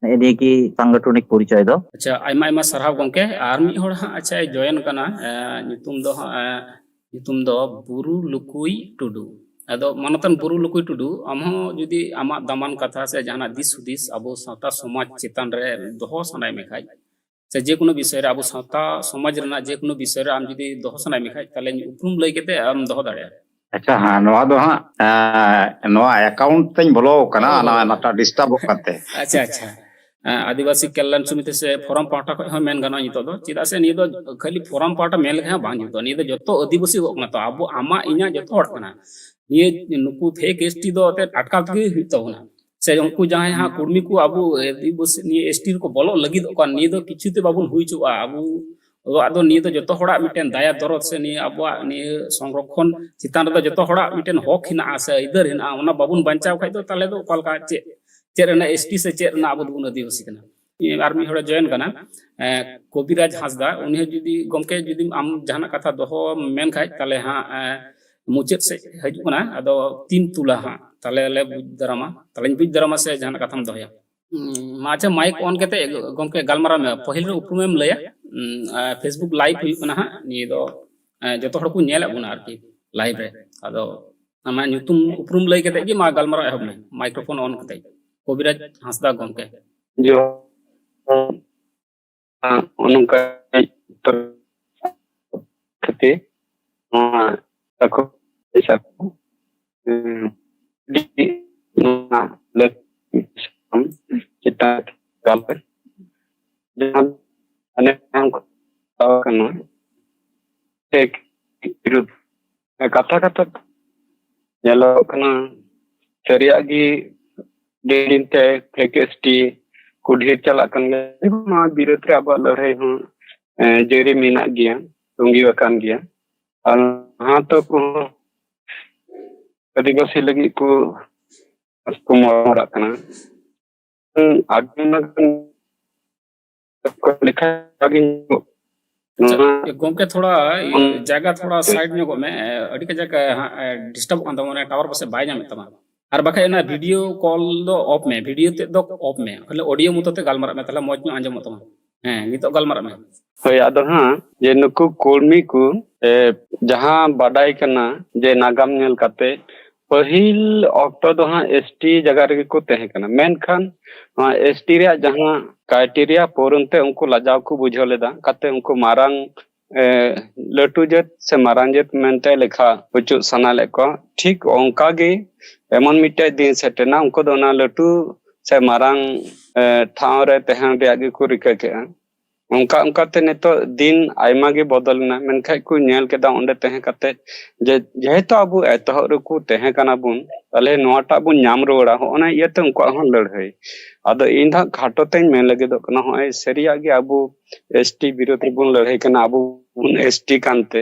ᱱᱮᱜᱼᱮ ᱱᱤᱭᱟᱹ ᱜᱮ ᱥᱟᱝᱜᱚᱴᱷᱚᱱᱤᱠ ᱯᱚᱨᱤᱪᱚᱭ ᱫᱚ᱾ ᱟᱪᱪᱷᱟ, ᱟᱭᱢᱟ ᱟᱭᱢᱟ ᱥᱟᱨᱦᱟᱣ ᱜᱚᱢᱠᱮ᱾ ᱟᱨ ᱢᱤᱫ ᱦᱚᱲ ᱦᱟᱸᱜ, ᱟᱪᱪᱷᱟ, ᱡᱚᱭᱮᱱ ᱠᱟᱱᱟ, ᱮ, ᱧᱩᱛᱩᱢ ᱫᱚ ᱦᱟᱸᱜ, ᱮ, ᱧᱩᱛᱩᱢ ᱫᱚ ᱵᱩᱨᱩ ᱞᱩᱠᱩᱭ ᱴᱩᱰᱩ᱾ ᱟᱫᱚ ᱢᱟᱱᱚᱛᱟᱱ ᱵᱩᱨᱩ ᱞᱩᱠᱩᱭ ᱴᱩᱰᱩ, ᱟᱢ ᱦᱚᱸ ᱡᱩᱫᱤ ᱟᱢᱟᱜ ᱫᱟᱢᱟᱱ ᱠᱟᱛᱷᱟ ᱥᱮ ᱡᱟᱦᱟᱱᱟᱜ ᱫᱤᱥ ᱦᱩᱫᱤᱥ ᱟᱵᱚ ᱥᱟᱶᱛᱟ ᱥᱚᱢᱟᱡᱽ ᱪᱮᱛᱟᱱ ᱨᱮ ᱫᱚᱦᱚ ᱥᱟᱱᱟᱭᱮᱫ ᱢᱮ ᱠᱷᱟᱡ, ᱥᱮ ᱡᱮᱠᱳᱱᱳ ᱵᱤᱥᱚᱭ ᱨᱮ, ᱟᱵᱚ ᱥᱟᱶᱛᱟ ᱥᱚᱢᱟᱡᱽ ᱨᱮᱱᱟᱜ ᱡᱮᱠᱳᱱᱳ ᱵᱤᱥᱚᱭ ᱨᱮ ᱟᱢ ᱡᱩᱫᱤ ᱫᱚᱦᱚ ᱥᱟᱱᱟᱭᱮᱫ ᱢᱮ ᱠᱷᱟᱡ, ᱛᱟᱦᱞᱮ ᱩᱯᱨᱩᱢ ᱞᱟᱹᱭ ᱠᱟᱛᱮ ᱟᱢ ᱫᱚᱦᱚ ᱫᱟᱲᱮᱭᱟᱜᱼᱟ᱾ ᱟᱪᱪᱷᱟ, ᱦᱮᱸ, ᱱᱚᱣᱟ ᱫᱚ ᱦᱟᱸᱜ, ᱮᱸ, ᱱᱚᱣᱟ ᱮᱠᱟᱣᱩᱱᱴ ᱛᱮᱧ ᱵᱚᱞᱚ ᱟᱠᱟᱱᱟ, ᱦᱳᱭ, ᱚᱱᱟ ᱦᱳᱭ᱾ ᱱᱟᱴᱟ ᱰᱤᱥᱴᱟᱵᱚᱜ ᱠᱟᱱᱛᱮ᱾ ᱟᱪᱪᱷᱟ, ᱟᱪᱪᱷᱟ᱾ ᱮᱸ, ᱟᱹᱫᱤᱵᱟᱹᱥᱤ ᱠᱚᱞᱭᱟᱱ ᱥᱚᱢᱤᱛᱤ ᱥᱮ ᱯᱷᱳᱨᱟᱢ ᱯᱟᱦᱴᱟ ᱠᱷᱚᱱ ᱦᱚᱸ ᱢᱮᱱ ᱜᱟᱱᱚᱜᱼᱟ ᱱᱤᱛᱚᱜ ᱫᱚ, ᱪᱮᱫᱟᱜ ᱥᱮ ᱱᱤᱭᱟᱹ ᱫᱚ ᱠᱷᱟᱹᱞᱤ ᱯᱷᱳᱨᱟᱢ ᱯᱟᱦᱴᱟ ᱢᱮᱱ ᱞᱮᱠᱷᱟᱱ ᱦᱚᱸ ᱵᱟᱝ ᱡᱩᱛᱩᱜᱼᱟ᱾ ᱱᱤᱭᱟᱹ ᱫᱚ ᱡᱚᱛᱚ ᱟᱹᱫᱤᱵᱟᱹᱥᱤ ᱠᱚ ᱠᱟᱱᱟ, ᱛᱚ ᱟᱵᱚ ᱟᱢᱟᱜ ᱤᱧᱟᱹᱜ ᱡᱚᱛᱚ ᱦᱚᱲ ᱠᱟᱱᱟ᱾ ᱱᱤᱭᱟᱹ ᱱᱩᱠᱩ ᱯᱷᱮᱠ ᱮᱥᱴᱤ ᱫᱚ ᱮᱱᱛᱮᱫ ᱟᱴᱠᱟᱣ ᱛᱮᱜᱮ ᱦᱩᱭᱩᱜ ᱛᱟᱵᱚᱱᱟ᱾ ᱥᱮ ᱩᱱᱠᱩ ᱡᱟᱦᱟᱸᱭ ᱦᱟᱸᱜ ᱠᱩᱲᱢᱤ ᱠᱚ ᱟᱵᱚ ᱟᱹᱫᱤᱵᱟᱹᱥᱤ ᱱᱤᱭᱟᱹ ᱮᱥᱴᱤ ᱨᱮᱠᱚ ᱵᱚᱞᱚᱜ ᱞᱟᱹᱜᱤᱫᱚᱜ ᱠᱟᱱ, ᱱᱤᱭᱟᱹ ᱫᱚ ᱠᱤᱪᱷᱩ ᱛᱮ ᱵᱟᱵᱚᱱ ᱦᱩᱭ ᱦᱚᱪᱚᱣᱟᱜᱼᱟ᱾ ᱟᱵᱚ ᱟᱵᱚᱣᱟᱜ ᱫᱚ ᱱᱤᱭᱟᱹ ᱫᱚ ᱡᱚᱛᱚ ᱦᱚᱲᱟᱜ ᱢᱤᱫᱴᱮᱱ ᱫᱟᱭᱟ ᱫᱚᱨᱚᱫ ᱥᱮ ᱱᱤᱭᱟᱹ ᱟᱵᱚᱣᱟᱜ ᱱᱤᱭᱟᱹ ᱥᱚᱝᱨᱚᱠᱷᱚᱱ ᱪᱮᱛᱟᱱ ᱨᱮᱫᱚ ᱡᱚᱛᱚ ᱦᱚᱲᱟᱜ ᱢᱤᱫᱴᱮᱱ ᱦᱚᱠ ᱦᱮᱱᱟᱜᱼᱟ ᱥᱮ ᱟᱹᱭᱫᱟᱹᱨ ᱦᱮᱱᱟᱜᱼᱟ᱾ ᱚᱱᱟ ᱵᱟᱵᱚᱱ ᱵᱟᱧᱪᱟᱣ ᱠᱷᱟᱡ ᱫᱚ ᱛᱟᱦᱚᱞᱮ ᱫᱚ ᱚᱠᱟ ᱞᱮᱠᱟ ᱪᱮᱫ, ᱪᱮᱫ ᱨᱮᱱᱟᱜ ᱮᱥ ᱴᱤ ᱥᱮ ᱪᱮᱫ ᱨᱮᱱᱟᱜ ᱟᱵᱚ ᱫᱚᱵᱚᱱ ᱟᱹᱫᱤᱵᱟᱹᱥᱤ ᱠᱟᱱᱟ? ᱟᱨ ᱢᱤᱫ ᱦᱚᱲᱮ ᱡᱚᱭᱮᱱ ᱠᱟᱱᱟ, ᱮ, ᱠᱚᱵᱤᱨᱟᱡᱽ ᱦᱟᱸᱥᱫᱟ, ᱩᱱᱤ ᱦᱚᱸ ᱡᱩᱫᱤ, ᱜᱚᱢᱠᱮ, ᱡᱩᱫᱤ ᱟᱢ ᱡᱟᱦᱟᱱᱟᱜ ᱠᱟᱛᱷᱟ ᱫᱚᱦᱚ ᱢᱮᱱ ᱠᱷᱟᱡ, ᱛᱟᱦᱚᱞᱮ ᱦᱟᱸᱜ, ᱮ, ᱢᱩᱪᱟᱹᱫ ᱥᱮᱫ ᱦᱤᱡᱩᱜ ᱠᱟᱱᱟ, ᱟᱫᱚ ᱛᱤᱱ ᱛᱩᱞᱟ ᱦᱟᱸᱜ, ᱛᱟᱦᱚᱞᱮ ᱞᱮ ᱵᱩᱡᱽ ᱫᱟᱨᱟᱢᱟ, ᱛᱟᱦᱚᱞᱮᱧ ᱵᱩᱡᱽ ᱫᱟᱨᱟᱢᱟ ᱥᱮ ᱡᱟᱦᱟᱱᱟᱜ ᱠᱟᱛᱷᱟᱢ ᱫᱚᱦᱚᱭᱟ᱾ ᱩᱸ, ᱢᱟ ᱟᱪᱪᱷᱟ, ᱢᱟᱭᱤᱠ ᱚᱱ ᱠᱟᱛᱮ ᱜᱚᱢᱠᱮ ᱜᱟᱞᱢᱟᱨᱟᱣ ᱢᱮ, ᱯᱟᱹᱦᱤᱞ ᱨᱮ ᱩᱯᱨᱩᱢᱮᱢ ᱞᱟᱹᱭᱟ, ᱩᱸ, ᱟ, Facebook live ᱦᱩᱭᱩᱜ ᱠᱟᱱᱟ ᱦᱟᱸᱜ, ᱱᱤᱭᱟᱹ ᱫᱚ, ᱮ, ᱡᱚᱛᱚ ᱦᱚᱲ ᱠᱚ ᱧᱮᱞᱮᱫ ᱵᱚᱱᱟ ᱟᱨᱠᱤ live ᱨᱮ, ᱟᱫᱚ ᱟᱢᱟᱜ ᱧᱩᱛᱩᱢ ᱩᱯᱨᱩᱢ ᱞᱟᱹᱭ ᱠᱟᱛᱮ ᱜᱮ ᱢᱟ ᱜᱟᱞᱢᱟᱨᱟᱣ ᱮᱦᱚᱵ ᱢᱮ, microphone on ᱠᱟᱛᱮ᱾ ᱠᱚᱵᱤᱨᱟᱡᱽ ᱦᱟᱸᱥᱫᱟ ᱜᱚᱢᱠᱮ᱾ ᱡᱚᱦᱟᱨ᱾ ᱱᱚᱝᱠᱟ ᱠᱷᱟᱹᱛᱤᱨ ᱱᱚᱣᱟ ᱥᱟᱠᱷᱚ ᱯᱚᱭᱥᱟ ᱠᱚ, ᱩᱸ, ᱱᱚᱣᱟ ᱞᱟᱹᱠᱛᱤ ᱪᱮᱛᱟᱱ ᱜᱟᱞᱚᱪ ᱡᱟᱦᱟᱸ ᱚᱱᱮ ᱠᱚ ᱠᱟᱱᱟ ᱥᱮ ᱠᱟᱛᱷᱟ ᱠᱟᱛᱷᱟ ᱧᱮᱞᱚᱜ ᱠᱟᱱᱟ ᱥᱟᱹᱨᱤᱭᱟᱜ ᱜᱮ ᱫᱤᱱ ᱫᱤᱱ ᱛᱮ ᱯᱷᱮᱠ ᱮᱥ ᱴᱤ ᱠᱚ ᱰᱷᱮᱨ ᱪᱟᱞᱟᱜ ᱠᱟᱱ ᱜᱮᱭᱟ᱾ ᱱᱚᱣᱟ ᱵᱤᱨᱩᱫᱽ ᱨᱮ ᱟᱵᱚᱣᱟᱜ ᱞᱟᱹᱲᱦᱟᱹᱭ ᱦᱚᱸ, ᱮ, ᱡᱟᱹᱨᱤ ᱢᱮᱱᱟᱜ ᱜᱮᱭᱟ, ᱛᱚᱸᱜᱮ ᱟᱠᱟᱱ ᱜᱮᱭᱟ᱾ ᱟᱨ ᱱᱚᱣᱟ ᱛᱚ ᱠᱚᱦᱚᱸ ᱟᱹᱫᱤᱵᱟᱹᱥᱤ ᱞᱟᱹᱜᱤᱫ ᱠᱚ ᱠᱚ ᱢᱚᱦᱚᱲᱟᱜ ᱠᱟᱱᱟ᱾ ᱦᱩᱸ, ᱟᱹᱰᱤ ᱚᱱᱟ ᱜᱟᱱ ᱞᱮᱠᱷᱟ ᱜᱮ ᱧᱮᱞᱚᱜ ᱟᱪᱪᱷᱟ, ᱱᱚᱣᱟ ᱜᱚᱢᱠᱮ, ᱛᱷᱚᱲᱟ ᱤᱭᱟᱹ, ᱦᱩᱸ᱾ ᱡᱟᱭᱜᱟ ᱛᱷᱚᱲᱟ side ᱧᱚᱜᱚᱜ ᱢᱮ, ᱮ, ᱟᱹᱰᱤ ᱠᱟᱡᱟᱠ, ᱮ, ᱦᱟᱸᱜ, ᱮ, disturb ᱚᱜ ᱠᱟᱱ ᱛᱟᱢᱟ, ᱢᱟᱱᱮ tower ᱯᱟᱥᱮᱡ ᱵᱟᱭ ᱧᱟᱢᱮᱫ ᱛᱟᱢᱟ᱾ ᱟᱨ ᱵᱟᱠᱷᱟᱡ ᱚᱱᱟ video call ᱫᱚ off ᱢᱮ, video ᱛᱮᱫ ᱫᱚ off ᱢᱮ, ᱠᱷᱟᱹᱞᱤ audio ᱢᱚᱛᱚ ᱛᱮ ᱜᱟᱞᱢᱟᱨᱟᱜ ᱢᱮ, ᱛᱟᱦᱞᱮ ᱢᱚᱡᱽ ᱧᱚᱜ ᱟᱸᱡᱚᱢᱚᱜ ᱛᱟᱢᱟ᱾ ᱦᱮᱸ, ᱱᱤᱛᱚᱜ ᱜᱟᱞᱢᱟᱨᱟᱜ ᱢᱮ᱾ ᱦᱳᱭ, ᱟᱫᱚ ᱦᱟᱸᱜ ᱡᱮ ᱱᱩᱠᱩ ᱠᱚᱨᱢᱤ ᱠᱚ, ᱮ, ᱡᱟᱦᱟᱸ ᱵᱟᱰᱟᱭ ᱠᱟᱱᱟ ᱡᱮ ᱱᱟᱜᱟᱢ ᱧᱮᱞ ᱠᱟᱛᱮ ᱯᱟᱹᱦᱤᱞ ᱚᱠᱛᱚ ᱫᱚ ᱦᱟᱸᱜ ᱮᱥ ᱴᱤ ᱡᱟᱭᱜᱟ ᱨᱮᱜᱮ ᱠᱚ ᱛᱟᱦᱮᱸ ᱠᱟᱱᱟ, ᱢᱮᱱᱠᱷᱟᱱ ᱱᱚᱣᱟ ᱮᱥ ᱴᱤ ᱨᱮᱭᱟᱜ ᱡᱟᱦᱟᱸ criteria ᱯᱩᱨᱚᱱ ᱛᱮ ᱩᱱᱠᱩ ᱞᱟᱡᱟᱣ ᱠᱚ ᱵᱩᱡᱷᱟᱹᱣ ᱞᱮᱫᱟ, ᱠᱟᱛᱮ ᱩᱱᱠᱩ ᱢᱟᱨᱟᱝ, ᱮ, ᱞᱟᱹᱴᱩ ᱡᱟᱹᱛ ᱥᱮ ᱢᱟᱨᱟᱝ ᱡᱟᱹᱛ ᱢᱮᱱᱛᱮ ᱞᱮᱠᱷᱟ ᱦᱚᱪᱚ ᱥᱟᱱᱟ ᱞᱮᱫ ᱠᱚᱣᱟ᱾ ᱴᱷᱤᱠ ᱚᱱᱠᱟ ᱜᱮ ᱮᱢᱚᱱ ᱢᱤᱫᱴᱮᱡ ᱫᱤᱱ ᱥᱮᱴᱮᱨᱱᱟ, ᱩᱱᱠᱩ ᱫᱚ ᱚᱱᱟ ᱞᱟᱹᱴᱩ ᱥᱮ ᱢᱟᱨᱟᱝ, ᱮ, ᱴᱷᱟᱶ ᱨᱮ ᱛᱟᱦᱮᱱ ᱨᱮᱭᱟᱜ ᱜᱮᱠᱚ ᱨᱤᱠᱟᱹ ᱠᱮᱜᱼᱟ᱾ ᱚᱱᱠᱟ ᱚᱱᱠᱟᱛᱮ ᱱᱤᱛᱚᱜ ᱫᱤᱱ ᱟᱭᱢᱟ ᱜᱮ ᱵᱚᱫᱚᱞ ᱮᱱᱟ, ᱢᱮᱱᱠᱷᱟᱡ ᱠᱚ ᱧᱮᱞ ᱠᱮᱫᱟ ᱚᱸᱰᱮ ᱛᱟᱦᱮᱸ ᱠᱟᱛᱮ ᱡᱮ ᱡᱮᱦᱮᱛᱩ ᱟᱵᱚ ᱮᱛᱚᱦᱚᱵ ᱨᱮᱠᱚ ᱛᱟᱦᱮᱸ ᱠᱟᱱᱟ ᱵᱚᱱ, ᱛᱟᱦᱞᱮ ᱱᱚᱣᱟᱴᱟᱜ ᱵᱚᱱ ᱧᱟᱢ ᱨᱩᱣᱟᱹᱲᱟ, ᱦᱚᱸᱜᱼᱚ ᱱᱟ ᱤᱭᱟᱹᱛᱮ ᱩᱱᱠᱩᱣᱟᱜ ᱦᱚᱸ ᱞᱟᱹᱲᱦᱟᱹᱭ᱾ ᱟᱫᱚ ᱤᱧ ᱫᱚ ᱦᱟᱸᱜ ᱠᱷᱟᱴᱚ ᱛᱮᱧ ᱢᱮᱱ ᱞᱟᱹᱜᱤᱫᱚᱜ ᱠᱟᱱᱟ, ᱦᱚᱸᱜᱼᱚᱭ ᱥᱟᱹᱨᱤᱭᱟᱜ ᱜᱮ ᱟᱵᱚ ᱮᱥ ᱴᱤ ᱵᱤᱨᱳᱫᱷ ᱨᱮᱵᱚᱱ ᱞᱟᱹᱲᱦᱟᱹᱭ ᱠᱟᱱᱟ, ᱟᱵᱚ ᱵᱚᱱ ᱮᱥ ᱴᱤ ᱠᱟᱱᱛᱮ,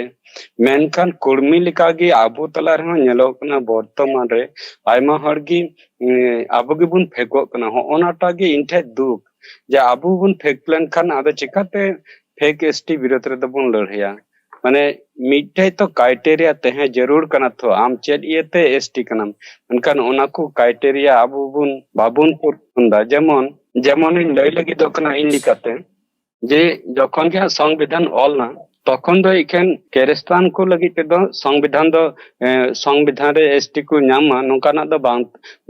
ᱢᱮᱱᱠᱷᱟᱱ ᱠᱚᱨᱢᱤ ᱞᱮᱠᱟᱜᱮ ᱟᱵᱚ ᱛᱟᱞᱟ ᱨᱮᱦᱚᱸ ᱧᱮᱞᱚᱜ ᱠᱟᱱᱟ ᱵᱚᱨᱛᱚᱢᱟᱱ ᱨᱮ ᱟᱭᱢᱟ ᱦᱚᱲ ᱜᱮ, ᱮᱸ, ᱟᱵᱚ ᱜᱮᱵᱚᱱ ᱯᱷᱮᱠᱚᱜ ᱠᱟᱱᱟ᱾ ᱦᱚᱸᱜᱼᱚ ᱱᱟᱴᱟᱜ ᱜᱮ ᱤᱧ ᱴᱷᱮᱡ ᱫᱩᱠ, ᱡᱮ ᱟᱵᱚ ᱵᱚᱱ ᱯᱷᱮᱠ ᱞᱮᱱᱠᱷᱟᱱ ᱟᱫᱚ ᱪᱤᱠᱟᱛᱮ ᱯᱷᱮᱠ ᱮᱥ ᱴᱤ ᱵᱤᱨᱳᱫᱷ ᱨᱮᱫᱚ ᱵᱚᱱ ᱞᱟᱹᱲᱦᱟᱹᱭᱟ? ᱢᱟᱱᱮ ᱢᱤᱫᱴᱮᱡ ᱛᱚ ᱠᱨᱟᱭᱴᱮᱨᱤᱭᱟ ᱛᱟᱦᱮᱸ ᱡᱟᱹᱨᱩᱲ ᱠᱟᱱᱟ ᱛᱚ, ᱟᱢ ᱪᱮᱫ ᱤᱭᱟᱹᱛᱮ ᱮᱥ ᱴᱤ ᱠᱟᱱᱟᱢ? ᱢᱮᱱᱠᱷᱟᱱ ᱚᱱᱟ ᱠᱚ ᱠᱨᱟᱭᱴᱮᱨᱤᱭᱟ ᱟᱵᱚ ᱵᱚᱱ, ᱵᱟᱵᱚᱱ ᱯᱩᱨᱩᱱ ᱫᱟ᱾ ᱡᱮᱢᱚᱱ, ᱡᱮᱢᱚᱱᱤᱧ ᱞᱟᱹᱭ ᱞᱟᱹᱜᱤᱫᱚᱜ ᱠᱟᱱᱟ ᱤᱧ ᱞᱮᱠᱟᱛᱮ, ᱡᱮ ᱡᱚᱠᱷᱚᱱ ᱜᱮ ᱦᱟᱸᱜ ᱥᱚᱝᱵᱤᱫᱷᱟᱱ ᱚᱞ ᱱᱟ, ᱛᱚᱠᱷᱚᱱ ᱫᱚ ᱮᱠᱷᱮᱱ ᱠᱷᱨᱤᱥᱴᱟᱱ ᱠᱚ ᱞᱟᱹᱜᱤᱫ ᱛᱮᱫᱚ ᱥᱚᱝᱵᱤᱫᱷᱟᱱ ᱫᱚ, ᱮ, ᱥᱚᱝᱵᱤᱫᱷᱟᱱ ᱨᱮ ᱮᱥ ᱴᱤ ᱠᱚ ᱧᱟᱢ ᱢᱟ, ᱱᱚᱝᱠᱟᱱᱟᱜ ᱫᱚ ᱵᱟᱝ,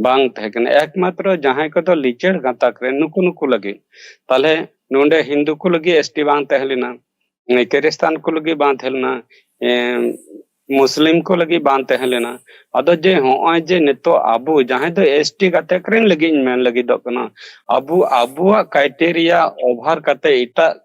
ᱵᱟᱝ ᱛᱟᱦᱮᱸ ᱠᱟᱱᱟ᱾ ᱮᱠᱢᱟᱛᱨᱚ ᱡᱟᱦᱟᱸᱭ ᱠᱚᱫᱚ ᱞᱤᱪᱟᱹᱲ ᱜᱟᱛᱟᱠ ᱨᱮ, ᱱᱩᱠᱩ, ᱱᱩᱠᱩ ᱞᱟᱹᱜᱤᱫ᱾ ᱛᱟᱦᱞᱮ ᱱᱚᱰᱮ ᱦᱤᱱᱫᱩ ᱠᱚ ᱞᱟᱹᱜᱤᱫ ᱮᱥ ᱴᱤ ᱵᱟᱝ ᱛᱟᱦᱮᱸ ᱞᱮᱱᱟ, ᱮ, ᱠᱷᱨᱤᱥᱴᱟᱱ ᱠᱚ ᱞᱟᱹᱜᱤᱫ ᱵᱟᱝ ᱛᱟᱦᱮᱸ ᱞᱮᱱᱟ, ᱮ, ᱢᱩᱥᱞᱤᱢ ᱠᱚ ᱞᱟᱹᱜᱤᱫ ᱵᱟᱝ ᱛᱟᱦᱮᱸ ᱞᱮᱱᱟ᱾ ᱟᱫᱚ ᱡᱮ ᱦᱚᱸᱜᱼᱚᱭ ᱡᱮ ᱱᱤᱛᱚᱜ ᱟᱵᱚ ᱡᱟᱦᱟᱸᱭ ᱫᱚ ᱮᱥ ᱴᱤ ᱜᱟᱛᱟᱠ ᱨᱮᱱ ᱞᱟᱹᱜᱤᱫ ᱤᱧ ᱢᱮᱱ ᱞᱟᱹᱜᱤᱫᱚᱜ ᱠᱟᱱᱟ, ᱟᱵᱚ ᱟᱵᱚᱣᱟᱜ ᱠᱨᱟᱭᱴᱮᱨᱤᱭᱟ ᱚᱵᱷᱟᱨ ᱠᱟᱛᱮ ᱮᱴᱟᱜ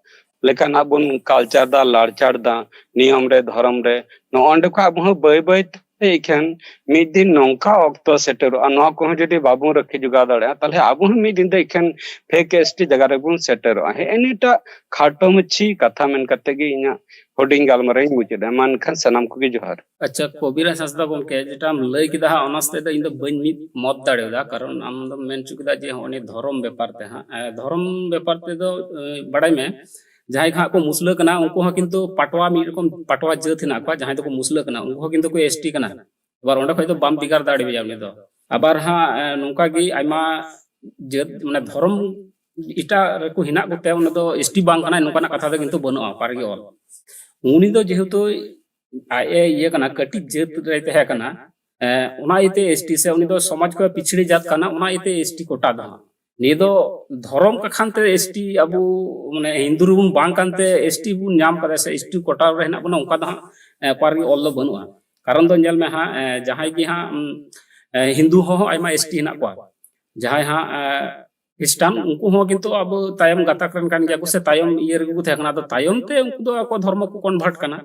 ᱞᱮᱠᱟᱱᱟᱜ ᱵᱚᱱ ᱠᱟᱞᱪᱟᱨ ᱫᱟ, ᱞᱟᱲᱪᱟᱲ ᱫᱟ, ᱱᱤᱭᱚᱢ ᱨᱮ, ᱫᱷᱚᱨᱚᱢ ᱨᱮ, ᱱᱚᱜᱼᱚ ᱱᱚᱸᱰᱮ ᱠᱷᱚᱱ ᱟᱵᱚ ᱦᱚᱸ ᱵᱟᱹᱭ ᱵᱟᱹᱭ ᱛᱮ ᱮᱠᱷᱮᱱ ᱢᱤᱫ ᱫᱤᱱ ᱱᱚᱝᱠᱟ ᱚᱠᱛᱚ ᱥᱮᱴᱮᱨᱚᱜᱼᱟ, ᱱᱚᱣᱟ ᱠᱚᱦᱚᱸ ᱡᱩᱫᱤ ᱵᱟᱵᱚᱱ ᱨᱟᱹᱠᱷᱤ ᱡᱚᱜᱟᱣ ᱫᱟᱲᱮᱭᱟᱜᱼᱟ, ᱛᱟᱦᱞᱮ ᱟᱵᱚ ᱦᱚᱸ ᱢᱤᱫ ᱫᱤᱱ ᱫᱚ ᱮᱠᱷᱮᱱ ᱯᱷᱮᱠ ᱮᱥ ᱴᱤ ᱡᱟᱭᱜᱟ ᱨᱮᱵᱚᱱ ᱥᱮᱴᱮᱨᱚᱜᱼᱟ᱾ ᱦᱮᱸ, ᱱᱤᱭᱟᱹᱴᱟᱜ ᱠᱷᱟᱴᱚ ᱢᱟᱹᱪᱷᱤ ᱠᱟᱛᱷᱟ ᱢᱮᱱ ᱠᱟᱛᱮ ᱜᱮ ᱤᱧᱟᱹᱜ ᱦᱩᱰᱤᱧ ᱜᱟᱞᱢᱟᱨᱟᱣ ᱤᱧ ᱢᱩᱪᱟᱹᱫᱟ᱾ ᱢᱟ ᱮᱱᱠᱷᱟᱱ ᱥᱟᱱᱟᱢ ᱠᱚᱜᱮ ᱡᱚᱦᱟᱨ᱾ ᱟᱪᱪᱷᱟ, ᱠᱚᱵᱤᱨᱟᱡᱽ ᱦᱟᱸᱥᱫᱟ ᱜᱚᱢᱠᱮ, ᱡᱮᱴᱟᱢ ᱞᱟᱹᱭ ᱠᱮᱫᱟ ᱦᱟᱸᱜ, ᱚᱱᱟ ᱥᱟᱛᱮ ᱫᱚ ᱤᱧ ᱫᱚ ᱵᱟᱹᱧ ᱢᱤᱫ ᱢᱚᱛ ᱫᱟᱲᱮᱭᱟᱫᱟ, ᱠᱟᱨᱚᱱ ᱟᱢ ᱫᱚᱢ ᱢᱮᱱ ᱦᱚᱪᱚ ᱠᱮᱫᱟ ᱡᱮ ᱦᱚᱸᱜᱼᱚᱭ ᱱᱤᱭᱟᱹ ᱫᱷᱚᱨᱚᱢ ᱵᱮᱯᱟᱨ ᱛᱮ ᱦᱟᱸᱜ, ᱮ, ᱫᱷᱚᱨᱚᱢ ᱵᱮᱯᱟᱨ ᱛᱮᱫᱚ, ᱮ, ᱵᱟᱲᱟᱭ ᱢᱮ, ᱡᱟᱦᱟᱸᱭ ᱠᱚ ᱦᱟᱸᱜ ᱠᱚ ᱢᱩᱥᱞᱟᱹ ᱠᱟᱱᱟ, ᱩᱱᱠᱩ ᱦᱚᱸ ᱠᱤᱱᱛᱩ ᱯᱟᱴᱣᱟ, ᱢᱤᱫ ᱨᱚᱠᱚᱢ ᱯᱟᱴᱣᱟ ᱡᱟᱹᱛ ᱦᱮᱱᱟᱜ ᱠᱚᱣᱟ, ᱡᱟᱦᱟᱸᱭ ᱫᱚᱠᱚ ᱢᱩᱥᱞᱟᱹ ᱠᱟᱱᱟ, ᱩᱱᱠᱩ ᱦᱚᱸ ᱠᱤᱱᱛᱩ ᱠᱚ ᱮᱥ ᱴᱤ ᱠᱟᱱᱟ᱾ ᱟᱵᱟᱨ ᱚᱸᱰᱮ ᱠᱷᱚᱡ ᱫᱚ ᱵᱟᱢ ᱵᱷᱮᱜᱟᱨ ᱫᱟᱲᱮᱭᱟᱭᱟ ᱩᱱᱤ ᱫᱚ᱾ ᱟᱵᱟᱨ ᱦᱟᱸᱜ, ᱮ, ᱱᱚᱝᱠᱟ ᱜᱮ ᱟᱭᱢᱟ ᱡᱟᱹᱛ, ᱢᱟᱱᱮ ᱫᱷᱚᱨᱚᱢ ᱮᱴᱟᱜ ᱨᱮᱠᱚ ᱦᱮᱱᱟᱜ ᱠᱚᱛᱮ ᱩᱱᱤ ᱫᱚ ᱮᱥ ᱴᱤ ᱵᱟᱝ ᱠᱟᱱᱟᱭ, ᱱᱚᱝᱠᱟᱱᱟᱜ ᱠᱟᱛᱷᱟ ᱫᱚ ᱠᱤᱱᱛᱩ ᱵᱟᱹᱱᱩᱜᱼᱟ ᱚᱠᱟ ᱨᱮᱜᱮ ᱚᱞ᱾ ᱩᱱᱤ ᱫᱚ ᱡᱮᱦᱮᱛᱩ ᱟᱡ ᱮ ᱤᱭᱟᱹ ᱠᱟᱱᱟ, ᱠᱟᱹᱴᱤᱡ ᱡᱟᱹᱛ ᱨᱮᱭ ᱛᱟᱦᱮᱸ ᱠᱟᱱᱟ, ᱮ, ᱚᱱᱟ ᱤᱭᱟᱹᱛᱮ ᱮᱥ ᱴᱤ ᱥᱮ ᱩᱱᱤ ᱫᱚ ᱥᱚᱢᱟᱡᱽ ᱠᱷᱚᱱ ᱯᱤᱪᱷᱲᱤ ᱡᱟᱹᱛ ᱠᱟᱱᱟ, ᱚᱱᱟ ᱤᱭᱟᱹᱛᱮ ᱮᱥ ᱴᱤ ᱠᱳᱴᱟ ᱫᱚ ᱦᱟᱸᱜ᱾ ᱱᱤᱭᱟᱹ ᱫᱚ ᱫᱷᱚᱨᱚᱢ ᱠᱟᱠᱷᱟᱱ ᱛᱮ ᱮᱥ ᱴᱤ, ᱟᱵᱚ ᱢᱟᱱᱮ ᱦᱤᱱᱫᱩ ᱨᱮᱵᱚᱱ ᱵᱟᱝ ᱠᱟᱱᱛᱮ ᱮᱥ ᱴᱤ ᱵᱚᱱ ᱧᱟᱢ ᱠᱟᱫᱟ ᱥᱮ ᱮᱥ ᱴᱤ ᱠᱳᱴᱟ ᱨᱮ ᱦᱮᱱᱟᱜ ᱵᱚᱱᱟ, ᱚᱱᱠᱟ ᱫᱚ ᱦᱟᱸᱜ, ᱮ, ᱚᱠᱟ ᱨᱮᱜᱮ ᱚᱞ ᱫᱚ ᱵᱟᱹᱱᱩᱜᱼᱟ᱾ ᱠᱟᱨᱚᱱ ᱫᱚ ᱧᱮᱞ ᱢᱮ ᱦᱟᱸᱜ, ᱮ, ᱡᱟᱦᱟᱸᱭ ᱜᱮ ᱦᱟᱸᱜ, ᱩᱢ, ᱮ, ᱦᱤᱱᱫᱩ ᱦᱚᱸ ᱟᱭᱢᱟ ᱮᱥ ᱴᱤ ᱦᱮᱱᱟᱜ ᱠᱚᱣᱟ, ᱡᱟᱦᱟᱸᱭ ᱦᱟᱸᱜ, ᱮ, ᱠᱷᱨᱤᱥᱴᱟᱱ, ᱩᱱᱠᱩ ᱦᱚᱸ ᱠᱤᱱᱛᱩ ᱟᱵᱚ ᱛᱟᱭᱚᱢ ᱜᱟᱛᱟᱠ ᱨᱮᱱ ᱠᱟᱱ ᱜᱮᱭᱟ ᱠᱚ ᱥᱮ ᱛᱟᱭᱚᱢ ᱤᱭᱟᱹ ᱨᱮᱜᱮ ᱠᱚ ᱛᱟᱦᱮᱸ ᱠᱟᱱᱟ᱾ ᱟᱫᱚ ᱛᱟᱭᱚᱢ ᱛᱮ ᱩᱱᱠᱩ ᱫᱚ ᱟᱠᱚ ᱫᱷᱚᱨᱢᱚ ᱠᱚ ᱠᱚᱱᱵᱷᱟᱨᱴ ᱠᱟᱱᱟ᱾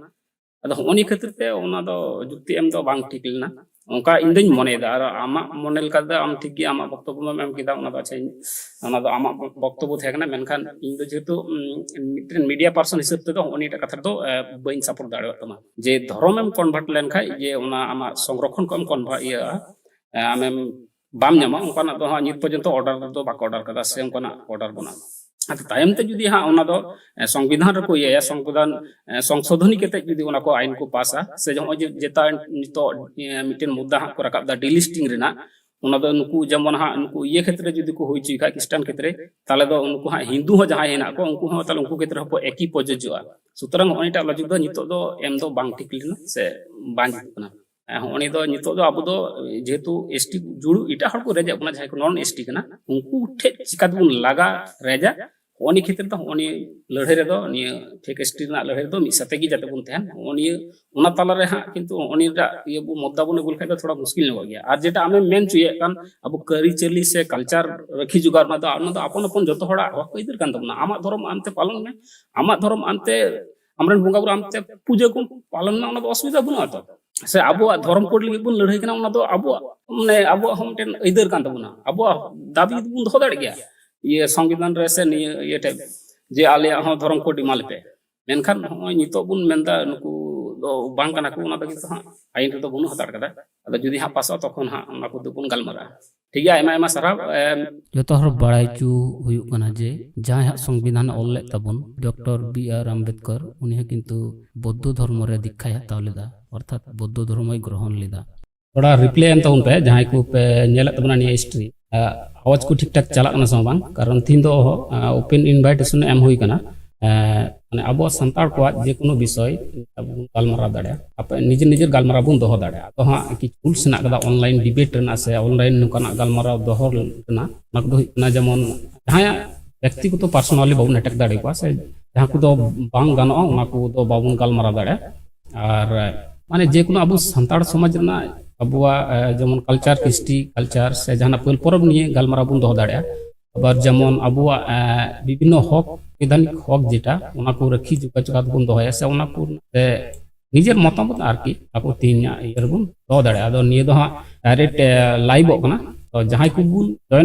ᱟᱫᱚ ᱦᱚᱸᱜᱼᱚ ᱱᱤᱭᱟᱹ ᱠᱷᱟᱹᱛᱤᱨ ᱛᱮ ᱚᱱᱟ ᱫᱚ ᱡᱩᱠᱛᱤ ᱮᱢ ᱫᱚ ᱵᱟᱝ ᱴᱷᱤᱠ ᱞᱮᱱᱟ᱾ ᱚᱱᱠᱟ ᱤᱧ ᱫᱚᱧ ᱢᱚᱱᱮᱭᱮᱫᱟ᱾ ᱟᱨ ᱟᱢᱟᱜ ᱢᱚᱱᱮ ᱞᱮᱠᱟ ᱫᱚ ᱟᱢ ᱴᱷᱤᱠ ᱜᱮ ᱟᱢᱟᱜ ᱵᱚᱠᱛᱚᱵᱵᱚ ᱮᱢ ᱠᱮᱫᱟ, ᱚᱱᱟ ᱫᱚ ᱟᱪᱪᱷᱟ, ᱚᱱᱟ ᱫᱚ ᱟᱢᱟᱜ ᱵᱚᱠᱛᱚᱵᱵᱚ ᱛᱟᱦᱮᱸ ᱠᱟᱱᱟ᱾ ᱢᱮᱱᱠᱷᱟᱱ ᱤᱧ ᱫᱚ ᱡᱮᱦᱮᱛᱩ ᱢᱤᱫᱴᱮᱱ ᱢᱤᱰᱤᱭᱟ ᱯᱟᱨᱥᱚᱱ ᱦᱤᱥᱟᱹᱵ ᱛᱮᱫᱚ ᱩᱱᱤᱴᱟᱜ ᱠᱟᱛᱷᱟ ᱫᱚ ᱵᱟᱹᱧ ᱥᱟᱯᱳᱨᱴ ᱫᱟᱲᱮᱭᱟᱜ ᱛᱟᱢᱟ, ᱡᱮ ᱫᱷᱚᱨᱚᱢ ᱮᱢ ᱠᱚᱱᱵᱷᱟᱨᱴ ᱞᱮᱱᱠᱷᱟᱱ ᱡᱮ ᱚᱱᱟ ᱟᱢᱟᱜ ᱥᱚᱝᱨᱚᱠᱷᱚᱱ ᱠᱚ ᱮᱢ ᱠᱚᱱᱵᱷᱟᱨᱴ ᱤᱭᱟᱹ ᱟᱢᱮᱢ ᱵᱟᱢ ᱧᱟᱢᱟ, ᱚᱱᱠᱟᱱᱟᱜ ᱫᱚ ᱦᱟᱸᱜ ᱱᱤᱛ ᱯᱚᱨᱡᱚᱱᱛᱚ ᱚᱨᱰᱟᱨ ᱫᱚ ᱵᱟᱠᱚ ᱚᱨᱰᱟᱨ ᱠᱟᱫᱟ ᱥᱮ ᱚᱱᱠᱟᱱᱟᱜ ᱚᱨᱰᱟᱨ ᱵᱟᱹᱱᱩᱜᱼᱟ᱾ ᱟᱫᱚ ᱛᱟᱭᱚᱢ ᱛᱮ ᱡᱩᱫᱤ ᱦᱟᱸᱜ ᱚᱱᱟ ᱫᱚ ᱥᱚᱝᱵᱤᱫᱷᱟᱱ ᱨᱮᱠᱚ ᱤᱭᱟᱹᱭᱟ, ᱥᱚᱝᱵᱤᱫᱷᱟᱱ ᱥᱚᱝᱥᱳᱫᱷᱚᱱᱤ ᱠᱟᱛᱮ ᱡᱩᱫᱤ ᱚᱱᱟ ᱠᱚ ᱟᱭᱤᱱ ᱠᱚ ᱯᱟᱥᱟ, ᱥᱮ ᱱᱚᱜᱼᱚᱭ ᱡᱮ ᱡᱮᱴᱟ ᱱᱤᱛᱚᱜ ᱢᱤᱫᱴᱮᱱ ᱢᱩᱫᱽᱫᱟ ᱦᱟᱸᱜ ᱠᱚ ᱨᱟᱠᱟᱵ ᱫᱟ ᱰᱤᱞᱤᱥᱴᱤᱝ ᱨᱮᱱᱟᱜ, ᱚᱱᱟ ᱫᱚ ᱱᱩᱠᱩ ᱡᱮᱢᱚᱱ ᱦᱟᱸᱜ ᱱᱩᱠᱩ ᱤᱭᱟᱹ ᱠᱷᱮᱛᱨᱮ ᱡᱩᱫᱤ ᱠᱚ ᱦᱩᱭ ᱦᱚᱪᱚᱭ ᱠᱷᱟᱡ, ᱠᱷᱨᱤᱥᱴᱟᱱ ᱠᱷᱮᱛᱨᱮ, ᱛᱟᱦᱚᱞᱮ ᱫᱚ ᱩᱱᱠᱩ ᱦᱟᱸᱜ ᱦᱤᱱᱫᱩ ᱦᱚᱸ ᱡᱟᱦᱟᱸᱭ ᱦᱮᱱᱟᱜ ᱠᱚ ᱩᱱᱠᱩ ᱦᱚᱸ ᱛᱟᱦᱚᱞᱮ ᱩᱱᱠᱩ ᱠᱷᱮᱛᱨᱮ ᱦᱚᱸᱠᱚ ᱮᱠᱤ ᱯᱨᱚᱡᱳᱡᱚᱜᱼᱟ᱾ ᱥᱩᱛᱚᱨᱟᱝ ᱱᱚᱜᱼᱚᱭ ᱮᱴᱟᱜ ᱞᱚᱡᱤᱠ ᱫᱚ ᱱᱤᱛᱚᱜ ᱫᱚ ᱮᱢ ᱫᱚ ᱵᱟᱝ ᱴᱷᱤᱠ ᱞᱮᱱᱟ ᱥᱮ ᱵᱟᱝ ᱡᱩᱛᱩᱜ ᱠᱟᱱᱟ᱾ ᱦᱚᱸᱜᱼᱚᱭ ᱫᱚ ᱱᱤᱛᱚᱜ ᱫᱚ ᱟᱵᱚ ᱫᱚ ᱡᱮᱦᱮᱛᱩ ᱮᱥᱴᱤ ᱡᱩᱲᱩ ᱮᱴᱟᱜ ᱦᱚᱲ ᱠᱚ ᱨᱮᱡᱮᱫ ᱵᱚᱱᱟ, ᱡᱟᱦᱟᱸᱭ ᱠᱚ ᱱᱚᱱ ᱮᱥᱴᱤ ᱠᱟᱱᱟ, ᱩᱱᱠᱩ ᱴᱷᱮᱡ ᱪᱤᱠᱟ ᱛᱮᱵᱚᱱ ᱞᱟᱜᱟ ᱨᱮᱡᱟ, ᱦᱚᱸᱜᱼᱚᱭ ᱱᱤᱭᱟᱹ ᱠᱷᱮᱛᱨᱮ ᱫᱚ ᱦᱚᱸᱜᱼᱚᱭ ᱱᱤᱭᱟᱹ ᱞᱟᱹᱲᱦᱟᱹᱭ ᱨᱮᱫᱚ ᱱᱤᱭᱟᱹ ᱯᱷᱮᱠ ᱮᱥᱴᱤ ᱨᱮᱱᱟᱜ ᱞᱟᱹᱲᱦᱟᱹᱭ ᱨᱮᱫᱚ ᱢᱤᱫ ᱥᱟᱛᱮ ᱜᱮ ᱡᱟᱛᱮ ᱵᱚᱱ ᱛᱟᱦᱮᱱ᱾ ᱦᱚᱸᱜᱼᱚᱭ ᱱᱤᱭᱟᱹ ᱚᱱᱟ ᱛᱟᱞᱟᱨᱮ ᱦᱟᱸᱜ ᱠᱤᱱᱛᱩ ᱦᱚᱸᱜᱼᱚᱭ ᱱᱤᱭᱟᱹᱴᱟᱜ ᱤᱭᱟᱹ ᱵᱚ ᱢᱚᱫᱽᱫᱟ ᱵᱚᱱ ᱟᱹᱜᱩ ᱞᱮᱠᱷᱟᱡ ᱫᱚ ᱛᱷᱚᱲᱟ ᱢᱩᱥᱠᱤᱞ ᱧᱚᱜᱚᱜ ᱜᱮᱭᱟ᱾ ᱟᱨ ᱡᱮᱴᱟ ᱟᱢᱮᱢ ᱢᱮᱱ ᱦᱚᱪᱚᱭᱮᱫ ᱠᱟᱱ ᱟᱵᱚ ᱠᱟᱹᱨᱤᱪᱟᱹᱞᱤ ᱥᱮ ᱠᱟᱞᱪᱟᱨ ᱨᱟᱹᱠᱷᱤ ᱡᱚᱜᱟᱣ ᱨᱮᱱᱟᱜ ᱫᱚ, ᱚᱱᱟ ᱫᱚ ᱟᱯᱚᱱ ᱟᱯᱚᱱ ᱡᱚᱛᱚ ᱦᱚᱲᱟᱜ ᱦᱚᱠ ᱟᱹᱭᱫᱟᱹᱨ ᱠᱟᱱ ᱛᱟᱵᱚᱱᱟ᱾ ᱟᱢᱟᱜ ᱫᱷᱚᱨᱚᱢ ᱟᱢᱛᱮ ᱯᱟᱞᱚᱱ ᱢᱮ, ᱟᱢᱟᱜ ᱫᱷᱚᱨᱚᱢ ᱟᱢᱛᱮ ᱟᱢᱨᱮᱱ ᱵᱚᱸᱜᱟ ᱵᱩᱨᱩ ᱟᱢᱛᱮ ᱯᱩᱡᱟᱹ ᱠᱚ ᱯᱟᱞᱚᱱ ᱢᱮ, ᱚᱱᱟ ᱫᱚ ᱚᱥᱩᱵᱤᱫᱷᱟ ᱵᱟᱹᱱᱩᱜᱼᱟ ᱛᱚ᱾ ᱥᱮ ᱟᱵᱚᱣᱟᱜ ᱫᱷᱚᱨᱚᱢ ᱠᱳᱰ ᱞᱟᱹᱜᱤᱫ ᱵᱚᱱ ᱞᱟᱹᱲᱦᱟᱹᱭ ᱠᱟᱱᱟ, ᱚᱱᱟ ᱫᱚ ᱟᱵᱚᱣᱟᱜ, ᱢᱟᱱᱮ, ᱟᱵᱚᱣᱟᱜ ᱦᱚᱸ ᱢᱤᱫᱴᱮᱱ ᱟᱹᱭᱫᱟᱹᱨ ᱠᱟᱱ ᱛᱟᱵᱚᱱᱟ, ᱟᱵᱚᱣᱟᱜ ᱫᱟᱹᱵᱤ ᱵᱚᱱ ᱫᱚᱦᱚ ᱫᱟᱲᱮᱭᱟᱜ ᱜᱮᱭᱟ ᱤᱭᱟᱹ ᱥᱚᱝᱵᱤᱫᱷᱟᱱ ᱨᱮ ᱥᱮ ᱱᱤᱭᱟᱹ ᱤᱭᱟᱹ ᱴᱷᱮᱡ, ᱡᱮ ᱟᱞᱮᱭᱟᱜ ᱦᱚᱸ ᱫᱷᱚᱨᱚᱢ ᱠᱳᱰ ᱮᱢᱟ ᱞᱮᱯᱮ᱾ ᱢᱮᱱᱠᱷᱟᱱ ᱱᱚᱜᱼᱚᱭ ᱱᱤᱛᱚᱜ ᱵᱚᱱ ᱢᱮᱱᱫᱟ ᱱᱩᱠᱩ ᱫᱚ ᱵᱟᱝ ᱠᱟᱱᱟ ᱠᱚ, ᱚᱱᱟ ᱫᱚ ᱠᱤᱱᱛᱩ ᱦᱟᱸᱜ ᱟᱭᱤᱱ ᱨᱮᱫᱚ ᱵᱟᱹᱱᱩᱜ ᱦᱟᱛᱟᱲ ᱠᱟᱫᱟ᱾ ᱟᱫᱚ ᱡᱩᱫᱤ ᱦᱟᱸᱜ ᱯᱟᱥᱚᱜᱼᱟ, ᱛᱚᱠᱷᱚᱱ ᱦᱟᱸᱜ ᱚᱱᱟ ᱠᱚᱫᱚ ᱵᱚᱱ ᱜᱟᱞᱢᱟᱨᱟᱜᱼᱟ᱾ ᱴᱷᱤᱠ ᱜᱮᱭᱟ, ᱟᱭᱢᱟ ᱟᱭᱢᱟ ᱥᱟᱨᱦᱟᱣ᱾ ᱮᱢ, ᱡᱚᱛᱚ ᱦᱚᱲ ᱵᱟᱲᱟᱭ ᱦᱚᱪᱚ ᱦᱩᱭᱩᱜ ᱠᱟᱱᱟ ᱡᱮ ᱡᱟᱦᱟᱸᱭ ᱦᱟᱸᱜ ᱥᱚᱝᱵᱤᱫᱷᱟᱱ ᱚᱞ ᱞᱮᱫ ᱛᱟᱵᱚᱱ, ᱰᱚᱠᱴᱚᱨ ᱵᱤ ᱟᱨ ᱟᱢᱵᱮᱫᱠᱚᱨ, ᱩᱱᱤ ᱦᱚᱸ ᱠᱤᱱᱛᱩ ᱵᱳᱫᱽᱫᱷᱚ ᱫᱷᱚᱨᱢᱚ ᱨᱮ ᱫᱤᱠᱠᱷᱟᱭ ᱦᱟᱛᱟᱣ ᱞᱮᱫᱟ, ᱚᱨᱛᱷᱟᱛ ᱵᱳᱫᱽᱫᱷᱚ ᱫᱷᱚᱨᱢᱚᱭ ᱜᱨᱚᱦᱚᱱ ᱞᱮᱫᱟ᱾ ᱛᱷᱚᱲᱟ ᱨᱤᱯᱞᱟᱭ ᱮᱢ ᱛᱟᱵᱚᱱ ᱯᱮ, ᱡᱟᱦᱟᱸᱭ ᱠᱚ ᱯᱮ ᱧᱮᱞᱮᱫ ᱛᱟᱵᱚᱱᱟ ᱱᱤᱭᱟᱹ ᱦᱤᱥᱴᱨᱤ᱾ ᱟᱣᱟᱡ ᱠᱚ ᱴᱷᱤᱠ ᱴᱷᱟᱠ ᱪᱟᱞᱟᱜ ᱠᱟᱱᱟ ᱥᱮ ᱵᱟᱝ? ᱠᱟᱨᱚᱱ ᱛᱤᱦᱤᱧ ᱫᱚ ᱳᱯᱮᱱ ᱤᱱᱵᱷᱟᱭᱴᱮᱥᱚᱱ ᱮᱢ ᱦᱩᱭ ᱠᱟᱱᱟ᱾ ᱮᱸ, ᱢᱟᱱᱮ ᱟᱵᱚᱣᱟᱜ ᱥᱟᱱᱛᱟᱲ ᱠᱚᱣᱟᱜ ᱡᱮᱠᱳᱱᱳ ᱵᱤᱥᱚᱭ ᱟᱵᱚ ᱵᱚᱱ ᱜᱟᱞᱢᱟᱨᱟᱣ ᱫᱟᱲᱮᱭᱟᱜᱼᱟ, ᱟᱯᱮ ᱱᱤᱡᱮᱨ ᱱᱤᱡᱮᱨ ᱜᱟᱞᱢᱟᱨᱟᱣ ᱵᱚᱱ ᱫᱚᱦᱚ ᱫᱟᱲᱮᱭᱟᱜᱼᱟ᱾ ᱟᱫᱚ ᱦᱟᱸᱜ ᱠᱤᱪᱷᱩ ᱨᱩᱞᱥ ᱦᱮᱱᱟᱜ ᱠᱟᱫᱟ ᱚᱱᱞᱟᱭᱤᱱ ᱰᱤᱵᱮᱴ ᱨᱮᱱᱟᱜ ᱥᱮ ᱚᱱᱞᱟᱭᱤᱱ ᱱᱚᱝᱠᱟᱱᱟᱜ ᱜᱟᱞᱢᱟᱨᱟᱣ ᱫᱚᱦᱚ ᱨᱮᱱᱟᱜ᱾ ᱚᱱᱟ ᱠᱚᱫᱚ ᱦᱩᱭᱩᱜ ᱠᱟᱱᱟ, ᱡᱮᱢᱚᱱ ᱡᱟᱦᱟᱸᱭᱟᱜ ᱵᱮᱠᱛᱤᱜᱚᱛᱚ ᱯᱟᱨᱥᱚᱱᱟᱞᱤ ᱵᱟᱵᱚᱱ ᱮᱴᱮᱠ ᱫᱟᱲᱮ ᱟᱠᱚᱣᱟ ᱥᱮ ᱡᱟᱦᱟᱸ ᱠᱚᱫᱚ ᱵᱟᱝ ᱜᱟᱱᱚᱜᱼᱟ, ᱚᱱᱟ ᱠᱚᱫᱚ ᱵᱟᱵᱚᱱ ᱜᱟᱞᱢᱟᱨᱟᱣ ᱫᱟᱲᱮᱭᱟᱜᱼᱟ᱾ ᱟᱨ ᱢᱟᱱᱮ ᱡᱮᱠᱳᱱᱳ ᱟᱵᱚ ᱥᱟᱱᱛᱟᱲ ᱥᱚᱢᱟᱡᱽ ᱨᱮᱱᱟᱜ ᱟᱵᱚᱣᱟᱜ, ᱮ, ᱡᱮᱢᱚᱱ ᱠᱟᱞᱪᱟᱨ, ᱠᱨᱤᱥᱴᱤ ᱠᱟᱞᱪᱟᱨ ᱥᱮ ᱡᱟᱦᱟᱱᱟᱜ ᱯᱟᱹᱞ ᱯᱚᱨᱚᱵᱽ ᱱᱤᱭᱮ ᱜᱟᱞᱢᱟᱨᱟᱣ ᱵᱚᱱ ᱫᱚᱦᱚ ᱫᱟᱲᱮᱭᱟᱜᱼᱟ᱾ ᱟᱵᱟᱨ ᱡᱮᱢᱚᱱ ᱟᱵᱚᱣᱟᱜ, ᱮ, ᱵᱤᱵᱷᱤᱱᱱᱚ ᱦᱚᱠ, ᱥᱚᱝᱵᱤᱫᱷᱟᱱᱤᱠ ᱦᱚᱠ ᱡᱮᱴᱟ, ᱚᱱᱟ ᱠᱚ ᱨᱟᱹᱠᱷᱤ ᱡᱚᱜᱟᱣ ᱡᱚᱜᱟᱣ ᱵᱚᱱ ᱫᱚᱦᱚᱭᱟ ᱥᱮ ᱚᱱᱟ ᱠᱚ ᱨᱮ ᱱᱤᱡᱮᱨ ᱢᱚᱛᱟᱢᱚᱛ ᱟᱨᱠᱤ ᱟᱵᱚ ᱛᱮᱦᱮᱧᱟᱜ ᱤᱭᱟᱹ ᱨᱮᱵᱚᱱ ᱫᱚᱦᱚ ᱫᱟᱲᱮᱭᱟᱜᱼᱟ᱾ ᱟᱫᱚ ᱱᱤᱭᱟᱹ ᱫᱚ ᱦᱟᱸᱜ ᱰᱟᱭᱨᱮᱠᱴ ᱞᱟᱭᱤᱵᱷᱚᱜ ᱠᱟᱱᱟ, ᱛᱚ ᱡᱟᱦᱟᱸᱭ ᱠᱚᱵᱚᱱ